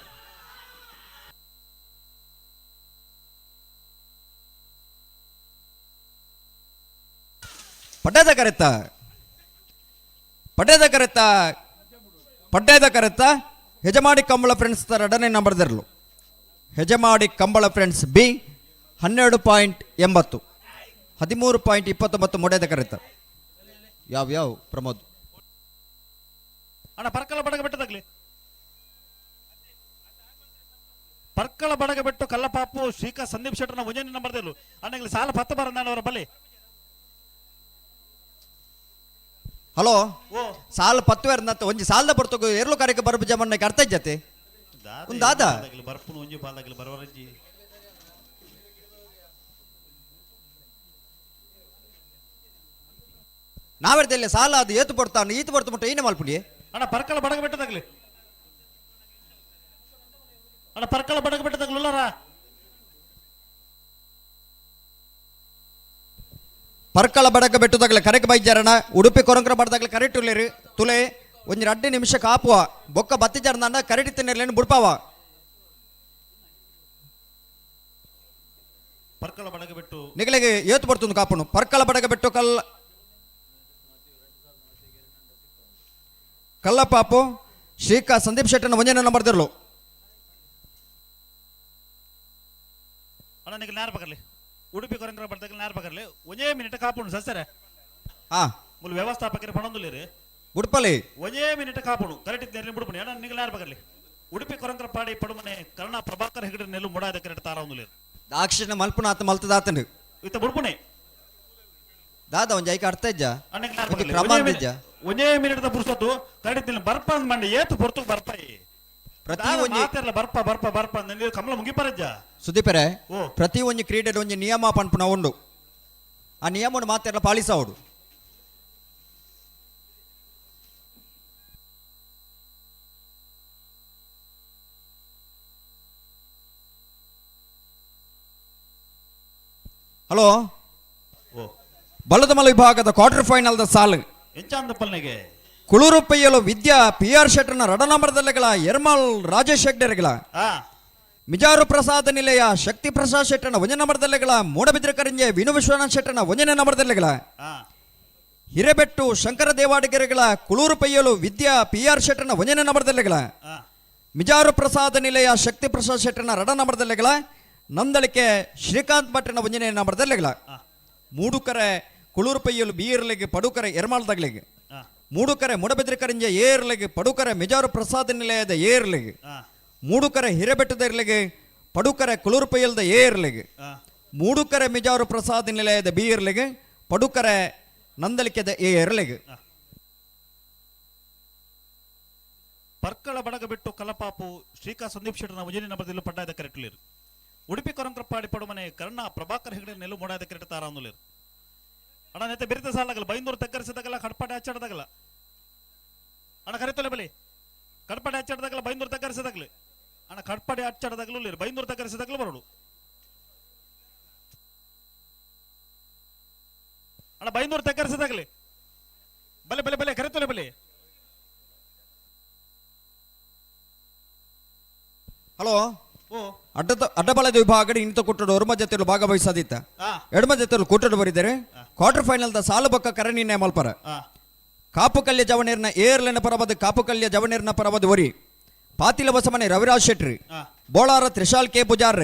ಪಡ್ಡಾಯದ ಕರೆತ್ತ ಪಡ್ಡಾಯದ ಕರೆತ್ತ ಪಡ್ಡಾಯದ ಕರೆತ್ತ ಹೆಜಮಾಡಿ ಕಂಬಳ ಫ್ರೆಂಡ್ಸ್ ಎರಡನೇ ನಂಬರ್ದೆರ್ಲು. ಹೆಜಮಾಡಿ ಕಂಬಳ ಫ್ರೆಂಡ್ಸ್ ಬಿ 12.80 13.29 ಮೊಡೆದ ಕರೆತ. ಯಾವ ಯಾವ ಪ್ರಮೋದ್. ಅಣ್ಣ ಪರ್ಕಳ ಬಡಗ ಬಿಟ್ಟದಾಗ್ಲಿ ಪರ್ಕಳ ಬಡಗ ಬಿಟ್ಟು ಕಲ್ಲಪಾಪು ಶ್ರೀಕಾ ಸಂದೀಪ್ ಶೆಟ್ಟರ್ನ ಒಂಜನೇ ನಂಬರ್ದೆರ್ಲು. ಅಣ್ಣ ಇಲ್ಲಿ ಸಾಲ ಪತ್ತ ಬರ ಅವರ ಬಲಿ. ಹಲೋ ಸಾಲ ಪತ್ತು ನಂತ ಒಂಜಿ ಸಾಲದ ಬರ್ತಗು ಎರ್ಲು ಕಾರ್ಯಕ್ಕೆ ಬರಬು ಜಮನ್ನ ಅರ್ಥ ಜತೆ ಒಂದು ದಾದ ಬರ್ಪುನು ಒಂಜಿ ಬಾಲಾಗಲಿ ಬರವರಜ್ಜಿ. ನಾವೆರ್ದೆಲ್ಲ ಸಾಲ ಅದು ಏತು ಪಡ್ತಾನು ಈತು ಪಡ್ತು ಮುಟ್ಟ ಏನೇ ಮಲ್ಪುಡಿ. ಅಣ್ಣ ಪರ್ಕಳ ಬಡಗ ಬೆಟ್ಟದಾಗ್ಲಿ ಅಣ್ಣ ಪರ್ಕಳ ಬಡಗ ಬೆಟ್ಟದಾಗ್ಲಿ. ಪರ್ಕಳ ಬಡಕ ಬೆಟ್ಟದಾಗಲೆ ಕರೆಕ್ ಬೈಜಾರಣ ಉಡುಪಿ ಕೊರಂಕರ ಬಡದಾಗಲೆ ಕರೆಕ್ಟ್ ಉಲ್ಲೇರು ತುಲೆ ಒಂಜಿ ರಡ್ಡು ನಿಮಿಷ ಕಾಪುವ ಬೊಕ್ಕ ಬತ್ತಿಜಾರ ಕರೆಕ್ಟ್ ತಿನ್ನೇರ್ಲೇನು ಬುಡ್ಪಾವ. ಪರ್ಕಳ ಬಡಗ ಬೆಟ್ಟು ನಿಗಲಿಗೆ ಏತು ಬರ್ತುಂದು ಕಾಪುನು ಪರ್ಕಳ ಬಡಗ ಬೆಟ್ಟು ಕಲ್ಲ ಕಲ್ಲಪಾಪು ಶ್ರೀಕಾ ಸಂದೀಪ್ ಶೆಟ್ಟನ ಒಂಜನೇ ನಂಬರ್ ದಿರ್ಲು. ಅಣ್ಣ ನಿಗಲ್ ನೇರ ಬಕರ್ಲಿ ಉಡುಪಿ ಕೊರಂಕರ ಬಡದಾಗಲಿ ನೇರ ಬಕರ್ಲಿ ಒಂಜೇ ಮಿನಿಟ್ ಕಾಪುಂಡು ಸಸರೆ. ಹಾ. ಮುಲ್ ವ್ಯವಸ್ಥಾಪಕರು ಪಣೊಂದುಲ್ಲೇರು. ಬುಡ್ಪಲಿ. ಒಂಜೇ ಮಿನಿಟ್ ಕಾಪುಂಡು ಕರೆಕ್ಟ್ ಇದ್ದೇನೆ ಬುಡ್ಪುಣಿ. ಅಣ್ಣ ನಿಗಲ್ ನೇರ ಬಕರ್ಲಿ ಉಡುಪಿ ಕೊರಂಕರ ಪಾಡಿ ಪಡುಮನೆ ಕರ್ಣ ಪ್ರಭಾಕರ್ ಹೆಗಡೆ ನೆಲ್ಲು ಮುಡಾದ ಕರೆಕ್ಟ್ ತಾರ ಒಂದುಲ್ಲೇರು. ದಾಕ್ಷಿಣ ಮಲ್ಪುನ ಆತ ಮಲ್ತದಾತನು. ಇತ್ತ ಬುಡ್ಪುಣಿ. ದಾದ ಒಂಜಿ ಐಕ ಅರ್ಥ ಇಜ್ಜ ಅಣ್ಣ ಒಂಜಿ ಕ್ರಮ ಅಂದಿಜ್ಜ. ಒಂಜೇ ಮಿನಿಟ್ the ಪುರ್ಸೊತ್ತು ಕರೆಕ್ಟ್ ಇದ್ದೀನಿ ಬರ್ಪ ಅಂದ್ ಮಂಡೆ ಏತು ಪೊರ್ತು ಬರ್ಪಾಯಿ ಪ್ರತಿ ಒಂಜಿ ಮಾತೆರ್ಲ ಬರ್ಪ ಬರ್ಪ ಬರ್ಪ ಅಂದ್ ಕಮಲ ಮುಗಿಪರಜ್ಜ. ಸುದೀಪರೆ ಓ. ಪ್ರತಿ ಒಂಜಿ ಕ್ರೀಡೆ ಒಂಜಿ ನಿಯಮ ಪನ್ಪುನ ಉಂಡು ಆ ನಿಯಮವನ್ನು ಮಾತೆರ್ಲ ಪಾಲಿಸವಡು. ಹಲೋ ಓ. ಬಲ್ಲದಮಲ ವಿಭಾಗದ ಕ್ವಾರ್ಟರ್ ಫೈನಲ್ the ಸಾಲು ಎಂಚಾಂದ ಪಲ್ನೆಗೆ ಕುಳೂರು ಪೈಯಲು ವಿದ್ಯಾ ಪಿ ಆರ್ ಶೆಟ್ಟರ್ನ ರಡ ನಂಬರ್ದಲ್ಲಿಗಳ ಎರ್ಮಾಲ್ ರಾಜೇಶ್ ಹೆಗ್ಡೆರೆಗಳ ಮಿಜಾರು ಪ್ರಸಾದ ನಿಲಯ ಶಕ್ತಿ ಪ್ರಸಾದ್ ಶೆಟ್ಟರ್ನ ಒಂಜನೇ ನಂಬರ್ದಲ್ಲಿಗಳ ಮೂಡಬಿದ್ರೆ ಕರಿಂಜೆ ವಿನು ವಿಶ್ವನಾಥ್ ಶೆಟ್ಟರ್ನ ಒಂಜನೇ ನಂಬರ್ದಲ್ಲಿಗಳ ಹಿರೇಬೆಟ್ಟು ಶಂಕರ ದೇವಾಡಿಗೆರೆಗಳ ಕುಳೂರು ಪೈಯಲು ವಿದ್ಯಾ ಪಿ ಆರ್ ಶೆಟ್ಟರ್ನ ಒಂಜನೇ ನಂಬರ್ದಲ್ಲಿಗಳ ಮಿಜಾರು ಪ್ರಸಾದ ನಿಲಯ ಶಕ್ತಿ ಪ್ರಸಾದ್ ಶೆಟ್ಟರ್ನ ರಡ ನಂಬರ್ದಲ್ಲಿಗಳ ನಂದಳಿಕೆ ಶ್ರೀಕಾಂತ್ ಭಟ್ಟನ ಒಂಜನೇ ನಂಬರ್ದಲ್ಲಿಗಳ ಮೂಡುಕರೆ ಕುಳೂರು ಪೈಯಲು ಬಿ ಇರ್ಲಿಗೆ ಪಡುಕರೆ ಎರ್ಮಾಳ್ದಾಗ್ಲಿಗೆ ಮೂಡುಕರೆ ಮೂಡಬಿದ್ರೆ ಕರಿಂಜೆ ಏರ್ಲಿಗೆ ಪಡುಕರೆ ಮಿಜಾರು ಪ್ರಸಾದ ನಿಲಯದ ಏರ್ಲಿಗೆ ಮೂಡುಕರೆ ಹಿರೇಬೆಟ್ಟದ ಇರ್ಲಿಗೆ ಪಡುಕರೆ ಕುಳೂರು ಪೈಯಲ್ದ ಏರ್ಲಿಗೆ ಮೂಡುಕರೆ ಮಿಜಾರು ಪ್ರಸಾದ ನಿಲಯದ ಬಿ ಇರ್ಲಿಗೆ ಪಡುಕರೆ ನಂದಳಿಕೆದ ಎ ಇರ್ಲಿಗೆ. ಪರ್ಕಳ ಬಡಗ ಬಿಟ್ಟು ಕಲಪಾಪು ಶ್ರೀಕಾ ಸಂದೀಪ್ ಶೆಟ್ಟರ್ನ ಒಂಜನೇ ನಂಬರ್ದಲ್ಲಿ ಪಡ್ಡಾಯದ ಕರೆಕ್ಟ್ ಉಡುಪಿ ಕೊರಂಕರ ಪಾಡಿ ಪಡುಮನೆ ಕರ್ಣ ಪ್ರಭಾಕರ್ ಹೆಗಡೆ ನೆಲ್ಲು ಮೊಡಾಯದ ಕರೆಕ್ಟ್ ತಾರ ಅಂದುಲೇರು. ಅಣ್ಣ ನೆತ್ತೆ ಬೆರಿತ ಸಾಲಾಗಲ್ಲ ಬೈಂದೂರು ತಗ್ಗರಿಸಿದಾಗಲ್ಲ ಕಡ್ಪಾಡೆ ಹಚ್ಚಾಡ್ದಾಗಲ್ಲ ಅಣ್ಣ ಕರಿತೊಲೆ ಬಲಿ ಕಡ್ಪಾಡೆ ಹಚ್ಚಾಡ್ದಾಗಲ್ಲ ಬೈಂದೂರು ತಗ್ಗರಿಸಿದಾಗಲಿ ಅಣ್ಣ ಕಡ್ಪಾಡೆ ಹಚ್ಚಾಡ್ದಾಗಲೂ ಬೈಂದೂರು ತಗ್ಗರಿಸಿದಾಗಲೂ ಬರೋಡು ಅಣ್ಣ ಬೈಂದೂರು ತಗ್ಗರಿಸಿದಾಗಲಿ ಬಲೆ ಬಲೆ ಬಲೆ ಕರಿತೊಲೆ ಬಲೆ. ಹಲೋ ಓ. ಅಡ್ಡಬಲದ ವಿಭಾಗ ಇಂತ ಕೊಟ್ಟಡು ಒರ್ಮ ಜೊತೆಲು ಭಾಗವಹಿಸದಿತ್ತ ಎಡಮ ಜೊತೆಲು ಕೂಟಡು ಬರಿದ್ದಾರೆ. ಕ್ವಾರ್ಟರ್ ಫೈನಲ್ the ಸಾಲು ಬೊಕ್ಕ ಕರೆ ನಿರ್ಣಯ ಮಲ್ಪರ. ಕಾಪು ಕಲ್ಯ ಜವನೇರ್ನ ಏರ್ಲೆನ ಪರಬದ ಕಾಪು ಕಲ್ಯ ಜವನೇರ್ನ ಪರಬದ ಒರಿ ಪಾತಿಲ ಬಸಮನೆ ರವಿರಾಜ್ ಶೆಟ್ರಿ ಬೋಳಾರ ತ್ರಿಶಾಲ್ ಕೆ ಪೂಜಾರ್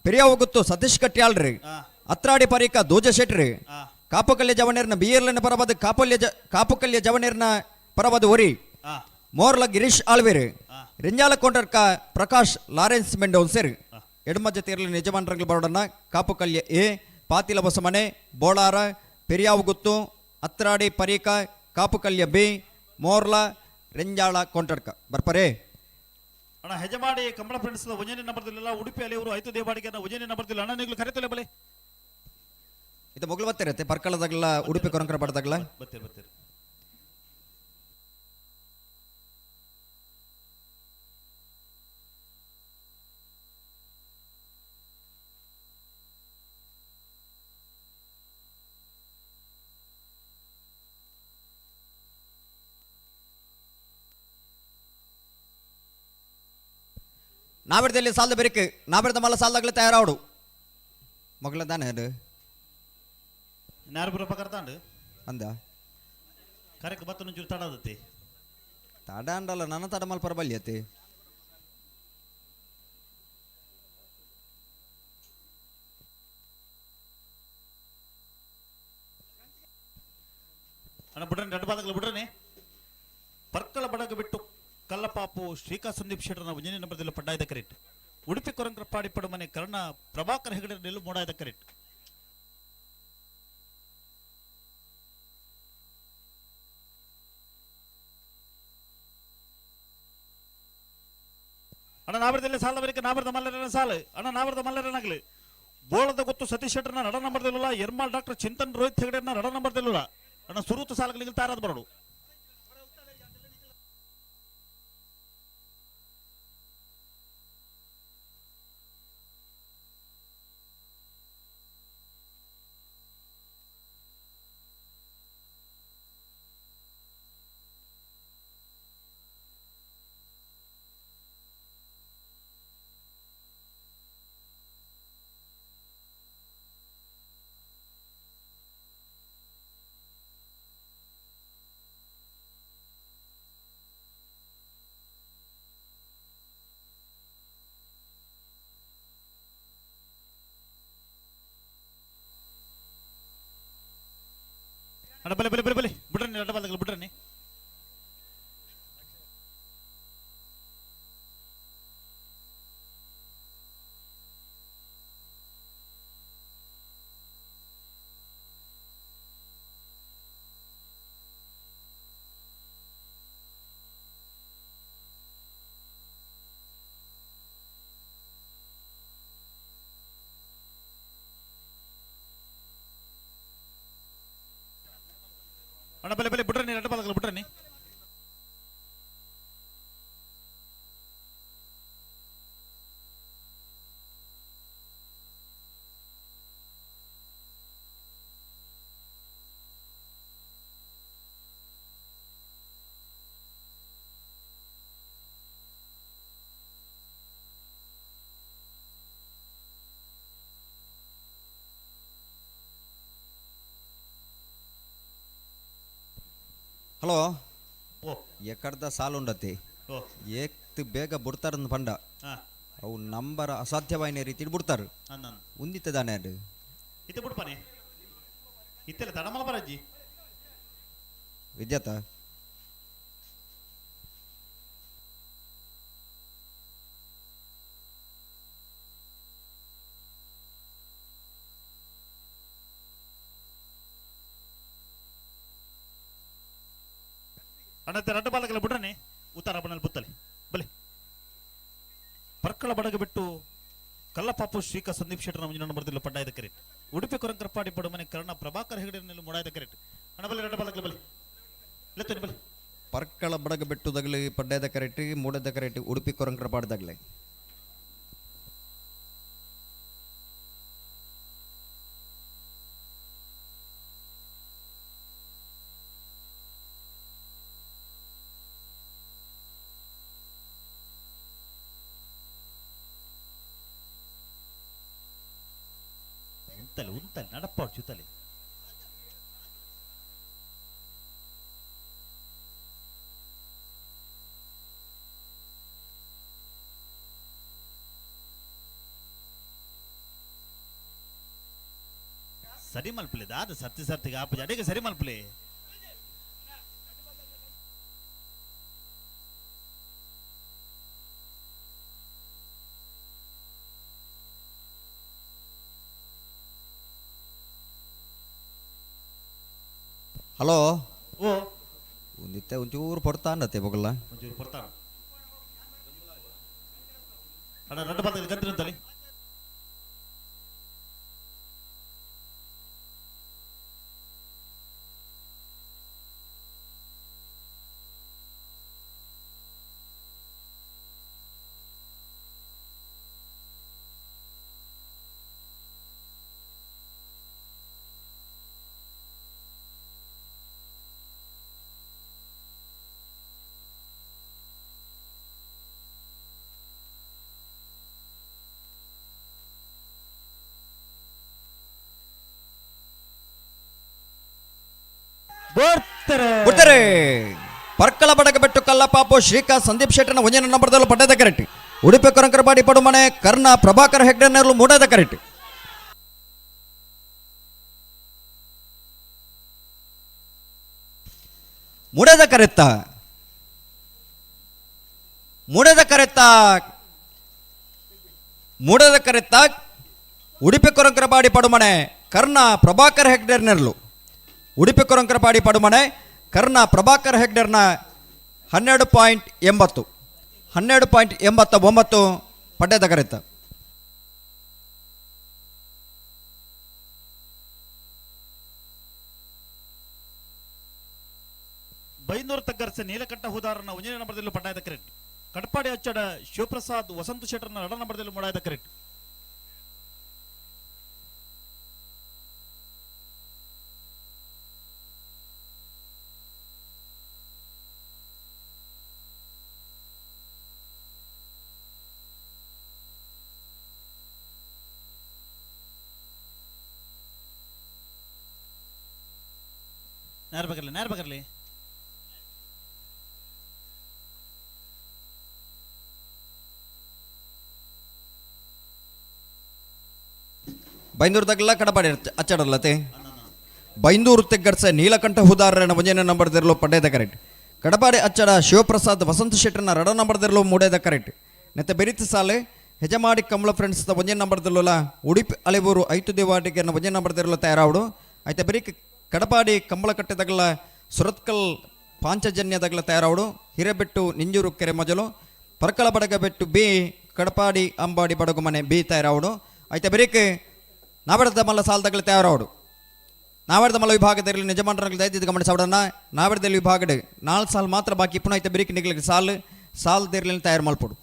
ಪೆರಿಯಾವಗುತ್ತು ಸತೀಶ್ ಕಟ್ಯಾಳ್ರಿ ಅತ್ರಾಡಿ ಪರೀಕ ದೋಜ ಶೆಟ್ರಿ ಕಾಪುಕಲ್ಯ ಜವನೇರ್ನ ಬಿಯರ್ಲನ ಪರವಾದ ಕಾಪಲ್ಯ ಕಾಪುಕಲ್ಯ ಜವನೇರ್ನ ಪರವಾದ ಒರಿ ಮೋರ್ಲ ಗಿರೀಶ್ ಆಳ್ವೇರು ರೆಂಜಾಲ ಕೊಂಡರ್ಕ ಪ್ರಕಾಶ್ ಲಾರೆನ್ಸ್ ಮೆಂಡೋನ್ಸೆರ್ ಎಡಮಜ್ಜ ತೀರ್ಲ ಯಜಮಾನರಂಗ್ಲ ಬರೋಡನ್ನ ಕಾಪುಕಲ್ಯ ಎ ಪಾತಿಲ ಬಸಮನೆ ಬೋಳಾರ ಪೆರಿಯಾವಗುತ್ತು ಅತ್ರಾಡಿ ಪರೀಕ ಕಾಪುಕಲ್ಯ ಬಿ ಮೋರ್ಲ ರೆಂಜಾಳ ಕೊಂಟಡ್ಕ ಬರ್ಪರೇ. ಅಣ್ಣ ಹೆಜಮಾಡಿ ಕಮಲ ಫ್ರೆಂಡ್ಸ್ ಒಂಜನೇ ನಂಬರ್ದಿಲ್ಲ ಉಡುಪಿ ಅಲ್ಲಿ ಅವರು ಐತು ದೇವಾಡಿಗೆ ಒಂಜನೇ ನಂಬರ್ದಿಲ್ಲ ಅಣ್ಣ ನೀವು ಕರೆತಲೆ ಬಲೆ. ಇದು ಮೊಗಲು ಬರ್ತಿರತ್ತೆ ಪರ್ಕಳದಾಗಲ ಉಡುಪಿ ಕೊರಂಕರ ಪಡ್ದಾಗಲ. ಬರ್ತೀರಿ ಬರ್ತೀರಿ. ನಾವಿಡದಲ್ಲಿ ಸಾಲದ ಬೆರಕು ನಾವಿಡದ ಮಲ್ಲ ಸಾಲದಾಗಲೇ ತಯಾರಾವಡು ಮಗಳ ತಾನೆ ಅದು. ನಾರು ಬರಪ್ಪ ಕರ್ತಾಂಡು. ಅಂದ. ಕರೆಕ್ ಬತ್ತ ಒಂಚೂರು ತಡ ಆದತಿ. ತಡ ಅಂಡಲ್ಲ ನನ್ನ ತಡ ಮಲ್ಪ ಬಲ್ಯತಿ. ಅಣ್ಣ ಬಿಡ್ರನಿ ಎರಡು ಪಾದಗಳು ಬಿಡ್ರನಿ. ಪರ್ಕಳ ಬಡಗ ಬಿಟ್ಟು ಕಲ್ಲಪಾಪು ಶ್ರೀಕಾ ಸಂದೀಪ್ ಶೆಟ್ಟರ್ನ ಒಂಜನೇ ನಂಬರ್ದಲ್ಲಿ ಪಡ್ಡಾಯ್ದ ಕರೆಕ್ಟ್. ಉಡುಪಿ ಕೊರಂಕರ ಪಾಡಿಪಡು ಮನೆ ಕರ್ಣ ಪ್ರಭಾಕರ್ ಹೆಗಡೆ ನಿಲ್ಲು ಮೂಡಾಯ್ದ ಕರೆಕ್ಟ್. ಅಣ್ಣ ನಾವರದಲ್ಲಿ ಸಾಲ ಬರೀಕ ನಾವರದ ಮಲ್ಲರನ ಸಾಲು ಅಣ್ಣ ನಾವರದ ಮಲ್ಲರನಾಗಲಿ ಬೋಳದ ಗೊತ್ತು ಸತೀಶ್ ಶೆಟ್ಟರ್ನ ನಡ ನಂಬರ್ದಲ್ಲ ಎರ್ಮಾಲ್ ಡಾಕ್ಟರ್ ಚಿಂತನ್ ರೋಹಿತ್ ಹೆಗಡೆನ ನಡ ನಂಬರ್ದಲ್ಲ ಅಣ್ಣ ಸುರುತು ಸಾಲಗಳಿಗೆ ತಾರಾದ ಬರೋಡು. ಅಣ್ಣ ಬಲೆ ಬಲೆ ಬಲೆ ಬಲೆ ಬಿಡ್ರನಿ ಎರಡು ಬಾಲಗಳು ಬಿಡ್ರನಿ. ಅಣ್ಣ ಬಲೆ ಬಲೆ ಬಿಡ್ರನಿ ಎರಡು ಬಾಲಗಳು ಬಿಡ್ರನಿ. ಹಲೋ ಎಕಡ್ದ ಸಾಲು ಉಂಡತಿ ಏಕ್ತ್ ಬೇಗ ಬುಡ್ತಾರಂದು ಪಂಡ ಅವು ನಂಬರ್ ಅಸಾಧ್ಯವಾಯಿನ ರೀತಿ ಬಿಡ್ತಾರು ಉಂದಿತ್ತದಾನೆ ಅದು. ಇತ್ತೆ ಬಿಡ್ಪಾನೆ ಇತ್ತೆಲ್ಲ ತಡಮಲ ಬರಜ್ಜಿ. ವಿದ್ಯಾತ ಅಣ್ಣ ರಡ್ಡ ಬಾಲಕಲ್ಲ ಬಿಡ್ರನಿ ಉತ್ತರ ಬಣ್ಣಲ್ಲಿ ಬುತ್ತಲಿ ಬಲೆ ಪರ್ಕಳ ಬಡಗ ಬಿಟ್ಟು ಕಲ್ಲಪಾಪು ಶ್ರೀಕಾ ಸಂದೀಪ್ ಶೆಟ್ಟರ್ ನಮ್ಮ ಬರ್ದಿಲ್ಲ ಪಡ್ಡಾಯ್ದ ಕರೆಕ್ಟ್. ಉಡುಪಿ ಕೊರಂಕರ ಪಾಡಿ ಪಡುಮನೆ ಕರ್ಣ ಪ್ರಭಾಕರ್ ಹೆಗಡೆ ಮುಡಾಯ್ದ ಕರೆಕ್ಟ್. ಅಣ್ಣ ಬಲೆ ರಡ್ಡ ಬಾಲಕಲ್ಲ ಬಲೆ ಲೆತ್ತನಿ ಬಲೆ. ಪರ್ಕಳ ಬಡಗ ಬಿಟ್ಟು ದಗಲಿ ಪಡ್ಡಾಯ್ದ ಕರೆಕ್ಟ್ ಮೂಡದ ಕರೆಕ್ಟ್ ಉಡುಪಿ ಕೊರಂಕರ ಪಾಡ್ದಾಗಲಿ. ಉಂತಲೆ ಉಂತಲೆ ನಡಪ್ಪಾಡು ಚುತ್ತಲೆ. ಸರಿ ಮಲ್ಪಲೆ ದಾದ ಸರ್ತಿ ಸರ್ತಿಗೆ ಆಪುಜಿ ಅಡಿಗೆ ಸರಿ ಮಲ್ಪಲೆ. ಹಲೋ ಓ ಒಂದಿತ್ತೆ ಒಂಚೂರು ಪಡ್ತಾನತ್ತೆ ಬೊಗಲ್ಲ. ಒಂಚೂರು ಪಡ್ತಾನ ಅಣ್ಣ ರಡ್ಡು ಬಂದ ಗಂತಿರಂತಲ್ಲಿ. ಬಿಡ್ತಾರೆ. ಪರ್ಕಳ ಬಡಗ ಬೆಟ್ಟು ಕಲ್ಲಪಾಪು ಶ್ರೀಕಾಂತ್ ಸಂದೀಪ್ ಶೆಟ್ಟರ್ನ ಒಂಜನ ನಂಬರ್ದಲ್ಲೂ ಪಡ್ಡದ ಕರೆಕ್ಟ್. ಉಡುಪಿ ಕೊರಂಕರಪಾಡಿ ಪಡುಮನೆ ಕರ್ಣ ಪ್ರಭಾಕರ್ ಹೆಗ್ಡೆನರ್ಲು ಮೂಡದ ಕರೆಕ್ಟ್. ಮೂಡದ ಕರೆತ್ತ ಮೂಡದ ಕರೆತ್ತ ಮೂಡದ ಕರೆತ್ತ ಉಡುಪಿ ಕೊರಂಕರಪಾಡಿ ಪಡುಮನೆ ಕರ್ಣ ಪ್ರಭಾಕರ್ ಹೆಗ್ಡೆರ್ನೆರ್ಲು. ಉಡುಪಿ ಕೊರಂಕರಪಾಡಿ ಪಡುಮನೆ ಕರ್ಣ ಪ್ರಭಾಕರ್ ಹೆಗ್ಡೆರ್ನ 12.80 12.89 ಪಡ್ಯದ ಕರೆತ. ಬೈಂದೂರು ತಗ್ಗರ್ಸೆ ನೀಲಕಂಠ ಹುದಾರನ ಒಂಜನೇ ನಂಬರ್ದಲ್ಲಿ ಪಡ್ಡಾಯದ ಕರೆಕ್ಟ್. ಕಟ್ಪಾಡಿ ಅಚ್ಚಡ ಶಿವಪ್ರಸಾದ್ ವಸಂತ ಶೆಟ್ಟರ್ನ ಎರಡ ನಂಬರ್ದಲ್ಲಿ ಮೂಡಾಯದ ಕರೆಕ್ಟ್. ನೇರ ಬಗರ್ಲಿ ನೇರ ಬಗರ್ಲಿ. ಬೈಂದೂರು ತಗ್ಲ ಕಡಪಾಡಿ ಅಚ್ಚಡಲ್ಲತೆ. ಬೈಂದೂರು ತೆಗ್ಗರ್ಸೆ ನೀಲಕಂಠ ಹುದಾರನ ಒಂಜನೇ ನಂಬರ್ದಿರಲು ಪಡ್ಡೇದ ಕರೆಕ್ಟ್. ಕಡಪಾಡಿ ಅಚ್ಚಡ ಶಿವಪ್ರಸಾದ್ ವಸಂತ ಶೆಟ್ಟರ್ನ ರಡ ನಂಬರ್ದಿರಲು ಮೂಡೇದ ಕರೆಕ್ಟ್. ನೆತ್ತ ಬೆರಿತ ಸಾಲೆ ಹೆಜಮಾಡಿ ಕಮಲ ಫ್ರೆಂಡ್ಸ್ ಒಂಜನೇ ನಂಬರ್ದಿರಲಲ್ಲ ಉಡುಪಿ ಅಲೆಬೂರು ಐತು ದೇವಾಟಿಗೆ ಒಂಜನೇ ನಂಬರ್ದಿರಲು ತಯಾರಾವಡು. ಐತೆ ಬೆರಿಕ್ ಕಡಪಾಡಿ ಕಂಬಳಕಟ್ಟೆದಗಲ ಸುರತ್ಕಲ್ ಪಾಂಚಜನ್ಯದಗಲ ತಯಾರಾವಡು. ಹಿರೇಬೆಟ್ಟು ನಿಂಜೂರು ಕೆರೆ ಮೊಜಲು ಪರ್ಕಳ ಬಡಗಬೆಟ್ಟು ಬಿ ಕಡಪಾಡಿ ಅಂಬಾಡಿ ಬಡಗುಮನೆ ಬಿ ತಯಾರಾವಡು. ಐತೆ ಬೆರಿಕ್ ನಾವೆಡದ ಮಲ್ಲ ಸಾಲದಗಲ ತಯಾರಾವಡು. ನಾವೆಡದ ಮಲ್ಲ ವಿಭಾಗದಲ್ಲಿ ನಿಜಮಾನರಲ್ಲಿ ದಯದಿದ್ದು ಗಮನಿಸವಡನ್ನ. ನಾವೆಡದಲ್ಲಿ ವಿಭಾಗಡ್ 4 ಸಾಲು ಮಾತ್ರ ಬಾಕಿ ಪುನಃ ಐತೆ ಬೆರಿಕ್ ನಿಗ್ಲಿಗೆ ಸಾಲು ಸಾಲು ದೇರ್ಲಿನ ತಯಾರು ಮಲ್ಪಡು.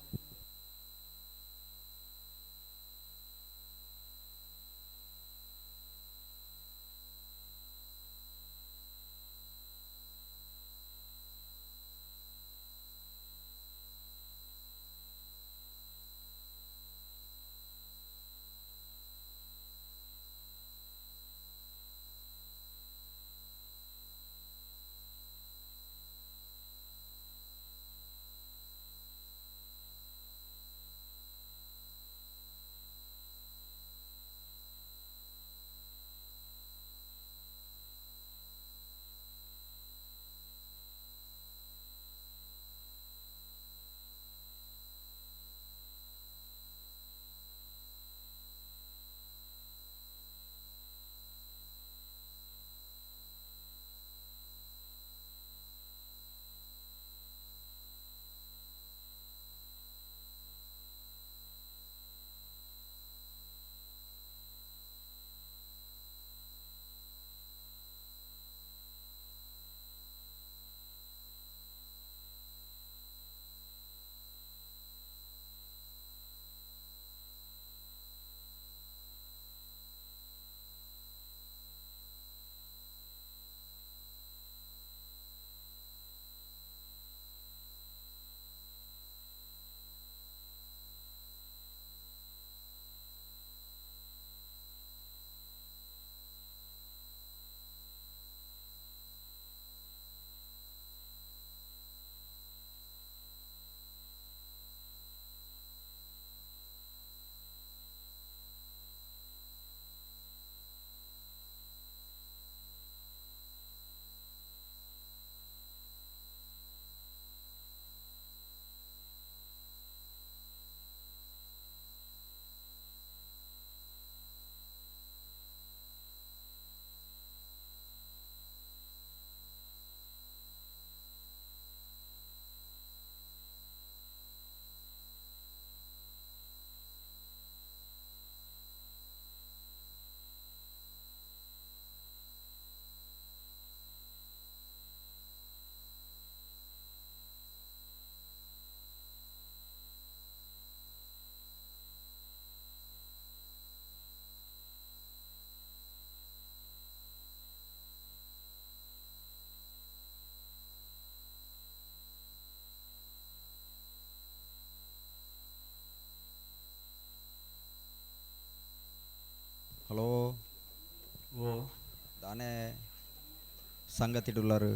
ಸಂಗತಿಡುಲ್ಲಾರು.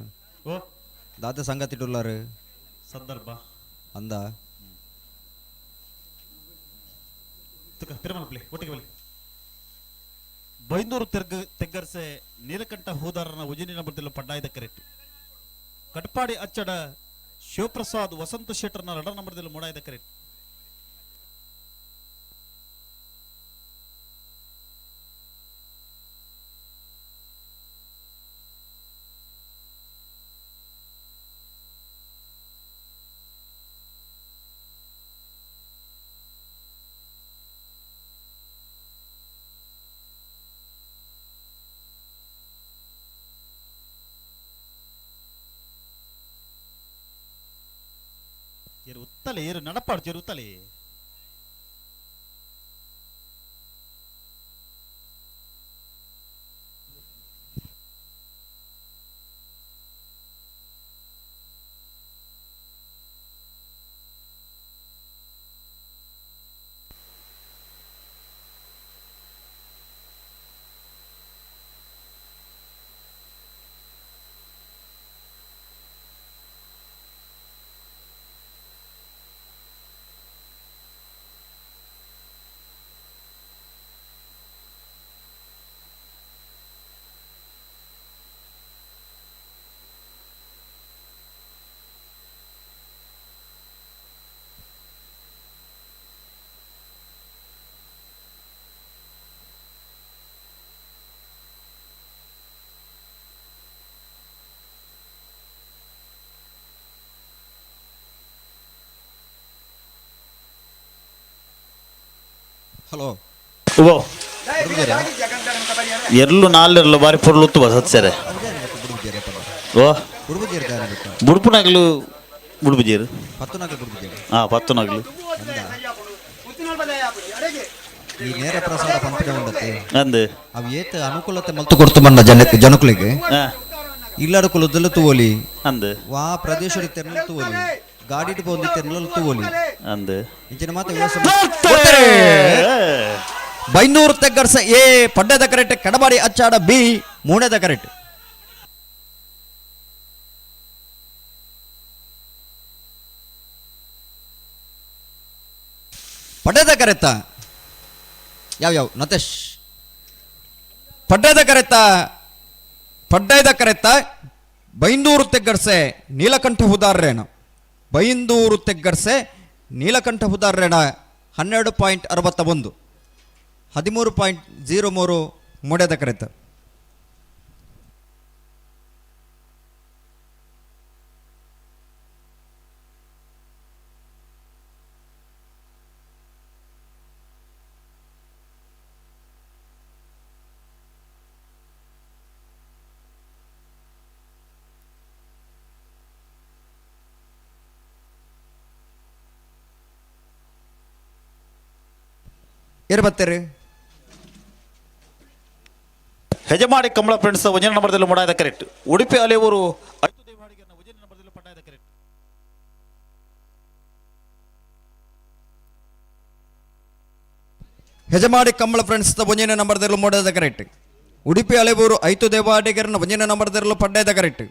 ಓ ದಾದ ಸಂಗತಿಡುಲ್ಲಾರು. ಸಂದರ್ಭ ಅಂದ ತುಕ ಪಿರಮಲ್ಪಲಿ ಒಟ್ಟಿಗೆ ಬಲಿ. ಬೈಂದೂರು ತೆಗ್ಗರ್ಸೆ ನೀಲಕಂಠ ಹೂದಾರನ ಉಜಿನಿನ ಬುದ್ಧಿಲ ಪಡ್ಡಾಯ್ದ ಕರೆಕ್ಟ್. ಕಟ್ಪಾಡಿ ಅಚ್ಚಡ ಶಿವಪ್ರಸಾದ್ ವಸಂತ ಶೆಟ್ಟರ್ನ ರಡ ನಂಬರ್ದಲ್ಲಿ ಮೂಡಾಯ್ದ ಕರೆಕ್ಟ್. ಉತ್ತಲೆ ಏರು ನಡಪಾಡು ಜೇರು ಉತ್ತಲೆ. ಹಲೋ. ಓ ಎರ್ಲು ನಾಲೆರ್ಲು ಬಾರಿ ಪೊರ್ಲು ಬಸ್ ಸರಿ. ಓ ಬುಡ್ಪುನಾಗ್ಲು ಬುಡ್ಬುಜೇರು. ಹಾ ಪತ್ತುನಾಗ್ಲು. ಈ ನೇರ ಪ್ರಸಾರ ಪಂಪಿನ ಉಂಡತೆ ಅಂದ್ ಅವು ಏತ ಅನುಕೂಲತೆ ಮಲ್ತು ಕೊಡ್ತು ಬಂದ ಜನಕುಲಿಗೆ ಇಲ್ಲಡ ಕುಲದಲ್ಲ ತೂವಲಿ ಅಂದ್ ವಾ ಪ್ರದೇಶದ ತೆರಳು ತೂವಲಿ ಗಾಡಿಟ್ ಬಂದು ತೆರಳು ತೂವಲಿ ಅಂದ್ ಇಂಚಿನ ಮಾತ ವ್ಯವಸ್ಥೆ ಬೈಂದೂರು ತೆಗ್ಗರ್ಸ ಎ ಪಡ್ಡದ ಕರೆಕ್ಟ್, ಕಡಬಾಡಿ ಅಚ್ಚಾಡ ಬಿ ಮೂಣೆದ ಕರೆಕ್ಟ್. ಪಡ್ಡದ ಕರೆತ್ತ ಯಾವ ಯಾವ ನತೇಶ್ ಪಡ್ಡದ ಕರೆತ್ತ ಪಡ್ಡದ ಕರೆತ್ತ ಬೈಂದೂರು ತೆಗ್ಗರ್ಸೆ ನೀಲಕಂಠ ಹುದಾರ್ರೇಣ ಬೈಂದೂರು ತೆಗ್ಗರ್ಸೆ ನೀಲಕಂಠ ಹುದಾರ್ರೇಣ 12.61 13.03 ಮೂಡ್ಯದ ಕರೆತ. ಇರ್ಬತ್ತೇರಿ ಹೆಜಮಾಡಿ ಕಮಲ ಫ್ರೆಂಡ್ಸ್ ಒಂಜನ ನಂಬರ್ದಲ್ಲಿ ಮೂಡಾಯದ ಕರೆಕ್ಟ್. ಉಡುಪಿ ಅಲೆಯೂರು ಹೆಜಮಾಡಿ ಕಮಲ ಫ್ರೆಂಡ್ಸ್ ಒಂಜನ ನಂಬರ್ದಲ್ಲಿ ಮೂಡಾಯದ ಕರೆಕ್ಟ್. ಉಡುಪಿ ಅಲೆಬೂರು ಐತು ದೇವಾಡಿಗರನ ಒಂಜನ ನಂಬರ್ದಲ್ಲಿ ಪಡ್ಡಾಯದ ಕರೆಕ್ಟ್.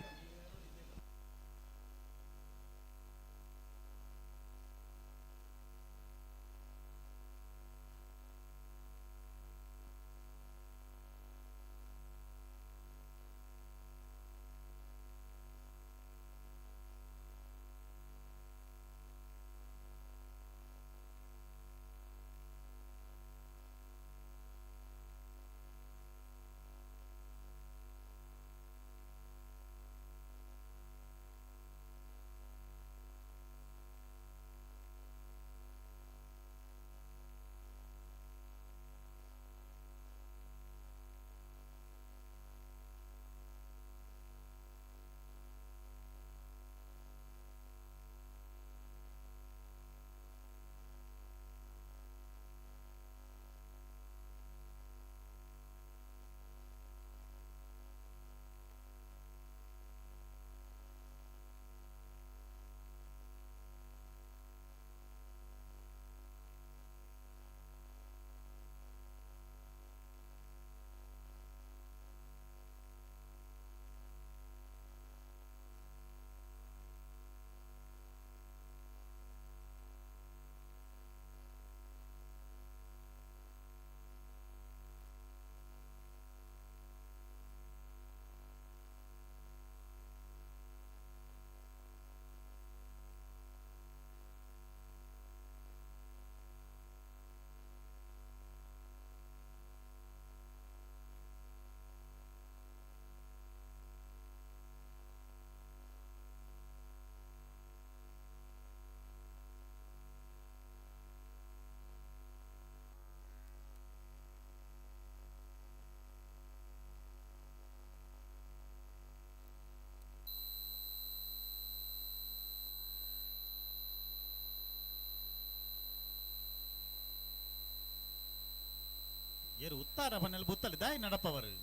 ಏರು ಉತ್ತಾರ ಪನ್ನೆಲ್ ಬುತ್ತಲಿ ದಾಯಿ ನಡಪವರು.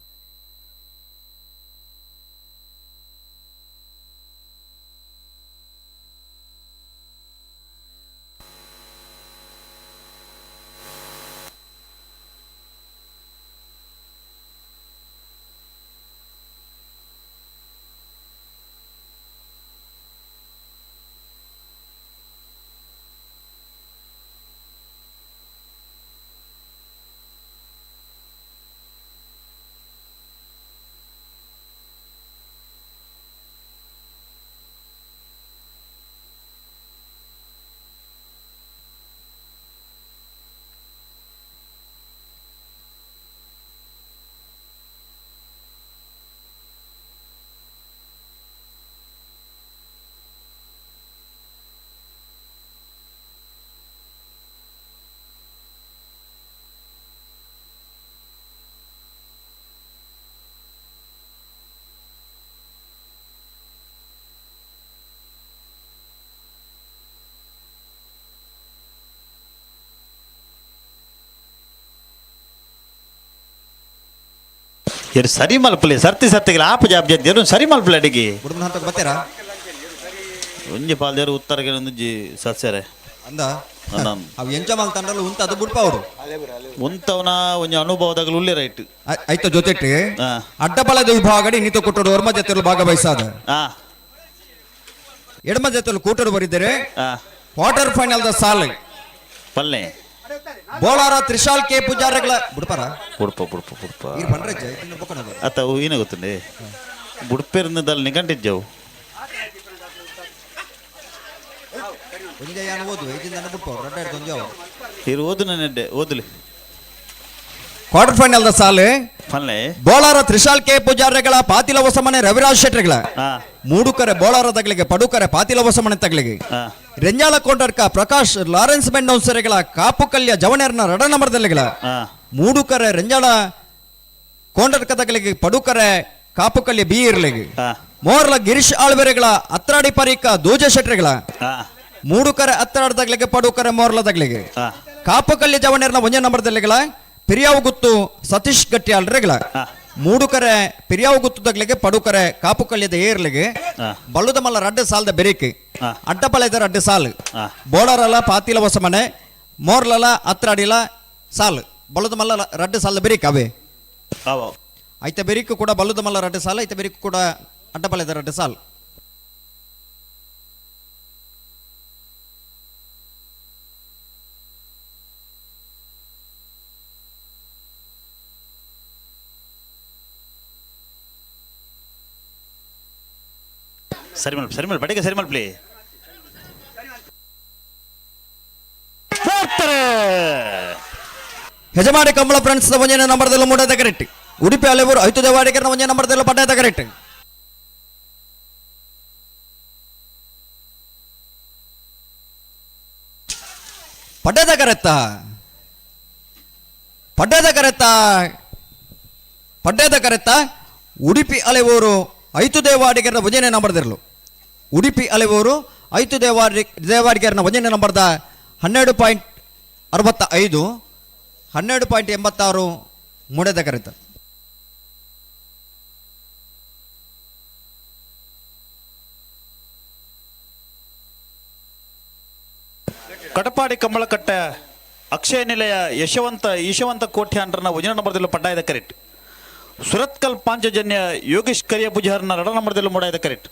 ಏರು ಸರಿ ಮಲ್ಪಲೆ ಸರ್ತಿ ಸರ್ತಿಗೆ ಆಪ ಜಾಬ್ ಜನ ಸರಿ ಮಲ್ಪಲೆ ಅಡಿಗೆ ಬುಡ್ಮನ ಹಂತಕ್ಕೆ ಬರ್ತೀರಾ? ಒಂಜಿ ಪಾಲ್ದೇರು ಉತ್ತರಗೆ ಒಂಜಿ ಸಸ್ಯರೆ ಅಂದ ಅವು ಎಂಚ ಮಲ್ ತಂಡಲು ಉಂತ ಅದು ಬುಡ್ಪ ಅವರು ಉಂತವನ ಒಂಜಿ ಅನುಭವದಾಗಲು ಉಲ್ಲೆ ರೈಟ್. ಐತ ಜೊತೆಟ್ ಅಡ್ಡಬಲದ ವಿಭಾಗಡಿ ನಿತ ಕೊಟ್ಟಡು ಒರ್ಮ ಜೊತೆಲು ಭಾಗವಹಿಸಾದ ಎಡಮ ಜೊತೆಲು ಕೂಟರು ಬರಿದರೆ quarter final the ಸಾಲ್ ಪಲ್ಲೆ ಬೋಳಾರ ತ್ರಿಶಾಲ್ ಕೆ ಪೂಜಾರಗಳ ಬುಡ್ಪಾರ ಬುಡ್ಪ ಬುಡ್ಪ ಬುಡ್ಪ ಈರ್ ಪಂಡ್ರೆ ಜೈ ಇನ್ನು ಬೊಕ್ಕನದು. ಅತ್ತ ಏನ ಗೊತ್ತುಂಡೆ ಬುಡ್ಪೇರ್ನದಲ್ಲಿ ನಿಗಂಟಿಜ್ಜವು ಒಂಜೆ ಯಾನ ಓದು ಐದಿಂದ ಬುಡ್ಪ ರಡ್ಡ ಹಿಡ್ದು ಒಂಜೆ ಅವು. ಇರು ಓದು ನೆಡ್ಡೆ ಓದಲಿ. Quarter final the ಸಾಲ್ ಪಲ್ಲೆ ಬೋಳಾರ ತ್ರಿಶಾಲ್ ಕೆ ಪೂಜಾರಗಳ ಪಾತಿಲ ಹೊಸಮನೆ ರವಿರಾಜ್ ಶೆಟ್ಟರ್ಗಳ ಮೂಡುಕರೆ ಬೋಳಾರ ತಗಲಿಗೆ ಪಡುಕರೆ ಪಾತಿಲ ಹೊಸಮನೆ ತಗಲಿಗೆ ರೆಂಜಾಲ ಕೋಟರ್ಕ ಪ್ರಕಾಶ್ ಲಾರೆನ್ಸ್ ಮೆಂಡೋನ್ಸರೆಗಳ ಕಾಪು ಕಲ್ಯ ಜವಣೇರ್ನ ರಡ ನಂಬರ್ದಲ್ಲಿಗಳ ಮೂಡುಕರೆ ರೆಂಜಾಳ ಕೋಂಡರ್ಕ ತಗಲಿಗೆ ಪಡುಕರೆ ಕಾಪು ಕಲ್ಯ ಬಿ ಇರ್ಲಿಗೆ ಮೋರ್ಲ ಗಿರೀಶ್ ಆಳ್ವೆರೆಗಳ ಅತ್ರಾಡಿ ಪರೀಕ ದೋಜ ಶೆಟ್ಟರ್ಗಳ ಮೂಡುಕರೆ ಅತ್ರಾಡ ತಗಲಿಗೆ ಪಡುಕರೆ ಮೋರ್ಲ ತಗಲಿಗೆ ಕಾಪು ಕಲ್ಯ ಜವಣೇರ್ನ ಒಂದೇ ನಂಬರ್ದಲ್ಲಿಗಳ ಪಿರಿಯಾವು ಗುತ್ತು ಸತೀಶ್ ಗಟ್ಟಿಯಾಳ್ರೆಗಳ ಮೂಡುಕರೆ ಪಿರಿಯಾವು ಗುತ್ತು ತಗ್ಲಿಗೆ ಪಡುಕರೆ ಕಾಪು ಕಲ್ಯದ ಏರ್ಲಿಗೆ ಬಳ್ಳುದ ಮಲ್ಲ ರಡ್ಡು ಸಾಲದ ಬೆರಿಕೆ ಅಡ್ಡಪಳೆದ ರಡ್ಡು ಸಾಲು ಬೋಳರಲ ಪಾತಿಲ ಹೊಸಮನೆ ಮೋರ್ಲಲ ಅತ್ರಾಡಿಲ ಸಾಲು ಬಳ್ಳುದ ಮಲ್ಲ ರಡ್ಡು ಸಾಲದ ಬೆರಿಕೆ ಅವೇ ಐತ ಬೆರಿಕು ಕೂಡ ಬಲ್ಲುದ ಮಲ್ಲ ರಡ್ಡು ಸಾಲು ಐತ ಬೆರಿಕು ಕೂಡ ಅಡ್ಡಪಳೆದ ರಡ್ಡು ಸಾಲು. ಸರಿ ಮಲ್ಪ ಸರಿ ಮಲ್ಪ ಬಡಿಗೆ ಸರಿ ಮಲ್ಪಲಿ ಯಜಮಾನಿ ಕಂಬಳ ಫ್ರೆಂಡ್ಸ್ ಒಂಜನೇ ನಂಬರ್ದಲ್ಲಿ ಮೂಡದ ಕರೆಕ್ಟ್ ಉಡುಪಿ ಅಲೆಬೂರು ಐತು ದೇವಾಡಿಗರನ ಒಂಜನೇ ನಂಬರ್ದಲ್ಲಿ ಪಡ್ಡದ ಕರೆಕ್ಟ್ ಪಡ್ಡದ ಕರೆತ್ತ ಪಡ್ಡದ ಕರೆತ್ತ ಪಡ್ಡದ ಕರೆತ್ತ ಉಡುಪಿ ಅಲೆವೂರು ಐತು ದೇವಾಡಿಗರನ ಒಂಜನೇ ನಂಬರ್ದಿರಲು ಉಡುಪಿ ಅಲೆವೂರು ಐತು ದೇವಾಡಿಗರನ ಒಂಜನೇ ನಂಬರ್ದ 12.65 12.86 ಮೂಡದ ಕರೆತ. ಕಟಪಾಡಿ ಕಂಬಳಕಟ್ಟ ಅಕ್ಷಯ ನಿಲಯ ಯಶವಂತ ಈಶವಂತ ಕೋಟ್ಯಾಂಡ್ರನ ಒಂಜನೇ ನಂಬರ್ದಲ್ಲಿ ಪಡ್ಡಾಯದ ಕರೆಕ್ಟ್. ಸುರತ್ಕಲ್ ಪಾಂಚಜನ್ಯ ಯೋಗೇಶ್ ಕರಿಯ ಪೂಜಾರನ ರಡ ನಂಬರ್ದಲ್ಲಿ ಮೂಡಾಯದ ಕರೆಕ್ಟ್.